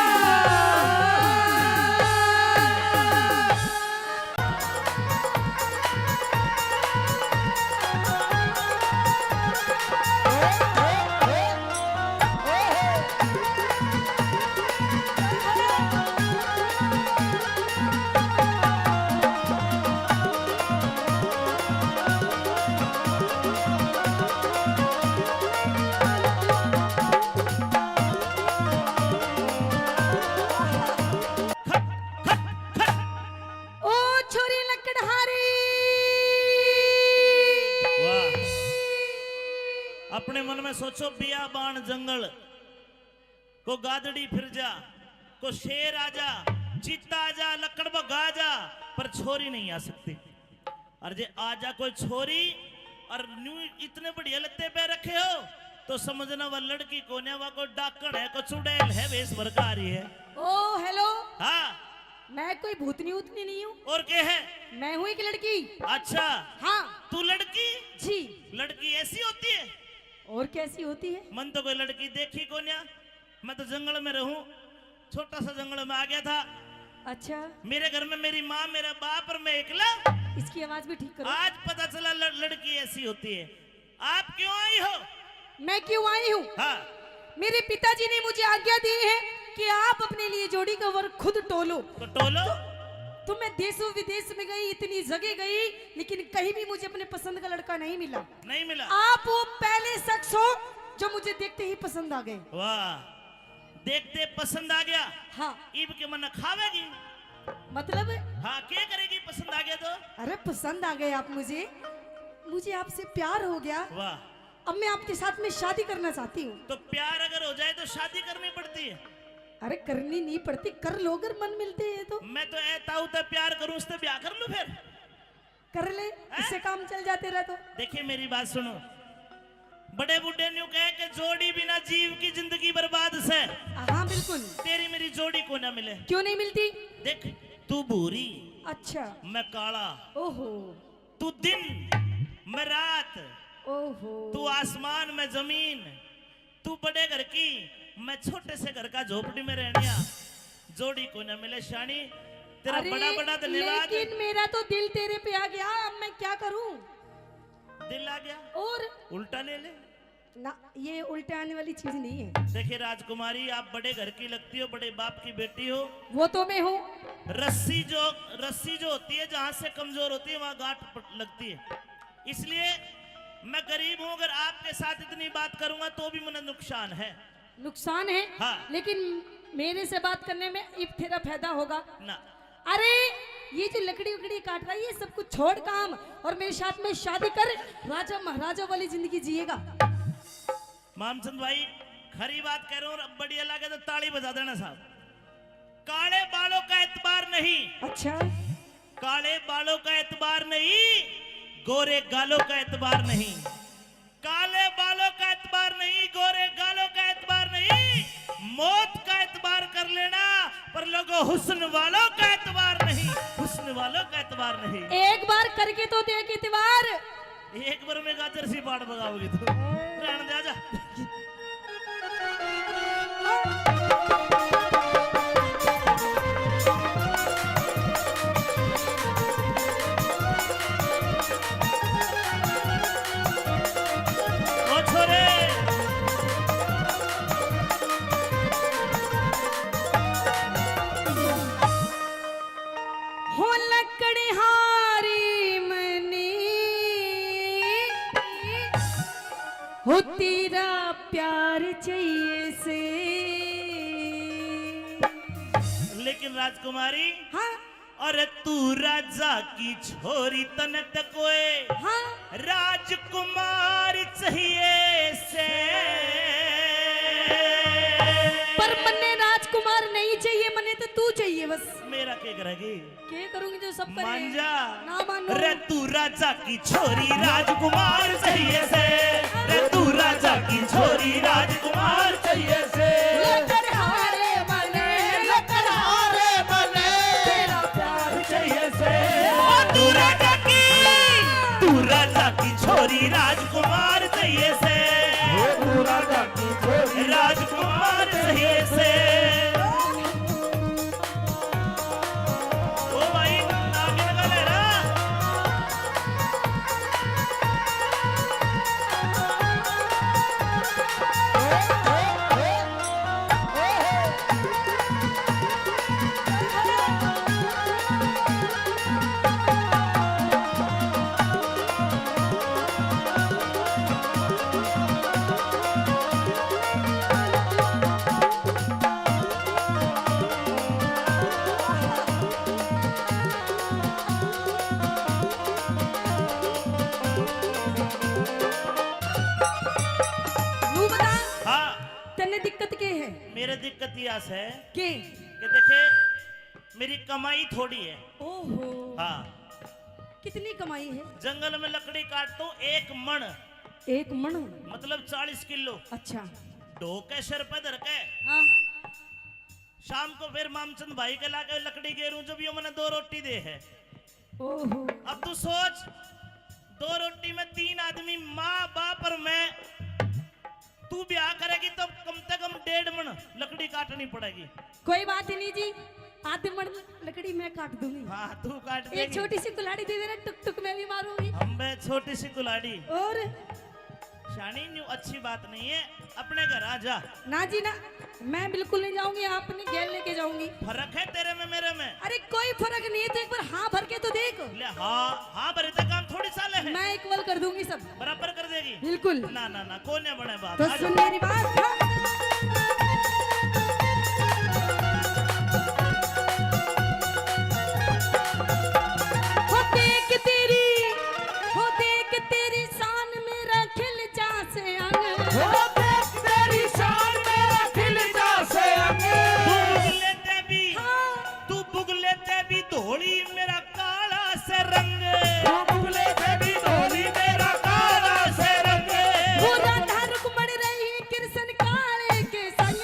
ओ छोरी लकड़हारी। वाह। अपने मन में सोचो, बियाबान जंगल, को गादड़ी फिर जा, को शेर आ जा, चीता आ जा, लकड़ बग्गा आ जा, पर छोरी नहीं आ सकती। और जे आ जा कोई छोरी और न्यू इतने बढ़िया लत्ते पहन रखे हो, तो समझना वह लड़की कोन्या, वह कोई डाकण है, कोई चुड़ैल है, वेश भर का आ रही है। ओ हेलो। हाँ। मैं कोई भूतनी उतनी नहीं हूँ। और के है? मैं हूँ एक लड़की। अच्छा। हाँ। तू लड़की? जी। लड़की ऐसी होती है? और कैसी होती है? मन तो कोई लड़की देखी कोन्या, मैं तो जंगल में रहूं, छोटा सा जंगल में आ गया था। अच्छा। मेरे घर में मेरी माँ, मेरा बाप और मैं एकला। इसकी आवाज भी ठीक करो। आज पता चला ल-, लड़की ऐसी होती है। आप क्यों आई हो? मैं क्यों आई हूँ? हाँ। मेरे पिताजी ने मुझे आज्ञा दी है कि आप अपने लिए जोड़ी का वर खुद टोलो। तो टोलो। तो, तो मैं देशों विदेश में गई, इतनी जगह गई, लेकिन कहीं भी मुझे अपने पसंद का लड़का नहीं मिला। नहीं मिला। आप वो पहले शख्स हो जो मुझे देखते ही पसंद आ गए। वाह, देखते पसंद आ गया। हाँ। इब के मन खावेगी? मतलब? हाँ, क्या करेगी पसंद आ गया तो? अरे पसंद आ गए आप मुझे, मुझे आपसे प्यार हो गया। वाह। अब मैं आपके साथ में शादी करना चाहती हूँ। तो प्यार अगर हो जाए तो शादी करनी पड़ती है? अरे करनी नहीं पड़ती, कर लो अगर मन मिलते हैं तो। मैं तो ए ताऊ ते प्यार करूँ, उससे ब्याह कर लूँ फिर। कर ले, हैं? इससे काम चल जाते रह तो। देखिए मेरी बात सुनो, बड़े बूढ़े न्यू कहे कि जोड़ी बिना जीव की जिंदगी बर्बाद से। हाँ बिल्कुल। तेरी मेरी जोड़ी को ना मिले। क्यों नहीं मिलती? देख, तू भूरी, अच्छा। मैं काला। ओहो। तू दिन, मैं रात। ओहो। तू आसमान, मैं जमीन। तू बड़े घर की, मैं छोटे से घर का झोपड़ी में रहनिया। जोड़ी को ना मिले शानी। तेरा अरे, बड़ा बड़ा धन्यवाद। लेकिन मेरा तो दिल तेरे पे आ गया, अब मैं क्या करूं? दिल आ गया? और? उल्टा ले ले। ना, ये उल्टे आने वाली चीज नहीं है। देखिए राजकुमारी, आप बड़े घर की लगती हो, बड़े बाप की बेटी हो। वो तो मैं हूँ। रस्सी जो, रस्सी जो होती है, जहाँ से कमजोर होती है, वहाँ गांठ पड़-, लगती है। इसलिए मैं गरीब हूँ, अगर आपके साथ इतनी बात करूंगा तो भी मुझे नुकसान है। नुकसान है, हाँ। लेकिन मेरे से बात करने में इब तेरा फायदा होगा ना। अरे, ये जो लकड़ी उकड़ी काट रहा है, ये सब कुछ छोड़ काम और मेरे साथ में शादी कर, राजा महाराजा वाली जिंदगी जिएगा। मामचंद भाई, खरी बात कह रहे हो, और बढ़िया लगे तो ताली बजा देना साहब। काले बालों का एतबार नहीं। अच्छा। काले बालों का एतबार नहीं, गोरे गालों का एतबार नहीं। काले बालों का एतबार नहीं, गोरे गालों का एतबार नहीं। हुस्न वालों का एतबार नहीं, हुस्न वालों का एतबार नहीं। एक बार करके तो देख इतबार। एक बार में गाजर सी पाट बगाओगी तू। रहने दे, आजा। ओ छोरे। हो लकड़हारी मनी, हो तेरा प्यार चाहिए से। लेकिन राजकुमारी, हाँ। अरे तू राजा की छोरी, तने तो कोई, हाँ। राजकुमार चाहिए से। पर मन्ने राजकुमार नहीं चाहिए, मन्ने तो तू चाहिए बस। मेरा के करेगी? के करूंगी जो सब करे? मान जा। ना मानू। रे तू राजा की छोरी, राजकुमार चाहिए से। रे तू राजा की छोरी, राजकुमार चाहिए से। लकड़हारे मने, लकड़हारे मने, तेरा प्यार चाहिए से। ओ तू राजा की, तू राजा की छोरी, राजकुमार चाहिए से। ओ तू राजा की छोरी, राजकुमार चाहिए से। ओ भाई, नागिन का लहरा। नू बता, हाँ। तन्ने दिक्कत के है? मेरे दिक्कत या से के? कि देखे, मेरी कमाई थोड़ी है। ओहो। हाँ। कितनी कमाई है? जंगल में लकड़ी काटता हूँ एक मण। एक मण? मतलब चालीस किलो। अच्छा। ढो के सिर पे धर के। हाँ। शाम को फिर मामचंद भाई के लाके लकड़ी गेरूं, जब यो मने दो रोटी दे है। ओहो। अब तू सोच, दो रोटी में तीन आदमी, माँ, बाप और मैं, तू ब्याह करेगी तो कम से कम डेढ़ मण लकड़ी काटनी पड़ेगी। कोई बात ही नहीं जी, आधे मण लकड़ी मैं काट दूंगी। हाँ, तू काट एक देगी। छोटी सी कुल्हाड़ी दे देना, टुक टुक मैं भी मारूंगी। हम बे छोटी सी कुल्हाड़ी। और शानी, न्यू अच्छी बात नहीं है, अपने घर आ जा। ना जी ना, मैं बिल्कुल नहीं जाऊंगी, आपने गेल लेके जाऊंगी। फर्क है तेरे में मेरे में। अरे कोई फर्क नहीं है, तो एक बार हाँ भर के तो देख। ले हाँ, हाँ भरे तो काम थोड़ी साले है। मैं इक्वल कर दूंगी सब। बराबर कर देगी। बिल्कुल। ना ना ना, कोने बने बात। तो आ जा। सुन मेरी बात। हाँ। हो देख तेरी, हो देख तेरी शान मेरा खिल जा से अंग। हो देख तेरी शान मेरा खिल जा से अंग। तू बुगले ते भी, हाँ। तू बुगले ते भी धोली मेरा काला से रंग। तू बुगले ते भी धोली मेरा काला से रंग। वो राधा रुक्मण रही कृष्ण काले के संग।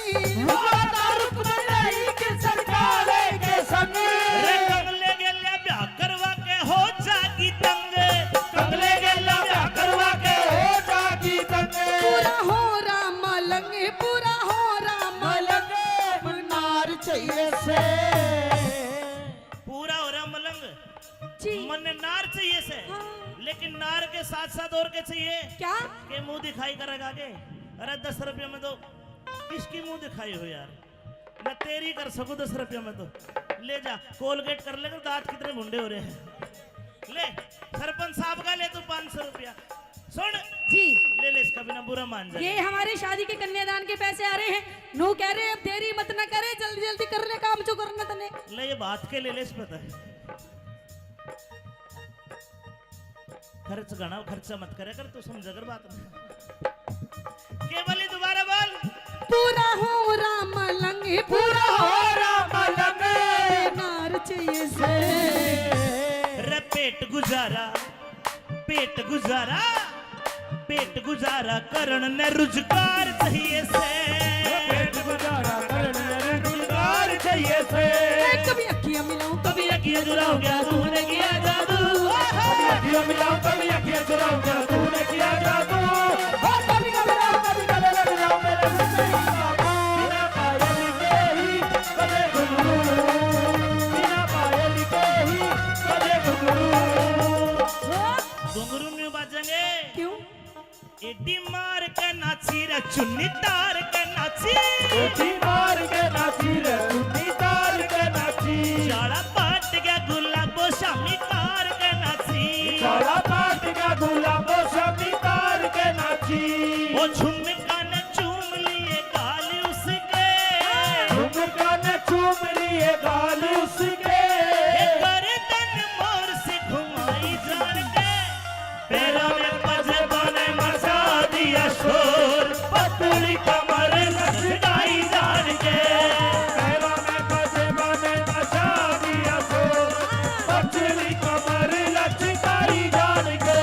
वो राधा रुक्मण रही कृष्ण काले के संग। रे कंगले गेल्या ब्याह करवा के हो जागी तंग। कंगले गेल्या ब्याह करवा के हो जागी तंग। पूरा हो राम मलंग, पूरा हो राम मलंग। मलंग नार चाहिए से। पूरा हो रहा मलंग। जी। मन्ने नार चाहिए से। हाँ। लेकिन नार के साथ साथ और के चाहिए? क्या? के मुंह दिखाई करेगा के? अरे दस रुपये में तो किसकी मुंह दिखाई हो यार? मैं तेरी कर सकूं दस रुपये में तो। ले जा, कोलगेट कर लेकर, दांत कितने भुंडे हो रहे हैं। ले, सरपंच साहब का ले तू पाँच सौ रुपया। सुन। जी। ले ले, इसका भी ना बुरा मान जा। ये हमारे शादी के कन्यादान के पैसे आ रहे हैं। नू कह रहे, अब देरी मत ना करे, जल्दी जल्दी कर ले काम जो करना तने। ले, ये बात के ले ले, इस पता है। खर्च घना, खर्चा मत करे कर, तू समझा कर बात में। केवली दोबारा बोल। पूरा हो राम लंग, पूरा हो राम लंग। नार चाहिए से। रे पेट गुजारा, पेट गुजारा, पेट गुजारा करण ने रुजगार चाहिए से। पेट गुजारा करण ने रुजगार चाहिए से। अखियां चुराऊं क्या तूने किया जादू? अभी अखियां मिलाऊं, कभी अखियां चुराऊं क्या तूने किया जादू? ओ कभी कभी राम, कभी गले लग जाऊं, मेरे मुझसे ही बाबू। बिना पायल के ही बजे घुंघरू, बिना पायल के ही बजे घुंघरू। घुंघरू न्यू बाजेंगे। क्यों? एडी मार के नाची रे, चुन्नी तार के नाची। एडी मार के नाची रे, चुन्नी तार के नाची। जाला पाट के गुलाबो शामी तार के नाची। जाला पाट के गुलाबो शामी तार के नाची। ओ झुमका ने चूम लिए गाल उसके। झुमका ने चूम लिए गाल उसके। ये गर्दन मोर से घुमाई जान के। पैरों में पजेबां ने मचा दिया शोर, पतली कमर लचकाई जान के। पैरों में पजेबां ने मचा दिया शोर, पतली कमर लचकाई जान के।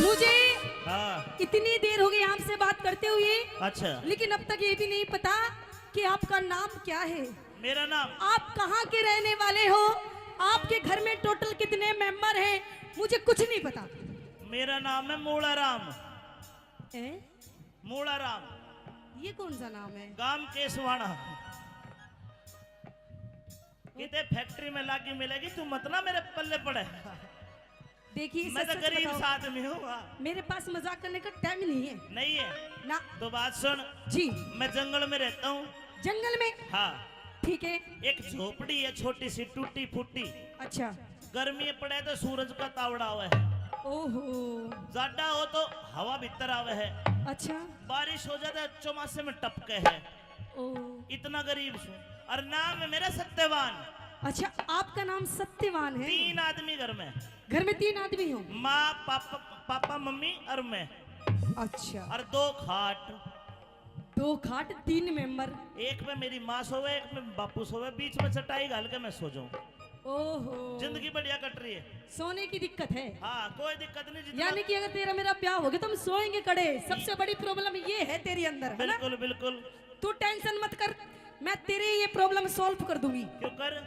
मुझे हाँ। इतनी देर हो गई आपसे बात करते हुए। अच्छा। लेकिन अब तक ये भी नहीं पता कि आपका नाम क्या है। मेरा नाम? आप कहाँ के रहने वाले हो? आपके घर में टोटल कितने मेंबर हैं? मुझे कुछ नहीं पता। मेरा नाम है मूला राम। हैं? मूला राम। ये कौन सा नाम है? गांव केसवाना। किते फैक्ट्री में लागी मिलेगी, तू मत ना मेरे पल्ले पड़े। देखिए, मैं सच तो सच गरीब बताओ, सा आदमी हूँ, हाँ। मेरे पास मजाक करने का टाइम नहीं है। नहीं है? ना। तो बात सुन। जी। मैं जंगल में रहता हूँ। जंगल में? हाँ। ठीक है। एक झोपड़ी है छोटी सी, टूटी फूटी। अच्छा। गर्मी पड़े तो सूरज का तावड़ा आवे है। ओहो। जाडा हो तो हवा भीतर आवे है। अच्छा। बारिश हो जाए तो चौमासे में टपके है। ओ। इतना गरीब सूं। और नाम है मेरा सत्यवान। अच्छा, आपका नाम सत्यवान है? तीन आदमी घर में। घर में तीन आदमी हो? माँ, पापा, पापा, मम्मी और मैं। अच्छा। और दो खाट। दो खाट, तीन मेंबर। एक में मेरी माँ सोवे, एक में बापू सोवे, बीच में चटाई घाल के मैं सो जाऊं। ओहो। जिंदगी बढ़िया कट रही है। सोने की दिक्कत है? हाँ, कोई दिक्कत नहीं, जितना यानी कि अगर तेरा मेरा ब्याह हो गया तो हम सोएंगे कड़े। सबसे बड़ी प्रॉब्लम ये है तेरे अंदर, है ना? बिल्कुल, बिल्कुल। तू टेंशन मत कर, मैं तेरी ये प्रॉब्लम सॉल्व कर दूंगी। क्यों कर?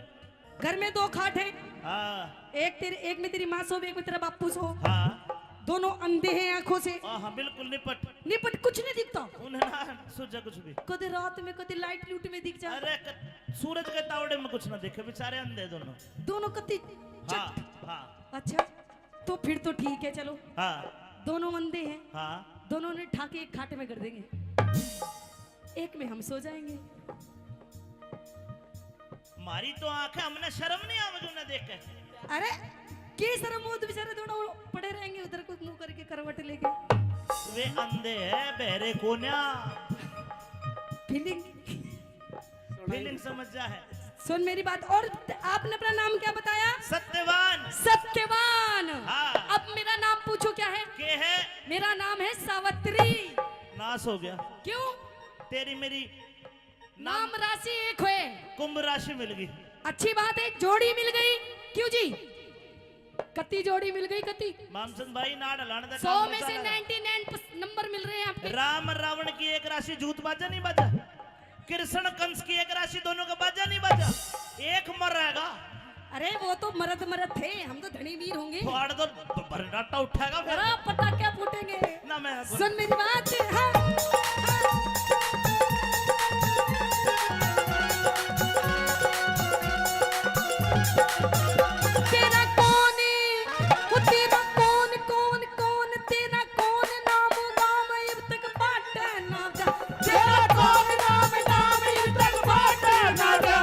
घर में दो खाट हैं। हाँ। एक तेरे, एक में तेरी माँ सो, एक में तेरा बापू सो। हाँ। दोनों अंधे हैं आंखों से। हाँ, हाँ, बिल्कुल निपट। निपट, कुछ नहीं दिखता। उन्हें ना सूझे कुछ भी। कदे रात में, कदे लाइट लूट में दिख जा। अरे, क-, सूरज के तावड़े में कुछ ना दिखे, बेचारे अंधे दोनों। दोनों कति हाँ, चट। हाँ। अच्छा, तो फिर तो ठीक है, चलो। हाँ। दोनों अंधे हैं। हाँ। दोनों ने ठाके एक खाट में कर देंगे, एक में हम सो जाएंगे। मारी तो आंख है, हमने शर्म नहीं आवेगी उन्हें देख के। अरे, की शर्म हो, तो बेचारे दोनों पड़े रहेंगे उधर को मुंह करके करवट लेके। वे अंधे हैं, बहरे कोन्या। फीलिंग। फीलिंग समझ जा है। सुन मेरी बात, और आपने अपना नाम क्या बताया? सत्यवान। सत्यवान। हाँ। अब मेरा नाम पूछो क्या है? के है? मेरा नाम है सावित्री। नाश हो गया। क्यों? तेरी मेरी नाम राशि एक होए। कुंभ राशि मिल गई। अच्छी बात है, एक जोड़ी मिल गई। क्यों जी? कत्ती जोड़ी मिल गई, कत्ती? मामचंद भाई, नाड़ हलाण दा सौ काम में मचा से लगा। नाइंटी नाइन नंबर मिल रहे हैं आपके। राम रावण की एक राशि जूत बाजा नहीं बाजा, कृष्ण कंस की एक राशि दोनों का बाजा नहीं बाजा, एक मर रहेगा। अरे वो तो मरद मरद थे, हम तो धनी वीर होंगे। फाड़ दो, ब-, भर्राटा उठेगा फिर। अरे पटाखे फूटेंगे। ना मैं सुन मेरी बात। हाँ। तेरा कौन, वो तेरा कौन, कौन, कौन, तेरा कौन नाम गाम इब तक पाटे ना जा। तेरा कौन नाम गाम इब तक पाटे ना जा।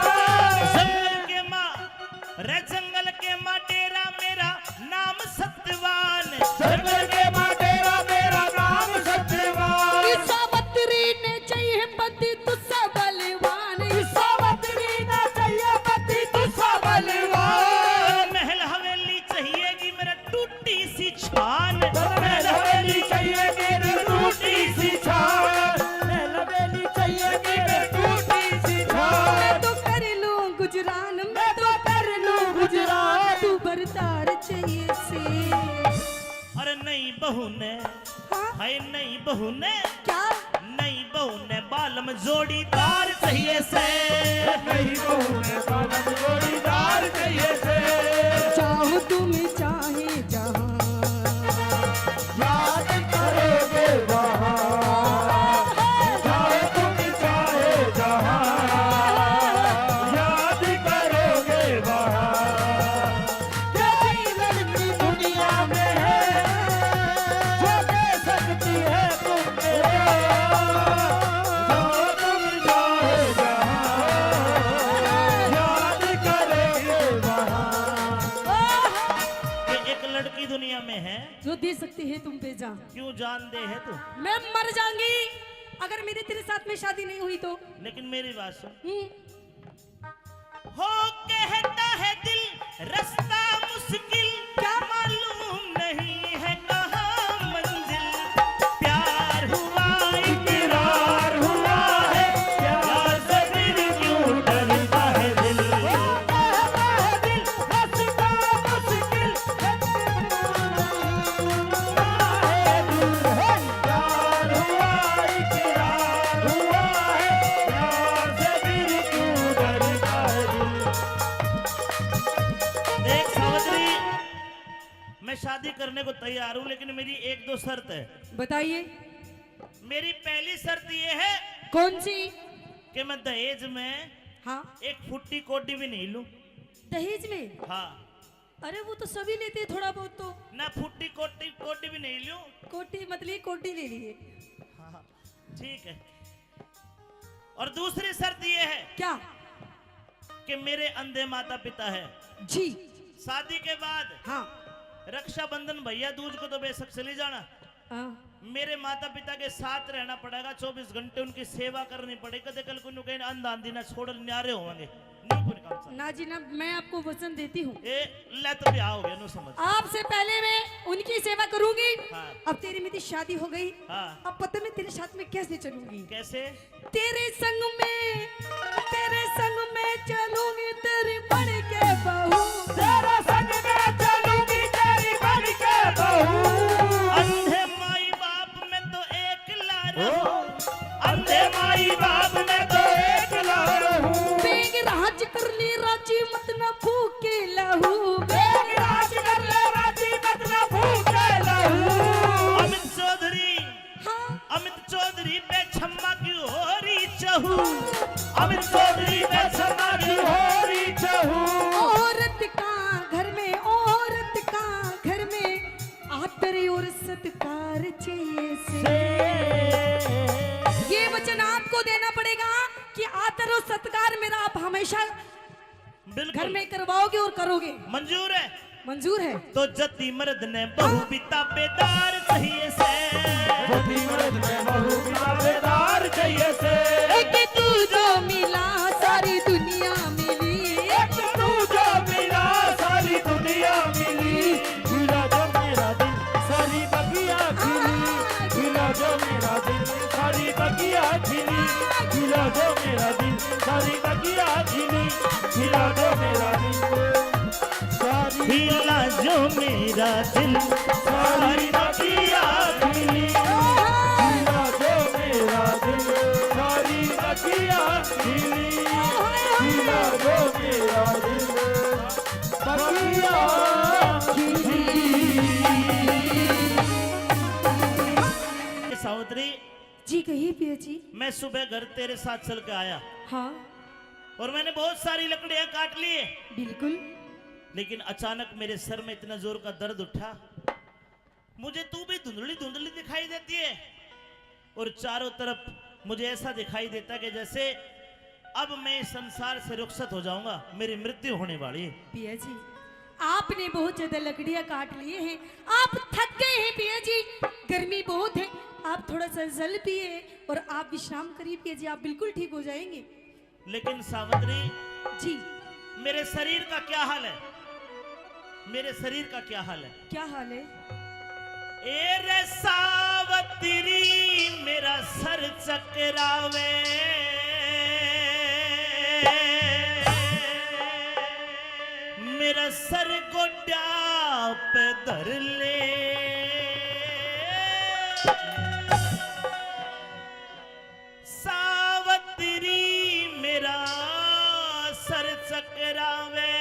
जंगल के माँ, रे जंगल के माँ डेरा मेरा नाम सत्यवान। जंगल के माँ डेरा मेरा नाम सत्यवान। हाँ? हाय नई बहू ने, क्या? नई बहू ने बालम जोड़ीदार चाहिए से। नई बहू ने बालम जोड़ीदार चाहिए से। चाहो तुम चाहे जहां, याद करोगे वहां। चाहो तुम चाहे जहां, याद करोगे वहां। क्या जीवन की दुनिया में है, जो दे सकती है तुम मेरा? जो तुम चाहे जहां, याद करेंगे वहां। ये एक लड़की दुनिया में है। जो दे सकती है तुम पे जान। क्यों जान दे है तू? मैं मर जाऊंगी अगर मेरी तेरे साथ में शादी नहीं हुई तो। लेकिन मेरी बात सुन। हम्म। हो कहता है दिल रास्ता मुश्किल, क्या? मालूम नहीं है कहाँ मंजिल। प्यार हुआ इकरार हुआ है, प्यार से फिर क्यों डरता है दिल। वो कहता है दिल रास्ता मुश्किल, प्यार हुआ, इकरार हुआ है, प्यार से फिर क्यों डरता है दिल। देख सावित्री, मैं शादी करने को तैयार हूँ, लेकिन मेरी एक दो शर्त है। बताइए। मेरी पहली शर्त ये है। कौन सी? कि मैं दहेज में, हाँ। एक फुट्टी कौड़ी भी नहीं लूं। दहेज में? हाँ। अरे, वो तो सभी लेते हैं थोड़ा बहुत तो। ना फुट्टी कोटी, कोटी भी नहीं लूं। कोटी मतलब कोटी ले लिए। हाँ, ठीक है। और दूसरी शर्त ये है। क्या? कि मेरे अंधे माता पिता है। जी। शादी के बाद, हाँ। रक्षाबंधन, भैया दूज को तो बेशक चली जाना, हाँ। मेरे माता पिता के साथ रहना पड़ेगा, चौबीस घंटे उनकी सेवा करनी पड़ेगी। कदे कल को न्यू कहीं अंधा आंधी ना छोड़ न्यारे होंगे, न्यू कोई काम चल। ना जी ना, मैं आपको वचन देती हूँ। ए, ले तो ब्याह हो गया, नो समझ। आपसे पहले मैं उनकी सेवा करूंगी। हाँ। अब तेरी मेरी शादी हो गई। हाँ। अब पता मैं तेरे साथ में कैसे चलूंगी? कैसे? तेरे संग में, तेरे संग में चलूंगी तेरी बन के बहू। तेरे संग में चलूंगी तेरी बन के बहू। अंधे माई बाप में तो एकला रहूं। अंधे माई बाप में तो एकला रहूं। बेग राज कर ले राजी मत ना फूके लहू। बेग राज कर ले राजी मत ना फूके लहू। अमित चौधरी। हाँ। अमित चौधरी पे छम्मा की हो रही चहू। अमित चौधरी पे छम्मा की हो रही चहू। औरत का घर में, औरत का घर में आदर और सत्कार चाहिए से। ये वचन आपको देना पड़ेगा कि आदर और सत्कार मेरा आप हमेशा बिल्कुल। घर में करवाओगे और करोगे। मंजूर है? मंजूर है। तो जति मर्द ने बहू भी ताबेदार चाहिए से। जति मर्द ने बहू भी ताबेदार चाहिए से। एक तू जो मिला सारी दुनिया मिली। एक तू जो मिला सारी दुनिया मिली। खिला जो मेरा दिल सारी बगिया खिली। खिला जो मेरा दिल सारी बगिया खिली। खिला जो मेरा दिल सारी बगिया खिली। खिला जो मेरा दिल सारी खिला जो मेरा दिल सारी बगिया खिली। खिला जो मेरा दिल सारी बगिया खिली। खिला जो मेरा दिल बगिया खिली। सावित्री। जी कहिए पिया जी। मैं सुबह घर तेरे साथ चल के आया। हाँ। और मैंने बहुत सारी लकड़ियां काट ली। बिल्कुल। लेकिन अचानक मेरे सर में इतना जोर का दर्द उठा, मुझे तू भी धुंधली धुंधली दिखाई देती है और चारों तरफ मुझे ऐसा दिखाई देता कि जैसे अब मैं इस संसार से रुखसत हो जाऊंगा, मेरी मृत्यु होने वाली है। पिया जी, आपने बहुत ज्यादा लकड़ियां काट लिए हैं, आप थक गए हैं पिया जी, गर्मी बहुत है, आप थोड़ा सा जल पिए और आप विश्राम करिए पिया जी, आप बिल्कुल ठीक हो जाएंगे। लेकिन सावित्री जी। मेरे शरीर का क्या हाल है? मेरे शरीर का क्या हाल है? क्या हाल है? ए रे सावित्री, मेरा सर चकरावे, मेरा सर गोड्या पे धर ले। सावतरी मेरा सर चकरावे,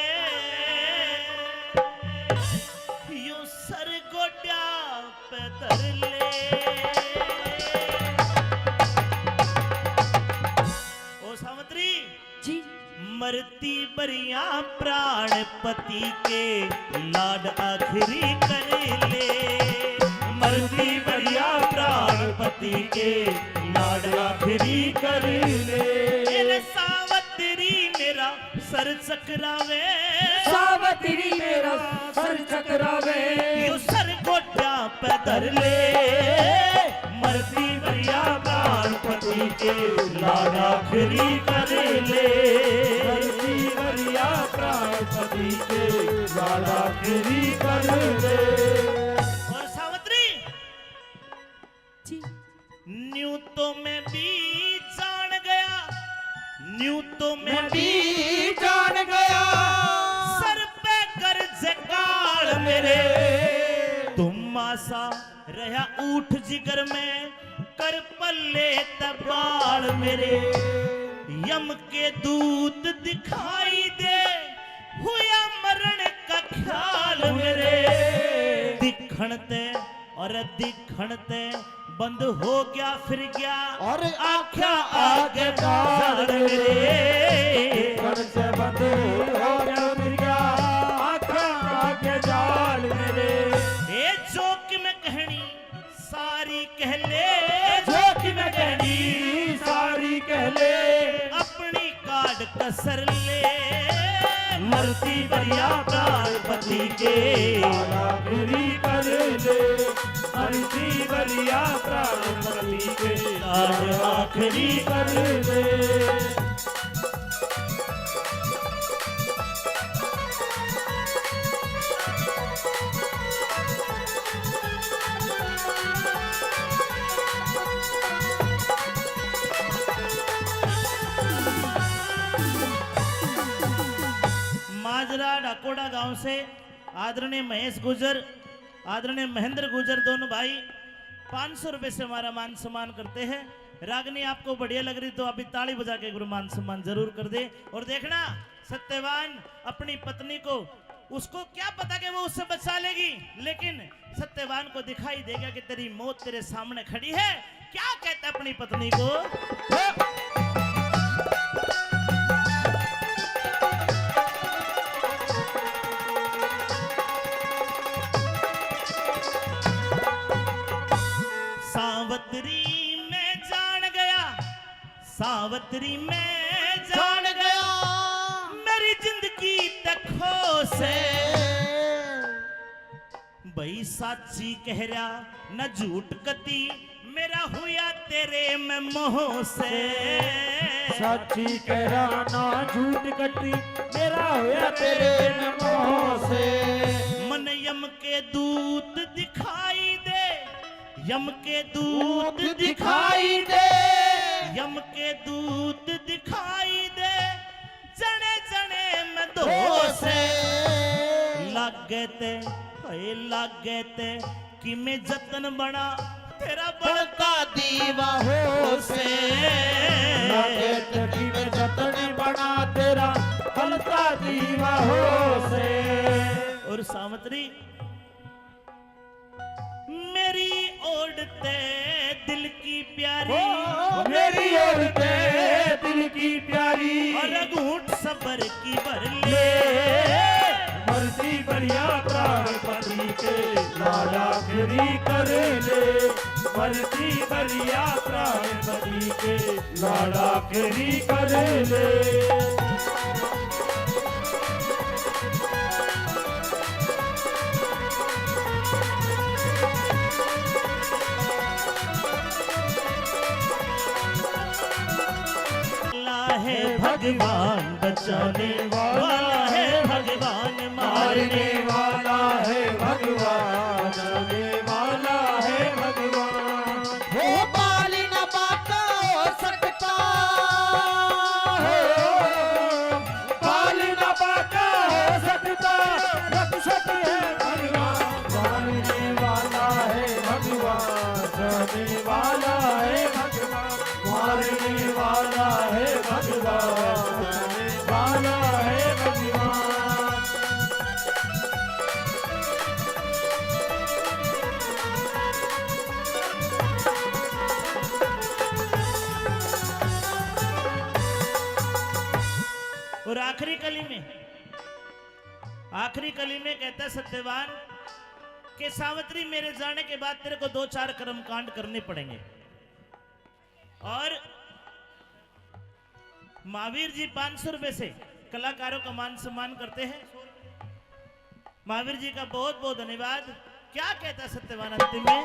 यूं सर गोड्या पे धर ले। ओ सावतरी जी। मरती बरिया प्राण पति के लाड आखिरी कर ले। मरती बरिया प्राण पति के लाड आखिरी कर ले। ए रे सावतरी मेरा सर चकरावे। सावतरी मेरा सर चकरावे। यो सर गोड्या पे धर ले। मरती बरिया प्राण पति के लाड आखिरी कर ले। मरती बरिया प्राण पति के लाड आखिरी कर ले। और सावतरी जी। न्यू तो मैं भी जान गया, न्यू तो मैं मैं भी जान गया। सर पे गरज काल मेरे, धुम्मा सा रहा ऊठ जिगर में, कर पल्ले तै बाल मेरे। यम के दूत दिखाई दे, हुआ मरण का ख्याल मेरे। दिखण ते और दिखण ते बंद हो गया फिर गया और आख्या आगे जाल मेरे। दिखण ते बंद हो गया फिर गया आख्या आगे जाल मेरे। ए जो कि मैं कहनी सारी कह ले। जो कि मैं कहनी सारी कह ले। अपनी काट कसर ले। मरती बरिया प्राण पति के लाड आखिरी कर ले। मरती बरिया प्राण पति के लाड आखिरी कर ले। माजरा डाकोड़ा गांव से आदरणीय महेश गुर्जर, आदरणीय महेंद्र गुर्जर, दोनों भाई पाँच सौ रुपए से हमारा मान सम्मान करते हैं। रागनी आपको बढ़िया लग रही तो अभी ताली बजा के गुरु मान सम्मान जरूर कर दे। और देखना, सत्यवान अपनी पत्नी को, उसको क्या पता कि वो उससे बचा लेगी, लेकिन सत्यवान को दिखाई देगा कि तेरी मौत तेरे सामने खड़ी है। क्या कहता अपनी पत्नी को? सावतरी मैं जान गया, सावतरी मैं जान गया, मेरी जिंदगी तक खो से। भाई साची कह रहा न झूठ कती, मेरा हुआ तेरे में मोह से। साची कह रहा ना झूठ कती, मेरा हुआ तेरे में मोह से। मन यम के दूत दिखाई दे, यम के दूत दिखाई दे, यम के दूत दिखाई दे, जने जने में धोस। लागे ते, हाय लागे ते, कि मैं जतन बना तेरा बलता दीवा हो से। लागे ते कि मैं जतन बना तेरा बलता दीवा हो से। और सावतरी मेरी ओर ते दिल की प्यारी, ओ, मेरी ओर ते दिल की प्यारी, और घूंट सबर की भर ले। मरती बरिया प्राण पति के लाड आखिरी कर ले। मरती बरिया प्राण पति के लाड आखिरी कर ले। वाला है भगवान, बचाने वाला है भगवान, मारने वाला है भगवान, बचाने वाला है भगवान। हो बाल न बांका हो सकता, हो बाल न बांका हो सकता, रक्षक है भगवान, मारने वाला है भगवान। मारने वाला है भगवान, मारने वाला है भगवान, मारने वाला है भगवान। और आखिरी कली में, आखिरी कली में कहता है सत्यवान कि सावित्री, मेरे जाने के बाद तेरे को दो चार कर्म कांड करने पड़ेंगे। और महावीर जी पाँच सौ रुपए से कलाकारों का मान सम्मान करते हैं। महावीर जी का बहुत बहुत धन्यवाद। क्या कहता है सत्यवान अंतिम में?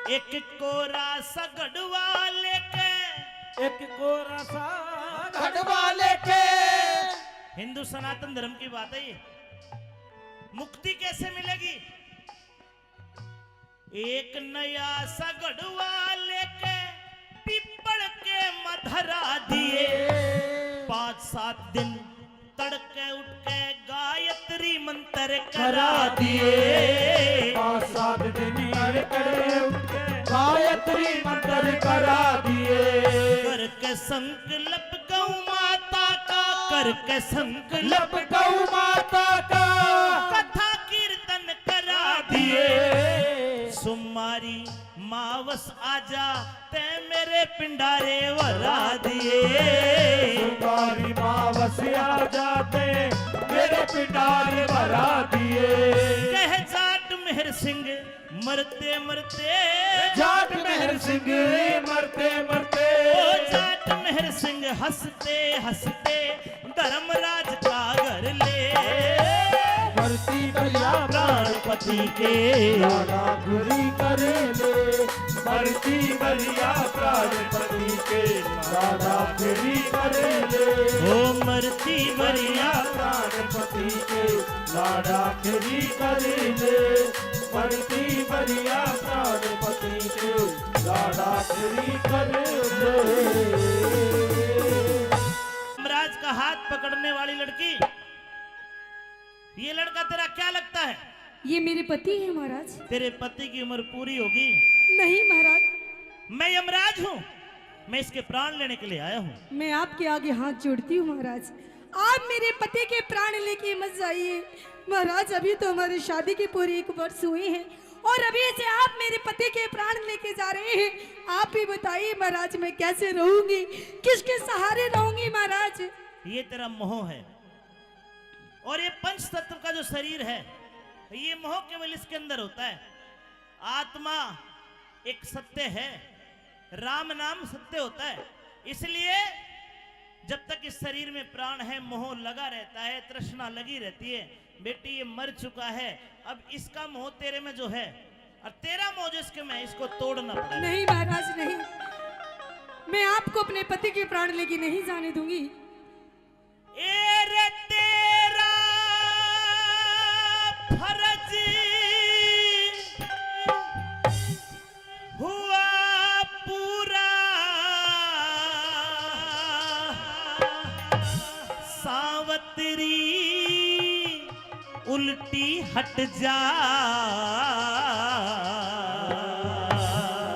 एक कोरा सा घड़वा लेके, एक कोरा सा घड़वा लेके। हिंदू सनातन धर्म की बात है ये। मुक्ति कैसे मिलेगी? एक नया सा घड़वा लेके पीपल के मधरा दिए। पाँच सात दिन तड़के उठ के गायत्री मंत्र करा दिए। पाँच सात दिन तड़के उठ के गायत्री मंत्र करा दिए। करके संकल्प गौ माता का, करके संकल्प गौ माता का कथा कीर्तन करा दिए। सुमारी मावस आजा, तै मेरे पिंडारे भरा दिए। सुमारी मावस आजा, तै मेरे पिंडारे भरा दिए। कह जाट मेहर सिंह मरते मरते, जाट मेहर सिंह मरते मरते। ओ जाट मेहर सिंह हंसते हंसते धर्मराज का घर ले। मरती भरिया प्राण पति के लाड़ा फिरी कर ले। मरती भरिया प्राण पति के लाड़ा फिरी कर ले। ओ मरती भरिया प्राण पति के लाड़ा फिरी कर ले। मरती भरिया प्राण पति के लाड़ा फिरी कर ले। धर्मराज का हाथ पकड़ने वाली लड़की, ये लड़का तेरा क्या लगता है? ये मेरे पति हैं महाराज। तेरे पति की उम्र पूरी होगी? नहीं महाराज। मैं यमराज हूँ, मैं इसके प्राण लेने के लिए आया हूँ। मैं आपके आगे हाथ जोड़ती हूँ महाराज, आप मेरे पति के प्राण लेके मत जाइए महाराज। अभी तो हमारी शादी के पूरे एक वर्ष हुए हैं और अभी से आप मेरे पति के प्राण लेके जा रहे हैं। आप ही बताइए महाराज, मैं कैसे रहूंगी, किसके सहारे रहूंगी महाराज? ये तेरा मोह है। और ये पंच तत्व का जो शरीर है, ये मोह केवल इसके अंदर होता है। आत्मा एक सत्य है, राम नाम सत्य होता है। इसलिए जब तक इस शरीर में प्राण है, मोह लगा रहता है, तृष्णा लगी रहती है। बेटी, ये मर चुका है, अब इसका मोह तेरे में जो है और तेरा मोह जो इसके में, इसको तोड़ना पड़ेगा। नहीं महाराज, नहीं, मैं आपको अपने पति के प्राण लेके नहीं जाने दूंगी। ए रे तेरा फर्ज हुआ पूरा, सावतरी उल्टी हट जा।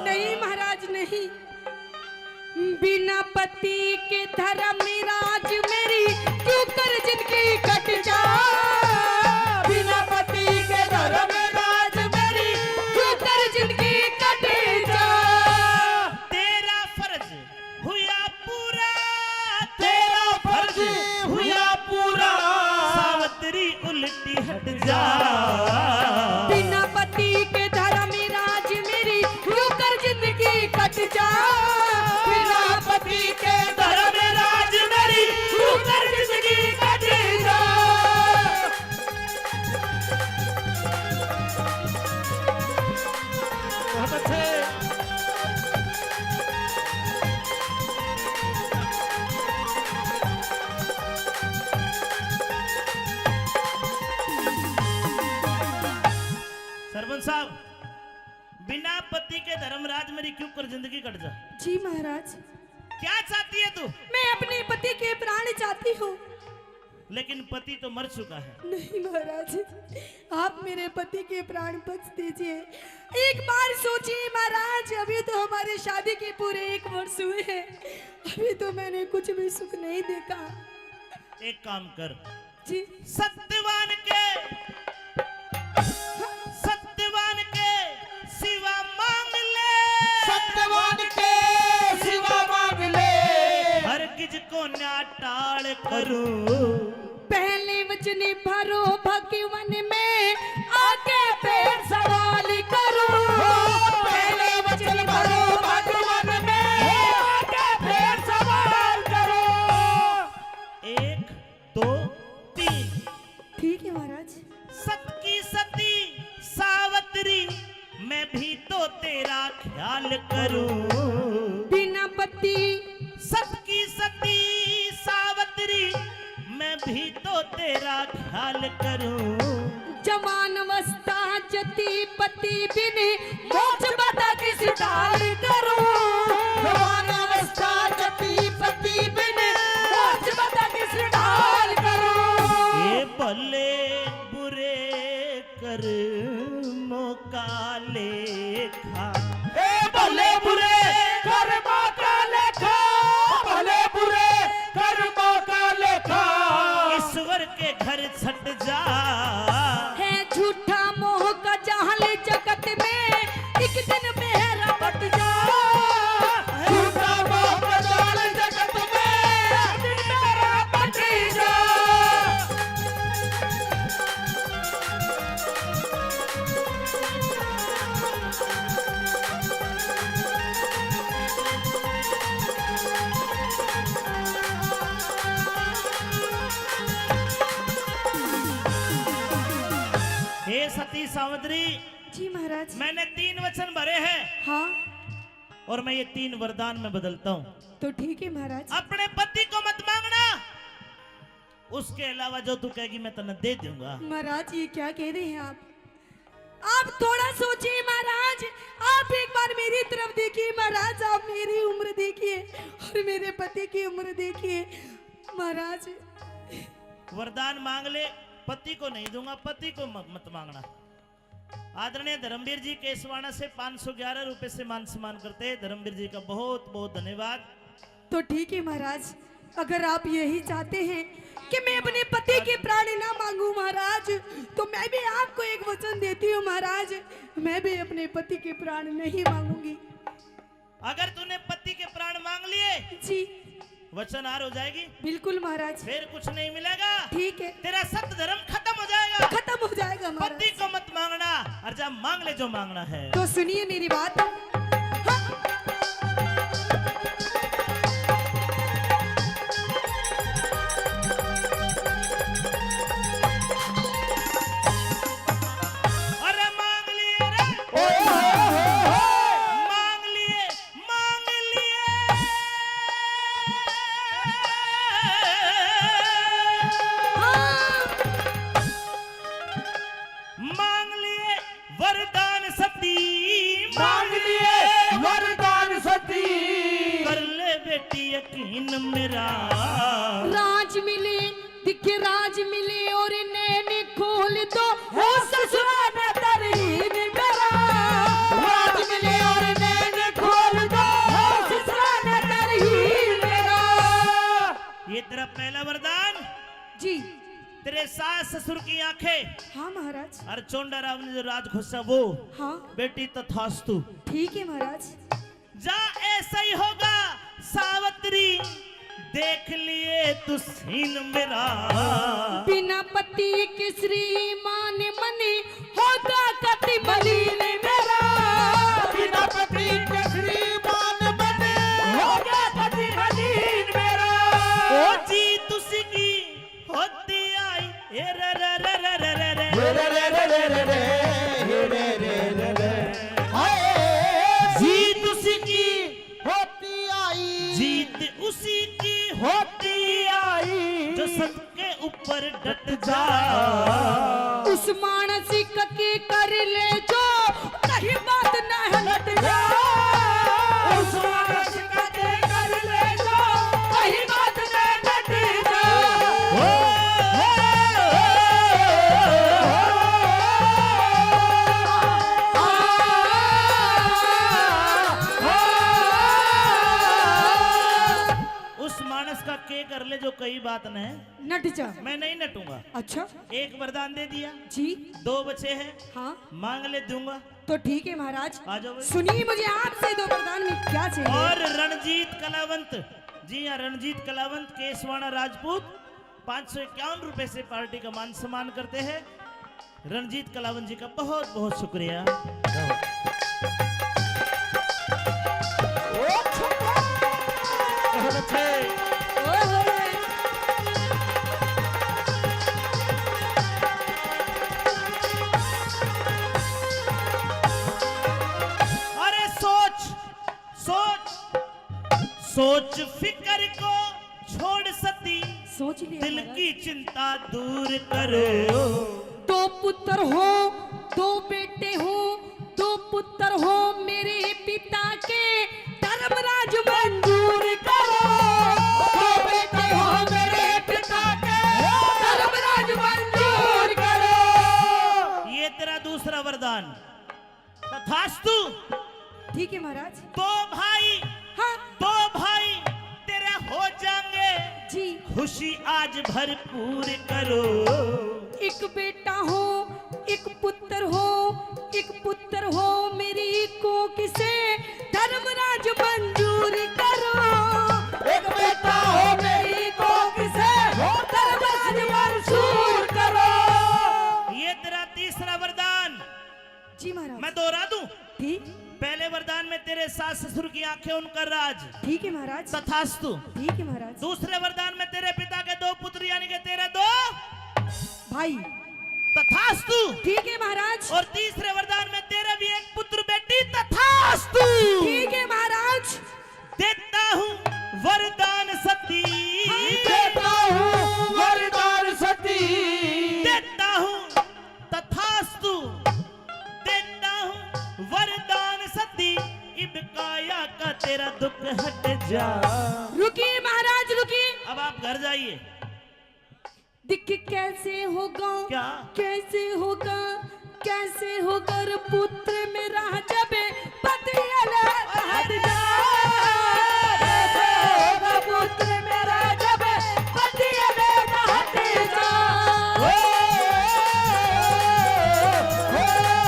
नहीं महाराज, नहीं। बिना पति के धर्मराज मेरी क्यों कर जिंदगी कट जा। बिना पति के धर्मराज मेरी क्यों कर जिंदगी कट जा। तेरा फर्ज हुआ पूरा, तेरा फर्ज हुआ पूरा, सावतरी उल्टी हट जा। बिना पति के धर्मराज मेरी क्यों कर जिंदगी कट जा। बिना पति के धर्मराज मेरी क्यों कर जिंदगी कट जा। बहुत अच्छे। सरपंच साहब, बिना पति के धर्मराज मेरी क्यों कर जिंदगी कट जा। जी महाराज। क्या चाहती है तू? मैं अपने पति के प्राण चाहती हूँ। लेकिन पति तो मर चुका है। नहीं महाराज, आप मेरे पति के प्राण बख्श दीजिए। एक बार सोचिए महाराज, अभी तो हमारे शादी के पूरे एक वर्ष हुए हैं, अभी तो मैंने कुछ भी सुख नहीं देखा। एक काम कर, जी। सत्यवान के, सत्यवान के सिवा मांग ले। सत्यवान के सिवा मांग ले। हरगिज कोन्या टाल करूं। पहले वचन भरो भगवन में, आगे फिर सवाल करूं। पहले वचन भरो भगवन में, आगे फिर सवाल करूं। एक, दो, तीन। ठीक है महाराज। सत की सती सावत्री, मैं भी तो तेरा ख्याल करूं। बिना पति। सत की सती सावत्री, मैं भी तो तेरा ख्याल करूं। जवान अवस्था जती पति बिन, मोक्ष बता किस ढाल करूं। जवान अवस्था जती पति बिन, मोक्ष बता किस ढाल करूं। ये भले बुरे कर्मों का लेखा। ए भले बुरे कर्मों का लेखा, भले बुरे कर्मों का लेखा। ईश्वर के घर छट जा। है झूठा मोह का जाल जगत में, एक दिन मेरा बट जा। झूठा मोह का जाल जगत में, एक दिन मेरा बट जा। हे सती सावित्री, जी महाराज। मैंने तीन वचन भरे हैं। हाँ। और मैं ये तीन वरदान में बदलता हूँ। तो ठीक है महाराज। अपने पति को मत मांगना, उसके अलावा जो तू कहेगी मैं तन्ने दे दूंगा। महाराज, ये क्या कह रहे हैं आप? आप थोड़ा सोचिए महाराज, आप एक बार मेरी तरफ देखिए महाराज, आप मेरी उम्र देखिए और मेरे पति की उम्र देखिए महाराज। वरदान मांग ले, पति को नहीं दूंगा, पति को म-, मत मांगना। आदरणीय धर्मवीर जी केसवाना से पाँच सौ ग्यारह रुपए से मान सम्मान करते हैं। धर्मवीर जी का बहुत बहुत धन्यवाद। तो ठीक है महाराज, अगर आप यही चाहते हैं कि मैं अपने पति के प्राण ना मांगू महाराज, तो मैं भी आपको एक वचन देती हूँ महाराज, मैं भी अपने पति के प्राण नहीं मांगूंगी। अगर तूने पति के प्राण मांग लिए, जी। वचन हार हो जाएगी। बिल्कुल महाराज। फिर कुछ नहीं मिलेगा। ठीक है। तेरा सत धर्म खत्म हो जाएगा। खत्म हो जाएगा महाराज। पति को मत मांगना, और जा मांग ले जो मांगना है। तो सुनिए मेरी बात। हाँ। अरे मांग लिए रे। ओए होए होए होए। मांग लिए, मांग लिए। हाँ। मांग लिए वरदान सती, मांग लिए वरदान सती। कर ले बेटी यकीन मेरा। राज मिले, दिखे राज मिले और नैन खोल दो, हो ससुरा ने तरहीन मेरा। राज मिले और नैन खोल दो, हो ससुरा ने तरहीन मेरा। ये तेरा पहला वरदान। जी। तेरे सास ससुर की आंखें। हाँ महाराज। और चोंडा राव ने जो राज खोसा वो। हाँ। बेटी तथास्तु। ठीक है महाराज। जा ऐसा ही होगा सावित्री, देख लिए तू सीन मेरा। बिना पति के श्रीमान मन होगा कति मलिन मेरा। बिना पति के श्रीमान मन होगा कति मलिन मेरा। ओ जीत उसकी होती आई, ए रे रे रे। ए रे रे रे रे रे रे, ए रे रे रे रे। हाय। जीत उसी की होती आई। जीत उसी की होती आई। जो सत के ऊपर डट जा। उस मानसिक की कर ले जो, कहीं बात ना हलट जा। उस मानसिक की कर ले मानस का के कर ले जो कई बात न है। नट जा। मैं नहीं नटूंगा। अच्छा। एक वरदान दे दिया। जी। दो बचे हैं। हाँ। मांग ले, दूंगा। तो ठीक है महाराज। आ जाओ भाई। सुनिए, मुझे आपसे दो वरदान में क्या चाहिए? और रणजीत कलावंत, जी हाँ, रणजीत कलावंत, केसवाणा राजपूत, पाँच सौ इक्यावन रुपए से पार्टी का मान सम्मान करते हैं। रणजीत कलावंत जी का बहुत बहुत शुक्रिया। अरे सोच, सोच, सोच फिकर को छोड़ सती, सोच लिया दिल महाराज। की चिंता दूर करो। दो पुत्र हो, दो बेटे हो, दो पुत्र हो मेरे पिता के, धर्मराज मंजूर करो। दो बेटे हो मेरे पिता के, धर्मराज मंजूर करो। ये तेरा दूसरा वरदान। तथास्तु। ठीक है महाराज। दो भाई, हाँ। दो भाई तेरे हो जाएंगे। जी। खुशी आज भरपूर करो। एक बेटा हो, एक पुत्र हो, एक पुत्र हो मेरी कोख से, धर्मराज मंजूर करो। एक बेटा हो मेरी कोख से, धर्मराज मंजूर करो। ये तेरा तीसरा वरदान। जी महाराज। मैं दोहरा दूं? ठीक। पहले वरदान में तेरे सास ससुर की आंखें, उनका राज। ठीक है महाराज। तथास्तु। ठीक है महाराज। दूसरे वरदान में तेरे पिता के दो पुत्र, यानी कि तेरे दो भाई। तथास्तु। ठीक है महाराज। और तीसरे वरदान में तेरे भी एक पुत्र बेटी। तथास्तु। ठीक है महाराज। देता हूँ वरदान सती। हाँ। देता हूँ वरदान सती। देता हूँ तथास्तु। देता हूँ वरदान सती, इब काया का तेरा दुख हट जा। रुकिए महाराज, रुकिए। अब आप घर जाइए। दिख कैसे होगा, क्या? कैसे होगा, कैसे होगा रे पुत्र मेरा जब पति अलग हट जा। कैसे होगा पुत्र मेरा जब पति अलग हट जा। ओ, ओ, ओ, ओ,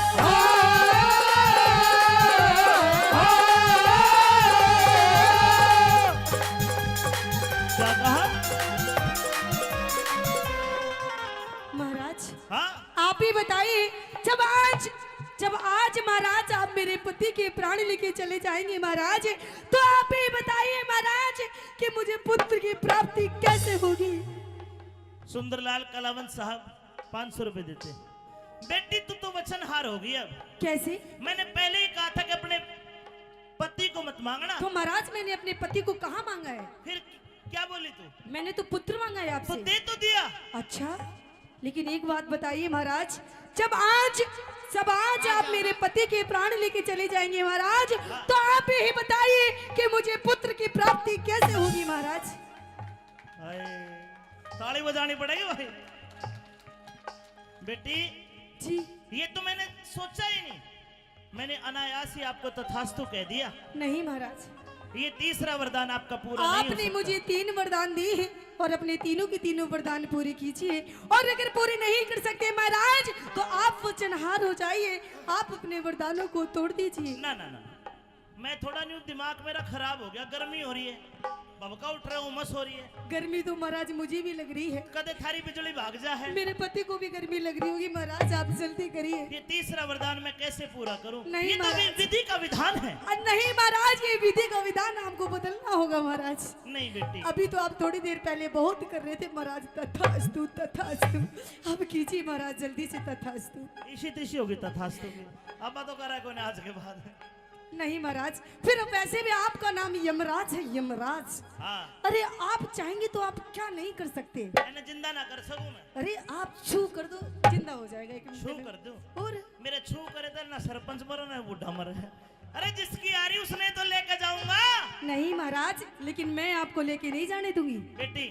ओ। क्या कहा? महाराज, हाँ? आप ही बताइए, जब आज, जब आज महाराज आप मेरे पति के प्राण लेके चले जाएंगे महाराज, तो आप ही बताइए महाराज कि मुझे पुत्र की प्राप्ति कैसे होगी? सुंदरलाल कलावंत साहब पाँच सौ रुपए देते। बेटी, तू तो वचनहार हो गई अब। कैसे? मैंने पहले ही कहा था कि अपने पति को मत मांगना। तो महाराज, मैंने अपने पति को कहाँ मांगा है? फिर क्या बोली तू? मैंने तो पुत्र मांगा है आपसे। तो दे तो दिया। अच्छा, लेकिन एक बात बताइए महाराज, जब आज, जब आज आप मेरे पति के प्राण लेके चले जाएंगे महाराज, हाँ। तो आप ही बताइए कि मुझे पुत्र की प्राप्ति कैसे होगी महाराज? हाय, ताली बजानी पड़ेगी भाई। बेटी जी। ये तो मैंने सोचा ही नहीं, मैंने अनायास ही आपको तथास्तु कह दिया। नहीं महाराज। ये तीसरा वरदान आपका पूरा नहीं हो आपने सकता। मुझे तीन वरदान दिए हैं और अपने तीनों के तीनों वरदान पूरे कीजिए, और अगर पूरे नहीं कर सकते महाराज, तो आप वचनहार हो जाइए, आप अपने वरदानों को तोड़ दीजिए। ना, ना, ना, ना। मैं थोड़ा न्यू दिमाग मेरा खराब हो गया, गर्मी हो रही है, भभका उठ रहा है, उमस हो रही है। गर्मी तो महाराज मुझे भी लग रही है। कदे थारी बिजली भाग जा है। मेरे पति को भी गर्मी लग रही होगी महाराज, आप जल्दी करिए। ये तीसरा वरदान मैं कैसे पूरा करूं? नहीं ये तो महाराज। वि-, विधि का विधान है। अ, नहीं महाराज, ये विधि का विधान आपको बदलना होगा महाराज। नहीं बेटी। अभी तो आप थोड़ी देर पहले बहुत कर रहे थे महाराज, तथास्तु, तथास्तु। अब कीजिए महाराज जल्दी से तथास्तु। इसी तैसी होगी तथास्तु की। अब तो करा कोई ना आज के बाद। नहीं महाराज, फिर वैसे भी आपका नाम यमराज है, यमराज। हाँ। अरे, आप चाहेंगे तो आप क्या नहीं कर सकते? मैंने जिंदा ना कर सकूं मैं। अरे, आप छू कर दो, जिंदा हो जाएगा एक मिनट छू में। कर दूं? और? मेरे छू करे तो ना सरपंच मरो ना बूढ़ा मरे। अरे, जिसकी आ रही उसने तो लेके जाऊंगा। नहीं महाराज, लेकिन मैं आपको लेके नहीं जाने दूंगी। बेटी,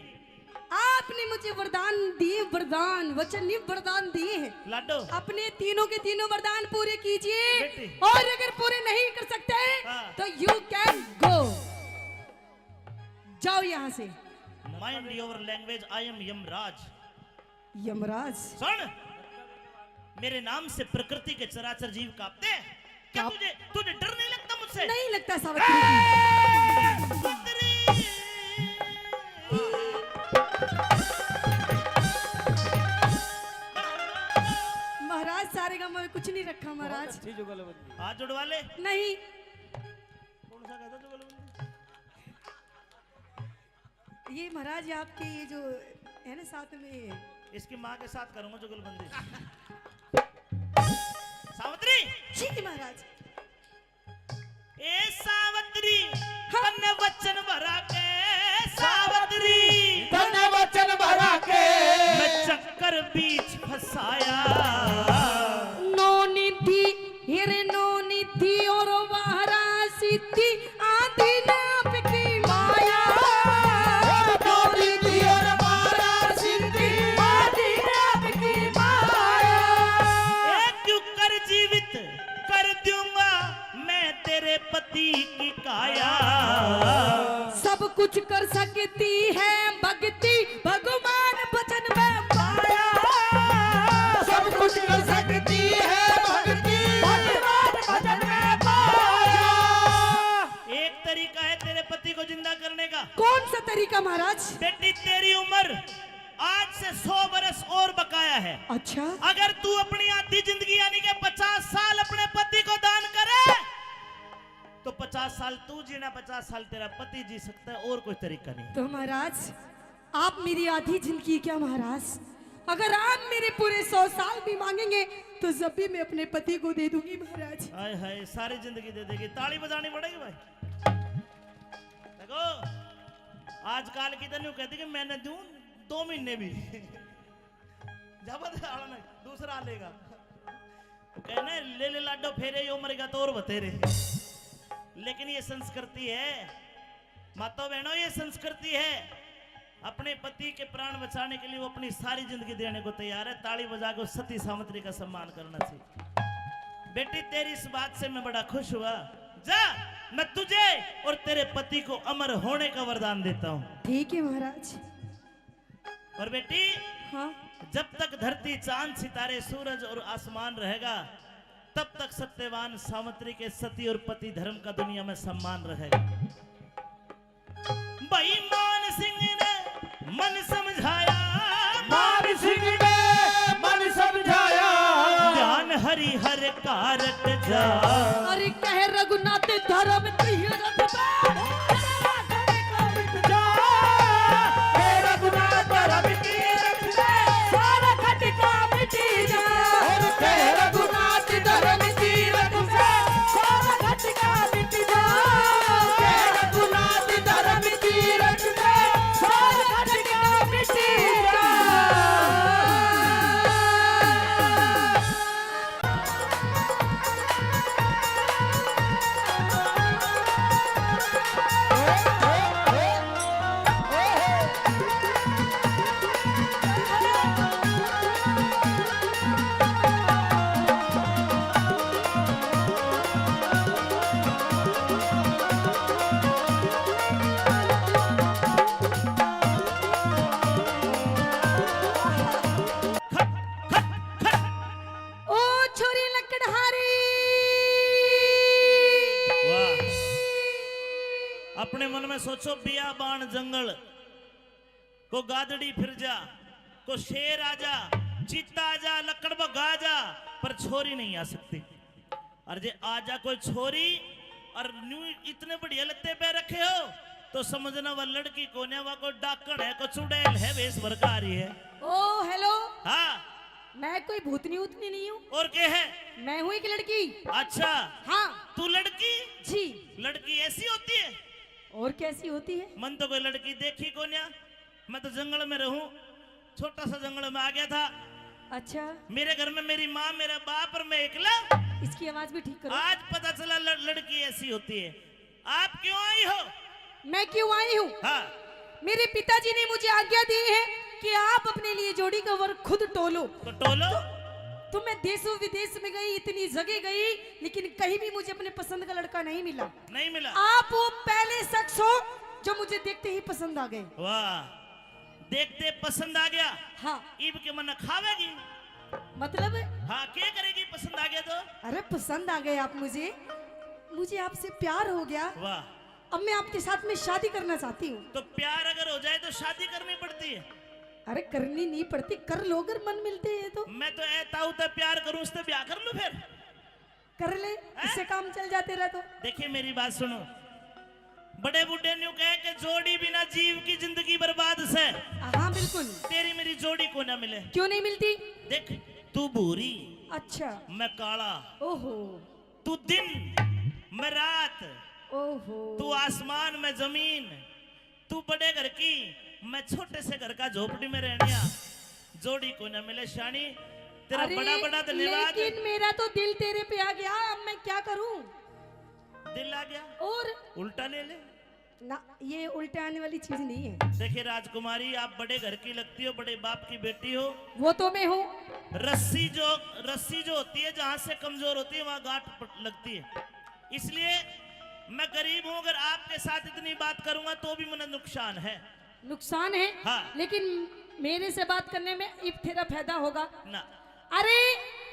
आपने मुझे वरदान दिए, वरदान, वचन नहीं, वरदान दिए हैं। लाडो। अपने तीनों के तीनों वरदान पूरे कीजिए। बेटी। और अगर पूरे नहीं कर सकते, हाँ। तो you can go। जाओ यहाँ से। Mind your language, I am Yamraj. यमराज? सुन, मेरे नाम से प्रकृति के चराचर जीव कांपते हैं। क्या कांप- तुझे, तुझे डर नहीं लगता मुझसे? नहीं लगता, सावित्री। ए, सावित्री। महाराज, सारे गांव में कुछ नहीं रखा, महाराज। बहुत अच्छी जुगलबंदी। हाथ जुड़वा ले। नहीं। कौन सा कहता जुगलबंदी? ये महाराज, ये आपके ये जो है ना साथ में, इसकी माँ के साथ करूंगा जुगलबंदी। सावित्री! जी महाराज। ए सावित्री, हाँ। तन्ने वचन भरा के, सावित्री। तन्ने वचन भरा के। मैं चक्कर बीच फंसाया। नौ निधि, हिर नौ निधि और बारह सिद्धि, आधी नाप की माया। और नौ निधि और बारह सिद्धि, आधी नाप की माया। ए, क्यों कर जीवित कर दूंगा मैं तेरे पति की काया। सब कुछ कर सकती है भक्ति, भगवान भजन में पाया। सब कुछ कर सकती है भक्ति, भगवान भजन में पाया। एक तरीका है तेरे पति को जिंदा करने का। कौन सा तरीका महाराज? बेटी, तेरी उम्र आज से सौ बरस और बकाया है। अच्छा। अगर तू अपनी आधी जिंदगी यानी कि पचास साल अपने पति को दान करे, तो पचास साल तू जीना, पचास साल तेरा पति जी सकता है, और कोई तरीका नहीं। तो महाराज, आप मेरी आधी जिंदगी क्या महाराज, अगर आप मेरे पूरे सौ साल भी मांगेंगे तो जब भी मैं अपने पति को दे दूंगी महाराज। हाय हाय, सारी जिंदगी दे देगी। ताली बजानी पड़ेगी भाई। देखो, आजकल की तो न्यू कहती कि मैंने दूं दो महीने भी। जब आला नहीं, दूसरा लेगा। कहना, "ले ले लाडो फेरे, यो मरेगा तो और बतेरे।" लेकिन ये संस्कृति है, माता बहनों, ये संस्कृति है। अपने पति के प्राण बचाने के लिए वो अपनी सारी जिंदगी देने को तैयार है। ताली बजा के उस सती सावित्री का सम्मान करना चाहिए। बेटी, तेरी इस बात से मैं बड़ा खुश हुआ। जा, मैं तुझे और तेरे पति को अमर होने का वरदान देता हूँ। ठीक है महाराज। और बेटी, हाँ। जब तक धरती, चांद, सितारे, सूरज और आसमान रहेगा, तब तक सत्यवान सावित्री के सती और पति धर्म का दुनिया में सम्मान रहेगा। भाई मान सिंह ने मन समझाया। मान सिंह ने मन समझाया। ध्यान हरि हर कारट जा। अरे कह रघुनाथ धर्म तीरथ जा। कह रघुनाथ धर्म तीरथ से सारा खटका मिटी जा। और कह रघुनाथ धर्म तीरथ से सारा खटका मिटी जा। कह रघुनाथ धर्म तीरथ से सारा खटका मिटी जा। ओ छोरी लकड़हारी। वाह। अपने मन में सोचो, बियाबान जंगल, को गादड़ी फिर जा, को शेर आ जा, चीता आ जा, लकड़ बग्गा आ जा, पर छोरी नहीं आ सकती। और जे आ जा कोई छोरी और न्यू इतने बढ़िया लत्ते पहन रखे हो, तो समझना वह लड़की कोन्या, वह कोई डाकण है, कोई चुड़ैल है, वेश भर का आ रही है। ओ, हेलो। हाँ। मैं कोई भूतनी उतनी नहीं हूँ। और क्या है? मैं हूँ एक लड़की। अच्छा। हाँ। तू लड़की? जी। लड़की ऐसी होती है? और कैसी होती है? मन तो कोई लड़की देखी कोन्या। मैं तो जंगल में रहूं, छोटा सा जंगल में आ गया था। अच्छा। मेरे घर में मेरी माँ, मेरा बाप और मैं एकला। इसकी आवाज भी ठीक करो। आज पता चला ल-, लड़की ऐसी होती है। आप क्यों आई हो? मैं क्यों आई हूँ? हाँ। मेरे पिताजी ने मुझे आज्ञा दी है कि आप अपने लिए जोड़ी का वर खुद टोलो। तो टोलो। तो, तो मैं देशों विदेश में गई, इतनी जगह गई, लेकिन कहीं भी मुझे अपने पसंद का लड़का नहीं मिला। नहीं मिला। आप वो पहले शख्स हो जो मुझे देखते ही पसंद आ गए। वाह, देखते पसंद आ गया। हाँ। इब के मन खावेगी? मतलब? हाँ, क्या करेगी पसंद आ गया तो? अरे, पसंद आ गए आप मुझे, मुझे आपसे प्यार हो गया। वाह। अब मैं आपके साथ में शादी करना चाहती हूँ। तो प्यार अगर हो जाए तो शादी करनी पड़ती है? अरे, करनी नहीं पड़ती, कर लो अगर मन मिलते हैं तो। मैं तो ऐ ताऊ ते प्यार करूँ, उससे ब्याह कर लूँ फिर। कर ले, हैं? इससे काम चल जाते रह तो। देखिए, मेरी बात सुनो, बड़े बूढ़े न्यू कहे कि जोड़ी बिना जीव की जिंदगी बर्बाद से। हाँ, बिल्कुल। तेरी मेरी जोड़ी को ना मिले। क्यों नहीं मिलती? देख, तू भूरी, अच्छा। मैं काला। ओहो। तू दिन, मैं रात। ओहो। तू आसमान, मैं जमीन। तू बड़े घर की, मैं छोटे से घर का झोपड़ी में रहनिया। जोड़ी को ना मिले शानी, तेरा अरे, बड़ा बड़ा धन्यवाद। लेकिन मेरा तो दिल तेरे पे आ गया, अब मैं क्या करूं? दिल आ गया? और? उल्टा ले ले। ना, ये उल्टे आने वाली चीज नहीं है। देखिए राजकुमारी, आप बड़े घर की लगती हो, बड़े बाप की बेटी हो। वो तो मैं हूँ। रस्सी जो, रस्सी जो होती है, जहाँ से कमजोर होती है, वहाँ गांठ प-, लगती है। इसलिए मैं गरीब हूँ, अगर आपके साथ इतनी बात करूंगा तो भी मुझे नुकसान है। नुकसान है? हाँ। लेकिन मेरे से बात करने में इब तेरा फायदा होगा ना। अरे,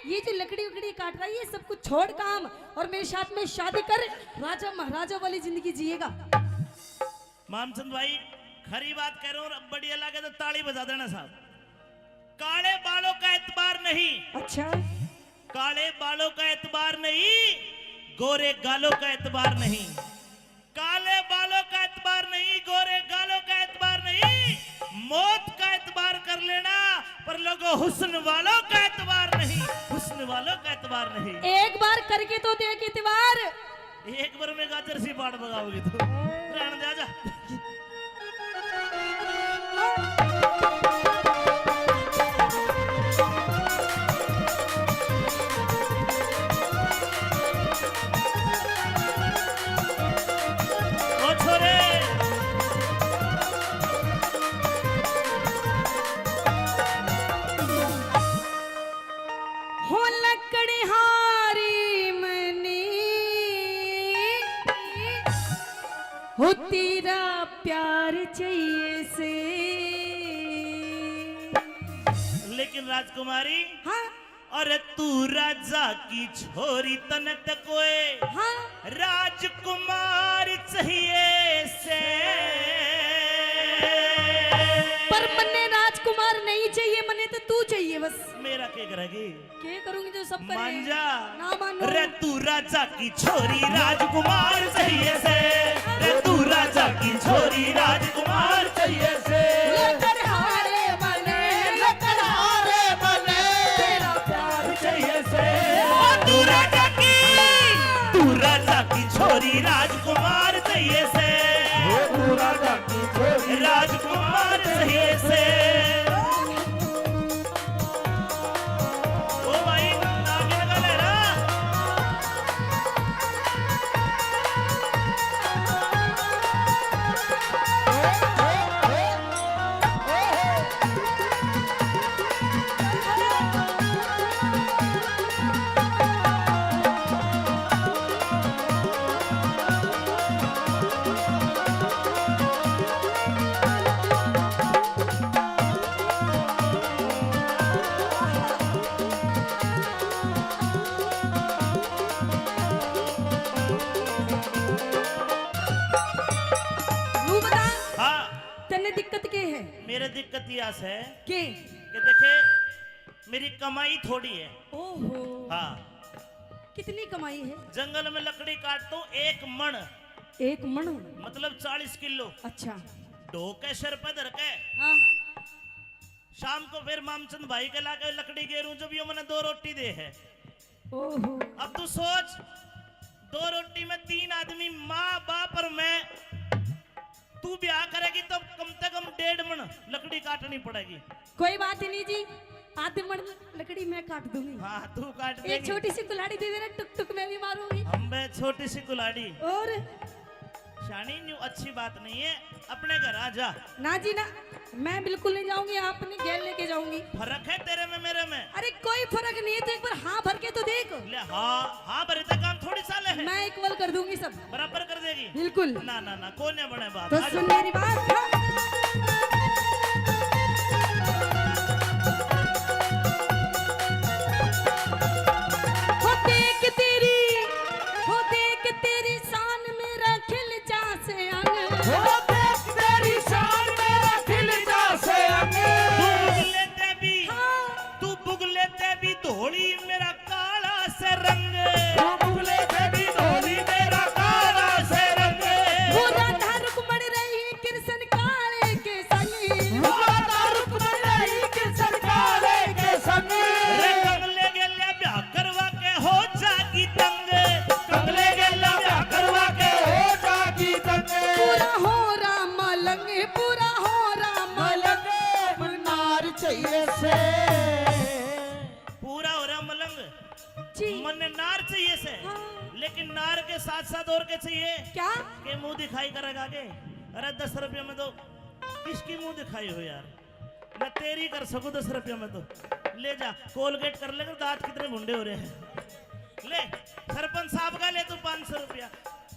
ये जो लकड़ी उकड़ी काट रहा है, ये सब कुछ छोड़ काम और मेरे साथ में शादी कर, राजा महाराजा वाली जिंदगी जिएगा। मामचंद भाई, खरी बात कह रहे हो, बढ़िया लगे तो ताली बजा देना साहब। काले बालों का एतबार नहीं। अच्छा। काले बालों का एतबार नहीं, गोरे गालों का एतबार नहीं। काले बालों का एतबार नहीं, गोरे गालों का एतबार नहीं, मौत का एतबार कर लेना, पर लोगों, हुस्न वालों का एतबार नहीं, हुस्न वालों का एतबार नहीं। एक बार करके तो देख एतबार। एक बार में गाजर सी पाट बगाओगी तू। रहने दे, आजा। ओ छोरे। हो लकड़हारी मनी, हो तेरा प्यार चाहिए से। लेकिन राजकुमारी, हाँ? अरे तू राजा की छोरी, तने तो कोई, हाँ? राजकुमार चाहिए से। पर मन्ने राजकुमार नहीं चाहिए, मन्ने तो तू चाहिए बस। मेरा के करेगी? के करूंगी जो सब करेगी? मान जा। ना मानू। रे तू राजा की छोरी, राजकुमार चाहिए से। रे तू राजा की छोरी, राजकुमार चाहिए से। लकड़हारे मने, लकड़हारे मने, तेरा प्यार चाहिए से। ओ तू राजा की, तू राजा की छोरी, राजकुमार चाहिए से। ओ तू राजा की छोरी, राजकुमार चाहिए से। ओ भाई, आगे लगा ले रहा। नू बता, हाँ। तन्ने दिक्कत के है? मेरे दिक्कत या से के? कि देखे, मेरी कमाई थोड़ी है। ओहो। हाँ। कितनी कमाई है? जंगल में लकड़ी काटता हूँ, एक मण। एक मण? मतलब चालीस किलो। अच्छा। ढो के सिर पे धर के। हाँ। शाम को फिर मामचंद भाई के लाके लकड़ी गेरूं, जब यो मने दो रोटी दे है। ओहो। अब तू सोच, दो रोटी में तीन आदमी, माँ, बाप और मैं, तू ब्याह करेगी तो कम से कम डेढ़ मण लकड़ी काटनी पड़ेगी। कोई बात ही नहीं जी, आधे मण लकड़ी मैं काट दूंगी। हाँ, तू काट एक देगी। छोटी सी कुल्हाड़ी दे देना, टुक टुक मैं भी मारूंगी। हम बे छोटी सी कुल्हाड़ी। और? शानी, न्यू अच्छी बात नहीं है, अपने घर आ जा। ना जी ना, मैं बिल्कुल नहीं जाऊंगी, आपने गैल लेके जाऊंगी। फर्क है तेरे में मेरे में। अरे कोई फर्क नहीं है, तू एक बार हाँ भर के तो देख। ले हाँ, हाँ भरे तो काम थोड़ी चाले है। मैं इक्वल कर दूंगी सब। बराबर कर देगी? बिल्कुल। ना, ना, ना, कोन्या बने बात। तो आ जाओ। सुन मेरी बात। हो देख तेरी, हो देख तेरी शान मेरा खिल जा से अंग। हो देख तेरी शान मेरा खिल जा से अंग। तू बुगले ते भी, हाँ। तू बुगले ते भी धोली मेरा काला से रंग। तू बुगले ते भी धोली मेरा काला से रंग। वो राधा रुक्मण रही कृष्ण काले के संग। वो राधा रुक्मण रही कृष्ण काले के संग। रे कंगले गेल्या ब्याह करवा के हो जागी तंग। कंगले गेल्या ब्याह करवा के हो जागी तंग। पूरा हो राम मलंग, पूरा हो राम मलंग। नार चाहिए से। पूरा हो रहा मलंग। जी। मन्ने नार चाहिए से। हाँ। लेकिन नार के साथ साथ और के चाहिए? क्या? के मुंह दिखाई करेगा के? अरे दस रुपये में तो किसकी मुंह दिखाई हो यार? मैं तेरी कर सकूं दस रुपये में तो। ले जा, कोलगेट कर ले, दांत कितने भुंडे हो रहे हैं। ले, सरपंच साहब का ले तू पाँच सौ रुपया।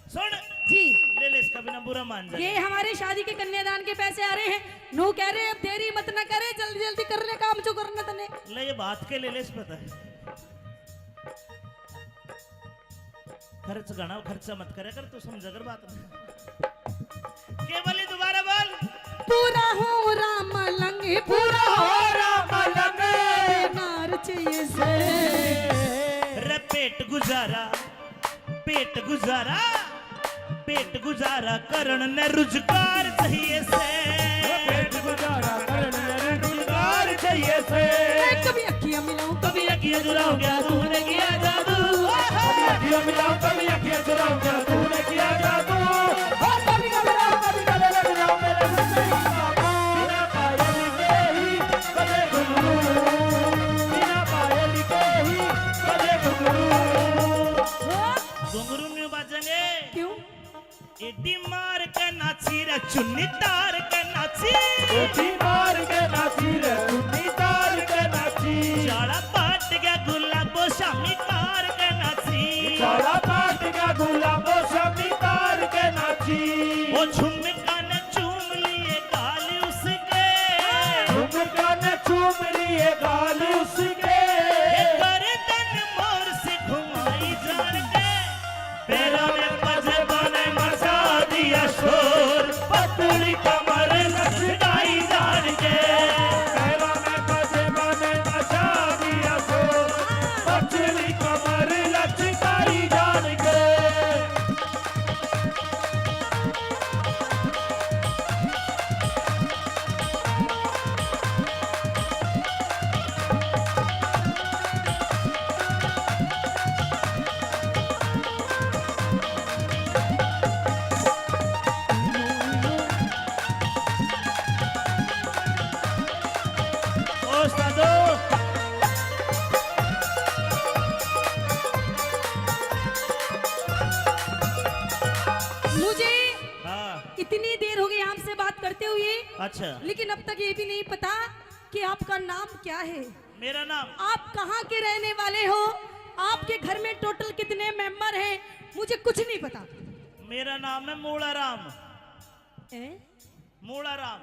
सुन। जी। ले ले इसका, बिना बुरा मान जाए। ये हमारे शादी के कन्यादान के पैसे आ रहे हैं। नू कह रहे, अब देरी मत ना करे, जल्दी जल्दी कर ले काम जो करना तने। ले ये बात के ले ले, इस पता है। खर्च घना, खर्चा मत करे कर, तू समझा कर बात ना। के बोली, दोबारा बोल। पूरा हो राम लंग, पूरा हो राम लंग। नार चाहिए से। रे पेट गुजारा, पेट गुजारा, पेट गुजारा करण ने रुजगार चाहिए से। पेट गुजारा करण ने रुजगार चाहिए से। कभी अखियां मिलाऊं, कभी अखियां चुराऊं, क्या तूने किया जादू? कभी अखियां मिलाऊं, कभी अखियां चुराऊं, क्या तूने किया जादू? ओ कभी कभी राम, कभी गले लग जाऊं, मेरे मुझसे ही बाबू। बिना पायल के ही बजे घुंघरू, बिना पायल के ही बजे घुंघरू। घुंघरू न्यू बाजेंगे। क्यों? एडी मार के नाची रे चुन्नी तार के नाची। एडी मार के नाची रे चुन्नी तार के नाची। चाला पाट गया गुलाबो शामी तार के नाची। चाला पाट गया गुलाबो शामी तार के नाची। वो झुमका ने चूम लिए गाल उसके। झुमका ने चूम लिए गाल उसके। ये गर्दन मोर से घुमाई जान के। पैरों में पजेबाने मचा दिया शोर, पतली कमर लचकाई जान के। पैरों में पजेबाने मचा दिया शोर, पतली कमर लचकाई जान के। ओ उस्तादो। मुझे हाँ। इतनी देर हो गई आपसे बात करते हुए, अच्छा। लेकिन अब तक ये भी नहीं पता कि आपका नाम क्या है। मेरा नाम? आप कहाँ के रहने वाले हो? आपके घर में टोटल कितने मेंबर हैं? मुझे कुछ नहीं पता। मेरा नाम है मूला राम। ए? मूला राम।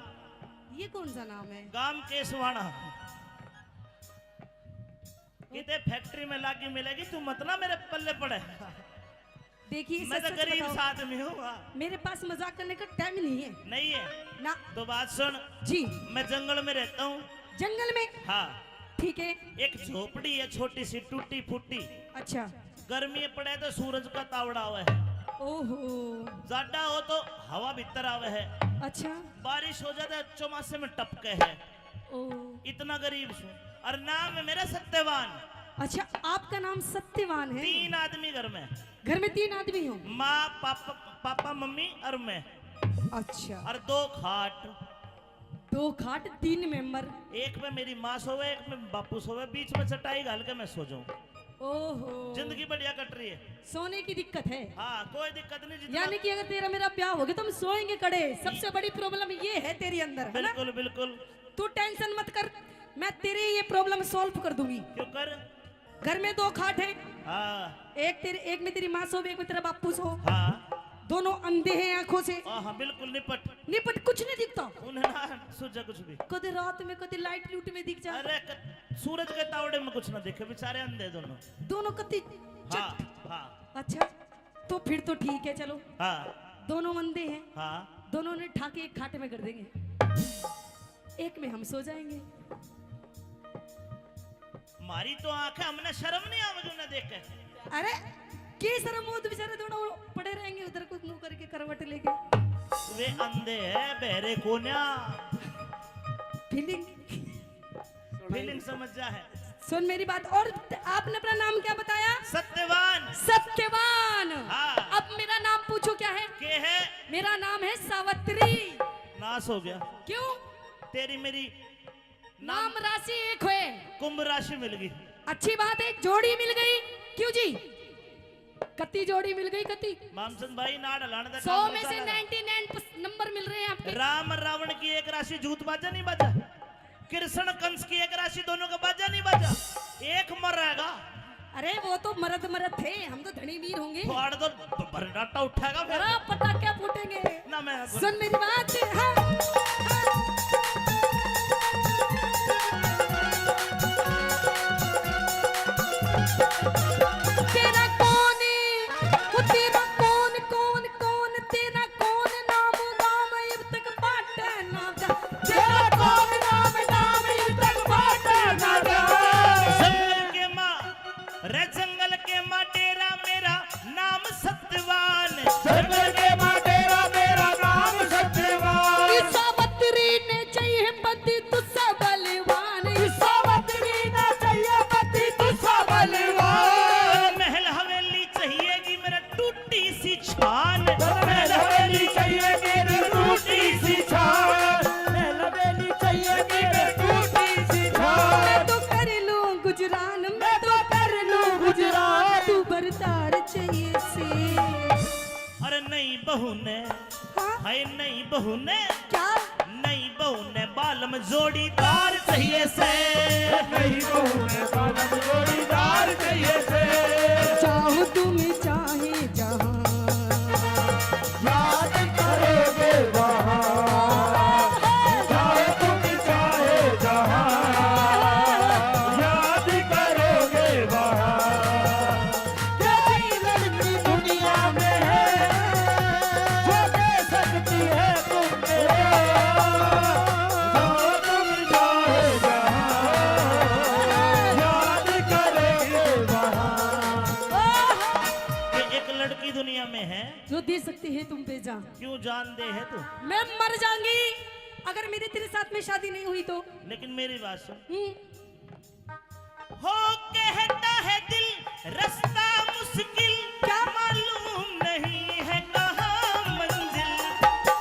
ये कौन सा नाम है? गांव केसवाना। किते फैक्ट्री में लागी मिलेगी, तू मत ना मेरे पल्ले पड़े। देखिए, मैं सच तो सच गरीब बताओ, सा आदमी हूँ, हाँ। मेरे पास मजाक करने का टाइम नहीं है। नहीं है? ना। तो बात सुन। जी। मैं जंगल में रहता हूँ। जंगल में? हाँ। ठीक है। एक झोपड़ी है छोटी सी टूटी फूटी। अच्छा। गर्मी पड़े तो सूरज का तावड़ा आवे है। ओहो। जाडा हो तो हवा भीतर आवे है। अच्छा। बारिश हो जाए तो चौमासे में टपके है। ओ। इतना गरीब सूं। और नाम है मेरा सत्यवान। अच्छा, आपका नाम सत्यवान है? तीन आदमी घर में। घर में तीन आदमी हो? माँ, पापा, पापा, मम्मी और मैं। अच्छा। और दो खाट। दो खाट, तीन मेंबर। एक में मेरी माँ सोवे, एक में बापू सोवे, बीच में चटाई घाल के मैं सो जाऊं। ओहो। जिंदगी बढ़िया कट रही है। सोने की दिक्कत है? हाँ, कोई दिक्कत नहीं, जितना यानी कि अगर तेरा मेरा ब्याह हो गया तो हम सोएंगे कड़े। सबसे बड़ी प्रॉब्लम ये है तेरे अंदर, है ना? बिल्कुल, बिल्कुल। तू टेंशन मत कर, मैं तेरी ये प्रॉब्लम सॉल्व कर दूंगी। क्यों कर? घर में दो खाट है। हाँ। एक तेरे, एक में तेरी माँ सो, एक में तेरा बापू सो। हाँ। दोनों अंधे हैं आंखों से। हाँ, हाँ, बिल्कुल निपट। निपट कुछ नहीं दिखता। उन्हें ना सूझा कुछ भी। कदे रात में, कदे लाइट लूट में दिख जा। अरे, क-, सूरज के तावड़े में कुछ ना दिखे, बेचारे अंधे दोनों। दोनों कत्ती चट। हाँ, हाँ। अच्छा, तो फिर तो ठीक है, चलो। हाँ। दोनों अंधे हैं। हाँ। दोनों ने ठाके एक खाट में कर देंगे, एक में हम सो जाएंगे। मारी तो आंख है, हमने शर्म नहीं आवेगी उन्हें देख के। अरे, की शर्म हो, तो बेचारे दोनों पड़े रहेंगे उधर, कोई मुंह करके करवट लेके। वे अंधे हैं, बहरे कोन्या। फीलिंग। फीलिंग समझ जा है। सुन मेरी बात, और आपने अपना नाम क्या बताया? सत्यवान। सत्यवान। हाँ। अब मेरा नाम पूछो, क्या है? के है? मेरा नाम है सावित्री। नाश हो गया। क्यों? तेरी मेरी नाम राशि एक होए। कुंभ राशि मिल गई। अच्छी बात है, जोड़ी मिल गई। क्यों जी? कत्ती जोड़ी मिल गई, कत्ती? मामचंद भाई, नाड़ हलाने का सौ काम में नहीं से चला। नाइंटी नाइन नंबर मिल रहे हैं आपके। राम रावण की एक राशि जूत बाजा नहीं बाजा, कृष्ण कंस की एक राशि दोनों का बाजा नहीं बाजा, एक मर रहेगा। अरे, वो तो मर्द मर्द थे, हम तो धनी वीर होंगे। फाड़ दो, ब-, बरनाटा उठेगा फिर। हाँ, पटाखे फूटेंगे। ना मैं सुन मेरी बात, हाँ। तेरा कौन, वो तेरा कौन, कौन, कौन, तेरा कौन नाम, नाम इब तक बाटे ना जा। तेरा कौन नाम, नाम इब तक बाटे ना जा। जंगल के माँ, रे जंगल के माँ डेरा मेरा नाम सत्यवान। जंगल के माँ डेरा मेरा नाम सत्यवान। सावित्री ने चाहिए पति तुझसे बलवान। सावित्री ने चाहिए पति तुझसे बलवान। महल हवेली चाहिएगी मेरा टूटी सी छान। महल हवेली चाहिएगी मेरा टूटी सी छान। महल हवेली चाहिएगी मेरा टूटी सी छान। मैं तो कर लूं गुजरान, मैं तो कर लूं गुजरान। तू बरदार चाहिए से। अरे नई बहू ने, हाँ? हाय नई बहू ने, क्या? नई बहू ने बालम जोड़ीदार चाहिए से। नई बहू ने बालम जोड़ीदार चाहिए से। चाहो तुम चाहे जहां, याद करोगे वहां। चाहो तुम चाहे जहां, याद करोगे वहां। कोई लड़की दुनिया में है, जो दे सकती है तुम पे प्यार। जो तुम चाहे जहां, याद करेंगे वहां। कि एक लड़की दुनिया में है, जो दे सकती है तुम पे जान। क्यों जान दे है तू? मैं मर जाऊंगी अगर मेरी तेरे साथ में शादी नहीं हुई तो। लेकिन मेरी बात सुन। हम्म। हो कहता है दिल रास्ता मुश्किल, क्या? मालूम नहीं है कहाँ मंजिल।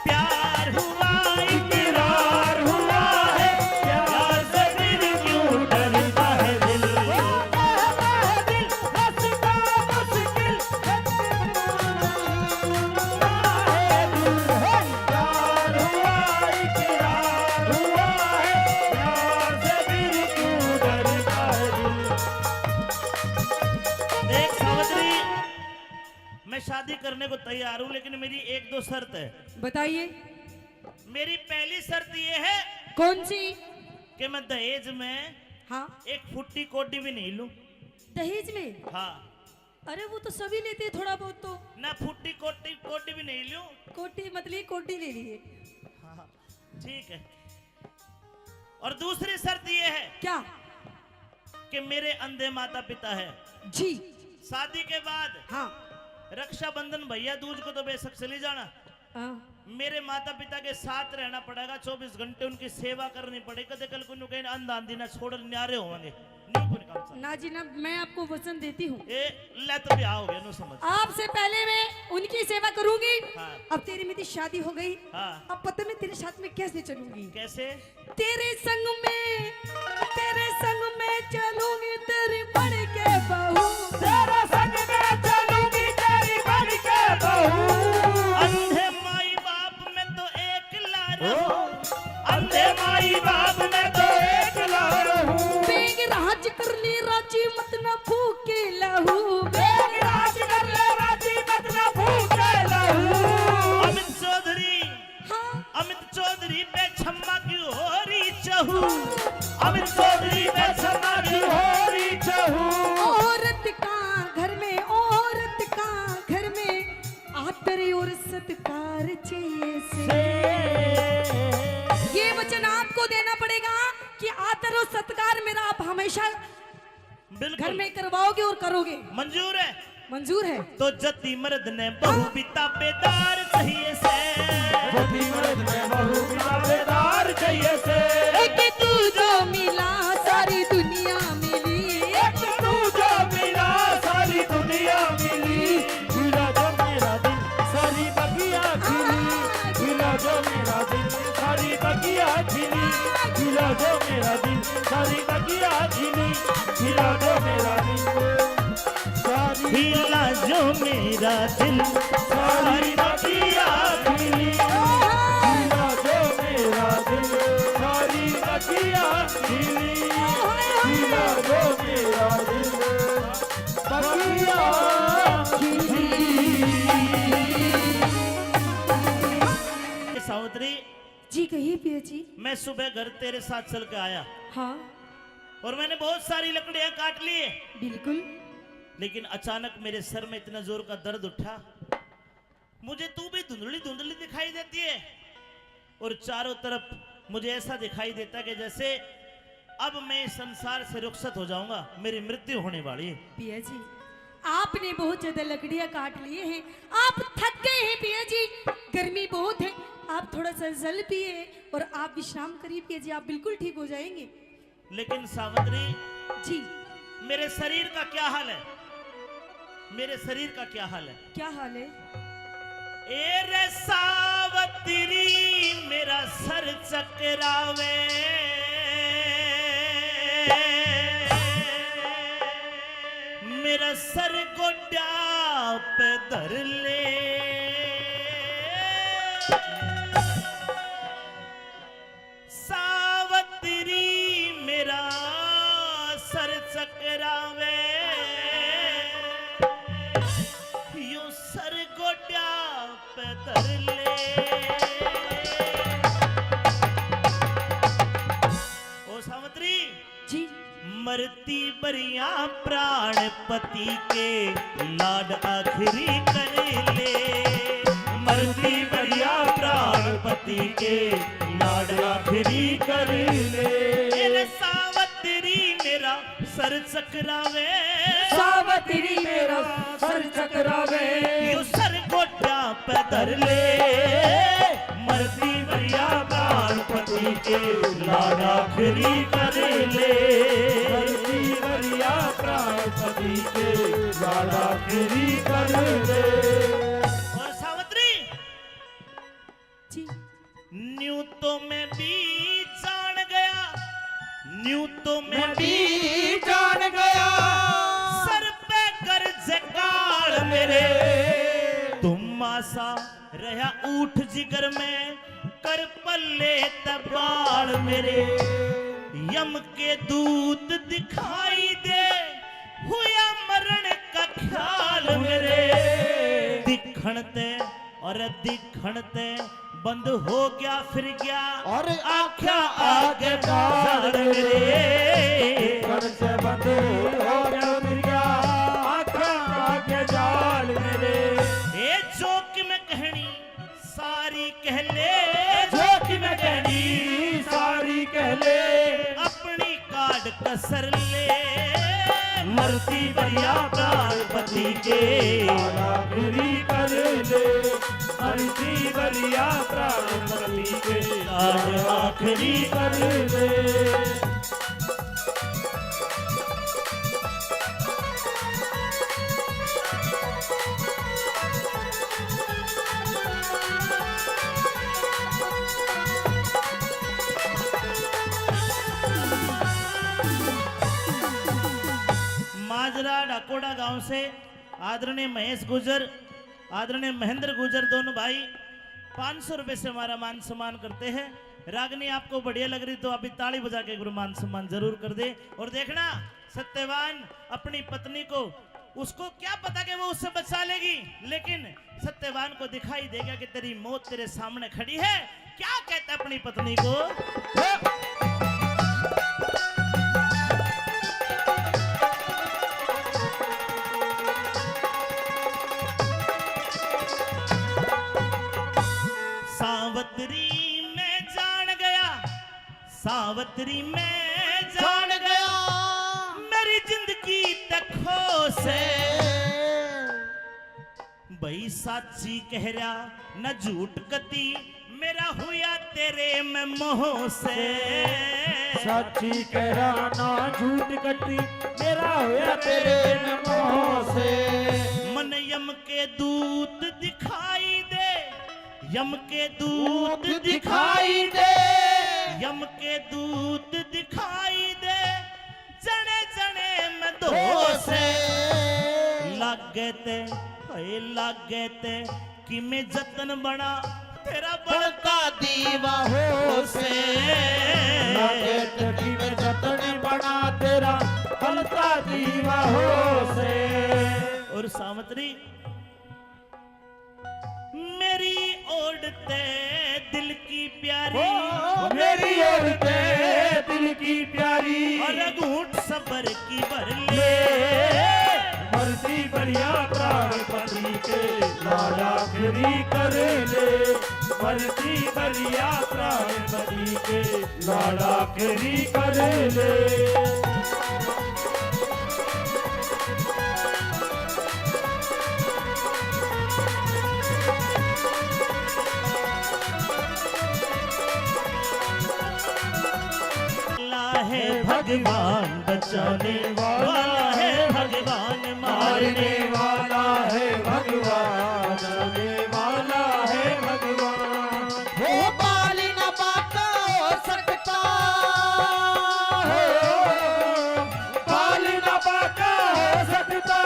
प्यार हुआ इकरार हुआ है, प्यार से फिर क्यों डरता है दिल। हो कहता है दिल रास्ता मुश्किल, प्यार हुआ, इकरार हुआ है, प्यार से फिर क्यों डरता है दिल। देख सावित्री, मैं शादी करने को तैयार हूँ, लेकिन मेरी एक दो शर्त है। बताइए। मेरी पहली शर्त ये है। कौन सी? कि मैं दहेज में, हाँ। एक फुट्टी कौड़ी भी नहीं लूं। दहेज में? हाँ। अरे, वो तो सभी लेते हैं थोड़ा बहुत तो। ना फुट्टी कोटी, कोटी भी नहीं लूं। कोटी मतलब कोटी ले लिए। हाँ, ठीक है। और दूसरी शर्त ये है। क्या? कि मेरे अंधे माता पिता है। जी। शादी के बाद, हाँ। रक्षाबंधन, भैया दूज को तो बेशक चली जाना, हाँ। मेरे माता पिता के साथ रहना पड़ेगा, चौबीस घंटे उनकी सेवा करनी पड़ेगी। कदे कल को न्यू कहीं अंधा आंधी ना छोड़ न्यारे होंगे, न्यू कोई काम चल। ना जी ना, मैं आपको वचन देती हूँ। ए, ले तो ब्याह हो गया, नो समझ। आपसे पहले मैं उनकी सेवा करूंगी। हाँ। अब तेरी मेरी शादी हो गई। हाँ। अब पता मैं तेरे साथ में कैसे चलूंगी? कैसे? तेरे संग में, तेरे संग में चलूंगी तेरी बन के बहू। तेरे संग में चलूंगी तेरी बन के बहू। अंधे माई बाप में तो एकला रहूं। अंधे माई बाप में तो एकला रहूं। बेग राज करनी राज जी मत ना फूके लहू। मेघराज कर ले राजी, मत ना फूके लहू। अमित चौधरी, हाँ। अमित चौधरी पे छम्मा की हो रही चहू। अमित चौधरी पे छम्मा की हो रही चहू। औरत का घर में, औरत का घर में आदर और सत्कार चाहिए से। ये वचन आपको देना पड़ेगा कि आदर और सत्कार मेरा आप हमेशा बिल्कुल। घर में करवाओगे और करोगे। मंजूर है। मंजूर है। तो जति मर्द ने बहू भी ताबेदार चाहिए से। जति मर्द ने बहू भी ताबेदार चाहिए से। एक तू जो मिला, सारी दुनिया मिली। एक तू जो मिला, सारी दुनिया मिली। मिला जो मेरा दिल, सारी बगिया खिली। मिला जो मेरा दिल, सारी बगिया खिली। मिला जो मेरा दिल, सारी बगिया खिली। मिला जो मेरा दिल, सारी हिला जो मेरा दिल, सारी बगिया खिली। हिला जो मेरा दिल, सारी बगिया खिली। हिला जो मेरा दिल, बगिया खिली। सावित्री, जी कहिए पिया जी। मैं सुबह घर तेरे साथ चल के आया। हाँ। और मैंने बहुत सारी लकड़ियां काट ली। बिल्कुल। लेकिन अचानक मेरे सर में इतना जोर का दर्द उठा, मुझे तू भी धुंधली धुंधली दिखाई देती है और चारों तरफ मुझे ऐसा दिखाई देता है कि जैसे अब मैं इस संसार से रुखसत हो जाऊंगा, मेरी मृत्यु होने वाली है। पिया जी, आपने बहुत ज्यादा लकड़ियां काट लिए हैं, आप थक गए हैं पिया जी, गर्मी बहुत है, आप थोड़ा सा जल पिए और आप विश्राम करिए पिया जी, आप बिल्कुल ठीक हो जाएंगे। लेकिन सावित्री जी, मेरे शरीर का क्या हाल है? मेरे शरीर का क्या हाल है? क्या हाल है? ए रे सावित्री, मेरा सर चकरावे, मेरा सर गोड्या पे धर ले। सावित्री, मेरा सर चकरावे, यो सर गोड्या पे धर ले। ओ सावित्री जी। मरती बरिया प्राण पति के, लाड आखिरी कर ले। मरती बरिया प्राण पति के, लाड आखिरी कर ले। ए रे सावित्री, मेरा सर चकरावे। सावित्री, मेरा सर चकरावे। यो सर गोड्या पे धर ले। मरती बरिया प्राण पति के, लाड आखिरी कर ले। मरती बरिया प्राण पति के, लाड आखिरी कर ले। और सावित्री जी। न्यू तो मैं भी जान गया, न्यू तो मैं भी जान गया। सर पे गरज काल मेरे, धुम्मा सा रहा ऊठ जिगर में, कर पल्ले ते बाल मेरे। यम के दूत दिखाई दे, हुआ मरण का ख्याल मेरे। दिखण ते और दिखण ते बंद हो गया फिर गया और आख्या आगे जाल मेरे। दिखण ते बंद हो गया फिर गया आख्या आगे जाल मेरे। ए जो कि मैं कहनी सारी कह ले। जो कि मैं कहनी सारी कह ले। अपनी काट कसर ले। मरती बरिया प्राण पति के, आखिरी कर ले। मरती बरिया प्राण पति के, आखिरी कर ले। माजरा डाकोड़ा गांव से आदरणीय महेश गुर्जर, आदरणीय महेंद्र गुर्जर, दोनों भाई पाँच सौ रुपए से हमारा मान सम्मान करते हैं। रागनी आपको बढ़िया लग रही तो अभी ताली बजा के एक बार मान सम्मान जरूर कर दे। और देखना, सत्यवान अपनी पत्नी को, उसको क्या पता कि वो उससे बचा लेगी, लेकिन सत्यवान को दिखाई दे गया कि तेरी मौत तेरे सामने खड़ी है। क्या कहता है अपनी पत्नी को? सावतरी मैं जान गया, सावतरी मैं जान जान गया। गया। मेरी जिंदगी तक खो से। भाई साची कह रहा न झूठ कती, मेरा हुआ तेरे में मोह से। साची कह रहा ना झूठ कती, मेरा होया तेरे में मोह से। मन यम के दूत दिखाई दे, यम के दूत दूत दिखाई दिखाई दे। दे। यम के दूत दिखाई दे, जने जने में दो से। लागे ते, हाय लागे ते, कि मैं जतन बना तेरा बड़का दीवा हो से। लागे ते कि मैं जतन बना तेरा बड़का दीवा हो से। और सावतरी मेरी ओढ़ते दिल की प्यारी, ओ, मेरी ओढ़ते दिल की प्यारी। और घूंट सबर की भर ले। मरती बढ़िया प्राणपति के लाड़ा फेरी कर ले। मरती बढ़िया प्राणपति के लाड़ा फेरी कर ले। वाला है भगवान, बचाने वाला है भगवान, मारने वाला है भगवान, बचाने वाला है भगवान। हो बाल न बाका हो सकता, हो बाल न बाका हो सकता,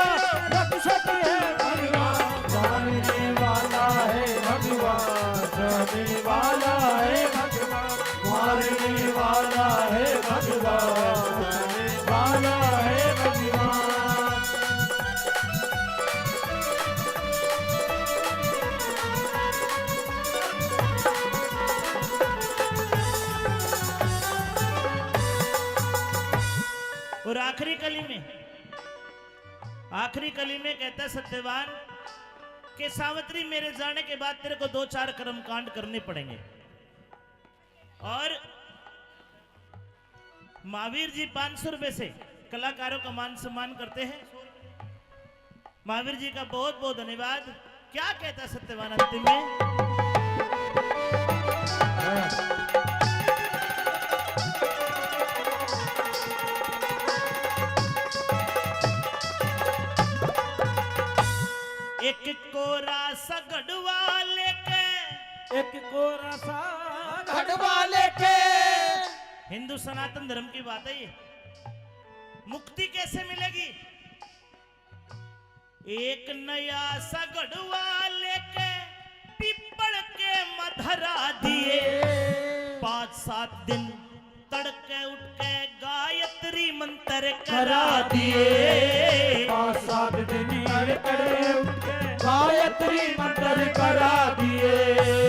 रक्षक है भगवान, मारने वाला है भगवान, बचाने वाला है भगवान, मारने वाला है भगवान, बचाने वाला है भगवान। और आखिरी कली में, आखिरी कली में कहता है सत्यवान कि सावित्री, मेरे जाने के बाद तेरे को दो चार कर्म कांड करने पड़ेंगे। और महावीर जी पाँच सौ रुपए से कलाकारों का मान सम्मान करते हैं। महावीर जी का बहुत बहुत धन्यवाद। क्या कहता सत्यवान अंतिम में? एक कोरा सा घड़वा लेके, एक कोरा सा घड़वा लेके। हिंदू सनातन धर्म की बात है ये। मुक्ति कैसे मिलेगी? एक नया सा घड़वा लेके पीपल के मधरा दिए। पाँच सात दिन तड़के उठ के गायत्री मंत्र करा दिए। पाँच सात दिन तड़के उठ के गायत्री मंत्र करा दिए।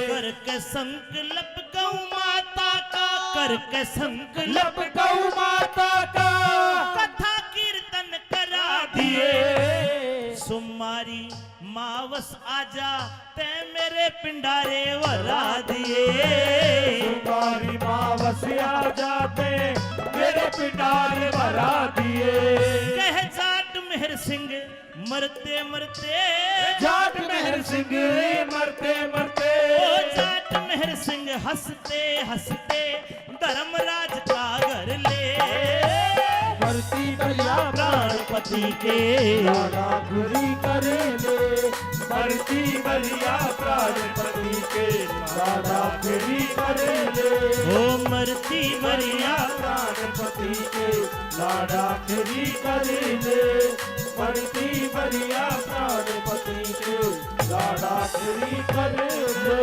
करके संकल्प गौ माता का, करके संकल्प गौ माता का। कथा कीर्तन करा दिए। सुमारी मावस आजा, तै मेरे पिंडारे भरा दिए। सुमारी मावस आजा, तै मेरे पिंडारे भरा दिए। कह जाट मेहर सिंह मरते मरते, जाट मेहर सिंह मरते मरते। ओ जाट मेहर सिंह हंसते हंसते धर्मराज का घर ले। मरती बढ़िया प्राणपति के लाड़ा फेरी कर ले। मरती बढ़िया प्राणपति के लाड़ा फेरी कर ले। ओ मरती बढ़िया प्राणपति के लाड़ा फेरी कर ले। मरती बढ़िया प्राणपति के लाड़ा फेरी कर ले।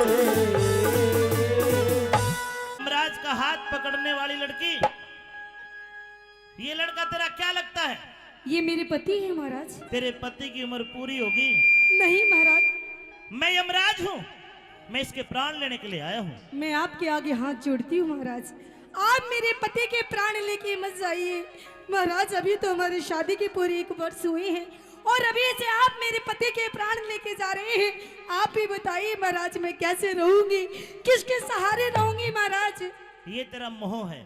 यमराज का हाथ पकड़ने वाली लड़की ये लड़का तेरा क्या लगता है? ये मेरे पति हैं महाराज। तेरे पति की उम्र पूरी होगी? नहीं महाराज। मैं यमराज हूँ, मैं इसके प्राण लेने के लिए आया हूँ। मैं आपके आगे हाथ जोड़ती हूँ महाराज, आप मेरे पति के प्राण लेके मत जाइए महाराज। अभी तो हमारी शादी के पूरे एक वर्ष हुए हैं और अभी से आप मेरे पति के प्राण लेके जा रहे हैं। आप ही बताइए महाराज, मैं कैसे रहूंगी, किसके सहारे रहूंगी महाराज? ये तेरा मोह है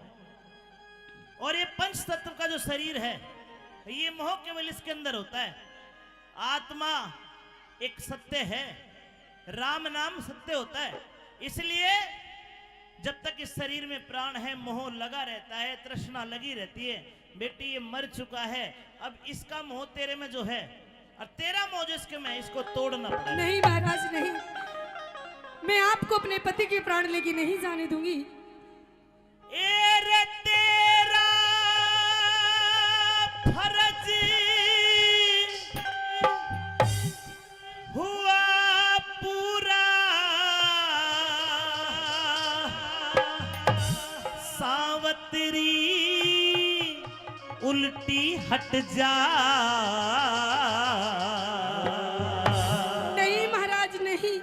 और ये पंच तत्व का जो शरीर है, ये मोह केवल इसके अंदर होता है। आत्मा एक सत्य है, राम नाम सत्य होता है। इसलिए जब तक इस शरीर में प्राण है, मोह लगा रहता है, तृष्णा लगी रहती है। बेटी, ये मर चुका है, अब इसका मोह तेरे में जो है और तेरा मोह जो इसके में है, इसको तोड़ना पड़ेगा। नहीं महाराज, नहीं, मैं आपको अपने पति के प्राण लेके नहीं जाने दूंगी। ए रे, तेरा फर्ज हुआ पूरा, सावतरी उल्टी हट जा। नहीं महाराज, नहीं।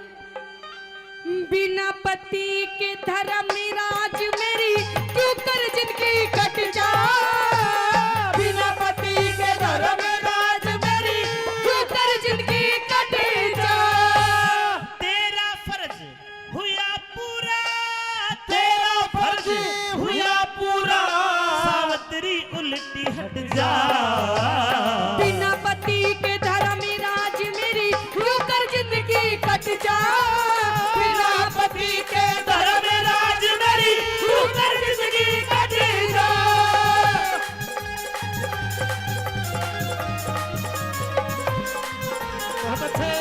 बिना पति के धर्मराज मेरी क्यों कर जिंदगी कट जा। बिना पति के धर्मराज मेरी क्यों कर जिंदगी कट जा। तेरा फर्ज हुआ पूरा, तेरा फर्ज हुआ पूरा, सावतरी उल्टी हट जा। बिना पति के धर्मराज मेरी क्यों कर जिंदगी कट जा। बिना पति के धर्मराज मेरी क्यों कर जिंदगी कट जा। बहुत अच्छे।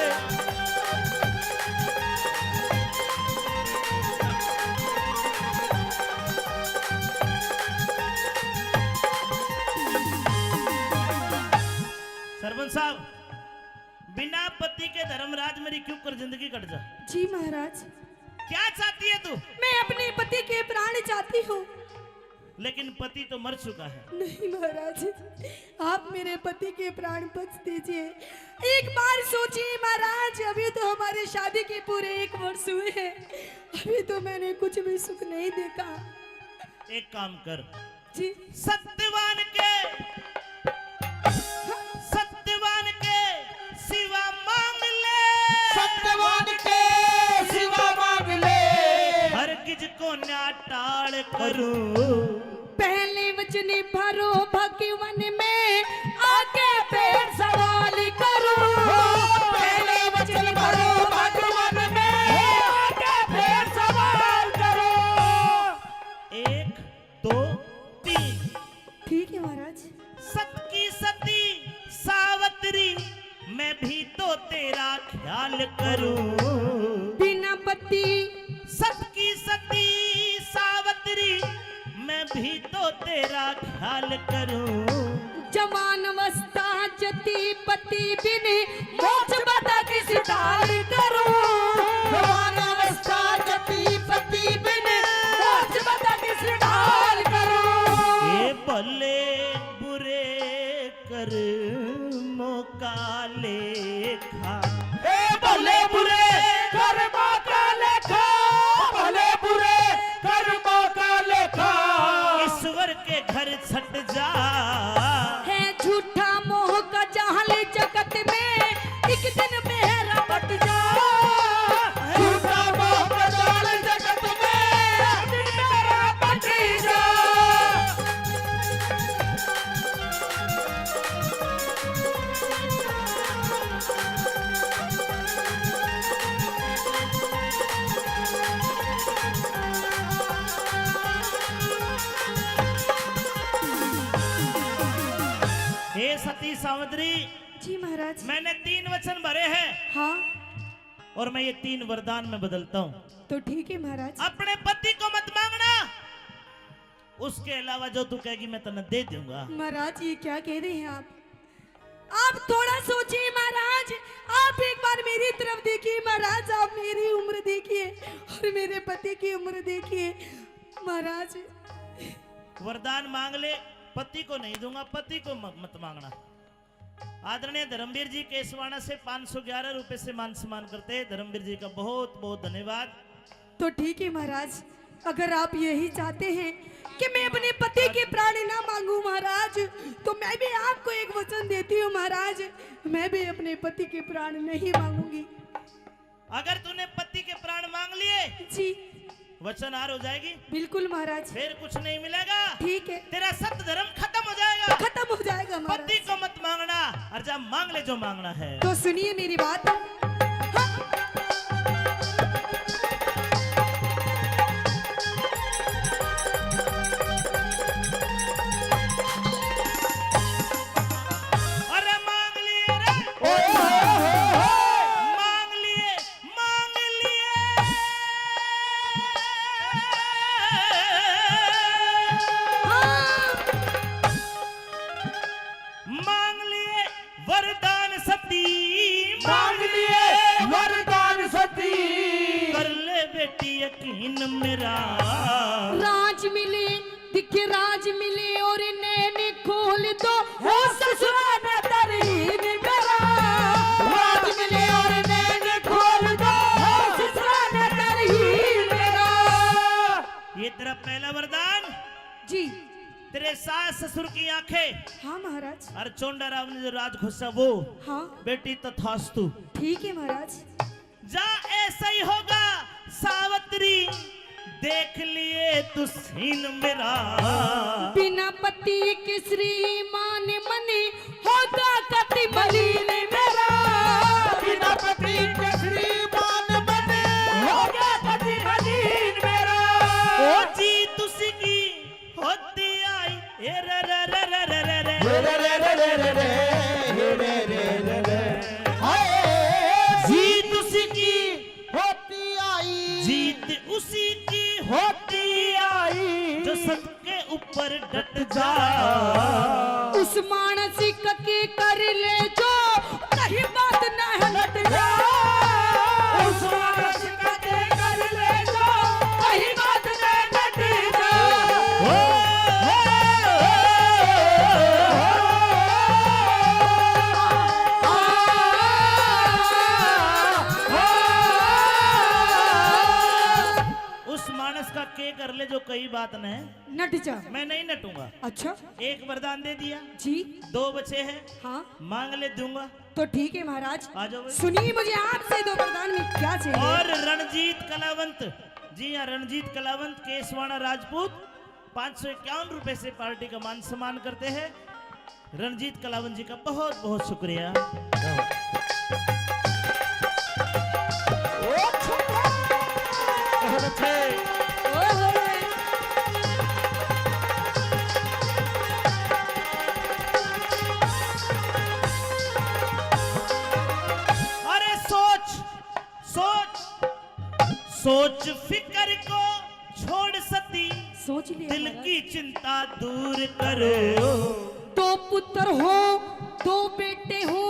सरपंच साहब, बिना पति के धर्मराज मेरी क्यों कर जिंदगी कट जा। जी महाराज। क्या चाहती है तू? मैं अपने पति के प्राण चाहती हूँ। लेकिन पति तो मर चुका है। नहीं महाराज, आप मेरे पति के प्राण बख्श दीजिए। एक बार सोचिए महाराज, अभी तो हमारे शादी के पूरे एक वर्ष हुए हैं, अभी तो मैंने कुछ भी सुख नहीं देखा। एक काम कर जी। सत्यवान के, सत्यवान के सिवा मांग ले, सत्यवान के सिवा मांग ले, हरगिज कोन्या टाल करूं। पहले वचन भरो भगवन में, आके फिर सवाल करूं। पहले वचन भरो भगवन में, आके फिर सवाल करूं। एक, दो, तीन। ठीक है महाराज। सत की सती सावतरी, मैं भी तो तेरा ख्याल करूं। बिना पति। सत की सती सावतरी, मैं भी तो तेरा ख्याल करूं। जवान अवस्था जती पति बिन, मोक्ष पता किस ढाल करूं। जवान अवस्था जती पति बिन, मोक्ष पता किस ढाल करूं। ये भले बुरे कर्मों का लेखा। ए भले बुरे कर्मों का लेखा, भले बुरे कर्मों का लेखा। ईश्वर के घर छट जा। है झूठा मोह का जाल जगत में, एक दिन मेरा बट जा। झूठा मोह का जाल जगत में, एक दिन मेरा बट जा। हे सती सावित्री, जी महाराज। मैंने तीन वचन भरे हैं। हाँ। और मैं ये तीन वरदान में बदलता हूँ। तो ठीक है महाराज। अपने पति को मत मांगना, उसके अलावा जो तू कहेगी मैं तन्ने दे दूंगा। महाराज, ये क्या कह रहे हैं आप? आप थोड़ा सोचिए महाराज, आप एक बार मेरी तरफ देखिए महाराज, आप मेरी उम्र देखिए और मेरे पति की उम्र देखिए महाराज। वरदान मांग ले, पति को नहीं दूंगा, पति को म-, मत मांगना। आदरणीय धर्मवीर जी केसवाणा से पाँच सौ ग्यारह रुपए से मान सम्मान करते हैं। धर्मवीर जी का बहुत बहुत धन्यवाद। तो ठीक है महाराज, अगर आप यही चाहते हैं कि मैं अपने पति के प्राण ना मांगू महाराज, तो मैं भी आपको एक वचन देती हूँ महाराज, मैं भी अपने पति के प्राण नहीं मांगूंगी। अगर तूने पति के प्राण मांग लिए जी। वचन हार हो जाएगी। बिल्कुल महाराज। फिर कुछ नहीं मिलेगा। ठीक है। तेरा सत धर्म खत्म हो जाएगा। खत्म हो जाएगा महाराज। पति को मत मांगना, और जा मांग ले जो मांगना है। तो सुनिए मेरी बात। हाँ। अरे मांग लिए रे। ओए होए होए होए। मांग लिए, मांग लिए। हाँ। मांग लिए वरदान सती, मांग लिए वरदान सती। कर ले बेटी यकीन मेरा। राज मिले, दिखे राज मिले और नैन खोल दो। हो ससुरा ने तरहीन मेरा। राज मिले और नैन खोल दो। हो ससुरा ने तरहीन मेरा। ये तेरा पहला वरदान। जी। तेरे सास ससुर की आंखें। हाँ महाराज। और चोंडा राव ने जो राज खोसा वो। हाँ। बेटी तथास्तु। ठीक है महाराज। जा ऐसा ही होगा सावित्री, देख लिए तू सीन मेरा। बिना पति के श्रीमान मनी होगा कति मलिन मेरा। बिना पति के श्रीमान मनी होगा कति मलिन मेरा। ओ जी तुसी की होती आई, ए रे रे रे रे रे रे रे। हे रे रे रे रे रे, हे रे रे रे रे। हाय। जीत उसी की होती आई। जीत उसी की होती आई। जो सत के ऊपर डट जा। उस मानस का के कर ले जो कहीं बात ना है नट जा। उस मानस का के कर ले जो कहीं बात ना नट जा। ओ, ओ, उस मानस का के कर ले जो कई बात न नट जा। मैं नहीं नटूंगा। अच्छा। एक वरदान दे दिया। जी। दो बचे हैं। हाँ। मांग ले, दूंगा। तो ठीक है महाराज। आ जाओ भाई। सुनिए, मुझे आपसे दो वरदान में क्या चाहिए? और रणजीत कलावंत, जी हाँ, रणजीत कलावंत केसवाणा राजपूत पाँच सौ इक्यावन रुपए से पार्टी का मान सम्मान करते हैं। रणजीत कलावंत जी का बहुत बहुत शुक्रिया। अरे सोच, सोच, सोच फिकर को छोड़ सती, सोच लिया दिल महाराज। की चिंता दूर करो। दो पुत्र हो, दो बेटे हो,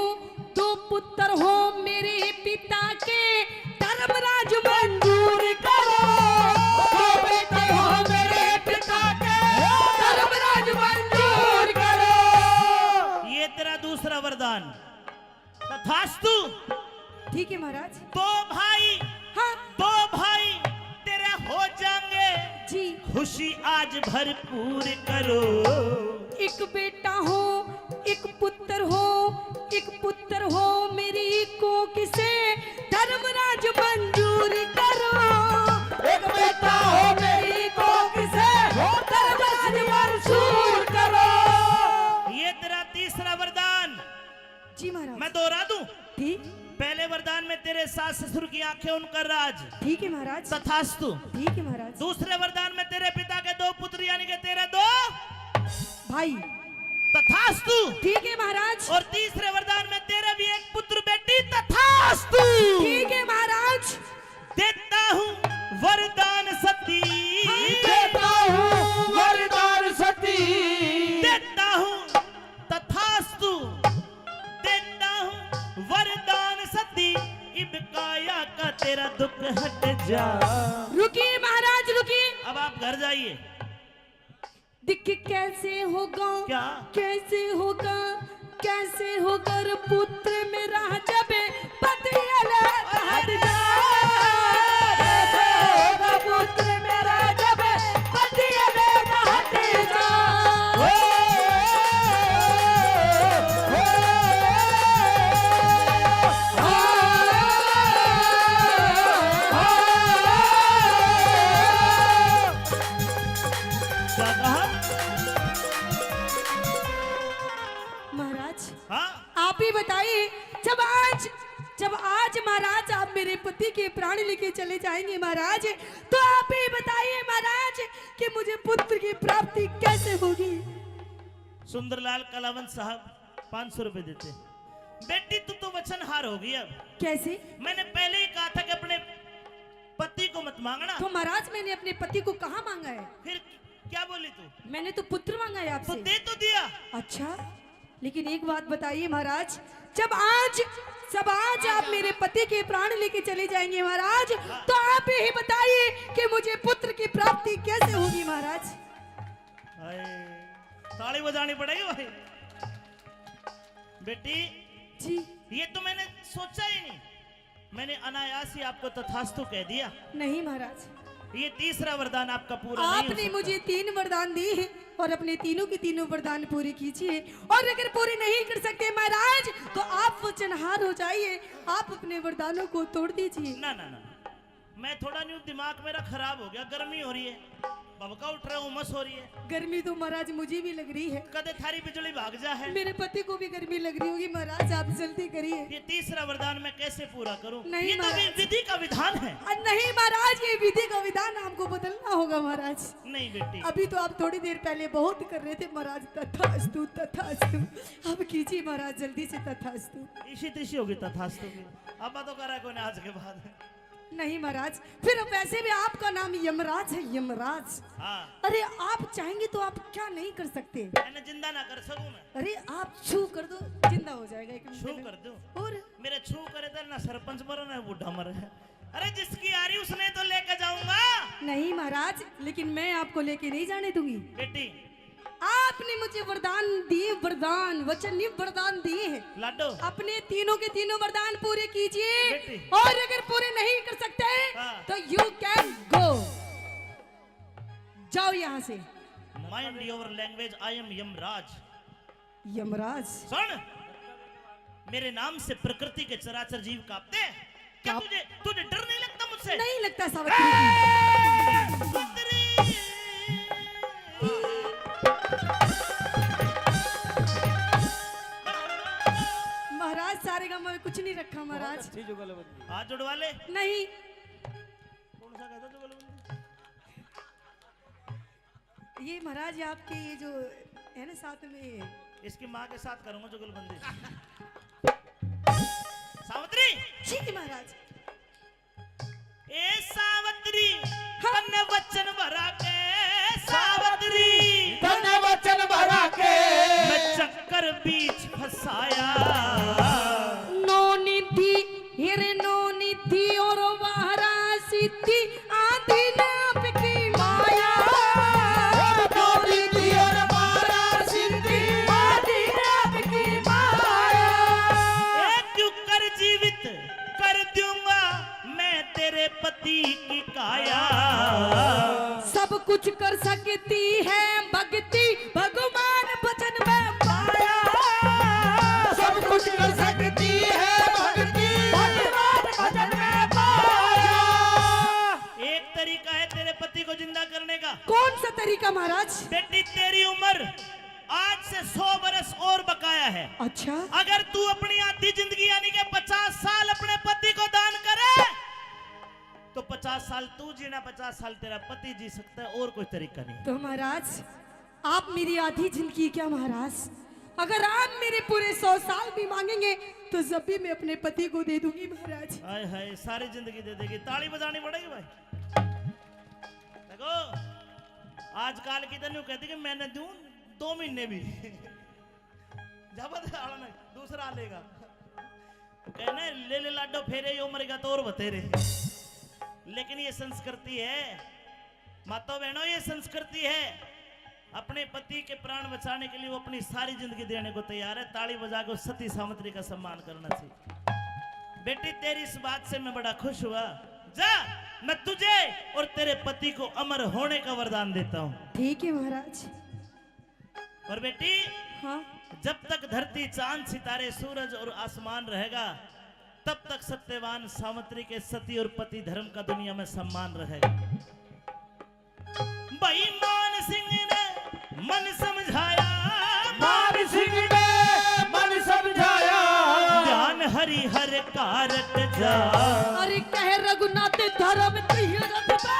दो पुत्र हो मेरे पिता के, धर्मराज मंजूर करो। दो बेटे हो मेरे पिता के, धर्मराज मंजूर करो। ये तेरा दूसरा वरदान। तथास्तु। ठीक है महाराज। दो भाई, हाँ। दो भाई तेरे हो जाएंगे। जी। खुशी आज भरपूर करो। एक बेटा हो, एक पुत्र हो, एक पुत्र हो मेरी कोख से, धर्मराज मंजूर करो। एक बेटा हो मेरी कोख से, धर्मराज मंजूर करो। ये तेरा तीसरा वरदान। जी महाराज। मैं दोहरा दूं। ठीक। पहले वरदान में तेरे सास ससुर की आंखें, उनका राज। ठीक है महाराज। तथास्तु। ठीक है महाराज। दूसरे वरदान में तेरे पिता के दो पुत्र यानी कि तेरे दो भाई। तथास्तु। ठीक है महाराज। और तीसरे वरदान में तेरे भी एक पुत्र बेटी। तथास्तु। ठीक है महाराज। देता हूँ वरदान सती। देता हूँ वरदान सती। देता हूँ तथास्तु। देता हूँ वरदान सती, इब काया का तेरा दुख हट जा। रुकिए महाराज, रुकिए। अब आप घर जाइए। दिख कैसे होगा, क्या? कैसे होगा, कैसे होगा रे पुत्र मेरा जब पति अलग हट जा। कैसे होगा पुत्र मेरा जब पति अलग हट जा। क्या कहा? महाराज, हाँ? आप ही बताइए, जब आज, जब आज महाराज आप मेरे पति के प्राण लेके चले जाएंगे महाराज, तो आप ही बताइए महाराज कि मुझे पुत्र की प्राप्ति कैसे होगी? सुंदरलाल कलावंत साहब, पाँच सौ रुपए देते। बेटी, तू तो वचनहार हो गई अब। कैसे? मैंने पहले ही कहा था कि अपने पति को मत मांगना। तो महाराज, मैंने अपने पति को कहाँ मांगा है? फिर क्या बोली तू? मैंने तो पुत्र मांगा है तो आपसे। दे तो दिया। अच्छा, लेकिन एक बात बताइए महाराज, जब आज, जब आज आप मेरे पति के प्राण लेके चले जाएंगे महाराज, तो आप ही बताइए कि मुझे पुत्र की प्राप्ति कैसे होगी महाराज? हाय, ताली बजानी पड़ेगी भाई। बेटी, जी। ये तो मैंने सोचा ही नहीं। मैंने अनायास ही आपको तथास्तु कह दिया। नहीं महाराज। ये तीसरा वरदान आपका पूरा नहीं हो आपने सकता। मुझे तीन वरदान दिए हैं और अपने तीनों के तीनों वरदान पूरे कीजिए, और अगर पूरे नहीं कर सकते महाराज, तो आप वचनहार हो जाइए, आप अपने वरदानों को तोड़ दीजिए। ना, ना, ना, ना। मैं थोड़ा न्यू दिमाग मेरा खराब हो गया, गर्मी हो रही है, भभका उठ रहा है, उमस हो रही है। गर्मी तो महाराज मुझे भी लग रही है। कदे थारी बिजली भाग जा है। मेरे पति को भी गर्मी लग रही होगी महाराज, आप जल्दी करिए। ये तीसरा वरदान मैं कैसे पूरा करूं? नहीं ये तो महाराज। वि-, विधि का विधान है। अ, नहीं महाराज, ये विधि का विधान आपको बदलना होगा महाराज। नहीं बेटी। अभी तो आप थोड़ी देर पहले बहुत कर रहे थे महाराज, तथास्तु, तथास्तु। अब कीजिए महाराज जल्दी से तथास्तु। इसी तिसी होगी तथास्तु की। अब तो करा कोई आज के बाद। नहीं महाराज, फिर वैसे भी आपका नाम यमराज है, यमराज। हाँ। अरे आप चाहेंगे तो आप क्या नहीं कर सकते? मैंने जिंदा ना कर सकूं मैं। अरे आप छू कर दो, जिंदा हो जाएगा एक मिनट छू में। कर दूं? और? मेरे छू करे तो ना सरपंच मरे ना बूढ़ा मरे। अरे जिसकी आ रही उसने तो लेके जाऊंगा। नहीं महाराज, लेकिन मैं आपको लेके नहीं जाने दूंगी। बेटी, आपने मुझे वरदान दिए, वरदान, वचन नहीं, वरदान दिए हैं। लाडो। अपने तीनों के तीनों वरदान पूरे कीजिए। बेटी। और अगर पूरे नहीं कर सकते, हाँ। तो you can go, जाओ यहाँ से। Mind your language, I am Yamraj. यमराज। सुन, मेरे नाम से प्रकृति के चराचर जीव कांपते हैं। क्या कांप- तुझे, तुझे डर नहीं लगता मुझसे? नहीं लगता सावित्री जी। ए, सावित्री! महाराज, सारे गांव में कुछ नहीं रखा महाराज। बहुत अच्छी जुगलबंदी। हाथ जुड़वा ले। नहीं। कौन सा कहता जुगलबंदी? ये महाराज, ये आपके ये जो है ना साथ में, इसकी माँ के साथ करूंगा जुगलबंदी। सावित्री। जी महाराज। ए सावित्री, हाँ। तन्ने वचन भरा के सावित्री, तन्ने वचन भरा के मैं चक्कर बीच फंसाया। नौ निधि, हेरे नौ निधि और बारह सिद्धि, आधी नाप की माया। और नौ निधि और बारह सिद्धि, आधी नाप की माया। ए क्यों कर जीवित कर दूंगा मैं तेरे पति की काया। सब कुछ कर सकती है भक्ति, भगवान भजन में पाया। सब कुछ कर सकती है भक्ति, भगवान भजन में पाया। एक तरीका है तेरे पति को जिंदा करने का। कौन सा तरीका महाराज? बेटी, तेरी उम्र आज से सौ बरस और बकाया है। अच्छा। अगर तू अपनी आधी जिंदगी यानी कि पचास साल अपने पति को दान करे, तो पचास साल तू जीना, पचास साल तेरा पति जी सकता है, और कोई तरीका नहीं। तो महाराज, आप मेरी आधी जिंदगी क्या महाराज, अगर आप मेरे पूरे सौ साल भी मांगेंगे तो जब भी मैं अपने पति को दे दूंगी महाराज। हाय हाय, सारी जिंदगी दे देगी। ताली बजानी पड़ेगी भाई। देखो, आजकल की तो न्यू कहती कि मैंने दूं दो महीने भी। जब आला नहीं, दूसरा लेगा। कहना है, ले ले लाडो फेरे, यो मरेगा तो और बतेरे। लेकिन ये संस्कृति है, माता बहनों, ये संस्कृति है। अपने पति के प्राण बचाने के लिए वो अपनी सारी जिंदगी देने को तैयार है। ताली बजा के उस सती सावित्री का सम्मान करना चाहिए। बेटी, तेरी इस बात से मैं बड़ा खुश हुआ। जा, मैं तुझे और तेरे पति को अमर होने का वरदान देता हूँ। ठीक है महाराज। और बेटी, हाँ। जब तक धरती, चांद, सितारे, सूरज और आसमान रहेगा, तब तक सत्यवान सावित्री के सती और पति धर्म का दुनिया में सम्मान रहेगा। भाई मान सिंह ने मन समझाया, मान सिंह ने मन समझाया। ध्यान हरि हर कारट जा। अरे कह रघुनाथ धर्म तीरथ जा।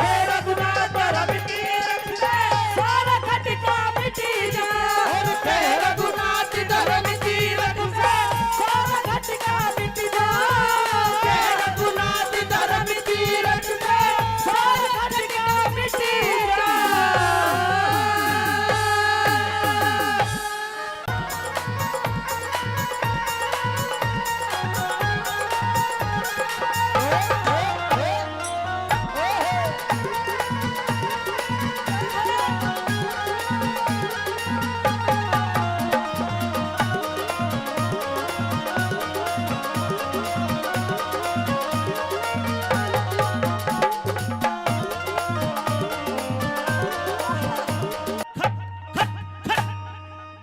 हे रघुनाथ धर्म तीरथ जा। सारा खटका मिटी जा। और कह रघुनाथ धर्म तीरथ से सारा खटका मिट जा। कह रघुनाथ धर्म तीरथ से सारा खटका मिट जा।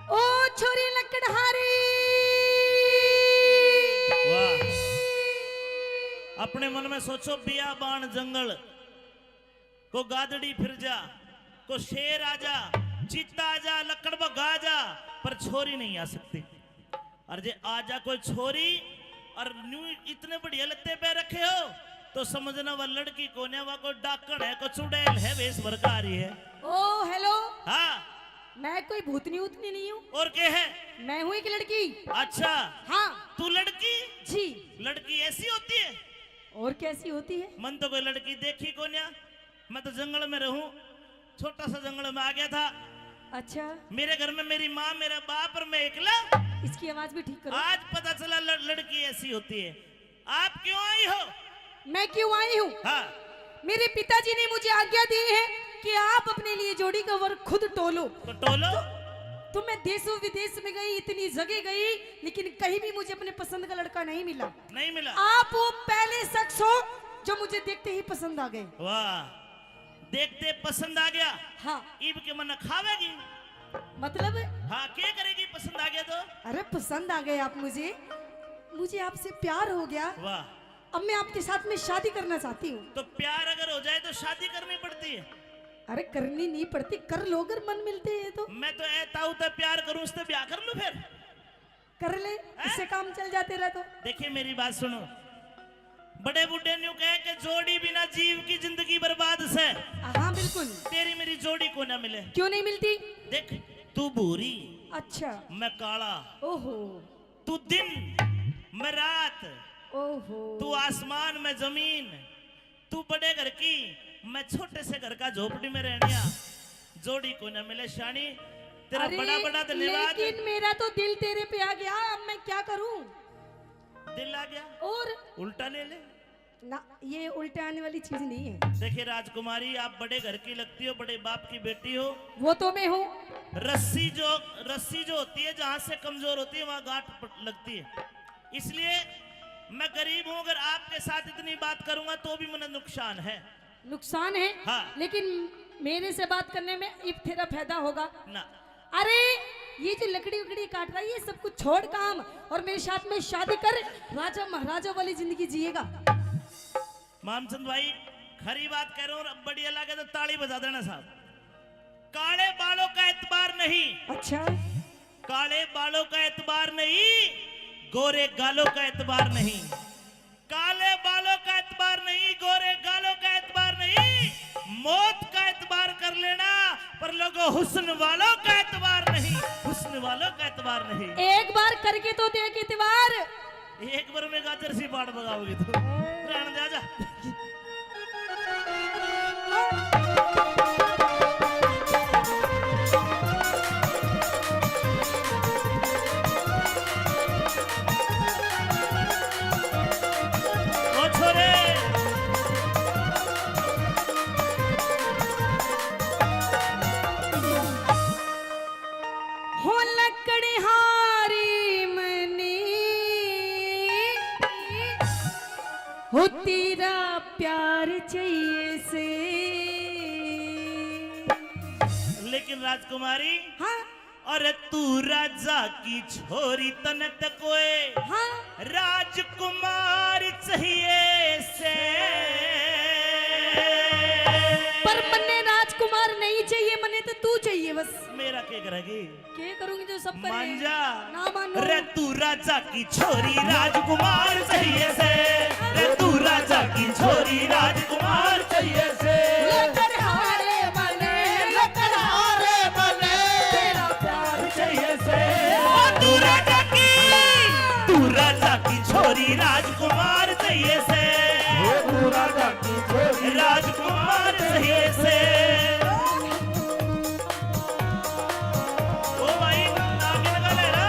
ओ छोरी लकड़हारी। वाह। अपने मन में सोचो, बियाबान जंगल, को गादड़ी फिर जा, को शेर आ जा, चीता आ जा, लकड़ बग्गा आ जा, पर छोरी नहीं आ सकती। और जे आ जा कोई छोरी और न्यू इतने बढ़िया लत्ते पे रखे हो, तो समझना वह लड़की कोन्या, वह कोई डाकण है, कोई चुड़ैल है, वेश भर का आ रही है। ओ हेलो। हाँ। मैं कोई भूतनी उतनी नहीं हूँ। और के है? मैं हूँ एक लड़की। अच्छा। हाँ। तू लड़की? जी। लड़की ऐसी होती है? और कैसी होती है? मन तो कोई लड़की देखी कोन्या। मैं तो जंगल में रहूं, छोटा सा जंगल में आ गया था। अच्छा। मेरे घर में मेरी माँ, मेरा बाप और मैं एकला। इसकी आवाज भी ठीक करो। आज पता चला ल-, लड़की ऐसी होती है। आप क्यों आई हो? मैं क्यों आई हूँ? हाँ। मेरे पिताजी ने मुझे आज्ञा दी है कि आप अपने लिए जोड़ी का वर खुद टोलो। तो टोलो। तो, तो मैं देशों विदेश में गई, इतनी जगह गई, लेकिन कहीं भी मुझे अपने पसंद का लड़का नहीं मिला। नहीं मिला। आप वो पहले शख्स हो जो मुझे देखते ही पसंद आ गए। वाह, देखते पसंद आ गया। हाँ। इब के मन खावेगी? मतलब? हाँ, क्या करेगी पसंद आ गया तो? अरे पसंद आ गए आप मुझे, मुझे आपसे प्यार हो गया। वाह। अब मैं आपके साथ में शादी करना चाहती हूँ। तो प्यार अगर हो जाए तो शादी करनी पड़ती है? अरे करनी नहीं पड़ती, कर लो अगर मन मिलते हैं तो। मैं तो ऐ ताऊ ते प्यार करूँ, उससे ब्याह कर लूँ फिर। कर ले, हैं? इससे काम चल जाते रह तो। देखिए मेरी बात सुनो, बड़े बूढ़े न्यू कहे कि जोड़ी बिना जीव की जिंदगी बर्बाद से। हाँ बिल्कुल। तेरी मेरी जोड़ी को ना मिले। क्यों नहीं मिलती? देख, तू भूरी, अच्छा। मैं काला। ओहो। तू दिन, मैं रात। ओहो। तू आसमान, मैं जमीन। तू बड़े घर की, मैं छोटे से घर का झोपड़ी में रहनिया। जोड़ी को ना मिले शानी, तेरा अरे, बड़ा बड़ा धन्यवाद। लेकिन मेरा तो दिल तेरे पे आ गया, अब मैं क्या करूं? दिल आ गया? और? उल्टा ले ले। ना, ये उल्टे आने वाली चीज नहीं है। देखिए राजकुमारी, आप बड़े घर की लगती हो, बड़े बाप की बेटी हो। वो तो मैं हूँ। रस्सी जो, रस्सी जो होती है, जहाँ से कमजोर होती है, वहाँ गांठ प-, लगती है। इसलिए मैं गरीब हूँ, अगर आपके साथ इतनी बात करूंगा तो भी मुझे नुकसान है। नुकसान है? हाँ। लेकिन मेरे से बात करने में इब तेरा फायदा होगा। ना। अरे, ये जो लकड़ी उकड़ी काट रहा है, ये सब कुछ छोड़ काम और मेरे साथ में शादी कर, राजा महाराजा वाली जिंदगी जिएगा। मामचंद भाई, खरी बात कह रहे हो, और बढ़िया लगे तो ताली बजा देना साहब। काले बालों का एतबार नहीं। अच्छा। काले बालों का एतबार नहीं, गोरे गालों का एतबार नहीं। काले बालों का एतबार नहीं, गोरे गालों का एतबार नहीं, मौत का एतबार कर लेना, पर लोगों, हुस्न वालों का एतबार नहीं, हुस्न वालों का एतबार नहीं। एक बार करके तो देख एतबार। एक बार में गाजर सी पाट बगाओगे तो। रहने दे, आजा। ओ छोरे। प्यार चाहिए से। लेकिन राजकुमारी, हाँ। अरे तू राजा की छोरी, तने ते कोई, हाँ। राजकुमार चाहिए से। पर मन्ने राजकुमार नहीं चाहिए, मन्ने तो तू चाहिए बस। मेरा के करेगी? के करूंगी जो सब करे? मान जा। ना मानो। रे तू राजा की छोरी, राजकुमार चाहिए से। रे तू राजा की छोरी, राजकुमार चाहिए से। लकड़हारे बने, लकड़हारे बने, तेरा प्यार चाहिए से। ओ तू राजा की, तू राजा की छोरी, राजकुमार चाहिए से। ओ तू राजा की छोरी, राजकुमार चाहिए से। ओ भाई, नागिन का लहरा।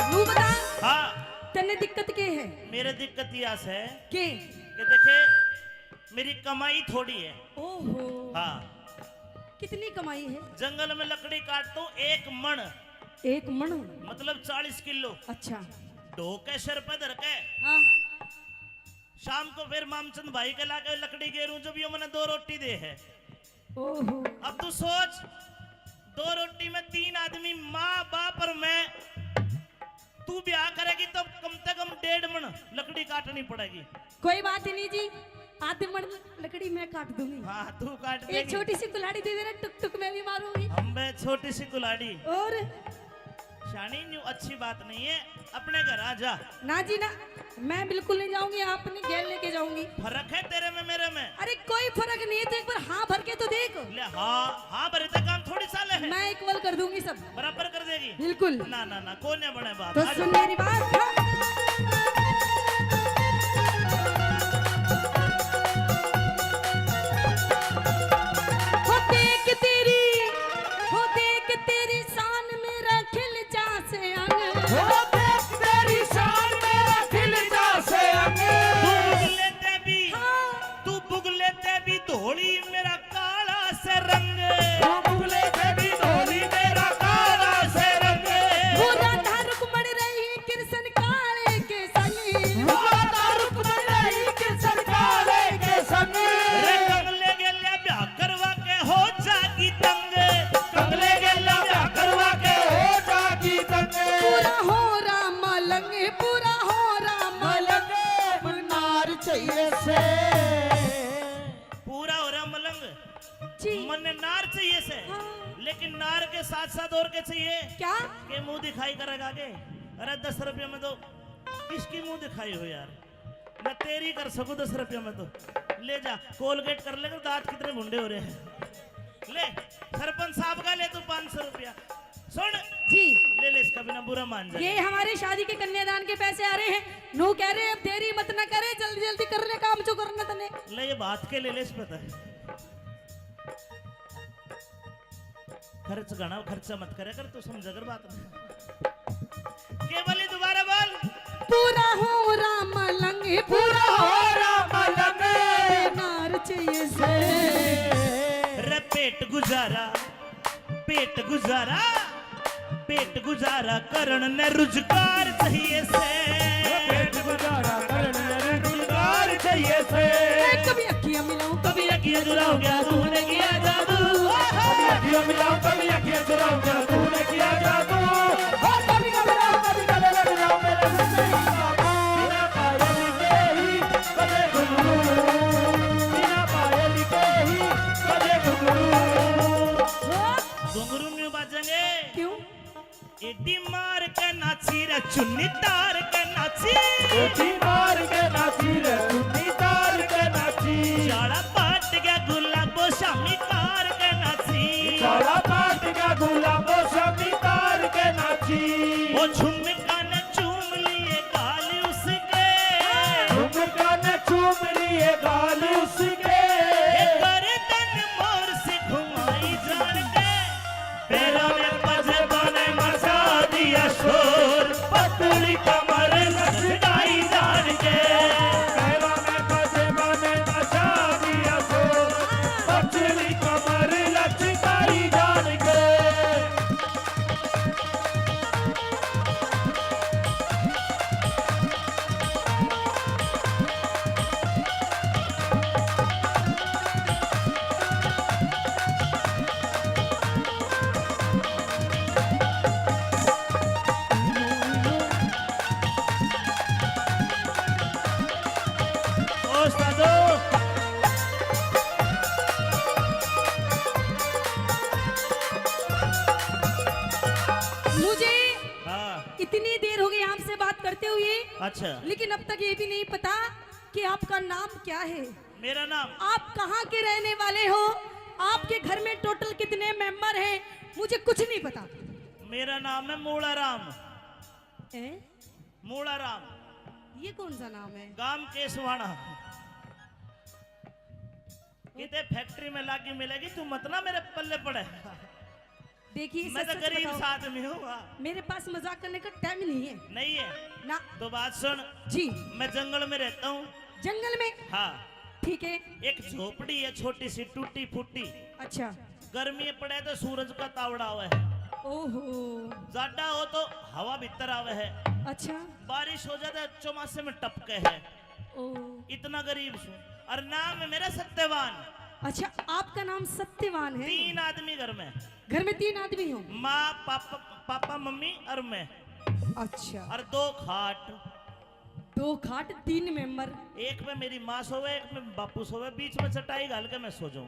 नू बता, हाँ। तन्ने दिक्कत के है? मेरे दिक्कत या से के? कि देखे, मेरी कमाई थोड़ी है। ओहो। हाँ। कितनी कमाई है? जंगल में लकड़ी काटता हूँ एक मण। एक मण? मतलब चालीस किलो। अच्छा। ढो के सिर पे धर के। हाँ। शाम को फिर मामचंद भाई के लाके लकड़ी गेरूं, जो भी वो मने दो रोटी दे है। ओहो। अब तू सोच, दो रोटी में तीन आदमी, माँ, बाप और मैं, तू ब्याह करेगी तो कम से कम डेढ़ मण लकड़ी काटनी पड़ेगी। कोई बात ही नहीं जी, आधे मण लकड़ी मैं काट दूंगी। हाँ, तू काट एक देगी। छोटी सी कुल्हाड़ी दे देना, टुक टुक मैं भी मारूंगी। हम बे छोटी सी कुल्हाड़ी। और? शानी, न्यू अच्छी बात नहीं है, अपने घर आ जा। ना जी ना, मैं बिल्कुल नहीं जाऊंगी, आपने गेल लेके जाऊंगी। फर्क है तेरे में मेरे में। अरे कोई फर्क नहीं है, तो एक बार हाँ भर के तो देख। ले हाँ, हाँ भरे तो काम थोड़ी साले है। मैं इक्वल कर दूंगी सब। बराबर कर देगी। बिल्कुल। ना ना ना, कोन्या बने बात। तो आ जा। सुन मेरी बात। हाँ। हो देख तेरी, हो देख तेरी शान मेरा खिल जा से अंग। हो देख तेरी शान मेरा खिल जा से अंग। तू बुगले ते भी, हाँ। तू बुगले ते भी धोली मेरा काला से रंग। तू बुगले ते भी धोली मेरा काला से रंग। वो राधा रुक्मण रही कृष्ण काले के संग। वो राधा रुक्मण रही कृष्ण काले के संग। रे कमले गेल्या ब्याह करवा के हो जागी तंग। कमले गेल्या ब्याह करवा के हो जागी तंग। पूरा हो राम लंग, पूरा हो राम लंग। नार चाहिए से। पूरा हो रहा मलंग। जी। मन्ने नार चाहिए से। हाँ। लेकिन नार के साथ साथ और के चाहिए? क्या? के मुंह दिखाई करेगा के? अरे दस रुपये में तो किसकी मुंह दिखाई हो यार? मैं तेरी कर सकूं दस रुपये में तो। ले जा, कोलगेट कर ले, दांत कितने भुंडे हो रहे हैं। ले, सरपंच साहब का ले तू पाँच सौ रुपया। सुन। जी। ले ले, इसका बिना बुरा मान जाए। ये हमारे शादी के कन्यादान के पैसे आ रहे हैं। नू कह रहे, अब देरी मत ना करे, जल्दी जल्दी कर ले काम जो करना तने। ले, ये बात के ले ले, इस पे तो। खर्च घना, खर्चा मत करे कर, तू समझा कर बात। केवली दोबारा बोल। पूरा हो राम लंग, पूरा हो राम लंग। नार चाहिए से। रे पेट गुजारा, पेट गुजारा, पेट गुजारा करण ने रुजगार चाहिए से। पेट गुजारा करण ने रुजगार चाहिए से। कभी अखियां मिलाऊं, कभी अखियां चुराऊं, क्या तूने किया जादू? कभी अखियां मिलाऊं, कभी अखियां चुराऊं, क्या तूने किया जादू? ओ कभी घबराऊं, कभी गले लग जाऊं, मेरे से नहीं जादू। बिना पायल के ही बजे घुंघरू, बिना पायल के ही बजे घुंघरू। घुंघरू न्यू बाजेंगे। क्यों? एडी मार के नाची रे चुन्नी तार के नाची। एडी मार के नाची रे चुन्नी तार के नाची। चाला पाट गया गुलाबो शामी तार के नाची। चाला पाट गया गुलाबो शामी तार के नाची। ओ झुमका ने चूम करते हुए, अच्छा। लेकिन अब तक ये भी नहीं पता कि आपका नाम क्या है। मेरा नाम? आप कहाँ के रहने वाले हो? आपके घर में टोटल कितने मेंबर हैं? मुझे कुछ नहीं पता। मेरा नाम है मूला राम। ए? मूला राम। ये कौन सा नाम है? गांव केसवाना। किते फैक्ट्री में लागी मिलेगी, तू मत ना मेरे पल्ले पड़े। देखिए, मैं सच तो सच गरीब बताओ, सा आदमी हूँ, हाँ। मेरे पास मजाक करने का टाइम नहीं है। नहीं है? ना। तो बात सुन। जी। मैं जंगल में रहता हूँ। जंगल में? हाँ। ठीक है। एक झोपड़ी है छोटी सी टूटी फूटी। अच्छा। गर्मी पड़े तो सूरज का तावड़ा आवे है। ओहो। जाडा हो तो हवा भीतर आवे है। अच्छा। बारिश हो जाए तो चौमासे में टपके है। ओ। इतना गरीब सूं। और नाम है मेरा सत्यवान। अच्छा, आपका नाम सत्यवान है? तीन आदमी घर में। घर में तीन आदमी हो? माँ, पापा, पापा, मम्मी और मैं। अच्छा। और दो खाट। दो खाट, तीन मेंबर। एक में मेरी माँ सोवे, एक में बापू सोवे, बीच में चटाई घाल के मैं सो जाऊं।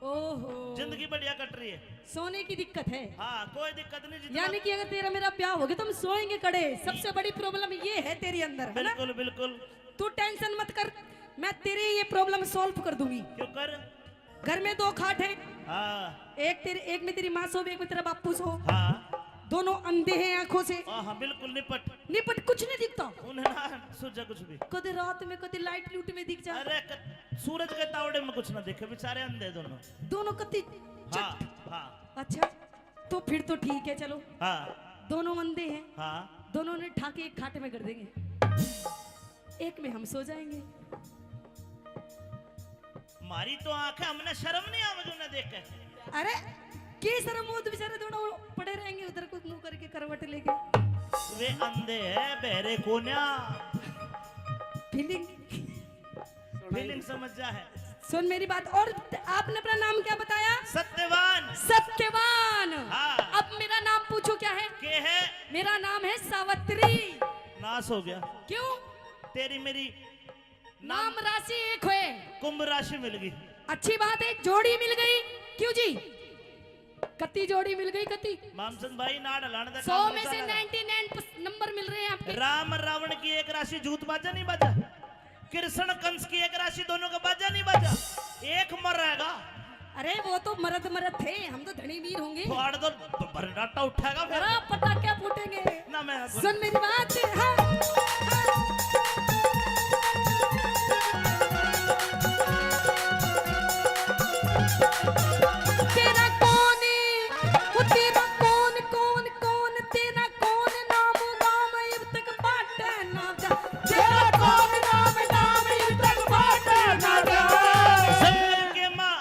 ओहो। जिंदगी बढ़िया कट रही है। सोने की दिक्कत है? हाँ, कोई दिक्कत नहीं, जितना यानी कि अगर तेरा मेरा ब्याह हो गया तो हम सोएंगे कड़े। सबसे बड़ी प्रॉब्लम ये है तेरे अंदर, है ना? बिल्कुल, बिल्कुल। तू टेंशन मत कर, मैं तेरी ये प्रॉब्लम सॉल्व कर दूंगी। क्यों कर? घर में दो खाट हैं। हाँ। एक तेरी, एक में तेरी माँ सो, एक में तेरा बापू सो। हाँ। दोनों अंधे हैं आंखों से। हाँ, हाँ, बिल्कुल निपट। निपट, कुछ नहीं दिखता। उन्हें ना सूझे कुछ भी। कदे रात में, कदे लाइट लूट में दिख जा। अरे, क-, सूरज के तावड़े में कुछ ना दिखे, बेचारे अंधे दोनों। दोनों कत्ती हाँ, चट। हाँ। अच्छा, तो फिर तो ठीक है, चलो। हाँ। दोनों अंधे हैं। हाँ। दोनों ने ठाके एक खाट में कर देंगे, एक में हम सो जाएंगे। मारी तो आंख है, हमने शर्म नहीं आवे उन्हें देख के। अरे, की शर्म हो, तो बेचारे दोनों पड़े रहेंगे उधर, कोई मुंह करके करवट लेके। वे अंधे हैं, बहरे कोन्या। फीलिंग। फीलिंग समझ जा है। सुन मेरी बात, और आपने अपना नाम क्या बताया? सत्यवान। सत्यवान। हाँ। अब मेरा नाम पूछो क्या है? के है? मेरा नाम है सावित्री। नाश हो गया। क्यों? तेरी मेरी नाम राशि एक होए। कुंभ राशि मिल गई। अच्छी बात है, जोड़ी मिल गई। क्यों जी? कत्ती जोड़ी मिल गई, कत्ती? मामचंद भाई, नाड़ हलाण दा सौ काम में से निकाला। नाइंटी नाइन नंबर मिल रहे हैं आपके। राम रावण की एक राशि जूत बाजा नहीं बाजा, कृष्ण कंस की एक राशि दोनों का बाजा नहीं बाजा, एक मर रहेगा। अरे वो तो मरद मरद थे, हम तो धनी वीर होंगे। फाड़ दो, ब-, भर्राटा उठेगा फिर। अरे पटाखे फूटेंगे। ना मैं सुन मेरी बात, हाँ। तेरा कौन, वो तेरा कौन, कौन, कौन, तेरा कौन नाम, नाम इब तक पाटे ना जा। तेरा कौन नाम, नाम इब तक पाटे ना जा। जंगल के माँ,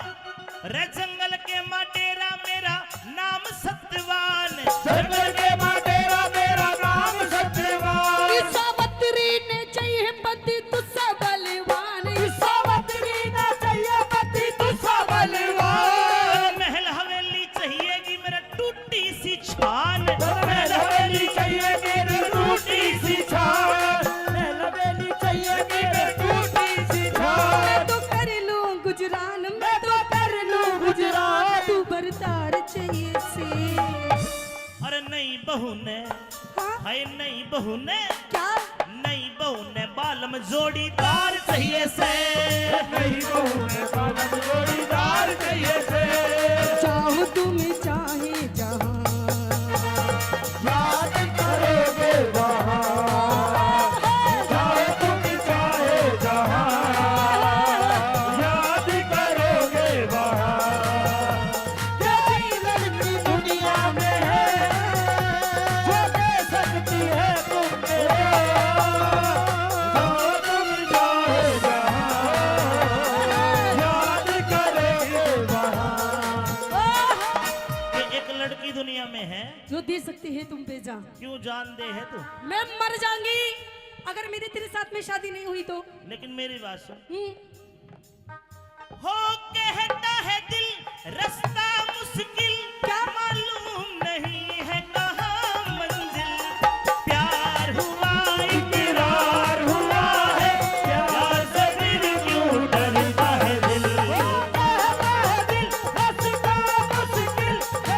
रे जंगल के माँ डेरा मेरा नाम सत्यवान। जंगल के माँ डेरा मेरा नाम सत्यवान। ई सावित्री ने चाहिए पति तुझसे बलवान। ई सावित्री ने चाहिए पति तुझसे बलवान। महल हवेली चाहिए जी मेरा टूटी सी छान। महल हवेली चाहिए मेरी टूटी सी छान। महल हवेली चाहिए मेरी टूटी सी छान। मैं तो कर लूं गुजरान, मैं तो कर लूं गुजरान। तू बरदार चाहिए से। अरे नई बहू ने, हाँ? हाय नई बहू ने, क्या? नई बहू ने बालम जोड़ीदार चाहिए से। नई बहू ने बालम जोड़ीदार चाहिए से। चाहो तुम चाहे जहां, याद करोगे वहां। चाहो तुम चाहे जहां, याद करोगे वहां। क्या लड़की दुनिया में है, जो दे सकती है तुम पे? जो तुम जाओ जहां, याद करेंगे वहां। कि एक लड़की दुनिया में है, जो दे सकती है तुम पे जान। क्यों जान दे है तू? मैं मर जाऊंगी अगर मेरी तेरे साथ में शादी नहीं हुई तो। लेकिन मेरी बात सुन। हम्म। हो कहता है दिल रास्ता मुश्किल, क्या? मालूम नहीं है कहाँ मंजिल। प्यार हुआ, इकरार हुआ है, प्यार से दिल क्यों डरता है दिल। हो कहता है दिल रास्ता मुश्किल, है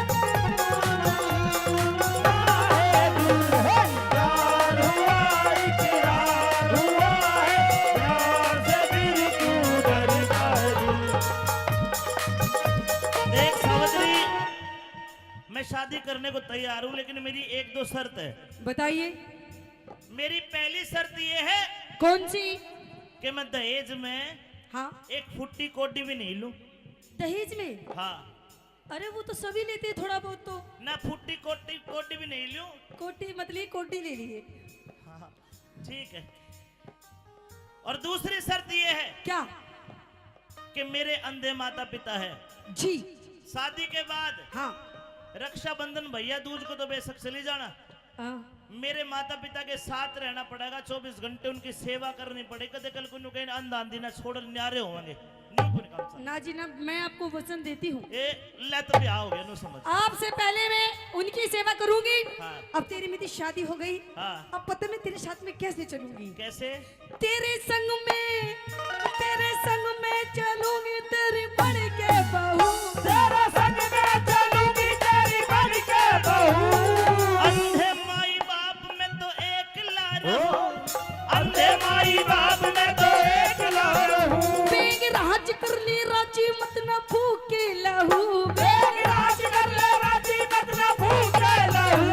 दूर है, प्यार हुआ, शादी करने को तैयार हूँ, लेकिन मेरी एक दो शर्त है। बताइए। मेरी पहली शर्त ये है। कौन सी? कि मैं दहेज में हाँ। एक फुट्टी कोडी भी नहीं लूं। दहेज में? हाँ। अरे, वो तो सभी लेते हैं थोड़ा बहुत तो। ना, फुट्टी कोटी, कोडी भी नहीं लूं। कोटी मतलब कोडी ले लिए। हाँ, ठीक है। और दूसरी शर्त ये है। क्या? कि मेरे अंधे माता पिता है। जी। शादी के बाद हाँ। रक्षाबंधन, भैया दूज को तो बेशक चली जाना। हाँ। मेरे माता पिता के साथ रहना पड़ेगा, चौबीस घंटे उनकी सेवा करनी पड़ेगी। कदे कल को न्यू कहीं अंधा आंधी ना छोड़ न्यारे होंगे। न्यू कोनी काम चल। ना जी ना, मैं आपको वचन देती हूँ। ए, ले तो ब्याह हो गया, न्यू समझ। आपसे पहले मैं उनकी सेवा करूंगी। हाँ। अब तेरी मेरी शादी हो गई। हाँ। अब पता मैं तेरे साथ में कैसे चलूंगी? कैसे? तेरे संग में, तेरे संग में चलूंगी तेरी बन के बहू। तेरे संग में चलूंगी तेरी बन के बहू। अंधे माई बाप में तो एकला रहूं। अंधे माई बाप में तो एकला रहूं। बेग राज कर ले राजी मत ना फूके लहू। बेग राज कर ले राजी मत ना फूके लहू।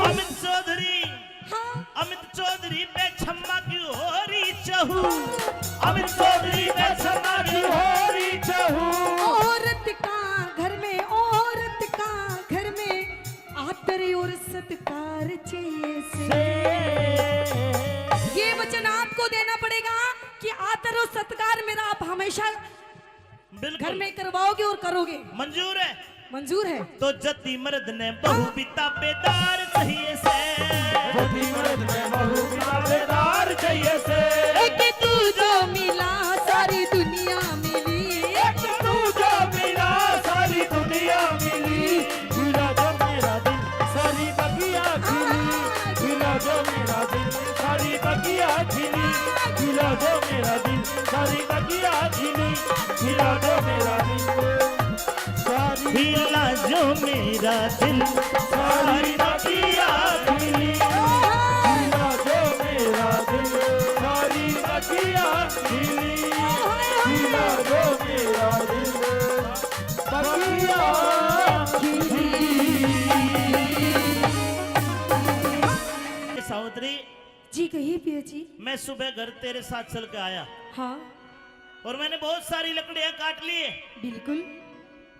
अमित चौधरी। हाँ। अमित चौधरी पे छम्मा की हो रही चहू। अमित चौधरी पे छम्मा की हो रही चहू। औरत का घर में, औरत का घर में आदर और सत्कार चाहिए से। से। ये वचन आपको देना पड़ेगा कि आदर और सत्कार मेरा आप हमेशा बिल्कुल। घर में करवाओगे और करोगे। मंजूर है? मंजूर है। तो जदी मर्द ने बहू भी ताबेदार चाहिए से। जदी मर्द ने बहू भी ताबेदार चाहिए से। एक तू जो मिला सारी दुनिया मिली। एक तू जो मिला सारी दुनिया मिली। खिला दो मेरा दिल सारी बगिया खिली। खिला दो मेरा दिल सारी बगिया खिली। खिला दो मेरा दिल सारी बगिया खिली। खिला दो मेरा दिल सारी। खिला जो मेरा दिल सारी बगिया खिली। खिला जो मेरा दिल सारी बगिया खिली। खिला जो मेरा दिल बगिया खिली। सावित्री। जी कहिए पिया जी। मैं सुबह घर तेरे साथ चल के आया। हाँ। और मैंने बहुत सारी लकड़ियां काट ली। बिल्कुल।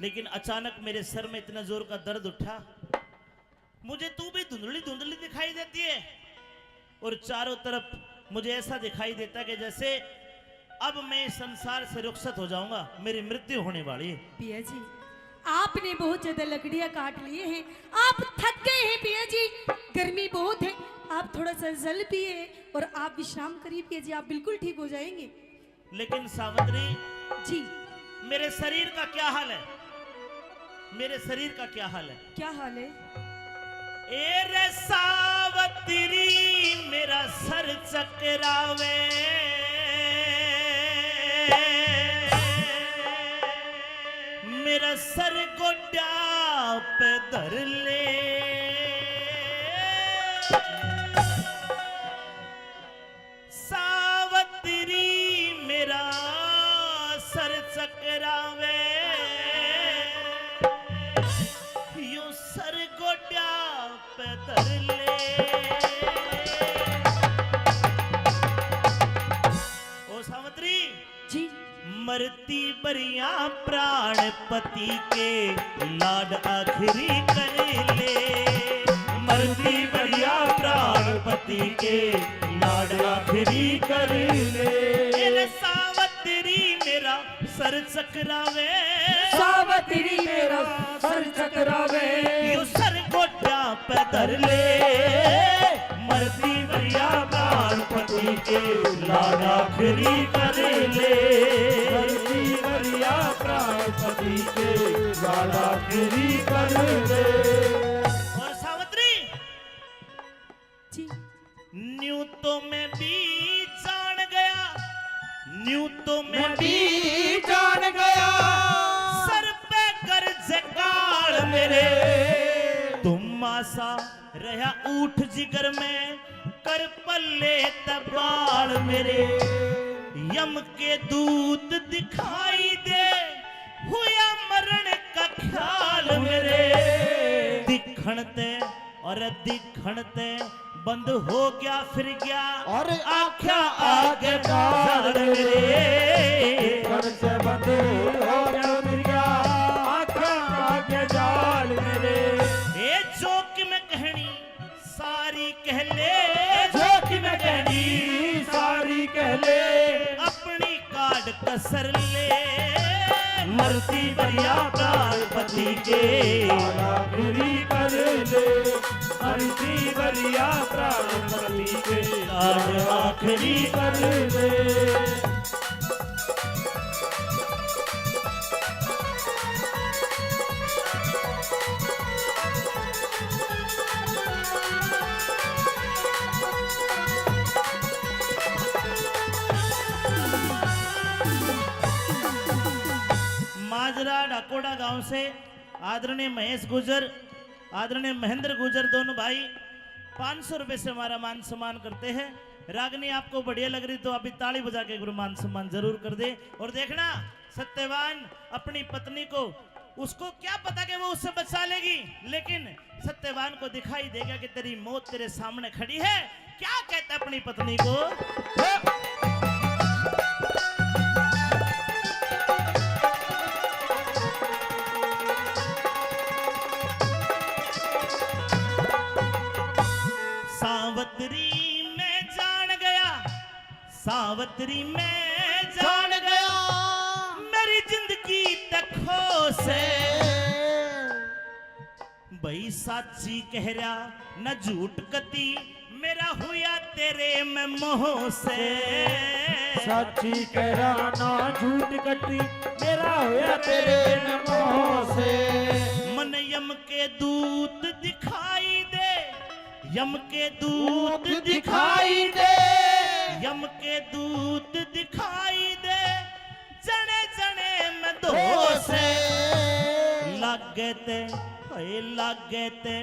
लेकिन अचानक मेरे सर में इतना जोर का दर्द उठा, मुझे तू भी धुंधली धुंधली दिखाई देती है और चारों तरफ मुझे ऐसा दिखाई देता कि जैसे अब मैं इस संसार से रुखसत हो जाऊंगा, मेरी मृत्यु होने वाली है। पिया जी, आपने बहुत ज्यादा लकड़ियां काट लिए हैं, आप थक गए हैं पिया जी, गर्मी बहुत है, आप थोड़ा सा जल पिए और आप विश्राम करिए पिया जी, आप बिल्कुल ठीक हो जाएंगे। लेकिन सावित्री जी। मेरे शरीर का क्या हाल है? मेरे शरीर का क्या हाल है? क्या हाल है? ए रे सावित्री, मेरा सर चकरावे, मेरा सर गोड्या पे धर ले। सावित्री मेरा सर चकरावे, यूं सर गोड्या पे धर ले। ओ सावित्री जी। मरती बरिया प्राण पति के लाड आखिरी कर ले। मरती बरिया प्राण पति के लाड आखिरी कर ले। ए रे सावित्री मेरा सर चकरावे। सावित्री मेरा सर चकरावे। यो सर गोड्या पे धर ले। मरती बरिया प्राण पति के लाड आखिरी कर ले। मरती बरिया प्राण पति के लाड आखिरी कर ले। और सावित्री जी। न्यू तो मैं भी जान गया, न्यू तो मैं मैं भी भी जान गया। सर पे गरज काल मेरे, धुम्मा सा रहा ऊठ जिगर में, कर पल्ले ते बाल मेरे। यम के दूत दिखाई दे, हुआ मरण का ख्याल मेरे। ते और दिखण ते बंद हो गया, फिर गया और आख्या आगे जाल मेरे। दिखण से बंद हो गया, फिर गया आख्या आगे जाल मेरे। ए जो कि मैं कहनी सारी कह ले, जो कि मैं कहनी सारी कह ले, अपनी काट कसर ले। मरती बरिया प्राण पति के, आखिरी कर ले। मरती बरिया प्राण पति के, आखिरी कर ले। माजरा डाकोड़ा गांव से आदरणीय महेश गुर्जर, आदरणीय महेंद्र गुर्जर, दोनों भाई पाँच सौ रुपए से हमारा मान सम्मान करते हैं। रागनी आपको बढ़िया लग रही तो अभी ताली बजा के गुरु मान सम्मान जरूर कर दे। और देखना सत्यवान अपनी पत्नी को, उसको क्या पता कि वो उससे बचा लेगी, लेकिन सत्यवान को दिखाई देगा कि तेरी मौत तेरे सामने खड़ी है। क्या कहता अपनी पत्नी को? सावतरी मैं जान गया, सावतरी मैं जान गया, मेरी जिंदगी तक खो से। भाई साची कह रहा न झूठ कती, मेरा हुआ तेरे में मोह से। साची कह रहा ना झूठ कती, मेरा हुआ तेरे में मोह से। मन यम के दूत दिखाई दे, यम के दूत दिखाई दे, यम के दूत दिखाई दे, जने जने में दोष है। लागे ते, हाय लागे ते,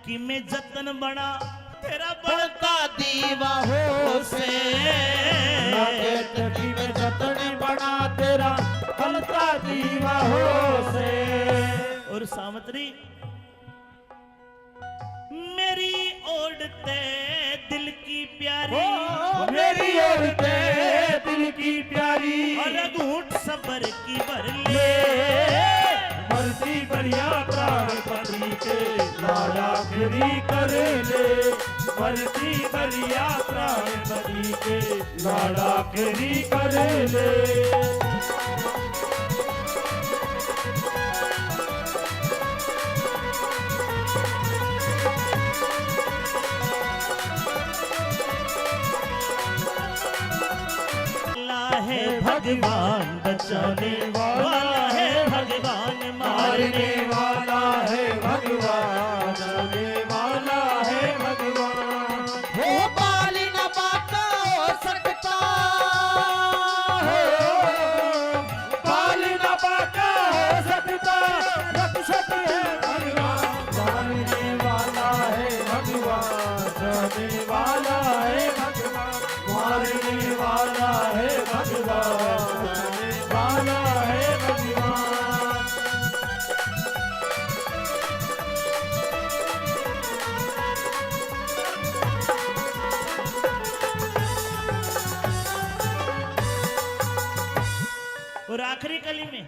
कि मैं जतन बना तेरा बनता दीवा हो से। लागे ते कि मैं जतन बना तेरा बनता दीवा हो से। और सावतरी मेरी ओढ़ते दिल की प्यारी, ओ, मेरी ओढ़ते दिल की प्यारी, और घूंट सबर की भर ले। मरती बरिया प्राण पति के लाड आखिरी कर ले, मरती बरिया प्राण पति के लाड आखिरी कर ले। वाला है भगवान, बचाने वाला है भगवान, मारने वाला है भगवान, बचाने वाला है भगवान। हो बाल न बाका हो सकता, हो बाल न बाका हो सकता, रक्षक है भगवान, मारने वाला है भगवान, बचाने वाला है भगवान, मारने वाला है भगवान, बचाने वाला है भगवान। और आखिरी कली में,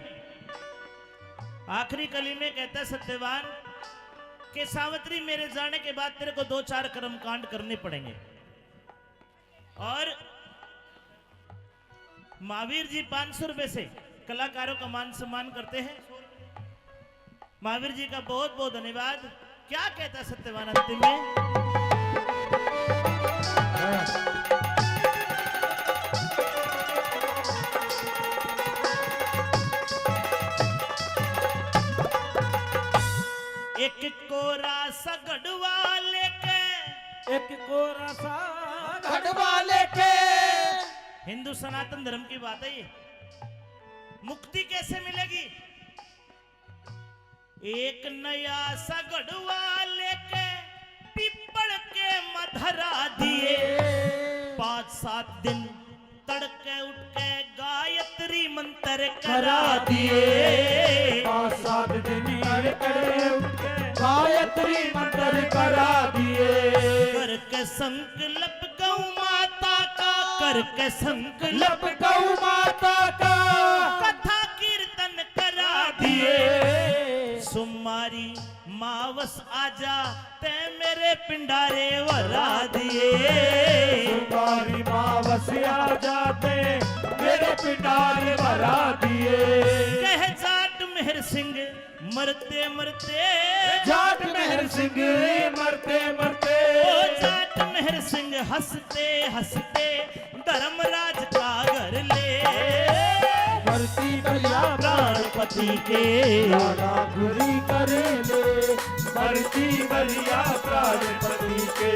आखिरी कली में कहता है सत्यवान कि सावित्री, मेरे जाने के बाद तेरे को दो चार कर्म कांड करने पड़ेंगे। और महावीर जी पाँच सौ रुपए से कलाकारों का मान सम्मान करते हैं। महावीर जी का बहुत बहुत धन्यवाद। क्या कहता सत्यवान अंतिम में? एक कोरा सा घड़वा लेके, एक कोरा सा घड़वा लेके। हिंदू सनातन धर्म की बात है ये। मुक्ति कैसे मिलेगी? एक नया सा घड़वा लेके पीपल के मधरा दिए, पाँच सात दिन तड़के उठ के गायत्री मंत्र करा दिए। पाँच सात दिन तड़के उठ के गायत्री मंत्री मंत्र करा दिए। करके संकल्प गौ माता का, करके संकल्प गौ माता का। कथा कीर्तन करा दिए। सुमारी मावस आजा, तै मेरे पिंडारे भरा दिए। सुमारी मावस आजा, तै मेरे पिंडारे भरा दिए। कह जाट मेहर सिंह मरते मरते। जाट मेहर सिंह मरते मरते। ओ जाट मेहर सिंह हंसते हंसते धर्मराज का घर ले। मरती भैया प्राणपति के लाडा फिरी कर ले। मरती भैया प्राणपति के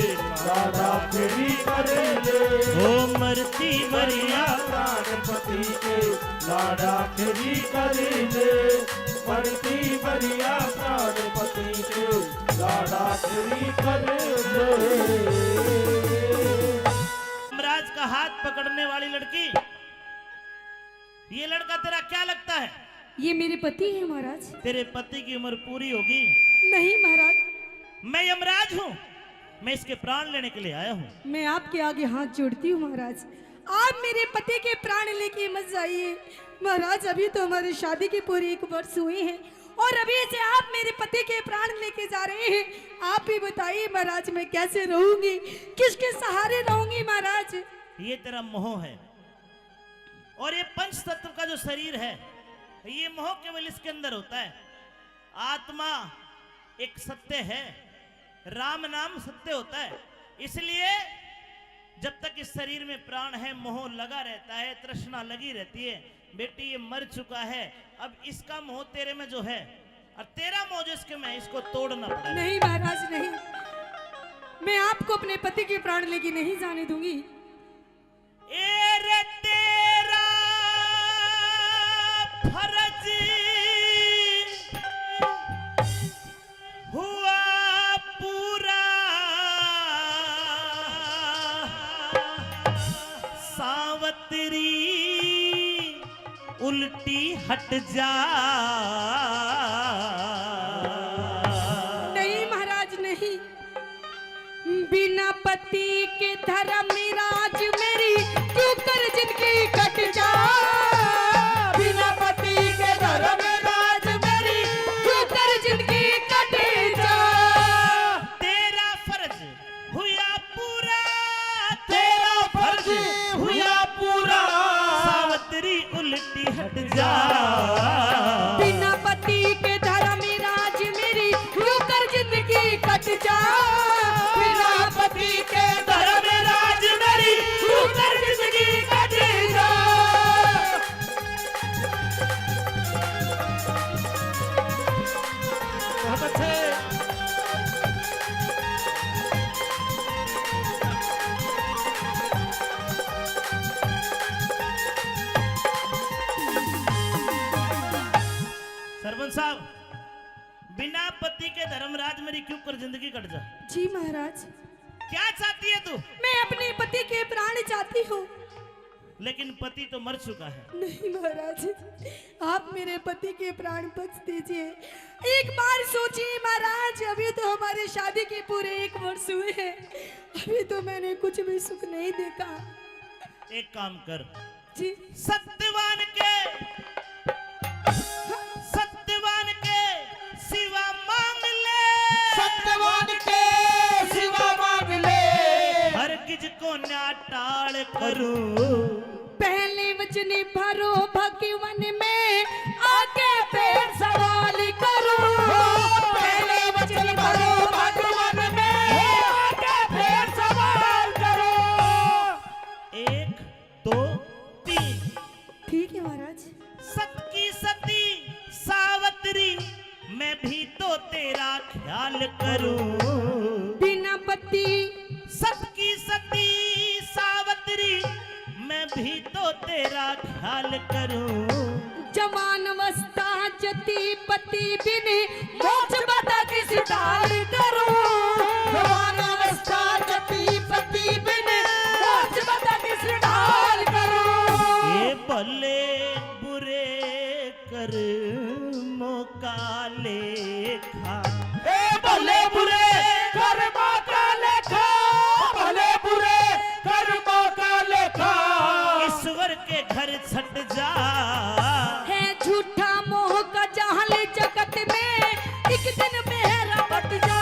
लाडा फिरी कर ले। ओ मरती भैया प्राणपति के लाडा फिरी कर ले। मरती भैया प्राणपति के लाडा फिरी कर ले। यमराज का हाथ पकड़ने वाली लड़की, ये लड़का तेरा क्या लगता है? ये मेरे पति हैं महाराज। तेरे पति की उम्र पूरी होगी? नहीं महाराज। मैं यमराज हूँ, मैं इसके प्राण लेने के लिए आया हूँ। मैं आपके आगे हाथ जोड़ती हूँ महाराज, आप मेरे पति के प्राण लेके मत जाइए महाराज। अभी तो हमारी शादी के पूरे एक वर्ष हुए हैं और अभी से आप मेरे पति के प्राण लेके जा रहे हैं। आप ही बताइए महाराज, मैं कैसे रहूंगी, किसके सहारे रहूंगी महाराज? ये तेरा मोह है। और ये पंच तत्व का जो शरीर है, ये मोह केवल इसके अंदर होता है। आत्मा एक सत्य है, राम नाम सत्य होता है। इसलिए जब तक इस शरीर में प्राण है, मोह लगा रहता है, तृष्णा लगी रहती है। बेटी, ये मर चुका है, अब इसका मोह तेरे में जो है और तेरा मोह जो इसके में है, इसको तोड़ना पड़ेगा। नहीं महाराज, नहीं, मैं आपको अपने पति के प्राण लेके नहीं जाने दूंगी। ए रे तेरा फर्ज हुआ पूरा, सावतरी उल्टी हट जा। नहीं महाराज, नहीं। बिना पति के धर्मराज मेरी क्यों कर जिंदगी कट जा। बिना पति के धर्मराज मेरी क्यों कर जिंदगी कट जा। तेरा फर्ज हुआ पूरा, तेरा फर्ज हुआ पूरा, सावतरी उल्टी हट जा। बिना पति के धर्मराज मेरी क्यों कर जिंदगी कट जा। बिना पति के धर्मराज मेरी क्यों कर जिंदगी कट जा। बहुत अच्छे। सरपंच साहब, बिना पति के धर्मराज मेरी क्यों कर जिंदगी कट जा। जी महाराज। क्या चाहती है तू? मैं अपने पति के प्राण चाहती हूँ। लेकिन पति तो मर चुका है। नहीं महाराज, आप मेरे पति के प्राण बख्श दीजिए। एक बार सोचिए महाराज, अभी तो हमारे शादी के पूरे एक वर्ष हुए हैं, अभी तो मैंने कुछ भी सुख नहीं देखा। एक काम कर। जी। सत्यवान के, सत्यवान के सिवा मांग ले। सत्यवान के सिवा मांग ले। हरगिज कोन्या टाळ करूं। पहले वचन भरो भगवन में, आगे फिर सवाल करूं। पहले वचन भरो भगवन में, आगे फिर सवाल करूं। एक, दो, तीन। ठीक है महाराज। सत की सती सावतरी, मैं भी तो तेरा ख्याल करूं। बिना पति। सत की सती सावतरी, मैं भी तो तेरा ख्याल करूं। जवान अवस्था जती पति बिन, मोक्ष पता किस ढाल करूं। जवान अवस्था जती पति बिन, मोक्ष पता किस ढाल करूं। ये भले बुरे कर्मों का लेखा। ए भले बुरे कर्मा का लेखा, भले बुरे कर्मा का लेखा। ईश्वर के घर छट जा। है झूठा मोह का जाल जगत में, एक दिन बेरा बट जा।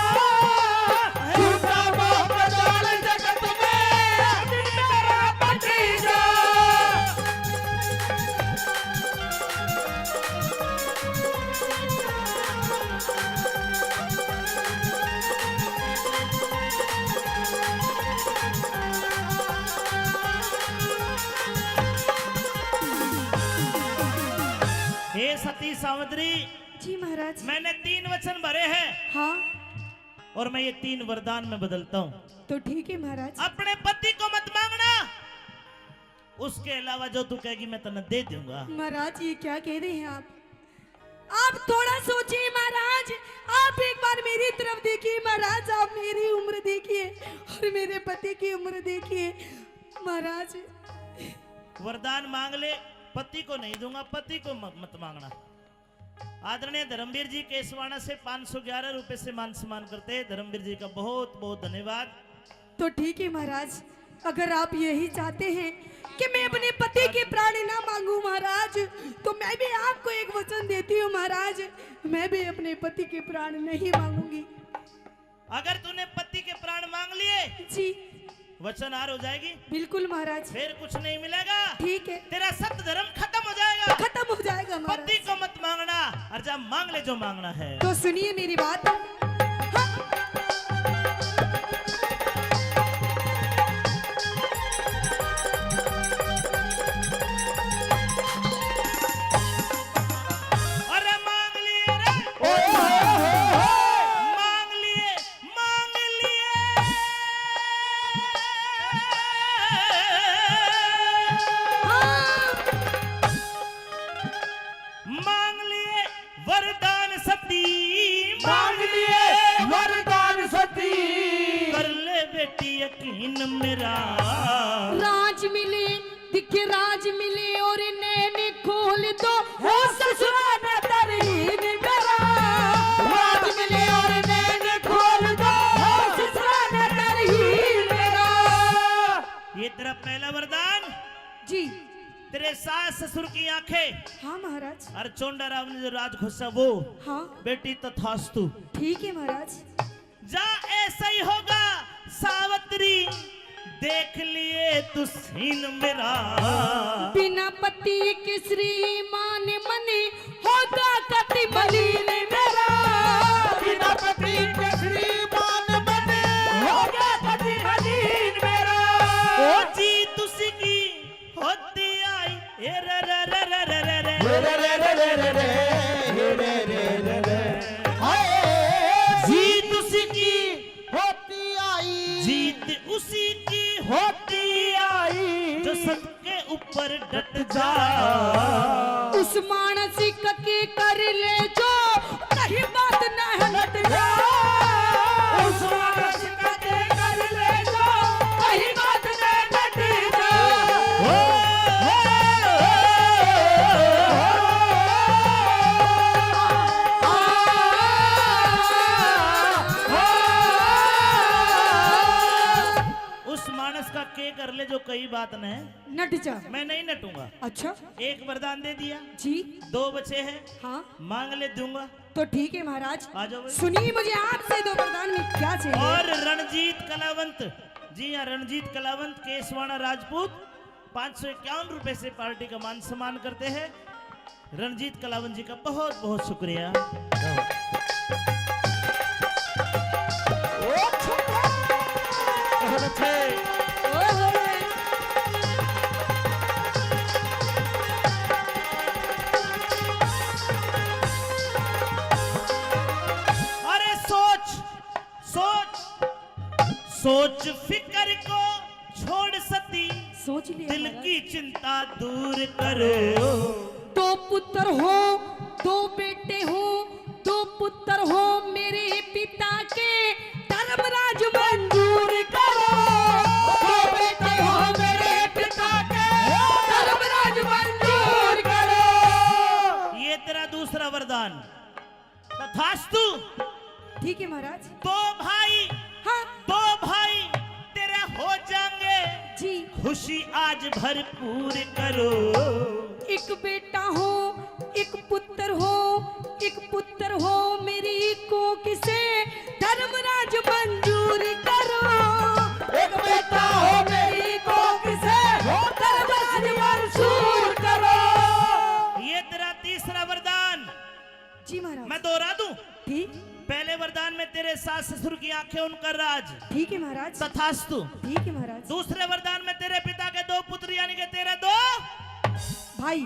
झूठा मोह का जाल जगत में, एक दिन बेरा बट जा। हे सती सावित्री, जी महाराज। मैंने तीन वचन भरे हैं। हाँ। और मैं ये तीन वरदान में बदलता हूँ। तो ठीक है महाराज। अपने पति को मत मांगना, उसके अलावा जो तू कहेगी मैं तन्ने दे दूंगा। महाराज, ये क्या कह रहे हैं आप? आप थोड़ा सोचिए महाराज, आप एक बार मेरी तरफ देखिए महाराज, आप मेरी उम्र देखिए और मेरे पति की उम्र देखिए महाराज। वरदान मांग ले, पति को नहीं दूंगा, पति को म-, मत मांगना। आदरणीय धर्मवीर जी केसवाणा से पाँच सौ ग्यारह रुपए से मान सम्मान करते हैं। धर्मवीर जी का बहुत बहुत धन्यवाद। तो ठीक है महाराज, अगर आप यही चाहते हैं कि मैं अपने पति के प्राण ना मांगू महाराज, तो मैं भी आपको एक वचन देती हूँ महाराज, मैं भी अपने पति के प्राण नहीं मांगूंगी। अगर तूने पति के प्राण मांग लिए, जी। वचन हार हो जाएगी। बिल्कुल महाराज। फिर कुछ नहीं मिलेगा। ठीक है। तेरा सत धर्म खत्म हो जाएगा। खत्म हो जाएगा महाराज। पति को मत मांगना, और जा मांग ले जो मांगना है। तो सुनिए मेरी बात। हाँ। अरे मांग लिए रे। ओए होए होए होए। मांग लिए, मांग लिए। हाँ। मांग लिए वरदान सती, मांग लिए वरदान सती। कर ले बेटी यकीन मेरा। राज मिले, दिखे राज मिले और नैन खोल दो, हो ससुरा ने तरहीन मेरा। राज मिले और नैन खोल दो, हो ससुरा ने तरहीन मेरा। ये तेरा पहला वरदान। जी। तेरे सास ससुर की आंखें। हाँ महाराज। और चोंडा राव ने जो राज खोसा वो। हाँ। बेटी तथास्तु। ठीक है महाराज। जा ऐसा ही होगा सावित्री, देख लिए तू सीन मेरा। बिना पति के श्रीमान मन होगा कति मलिन मेरा। बिना पति के श्रीमान मन होगा कति मलिन मेरा। ओ जीत उसकी होती आई, ए रे रे रे। ए रे रे रे। हाय। जीत उसकी होती आई। जीत उसी की होती आई। जो सत के ऊपर डट जा। उस मानस का के कर ले जो, कहीं बात ना हट जा। उस मानस का के कर ले जो, कहीं बात ना हट जा। ओ, ओ, ओ, उस मानस का के कर ले जो कई बात न नट जा। मैं नहीं नटूंगा। अच्छा। एक वरदान दे दिया। जी। दो बचे हैं। हाँ। मांग ले, दूंगा। तो ठीक है महाराज। आ जाओ भाई। सुनिए मुझे आपसे दो वरदान में क्या चाहिए। और रणजीत कलावंत, जी हाँ, रणजीत कलावंत केसवाणा राजपूत पाँच सौ इक्यावन रुपए से पार्टी का मान सम्मान करते हैं। रणजीत कलावंत जी का बहुत बहुत शुक्रिया। अरे सोच, सोच, सोच फिकर को छोड़ सती, सोच लिया दिल महाराज। की चिंता दूर करो। दो पुत्र हो, दो बेटे हो, दो पुत्र हो मेरे पिता के, धर्मराज मंजूर करो। दो बेटे हो मेरे पिता के, धर्मराज मंजूर करो। ये तेरा दूसरा वरदान। तथास्तु। ठीक है महाराज। दो भाई, हाँ। दो भाई तेरे हो जाएंगे। जी। खुशी आज भरपूर करो। एक बेटा हो, एक पुत्र हो, एक पुत्र हो मेरी कोख से, धर्मराज मंजूर करो। एक बेटा हो मेरी कोख से, धर्मराज मंजूर करो। ये तेरा तीसरा वरदान। जी महाराज। मैं दोहरा दूं? ठीक। पहले वरदान में तेरे सास ससुर की आंखें, उनका राज। ठीक है महाराज। तथास्तु। ठीक है महाराज। दूसरे वरदान में तेरे पिता के दो पुत्र, यानी कि तेरे दो भाई।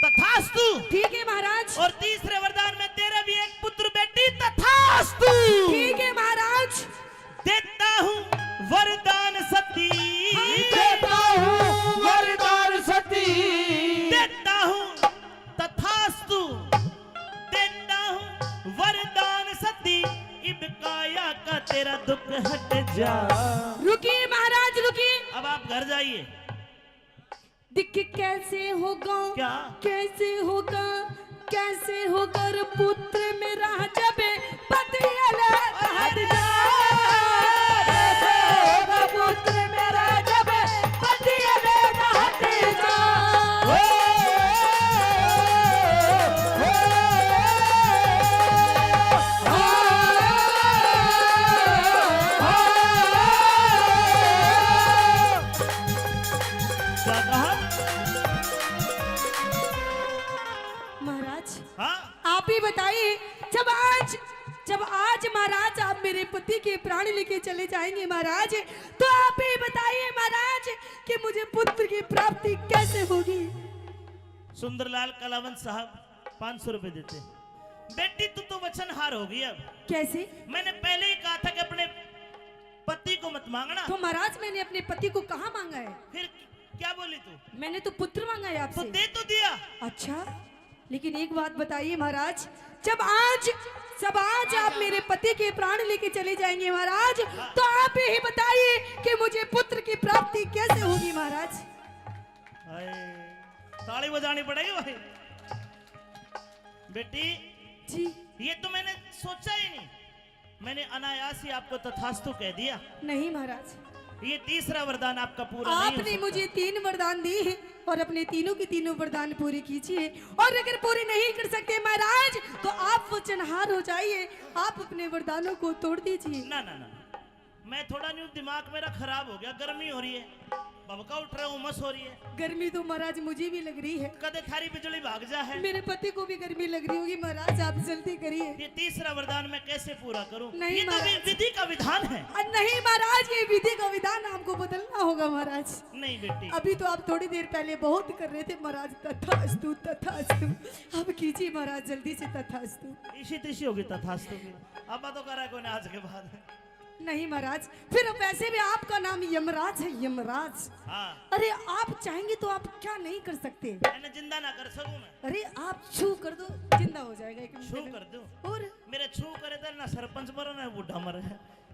तथास्तु। ठीक है महाराज। और तीसरे वरदान में तेरे भी एक पुत्र बेटी। तथास्तु। ठीक है महाराज। देता हूँ वरदान सती। हाँ। देता हूँ वरदान सती। देता हूँ तथास्तु। देता हूँ वरदान सती, इब काया का तेरा दुख हट जा। रुकिए महाराज, रुकिए। अब आप घर जाइए। दिख कैसे होगा, क्या? कैसे होगा, कैसे होगा रे पुत्र मेरा जब पति अलग हट जा। कैसे होगा पुत्र मेरा जब पति अलग हट जा। क्या कहा? महाराज, हाँ? आप ही बताइए, जब आज, जब आज महाराज आप मेरे पति के प्राण लेके चले जाएंगे महाराज, तो आप ही बताइए महाराज कि मुझे पुत्र की प्राप्ति कैसे होगी? सुंदरलाल कलावंत साहब पाँच सौ रुपए देते। बेटी, तू तो वचनहार हो गई अब। कैसे? मैंने पहले ही कहा था कि अपने पति को मत मांगना। तो महाराज, मैंने अपने पति को कहाँ मांगा है? फिर क्या बोली तू? मैंने तो पुत्र मांगा है आपसे। तो दे तो दिया। अच्छा, लेकिन एक बात बताइए महाराज, जब आज, जब आज आप मेरे पति के प्राण लेके चले जाएंगे महाराज, हाँ। तो आप ही बताइए कि मुझे पुत्र की प्राप्ति कैसे होगी महाराज? हाय, ताली बजानी पड़ेगी भाई। बेटी जी। ये तो मैंने सोचा ही नहीं, मैंने अनायास ही आपको तथास्तु कह दिया। नहीं महाराज, ये तीसरा वरदान आपका पूरा नहीं हो आपने सकता। मुझे तीन वरदान दिए हैं और अपने तीनों के तीनों वरदान पूरे कीजिए, और अगर पूरे नहीं कर सकते महाराज, तो आप वचनहार हो जाइए, आप अपने वरदानों को तोड़ दीजिए। ना, ना, ना, ना। मैं थोड़ा न्यू दिमाग मेरा खराब हो गया, गर्मी हो रही है, भभका उठ रहा है, उमस हो रही है। गर्मी तो महाराज मुझे भी लग रही है। कदे थारी बिजली भाग जा है। मेरे पति को भी गर्मी लग रही होगी महाराज, आप जल्दी करिए। ये तीसरा वरदान मैं कैसे पूरा करूं? नहीं ये तो महाराज। वि-, विधि का विधान है। अ, नहीं महाराज, ये विधि का विधान आपको बदलना होगा महाराज। नहीं बेटी। अभी तो आप थोड़ी देर पहले बहुत कर रहे थे महाराज, तथास्तु, तथास्तु। अब कीजिए महाराज जल्दी से तथास्तु। इसी तिसी होगी तथास्तु की। अब तो करा कोई ना आज के बाद। नहीं महाराज, फिर वैसे भी आपका नाम यमराज है, यमराज। हाँ। अरे, आप चाहेंगे तो आप क्या नहीं कर सकते? मैंने जिंदा ना कर सकूं मैं। अरे, आप छू कर दो, जिंदा हो जाएगा एक मिनट में। छू कर दूं? और? मेरे छू करे तो ना सरपंच मरे ना बूढ़ा मरे।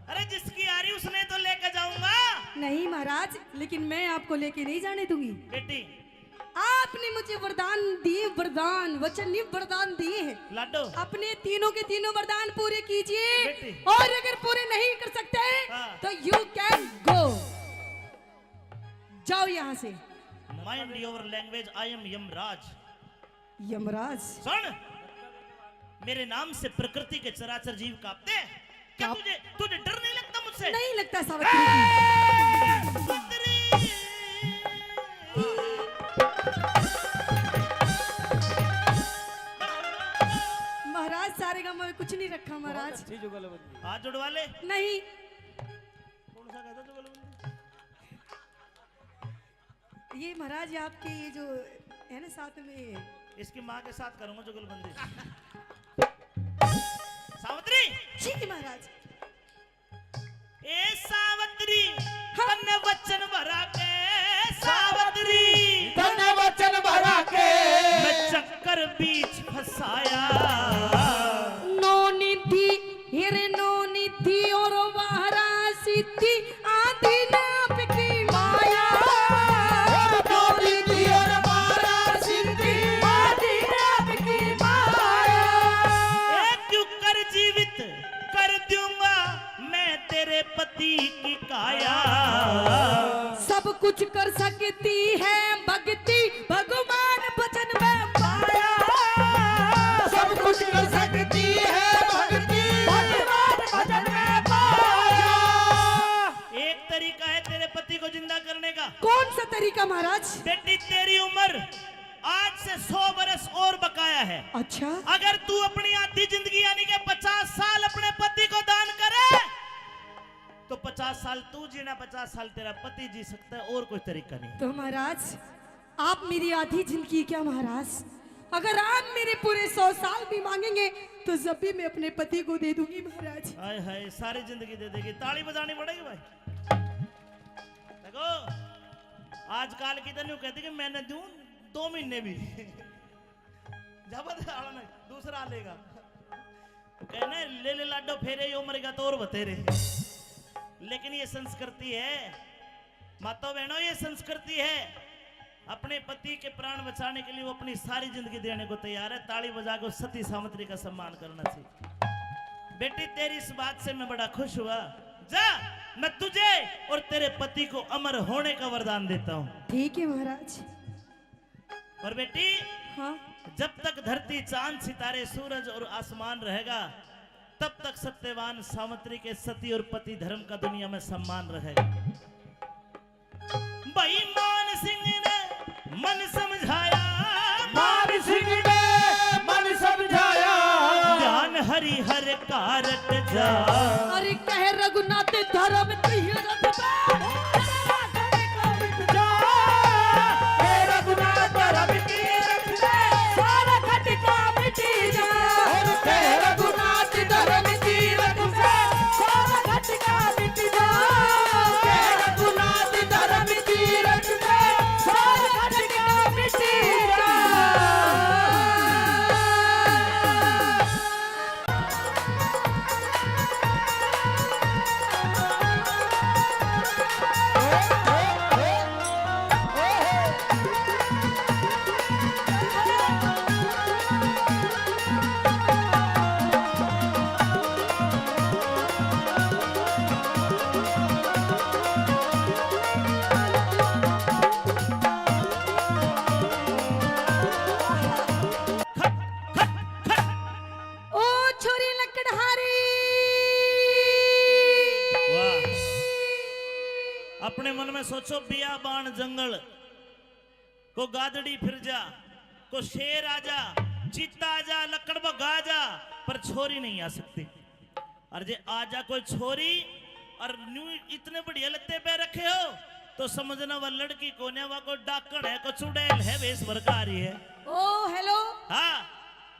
अरे, जिसकी आ रही उसने तो लेके जाऊंगा। नहीं महाराज, लेकिन मैं आपको लेके नहीं जाने दूंगी। बेटी, आपने मुझे वरदान दिए, वरदान, वचन नहीं, वरदान दिए हैं। लाडो। अपने तीनों के तीनों वरदान पूरे कीजिए। बेटी। और अगर पूरे नहीं कर सकते, हाँ। तो you can go। जाओ यहाँ से। Mind your language, I am Yamraj. यमराज। सुन, मेरे नाम से प्रकृति के चराचर जीव कांपते हैं। क्या आप तुझे, तुझे डर नहीं लगता मुझसे? नहीं लगता सावित्री जी। ए, सावित्री! महाराज, सारे गांव में कुछ नहीं रखा महाराज। बहुत अच्छी जुगलबंदी। हाथ जुड़वा ले। नहीं। कौन सा कहता जुगलबंदी? ये महाराज, ये आपके ये जो है ना साथ में, इसकी माँ के साथ करूंगा जुगलबंदी। सावित्री! जी महाराज। ए सावित्री, हाँ। तन्ने वचन भरा के, सावित्री, तन्ने वचन भरा के, मैं चक्कर बीच फंसाया। नौ निधि, हेरे नौ निधि और बारह सिद्धि, आदि नाम की माया। नौ निधि और बारह सिद्धि, आदि नाम की माया। ए क्यों कर जीवित कर सकती है भक्ति भगवान भजन में पाया। सब कुछ कर सकती है भक्ति भगवान भजन में पाया। एक तरीका है तेरे पति को जिंदा करने का। कौन सा तरीका महाराज? बेटी, तेरी उम्र आज से सौ बरस और बकाया है। अच्छा। अगर तू अपनी आधी जिंदगी यानी कि पचास साल अपने पति को दान करे तो पचास साल तू जीना, पचास साल तेरा पति जी सकता है, और कोई तरीका नहीं। तो महाराज, आप मेरी आधी जिंदगी क्या महाराज, अगर आप मेरे पूरे सौ साल भी मांगेंगे तो जब भी मैं अपने पति को दे दूंगी महाराज। हाय हाय, सारी जिंदगी दे देगी। ताली बजानी पड़ेगी भाई। देखो, आजकल की तो न्यू कहती कि मैंने दूं दो महीने भी। जब आला नहीं, दूसरा लेगा। कहना, ले ले लाडो फेरे, यो मरेगा तो और बतेरे। लेकिन ये संस्कृति है, माता बहनों, ये संस्कृति है। अपने पति के प्राण बचाने के लिए वो अपनी सारी जिंदगी देने को तैयार है। ताली बजा के उस सती सावित्री का सम्मान करना चाहिए। बेटी, तेरी इस बात से मैं बड़ा खुश हुआ। जा, मैं तुझे और तेरे पति को अमर होने का वरदान देता हूँ। ठीक है महाराज। और बेटी, हाँ। जब तक धरती, चांद, सितारे, सूरज और आसमान रहेगा, तब तक सत्यवान सावित्री के सती और पति धर्म का दुनिया में सम्मान रहेगा। भाई मान सिंह ने मन समझाया, मान सिंह ने मन समझाया। ज्ञान हरि हर कारट जा। अरे कह रघुनाथ धर्म तीरथ में, तेरा खटका मिट जा। हे रघुनाथ धर्म तीरथ में, सारा खटका मिट जा। हे रघुनाथ धर्म तीरथ में, सारा खटका मिट जा। हे रघुनाथ धर्म तीरथ में, सारा खटका मिट जा। ओ छोरी लकड़हारी। वाह। अपने मन में सोचो, बियाबान जंगल, को गादड़ी फिर जा, को शेर आ जा, चीता आ जा, लकड़ बग्गा आ जा, पर छोरी नहीं आ सकती। और जे आ जा कोई छोरी और न्यू इतने बढ़िया लत्ते पहन रखे हो, तो समझना वह लड़की कोन्या, वह कोई डाकण है, कोई चुड़ैल है, वेश भर का आ रही है। ओ, हेलो। हाँ।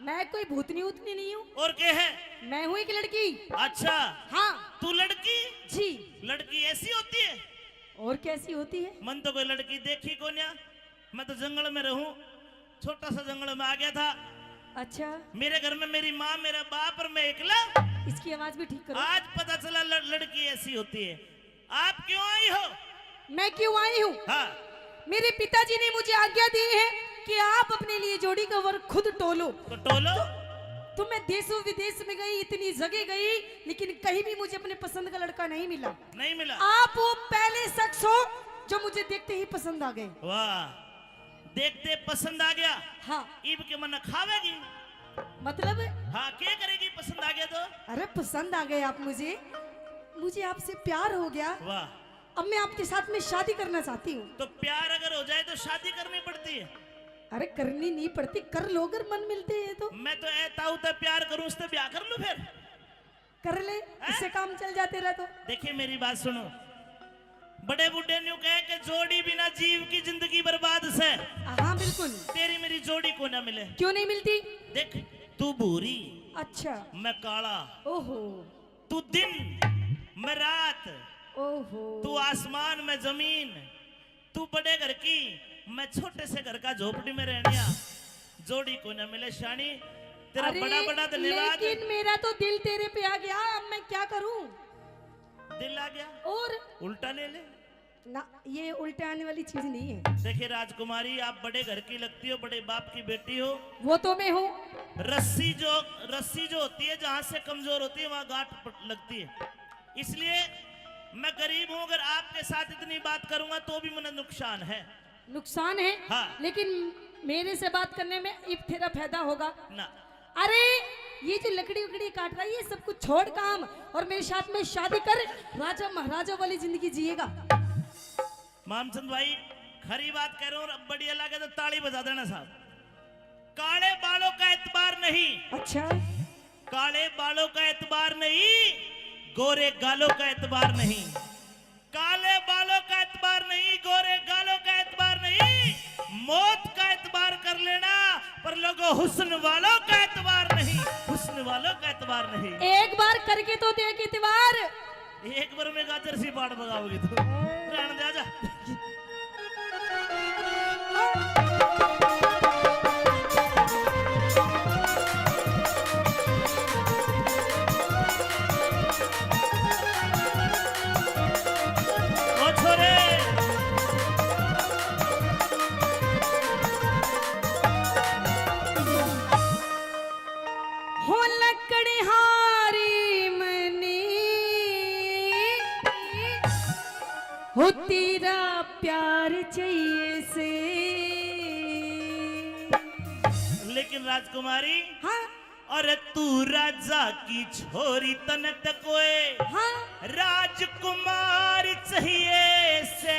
मैं कोई भूतनी उतनी नहीं हूँ। और क्या है? मैं हूँ एक लड़की। अच्छा। हाँ। तू लड़की? जी। लड़की ऐसी होती है? और कैसी होती है? मन तो कोई लड़की देखी कोन्या। मैं तो जंगल में रहूं, छोटा सा जंगल में आ गया था। अच्छा। मेरे घर में मेरी माँ, मेरा बाप और मैं एकला। इसकी आवाज भी ठीक करो। आज पता चला लड़-, लड़की ऐसी होती है। आप क्यों आई हो? मैं क्यों आई हूँ? हाँ। मेरे पिताजी ने मुझे आज्ञा दी है कि आप अपने लिए जोड़ी का वर खुद टोलो। तो टोलो। तो, तो मैं देशों विदेश में गई, इतनी जगह गई, लेकिन कहीं भी मुझे अपने पसंद का लड़का नहीं मिला। नहीं मिला। आप वो पहले शख्स हो जो मुझे देखते ही पसंद आ गए। वाह, देखते पसंद आ गया। हाँ। इब के मन खावेगी? मतलब? हाँ, क्या करेगी पसंद आ गया तो? अरे पसंद आ गए आप मुझे, मुझे आपसे प्यार हो गया। वाह। अब मैं आपके साथ में शादी करना चाहती हूँ। तो प्यार अगर हो जाए तो शादी करनी पड़ती है? अरे करनी नहीं पड़ती, कर लो अगर मन मिलते हैं तो। मैं तो ए ताऊ ते प्यार करूँ, उससे ब्याह कर लूँ फिर। कर ले, हैं? इससे काम चल जा तेरा तो। देखिए मेरी बात सुनो, बड़े बूढ़े न्यू कहे कि जोड़ी बिना जीव की जिंदगी बर्बाद से। हाँ बिल्कुल। तेरी मेरी जोड़ी को ना मिले। क्यों नहीं मिलती? देख, तू भूरी, अच्छा। मैं काला। ओहो। तू दिन, मैं रात। ओहो। तू आसमान, मैं जमीन। तू बड़े घर की, मैं छोटे से घर का झोपड़ी में रहनिया। जोड़ी को ना मिले शानी, तेरा अरे, बड़ा बड़ा धन्यवाद। लेकिन मेरा तो दिल तेरे पे आ गया, अब मैं क्या करूं? दिल आ गया? और? उल्टा ले ले। ना, ये उल्टे आने वाली चीज नहीं है। देखिए राजकुमारी, आप बड़े घर की लगती हो, बड़े बाप की बेटी हो। वो तो मैं हूँ। रस्सी जो, रस्सी जो होती है, जहाँ से कमजोर होती है, वहाँ गांठ प-, लगती है। इसलिए मैं गरीब हूँ, अगर आपके साथ इतनी बात करूंगा तो भी मुझे नुकसान है। नुकसान है? हाँ। लेकिन मेरे से बात करने में इब तेरा फायदा होगा। ना। अरे, ये जो लकड़ी उकड़ी काट रहा है, ये सब कुछ छोड़ काम और मेरे साथ में शादी कर, राजा महाराजा वाली जिंदगी जिएगा। मामचंद भाई, खरी बात कह रहे हो, अब बढ़िया लगे तो ताली बजा देना साहब। काले बालों का एतबार नहीं। अच्छा। काले बालों का एतबार नहीं, गोरे गालों का एतबार नहीं। काले बालों का एतबार नहीं, गोरे गालों का एतबार नहीं, मौत का एतबार कर लेना, पर लोगों, हुस्न वालों का एतबार नहीं, हुस्न वालों का एतबार नहीं। एक बार करके तो देख एतबार। एक बार में गाजर सी पाट बगाओगी तू। रहने दे, आजा। ओ छोरे। हो लकड़हारी मने, हो तेरा प्यार चाहिए से। लेकिन राजकुमारी, हाँ? अरे तू राजा की छोरी, तने ते कोए हाँ। राजकुमार चाहिए से।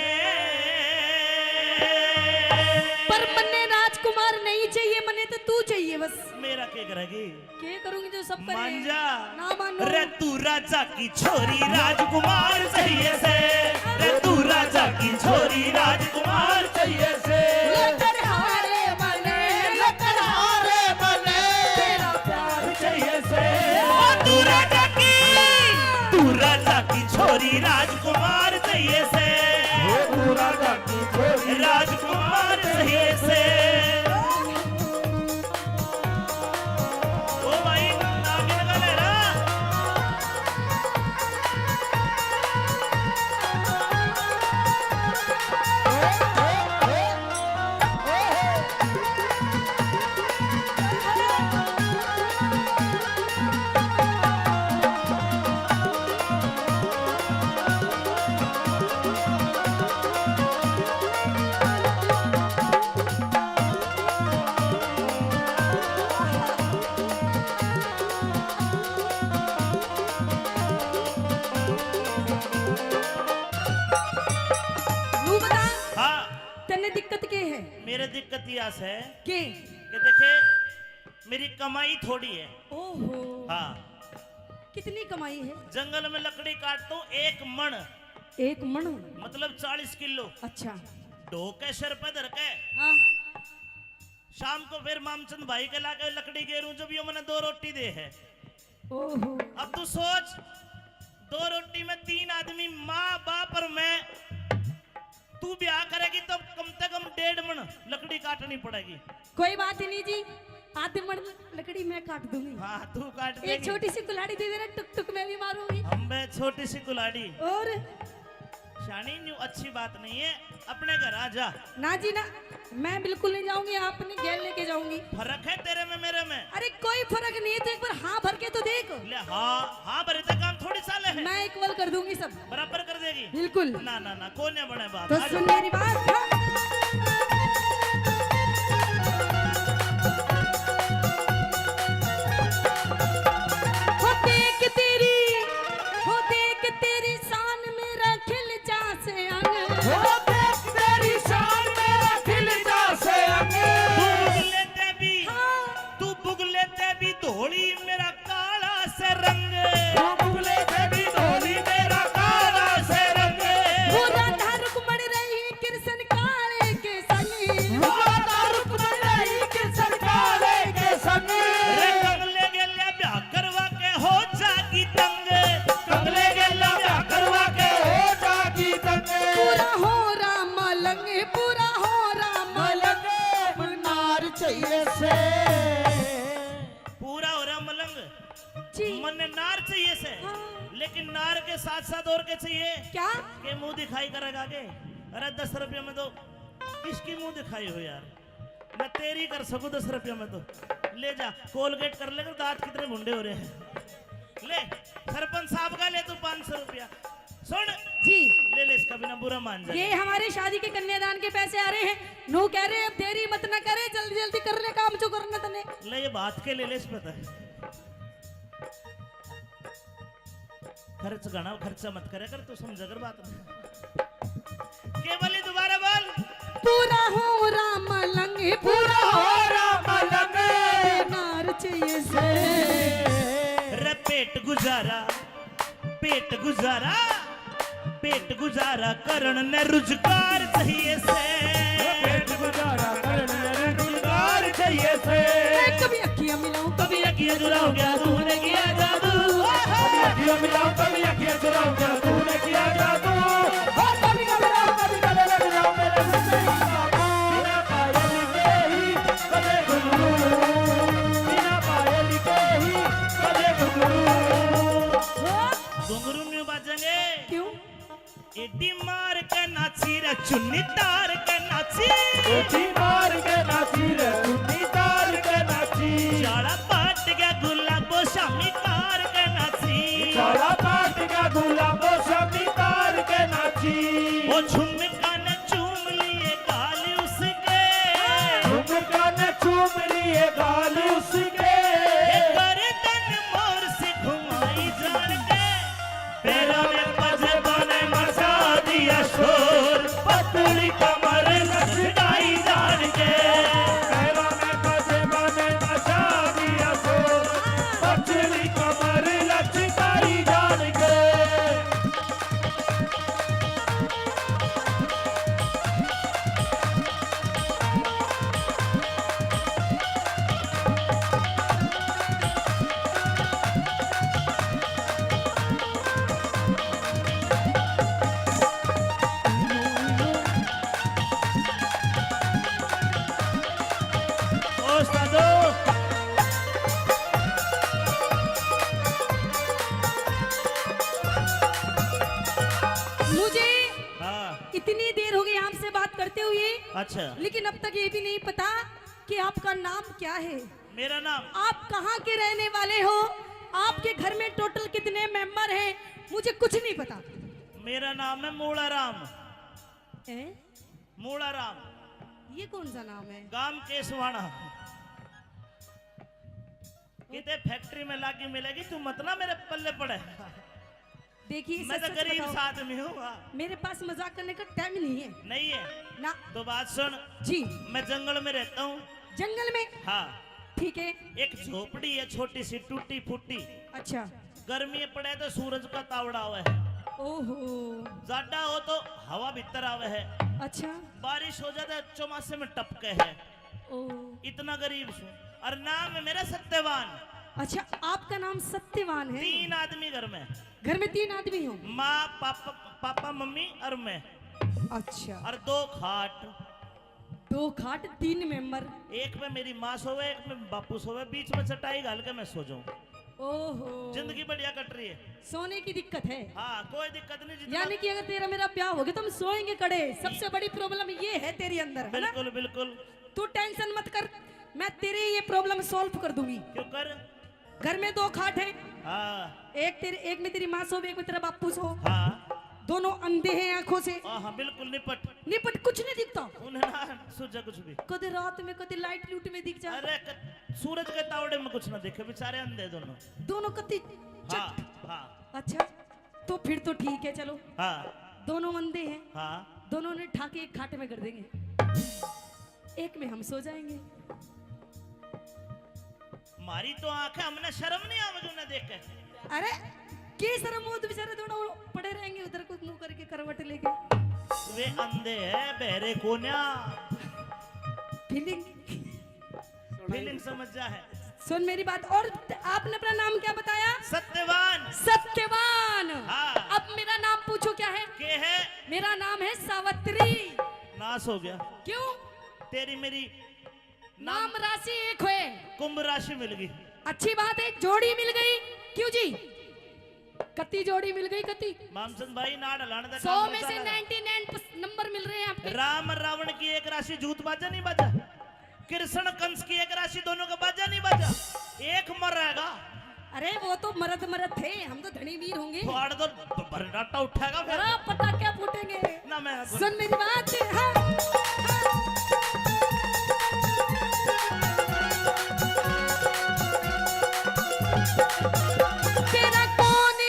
पर मन्ने राजकुमार नहीं चाहिए, मन्ने तो तू चाहिए बस। मेरा के करेगी? के करूंगी जो सब करे? मान जा। ना मानो। रे तू राजा की छोरी, राजकुमार चाहिए से। रे तू राजा की छोरी, राजकुमार चाहिए से। लकड़हारे मने, लकड़हारे मने, तेरा प्यार चाहिए से। ओ तू राजा की, तू राजा की छोरी, राजकुमार चाहिए से। ओ तू राजा की छोरी, राजकुमार चाहिए से। ओ भाई, नागिन का लहरा। नू बता, हाँ। तन्ने दिक्कत के है? मेरे दिक्कत या से के? कि देखे, मेरी कमाई थोड़ी है। ओहो। हाँ। कितनी कमाई है? जंगल में लकड़ी काटता हूँ, एक मण। एक मण? मतलब चालीस किलो। अच्छा। ढो के सिर पे धर के। हाँ। शाम को फिर मामचंद भाई के लाके लकड़ी गेरूं, जब यो मने दो रोटी दे है। ओहो। अब तू सोच, दो रोटी में तीन आदमी, माँ, बाप और मैं, तू ब्याह करेगी तो कम से कम डेढ़ मण लकड़ी काटनी पड़ेगी। कोई बात ही नहीं जी, आधे मण लकड़ी मैं काट दूंगी। हाँ, तू काट ये देगी। छोटी सी कुल्हाड़ी दे देना, टुक टुक मैं भी मारूंगी। हम बे छोटी सी कुल्हाड़ी। और? शानी, न्यू अच्छी बात नहीं है, अपने घर आ जा। ना जी ना, मैं बिल्कुल नहीं जाऊंगी, आपने गैल लेके जाऊंगी। फर्क है तेरे में मेरे में। अरे कोई फर्क नहीं है, तो एक बार हाँ भर के तो देख। ले हाँ, हाँ भरे तो काम थोड़ी साले है। मैं इक्वल कर दूंगी सब। बराबर कर देगी। बिल्कुल। ना ना ना, कोन्या बने बात। तो आ जा। सुन मेरी बात। हो देख तेरी, हो देख तेरी शान मेरा खिल जा से अंग। हो देख तेरी शान मेरा खिल जा से अंग। तू बुगले ते भी, हाँ। तू बुगले ते भी धोली मेरा काला से रंग। तू बुगले ते भी धोली मेरा काला से रंग। वो राधा रुक्मण रही कृष्ण काले के संग। वो राधा रुक्मण रही कृष्ण काले के संग। रे कमले गेल्या ब्याह करवा के हो जागी तंग। कमले गेल्या ब्याह करवा के हो जागी तंग। पूरा हो रहा मलंग, पूरा हो रहा मलंग। मलंग नार चाहिए से। पूरा हो रहा मलंग। जी। मन्ने नार चाहिए से। हाँ। लेकिन नार के साथ साथ और के चाहिए? क्या? के मुंह दिखाई करेगा के? अरे दस रुपये में तो किसकी मुंह दिखाई हो यार? मैं तेरी कर सकूं दस रुपये में तो। ले जा, कोलगेट कर ले, दांत कितने भुंडे हो रहे हैं। ले, सरपंच साहब का ले तू पाँच सौ रुपया। सुन। जी। ले ले, इसका बिना बुरा मान जाए। ये हमारे शादी के कन्यादान के पैसे आ रहे हैं। नू कह रहे, अब देरी मत ना करे, जल्दी जल्दी कर ले काम जो करना तने। ले, ये बात के ले ले, इस पता है। खर्च घना, खर्चा मत करे कर, तू समझा कर बात। के बोली, दोबारा बोल। पूरा हो राम लंग, पूरा हो राम लंग। नार चाहिए से। रे पेट गुजारा, पेट गुजारा, पेट गुजारा करण ने रुजगार चाहिए से। पेट गुजारा करण ने रुजगार चाहिए से। कभी अखियां मिलाऊं, कभी अखियां चुराऊं, क्या तूने किया जादू? कभी अखियां मिलाऊं, कभी अखियां चुराऊं, क्या तूने किया जादू? ओ कभी कभी मिलाऊं, कभी गले लग जाऊं, मेरे से तेरी बातों। बिना पायल के ही बजे घुंघरू, बिना पायल के ही बजे घुंघरू। घुंघरू न्यू बाजेंगे। क्यों? एडी मार के नाची रे, चुन्नी तार के नाची। एडी मार के नाची रे, चुन्नी तार के नाची। चाला पाट गया गुलाबो शामी तार के नाची। चाला पाट गया गुलाबो शामी तार के नाची। ओ झुमका ने चूम लिए गाल उसके। झुमका ने चूम लिए गाल उसके। ये गर्दन मोर से घुमाई जान के। पैरों में पजेबाने मचा दिया शोर, पतली कमर लचकाई जान के। पैरों में पजेबाने मचा दिया शोर, पतली कमर लचकाई जान के। मुझे हाँ। इतनी देर हो गई आपसे बात करते हुए। अच्छा। लेकिन अब तक ये भी नहीं पता कि आपका नाम क्या है। मेरा नाम? आप कहाँ के रहने वाले हो? आपके घर में टोटल कितने मेंबर हैं? मुझे कुछ नहीं पता। मेरा नाम है मूला राम। हैं? मूला राम। ये कौन सा नाम है? गांव केसवाना। किते फैक्ट्री में लागी मिलेगी, तू मत ना मेरे पल्ले पड़े। देखिए, मैं सच तो सच गरीब बताओ, सा आदमी हूँ, हाँ। मेरे पास मजाक करने का टाइम नहीं है। नहीं है? ना। तो बात सुन। जी। मैं जंगल में रहता हूँ। जंगल में? हाँ। ठीक है। एक झोपड़ी है छोटी सी टूटी फूटी। अच्छा। गर्मी पड़े तो सूरज का तावड़ा आवे है। ओहो। जाडा हो तो हवा भीतर आवे है। अच्छा। बारिश हो जाए तो चौमासे में टपके है। ओ। इतना गरीब सूं। और नाम है मेरा सत्यवान। अच्छा, आपका नाम सत्यवान है? तीन आदमी घर में। घर में तीन आदमी हो? माँ, पापा, पापा, मम्मी और मैं। अच्छा। और दो खाट। दो खाट, तीन मेंबर। एक में मेरी माँ सोवे, एक में बापू सोवे, बीच में चटाई घाल के मैं सो जाऊं। ओहो। जिंदगी बढ़िया कट रही है। सोने की दिक्कत है? हाँ, कोई दिक्कत नहीं, जितना यानी कि अगर तेरा मेरा ब्याह हो गया तो हम सोएंगे कड़े। सबसे बड़ी प्रॉब्लम ये है तेरे अंदर, है ना? बिल्कुल, बिल्कुल। तू टेंशन मत कर, मैं तेरे ये प्रॉब्लम सॉल्व कर दूंगी। क्यों कर? घर में दो खाट हैं। हाँ। एक तेरे, एक में तेरी माँ सो, एक में तेरा बापू सो। हाँ। दोनों अंधे हैं आंखों से। हाँ, हाँ, बिल्कुल निपट। निपट, कुछ नहीं दिखता। उन्हें ना सूझे कुछ भी। कदे रात में, कदे लाइट लूट में दिख जा। अरे, क-, सूरज के तावड़े में कुछ ना देखे, बेचारे अंधे दोनों। दोनों कति हाँ, चट। हाँ। अच्छा, तो फिर तो ठीक है, चलो। हाँ। दोनों अंधे हैं। हाँ। दोनों ने ठाके एक खाट में कर देंगे। एक में हम सो जाएंगे। मारी तो आंख है, हमने शर्म नहीं आवेगी उन्हें देख के। अरे, की शर्म हो, तो बेचारे दोनों पड़े रहेंगे उधर, कुछ मुंह करके करवट लेके। वे अंधे हैं, बहरे कोन्या। फीलिंग। फीलिंग समझ जा है। सुन मेरी बात, और आपने अपना नाम क्या बताया? सत्यवान। सत्यवान। हाँ। अब मेरा नाम पूछो क्या है? के है? मेरा नाम है सावित्री। नाश हो गया। क्यों? तेरी मेरी नाम राशि एक होए। कुंभ राशि मिल गई। अच्छी बात है, जोड़ी मिल गई। क्यों जी? कती जोड़ी मिल गई, कती? मामचंद भाई, नाड़ हलाने का सौ काम में से चल रहा है। नाइंटी नाइन नंबर मिल रहे हैं आपके। राम और रावण की एक राशि जूत बाजा नहीं बाजा? कृष्ण कंस की एक राशि दोनों का बाजा नहीं बाजा? एक मर रहेगा। अरे, वो तो मरद मरद थे, हम तो धनी वीर होंगे। फाड़ दो, ब-, भर्राटा उठेगा फिर। अरे, पटाखे फूटेंगे। ना, मैं सुन मेरी बात, हाँ, हाँ। तेरा कौन,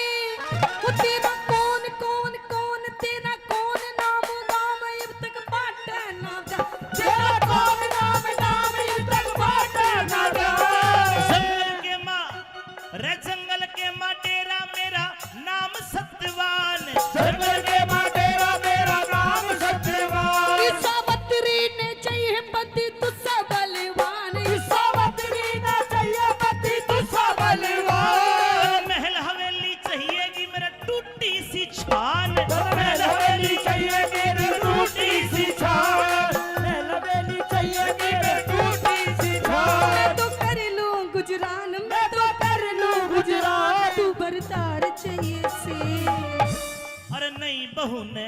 वो तेरा कौन, कौन, कौन, तेरा कौन नाम, नाम इब तक पाटे ना जा। तेरा कौन नाम, नाम इब तक पाटे ना जा। जंगल के माँ, रे जंगल के माँ डेरा मेरा नाम सत्यवान। जंगल के माँ डेरा मेरा नाम सत्यवान। ईसा बतरी ने चाहिए पति तुझसे बलवान। ईसा बतरी ने चाहिए पति तुझसे बलवान। महल हवेली चाहिएगी मेरा टूटी सी छान। महल हवेली चाहिए मेरी टूटी सी छान। महल हवेली चाहिए मेरी टूटी सी छान। मैं तो कर लूं गुजरान, मैं तो कर लूं गुजरान। तू बरदार चाहिए से। अरे नहीं बहू ने,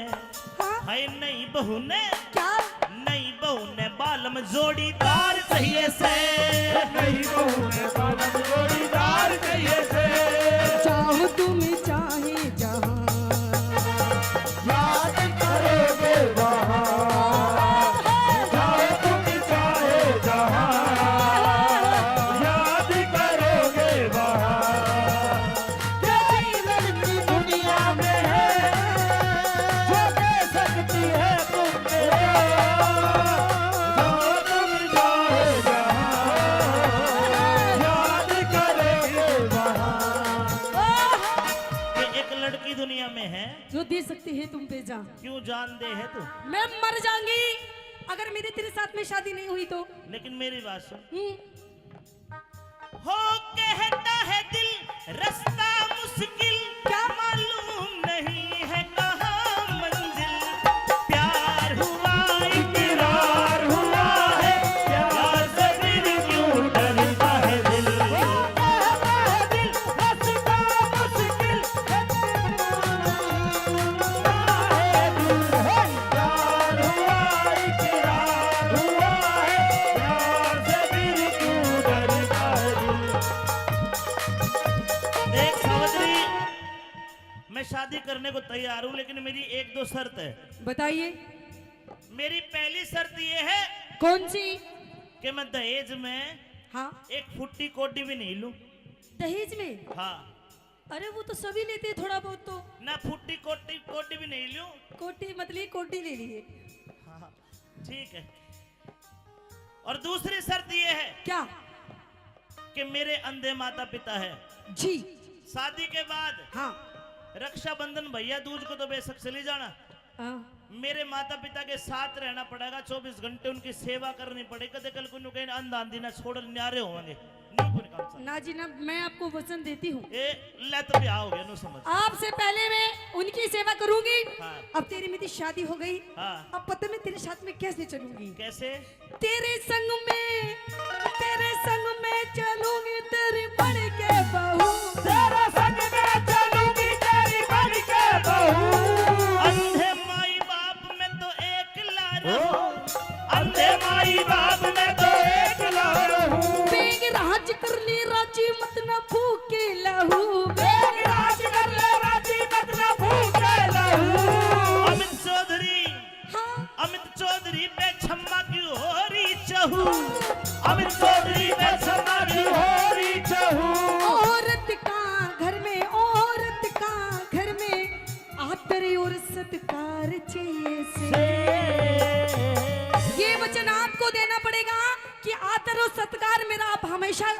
हाँ? हाय नहीं बहू ने। क्या? नहीं बहू ने बालम जोड़ीदार चाहिए से। नहीं बहू ने बालम जोड़ीदार चाहिए से। चाहो तुम चाहे जहां, याद करोगे वहां। चाहो तुम चाहे जहां, याद करोगे वहां। क्या लड़की दुनिया में है जो दे सकती है तुम पे प्यार? जो तुम चाहे जहां, याद करेंगे वहां। ये एक लड़की दुनिया में है जो दे सकती है तुम पे जान। क्यों जान दे है तू? मैं मर जाऊंगी अगर मेरी तेरे साथ में शादी नहीं हुई तो। लेकिन मेरी बात सुन। हम्म। हो कहता है दिल रास्ता मुश्किल, क्या? मालूम नहीं है कहाँ मंजिल। प्यार हुआ इकरार हुआ है, प्यार से फिर क्यों डरता है दिल। हो कहता है दिल रास्ता मुश्किल, प्यार हुआ, इकरार हुआ है, प्यार से फिर क्यों डरता है दिल। देख सावित्री, मैं शादी करने को तैयार हूँ, लेकिन मेरी एक दो शर्त है। बताइए। मेरी पहली शर्त ये है। कौन सी? कि मैं दहेज में, हाँ, एक फुट्टी कौडी भी नहीं लूं। दहेज में? हाँ। अरे, वो तो सभी लेते हैं थोड़ा बहुत तो। ना फुट्टी कौडी, कौडी भी नहीं लूं। कोटी मतलब कोडी ले लिए। हाँ, ठीक है। और दूसरी शर्त ये है। क्या? कि मेरे अंधे माता पिता है। जी। शादी के बाद, हाँ, रक्षाबंधन, भैया दूज को तो बेशक चली जाना, हाँ। मेरे माता पिता के साथ रहना पड़ेगा, चौबीस घंटे उनकी सेवा करनी पड़ेगी। कदे कल को न्यू कहीं अंधा आंधी ना छोड़, न्यारे होंगे, न्यू कोनी काम चल। ना जी ना, मैं आपको वचन देती हूँ। ए, ले तो ब्याह हो गया, न्यू समझ। आपसे पहले मैं उनकी सेवा करूंगी। हाँ। अब तेरी मेरी शादी हो गई। हाँ। अब पता मैं तेरे साथ में कैसे चलूंगी? कैसे? तेरे संग में, तेरे संग में चलूंगी तेरी बन के बहू। तेरे संग में चलूंगी तेरी बन के बहू। अंधे माई बाप में तो एकला रहूं। अंधे माई बाप में तो एकला रहूं। बेग राज कर ले राजी मत ना फूके लहू। बेग राज कर ले राजी मत ना फूके लहू। अमित चौधरी, हाँ। अमित चौधरी पे छम्मा की हो रही चहू। अमित चौधरी पे छम्मा की हो रही चहू। औरत का घर में, औरत का घर में आदर और सत्कार चाहिए से। से। ये वचन आपको देना पड़ेगा कि आदर और सत्कार मेरा आप हमेशा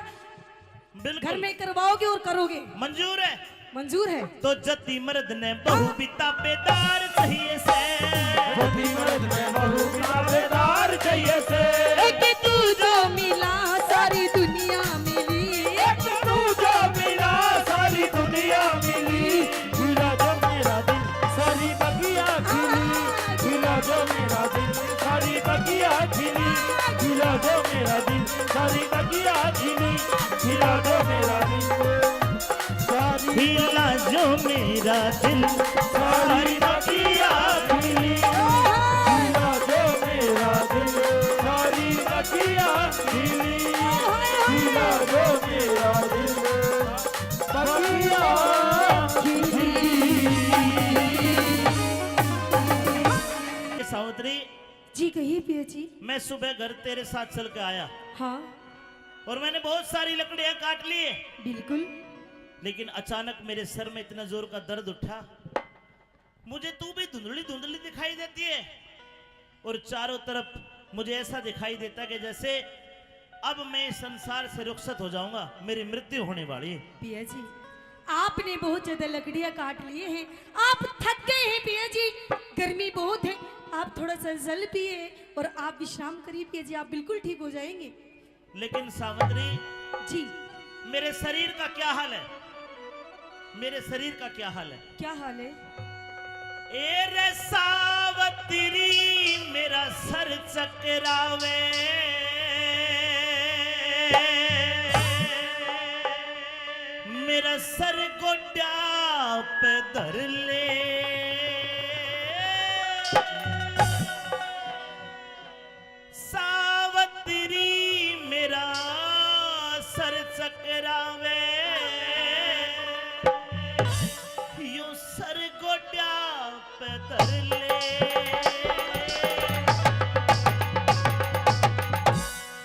बिल्कुल। घर में करवाओगे और करोगे। मंजूर है? मंजूर है। तो जति मर्द ने बहू भी ताबेदार चाहिए से। जति मर्द ने बहू भी ताबेदार चाहिए से। एक तू जो मिला सारी दुनिया मिली। एक तू जो मिला सारी दुनिया मिली। खिला जो मेरा दिल सारी बगिया खिली। खिला जो मेरा दिल सारी बगिया खिली। खिला जो मेरा दिल सारी बगिया खिली। खिला जो मेरा दिल सारी, खिला जो मेरा दिल सारी बगिया खिली। खिला जो मेरा दिल सारी बगिया खिली। खिला जो मेरा दिल कहिए पिया जी। मैं सुबह घर तेरे साथ चल के आया। हाँ। और मैंने बहुत सारी लकड़ियां काट ली। बिल्कुल। लेकिन अचानक मेरे सर में इतना जोर का दर्द उठा, मुझे तू भी धुंधली धुंधली दिखाई देती है और चारों तरफ मुझे ऐसा दिखाई देता कि जैसे अब मैं इस संसार से रुखसत हो जाऊंगा, मेरी मृत्यु होने वाली है। पिया जी, आपने बहुत ज्यादा लकड़ियां काट लिए हैं, आप थक गए हैं पिया जी, गर्मी बहुत है, आप थोड़ा सा जल पिए और आप विश्राम करिए पिया जी, आप बिल्कुल ठीक हो जाएंगे। लेकिन सावित्री जी, मेरे शरीर का क्या हाल है? मेरे शरीर का क्या हाल है? क्या हाल है? ए रे सावित्री, मेरा सर चकरावे, मेरा सर गोड्या पे धर ले। सावित्री, मेरा सर चकरावे, यो सर गोड्या पे धर ले।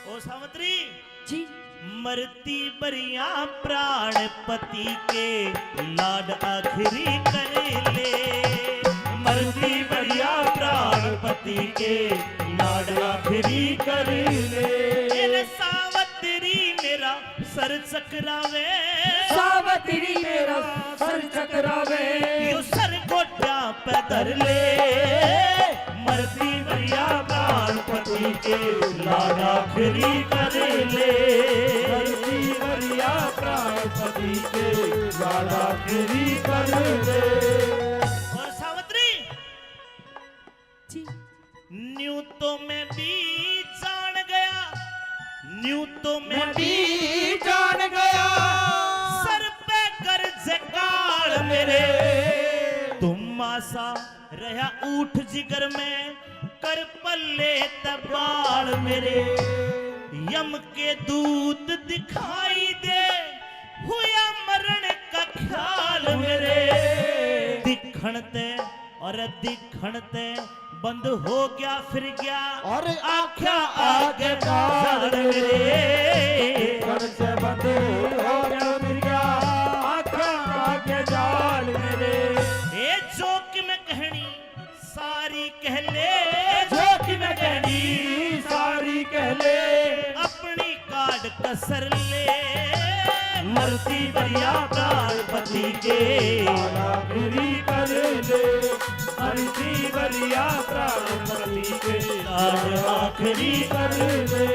ओ सावित्री जी। मरती बरिया प्राण पति के लाड आखिरी कर ले। मरती बरिया प्राण पति के लाड आखिरी कर ले। ए रे सावित्री, मेरा सर चकरावे। सावित्री, मेरा सर चकरावे। यो सर गोड्या पे धर ले। मरती बरिया प्राण पति के लाड आखिरी कर ले। मरती बरिया प्राण पति के लाड आखिरी कर ले। और सावित्री जी। न्यू तो मैं भी जान गया, न्यू तो मैं मैं भी जान गया। सर पे गरज काल मेरे, धुम्मा सा रहा ऊठ जिगर में, कर पल्ले ते बाल मेरे। यम के दूत दिखाई दे, हुआ मरण का ख्याल मेरे। दिखण ते और दिखण ते बंद हो गया फिर गया, और आख्या आगे जाल मेरे। दिखण ते बंद हो गया फिर गया, आख्या आगे जाल मेरे। ए जो कि मैं कहनी सारी कह ले, जो कि मैं कहनी सारी कह ले, अपनी काट कसर ले। मरती बरिया प्राण पति के आखिरी कर ले, मरती बरिया प्राण पति के आखिरी कर ले।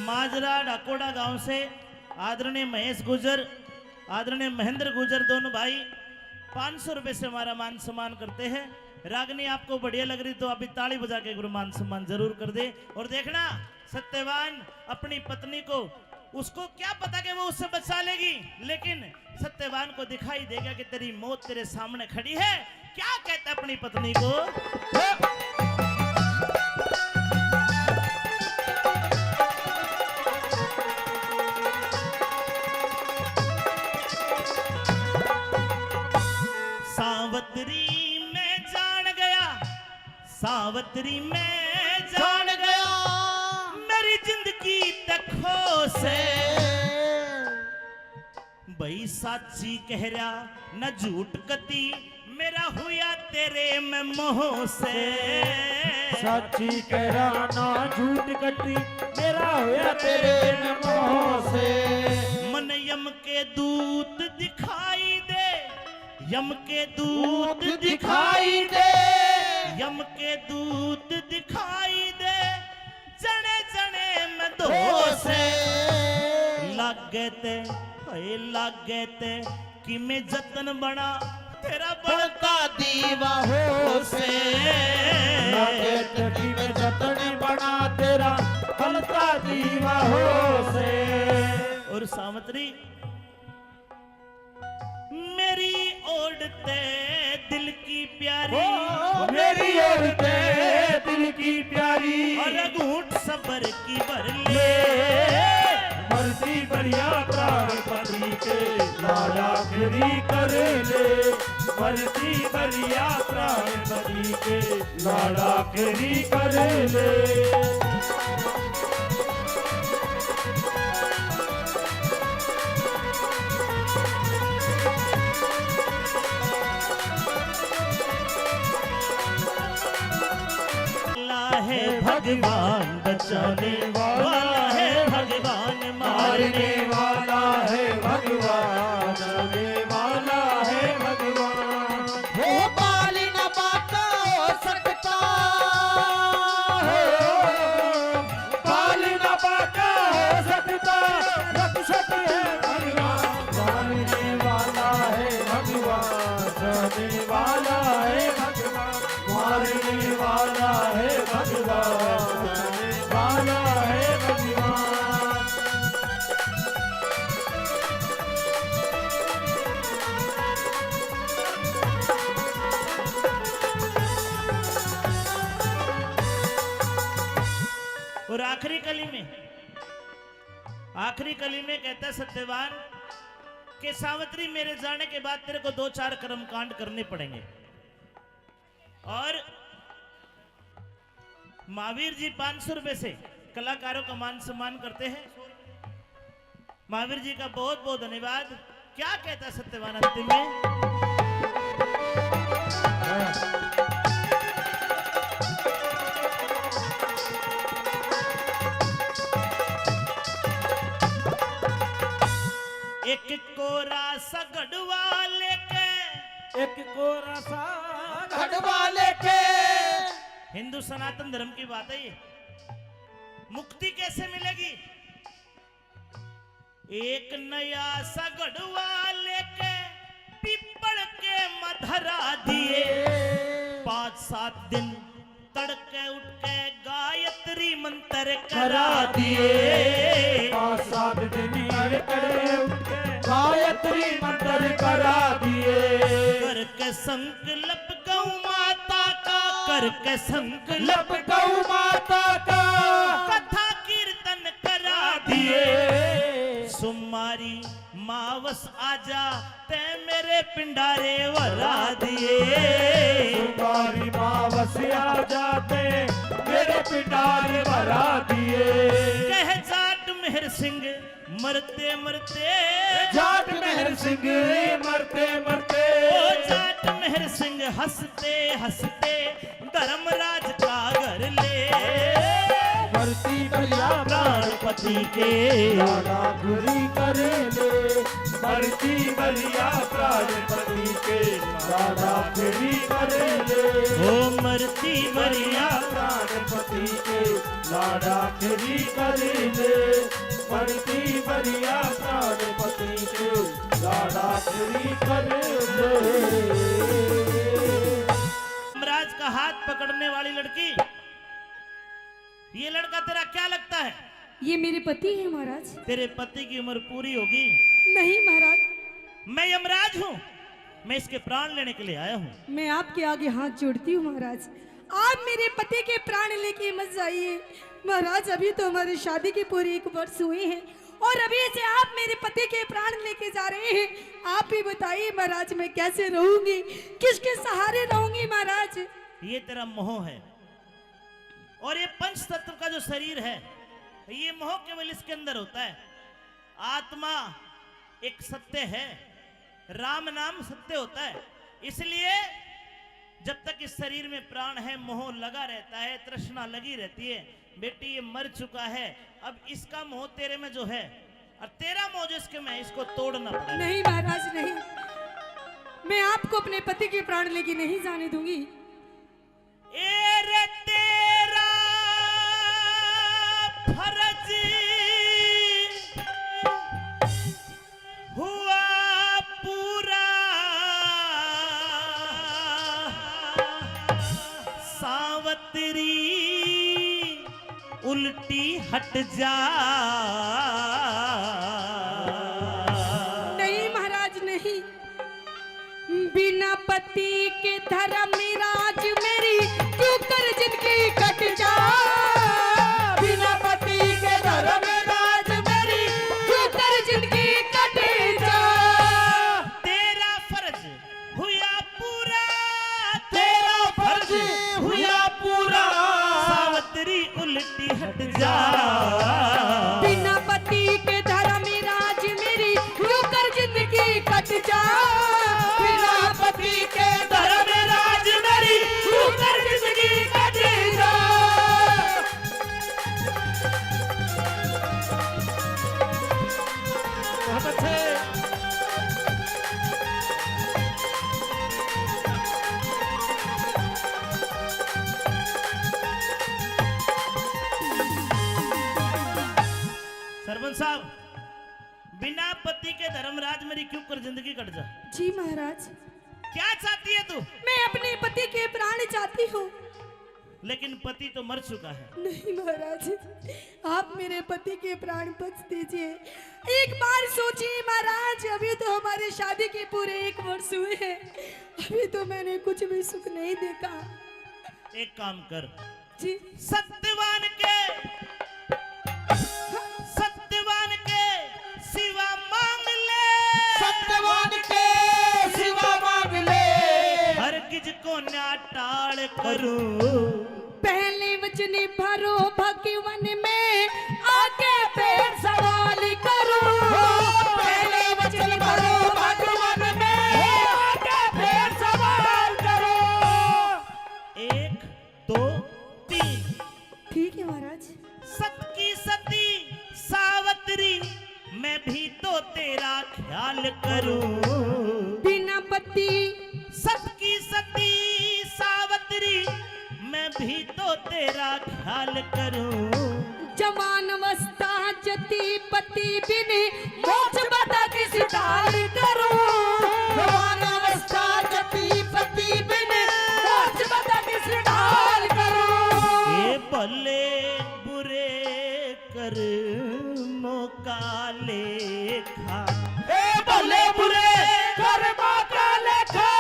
माजरा डाकोड़ा गांव से आदरणीय महेश गुर्जर, आदरणीय महेंद्र गुर्जर, दोनों भाई पाँच सौ रुपए से हमारा मान सम्मान करते हैं। रागनी आपको बढ़िया लग रही तो आप भी ताली बजा के गुरु मान सम्मान जरूर कर दे। और देखना, सत्यवान अपनी पत्नी को, उसको क्या पता कि वो उससे बचा लेगी, लेकिन सत्यवान को दिखाई देगा कि तेरी मौत तेरे सामने खड़ी है। क्या कहता अपनी पत्नी को? सावतरी मैं जान गया, सावतरी मैं जान गया, मेरी जिंदगी तक खो से। भाई साची कह रहा ना झूठ कती, मेरा हुआ तेरे में मोह से। साची कह रहा ना झूठ कती, मेरा हुआ तेरे में मोह से। मन यम के दूत दिखाई दे, यम के दूत दिखाई दे, यम के दूत दिखाई दे, जने जने में धो से। लागे ते, हाय लागे ते, कि मैं जतन बना तेरा बलता दीवा हो से। लागे ते कि मैं जतन बना तेरा बलता दीवा हो से। और सावतरी मेरी ओढ़ते दिल की प्यारी। ओ, दे दिल की प्यारी। और घूंट सबर की भर ले। मरती बढ़िया प्राण पति के, लाड़ आखिरी कर ले। मरती बढ़िया प्राण पति के, लाड़ आखिरी कर ले। वाला है भगवान, बचाने वाला है भगवान, मारने वाला है भगवान, बचाने वाला है भगवान। वो बाल न बांका हो सकता, हो बाल न बांका हो सकता, रक्षक है भगवान, मारने वाला है भगवान, बचाने वाला है भगवान, मारने वाला है भगवान, बचाने वाला है भगवान। और आखिरी कली में, आखिरी कली में कहता है सत्यवान कि सावित्री, मेरे जाने के बाद तेरे को दो चार कर्म कांड करने पड़ेंगे। और महावीर जी पाँच सौ रुपए से कलाकारों का मान सम्मान करते हैं। महावीर जी का बहुत बहुत धन्यवाद। क्या कहता है सत्यवान अंतिम में? एक कोरा सा घड़वा लेके, एक कोरा सा घड़वा लेके। हिंदू सनातन धर्म की बात है ये। मुक्ति कैसे मिलेगी? एक नया सा घड़वा लेके पीपल के मधरा दिए, पाँच सात दिन तड़के उठ के गायत्री मंत्र करा दिए। पाँच सात दिन तड़के उठ के गायत्री मंत्र करा दिए। करके संकल्प गौ माता का, करके संकल्प गौ माता का, कथा कीर्तन करा दिए। सुमारी मावस आजा, तै मेरे पिंडारे भरा दिए। सुमारी मावस आजा, तै मेरे पिंडारे भरा दिए। कह जाट मेहर सिंह मरते मरते, जाट मेहर सिंह मरते मरते, ओ जाट मेहर सिंह हंसते हंसते धर्मराज का घर ले। मरती बढ़िया प्राण पति के, लाड़ आखिरी कर ले। मरती बढ़िया प्राण पति के, लाड़ आखिरी कर ले। ओ मरती बढ़िया प्राण पति के, लाड़ आखिरी कर ले। मरती बढ़िया प्राण पति के, लाड़ आखिरी कर ले। यमराज का हाथ पकड़ने वाली लड़की, ये लड़का तेरा क्या लगता है? ये मेरे पति हैं महाराज। तेरे पति की उम्र पूरी होगी? नहीं महाराज। मैं यमराज हूँ, मैं इसके प्राण लेने के लिए आया हूँ। मैं आपके आगे हाथ जोड़ती हूँ महाराज, आप मेरे पति के प्राण लेके मत जाइए महाराज। अभी तो हमारी शादी के पूरे एक वर्ष हुए हैं और अभी से आप मेरे पति के प्राण लेके जा रहे हैं। आप ही बताइए महाराज, मैं कैसे रहूंगी, किसके सहारे रहूंगी महाराज? ये तेरा मोह है। और ये पंच तत्व का जो शरीर है, ये मोह केवल इसके अंदर होता है। आत्मा एक सत्य है, राम नाम सत्य होता है। इसलिए जब तक इस शरीर में प्राण है, मोह लगा रहता है, तृष्णा लगी रहती है। बेटी, ये मर चुका है, अब इसका मोह तेरे में जो है और तेरा मोह जो इसके में है, इसको तोड़ना पड़ेगा। नहीं महाराज, नहीं, मैं आपको अपने पति के प्राण लेके नहीं जाने दूंगी। ए रे, तेरा फर्ज हुआ पूरा, सावतरी उल्टी हट जा। नहीं महाराज, नहीं। बिना पति के धर्मराज मेरी क्यों तेरी उल्टी हट जा। बिना पति के धर्म राज मेरी, यूं कर जिंदगी कट जा। बिना पति के धर्म राज मेरी, यूं कर जिंदगी कट जा। बहुत अच्छे। सरपंच साहब, बिना पति के धर्मराज मेरी क्यों कर जिंदगी कट जा? जी महाराज। क्या चाहती है तू? मैं अपने पति के प्राण चाहती हूँ। लेकिन पति तो मर चुका है। नहीं महाराज, आप मेरे पति के प्राण बख्श दीजिए। एक बार सोचिए महाराज, अभी तो हमारे शादी के पूरे एक वर्ष हुए हैं, अभी तो मैंने कुछ भी सुख नहीं देखा। एक काम कर। जी। सत्यवान के, सत्यवान के सिवा मांग ले। सत्यवान के सिवा मांग ले। हरगिज को ना टाल करूं। पहले वचन भरो भगवन में, आगे फिर सवाल करूं। पहले वचन भरो भगवन में, आगे फिर सवाल करूं। एक, दो, तीन। ठीक है महाराज। सत की सती सावतरी, मैं भी तो तेरा ख्याल करूं। बिना पति। सत की सती सावतरी, मैं भी तो तेरा ख्याल करूं। जवान अवस्था जती पति बिन, मोक्ष बता किस ढाल करूं। जवान अवस्था जती पति बिन, मोक्ष बता किस ढाल करूं। ए भले बुरे कर्मों का लेखा। ए भले बुरे कर्मों का लेखा,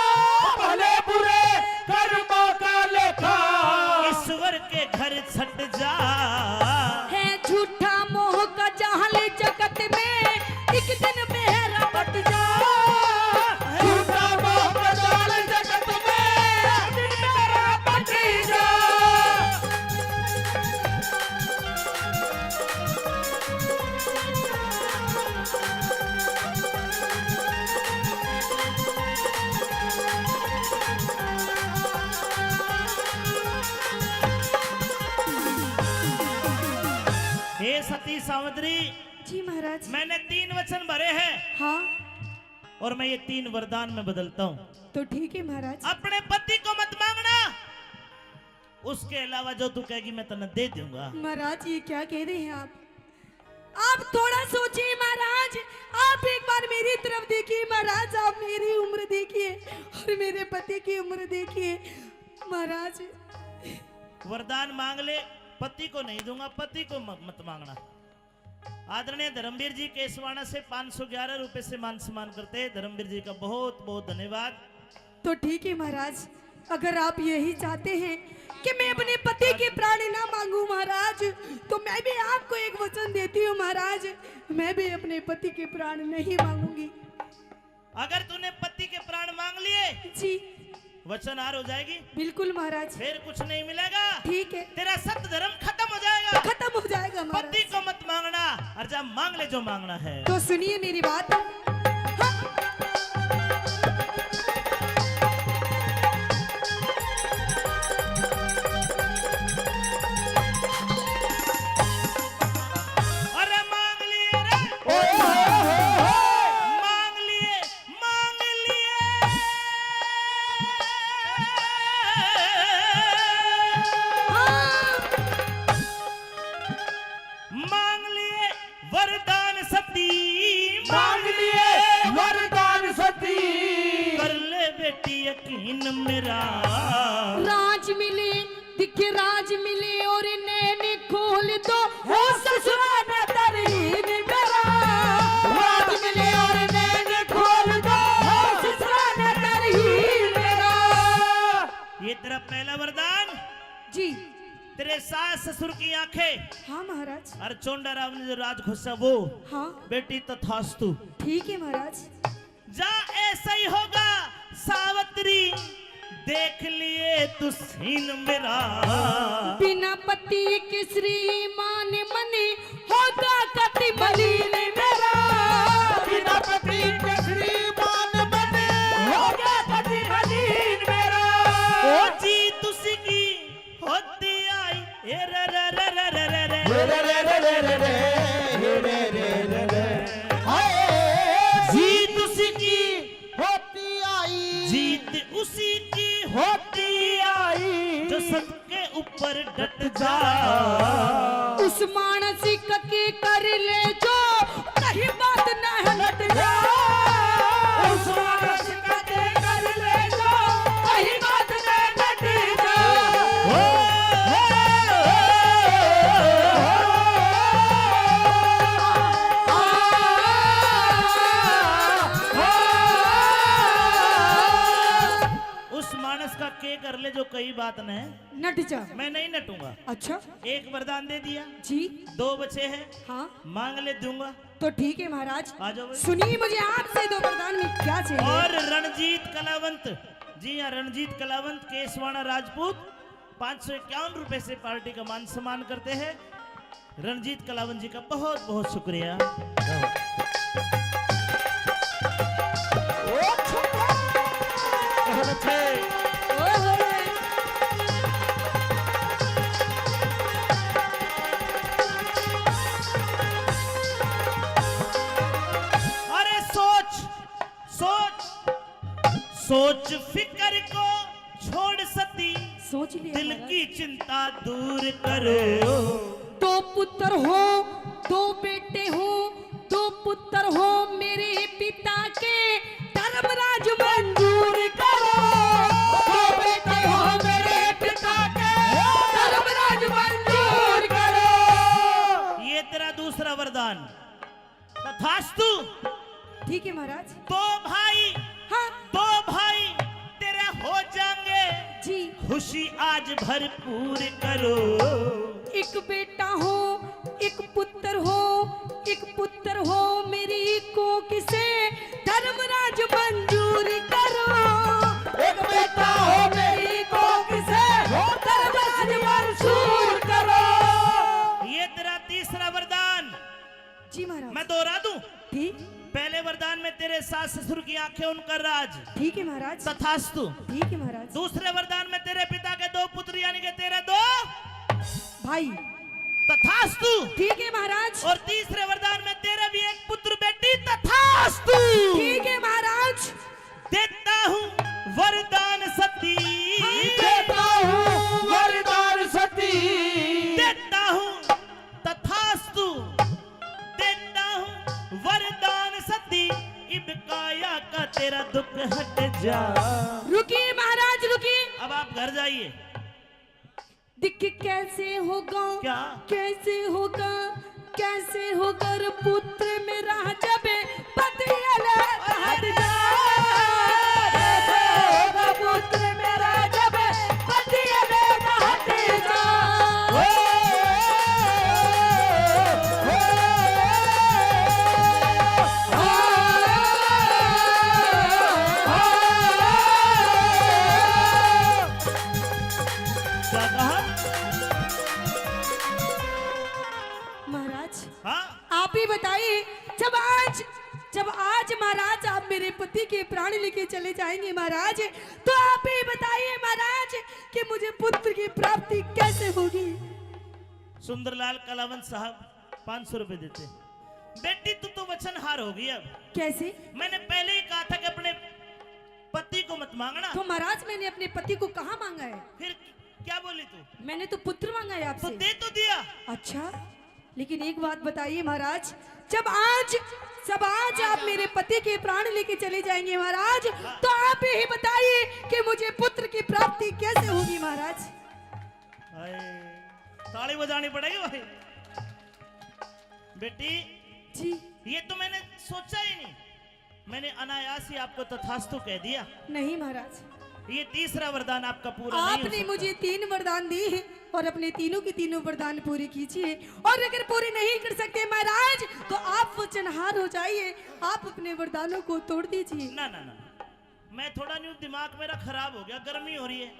भले बुरे कर्मों का लेखा। ईश्वर के घर छट जा। है झूठा मोह का जाल जगत में, एक दिन मेरा बट जा। झूठा मोह का जाल जगत में, एक दिन मेरा बट जा। हे सती सावित्री, जी महाराज। मैंने तीन वचन भरे हैं। हाँ। और मैं ये तीन वरदान में बदलता हूँ। तो ठीक है महाराज। अपने पति को मत मांगना, उसके अलावा जो तू कहेगी मैं तन्ने दे दूंगा। महाराज, ये क्या कह रहे हैं आप? आप थोड़ा सोचिए महाराज, आप एक बार मेरी तरफ देखिए महाराज, आप मेरी उम्र देखिए और मेरे पति की उम्र देखिए महाराज। वरदान मांग ले, पति को नहीं दूंगा, पति को म-, मत मांगना। आदरणीय धर्मवीर जी केसवाना से पाँच सौ ग्यारह रुपए से मान सम्मान करते हैं। धर्मवीर जी का बहुत बहुत धन्यवाद। तो ठीक है महाराज, अगर आप यही चाहते हैं कि मैं अपने पति के प्राण ना मांगू महाराज, तो मैं भी आपको एक वचन देती हूँ महाराज, मैं भी अपने पति के प्राण नहीं मांगूंगी। अगर तूने पति के प्राण मांग लिए, जी। वचन हार हो जाएगी। बिल्कुल महाराज। फिर कुछ नहीं मिलेगा। ठीक है। तेरा सत धर्म खत्म हो जाएगा। खत्म हो जाएगा महाराज। पति को मत मांगना, और जा मांग ले जो मांगना है। तो सुनिए मेरी बात। हाँ। अरे मांग लिए रे। ओए होए होए होए। मांग लिए, मांग लिए। हाँ। मांग लिए वरदान सती, मांग लिए वरदान सती। कर ले बेटी यकीन मेरा। राज मिले, दिखे राज मिले और नैन खोल दो, हो ससुरा ना तरहीन मेरा। राज मिले और नैन खोल दो, हो ससुरा ना तरहीन मेरा। ये तेरा पहला वरदान। जी। तेरे सास ससुर की आंखें। हाँ महाराज। और चोंडा राव ने जो राज खोसा वो। हाँ। बेटी तथास्तु। ठीक है महाराज। जा ऐसा ही होगा सावित्री, देख लिए तू सीन मेरा। बिना पति पति के श्रीमान मन होगा कति मलिन मेरा। बिना पति के श्रीमान मन होगा कति मलिन मेरा। ओ जीत उसकी होती आई, ए रे रे रे रे रे रे रे। हे रे रे रे रे रे रे, हे रे रे रे रे। हाय। जीत उसकी होती आई। जीत उसी की होती आई। जो सत के ऊपर डट जा। उस मानस का के कर ले जो, कहीं बात ना हट जा। उस मानस का के कर ले जो, कहीं बात ना हट जा। ओ, ओ, ओ, ओ, ओ, ओ। उस मानस का के कर ले जो कई बात न नट जा। मैं नहीं नटूंगा। अच्छा। एक वरदान दे दिया। जी। दो बचे हैं। हाँ। मांग ले, दूंगा। तो ठीक है महाराज। आ जाओ भाई। सुनिए, मुझे आपसे दो वरदान में क्या चाहिए? और रणजीत कलावंत, जी हाँ, रणजीत कलावंत, केसवाणा राजपूत, पाँच सौ इक्यावन रुपए से पार्टी का मान सम्मान करते हैं। रणजीत कलावंत जी का बहुत बहुत शुक्रिया। अरे सोच, सोच, सोच फिकर को छोड़ सती, सोच लिया दिल महाराज। की चिंता दूर करो। दो पुत्र हो, दो बेटे हो, दो पुत्र हो मेरे पिता के, धर्मराज मंजूर करो। दो बेटे हो मेरे पिता के, धर्मराज मंजूर करो। ये तेरा दूसरा वरदान। तथास्तु। ठीक है महाराज। दो भाई, हाँ। दो भाई तेरे हो जाएंगे। जी। खुशी आज भरपूर करो। एक बेटा हो, एक पुत्र हो, एक पुत्र हो मेरी कोख से, धर्मराज मंजूर करो। एक बेटा हो मेरी कोख से, धर्मराज मंजूर करो। ये तेरा तीसरा वरदान। जी महाराज। मैं दोहरा दूं? ठीक। पहले वरदान में तेरे सास ससुर की आंखें उनका राज। ठीक है महाराज। तथास्तु। ठीक है महाराज। दूसरे वरदान में तेरे पिता के दो पुत्र यानी कि तेरे दो भाई। तथास्तु। ठीक है महाराज। और तीसरे वरदान में तेरा भी एक पुत्र बेटी। तथास्तु। ठीक है महाराज। देता हूँ वरदान सती। देता हूँ वरदान सती। देता हूँ तथास्तु। देता हूँ वरदान सती, इब काया का तेरा दुख हट जा। रुकिए महाराज, रुकिए। अब आप घर जाइए। दिख कैसे होगा, क्या? कैसे होगा, कैसे होगा रे पुत्र मेरा जब पति अलग हट जा। कैसे होगा पुत्र मेरा जब पति अलग हट जा। ओ, ओ, ओ, ओ, ओ। क्या कहा? महाराज, हाँ? आप ही बताइए, जब आज, जब आज महाराज आप मेरे पति के प्राण लेके चले जाएंगे महाराज, तो आप ही बताइए महाराज कि मुझे पुत्र की प्राप्ति कैसे होगी? सुंदरलाल कलावंत साहब पाँच सौ रुपए देते। बेटी, तू तो वचनहार हो गई अब। कैसे? मैंने पहले ही कहा था कि अपने पति को मत मांगना। तो महाराज, मैंने अपने पति को कहाँ मांगा है? फिर क्या बोली तू? मैंने तो पुत्र मांगा है तो आपसे। दे तो दिया। अच्छा, लेकिन एक बात बताइए महाराज, जब आज, जब आज आप मेरे पति के प्राण लेके चले जाएंगे महाराज, हाँ। तो आप ही बताइए कि मुझे पुत्र की प्राप्ति कैसे होगी महाराज? हाय, ताली बजानी पड़ेगी भाई। बेटी, जी। ये तो मैंने सोचा ही नहीं। मैंने अनायास ही आपको तथास्तु कह दिया। नहीं महाराज। ये तीसरा वरदान आपका पूरा नहीं हो आपने सकता। मुझे तीन वरदान दिए हैं और अपने तीनों के तीनों वरदान पूरे कीजिए। और अगर पूरे नहीं कर सकते महाराज, तो आप वचनहार हो जाइए, आप अपने वरदानों को तोड़ दीजिए। ना, ना, ना, ना। मैं थोड़ा न्यू दिमाग मेरा खराब हो गया, गर्मी हो रही है।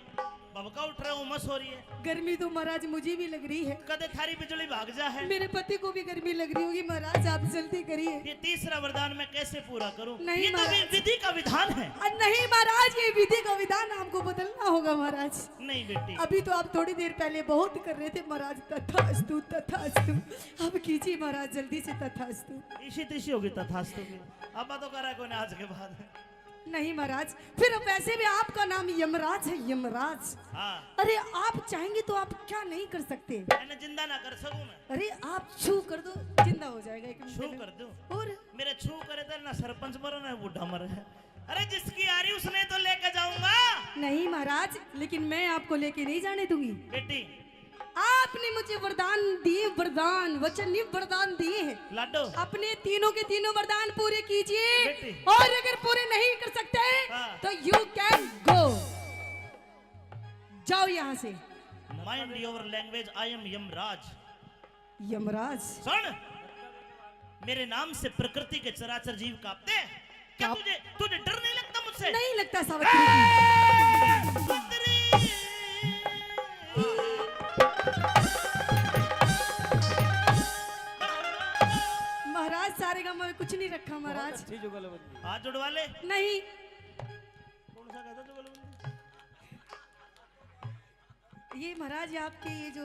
भभका उठ रहा है, उमस हो रही है। गर्मी तो महाराज मुझे भी लग रही है। कदे थारी बिजली भाग जा है। मेरे पति को भी गर्मी लग रही होगी महाराज, आप जल्दी करिए। ये तीसरा वरदान मैं कैसे पूरा करूं? नहीं ये तो महाराज। वि-, विधि का विधान है। अ, नहीं महाराज, ये विधि का विधान आपको बदलना होगा महाराज। नहीं बेटी। अभी तो आप थोड़ी देर पहले बहुत कर रहे थे महाराज, तथास्तु, तथास्तु। अब कीजिए महाराज जल्दी से तथास्तु। इसी तिसी होगी तथास्तु की। अब तो करा कोई आज के बाद। नहीं महाराज, फिर वैसे भी आपका नाम यमराज है, यमराज। हाँ। अरे आप चाहेंगे तो आप क्या नहीं कर सकते। मैंने जिंदा ना कर सकूं मैं। अरे आप छू कर दो, जिंदा हो जाएगा एक मिनट छू में। कर दूं? और? मेरे छू करे तो ना सरपंच मरे ना बूढ़ा मरे। अरे जिसकी आ रही उसने तो लेके जाऊंगा। नहीं महाराज, लेकिन मैं आपको लेके नहीं जाने दूंगी। बेटी, आपने मुझे वरदान दिए, वरदान, वचन नहीं, वरदान दिए हैं। लाडो। अपने तीनों के तीनों वरदान पूरे कीजिए। बेटी। और अगर पूरे नहीं कर सकते, हाँ। तो you can go, जाओ यहाँ से। Mind your language, I am Yamraj. यमराज। सुन, मेरे नाम से प्रकृति के चराचर जीव कांपते हैं। क्या क्या? तुझे, तुझे डर नहीं लगता मुझसे? नहीं लगता सावित्री जी। ए, सावित्री। महाराज, सारे गांव में कुछ नहीं रखा महाराज। बहुत अच्छी जुगलबंदी। हाथ जुड़वा ले। नहीं। कौन सा कहता जुगलबंदी? ये महाराज, ये आपके ये जो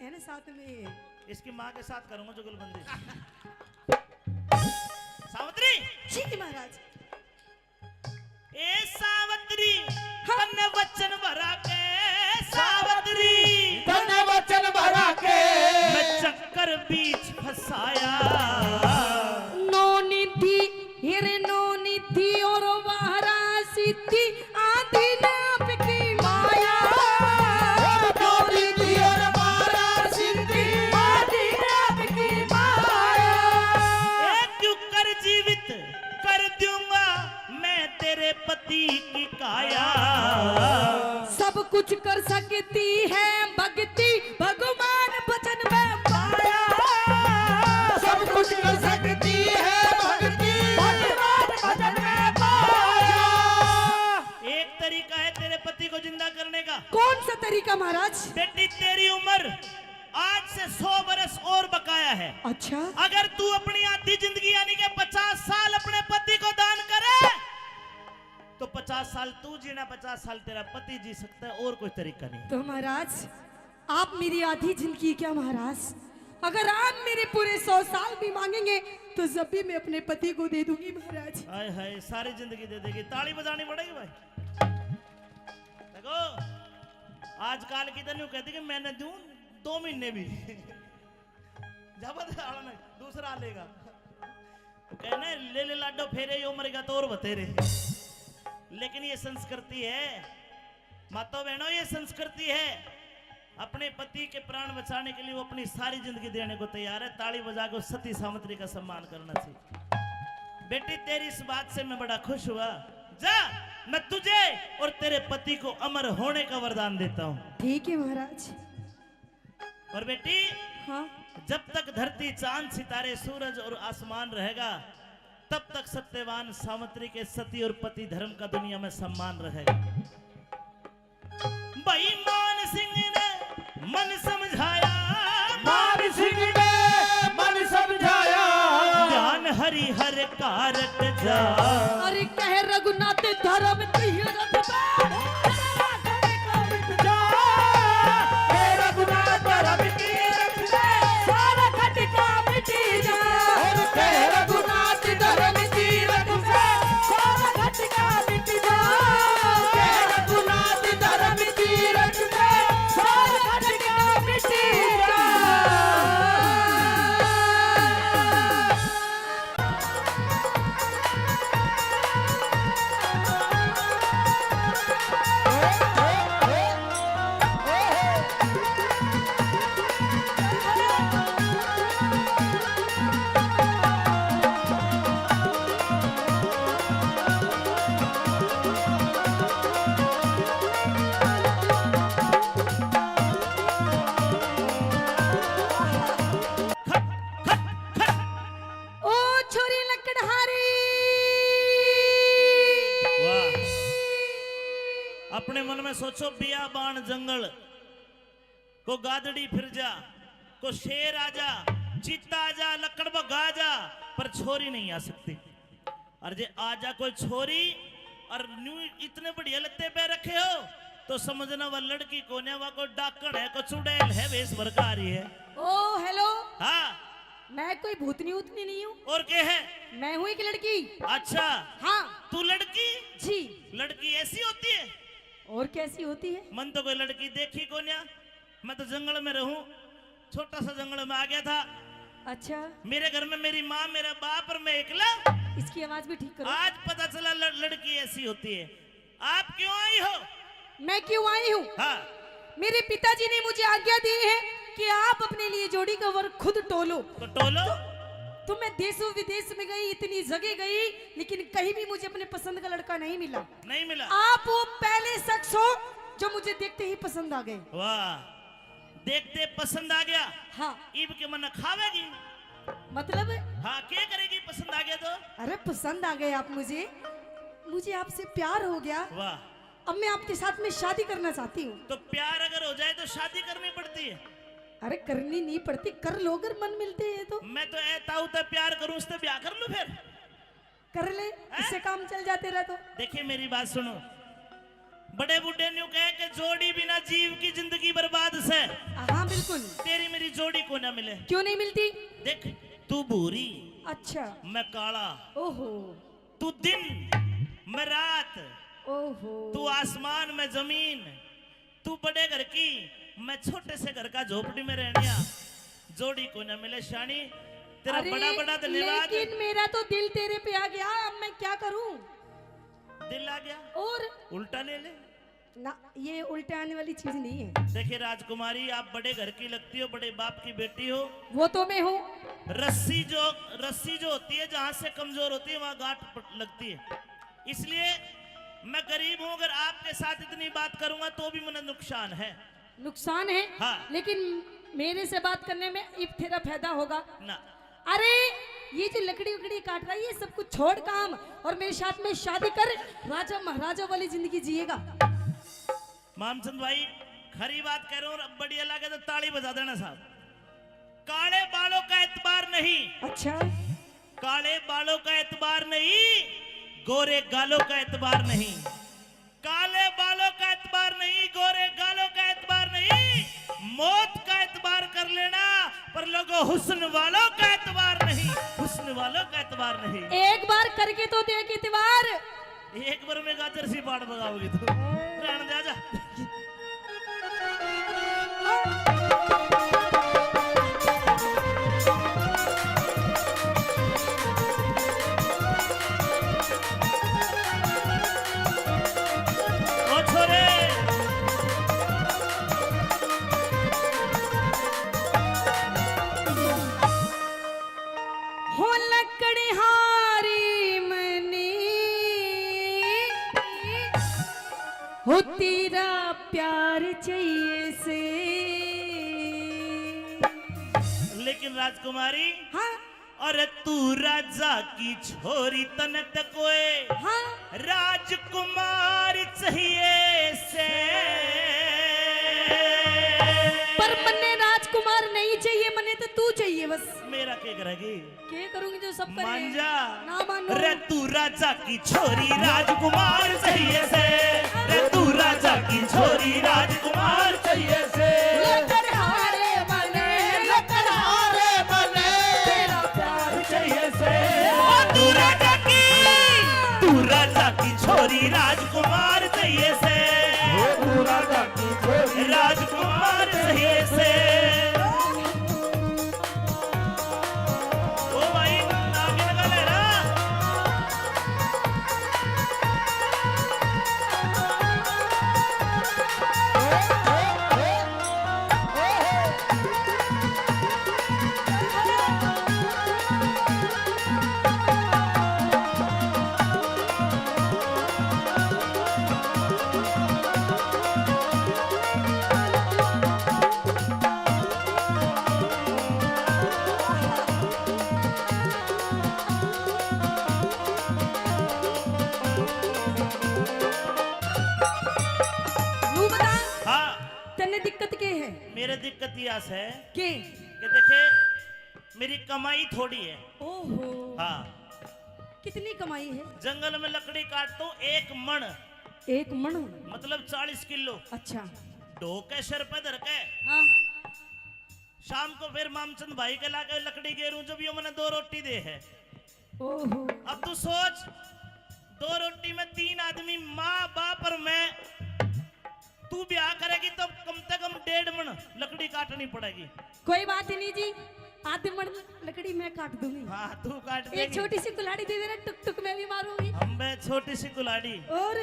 है ना साथ में, इसकी माँ के साथ करूंगा जुगलबंदी। सावित्री। जी महाराज। ए सावित्री, हाँ। तन्ने वचन भरा के, सावित्री। तन्ने वचन भरा के। मैं चक्कर बीच फंसाया। नौ निधि, हेरे नौ निधि और बारह सिद्धि, आधी नाप की माया। नौ निधि और बारह सिद्धि, आधी नाप की माया। ए, क्यों कर जीवित कर दूंगा मैं तेरे पति की काया। सब कुछ कर सकती है भक्ति, भगवान भजन में पाया। सब कुछ कर सकती है भक्ति, भगवान भजन में पाया। एक तरीका है तेरे पति को जिंदा करने का। कौन सा तरीका महाराज? बेटी, तेरी उम्र आज से सौ बरस और बकाया है। अच्छा। अगर तू अपनी आधी जिंदगी यानी कि पचास साल अपने पति को दान करे, तो पचास साल तू जीना, पचास साल तेरा पति जी सकता है, और कोई तरीका नहीं। तो महाराज, आप मेरी आधी जिंदगी क्या महाराज, अगर आप मेरे पूरे सौ साल भी मांगेंगे तो जब भी मैं अपने पति को दे दूंगी महाराज। हाय हाय, सारी जिंदगी दे देगी। ताली बजानी पड़ेगी भाई। देखो, आजकल की तो न्यू कहती कि मैंने दूं दो महीने भी। जब आला ना दूसरा लेगा। कहना, "ले ले लाडो फेरे, यो मरेगा तो और बतेरे।" लेकिन ये संस्कृति है, माता बहनों, ये संस्कृति है। अपने पति के प्राण बचाने के लिए वो अपनी सारी जिंदगी देने को तैयार है। ताली बजा के उस सती सावित्री का सम्मान करना चाहिए। बेटी, तेरी इस बात से मैं बड़ा खुश हुआ। जा, मैं तुझे और तेरे पति को अमर होने का वरदान देता हूँ। ठीक है महाराज। और बेटी, हाँ। जब तक धरती, चांद, सितारे, सूरज और आसमान रहेगा, तब तक सत्यवान सावित्री के सती और पति धर्म का दुनिया में सम्मान रहेगा। भाई मान सिंह ने मन समझाया। मान सिंह ने मन समझाया। ध्यान हरि हर कारट जा। अरे कह रघुनाथ धर्म तीरथ में। जा। हे रघुनाथ धर्म तीरथ से सारा खटका मिटी जा। और हे रघुनाथ धर्म तीरथ से सारा खटका मिटी जा। हे रघुनाथ धर्म तीरथ से सारा खटका मिटी जा। सोचो, बियाबान जंगल, को गादड़ी फिर जा, को शेर आ जा, चीता आ जा, लकड़ बग्गा आ जा, पर छोरी नहीं आ सकती। और जे आ जा कोई छोरी और न्यू इतने बढ़िया लत्ते पहन रखे हो, तो समझना वह लड़की कोन्या, वह कोई डाकण है, कोई चुड़ैल है, वेश भर का आ रही है। ओ, हेलो। हाँ। मैं कोई भूतनी उतनी नहीं हूँ। और क्या है? मैं हूँ एक लड़की। अच्छा। हाँ। तू लड़की? जी। लड़की ऐसी होती है? और कैसी होती है? मन तो कोई लड़की देखी कोन्या, मैं तो जंगल में रहूं, छोटा सा जंगल में आ गया था। अच्छा। मेरे घर में मेरी माँ, मेरा बाप और मैं एकला। इसकी आवाज भी ठीक करो। आज पता चला ल-, लड़की ऐसी होती है। आप क्यों आई हो? मैं क्यों आई हूँ? हाँ। मेरे पिताजी ने मुझे आज्ञा दी है कि आप अपने लिए जोड़ी का वर खुद टोलो। तो टोलो। तो, तो मैं देशों विदेश में गई, इतनी जगह गई, लेकिन कहीं भी मुझे अपने पसंद का लड़का नहीं मिला। नहीं मिला। आप वो पहले शख्स हो जो मुझे देखते ही पसंद आ गए। वाह, देखते पसंद आ गया। हाँ। इब के मन खावेगी? मतलब? हाँ, क्या करेगी पसंद आ गया तो? अरे, पसंद आ गए आप मुझे, मुझे आपसे प्यार हो गया। वाह। अब मैं आपके साथ में शादी करना चाहती हूँ। तो प्यार अगर हो जाए तो शादी करनी पड़ती है? अरे, करनी नहीं पड़ती, कर लो अगर मन मिलते हैं तो। मैं तो ए ताऊ ते प्यार करूँ, इससे ब्याह कर लूँ फिर। कर ले, हैं? इससे काम चल जाते रह तो। देखिए, मेरी बात सुनो, बड़े बूढ़े न्यू कहे कि जोड़ी बिना जीव की जिंदगी बर्बाद से। हाँ, बिल्कुल। तेरी मेरी जोड़ी को ना मिले। क्यों नहीं मिलती? देख, तू भूरी, अच्छा। मैं काला। ओहो। तू दिन, मैं रात। ओहो। तू आसमान, मैं जमीन। तू बड़े घर की, मैं छोटे से घर का झोपड़ी में रहनिया। जोड़ी को ना मिले शानी, तेरा अरे, बड़ा बड़ा धन्यवाद। लेकिन मेरा तो दिल तेरे पे आ गया, अब मैं क्या करूं? दिल आ गया? और? उल्टा ले ले। ना, ये उल्टे आने वाली चीज नहीं है। देखिए राजकुमारी, आप बड़े घर की लगती हो, बड़े बाप की बेटी हो। वो तो मैं हूँ। रस्सी जो, रस्सी जो होती है, जहाँ से कमजोर होती है, वहाँ गांठ प-, लगती है। इसलिए मैं गरीब हूँ, अगर आपके साथ इतनी बात करूंगा तो भी मुझे नुकसान है। नुकसान है, हाँ। लेकिन मेरे से बात करने में इब तेरा फायदा होगा ना। अरे, ये जो लकड़ी उकड़ी काट रहा है, ये सब कुछ छोड़ काम और मेरे साथ में शादी कर, राजा महाराजा वाली जिंदगी जिएगा। मामचंद भाई, खरी बात कह रहे हो, और बढ़िया लगे तो ताली बजा देना साहब। काले बालों का एतबार नहीं। अच्छा। काले बालों का एतबार नहीं, गोरे गालों का एतबार नहीं। काले बालों का एतबार नहीं, गोरे गालों का एतबार नहीं, मौत का एतबार कर लेना, पर लोगों, हुस्न वालों का एतबार नहीं, हुस्न वालों का एतबार नहीं। एक बार करके तो देख एतबार। एक बार में गाजर सी पाट बगाओगी तू। रहने दे, आजा। ओ छोरे। हो लकड़हारी मने, हो तेरा प्यार चाहिए से। लेकिन राजकुमारी, हाँ? अरे तू राजा की छोरी, तने ते कोई, हाँ? राजकुमार चाहिए से। पर मन्ने राजकुमार नहीं चाहिए, मन्ने तो तू चाहिए बस। मेरा के करेगी? के करूंगी जो सब करे? मान जा। ना मानो। रे तू राजा की छोरी, राजकुमार चाहिए से। रे तू राजा की छोरी, राजकुमार चाहिए से। लकड़हारे मने, लकड़हारे मने, तेरा प्यार चाहिए से। ओ तू राजा की, तू राजा की छोरी, राजकुमार चाहिए से। ओ तू राजा की छोरी, राजकुमार चाहिए से। ओ भाई, नागिन का लहरा। दिक्कत या से के? कि देखे, मेरी कमाई थोड़ी है। ओहो। हाँ। कितनी कमाई है? जंगल में लकड़ी काटता हूँ एक मण। एक मण? मतलब चालीस किलो। अच्छा। ढो के सिर पे धर के। हाँ। शाम को फिर मामचंद भाई के लाके लकड़ी गेरूं, जब यो मने दो रोटी दे है। ओहो। अब तू सोच, दो रोटी में तीन आदमी, माँ, बाप और मैं। तू ब्याह करेगी तो कम से कम डेढ़ मण लकड़ी काटनी पड़ेगी। कोई बात ही नहीं जी, आधे मण लकड़ी मैं काट दूंगी। हाँ, तू काट एक देगी। छोटी सी कुल्हाड़ी दे देना, टुक टुक मैं भी मारूंगी। हम बे छोटी सी कुल्हाड़ी। और?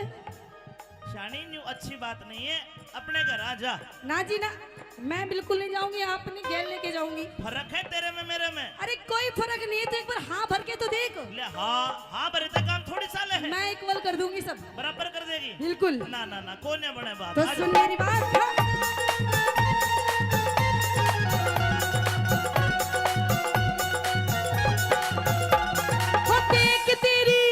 शानी, न्यू अच्छी बात नहीं है, अपने घर आ जा। ना जी ना, मैं बिल्कुल नहीं जाऊंगी, आपने गेल लेके जाऊंगी। फर्क है तेरे में मेरे में। अरे कोई फर्क नहीं है, तो एक बार हाँ भर के तो देख। ले हाँ, हाँ भरे तक काम थोड़ी साले है। मैं इक्वल कर दूंगी सब। बराबर कर देगी। बिल्कुल। ना ना ना, कोने बने बात। तो आ जा। सुन मेरी बात। हो देख तेरी,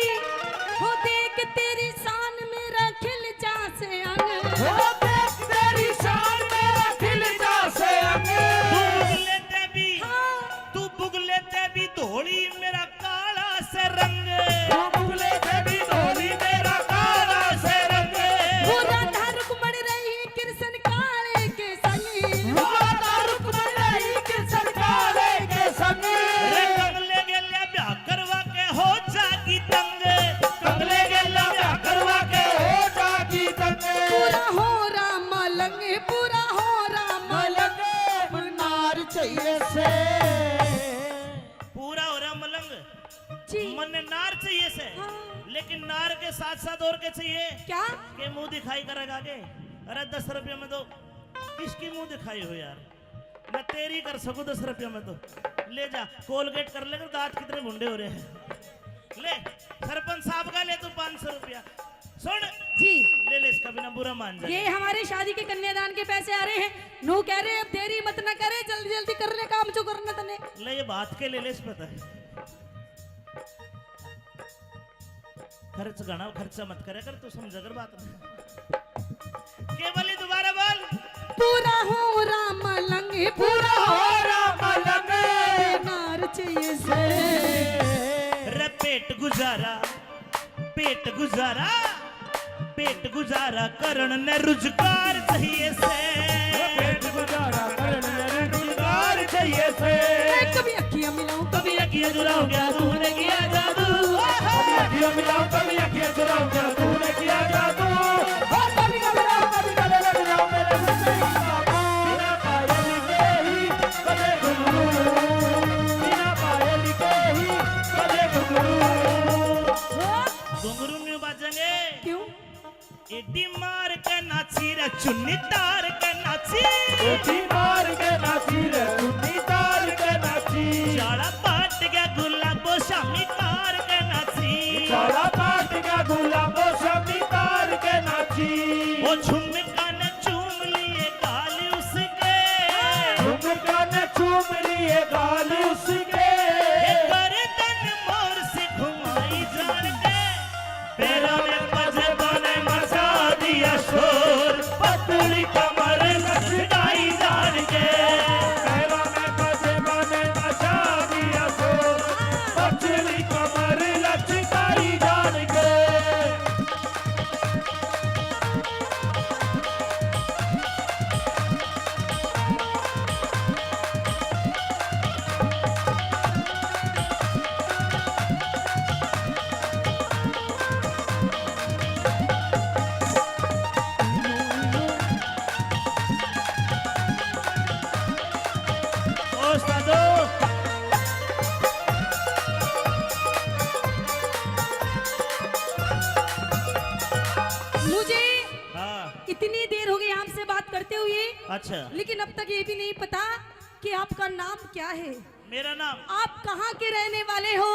हो देख तेरी शान मेरा खिल जा से अंग। हो देख तेरी शान मेरा खिल जा से अंग। तू बुगले ते भी, हाँ। तू बुगले ते भी धोली मेरा काला से रंग। तू बुगले ते भी धोली मेरा काला से रंग। वो राधा रुक्मण रही कृष्ण काले के संग। वो राधा रुक्मण रही कृष्ण काले के संग। रे कमले गेल्या ब्याह करवा के हो जागी तंग। कमले गेल्या ब्याह करवा के हो जागी तंग। पूरा हो रहा मलंग, पूरा हो रहा मलंग। मलंग नार चाहिए से। पूरा हो रहा मलंग। जी। मन्ने नार चाहिए से। हाँ। लेकिन नार के साथ साथ और के चाहिए? क्या? के मुंह दिखाई करेगा के? अरे दस रुपये में तो किसकी मुंह दिखाई हो यार? मैं तेरी कर सकूं दस रुपये में तो। ले जा, कोलगेट कर ले, दांत कितने भुंडे हो रहे हैं। ले, सरपंच साहब का ले तू पाँच सौ रुपया। सुन जी। ले ले, इसका बिना बुरा मान जा। ये हमारे शादी के कन्यादान के पैसे आ रहे हैं। नू कह रहे, अब देरी मत ना करे, जल्दी जल्दी कर ले काम जो करना तने। ले, ये बात के ले ले, इस पता है। खर्च घना, खर्चा मत करे कर, तू समझा कर बात में। केवली दोबारा बोल। पूरा हो रहा मलंग, पूरा हो रहा मलंग। नार चाहिए से। रे पेट गुजारा, पेट गुजारा, पेट गुजारा करण ने रुजगार चाहिए से। पेट गुजारा करण ने रुजगार चाहिए से। कभी अखियां मिलाऊं, कभी अखियां चुराऊं, क्या तूने किया जादू? कभी अखियां मिलाऊं, कभी अखियां चुराऊं, क्या तूने किया जादू? ओ कभी कभी राम, कभी गले लग जाऊं, मेरे बिना पायल के ही बजे घुंघरू, बिना पायल के ही बजे घुंघरू। घुंघरू न्यू बाजेंगे। क्यों? एडी मार के नाची रे चुन्नी तार के नाची। एडी मार के नाची रे चुन्नी तार के नाची। चाला पाट गया गुलाबो शामी तार के नाची। चाला पाट गया गुलाबो शामी तार के नाची। ओ झुमका ने चूम लिए गाल उसके। झुमका ने चूम लिए गाल उसके। ये गर्दन मोर से घुमाई जान के। पैरों में पजेबाने मचा दिया शोर, पतली कमर लचकाई जान के। पैरों में पजेबाने मचा दिया शोर, पतली कमर लचकाई जान के। मुझे हाँ। इतनी देर हो गई आपसे बात करते हुए, अच्छा। लेकिन अब तक ये भी नहीं पता कि आपका नाम क्या है। मेरा नाम? आप कहाँ के रहने वाले हो?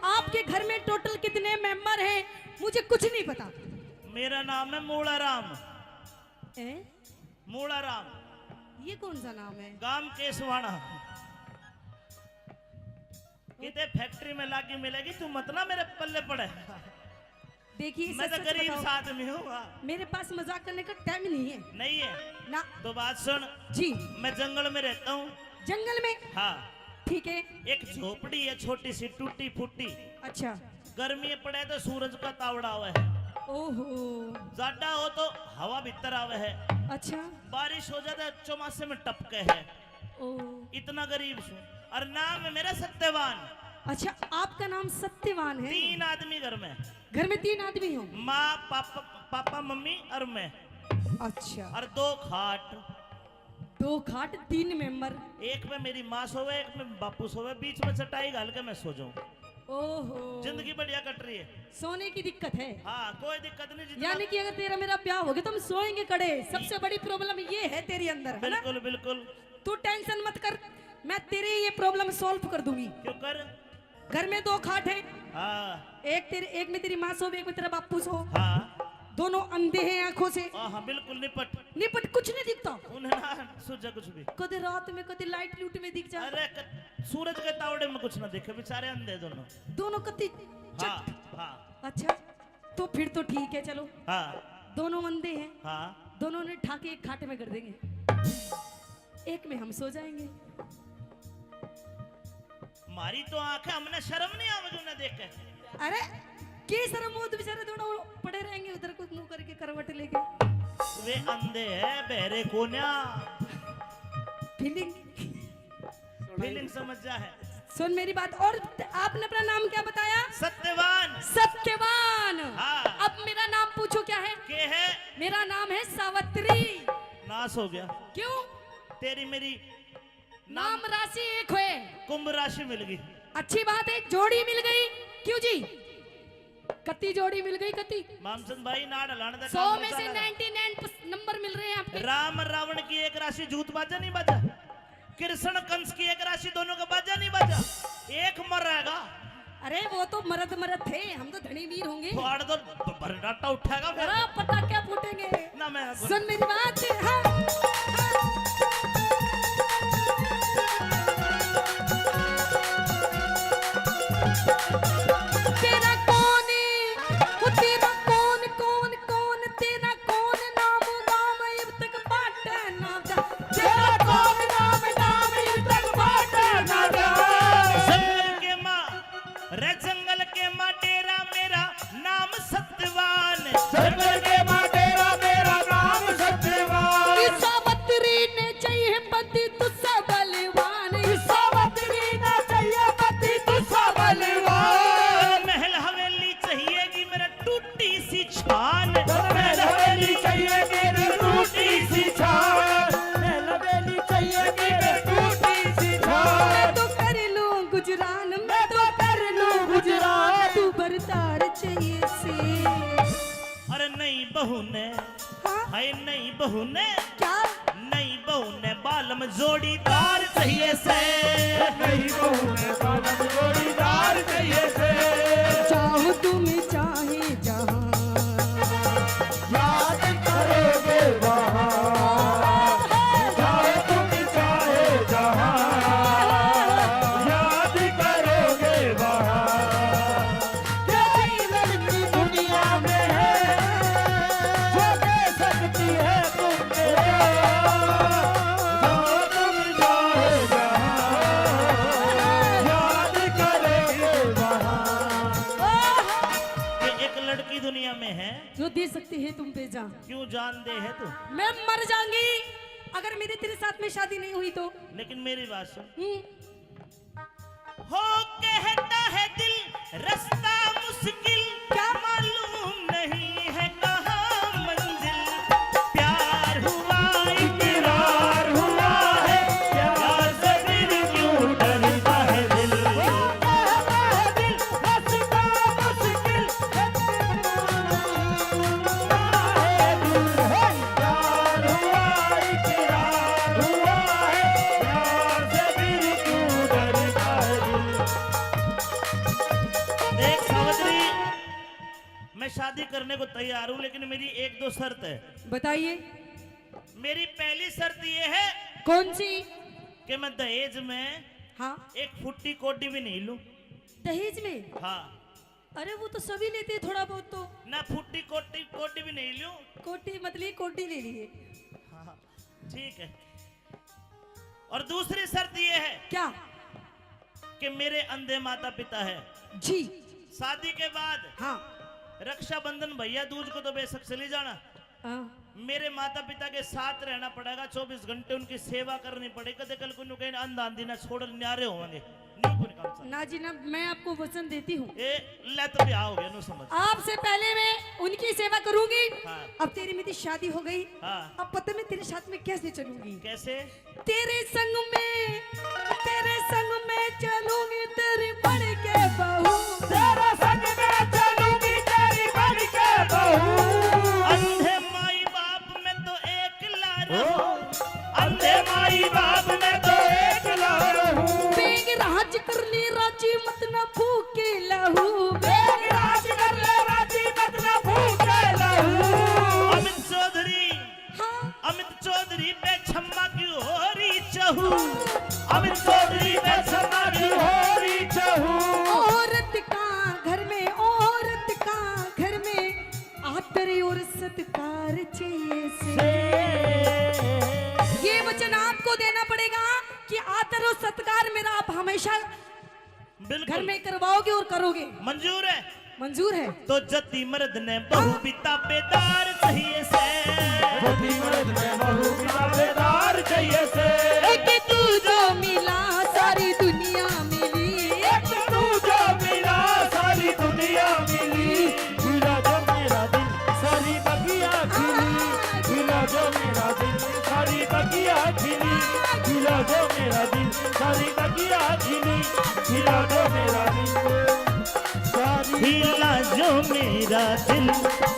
आपके घर में टोटल कितने मेंबर हैं? मुझे कुछ नहीं पता। मेरा नाम है मूला राम। ए? मूला राम। ये कौन सा नाम है? गांव केसवाना। किते फैक्ट्री में लागी मिलेगी, तू मत ना मेरे पल्ले पड़े। देखिए, मैं सच तो सच गरीब बताओ, सा आदमी हूँ। हाँ। मेरे पास मजाक करने का टाइम नहीं है। नहीं है? ना। तो बात सुन। जी। मैं जंगल में रहता हूँ। जंगल में? हाँ। ठीक है। एक झोपड़ी है, छोटी सी, टूटी फूटी। अच्छा। गर्मी पड़े तो सूरज का तावड़ा आवे है। ओहो। जाडा हो तो हवा भीतर आवे है। अच्छा। बारिश हो जाए तो चौमासे में टपके है। ओ। इतना गरीब सूं। और नाम है मेरा सत्यवान। अच्छा, आपका नाम सत्यवान है? तीन आदमी घर में। घर में तीन आदमी हो? माँ, पापा, पापा, मम्मी और मैं। अच्छा। और दो खाट। दो खाट, तीन मेंबर। एक में मेरी माँ सोवे, एक में बापू सोवे, बीच में चटाई घाल के मैं सो जाऊं। ओहो। जिंदगी बढ़िया कट रही है। सोने की दिक्कत है? हाँ, कोई दिक्कत नहीं। जितना यानी कि अगर तेरा मेरा ब्याह हो गया तो हम सोएंगे कड़े। सबसे बड़ी प्रॉब्लम ये है तेरे अंदर, है ना? बिल्कुल, बिल्कुल। तू टेंशन मत कर, मैं तेरे ये प्रॉब्लम सॉल्व कर दूंगी। क्यों कर? घर में दो खाट है। हाँ। एक तेरे, एक में तेरी माँ सो, एक में तेरा बापू सो। हाँ। दोनों अंधे हैं आंखों से। हाँ, हाँ, बिल्कुल निपट। निपट, कुछ नहीं दिखता। उन्हें ना सूझे कुछ भी। कदे रात में, कदे लाइट लूट में दिख जा। अरे, क-, सूरज के तावड़े में कुछ ना देखे, बेचारे अंधे दोनों। दोनों कति चट-। हाँ, हाँ। अच्छा, तो फिर तो ठीक है, चलो। हाँ। दोनों अंधे हैं। हाँ। दोनों ने ठाके एक खाट में कर देंगे, एक में हम सो जाएंगे। मारी तो आंख है, हमने शर्म नहीं आवे जो ना देखे। अरे, की शर्म, वो तो बेचारे दोनों पड़े रहेंगे उधर को मुंह करके करवट लेके। वे अंधे हैं, बहरे कोन्या। फीलिंग। फीलिंग समझ जा है। सुन मेरी बात, और आपने अपना नाम क्या बताया? सत्यवान। सत्यवान। हाँ। अब मेरा नाम पूछो क्या है? के है? मेरा नाम है सावित्री। नाश हो गया। क्यों? तेरी मेरी नाम राशि एक होए। कुंभ राशि मिल गई। अच्छी बात है, जोड़ी मिल गई। क्यों जी? कत्ती जोड़ी मिल गई, कत्ती? मामचंद भाई, नाड़ हलाने का सौ काम में से निकाला। नाइंटी नाइन नंबर मिल रहे हैं आपके। राम रावण की एक राशि जूत बाजा नहीं बाजा? कृष्ण कंस की एक राशि दोनों का बाजा नहीं बाजा? एक मर रहेगा। अरे, वो तो मरद मरद थे, हम तो धनी वीर होंगे। फाड़ दो, ब-, भरडाटा उठेगा फिर। अरे, पटाखे फूटेंगे। ना, मैं सुन मेरी बात, हाँ। तेरा कौन, वो तेरा कौन, कौन, कौन, तेरा कौन नाम, नाम इब तक पाटे ना जा। तेरा कौन नाम, नाम इब तक पाटे ना जा। जंगल के माँ, रे जंगल के माँ, डेरा मेरा नाम सत्यवान। जंगल के माँ, डेरा मेरा नाम सत्यवान। ई सावित्री ने चाहिए पति तुझसे बलवान। ई सावित्री ने चाहिए पति तुझसे बलवान। महल हवेली चाहिएगी मेरे टूटी सी छान। महल हवेली चाहिए मेरे टूटी सी छान। महल हवेली चाहिए मेरे टूटी सी छान। मैं तो कर लूं गुजरान, मैं तो कर लूं गुजरान। तू बरदार चाहिए से। अरे नई बहू ने, हाँ? हाय नई बहू ने, क्या? नई बहू ने बालम जोड़ीदार चाहिए से। नई बहू ने बालम जोड़ीदार चाहिए से। चाहो तुम चाहे जहां, याद करोगे वहां। चाहो तुम चाहे जहां, याद करोगे वहां। क्या ही लड़की दुनिया में है, जो दे सकती है तुम पे प्यार। जो तुम चाहे जहां, याद करेंगे वहां। ये एक लड़की दुनिया में है। जो दे सकती है तुम पे जान। क्यों जान दे है तू? मैं मर जाऊंगी अगर मेरी तेरे साथ में शादी नहीं हुई तो। लेकिन मेरी बात सुन। हम्म। हो कहता है दिल रास्ता मुश्किल, क्या? मालूम नहीं है कहाँ मंजिल। प्यार हुआ इकरार हुआ है, प्यार से फिर क्यों डरता है दिल। हो कहता है दिल रास्ता मुश्किल, प्यार हुआ, इकरार हुआ है, प्यार से फिर क्यों डरता है दिल। देख सावित्री, मैं शादी करने को तैयार हूँ, लेकिन मेरी एक दो शर्त है। बताइए। मेरी पहली शर्त ये है। कौन सी? कि मैं दहेज में, हाँ। एक फुट्टी कौड़ी भी नहीं लूं। दहेज में? हाँ। अरे, वो तो सभी लेते हैं थोड़ा बहुत तो। ना, फूटी कोटी, कोटी भी नहीं लूं। कोटी मत लिए, कोटी ले लिए। हाँ, ठीक है। और दूसरी शर्त ये है क्या? कि मेरे अंधे माता पिता है। जी। शादी के बाद हाँ। रक्षाबंधन, भैया दूज को तो बेशक चली जाना, हाँ। मेरे माता पिता के साथ रहना पड़ेगा, चौबीस घंटे उनकी सेवा करनी पड़ेगी। कदे कल को न्यू कहीं अंधा आंधी ना छोड़ न्यारे होंगे, न्यू कोनी काम चल। ना जी ना, मैं आपको वचन देती हूँ। ए, ले तो ब्याह हो गया, न्यू समझ। आपसे पहले मैं उनकी सेवा करूंगी। हाँ। अब तेरी मेरी शादी हो गई। हाँ। अब पता मैं तेरे साथ में कैसे चलूंगी? कैसे? तेरे संग में, तेरे संग में चलूंगी तेरी बन के बहू। तेरे संग में चलूंगी तेरी बन के बहू। अंधे माई बाप में तो एकला रहूं। अंधे माई बाप में तो एकला रहूं। बेग राज कर ले राजी मत ना फूके लहू। बेग राज कर ले राजी मत ना फूके लहू। अमित चौधरी हाँ। अमित चौधरी पे छम्मा की हो रही चहू। अमित चौधरी पे छम्मा की हो रही चहू। औरत का घर में, औरत का घर में आदर और सत्कार चाहिए से। ये वचन आपको देना पड़ेगा कि आदर और सत्कार मेरा आप हमेशा बिल्कुल। घर में करवाओगे और करोगे। मंजूर है? मंजूर है। तो जति मर्द ने बहू भी ताबेदार चाहिए से। जति मर्द ने बहू भी ताबेदार चाहिए से। एक तू जो मिला सारी दुनिया मिली। एक तू जो मिला सारी दुनिया मिली। खिला जो मेरा दिल सारी बगिया खिली। खिला जो मेरा दिल सारी बगिया खिली। खिला जो मेरा दिल सारी बगिया खिली। खिला जो मेरा दिल सारी खिला जो मेरा दिल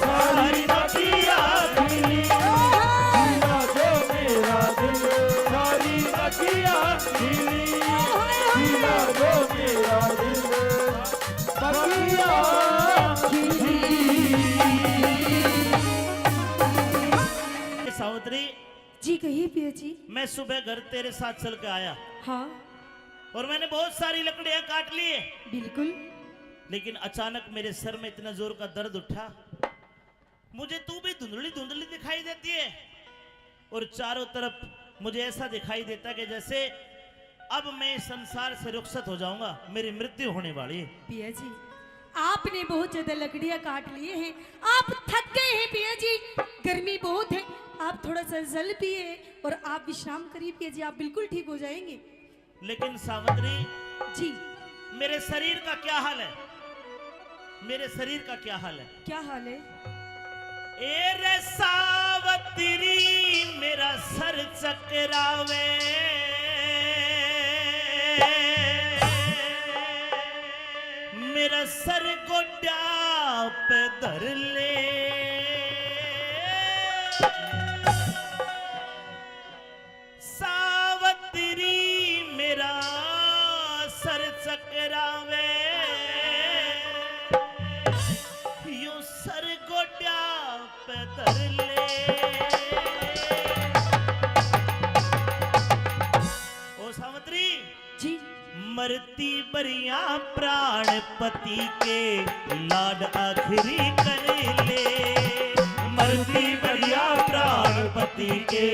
सारी बगिया खिली। खिला जो मेरा दिल सारी बगिया खिली। खिला जो मेरा दिल बगिया खिली। सावित्री, जी कहिए पिया जी। मैं सुबह घर तेरे साथ चल के आया। हाँ। और मैंने बहुत सारी लकड़ियां काट ली। बिल्कुल। लेकिन अचानक मेरे सर में इतना जोर का दर्द उठा, मुझे तू भी धुंधली धुंधली दिखाई देती है और चारों तरफ मुझे ऐसा दिखाई देता कि जैसे अब मैं इस संसार से रुखसत हो जाऊंगा, मेरी मृत्यु होने वाली है। पिया जी, आपने बहुत ज्यादा लकड़ियां काट लिए हैं, आप थक गए हैं पिया जी, गर्मी बहुत है, आप थोड़ा सा जल पिए और आप विश्राम करिए पिया जी, आप बिल्कुल ठीक हो जाएंगे। लेकिन सावित्री जी, मेरे शरीर का क्या हाल है? मेरे शरीर का क्या हाल है? क्या हाल है? ए रे सावित्री, मेरा सर चकरावे, मेरा सर गोड्या पे धर ले। सावित्री, मेरा सर चकरावे, यूं सर गोड्या पे धर ले। ओ सावित्री जी। मरती बरिया प्राण पति के लाड आखिरी कर ले। मरती बरिया प्राण पति के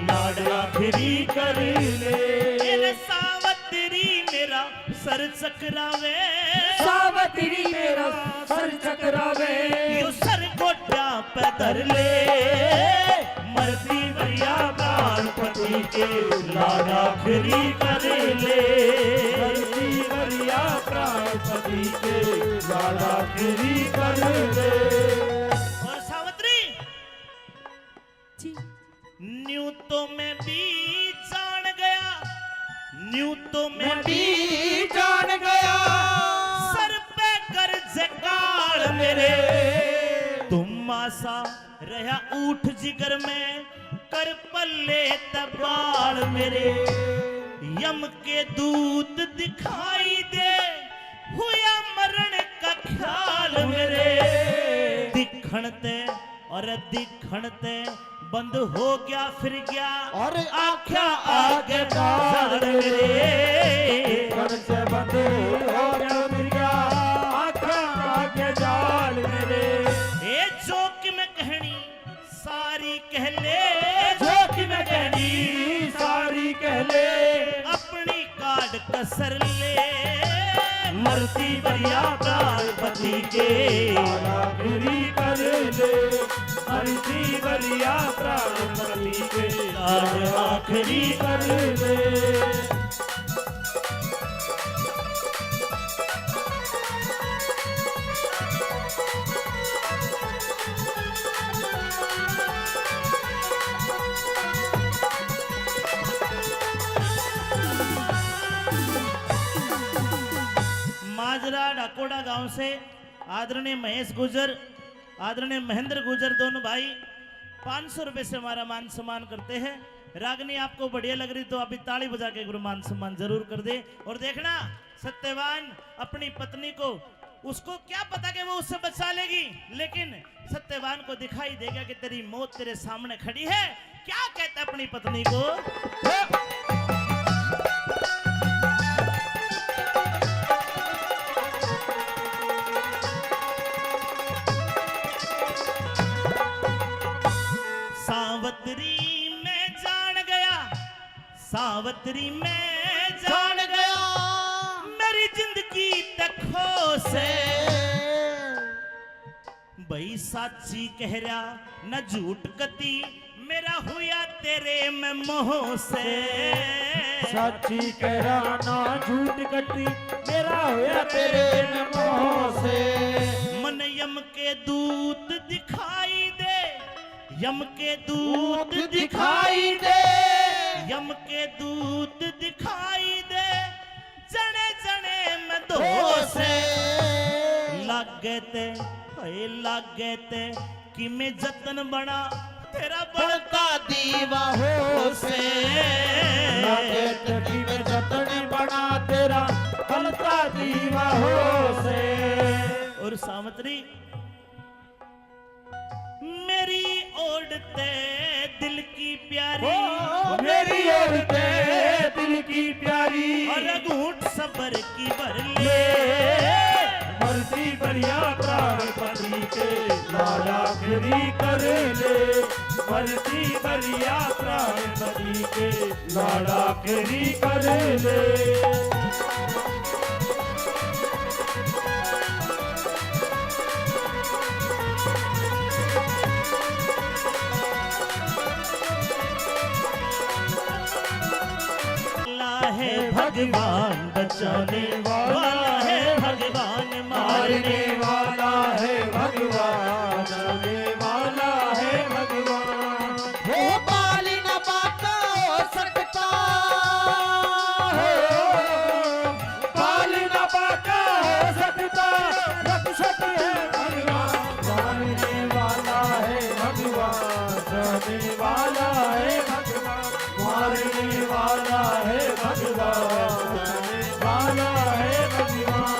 लाड आखिरी कर ले। ए रे सावित्री, मेरा सर चकरावे। सावित्री, मेरा सर चकरावे। यो सर गोड्या पे धर ले। मरती बरिया प्राण पति के लाड आखिरी कर ले। मरती बरिया प्राण पति के लाड आखिरी कर ले। और सावित्री जी। न्यू तो मैं भी जान गया, न्यू तो मैं भी जान गया। सर पे गरज काल मेरे, धुम्मा सा रहा ऊठ जिगर में, कर पल्ले तै बाल मेरे। यम के दूत दिखाई दे, हुआ मरण का ख्याल मेरे। दिखण ते और दिखण ते बंद हो गया फिर गया, और आख्या आगे डाल मेरे। दिखण ते बंद हो गया फिर गया, आख्या असर ले। मरती बरिया प्राणपति के आखिरी कर ले। मरती बरिया प्राणपति के आखिरी कर ले। माजरा डाकोड़ा गांव से आदरणीय महेश गुजर, आदरणीय महेंद्र गुजर, दोनों भाई पाँच सौ रुपए से हमारा मान सम्मान करते हैं। रागनी आपको बढ़िया लग रही तो आप भी ताली बजा के एक बार मान सम्मान जरूर कर दे। और देखना, सत्यवान अपनी पत्नी को, उसको क्या पता कि वो उससे बचा लेगी, लेकिन सत्यवान को दिखाई देगा कि तेरी मौत तेरे सामने खड़ी है। क्या कहता अपनी पत्नी को? सावतरी मैं जान गया, सावतरी मैं जान गया, मेरी जिंदगी तक खो से। भाई साची कह रहा न झूठ कती, मेरा हुआ तेरे में मोह से। साची कह रहा ना झूठ कती, मेरा हुआ तेरे में मोह से। मन यम के दूत दिखाई दे, यम के दूत दिखाई दे, यम के दूत दिखाई दे, जने जने में दो से। लागे ते, हाय लागे ते, कि मैं जतन बना तेरा बलता दीवा हो से। लागे ते कि मैं जतन बना तेरा बलता दीवा हो से। और सावतरी मेरी ओढ़ते दिल की प्यारी, ओ, मेरी ओढ़ते दिल की प्यारी, और घूंट सबर की भर ले। मरती बरिया प्राणपति के लाड़ा फिरी कर ले, मरती बरिया प्राणपति के लाड़ा फिरी कर ले। वाला है भगवान, बचाने वाला है भगवान, मारने वाला है भगवान, बचाने वाला है भगवान। हो बाली न बाका हो सकता, हो बाली न बाका हो सकता, रक्षक है भगवान, मारने वाला है भगवान, बचाने वाला है भगवान, मारने वाला है भगवान, बचाने वाला है भगवान।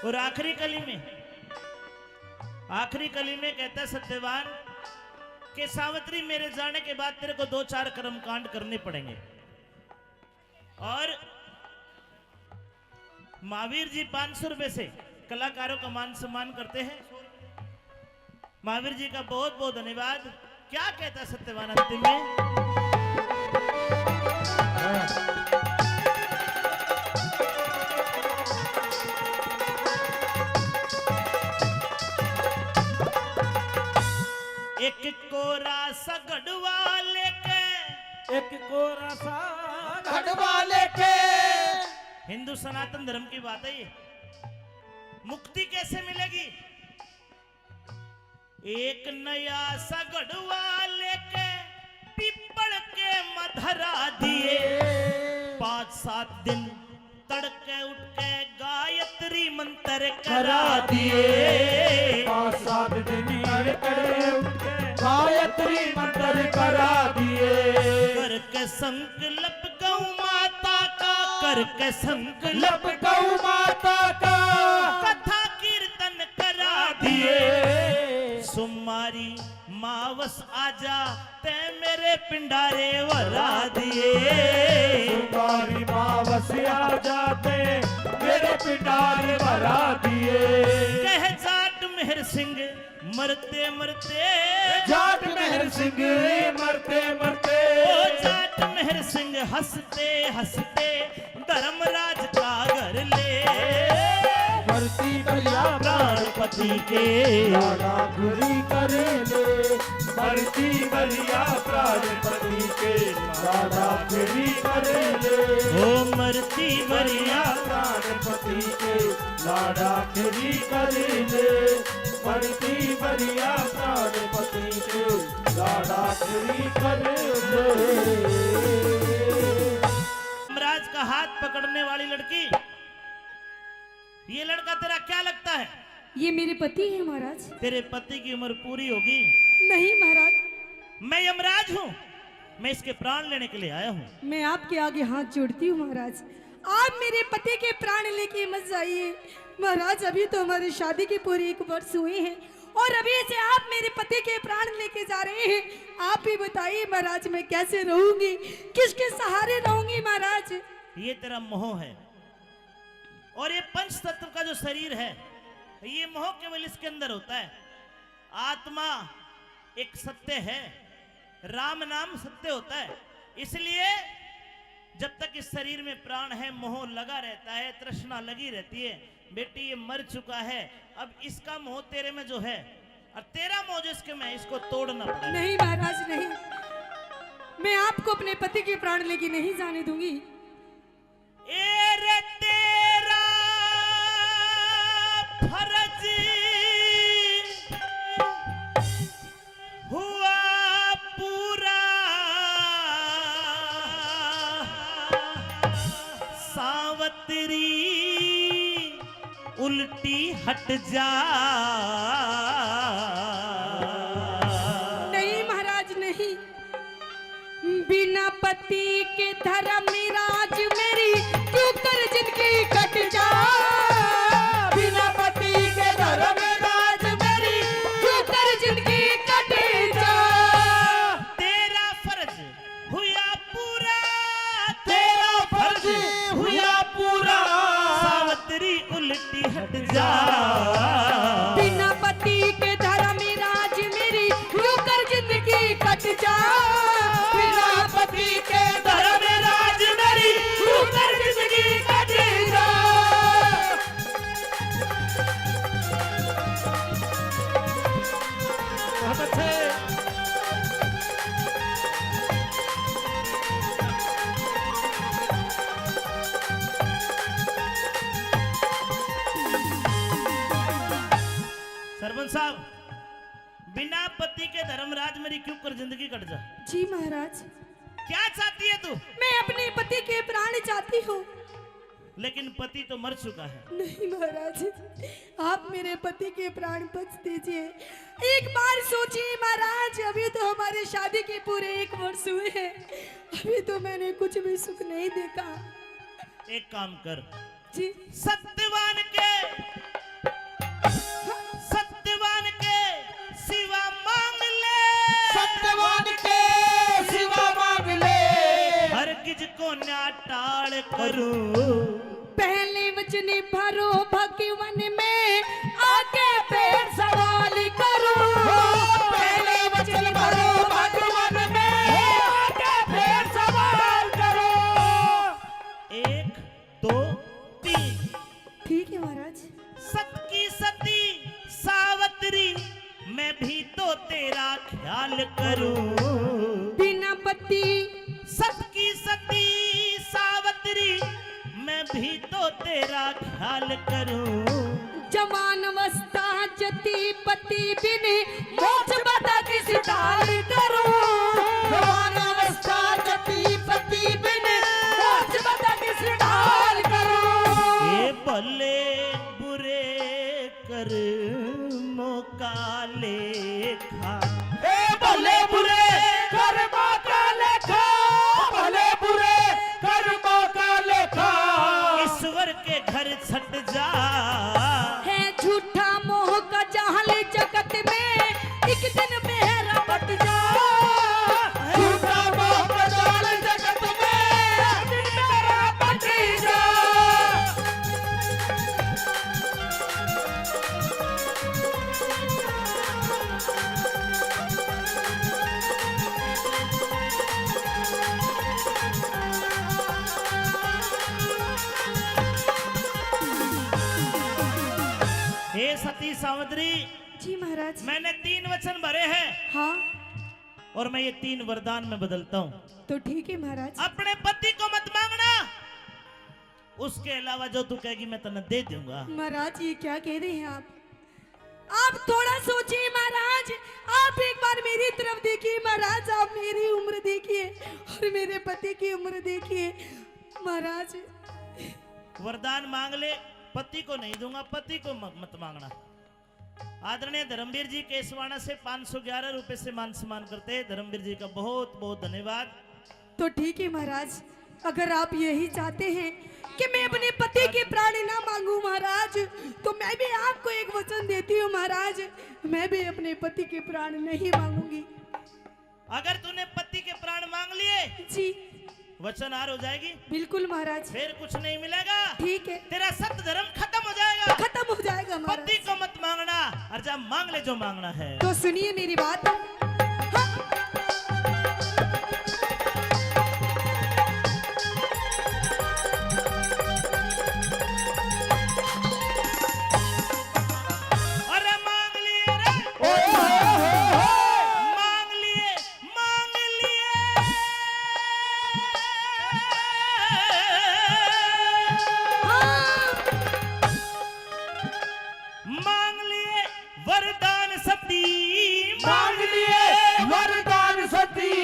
और आखिरी कली में, आखिरी कली में कहता है सत्यवान कि सावित्री, मेरे जाने के बाद तेरे को दो चार कर्म कांड करने पड़ेंगे। और महावीर जी पाँच सौ रुपए से कलाकारों का मान सम्मान करते हैं। महावीर जी का बहुत बहुत धन्यवाद। क्या कहता है सत्यवान अंतिम में? एक कोरा सा घड़वा लेके, एक कोरा सा घड़वा लेके। हिंदू सनातन धर्म की बात है ये। मुक्ति कैसे मिलेगी? एक नया सा घड़वा लेके पीपल के मधरा दिए। पाँच सात दिन तड़के उठ के गायत्री मंत्र करा दिए। पाँच सात दिन तड़के उठ के गायत्री मंत्र करा दिए। करके संकल्प गौ माता का, करके संकल्प गौ माता का, कथा कीर्तन करा दिए। सोमवारी मावस आजा, ते मेरे पिंडारे भरा दिए। सोमवारी मावस आजा, ते मेरे पिंडारे भरा सिंह मरते मरते, जाट मेहर सिंह मरते मरते, ओ जाट मेहर सिंह हंसते हंसते धर्मराज का घर ले। मरती भरिया प्राण पति के, लाड़ा फिरी कर ले। मरती भरिया प्राण पति के, लाड़ा फिरी कर ले। ओ मरती भरिया प्राण पति के, लाड़ा फिरी कर ले। मरती भरिया प्राण पति के, लाड़ा फिरी कर ले। यमराज का हाथ पकड़ने वाली लड़की, ये लड़का तेरा क्या लगता है? ये मेरे पति हैं महाराज। तेरे पति की उम्र पूरी होगी? नहीं महाराज। मैं यमराज हूँ, मैं इसके प्राण लेने के लिए आया हूँ। मैं आपके आगे हाथ जोड़ती हूँ महाराज, आप मेरे पति के प्राण लेके मत जाइए महाराज। अभी तो हमारी शादी के पूरे एक वर्ष हुए हैं और अभी से आप मेरे पति के प्राण लेके जा रहे हैं। आप ही बताइए महाराज, मैं कैसे रहूंगी, किसके सहारे रहूंगी महाराज? ये तेरा मोह है। और ये पंच तत्व का जो शरीर है, ये मोह केवल इसके अंदर होता है। आत्मा एक सत्य है, राम नाम सत्य होता है। इसलिए जब तक इस शरीर में प्राण है, मोह लगा रहता है, तृष्णा लगी रहती है। बेटी, ये मर चुका है, अब इसका मोह तेरे में जो है और तेरा मोह जो इसके में है, इसको तोड़ना पड़ेगा। नहीं महाराज, नहीं, मैं आपको अपने पति के प्राण लेके नहीं जाने दूंगी। ए रे तेरा फर्ज हुआ पूरा सावतरी, उल्टी हट जा। नहीं महाराज, नहीं। बिना पति के धर्मराज मेरी क्यों कर जिंदगी कट जा। बिना पति के धर्मराज मेरी क्यों कर जिंदगी कट जा। तेरा फर्ज हुआ पूरा, तेरा फर्ज हुआ पूरा। सावतरी उल्टी हट जा। बिना पति के धर्मराज मेरी क्यों कर जिंदगी कट जा। बिना पति के धर्मराज मेरी क्यों कर जिंदगी कट जा। बहुत अच्छे। सरपंच साहब, बिना पति के धर्मराज मेरी क्यों कर जिंदगी कट जा। जी महाराज। क्या चाहती है तू? मैं अपने पति के प्राण चाहती हूँ। लेकिन पति तो मर चुका है। नहीं महाराज, आप मेरे पति के प्राण बख्श दीजिए। एक बार सोचिए महाराज, अभी तो हमारे शादी के पूरे एक वर्ष हुए हैं, अभी तो मैंने कुछ भी सुख नहीं देखा। एक काम कर जी। सत्यवान के, सत्यवान के सिवा मांग ले। सत्यवान के सिवा मांग ले। हरगिज को ना टाल करूं। पहले वचन भरो भगवन में, आगे फिर सवाल करूं। पहले वचन भरो भगवन में, आगे फिर सवाल करूं। एक, दो, तीन। ठीक है महाराज। सत की सती सावतरी, मैं भी तो तेरा ख्याल करूं। बिना पति। सत की सती सावतरी, मैं भी तो तेरा ख्याल करूं। जवान अवस्था जती पति बिन, मोक्ष बता किस ढाल करूं। जवान अवस्था जती पति बिन, मोक्ष बता किस ढाल करूं। ये भले बुरे कर्मों का लेखा। ए भले बुरे कर्मों का लेखा, भले बुरे कर्मों का लेखा। ईश्वर के घर छट जा। है झूठा मोह का जाल जगत में, एक दिन मेरा बट जा। झूठा मोह का जाल जगत में, एक दिन मेरा बट जा। सती सावित्री, जी महाराज। मैंने तीन वचन भरे हैं। हाँ। और मैं ये तीन वरदान में बदलता हूँ। तो ठीक है महाराज। अपने पति को मत मांगना, उसके अलावा जो तू कहेगी मैं तन्ने दे दूंगा। महाराज, ये क्या कह रहे हैं आप? आप थोड़ा सोचिए महाराज, आप एक बार मेरी तरफ देखिए महाराज, आप मेरी उम्र देखिए और मेरे पति की उम्र देखिए महाराज। वरदान मांग ले, पति को नहीं दूंगा, पति को म-, मत मांगना। आदरणीय धर्मवीर जी केसवाणा से पाँच सौ ग्यारह रुपए से मान सम्मान करते हैं। धर्मवीर जी का बहुत बहुत धन्यवाद। तो ठीक है महाराज, अगर आप यही चाहते हैं कि मैं अपने पति के प्राण ना मांगू महाराज, तो मैं भी आपको एक वचन देती हूँ महाराज, मैं भी अपने पति के प्राण नहीं मांगूंगी। अगर तूने पति के प्राण मांग लिए, जी। वचन हार हो जाएगी। बिल्कुल महाराज। फिर कुछ नहीं मिलेगा। ठीक है। तेरा सत धर्म खत्म हो जाएगा। खत्म हो जाएगा महाराज। पति को मत मांगना, और जा मांग ले जो मांगना है। तो सुनिए मेरी बात। हाँ। अरे मांग लिए रे। ओए होए होए होए। मांग लिए, मांग लिए। हाँ। मांग लिए वरदान सती, मांग लिए वरदान सती।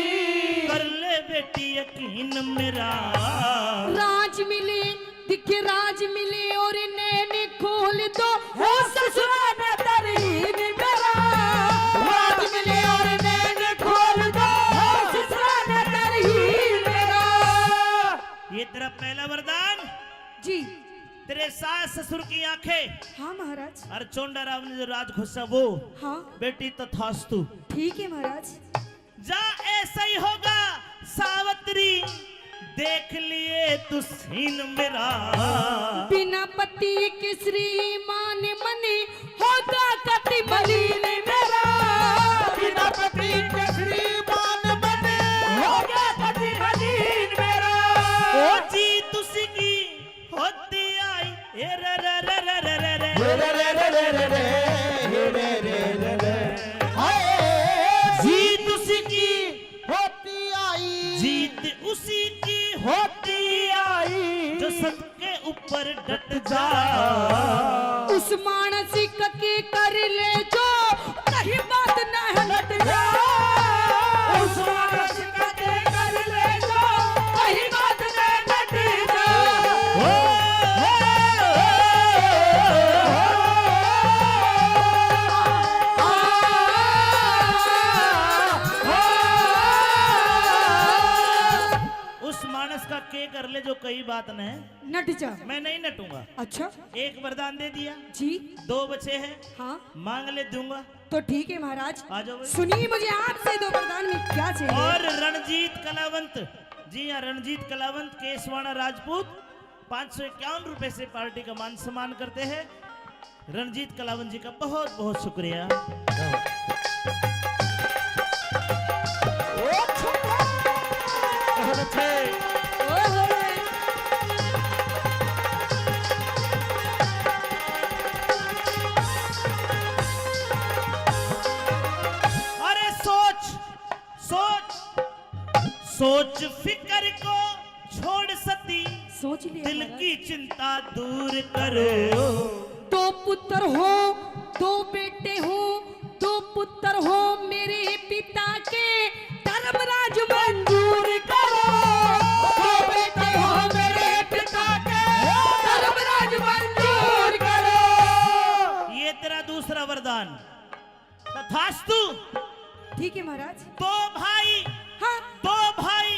कर ले बेटी यकीन मेरा। राज मिले, दिखे राज मिले और नैन खोल दो, हो ससुरा ने तरहीन मेरा। राज मिले और नैन खोल दो, हो ससुरा ने तरहीन मेरा। ये तेरा पहला वरदान। जी। तेरे सास ससुर की आंखें। हाँ महाराज। और चोंडा राम ने जो राज खोसा वो। हाँ। बेटी तथास्तु। ठीक है महाराज। जा ऐसा ही होगा सावित्री, देख लिए तू सीन मेरा। बिना पति के श्रीमान मनी होगा कति मलिन मेरा। बिना पति के श्रीमान मनी होगा कति मलिन मेरा। ओ जी तुसी की होती आई, ए रे रे रे। ए रे रे रे रे रे, ए रे रे रे रे। हाय। जीत उसी की होती आई। जीत उसी की होती आई। जो सत के ऊपर डट जा। उस मानस के कर ले जो कहीं बात ना हट जा। उस मानस के कर ले जो कहीं बात ना हट जा। ओ, ओ, ओ, उस मानस का के कर ले जो कई बात न नट जा। मैं नहीं नटूंगा। अच्छा। एक वरदान दे दिया। जी। दो बचे हैं। हाँ। मांग ले, दूंगा। तो ठीक है महाराज। आ जाओ। सुनिए, मुझे आपसे दो वरदान में क्या चाहिए? और रणजीत कलावंत, जी हाँ, रणजीत कलावंत, केसवाणा राजपूत, पाँच सौ इक्यावन रुपए से पार्टी का मान सम्मान करते हैं। रणजीत कलावंत जी का बहुत बहुत शुक्रिया। अरे सोच, सोच, सोच फिकर को छोड़ सती, सोच लिया दिल महाराज। की चिंता दूर करो। दो पुत्र हो, दो बेटे हो, दो पुत्र हो मेरे पिता के, धर्मराज मंजूर करो। दो बेटे हो मेरे पिता के, धर्मराज मंजूर करो। ये तेरा दूसरा वरदान। तथास्तु। ठीक है महाराज। दो भाई, हाँ। दो भाई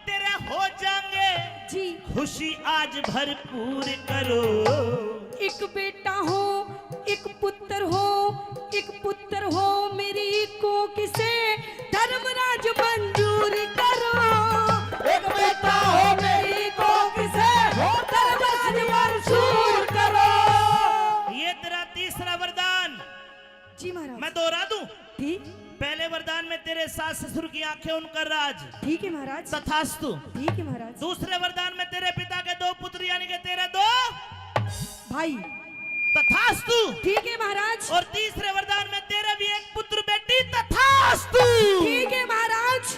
तेरे हो जाएंगे। जी। खुशी आज भरपूर करो। एक बेटा हो, एक पुत्र हो, एक पुत्र हो मेरी कोख से, धर्मराज मंजूर करो। एक बेटा हो मेरी कोख से, धर्मराज मंजूर करो। ये तेरा तीसरा वरदान। जी महाराज। मैं दोहरा दूं? ठीक। पहले वरदान में तेरे सास ससुर की आंखें, उनका राज। ठीक है महाराज। तथास्तु। ठीक है महाराज। दूसरे वरदान में तेरे पिता के दो पुत्र, यानी कि तेरे दो भाई। तथास्तु। ठीक है महाराज। और तीसरे वरदान में तेरा भी एक पुत्र बेटी, तथास्तु। ठीक है महाराज।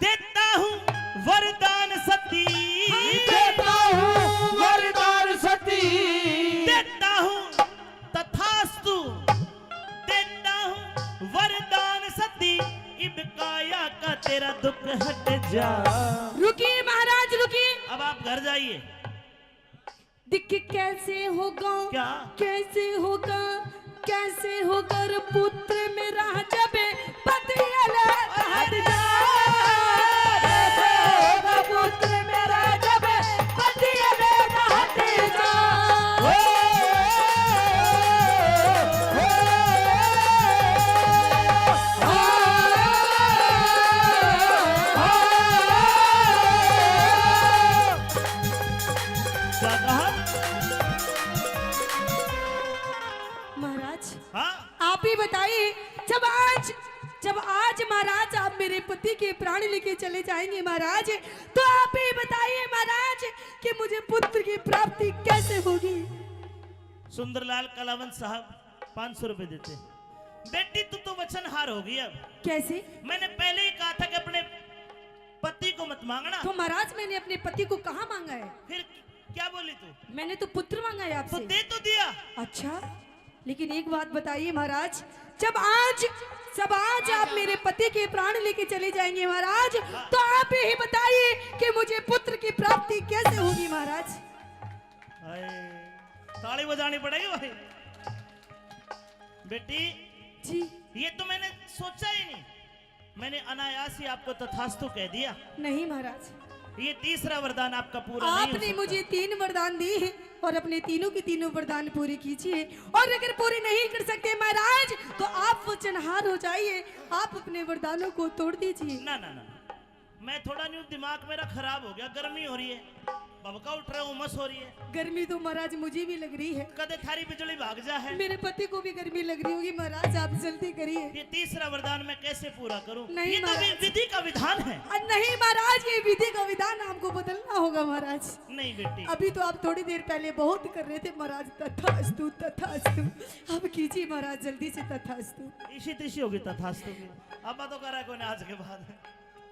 देता हूँ वरदान सती। हाँ। देता हूँ वरदान सती। देता हूँ तथास्तु। देता हूँ वरदान सती, इब काया का तेरा दुख हट जा। रुकिए महाराज, रुकिए। अब आप घर जाइए। दिख कैसे होगा, क्या? कैसे होगा, कैसे होगा रे पुत्र मेरा जब पति अलग हट जा। कैसे होगा पुत्र मेरा जब पति अलग हट जा। ओ, ओ, ओ, ओ। क्या कहा? महाराज, हाँ? आप ही बताइए, जब आज, जब आज महाराज आप मेरे पति के प्राण लेके चले जाएंगे महाराज, तो आप ही बताइए महाराज कि मुझे पुत्र की प्राप्ति कैसे होगी? सुंदरलाल कलावंत साहब पाँच सौ रुपए देते। बेटी, तू तो वचनहार हो गई अब। कैसे? मैंने पहले ही कहा था कि अपने पति को मत मांगना। तो महाराज, मैंने अपने पति को कहाँ मांगा है? फिर क्या बोली तू? मैंने तो पुत्र मांगा है तो आपसे। दे तो दिया। अच्छा, लेकिन एक बात बताइए महाराज, जब आज, जब आज आप मेरे पति के प्राण लेके चले जाएंगे महाराज, हाँ। तो आप यही बताइए कि मुझे पुत्र की प्राप्ति कैसे होगी महाराज? हाय, ताली बजानी पड़ेगी भाई। बेटी, जी। ये तो मैंने सोचा ही नहीं, मैंने अनायास ही आपको तथास्तु कह दिया। नहीं महाराज, ये तीसरा वरदान आपका पूरा नहीं हो आपने सकता। मुझे तीन वरदान दिए हैं और अपने तीनों के तीनों वरदान पूरे कीजिए, और अगर पूरे नहीं कर सकते महाराज, तो आप वचनहार हो जाइए, आप अपने वरदानों को तोड़ दीजिए। ना, ना, ना, ना। मैं थोड़ा न्यू दिमाग मेरा खराब हो गया, गर्मी हो रही है, भभका उठ रहा है, उमस हो रही है। गर्मी तो महाराज मुझे भी लग रही है। कदे थारी बिजली भाग जा है। मेरे पति को भी गर्मी लग रही होगी महाराज, आप जल्दी करिए। ये तीसरा वरदान मैं कैसे पूरा करूं? नहीं ये तो महाराज। वि-, विधि का विधान है। अ, नहीं महाराज, ये विधि का विधान आपको बदलना होगा महाराज। नहीं बेटी। अभी तो आप थोड़ी देर पहले बहुत कर रहे थे महाराज, तथास्तु, तथास्तु। अब कीजिए महाराज जल्दी से तथास्तु। इसी तिसी होगी तथास्तु की। अब तो करा कोई आज के बाद।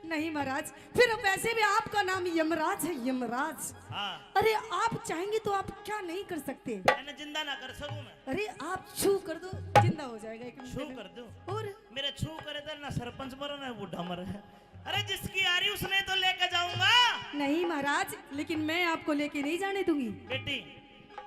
नहीं महाराज, फिर वैसे भी आपका नाम यमराज है, यमराज। हाँ। अरे, आप चाहेंगे तो आप क्या नहीं कर सकते? मैंने जिंदा ना कर सकूं मैं। अरे, आप छू कर दो, जिंदा हो जाएगा एक मिनट में। छू कर दूं? और? मेरे छू करे तो ना सरपंच मरे ना बूढ़ा मरे। अरे, जिसकी आ रही उसने तो लेके जाऊंगा। नहीं महाराज, लेकिन मैं आपको लेके नहीं जाने दूंगी। बेटी,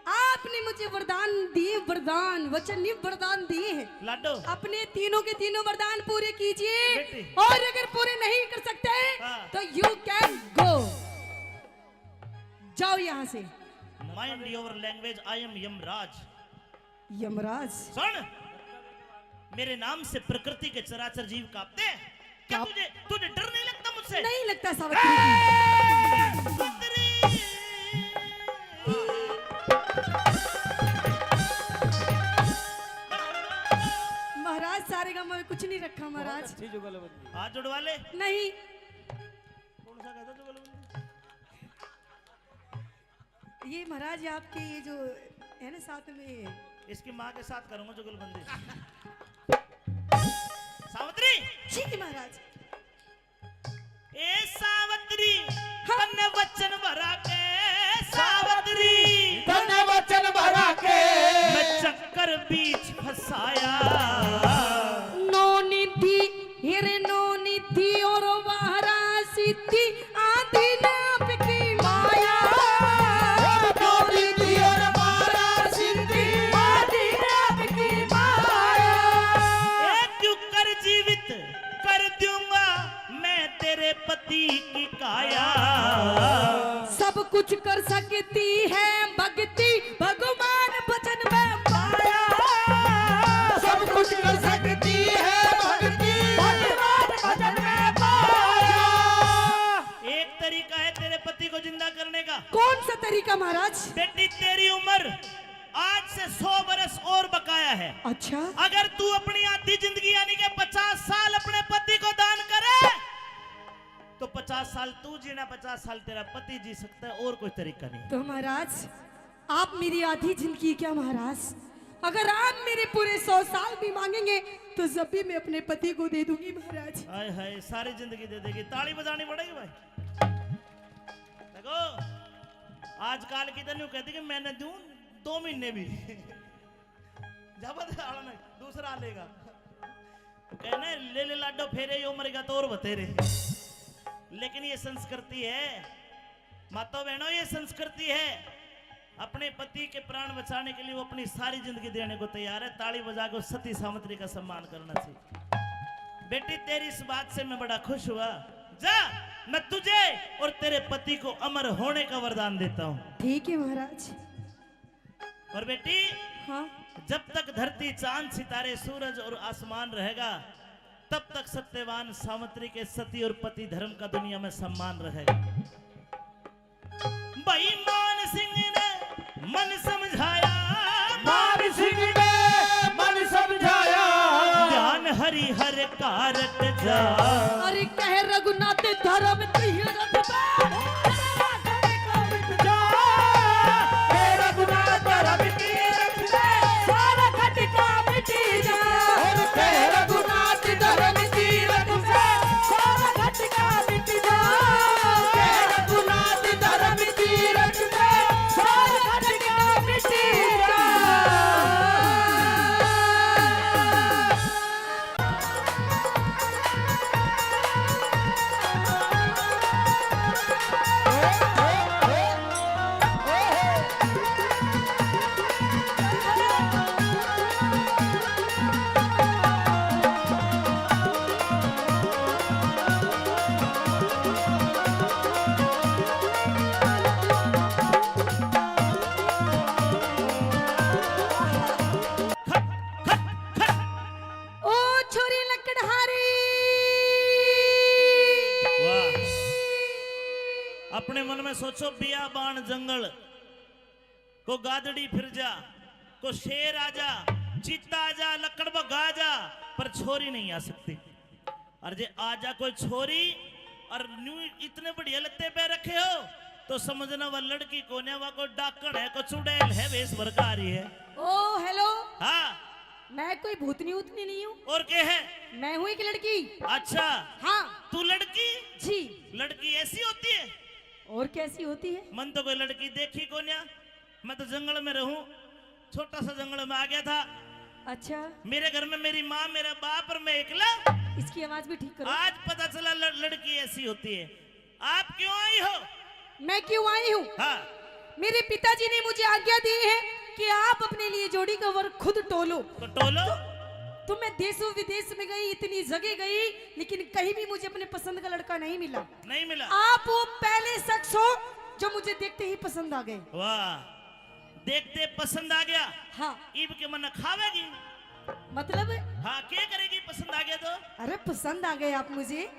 आपने मुझे वरदान दिए, वरदान, वचन नहीं, वरदान दिए हैं। लाडो। अपने तीनों के तीनों वरदान पूरे कीजिए। बेटी। और अगर पूरे नहीं कर सकते, हाँ। तो you can go। जाओ यहाँ से। Mind your language, I am Yamraj. यमराज। सुन, मेरे नाम से प्रकृति के चराचर जीव कांपते हैं। क्या कांप- तुझे, तुझे डर नहीं लगता मुझसे? नहीं लगता सावित्री जी। ए, सावित्री। महाराज, सारे गांव में कुछ नहीं रखा महाराज। बहुत अच्छी जुगलबंदी। हाथ जुड़वा ले। नहीं। कौन सा कहता जुगलबंदी? ये महाराज, ये आपके ये जो है ना साथ में, इसकी माँ के साथ करूंगा जुगलबंदी। सावित्री। जी महाराज। ए सावित्री, हाँ। तन्ने वचन भरा के, सावित्री। तन्ने वचन भरा के। मैं चक्कर बीच फंसाया। नौ निधि, हेरे नौ निधि और बारह सिद्धि, आदि ने आपकी माया। नौ निधि और बारह सिद्धि, आदि ने आपकी माया। ए क्यों कर जीवित कर दूंगा मैं तेरे पति की काया। सब कुछ कर सकती है भक्ति, भगवान भजन में पाया। सब कुछ कर सकती है भक्ति, भगवान भजन में पाया। एक तरीका है तेरे पति को जिंदा करने का। कौन सा तरीका महाराज? बेटी, तेरी उम्र आज से सौ बरस और बकाया है। अच्छा। अगर तू अपनी आधी जिंदगी यानी कि पचास साल अपने पति को दान करे, तो पचास साल तू जीना, पचास साल तेरा पति जी सकता है, और कोई तरीका नहीं। तो महाराज, आप मेरी आधी जिंदगी क्या महाराज, अगर आप मेरे पूरे सौ साल भी मांगेंगे तो जब भी मैं अपने पति को दे दूंगी महाराज। हाय हाय, सारी जिंदगी दे देगी। ताली बजानी पड़ेगी भाई। देखो, आजकल की तो न्यू कहती कि मैंने दूं दो महीने भी। जबरदस्त आला नहीं, दूसरा लेगा। कहना, "ले ले लाडो फेरे, यो मरेगा तो और बतेरे।" लेकिन ये संस्कृति है, माता बहनों, ये संस्कृति है। अपने पति के प्राण बचाने के लिए वो अपनी सारी जिंदगी देने को तैयार है। ताली बजा के उस सती सावित्री का सम्मान करना चाहिए। बेटी, तेरी इस बात से मैं बड़ा खुश हुआ। जा, मैं तुझे और तेरे पति को अमर होने का वरदान देता हूँ। ठीक है महाराज। और बेटी, हाँ। जब तक धरती, चांद, सितारे, सूरज और आसमान रहेगा, तब तक सत्यवान सावित्री के सती और पति धर्म का दुनिया में सम्मान रहेगा। भाई मान सिंह ने मन समझाया, मान सिंह ने मन समझाया। ध्यान हरि हर कारट जा। अरे कह रघुनाथ धर्म तीरथ पे, तेरा घटिका मिट जा। हे रघुनाथ धर्म तीरथ पे, सारा घटिका मिट जा। और कह रघुनाथ धर्म तीरथ पे, सारा घटिका मिट जा। कह रघुनाथ धर्म तीरथ पे, सारा घटिका मिट जा। ओ छोरी लकड़हारी। वाह। अपने मन में सोचो, बियाबान जंगल, को गादड़ी फिर जा, को शेर आ जा, चीता आ जा, लकड़ बग्गा आ जा, पर छोरी नहीं आ सकती। और जे आ जा कोई छोरी और न्यू इतने बढ़िया लत्ते पहन रखे हो, तो समझना वह लड़की कोन्या, वह कोई डाकण है, कोई चुड़ैल है, वेश भर का आ रही है। ओ हेलो। हाँ। मैं कोई भूतनी उतनी नहीं हूँ। और के है? मैं हूँ एक लड़की। अच्छा। हाँ। तू लड़की? जी। लड़की ऐसी होती है? और कैसी होती है? मन तो कोई लड़की देखी कोन्या। मैं तो जंगल में रहूं, छोटा सा जंगल में आ गया था। अच्छा। मेरे घर में मेरी माँ, मेरा बाप और मैं एकला। इसकी आवाज भी ठीक करो। आज पता चला ल-, लड़की ऐसी होती है। आप क्यों आई हो? मैं क्यों आई हूँ? हाँ। मेरे पिताजी ने मुझे आज्ञा दी है कि आप अपने लिए जोड़ी का वर खुद टोलो। तो टोलो। तो, तो मैं देशों विदेश में गई, इतनी जगह गई, लेकिन कहीं भी मुझे अपने पसंद का लड़का नहीं मिला। नहीं मिला। आप वो पहले शख्स हो जो मुझे देखते ही पसंद आ गए। वाह, देखते पसंद आ गया। हाँ। इब के मन खावेगी? मतलब? हाँ, क्या करेगी पसंद आ गया तो? अरे पसंद आ गए आप मुझे,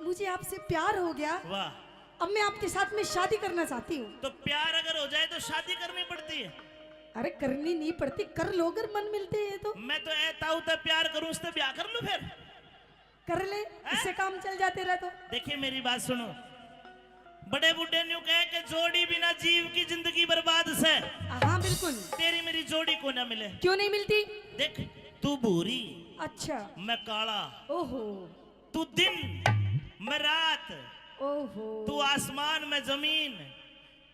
मुझे आपसे प्यार हो गया। वाह। अब मैं आपके साथ में शादी करना चाहती हूँ। तो प्यार अगर हो जाए तो शादी करनी पड़ती है? अरे करनी नहीं पड़ती, कर लो अगर मन मिलते हैं तो। मैं तो ए ताऊ ते प्यार करूँ, उससे ब्याह कर लूँ फिर। कर ले, हैं? इससे काम चल जा तेरा तो। देखिए मेरी बात सुनो, बड़े बूढ़े न्यू कहे कि जोड़ी बिना जीव की जिंदगी बर्बाद से। हाँ बिल्कुल। तेरी मेरी जोड़ी को ना मिले। क्यों नहीं मिलती? देख, तू भूरी, अच्छा। मैं काला। ओहो। तू दिन, मैं रात। ओहो। तू आसमान, मैं जमीन।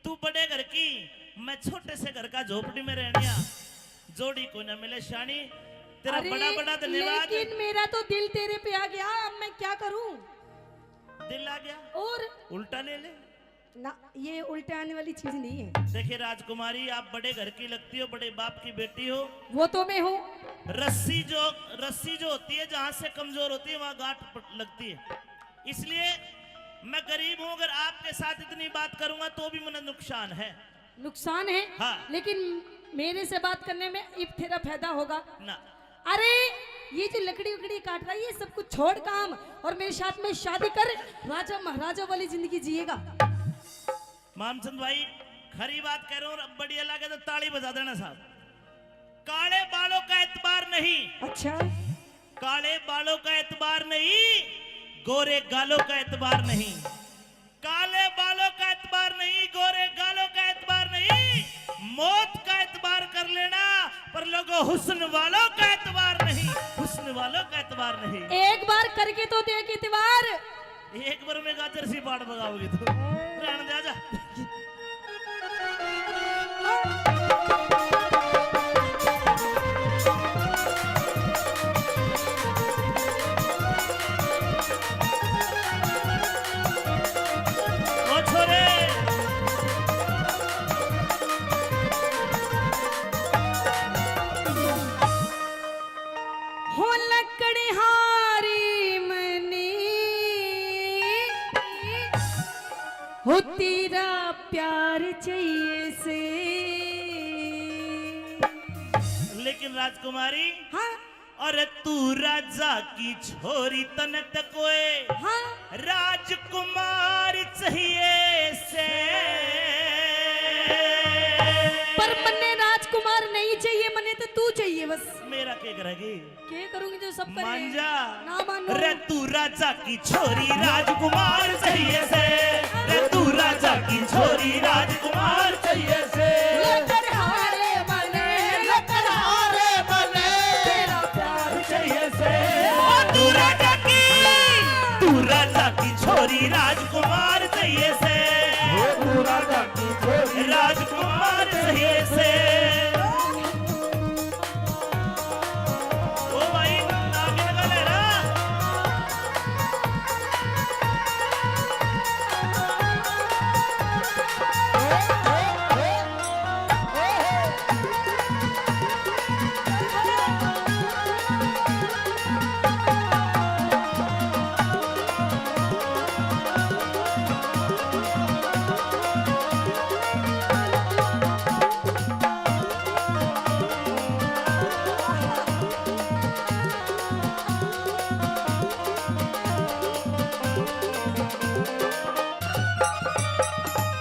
तू बड़े घर की, मैं छोटे से घर का झोपड़ी में रहनिया। जोड़ी को ना मिले शानी, तेरा अरे, बड़ा बड़ा धन्यवाद। लेकिन मेरा तो दिल तेरे पे आ गया, अब मैं क्या करूं? दिल आ गया? और? उल्टा ले ले। ना, ये उल्टे आने वाली चीज नहीं है। देखिए राजकुमारी, आप बड़े घर की लगती हो, बड़े बाप की बेटी हो। वो तो मैं हूँ। रस्सी जो, रस्सी जो होती है, जहाँ से कमजोर होती है, वहाँ गांठ प-, लगती है। इसलिए मैं गरीब हूँ, अगर आपके साथ इतनी बात करूंगा तो भी मुझे नुकसान है। नुकसान है? हाँ। लेकिन मेरे से बात करने में इब तेरा फायदा होगा ना। अरे, ये जो लकड़ी उकड़ी काट रहा है, ये सब कुछ छोड़ काम और मेरे साथ में शादी कर, राजा महाराजा वाली जिंदगी जिएगा। मामचंद भाई, खरी बात कह रहे हो, और बढ़िया लगे तो ताली बजा देना साहब। काले बालों का एतबार नहीं। अच्छा। काले बालों का एतबार नहीं, गोरे गालों का एतबार नहीं। काले बालों का एतबार नहीं, गोरे गालों का एतबार नहीं, मौत का एतबार कर लेना। पर लोगों, हुस्न वालों का एतबार नहीं, हुस्न वालों का एतबार नहीं। एक बार करके तो देख इतबार। एक बार में गाजर सी पाट बगाओगी तो। रहने दे, आजा। ओ छोरे। हो लकड़हारी मनी, हो तेरा प्यार चाहिए से। लेकिन राजकुमारी, हाँ? अरे तू राजा की छोरी, तने तो कोई, हाँ? राजकुमार चाहिए से। पर मन्ने राजकुमार नहीं चाहिए, मन्ने तो तू चाहिए बस। मेरा के करेगी? के करूंगी जो सब करे? मान जा। ना मानो। रे तू राजा की छोरी, राजकुमार चाहिए से। रे तू राजा की छोरी, राजकुमार चाहिए से। लकड़हारे बने, लकड़हारे बने, तेरा प्यार चाहिए से। ओ तू राजा की, तू राजा की छोरी, राजकुमार चाहिए से। ओ तू राजा की छोरी, राजकुमार चाहिए से। ओ भाई, आगे लगा ले रहा।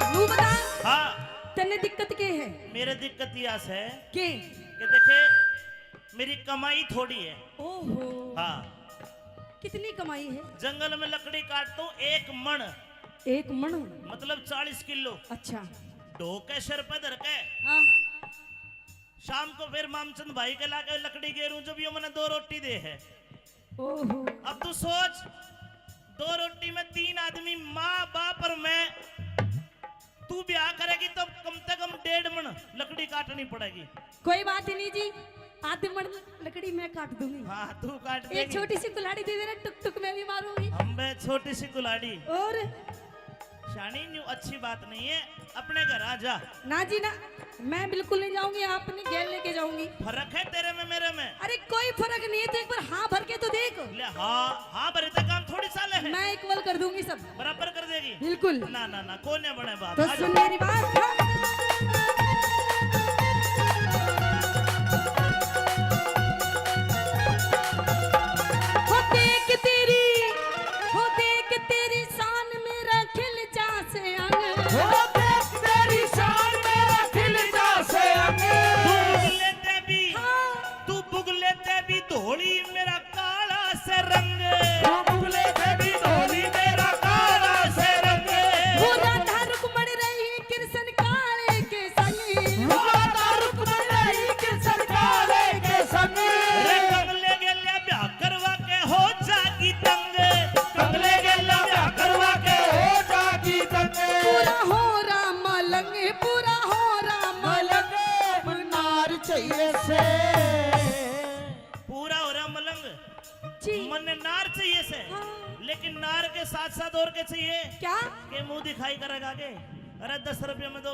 नू बता, हाँ। तन्ने दिक्कत के है? मेरे दिक्कत या से के? कि देखे, मेरी कमाई थोड़ी है। ओहो। हाँ। कितनी कमाई है? जंगल में लकड़ी काटता हूँ एक मण। एक मण? मतलब चालीस किलो। अच्छा। ढो के सिर पे धर के। हाँ। शाम को फिर मामचंद भाई के लाके लकड़ी गेरूं, जब यो मने दो रोटी दे है। ओहो। अब तू सोच, दो रोटी में तीन आदमी, माँ, बाप और मैं, तू ब्याह करेगी तो कम से कम डेढ़ मण लकड़ी काटनी पड़ेगी। कोई बात ही नहीं जी, आधे मण लकड़ी मैं काट दूंगी। हाँ, तू काट एक देगी। छोटी सी कुल्हाड़ी दे देना, टुक टुक मैं भी मारूंगी। हम बे छोटी सी कुल्हाड़ी। और शानी, न्यू अच्छी बात नहीं है, अपने घर आ जा। ना जी ना, मैं बिल्कुल नहीं जाऊंगी, आप नहीं गेल लेके जाऊंगी। फर्क है तेरे में मेरे में। अरे कोई फर्क नहीं है, तो एक बार हाँ भर के तो देख। ले हाँ, हाँ भरे तो काम थोड़ी साले है। मैं इक्वल कर दूंगी सब। बराबर कर देगी। बिल्कुल। ना ना ना, कोने बने बात। तो आ जा। सुन मेरी बात। हाँ। हो देख तेरी, हो देख तेरी शान मेरा खिल जा से अंग। हो देख तेरी शान मेरा खिल जा से अंग। तू बुगले ते भी, हाँ। तू बुगले ते भी धोली मेरा काला से रंग। तू बुगले ते भी धोली मेरा काला से रंग। वो राधा रुक्मण रही कृष्ण काले के संग। वो राधा रुक्मण रही कृष्ण काले के संग। रे कमले गेल्या ब्याह करवा के हो जागी तंग। कमले गेल्या ब्याह करवा के हो जागी तंग। पूरा हो राम मलंग, पूरा हो राम मलंग। नार चाहिए से। पूरा हो रहा मलंग। जी। मन्ने नार चाहिए से। हाँ। लेकिन नार के साथ साथ और के चाहिए? क्या? के मुंह दिखाई करेगा के? अरे दस रुपये में तो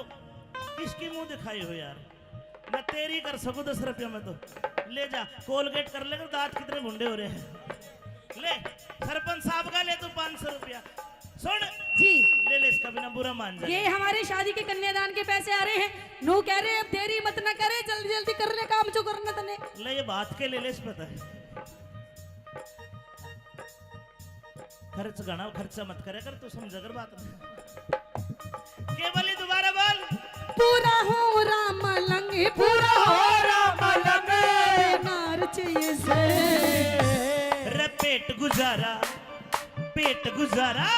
किसकी मुंह दिखाई हो यार? मैं तेरी कर सकूं दस रुपये में तो। ले जा, कोलगेट कर ले, दांत कितने भुंडे हो रहे हैं। ले, सरपंच साहब का ले तू पाँच सौ रुपया। सुन जी। ले ले, इसका बिना बुरा मान जा। ये हमारे शादी के कन्यादान के पैसे आ रहे हैं। नू कह रहे, अब देरी मत ना करे, जल्दी जल्दी कर ले काम जो करना तने। ले ये बात के ले ले, इस पता है। खर्च घना, खर्चा मत करे कर, तू समझा कर बात। केवली दोबारा बोल। पूरा हो राम लंगे, पूरा हो राम लंगे। नार चाहिए से। रे पेट गुजारा, पेट गुजारा,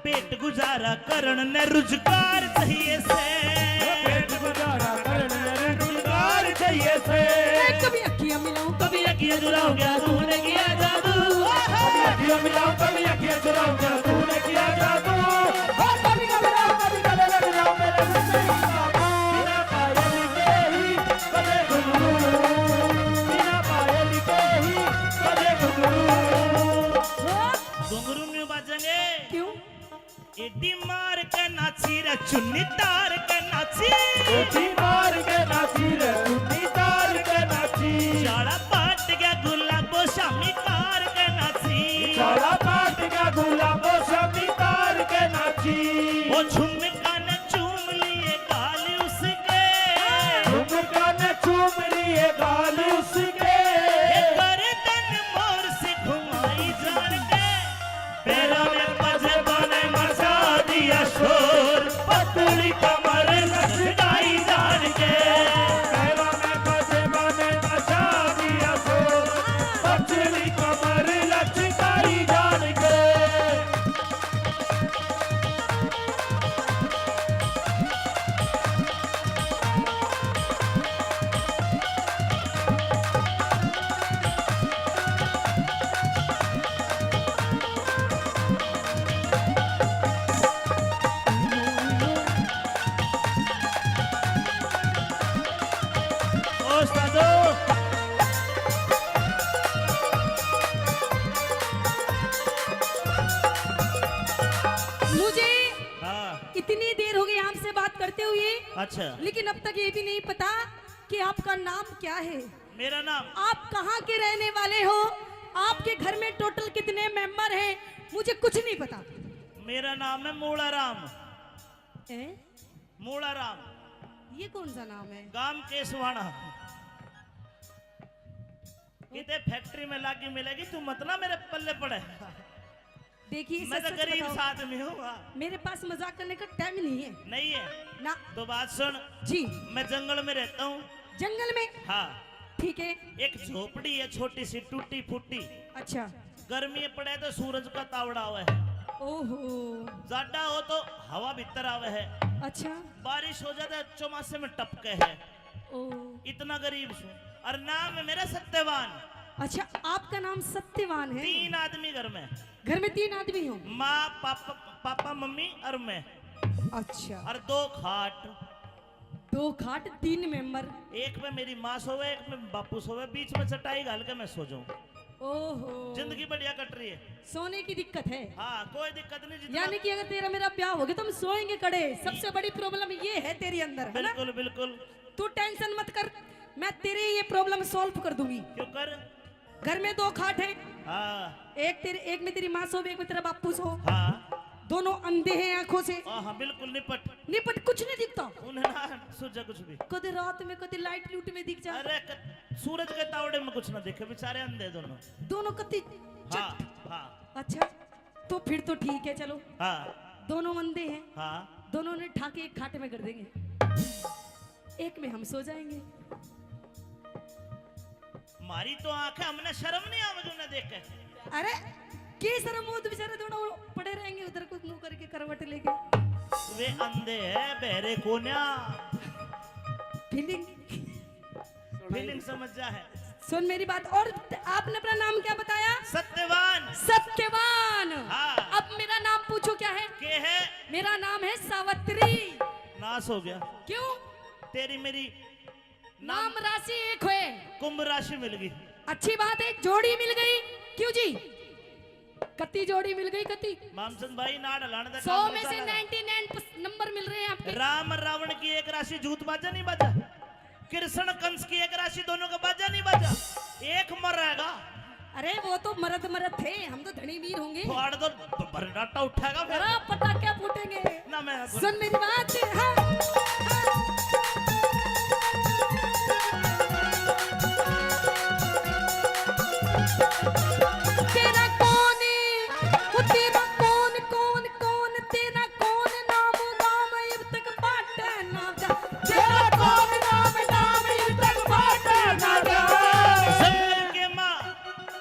पेट गुजारा करण ने रुजगार चाहिए से। पेट गुजारा करण ने रुजगार चाहिए चुराऊं क्या तूने किया जादू? कभी अखियां मिलाऊं, कभी अखियां चुराऊं क्या तूने किया जादू? ओ कभी घबराऊं, कभी गले लग जाऊं, मेरे नशे की बाबू। बिना पायल के ही बजे घुंघरू, बिना पायल के ही बजे घुंघरू। घुंघरू न्यू बाजेंगे। क्यों? एडी मार के नाची रे, चुन्नी तार के नाची। एडी मार के नाची रे, चुन्नी तार के नाची। चाला पाट गया गुलाबो शामी तार के नाची। चाला पाट गया गुलाबो शामी तार के नाची। ओ झुमका ने चूम लिए गाल उसके। झुमका ने चूम लिए गाल उसके। ये गर्दन मोर से घुमाई जान के। पैरों में पजेबाने मचा दिया शोर, पतली कमर लचकाई जान के। पैरों में पजेबाने मचा दिया शोर, पतली कमर लचकाई जान के। मुझे हाँ। इतनी देर हो गई आपसे बात करते हुए, अच्छा। लेकिन अब तक ये भी नहीं पता कि आपका नाम क्या है। मेरा नाम? आप कहाँ के रहने वाले हो? आपके घर में टोटल कितने मेंबर हैं? मुझे कुछ नहीं पता। मेरा नाम है मूला राम। ए? मूला राम। ये कौन सा नाम है? गांव केसवाना। किते फैक्ट्री में लागी मिलेगी, तू मत ना मेरे पल्ले पड़े। देखिए, मैं सच तो सच गरीब बताओ। सा आदमी हूँ, हाँ। मेरे पास मजाक करने का टाइम नहीं है। नहीं है? ना। तो बात सुन। जी। मैं जंगल में रहता हूँ। जंगल में? हाँ। ठीक है। एक झोपड़ी है छोटी सी टूटी फूटी। अच्छा। गर्मी पड़े तो सूरज का तावड़ा आवे है। ओहो। जाडा हो तो हवा भीतर आवे है। अच्छा। बारिश हो जाए तो चौमासे में टपके है। ओ। इतना गरीब सूं। और नाम है मेरा सत्यवान। अच्छा, आपका नाम सत्यवान है? तीन आदमी घर में। घर में तीन आदमी हो? माँ, पापा, पापा, मम्मी और मैं। अच्छा। और दो खाट। दो खाट, तीन मेंबर। एक में मेरी माँ सोवे, एक में बापू सोवे, बीच में चटाई घाल के मैं सो जाऊं। ओहो। जिंदगी बढ़िया कट रही है। सोने की दिक्कत है? हाँ, कोई दिक्कत नहीं, जितना यानी कि अगर तेरा मेरा ब्याह हो गया तो हम सोएंगे कड़े। सबसे बड़ी प्रॉब्लम ये है तेरे अंदर, है ना? बिल्कुल, बिल्कुल। तू टेंशन मत कर, मैं तेरी ये प्रॉब्लम सॉल्व कर दूंगी। क्यों कर? घर में दो खाट है। हाँ। एक तेरे, एक में तेरी माँ सो, एक में तेरा बापू सो। हाँ। दोनों अंधे हैं आंखों से। हाँ, हाँ, बिल्कुल निपट। निपट, कुछ नहीं दिखता। उन्हें ना सूझे कुछ भी। कदे रात में, कदे लाइट लूट में दिख जा। अरे, क-, सूरज के तावड़े में कुछ ना देखे, बेचारे अंधे दोनों। दोनों कत्ती चट। हाँ, हाँ। अच्छा, तो फिर तो ठीक है, चलो। हाँ। दोनों अंधे हैं। हाँ। दोनों ने ठा के एक खाट में कर देंगे। एक में हम सो जाएंगे। मारी तो आंख है, हमने शर्म नहीं आवे जो ना देख के। अरे, की शर्म हो, तो बेचारे दोनों पड़े रहेंगे उधर को मुंह करके करवट लेके। वे अंधे हैं, बहरे कोन्या। फीलिंग। फीलिंग समझ जा है। सुन मेरी बात, और आपने अपना नाम क्या बताया? सत्यवान। सत्यवान। हाँ। अब मेरा नाम पूछो क्या है? के है? मेरा नाम है सावित्री। नाश हो गया। क्यों? तेरी मेरी नाम राशि एक होए। कुंभ राशि मिल गई। अच्छी बात है, जोड़ी मिल गई। क्यों जी? कत्ती जोड़ी मिल गई, कत्ती? मामचंद भाई, नाड़ हलाने का सौ काम में से निकाला। नाइंटी नाइन नंबर मिल रहे हैं आपके। राम रावण की एक राशि जूत बाजा नहीं बाजा, कृष्ण कंस की एक राशि दोनों का बाजा नहीं बाजा, एक मर रहेगा। अरे वो तो मरद मरद थे, हम तो धनी वीर होंगे। फाड़ दो, भ-, भरनाटा उठेगा फिर। अरे पटाखे फूटेंगे। ना मैं सुन मेरी बात, हाँ। तेरा कौन, वो तेरा कौन, कौन, कौन, तेरा कौन नाम राम इब तक पाटे ना जा। तेरा कौन नाम राम इब तक पाटे ना जा। जंगल के माँ,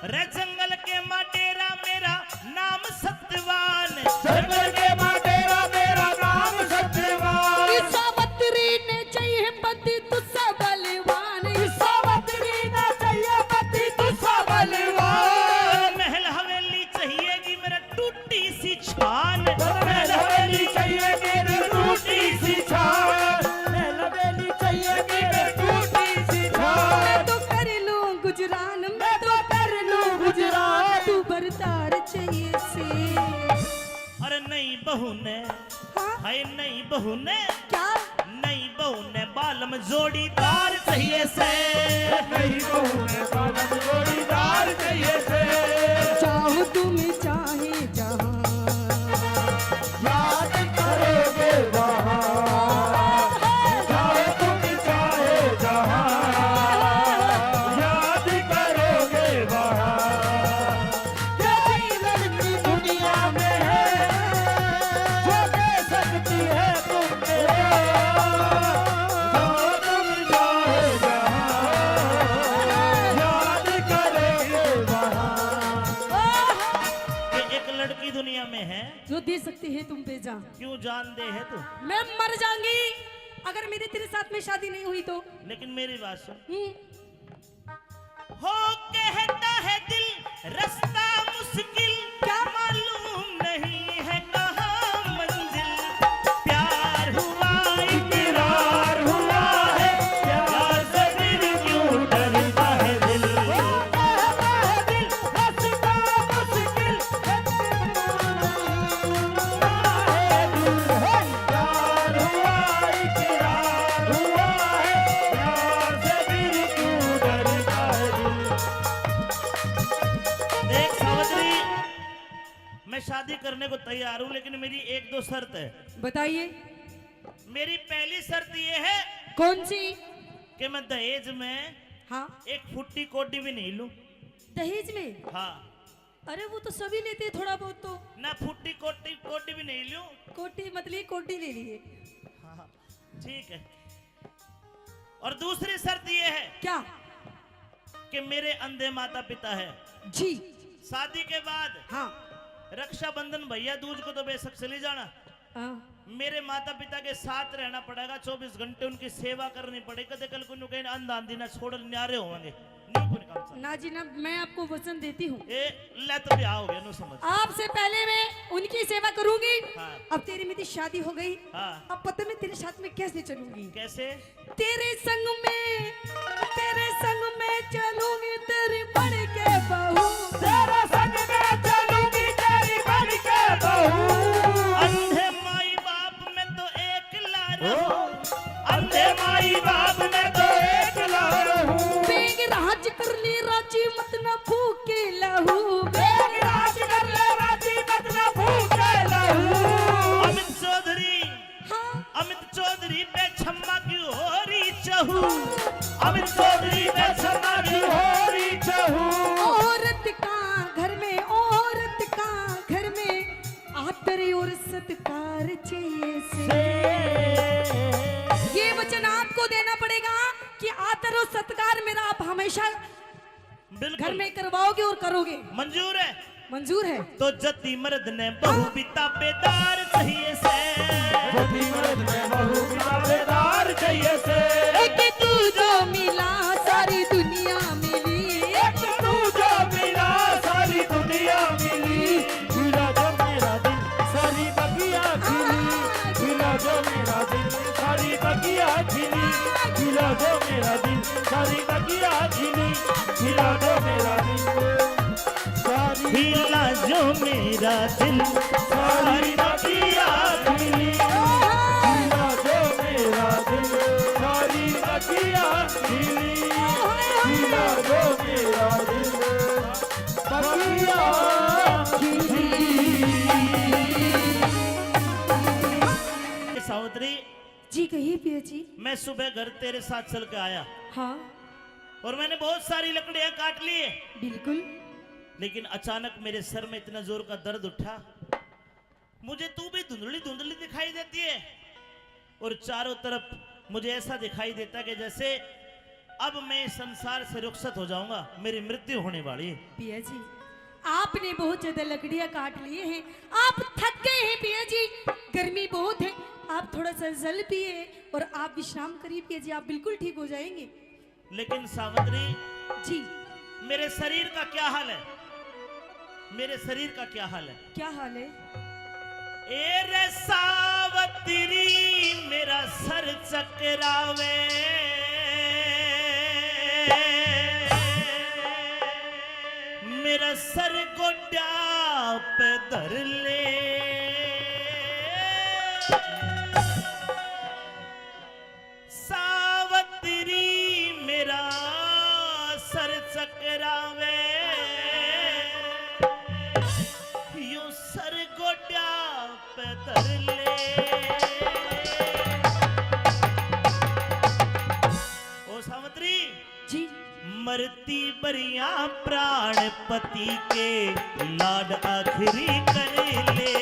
रे जंगल के माँ डेरा मेरा नाम सत्यवान। जंगल के माँ डेरा मेरा नाम सत्यवान। ई सावित्री गुजरान मैं तो कर लूं गुजरान। तू बरदार चाहिए से। अरे नहीं बहू ने, हाँ? हाय नहीं बहू ने, क्या? नहीं बहू ने बालम जोड़ीदार चाहिए से। नहीं बहू ने बालम जोड़ीदार चाहिए से। चाहो तुम चाहे जहां। याद करोगे वहां। चाहो तुम चाहे जहां। याद करोगे वहां। यही लड़की दुनिया में है, जो दे सकती है तुम पे प्यार। जो तुम चाहे जहां, याद करेंगे वहां। ये एक लड़की दुनिया में है। जो दे सकती है तुम पे जान। क्यों जान दे है तू? मैं मर जाऊंगी अगर मेरी तेरे साथ में शादी नहीं हुई तो। लेकिन मेरी बात सुन। हम्म। हो कहता है दिल रास्ता मुश्किल, क्या? मालूम नहीं है कहाँ मंजिल। प्यार हुआ इकरार हुआ है, प्यार से फिर क्यों डरता है दिल। हो कहता है दिल रास्ता मुश्किल, प्यार हुआ, इकरार हुआ है, प्यार से फिर क्यों डरता है दिल। देख सावित्री, मैं शादी करने को तैयार हूँ, लेकिन मेरी एक दो शर्त है। बताइए। मेरी पहली शर्त ये है। कौन सी? कि मैं दहेज में, हाँ। एक फुट्टी कौड़ी भी नहीं लूं। दहेज में? हाँ। अरे वो तो सभी लेते हैं थोड़ा बहुत तो। ना फुट्टी कौड़ी, कौड़ी भी नहीं लूं। कौड़ी मतलब कौड़ी ले लिए। हाँ, ठीक है। और दूसरी शर्त ये है। क्या? कि मेरे अंधे माता पिता है। जी। शादी के बाद, हाँ। रक्षाबंधन भैया दूज को तो बेशक चली जाना। हाँ। मेरे माता पिता के साथ रहना पड़ेगा, चौबीस घंटे उनकी सेवा करनी पड़ेगी। कदे कल को न्यू कहीं अंधा आंधी ना छोड़ न्यारे होंगे, न्यू कोई काम चल। ना जी ना, मैं आपको वचन देती हूँ। ए, ले तो ब्याह हो गया, नो समझ। आपसे पहले मैं उनकी सेवा करूंगी। हाँ। अब तेरी मेरी शादी हो गई। हाँ। अब पता मैं तेरे साथ में कैसे चलूंगी? कैसे? तेरे संग में, तेरे संग में चलूंगी तेरी बन के बहू। तेरे संग में चलूंगी तेरी बन के बहू। अंधे माई बाप में तो एकला रहूं। अंधे माई बाप में तो एकला रहूं। बेग राज कर ले राजी मत ना फूके लहू। बेग राज कर ले राजी मत ना फूके लहू। अमित चौधरी, हाँ। अमित चौधरी पे छम्मा की हो रही चहू। अमित चौधरी पे छम्मा की हो रही चहू। औरत का घर में, औरत का घर में आदर और सत्कार चाहिए से। ये वचन आपको देना पड़ेगा कि आदर और सत्कार मेरा आप हमेशा बिल्कुल। घर में करवाओगे और करोगे। मंजूर है? मंजूर है। तो जति मर्द ने बहू भी ताबेदार चाहिए से। जति मर्द ने बहू भी ताबेदार चाहिए से। एक तू जो मिला सारी दुनिया मिली। एक तू जो मिला सारी दुनिया मिली। खिला दो मेरा दिल सारी बगिया खिली। खिला दो मेरा दिल सारी बगिया खिली। खिला दो मेरा दिल सारी बगिया खिली। खिला दो मेरा दिल सारी। खिला जो मेरा दिल सारी बगिया खिली। खिला जो मेरा दिल सारी बगिया खिली। खिला जो मेरा दिल बगिया खिली। सावित्री, जी कहिए पिया जी। मैं सुबह घर तेरे साथ चल के आया। हाँ। और मैंने बहुत सारी लकड़ियां काट ली। बिल्कुल। लेकिन अचानक मेरे सर में इतना जोर का दर्द उठा, मुझे तू भी धुंधली धुंधली दिखाई देती है और चारों तरफ मुझे ऐसा दिखाई देता कि जैसे अब मैं इस संसार से रुखसत हो जाऊंगा, मेरी मृत्यु होने वाली है। पिया जी, आपने बहुत ज्यादा लकड़ियां काट लिए हैं, आप थक गए हैं पिया जी, गर्मी बहुत है, आप थोड़ा सा जल पिए और आप विश्राम करिए पिया जी, आप बिल्कुल ठीक हो जाएंगे। लेकिन सावित्री जी, मेरे शरीर का क्या हाल है? मेरे शरीर का क्या हाल है? क्या हाल है? ए रे सावित्री, मेरा सर चकरावे। पे धर ले। सावतरी मेरा सर चकरावे, यूं सर गोड्या पे धर ले। ओ सावतरी जी। मरती बरिया प्राण पति के, लाड आखिरी कर ले।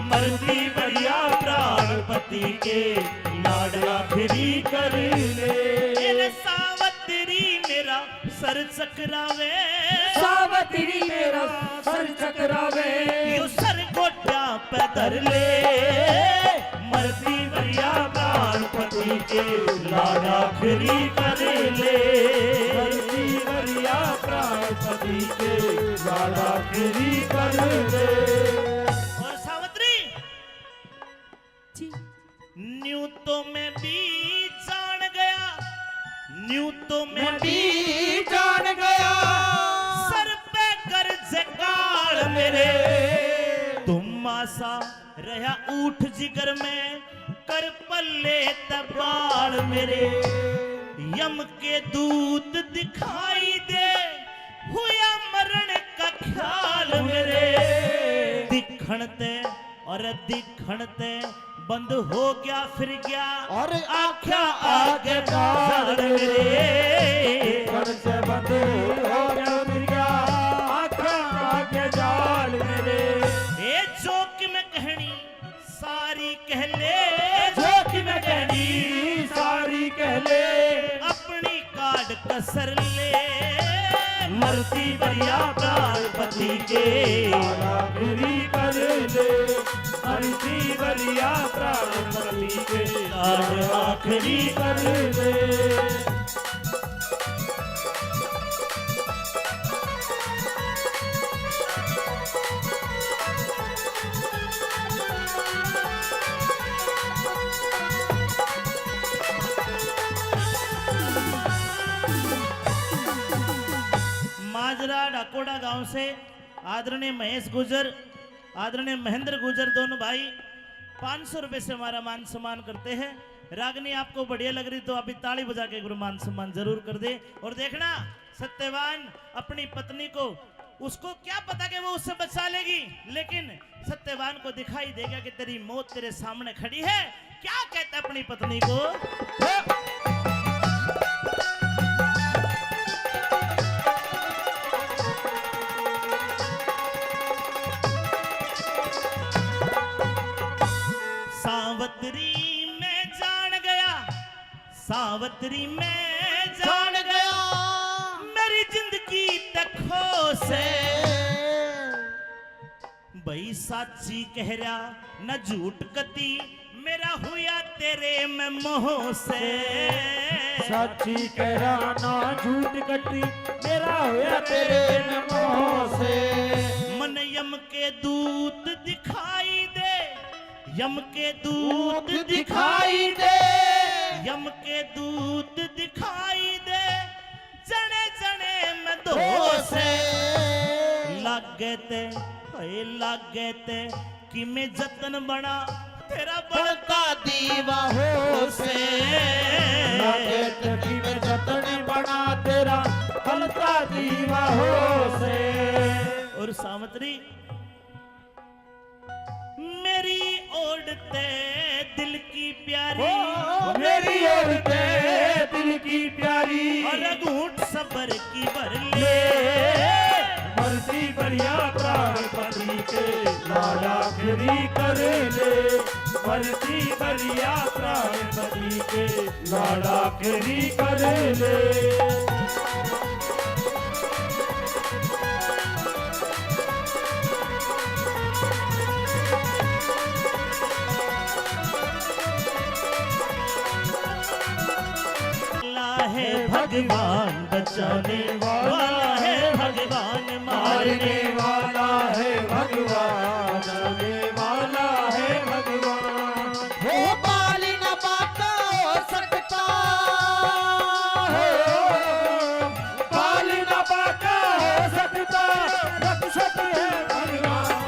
मरती बरिया प्राण पति के, लाड आखिरी कर ले। मेरे सावतरी मेरा सर चकरावे। सावतरी मेरा सर चकरावे। यो सर गोड्या पे धर ले। मरती बरिया प्राण पति के, लाड आखिरी कर ले। मरती बरिया प्राण पति के, लाड आखिरी कर ले। और सावतरी जी। न्यू तो मैं भी जान गया, न्यू तो मैं मैं भी जान गया। सर पे कर जगाल मेरे, धुम्मा सा रहा ऊठ जिगर में, कर पल्ले ते बाल मेरे। यम के दूत दिखाई दे, हुआ मरण का ख्याल मेरे। दिखण ते और दिखण ते बंद हो गया फिर गया, और आख्या आगे जाल मेरे। दिखण से बंद हो गया फिर गया, आख्या आगे जाल मेरे। ए जोक में कहनी सारी कह ले। जोक में कहनी सारी कह ले। अपनी काट कसर ले। मरती बरिया प्राण पति के, लाड आखिरी कर ले। मरती बरिया प्राण पति के, लाड आखिरी कर ले। माजरा डाकोड़ा गांव से आदरणीय महेश गुर्जर, आदरणीय महेंद्र गुर्जर, दोनों भाई पाँच सौ रुपए से हमारा मान सम्मान करते हैं। रागनी आपको बढ़िया लग रही तो आप भी ताली बजा के एक बार मान सम्मान जरूर कर दे। और देखना, सत्यवान अपनी पत्नी को, उसको क्या पता कि वो उससे बचा लेगी, लेकिन सत्यवान को दिखाई देगा कि तेरी मौत तेरे सामने खड़ी है। क्या कहता अपनी पत्नी को? सावतरी मैं जान गया, सावतरी मैं जान गया, मेरी जिंदगी तक खो से। भाई साची कह रहा न झूठ कती, मेरा हुआ तेरे में मोह से। साची कह रहा ना झूठ कती, मेरा हुआ तेरे में मोह से। मन यम के दूत दिखाई दे, यम के दूत दिखाई दे, यम के दूत दिखाई दे, जने जने में धो से। लागे ते, हाय लागे ते, कि मैं जतन बना तेरा बलता दीवा हो से। लागे ते कि मैं जतन बना तेरा बलता दीवा हो से। और सावतरी मेरी ओढ़ते दिल की प्यारी, ओ, मेरी ओढ़ते दिल की प्यारी, और घूंट सबर की भर ले। ले। मरती बढ़िया प्राण पति के लाड आखिरी कर ले, मरती बढ़िया प्राण पति के लाड आखिरी कर ले। वाला है भगवान, बचाने वाला है भगवान, मारने वाला है भगवान, बचाने वाला है भगवान। हो बाल न बांका हो सकता, हो बाल न बांका हो सकता, रक्षक है भगवान।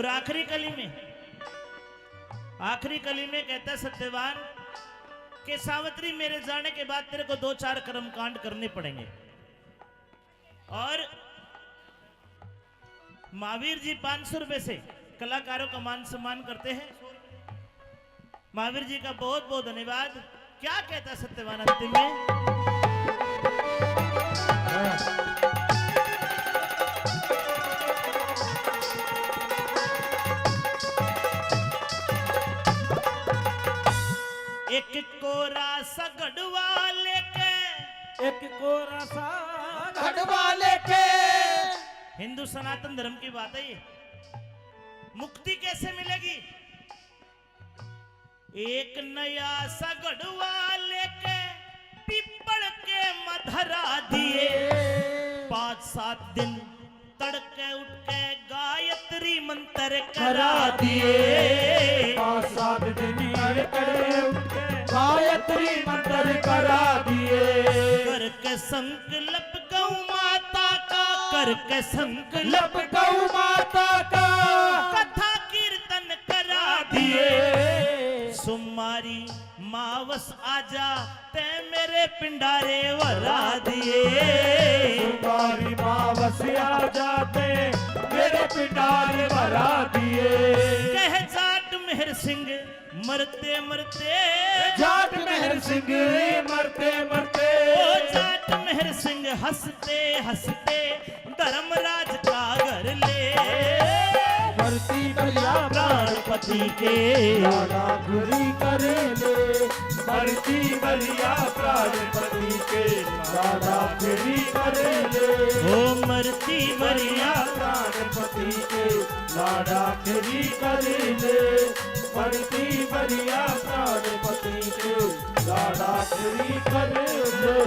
और आखिरी कली में, आखिरी कली में कहता है सत्यवान कि सावित्री, मेरे जाने के बाद तेरे को दो चार कर्म कांड करने पड़ेंगे। और महावीर जी पाँच सौ रुपए से कलाकारों का मान सम्मान करते हैं। महावीर जी का बहुत बहुत धन्यवाद। क्या कहता सत्यवान अंतिम में? एक कोरा सा घड़वा लेके, एक कोरा सा घड़वा लेके। हिंदू सनातन धर्म की बात है ये। मुक्ति कैसे मिलेगी? एक नया सा घड़वा लेके पीपल के मधरा दिए। पाँच सात दिन तड़के उठ के गायत्री मंत्र करा दिए। पाँच सात दिन तड़के उठ के गायत्री मंत्र करा दिए। करके संकल्प गौ माता का, करके संकल्प गौ माता का कथा कीर्तन करा दिए। सुमारी मावस आजा, तै मेरे पिंडारे भरा दिए। सुमारी मावस आजा, तै मेरे पिंडारे भरा दिए। कह जाट मेहर सिंह मरते मरते, जाट मेहर सिंह मरते मरते, ओ जाट मेहर सिंह हंसते हंसते धर्मराज का घर ले। मरती मरिया प्राणपति के लाड़ा फिरी कर ले, मरती मरिया प्राणपति के लाड़ा फिरी कर ले। ओ मरती मरिया प्राणपति के लाड़ा फिरी कर ले, मरती मरिया प्राणपति के लाड़ा फिरी कर ले।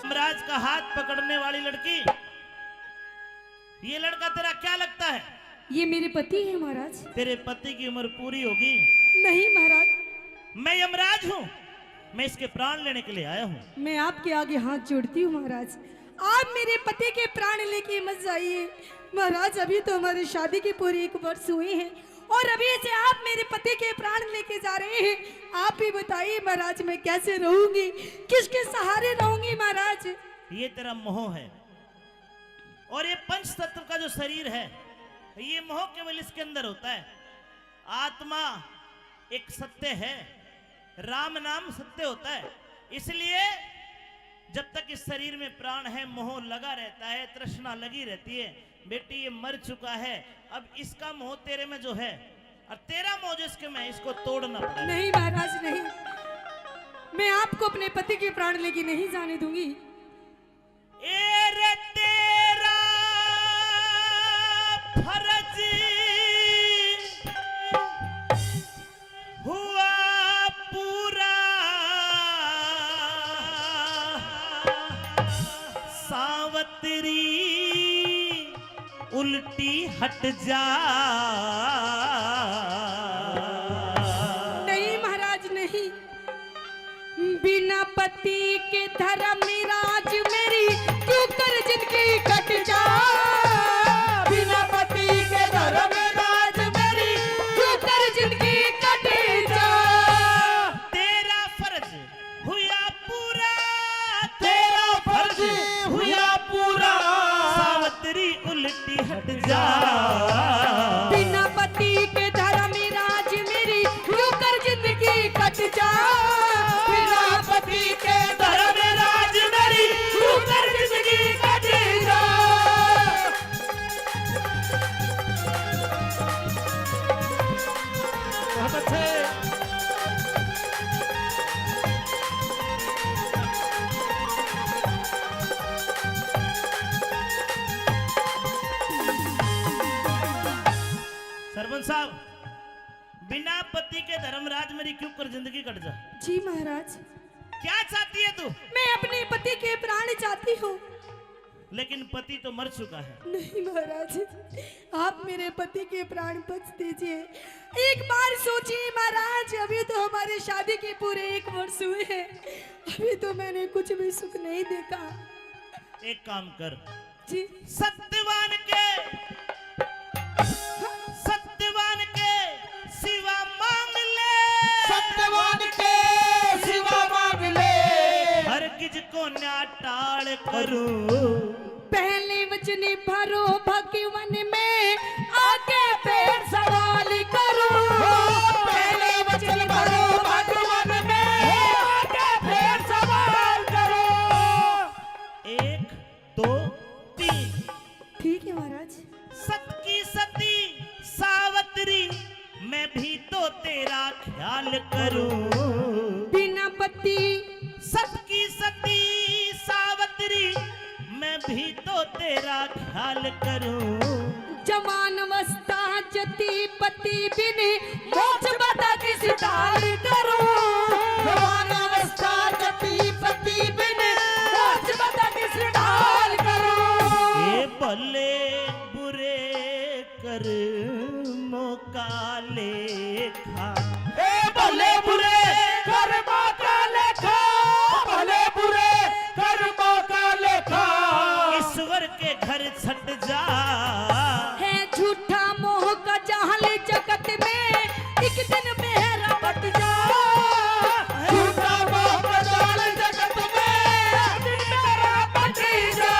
यमराज का हाथ पकड़ने वाली लड़की, ये लड़का तेरा क्या लगता है? ये मेरे पति हैं महाराज। तेरे पति की उम्र पूरी होगी? नहीं महाराज। मैं यमराज हूँ, मैं इसके प्राण लेने के लिए आया हूँ। मैं आपके आगे हाथ जोड़ती हूँ महाराज, आप मेरे पति के प्राण लेके मत जाइए महाराज। अभी तो हमारी शादी के पूरे एक वर्ष हुए हैं और अभी से आप मेरे पति के प्राण लेके जा रहे हैं। आप ही बताइए महाराज, मैं कैसे रहूंगी, किसके सहारे रहूंगी महाराज? ये तेरा मोह है। और ये पंच तत्व का जो शरीर है, ये मोह केवल इसके अंदर होता है। आत्मा एक सत्य है, राम नाम सत्य होता है। इसलिए जब तक इस शरीर में प्राण है, मोह लगा रहता है, तृष्णा लगी रहती है। बेटी, ये मर चुका है, अब इसका मोह तेरे में जो है और तेरा मोह जो इसके में है, इसको तोड़ना पड़ेगा। नहीं महाराज, नहीं, मैं आपको अपने पति के प्राण लेके नहीं जाने दूंगी। ए रे तेरा फर्ज हुआ पूरा, सावतरी उल्टी हट जा। नहीं महाराज, नहीं। बिना पति के धर्मराज मेरी क्यों कर जिंदगी कट जा। बिना पति के धर्मराज मेरी क्यों कर जिंदगी कट जा। तेरा फर्ज हुआ पूरा, तेरा फर्ज हुआ पूरा, सावतरी उल्टी हट जा। बिना पति के धर्मराज मेरी क्यों कर जिंदगी कट जा। बिना पति के धर्मराज मेरी क्यों कर जिंदगी कट जा। बहुत अच्छे। सरपंच साहब, बिना पति के धर्मराज मेरी क्यों कर जिंदगी कट जा। जी महाराज। क्या चाहती है तू? मैं अपने पति के प्राण चाहती हूँ। लेकिन पति तो मर चुका है। नहीं महाराज, आप मेरे पति के प्राण बख्श दीजिए। एक बार सोचिए महाराज, अभी तो हमारे शादी के पूरे एक वर्ष हुए हैं, अभी तो मैंने कुछ भी सुख नहीं देखा। एक काम कर। जी। सत्यवान के करूं। पहले वचन भरो भगवन में, आगे फिर सवाल करूं। पहले वचन भरो भगवन में, आगे फिर सवाल करूं। एक, दो, तीन। ठीक है महाराज। सत की सती सावतरी, मैं भी तो तेरा ख्याल करूं। बिना पति। सत की सती सावतरी, मैं भी तो तेरा ख्याल करूं। जवान अवस्था जति पति बिन, मोक्ष पता किस ढाल करूं। जवान अवस्था जति पति बिन, मोक्ष पता किस ढाल करूं। ए भले बुरे कर्मों का लेखा। ए भले बुरे कर्मों का लेखा, भले बुरे कर्मों का लेखा। ईश्वर के घर छट जा। है झूठा मोह का जाल जगत में, एक दिन मेरा बट जा। झूठा मोह का जाल जगत में, एक दिन मेरा बट जा।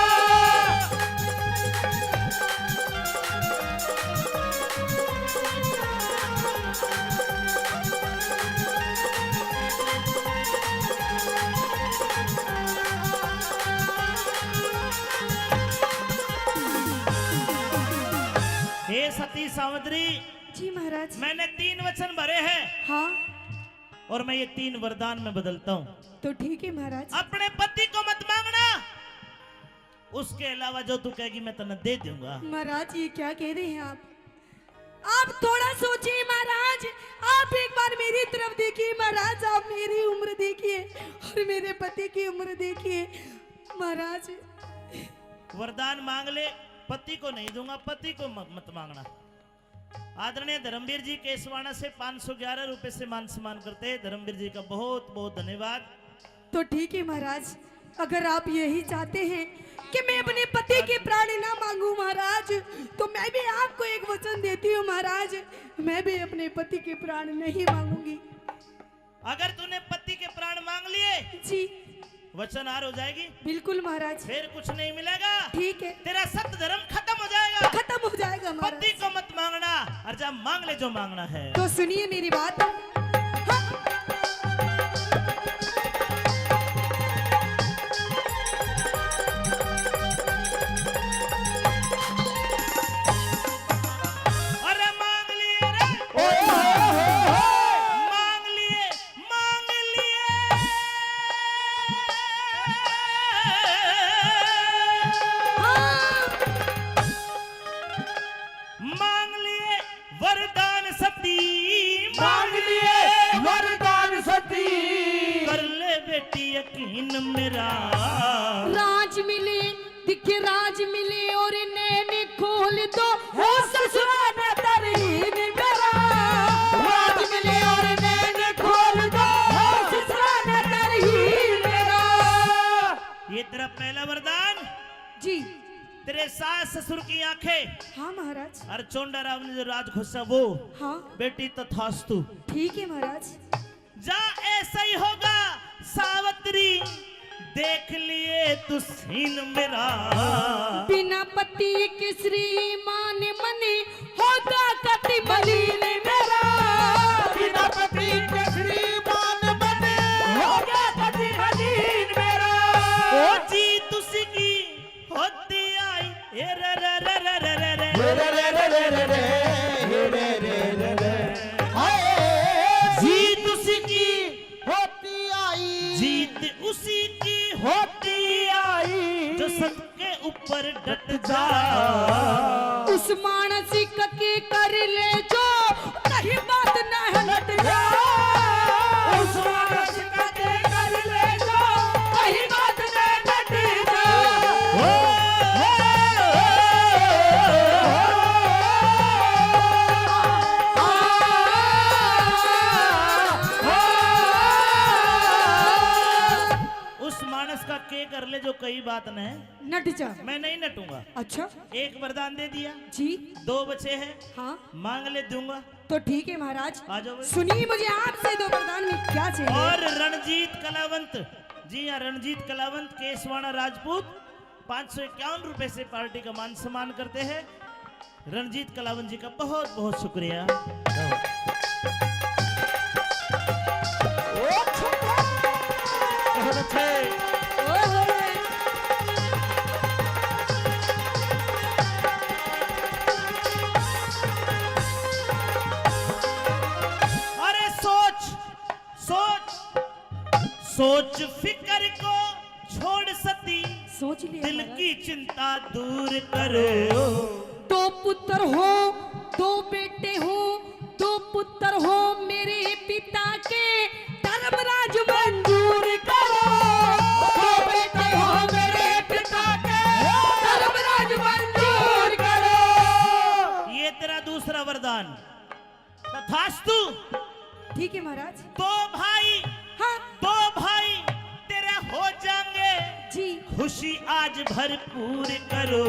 हे सती सावित्री, जी महाराज। मैंने तीन वचन भरे हैं। हाँ। और मैं ये तीन वरदान में बदलता हूँ। तो ठीक है महाराज। अपने पति को मत मांगना, उसके अलावा जो तू कहेगी मैं तन्ने दे दूंगा। महाराज, ये क्या कह रहे हैं आप? आप थोड़ा सोचिए महाराज, आप एक बार मेरी तरफ देखिए महाराज, आप मेरी उम्र देखिए और मेरे पति की उम्र देखिए महाराज। वरदान मांग ले, पति को नहीं दूंगा, पति को म-, मत मांगना। आदरणीय धर्मवीर जी केसवाणा से पाँच सौ ग्यारह रुपए से मान सम्मान करते हैं। धर्मवीर जी का बहुत बहुत धन्यवाद। तो ठीक है महाराज, अगर आप यही चाहते हैं कि मैं अपने पति के प्राण ना मांगू महाराज, तो मैं भी आपको एक वचन देती हूँ महाराज, मैं भी अपने पति के प्राण नहीं मांगूंगी। अगर तूने पति के प्राण मांग लिए, जी। वचन हार हो जाएगी। बिल्कुल महाराज। फिर कुछ नहीं मिलेगा। ठीक है। तेरा सत धर्म खत्म हो जाएगा। खत्म हो जाएगा महाराज। पति को मत मांगना, और जा मांग ले जो मांगना है। तो सुनिए मेरी बात। हाँ। अरे मांग लिए रे। ओए होए होए होए। मांग लिए, मांग लिए। हाँ। मांग लिए वरदान सती, मांग लिए वरदान सती। कर ले बेटी यकीन मेरा। राज मिले, दिखे राज मिले और नैन खोल दो, हो ससुरा ने तरहीन मेरा। राज मिले और नैन खोल दो, हो ससुरा ने तरहीन मेरा। ये तेरा पहला वरदान। जी। तेरे सास ससुर की आंखें। हाँ महाराज। और चोंडा राव ने जो राज खोसा वो। हाँ। बेटी तथास्तु। ठीक है महाराज। जा ऐसा ही होगा सावित्री, देख लिए तू सीन मेरा। बिना पति के श्रीमान मने होगा कति मलिन मेरा। बिना पति के श्रीमान मने होगा कति मलिन मेरा। ओ जी तुसी की होती आई, ए रे रे रे रे रे रे रे। हे रे रे रे रे रे, हे रे रे रे रे। हाय। जीत उसी की होती आई। जीत उसी की होती आई। जो सत के ऊपर डट जा। उस मानस के कर ले जो कहीं बात ना हलट जा। उस मानस का के कर ले जो कहीं बात ना हलट जा। हो, हो, हो, हो, हो। उस मानस का के कर ले जो कई बात न नट जा। मैं नहीं नटूंगा। अच्छा। एक वरदान दे दिया। जी। दो बचे हैं। हाँ। मांग ले, दूंगा। तो ठीक है महाराज। आ जाओ। सुनिए, मुझे आपसे दो वरदान में क्या चाहिए। और रणजीत कलावंत, जी हाँ, रणजीत कलावंत, केसवाणा राजपूत, पाँच सौ इक्यावन रुपए से पार्टी का मान सम्मान करते हैं। रणजीत कलावंत जी का बहुत बहुत शुक्रिया। बहुत अच्छे। अरे सोच, सोच, सोच फिकर को छोड़ सती, सोच लिया दिल महाराज। की चिंता दूर करो। दो पुत्र हो, दो बेटे हो, दो पुत्र हो मेरे पिता के, धर्मराज मंजूर करो। दो बेटे हो मेरे पिता के, धर्मराज मंजूर करो। ये तेरा दूसरा वरदान। तथास्तु। ठीक है महाराज। दो भाई, हाँ। दो भाई तेरे हो जाएंगे। जी। खुशी आज भरपूर करो।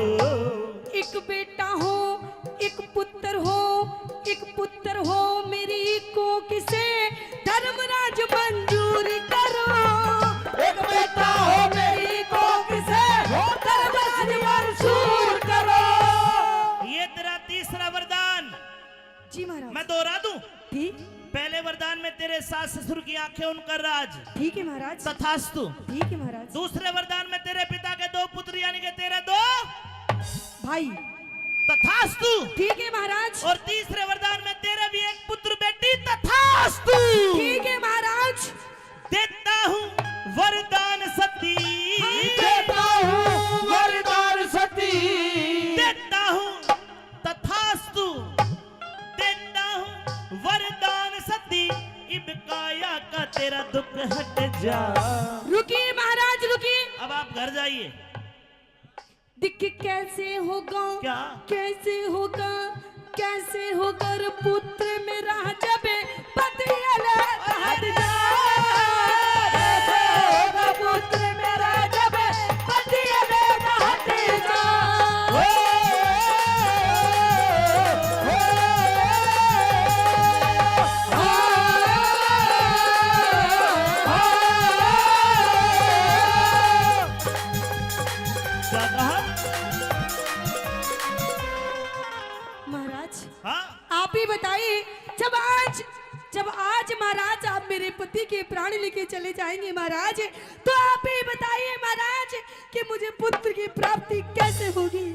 एक बेटा हो, एक पुत्र हो, एक पुत्र हो मेरी कोख से, धर्मराज मंजूर करो। एक बेटा हो मेरी कोख से, धर्मराज मंजूर करो। ये तेरा तीसरा वरदान। जी महाराज। मैं दोहरा दूं। ठीक। पहले वरदान में तेरे सास ससुर की आंखें, उनका राज। ठीक है महाराज। तथास्तु। ठीक है महाराज। दूसरे वरदान में तेरे पिता के दो पुत्र यानी कि तेरे दो भाई। तथास्तु। ठीक है महाराज। और तीसरे वरदान में तेरे भी एक पुत्र बेटी। तथास्तु। ठीक है महाराज। देता हूँ वरदान सती। देता हूँ वरदान सती। देता हूँ तथास्तु। देता हूँ वरदान सती, इब काया का तेरा दुख हट जा। रुकिए महाराज, रुकिए। अब आप घर जाइए। दिख कैसे होगा, क्या? कैसे होगा, कैसे होगा रे पुत्र मेरा जब पति अलग हट जा। कैसे होगा पुत्र मेरा जब पति अलग हट जा। क्या कहा? महाराज, हाँ? आप ही बताइए, जब आज, जब आज महाराज आप मेरे पति के प्राण लेके चले जाएंगे महाराज, तो आप ही बताइए महाराज कि मुझे पुत्र की प्राप्ति कैसे होगी?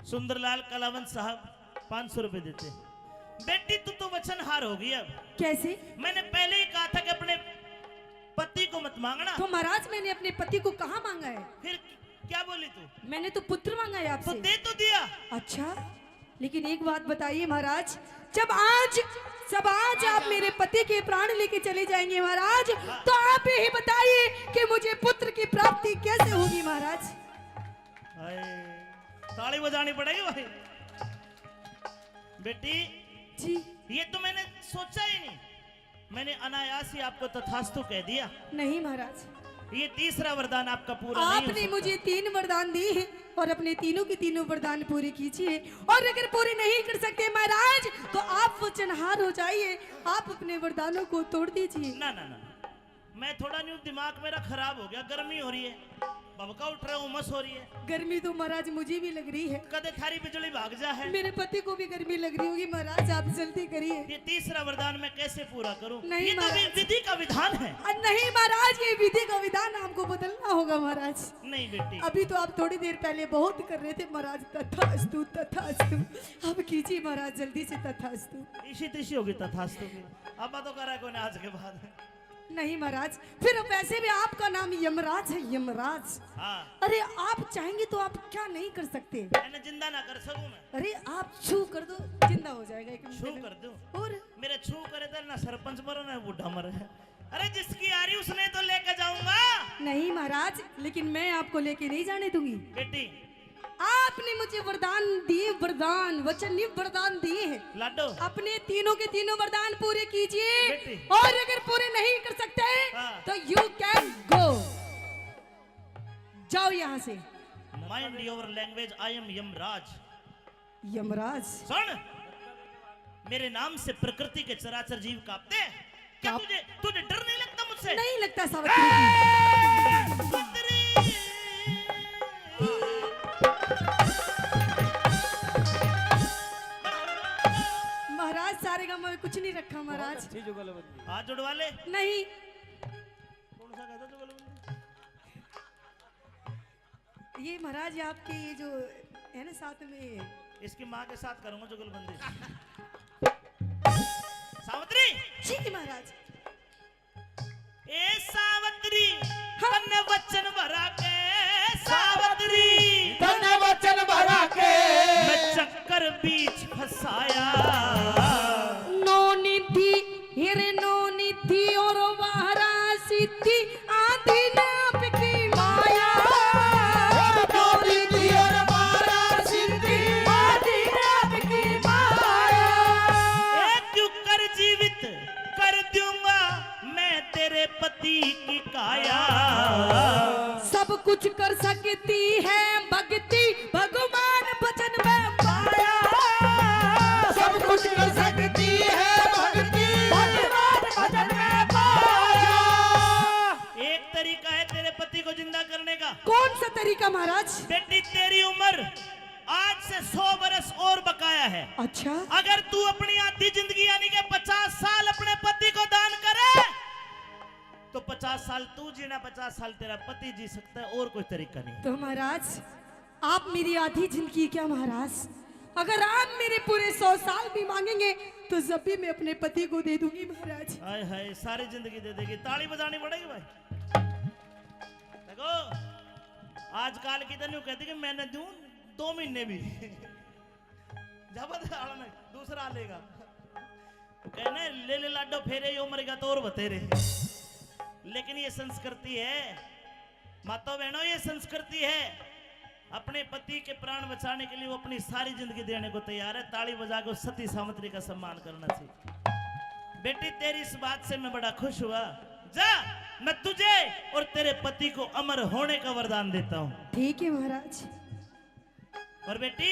सुंदरलाल कलावंत साहब पाँच सौ रुपए देते। बेटी, तू तो वचनहार हो गई अब। कैसे? मैंने पहले ही कहा था कि अपने पति को मत मांगना। तो महाराज, मैंने अपने पति को कहाँ मांगा है? फिर क्या बोली तू? मैंने तो पुत्र मांगा है आपसे। तो दे तो दिया। अच्छा, लेकिन एक बात बताइए महाराज, जब आज, जब आज आप मेरे पति के प्राण लेके चले जाएंगे महाराज, हाँ। तो आप यही बताइए कि मुझे पुत्र की प्राप्ति कैसे होगी महाराज? हाय, ताली बजानी पड़ेगी भाई। बेटी, जी। ये तो मैंने सोचा ही नहीं। मैंने अनायास ही आपको तथास्तु कह दिया। नहीं महाराज। ये तीसरा वरदान आपका पूरा नहीं हो आपने सकता। मुझे तीन वरदान दिए हैं और अपने तीनों के तीनों वरदान पूरे कीजिए, और अगर पूरे नहीं कर सकते महाराज तो आप वचनहार हो जाइए, आप अपने वरदानों को तोड़ दीजिए। ना, ना, ना, ना। मैं थोड़ा न्यू दिमाग मेरा खराब हो गया, गर्मी हो रही है, भभका उठ रहा है, उमस हो रही है। गर्मी तो महाराज मुझे भी लग रही है। कदे थारी बिजली भाग जा है। मेरे पति को भी गर्मी लग रही होगी महाराज, आप जल्दी करिए। ये तीसरा वरदान मैं कैसे पूरा करूं? नहीं ये तो महाराज। वि-, विधि का विधान है। अ, नहीं महाराज, ये विधि का विधान आपको बदलना होगा महाराज। नहीं बेटी। अभी तो आप थोड़ी देर पहले बहुत कर रहे थे महाराज, तथास्तु, तथास्तु। अब कीजिए महाराज जल्दी से तथास्तु। इसी तिसी होगी तथास्तु की। अब तो करा कोई आज के बाद। नहीं महाराज, फिर वैसे भी आपका नाम यमराज है, यमराज। हाँ। अरे आप चाहेंगे तो आप क्या नहीं कर सकते? मैंने जिंदा ना कर सकूं मैं। अरे आप छू कर दो, जिंदा हो जाएगा एक मिनट छू में। कर दूं? और? मेरे छू करे तो ना सरपंच मरे ना बूढ़ा मरे। अरे जिसकी आ रही उसने तो लेके जाऊंगा। नहीं महाराज, लेकिन मैं आपको लेके नहीं जाने दूंगी। बेटी, आपने मुझे वरदान दिए, वरदान, वचन नहीं, वरदान दिए हैं। लाडो। अपने तीनों के तीनों वरदान पूरे कीजिए। बेटी। और अगर पूरे नहीं कर सकते, हाँ। तो you can go। जाओ यहाँ से। Mind your language, I am Yamraj. यमराज। सुन, मेरे नाम से प्रकृति के चराचर जीव कांपते हैं। क्या कांप- तुझे, तुझे डर नहीं लगता मुझसे? नहीं लगता सावित्री जी। ए, सावित्री। कुछ नहीं रखा महाराज। अच्छी जुगलबंदी। हाथ जुड़वा ले। नहीं। कौन सा कहता जुगलबंदी? ये महाराज, ये आपके ये जो है ना साथ में, इसकी माँ के साथ करूंगा जुगलबंदी। सावित्री। जी महाराज। ए सावित्री, हाँ। तन्ने वचन भरा के, सावित्री, तन्ने वचन भरा के, मैं चक्कर बीच फंसाया। नौ निधि, हिर नौ निधि और बारह सिद्धि, आदि नाप की माया। नौ निधि और बारह सिद्धि, आदि नाप की माया। ए क्यों कर जीवित कर दूंगा मैं तेरे पति की काया। सब कुछ कर सकती है भक्ति, भगवान भजन में पाया। सब कुछ कर सकती है भक्ति, भगवान भजन में पाया। एक तरीका है तेरे पति को जिंदा करने का। कौन सा तरीका महाराज? बेटी, तेरी उम्र आज से सौ बरस और बकाया है। अच्छा। अगर तू अपनी आधी जिंदगी यानी कि पचास साल अपने पति को दान करे, तो पचास साल तू जीना, पचास साल तेरा पति जी सकता है, और कोई तरीका नहीं। तो महाराज, आप मेरी आधी जिंदगी क्या महाराज, अगर आप मेरे पूरे सौ साल भी मांगेंगे तो जब भी मैं अपने पति को दे दूंगी महाराज। हाय हाय, सारी जिंदगी दे देगी। ताली बजानी पड़ेगी भाई। देखो, आजकल की तो न्यू कहती कि मैंने दूं दो महीने भी। जबरदस्त आला नहीं, दूसरा लेगा। कहना, "ले ले लाडो फेरे, यो मर गया तो और बतेरे।" लेकिन ये संस्कृति है, माता बहनों, ये संस्कृति है। अपने पति के प्राण बचाने के लिए वो अपनी सारी जिंदगी देने को तैयार है। ताली बजा के उस सती सावित्री का सम्मान करना चाहिए। बेटी, तेरी इस बात से मैं बड़ा खुश हुआ। जा, मैं तुझे और तेरे पति को अमर होने का वरदान देता हूँ। ठीक है महाराज। और बेटी,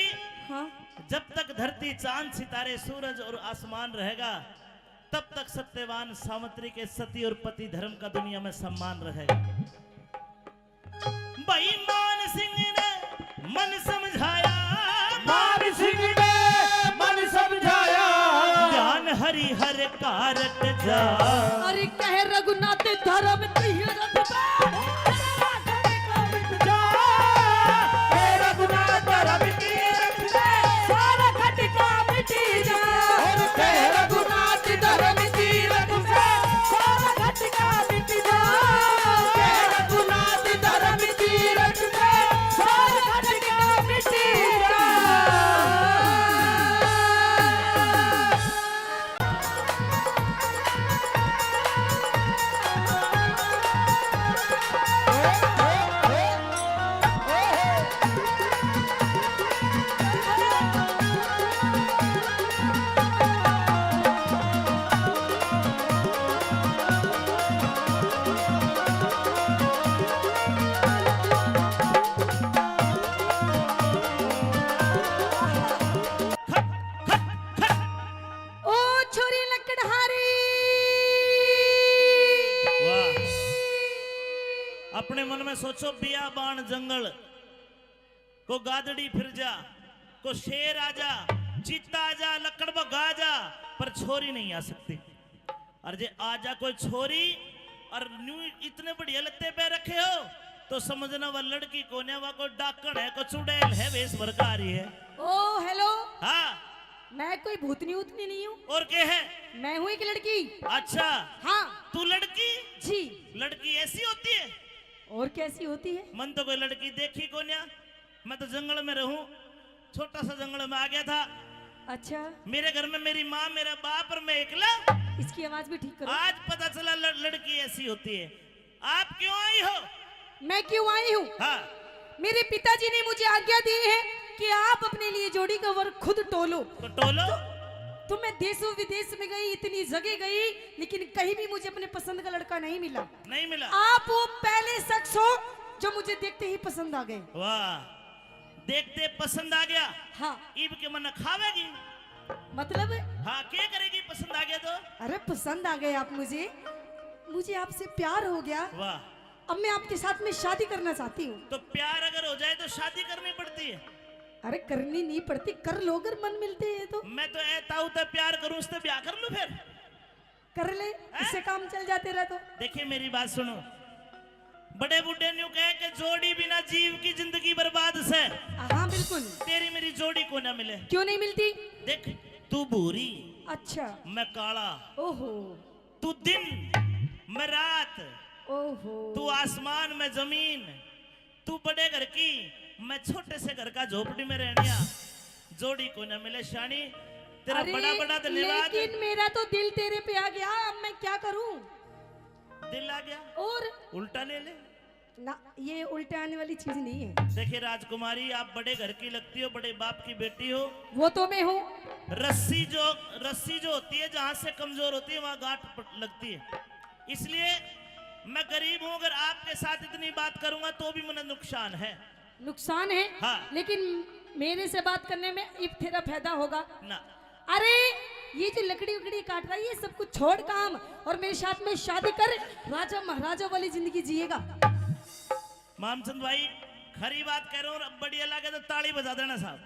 हाँ। जब तक धरती, चांद, सितारे, सूरज और आसमान रहेगा, तब तक सत्यवान सावित्री के सती और पति धर्म का दुनिया में सम्मान रहेगा। भाई मान सिंह ने मन समझाया, मान सिंह ने मन समझाया। ज्ञान हरि हर कारट जा। अरे कह रघुनाथ धर्म तीरथ पे, सारा खटका मिट जा। कह रघुनाथ धर्म तीरथ पे, सारा खटका मिट जा। और कह रघुनाथ धर्म तीरथ पे, सारा खटका मिट जा। कह रघुनाथ धर्म तीरथ पे, सारा खटका मिट जा। ओ छोरी लकड़हारी। वाह। अपने मन में सोचो, बियाबान जंगल, को गादड़ी फिर जा, को शेर आ जा, चीता आ जा, लकड़ बग्गा आ जा, पर छोरी नहीं आ सकती। और जे आ जा कोई छोरी और न्यू इतने बढ़िया लत्ते पहन रखे हो, तो समझना वह लड़की कोन्या, वह कोई डाकण है, कोई चुड़ैल है, वेश भर का आ रही है। ओ, हेलो। हाँ। मैं कोई भूतनी उतनी नहीं हूँ। और के है? मैं हूँ एक लड़की। अच्छा। हाँ। तू लड़की? जी। लड़की ऐसी होती है? और कैसी होती है? मन तो कोई लड़की देखी कोन्या, मैं तो जंगल में रहूं, छोटा सा जंगल में आ गया था। अच्छा। मेरे घर में मेरी माँ, मेरा बाप और मैं एकला। इसकी आवाज भी ठीक करो। आज पता चला ल-, लड़की ऐसी होती है। आप क्यों आई हो? मैं क्यों आई हूँ? हाँ। मेरे पिताजी ने मुझे आज्ञा दी है कि आप अपने लिए जोड़ी का वर खुद टोलो। तो टोलो। तो, तो मैं देशों विदेश में गई, इतनी जगह गई, लेकिन कहीं भी मुझे अपने पसंद का लड़का नहीं मिला। नहीं मिला। आप वो पहले शख्स हो जो मुझे देखते ही पसंद आ गए। वाह, देखते पसंद आ गया। हाँ। ईब के मन खावेगी। मतलब? हाँ, क्या करेगी पसंद आ गया तो? अरे पसंद आ गए आप मुझे, मुझे आपसे प्यार हो गया। वाह। अब मैं आपके साथ में शादी करना चाहती हूँ। तो प्यार अगर हो जाए तो शादी करनी पड़ती है। अरे, करनी नहीं पड़ती, कर लो अगर मन मिलते हैं तो। मैं तो ए ताऊ ते प्यार करूं, उससे ब्याह कर लूं फिर। कर ले, हैं? इससे काम चल जाते रह तो। देखिए, मेरी बात सुनो, बड़े बूढ़े न्यू कहे कि जोड़ी बिना जीव की जिंदगी बर्बाद से। हाँ, बिल्कुल। तेरी मेरी जोड़ी को ना मिले। क्यों नहीं मिलती? देख, तू भूरी, अच्छा। मैं काला। ओहो। तू दिन, मैं रात। ओहो। तू आसमान, मैं जमीन। तू बड़े घर की, मैं छोटे से घर का, झोपड़ी में रहनिया। जोड़ी को ना मिले शानी, तेरा अरे, बड़ा बड़ा धन्यवाद। लेकिन मेरा तो दिल तेरे पे आ गया, अब मैं क्या करूं? दिल आ गया? और? उल्टा ले ले। ना, ये उल्टे आने वाली चीज नहीं है। देखिए राजकुमारी, आप बड़े घर की लगती हो, बड़े बाप की बेटी हो। वो तो मैं हूँ। रस्सी जो, रस्सी जो होती है, जहाँ से कमजोर होती है, वहाँ गांठ पड़-, लगती है। इसलिए मैं गरीब हूँ, अगर आपके साथ इतनी बात करूंगा तो भी मुझे नुकसान है। नुकसान है, हाँ। लेकिन मेरे से बात करने में इब तेरा फायदा होगा ना। अरे, ये जो लकड़ी उकड़ी काट रहा है, ये सब कुछ छोड़ काम और मेरे साथ में शादी कर, राजा महाराजा वाली जिंदगी जिएगा। मामचंद भाई, खरी बात कह रहे हो, और बढ़िया लगे तो ताली बजा देना साहब।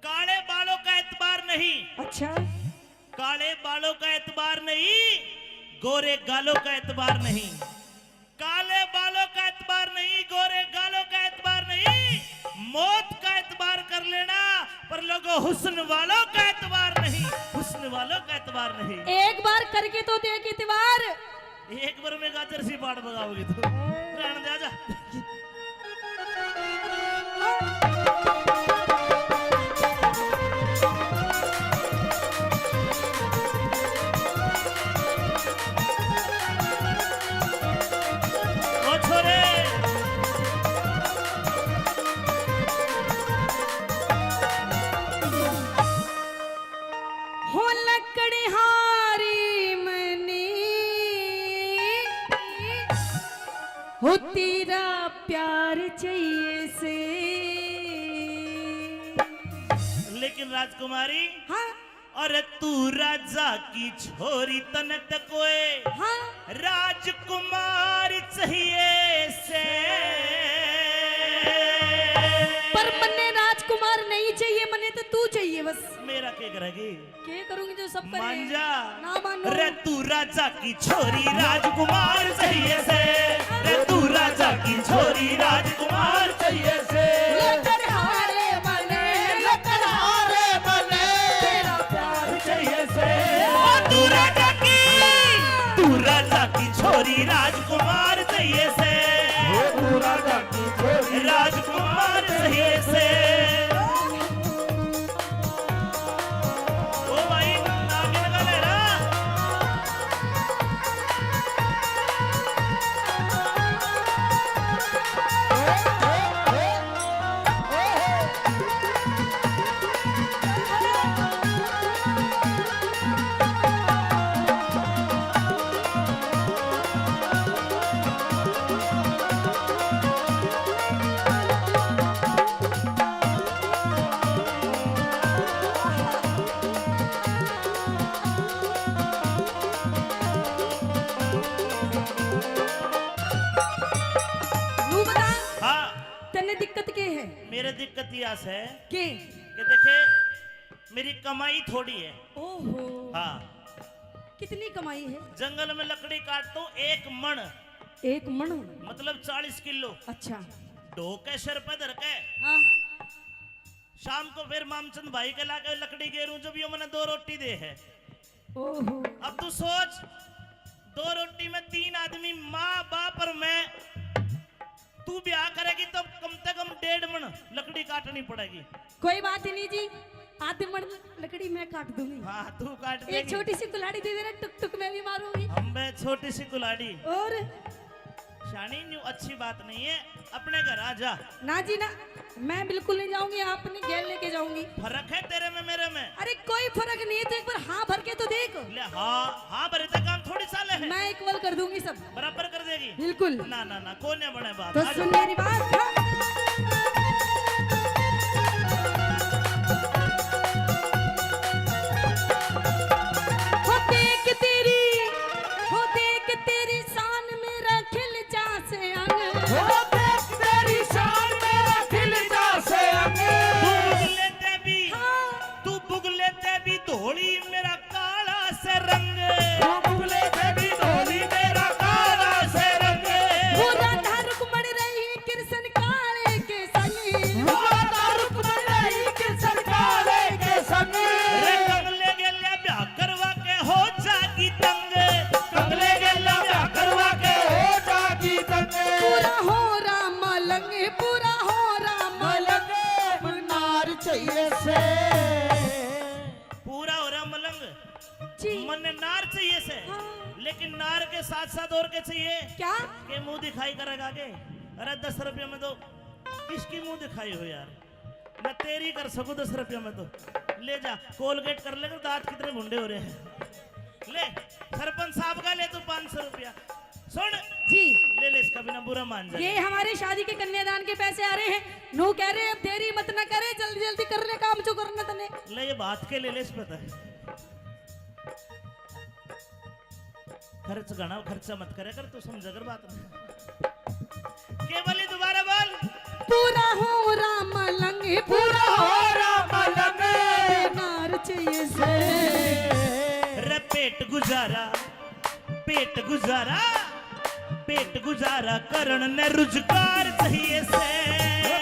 काले बालों का एतबार नहीं। अच्छा। काले बालों का एतबार नहीं, गोरे गालों का एतबार नहीं। काले बालों का एतबार नहीं, गोरे गालों का एतबार नहीं, मौत का एतबार कर लेना, पर लोगों, हुस्न वालों का एतबार नहीं, हुस्न वालों का एतबार नहीं। एक बार करके तो देख एतबार। एक बार में गाजर सी बाढ़ बगाओगे तो। रहने दे, आजा। ओ छोरे। हो लकड़हारी मने, हो तेरा प्यार चाहिए से। लेकिन राजकुमारी, हाँ? अरे तू राजा की छोरी, तने तो कोई, हाँ? राजकुमार चाहिए से। पर मन्ने राजकुमार नहीं चाहिए, मन्ने तो तू चाहिए बस। मेरा के करेगी? के करूंगी जो सब करे। मान जा। ना मानो। रे तू राजा की छोरी, राजकुमार चाहिए से। रे तू राजा की छोरी, राजकुमार चाहिए से। लकड़हारे मने, लकड़हारे मने, तेरा प्यार चाहिए से। ओ तू राजा की, तू राजा की छोरी, राजकुमार चाहिए से। ओ तू राजा की छोरी, राजकुमार चाहिए से। ओ भाई, नागिन का लहरा। नू बता, हाँ। तन्ने दिक्कत के है? मेरे दिक्कत या से के? कि देखे, मेरी कमाई थोड़ी है। ओहो। हाँ। कितनी कमाई है? जंगल में लकड़ी काटता हूँ, एक मण। एक मण? मतलब चालीस किलो। अच्छा। ढो के सिर पे धर के। हाँ। शाम को फिर मामचंद भाई के लाके लकड़ी गेरूं, जब यो मने दो रोटी दे है। ओहो। अब तू सोच, दो रोटी में तीन आदमी, माँ, बाप और मैं। तू ब्याह करेगी तो कम से कम डेढ़ मण लकड़ी काटनी पड़ेगी। कोई बात ही नहीं जी, आधे मण लकड़ी मैं काट दूंगी। हाँ, तू काट एक देगी। छोटी सी कुल्हाड़ी दे देना, टुक टुक मैं भी मारूंगी। हम बे छोटी सी कुल्हाड़ी। और? शानी, न्यू अच्छी बात नहीं है, अपने घर आ जा। ना जी ना, मैं बिल्कुल नहीं जाऊंगी, आप अपनी गैल लेके जाऊंगी। फर्क है तेरे में मेरे में। अरे कोई फर्क नहीं है, तो एक बार हाँ भर के तो देख। ले हाँ, हाँ भरे तो काम थोड़ी साले है। मैं इक्वल कर दूंगी सब। बराबर कर देगी। बिल्कुल। ना ना ना, कोने बने बात। तो आ जा। सुन मेरी बात। हो देख तेरी, हो देख तेरी शान मेरा खिल जा से अंग। हो देख तेरी शान मेरा खिल जा से अंग। तू पूरा हो रहा मलंग। जी। मन्ने नार चाहिए से, हाँ। लेकिन नार के साथ साथ और के चाहिए? क्या? के मुंह दिखाई करेगा के? अरे, दस रुपये में तो किसकी मुंह दिखाई हो यार? मैं तेरी कर सकूं दस रुपये में तो। ले जा, कोलगेट कर लेकर, दांत कितने भुंडे हो रहे हैं। ले, सरपंच साहब का ले तू पाँच सौ रुपया। सुन जी। ले ले, इसका बिना बुरा मान जाए। ये हमारे शादी के कन्यादान के पैसे आ रहे हैं। नू कह रहे, अब देरी मत ना करे, जल्दी जल्दी कर ले काम जो करना तने। ले, ये बात के ले ले, इस पता है। खर्च घना, खर्चा मत करे कर, तू समझा कर बात में। केवली, दोबारा बोल। पूरा हो राम लंगे, पूरा हो राम लंगे। नार चाहिए से। रे पेट गुजारा, पेट गुजारा, पेट गुजारा करण ने रुजगार चाहिए से।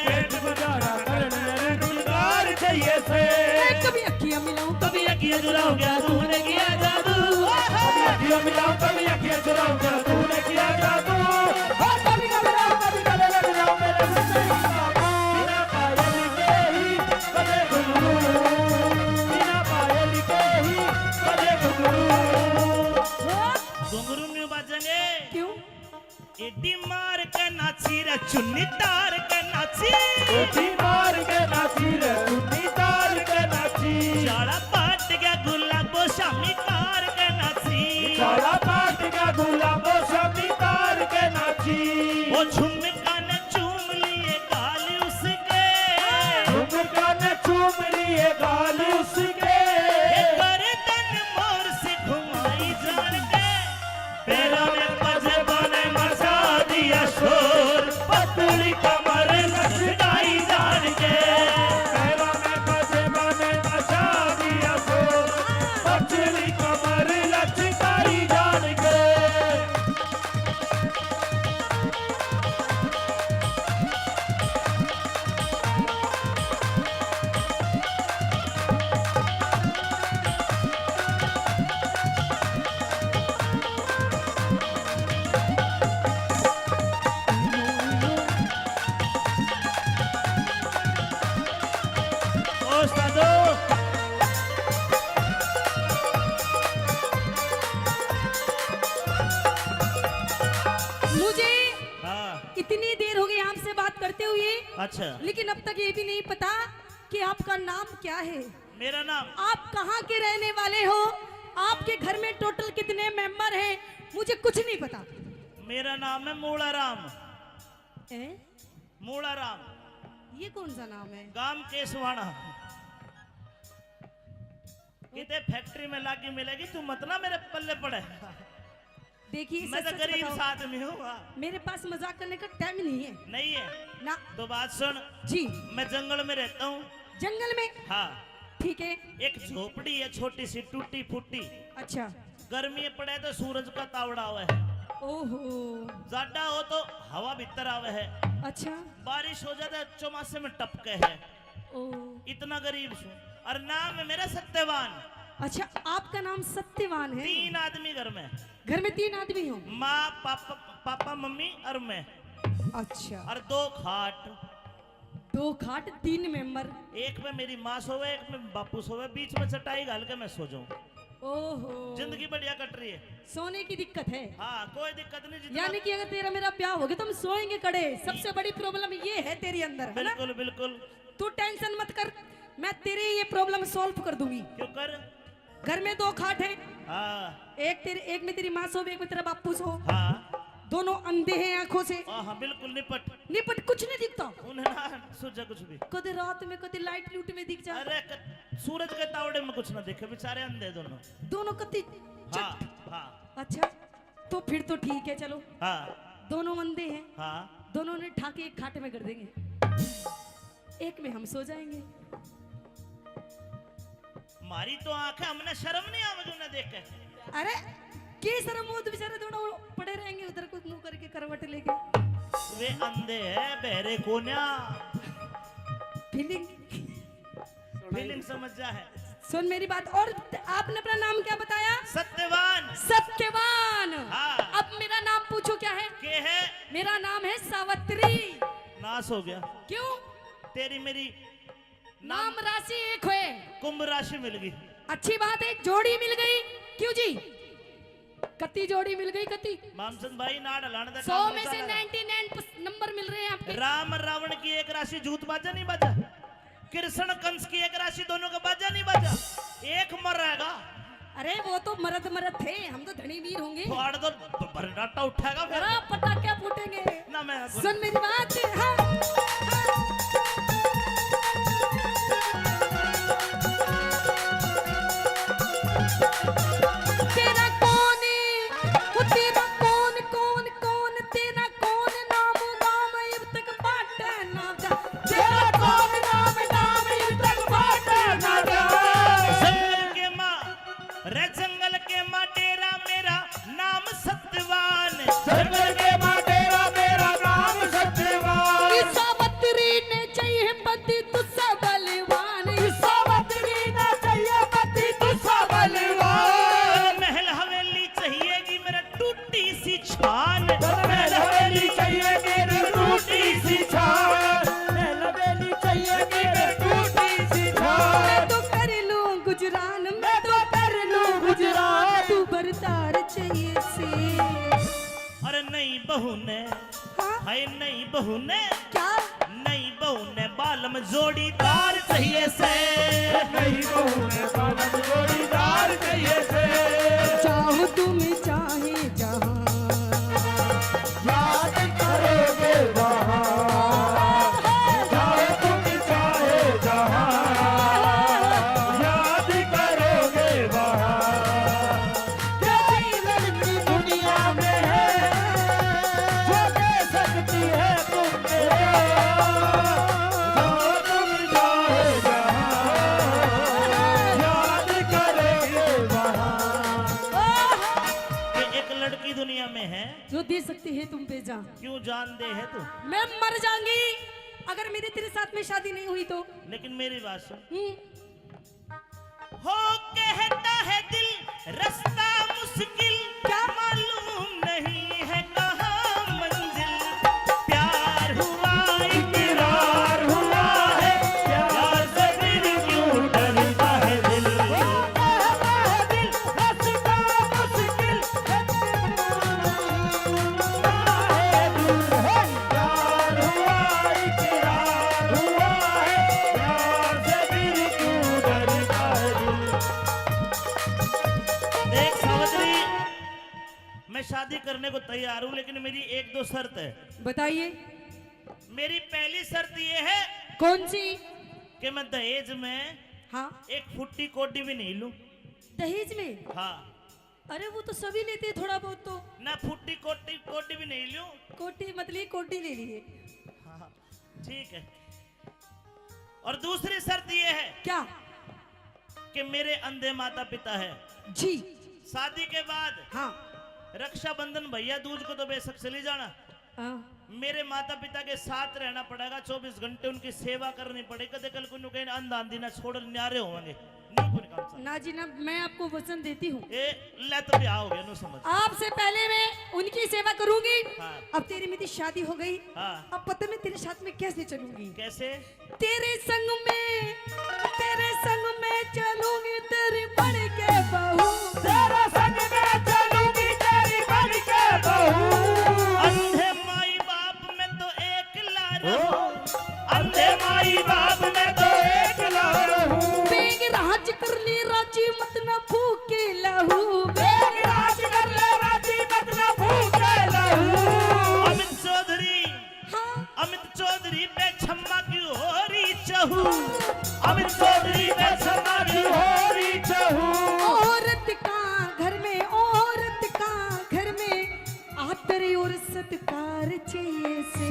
पेट गुजारा करण ने रुजगार चाहिए से। कभी अखियां मिलाऊं, कभी अखियां चुराऊं, क्या तूने किया जादू? कभी अखियां मिलाऊं, कभी अखियां चुराऊं, क्या तूने किया जादू? ओ कभी घबराऊं, कभी गले लग जाऊं, मेरे से नहीं जाऊं। बिना पायल के ही बजे घुंघरू, बिना पायल के ही बजे घुंघरू। घुंघरू न्यू बाजेंगे। क्यों? एडी मार के नाची रे चुन्नी तार के नाची। एडी मार के नाची रे चुन्नी तार के नाची। चाला पाट गया गुलाबो शामी तार के नाची। चाला पाट गया गुलाबो शामी तार के नाची। ओ झुमका ने चूम लिए गाल उसके। झुमका ने चूम लिए गाल उसके। ये गर्दन मोर से घुमाई जान के। पैरों में पजेबाने मचा दिया शोर, पतली कमर लचकाई जान के। पैरों में पजेबाने मचा दिया शोर, पतली कमर लचकाई जान के। मुझे हाँ। इतनी देर हो गई आपसे बात करते हुए, अच्छा। लेकिन अब तक ये भी नहीं पता कि आपका नाम क्या है। मेरा नाम? आप कहाँ के रहने वाले हो? आपके घर में टोटल कितने मेंबर हैं? मुझे कुछ नहीं पता। मेरा नाम है मूला राम। हैं? मूला राम। ये कौन सा नाम है? गांव केसवाना। किते फैक्ट्री में लागी मिलेगी, तू मत ना मेरे पल्ले पड़े। देखिए, मैं सच तो सच गरीब बताऊं, सा आदमी हूँ, हाँ। मेरे पास मजाक करने का टाइम नहीं है। नहीं है? ना। तो बात सुन। जी। मैं जंगल में रहता हूँ। जंगल में? हाँ। ठीक है। एक झोपड़ी है छोटी सी, टूटी फूटी। अच्छा। गर्मी पड़े तो सूरज का तावड़ा आवे है। ओहो। जाडा हो तो हवा भीतर आवे है। अच्छा। बारिश हो जाए तो चौमासे में टपके है। ओ। इतना गरीब सूं। और नाम है मेरा सत्यवान। अच्छा, आपका नाम सत्यवान है? तीन आदमी घर में। घर में तीन आदमी हो? माँ, पापा, पापा, मम्मी और मैं। अच्छा। और दो खाट। दो खाट, तीन मेंबर। एक पे मेरी माँ सोवे, एक पे बापू सोवे, बीच में चटाई घाल के मैं सो जाऊं। ओहो। जिंदगी बढ़िया कट रही है। सोने की दिक्कत है? हाँ, कोई दिक्कत नहीं, जितना यानी कि अगर तेरा मेरा ब्याह हो गया तो हम सोएंगे कड़े। सबसे बड़ी प्रॉब्लम ये है तेरे अंदर, है ना? बिल्कुल, बिल्कुल। तू टेंशन मत कर, मैं तेरी ये प्रॉब्लम सॉल्व कर दूंगी। क्यों कर? घर में दो खाट हैं। हाँ। एक तेरे, एक में तेरी माँ सो, एक में तेरा बापू सो। हाँ। दोनों अंधे हैं आंखों से। हाँ, हाँ, बिल्कुल निपट। निपट, कुछ नहीं दिखता। उन्हें ना सूझे कुछ भी। कदे रात में, कदे लाइट लूट में दिख जा। अरे, क-, सूरज के तावड़े में कुछ ना देखे, बेचारे अंधे दोनों। दोनों कति हाँ, चट। हाँ। अच्छा, तो फिर तो ठीक है, चलो। हाँ। दोनों अंधे हैं। हाँ। दोनों ने ठाके एक खाट में कर देंगे, एक में हम सो जाएंगे। मारी तो आंख है, हमने शर्म नहीं आवेगी उन्हें देख के। अरे, की शर्म हो, तो बेचारे दोनों पड़े रहेंगे उधर, कुछ मुंह करके करवट लेके। वे अंधे हैं, बहरे कोन्या। फीलिंग। फीलिंग समझ जा है। सुन मेरी बात, और आपने अपना नाम क्या बताया? सत्यवान। सत्यवान। हाँ। अब मेरा नाम पूछो क्या है? के है? मेरा नाम है सावित्री। नाश हो गया। क्यों? तेरी मेरी नाम राशि एक होए। कुंभ राशि मिल गई। अच्छी बात है, एक जोड़ी मिल गई। क्यों जी? कत्ती जोड़ी मिल गई, कत्ती? मामचंद भाई, नाड़ हलाण दा सौ काम में से निकाला। नाइंटी नाइन नंबर मिल रहे हैं आपके। राम रावण की एक राशि जूत बाजा नहीं बाजा, कृष्ण कंस की एक राशि दोनों का बाजा नहीं बाजा, एक मर रहेगा। अरे वो तो मरद मरद थे, हम तो धनी वीर होंगे। फाड़ दो, ब-, भर्राटा उठेगा फिर। अरे पटाखे फूटेंगे। ना मैं सुन मेरी बात, हाँ। तेरा कौन, वो तेरा कौन, कौन, कौन, तेरा कौन नाम, नाम इब तक बाटे ना जा। तेरा कौन नाम, नाम इब तक बाटे ना जा। जंगल के माँ, रे जंगल के माँ डेरा मेरा नाम सत्यवान। जंगल के माँ डेरा मेरा नाम सत्यवान। ई सावित्री ने चाहिए पति तुझसे बलवान। ई सावित्री ने चाहिए पति तुझसे बलवान। महल हवेली चाहिएगी मेरा टूटी सी छान। महल हवेली चाहिए मेरे टूटी सी छान। महल हवेली चाहिए मेरे टूटी सी छान। मैं तो कर लूं गुजरान, मैं तो कर लूं गुजरान। तू बरदार चाहिए से। अरे नहीं बहू ने, हाँ? हाय नहीं बहू ने। क्या? नहीं बहू ने बालम जोड़ीदार चाहिए से। नहीं बहू ने बालम जोड़ीदार चाहिए से। चाहो तुम चाहे जहां। याद करोगे वहां। चाहो तुम चाहे जहां। याद करोगे वहां। कैसी लड़की दुनिया में है, जो दे सकती है तुम पे प्यार? जो तुम चाहे जहां, याद करेंगे वहां। ये एक लड़की दुनिया में है। जो दे सकती है तुम पे जान। क्यों जान दे है तू? मैं मर जाऊंगी अगर मेरी तेरे साथ में शादी नहीं हुई तो। लेकिन मेरी बात सुन। हम्म। हो कहता है दिल रास्ता मुश्किल, क्या? मालूम नहीं है कहाँ मंजिल। प्यार हुआ, इकरार हुआ है, प्यार से फिर क्यों डरता है दिल। हो कहता है दिल रास्ता मुश्किल, प्यार हुआ, इकरार हुआ है, प्यार से फिर क्यों डरता है दिल। देख सावित्री, मैं शादी करने को तैयार हूँ, लेकिन मेरी एक दो शर्त है। बताइए। मेरी पहली शर्त ये है। कौन सी? कि मैं दहेज में, हाँ, एक फुट्टी कोडी भी नहीं लूं। दहेज में? हाँ। अरे वो तो सभी लेते हैं थोड़ा बहुत तो। ना फुट्टी कोटी, कोडी भी नहीं लूं। कोटी मत लिए, कोडी ले लिए। हाँ, ठीक है। और दूसरी शर्त ये है। क्या? कि मेरे अंधे माता पिता है। जी। शादी के बाद, हाँ, रक्षाबंधन भैया दूज को तो बेशक चली जाना। हाँ। मेरे माता पिता के साथ रहना पड़ेगा, चौबीस घंटे उनकी सेवा करनी पड़ेगी। कदे कल को न्यू कहीं अंधा आंधी ना छोड़ न्यारे होंगे। न्यू कोनी काम चल। ना जी ना, मैं आपको वचन देती हूँ। ए, ले तो ब्याह हो गया, न्यू समझ। आपसे पहले मैं उनकी सेवा करूंगी। हाँ। अब तेरी मेरी शादी हो गई। हाँ। अब पता मैं तेरे साथ में कैसे चलूंगी? कैसे? तेरे संग में, तेरे संग में चलूंगी तेरी बन के बहू। तेरे संग में चलूंगी तेरी बन के बहू। अंधे माई बाप में तो एकला रहूं। अंधे माई बाप में तो एकला रहूं। बेग राज कर ले राजी मत ना फूके लहू। बेग राज कर ले राजी मत ना फूके लहू। अमित चौधरी, हाँ। अमित चौधरी पे छम्मा की हो रही चहू। अमित चौधरी पे छम्मा की हो रही चहू। औरत का घर में, औरत का घर में आदर और सत्कार चाहिए से।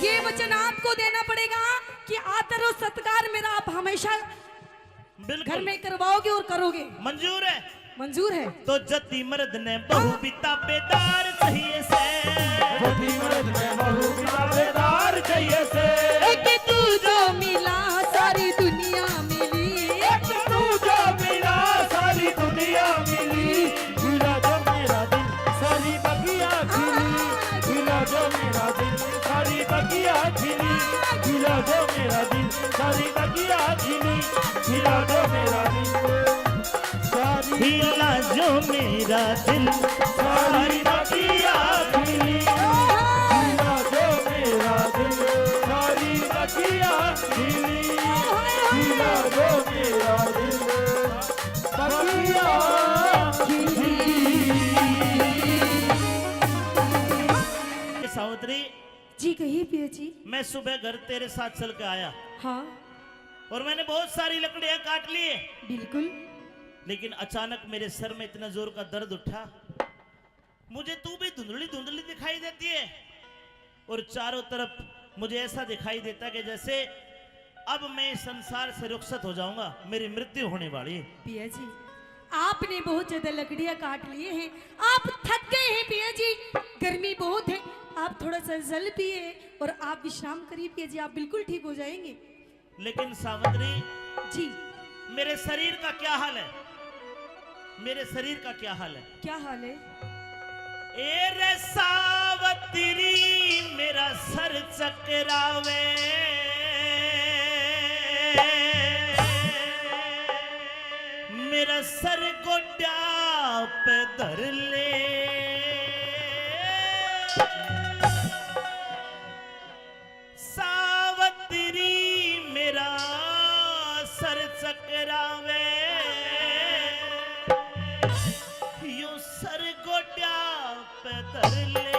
ये वचन आपको देना पड़ेगा कि आदर और सत्कार मेरा आप हमेशा बिल्कुल। घर में करवाओगे और करोगे। मंजूर है? मंजूर है। तो जद्दी मर्द ने बहू भी ताबेदार चाहिए से। जद्दी मर्द ने बहू भी ताबेदार चाहिए से। एक तू जो मिला सारी दुनिया मिली। एक तू जो मिला सारी दुनिया मिली। खिला जो मेरा दिल सारी बगिया खिली। खिला जो मेरा दिल सारी बगिया खिली। हिला दो मेरा दिल, सारी तकिया खिली, हिला दो मेरा दिल, सारी हिला जो मेरा दिल, सारी तकिया खिली, हिला दो मेरा दिल, सारी तकिया खिली, हिला दो मेरा दिल, तकिया खिली। सावित्री, जी कहिए पिया जी। मैं सुबह घर तेरे साथ चल के आया। हाँ। और मैंने बहुत सारी लकड़ियां काट ली। बिल्कुल। लेकिन अचानक मेरे सर में इतना जोर का दर्द उठा, मुझे तू भी धुंधली धुंधली दिखाई देती है और चारों तरफ मुझे ऐसा दिखाई देता कि जैसे अब मैं इस संसार से रुखसत हो जाऊंगा, मेरी मृत्यु होने वाली है। पिया जी, आपने बहुत ज्यादा लकड़ियां काट लिए हैं, आप थक गए हैं पिया जी, गर्मी बहुत है, आप थोड़ा सा जल पिए और आप विश्राम करिए पिया जी, आप बिल्कुल ठीक हो जाएंगे। लेकिन सावित्री जी, मेरे शरीर का क्या हाल है? मेरे शरीर का क्या हाल है? क्या हाल है? ए रे सावित्री, मेरा सर चकरावे, मेरा सर गोड्या पे धर ले। सावित्री, मेरा सर चकरावे, यो सर गोड्या पे धर ले।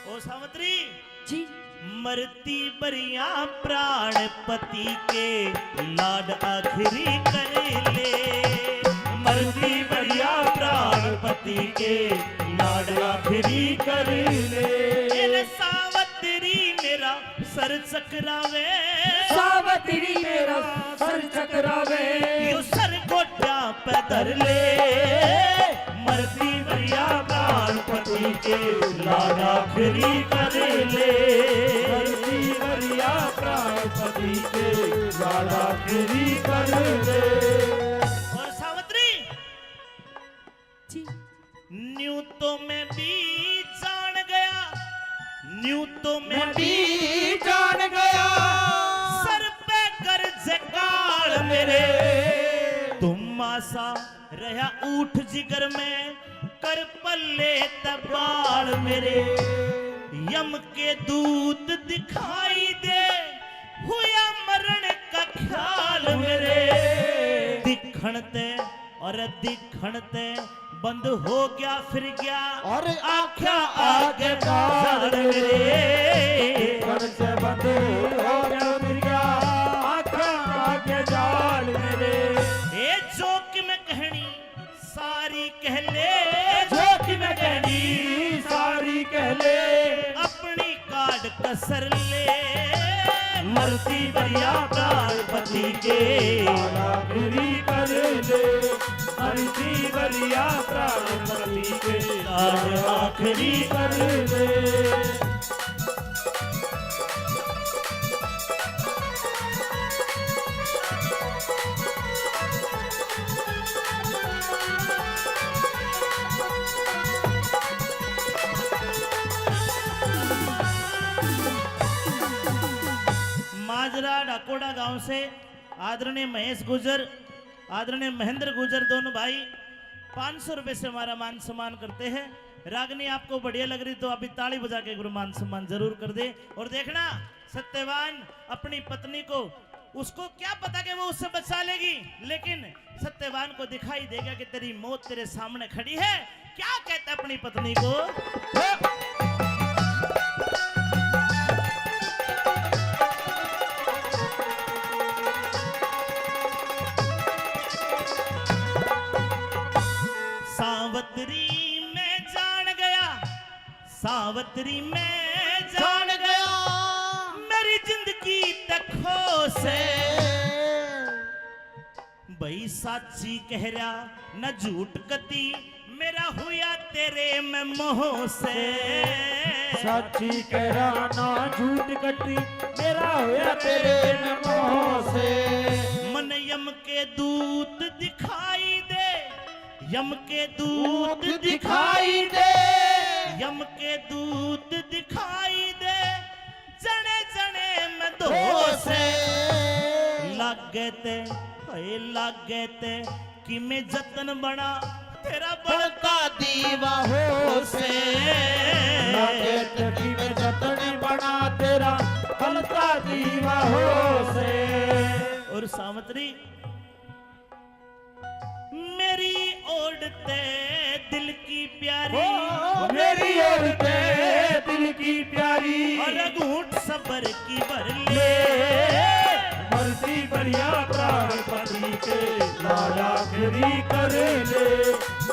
ओ सावित्री जी। मरती बरिया प्राण पति के लाड आखिरी कर ले। मरती बरिया प्राण पति के लाड आखिरी कर ले। ए रे सावित्री, मेरा सर चकरावे। सावित्री, मेरा सर चकरावे। यो सर गोड्या पे धर ले। मरती बरिया प्राण पति के लाड आखिरी कर ले। मरती बरिया प्राण पति के लाड आखिरी कर ले। और सावित्री जी। न्यू तो मैं भी जान गया, न्यू तो मैं मैं भी जान गया। सर पे गरज काल मेरे, धुम्मा सा रहा ऊठ जिगर में, कर पल्ले ते बाल मेरे। यम के दूत दिखाई दे, हुआ मरण का ख्याल मेरे। दिखण ते और दिखण ते बंद हो गया फिर गया, और आख्या आगे जाल मेरे। दिखण से बंद हो गया फिर गया, आख्या आगे जाल मेरे। ए जो कि मैं कहनी सारी कह ले, जो कि मैं कहनी सारी कह ले। अपनी काट कसर ले। मरती बरिया प्राण पति के लाड आखिरी कर ले। मरती बरिया प्राण पति के लाड आखिरी कर ले। माजरा डाकोड़ा गांव से आदरणीय महेश गुर्जर, आदरणीय महेंद्र गुर्जर, दोनों भाई पाँच सौ रुपए से हमारा मान सम्मान करते हैं। रागनी, आपको बढ़िया लग रही तो आप भी ताली बजा के एक बार मान सम्मान जरूर कर दे। और देखना, सत्यवान अपनी पत्नी को, उसको क्या पता कि वो उससे बचा लेगी, लेकिन सत्यवान को दिखाई देगा कि तेरी मौत तेरे सामने खड़ी है। क्या कहता अपनी पत्नी को? सावित्री मैं जान गया, सावित्री मैं जान गया, मेरी जिंदगी तक खो से। भाई साची कह रहा ना झूठ कती, मेरा हुआ तेरे में मोह से। साची कह रहा ना झूठ कती, मेरा हुआ तेरे में मोह से। मन यम के दूत दिखाई दे, यम के दूत दिखाई दे। यम के दूत दिखाई दे, जने जने में धोसे। लागे ते, हाय लागे ते, कि मैं जतन बना तेरा बलता दीवा हो से। लागे ते कि मैं जतन बना तेरा बलता दीवा हो से। और सावित्री, मेरी ओढ़ते दिल की प्यारी। ओ, मेरी ओढ़ते दिल की प्यारी। और घूंट सबर की भर ले। ले। मर्जी बढ़िया प्राणपति के लाड़ा फेरी कर ले।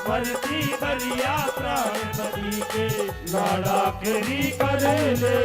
मर्जी बढ़िया प्राणपति के लाड़ा फेरी कर ले।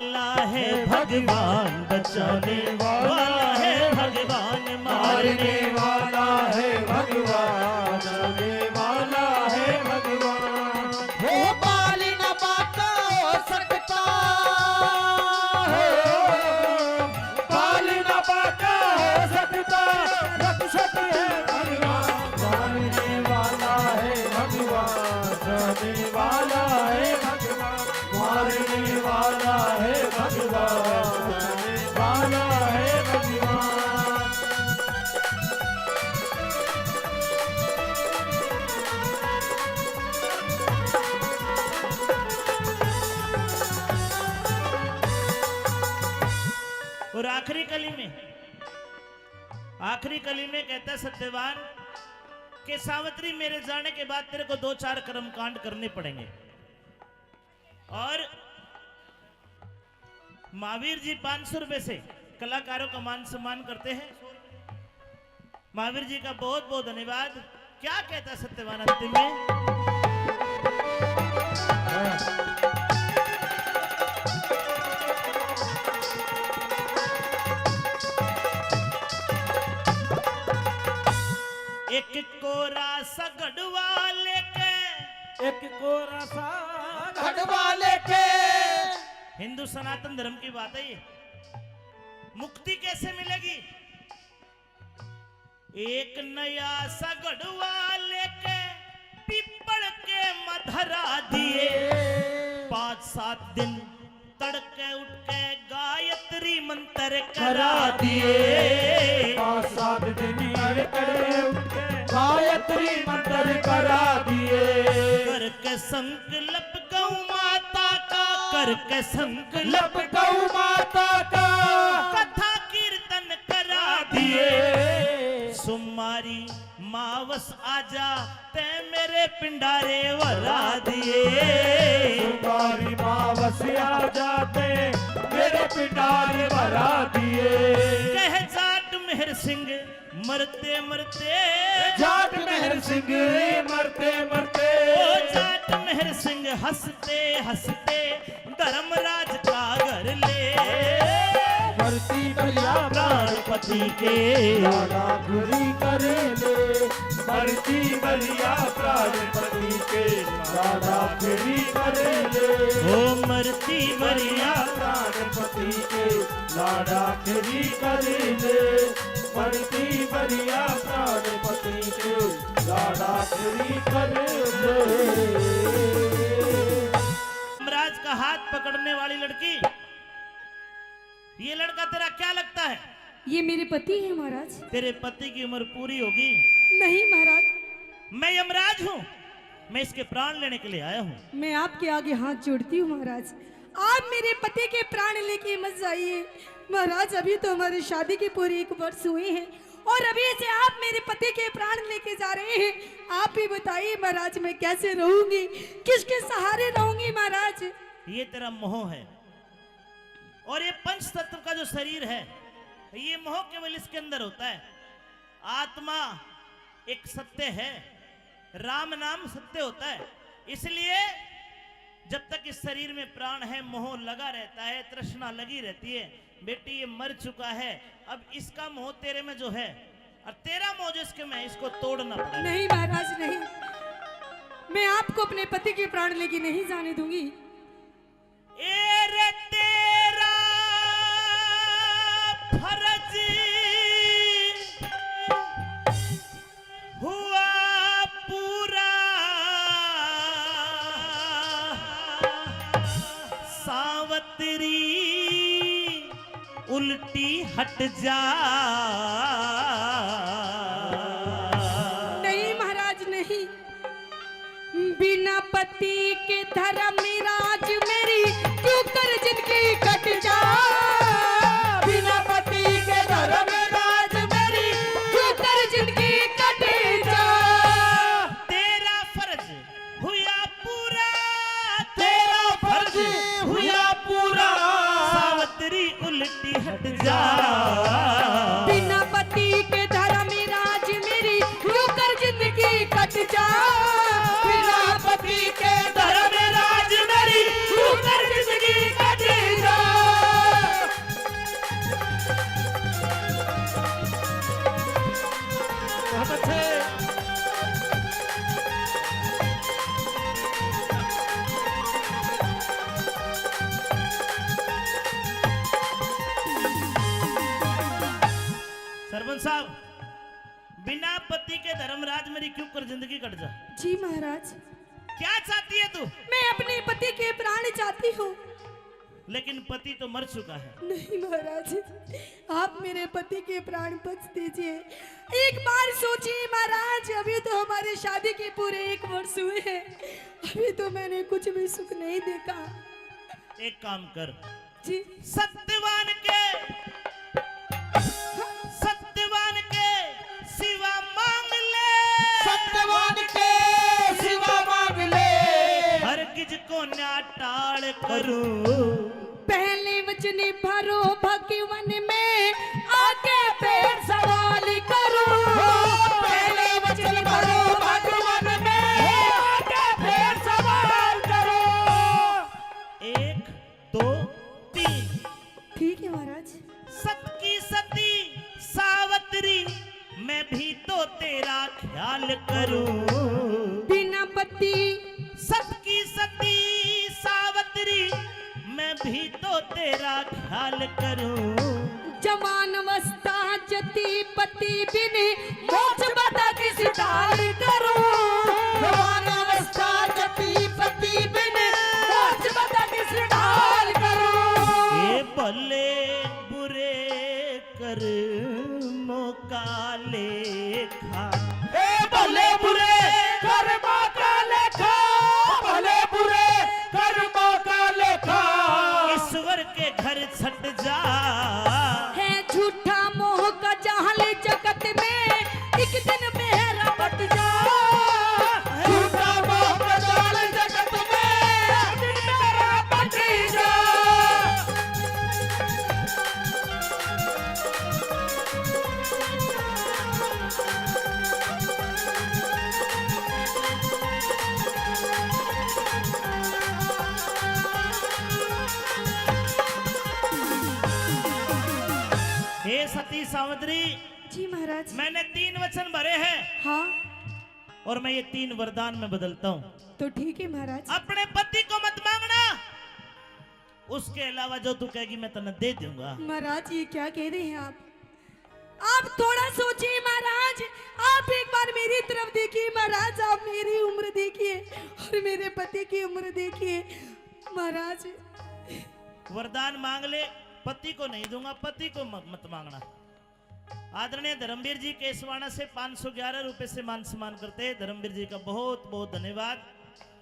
वाला है भगवान, बचाने वाला है भगवान, मारने वाला है भगवान, बचाने वाला है भगवान। वो बाल न बांका हो सकता, हो बाल न बांका हो सकता, रक्षक है भगवान, मारने वाला है भगवान, बचाने वाला है भगवान, मारने वाला है भगवान, बचाने वाला है भगवान। और आखिरी कली में, आखिरी कली में कहता है सत्यवान कि सावित्री, मेरे जाने के बाद तेरे को दो चार कर्म कांड करने पड़ेंगे। और महावीर जी पाँच सौ रुपए से कलाकारों का मान सम्मान करते हैं। महावीर जी का बहुत बहुत धन्यवाद। क्या कहता सत्यवान अंतिम में? एक कोरा सा घड़वा लेके, एक कोरा सा घड़वा लेके। हिंदू सनातन धर्म की बात है ये। मुक्ति कैसे मिलेगी? एक नया सा घड़वा लेके पीपल के मधरा दिए। पाँच सात दिन तड़के उठ के गायत्री मंत्र करा दिए। पाँच सात दिन तड़के उठ के गायत्री मंत्र करा दिए। करके संकल्प गौ माता का, करके संकल्प गौ माता का, कथा कीर्तन करा दिए। सोमवारी मावस आजा ते मेरे पिंडारे भरा दिए। सोमवारी मावस आजा ते मेरे पिंडारे भरा दिए। कह जाट मेहर सिंह मरते मरते, जाट मेहर सिंह मरते मरते, ओ जाट मेहर सिंह हंसते हंसते धर्मराज का घर ले। मरती बढ़िया प्राणपति के लाड़ा फेरी कर ले, मरती बढ़िया प्राणपति के लाड़ा फेरी कर ले। ओ मरती बढ़िया प्राणपति के लाड़ा फेरी कर ले, मरती बढ़िया प्राणपति के लाड़ा फेरी कर ले। यमराज का हाथ पकड़ने वाली लड़की, ये लड़का तेरा क्या लगता है? ये मेरे पति हैं महाराज। तेरे पति की उम्र पूरी होगी। नहीं महाराज। मैं यमराज हूँ, मैं इसके प्राण लेने के लिए आया हूँ। मैं आपके आगे हाथ जोड़ती हूँ महाराज, आप मेरे पति के प्राण लेके मत जाइए महाराज। अभी तो हमारी शादी के पूरे एक वर्ष हुए हैं और अभी से आप मेरे पति के प्राण लेके जा रहे हैं। आप ही बताइए महाराज, मैं कैसे रहूंगी, किसके सहारे रहूंगी महाराज? ये तेरा मोह है। और ये पंच तत्व का जो शरीर है, ये मोह केवल इसके अंदर होता है। आत्मा एक सत्य है, राम नाम सत्य होता है। इसलिए जब तक इस शरीर में प्राण है, मोह लगा रहता है, तृष्णा लगी रहती है। बेटी, ये मर चुका है, अब इसका मोह तेरे में जो है और तेरा मोह जो इसके में है, इसको तोड़ना पड़ेगा। नहीं महाराज, नहीं, मैं आपको अपने पति के प्राण लेके नहीं जाने दूंगी। ए रे तेरा फर्ज हुआ पूरा, सावतरी उल्टी हट जा। नहीं महाराज, नहीं। बिना पति के धर्मराज मेरी क्यों कर जिंदगी कट जा। बिना पति के धर्मराज मेरी क्यों कर जिंदगी कट जा। तेरा फर्ज हुआ पूरा, तेरा फर्ज हुआ पूरा, सावतरी उल्टी हट जा। बिना पति के धर्मराज मेरी क्यों कर जिंदगी कट जा। बिना पति के धर्मराज मेरी क्यों कर जिंदगी कट जा। बहुत अच्छे। सरपंच साहब, बिना पति के धर्मराज मेरी क्यों कर जिंदगी कट जा। जी महाराज। क्या चाहती है तू? मैं अपने पति के प्राण चाहती हूँ। लेकिन पति तो मर चुका है। नहीं महाराज, आप मेरे पति के प्राण बख्श दीजिए। एक बार सोचिए महाराज, अभी तो हमारी शादी के पूरे एक वर्ष हुए हैं, अभी तो मैंने कुछ भी सुख नहीं देखा। एक काम कर, जी। सत्यवान के, सत्यवान के सिवा मांग ले। सत्यवान के सिवा मांग ले। हरगिज कोन्या टाल करूं। पहले वचन भरो भगवन में, आगे फिर सवाल करूं। पहले वचन भरो भगवन में, आगे फिर सवाल करूं। एक, दो, तीन। ठीक है महाराज। सत की सती सावतरी, मैं भी तो तेरा ख्याल करूं। बिना पति। सत की सती सावतरी, मैं भी तो तेरा ख्याल करूं। जवान अवस्था जती पति बिन, मोक्ष पता किस ढाल करूं। जवान अवस्था जती पति बिन, मोक्ष पता किस ढाल करूं। ए भले बुरे कर्मों का लेखा। ए भले बुरे कर्मों का लेखा, भले बुरे कर्मों का लेखा। ईश्वर के घर छट जा। है झूठा मोह का जाल जगत में, एक दिन मेरा बट जा। झूठा मोह का जाल जगत में, एक दिन मेरा बट जा। हे सती सावित्री, जी महाराज। मैंने तीन वचन भरे हैं। हाँ। और मैं ये तीन वरदान में बदलता हूँ। तो ठीक है महाराज। अपने पति को मत मांगना, उसके अलावा जो तू कहेगी मैं तन्ने दे दूंगा। महाराज, ये क्या कह रहे हैं आप? आप थोड़ा सोचिए महाराज, आप एक बार मेरी तरफ देखिए महाराज, आप मेरी उम्र देखिए और मेरे पति की उम्र देखिए महाराज। वरदान मांग ले, पति को नहीं दूंगा, पति को म-, मत मांगना। आदरणीय धर्मवीर जी केसवाणा से पाँच सौ ग्यारह रुपए से मान सम्मान करते हैं। धर्मवीर जी का बहुत बहुत धन्यवाद।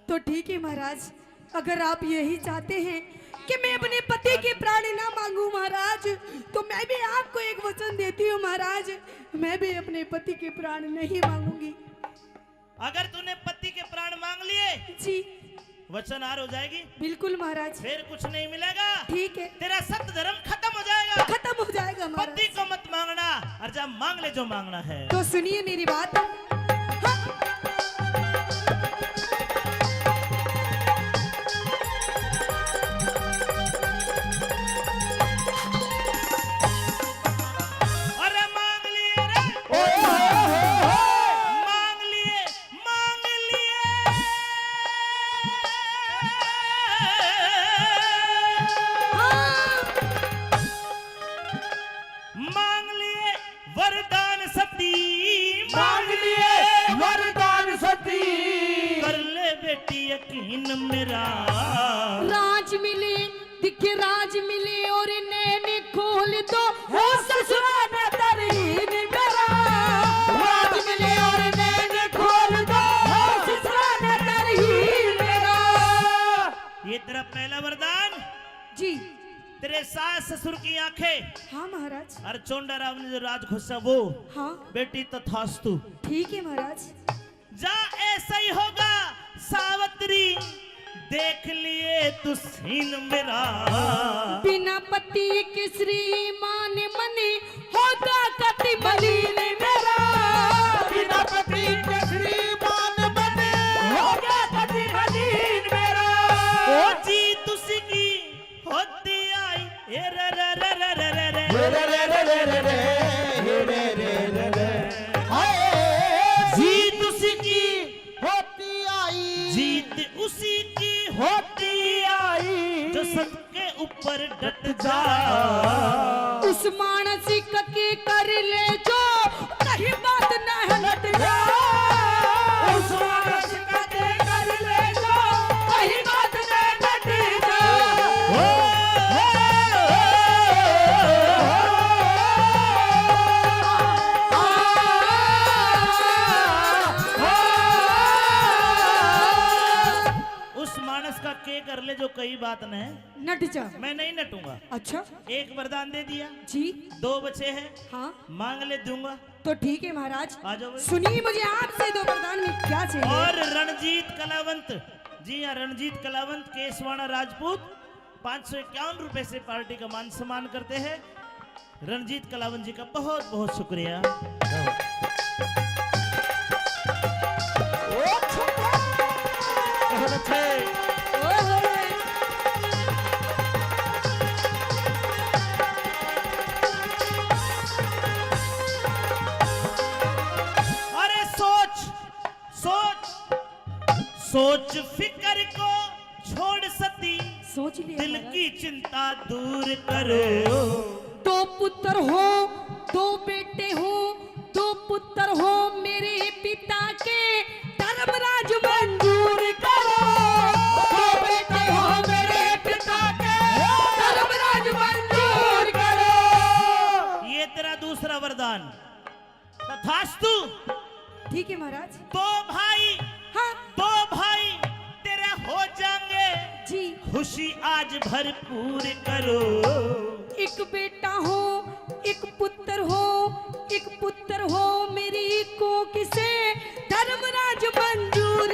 तो ठीक है महाराज, अगर आप यही चाहते हैं कि मैं अपने पति के प्राण ना मांगू महाराज, तो मैं भी आपको एक वचन देती हूँ महाराज, मैं भी अपने पति के प्राण नहीं मांगूंगी। अगर तूने पति के प्राण मांग लिए, जी। वचन हार हो जाएगी। बिल्कुल महाराज। फिर कुछ नहीं मिलेगा। ठीक है। तेरा सत धर्म खत्म हो जाएगा। खत्म हो जाएगा महाराज। पति को मत मांगना, और जा मांग ले जो मांगना है। तो सुनिए मेरी बात। हाँ। अरे मांग लिए रे। ओए होए होए होए। मांग लिए, मांग लिए। मेरा। राज मिले, दिखे राज मिले और नैन खोल दो, हो ससुरा नजरहीन मेरा। राज मिले और नैन खोल दो, हो ससुरा नजरहीन मेरा। ये तेरा पहला वरदान। जी। तेरे सास ससुर की आंखें। हाँ महाराज। और चोंडा राव ने जो राज खोसा वो। हाँ। बेटी तथास्तु। ठीक है महाराज। जा, ऐसा ही होगा सावित्री, देख लिए तू सीन मेरा। बिना पति के श्रीमान मन होगा कति मलिन मेरा। बिना पति के श्रीमान मन होगा कति मलिन मेरा। ओ जी तुसी की होती आई, ए रे रे रे रे रे रे रे। हे रे रे रे रे रे, हे रे रे रे रे। हाय। जीत उसी की होती आई। जीत उसी की होती आई। जो सत के ऊपर डट जा। उस मानस के कर ले जो, कहीं बात न हट जा। उस मानस का के कर ले जो, कहीं बात न हट जा। हो, हो, हो, हो। उस मानस का के कर ले जो कई बात न नट जा। मैं नहीं नटूंगा। अच्छा। एक वरदान दे दिया। जी। दो बचे हैं। हाँ। मांग ले, दूंगा। तो ठीक है महाराज। आ जाओ भाई। सुनिए, मुझे आपसे दो वरदान में क्या चाहिए? और रणजीत कलावंत, जी हाँ, रणजीत कलावंत, केसवाणा राजपूत, पाँच सौ इक्यावन रुपए से पार्टी का मान सम्मान करते हैं। रणजीत कलावंत जी का बहुत बहुत शुक्रिया। अरे सोच, सोच, सोच फिकर को छोड़ सती, सोच लिया दिल महाराज। की चिंता दूर करो। दो पुत्र हो, दो बेटे हो, दो पुत्र हो मेरे पिता के, धर्मराज मंजूर करो। दो बेटे हो मेरे पिता के, धर्मराज मंजूर करो। ये तेरा दूसरा वरदान। तथास्तु। ठीक है महाराज। दो भाई, हाँ। दो भाई तेरे हो जाएंगे। जी। खुशी आज भरपूर करो। एक बेटा हो, एक पुत्र हो, एक पुत्र हो मेरी कोख से, धर्मराज मंजूर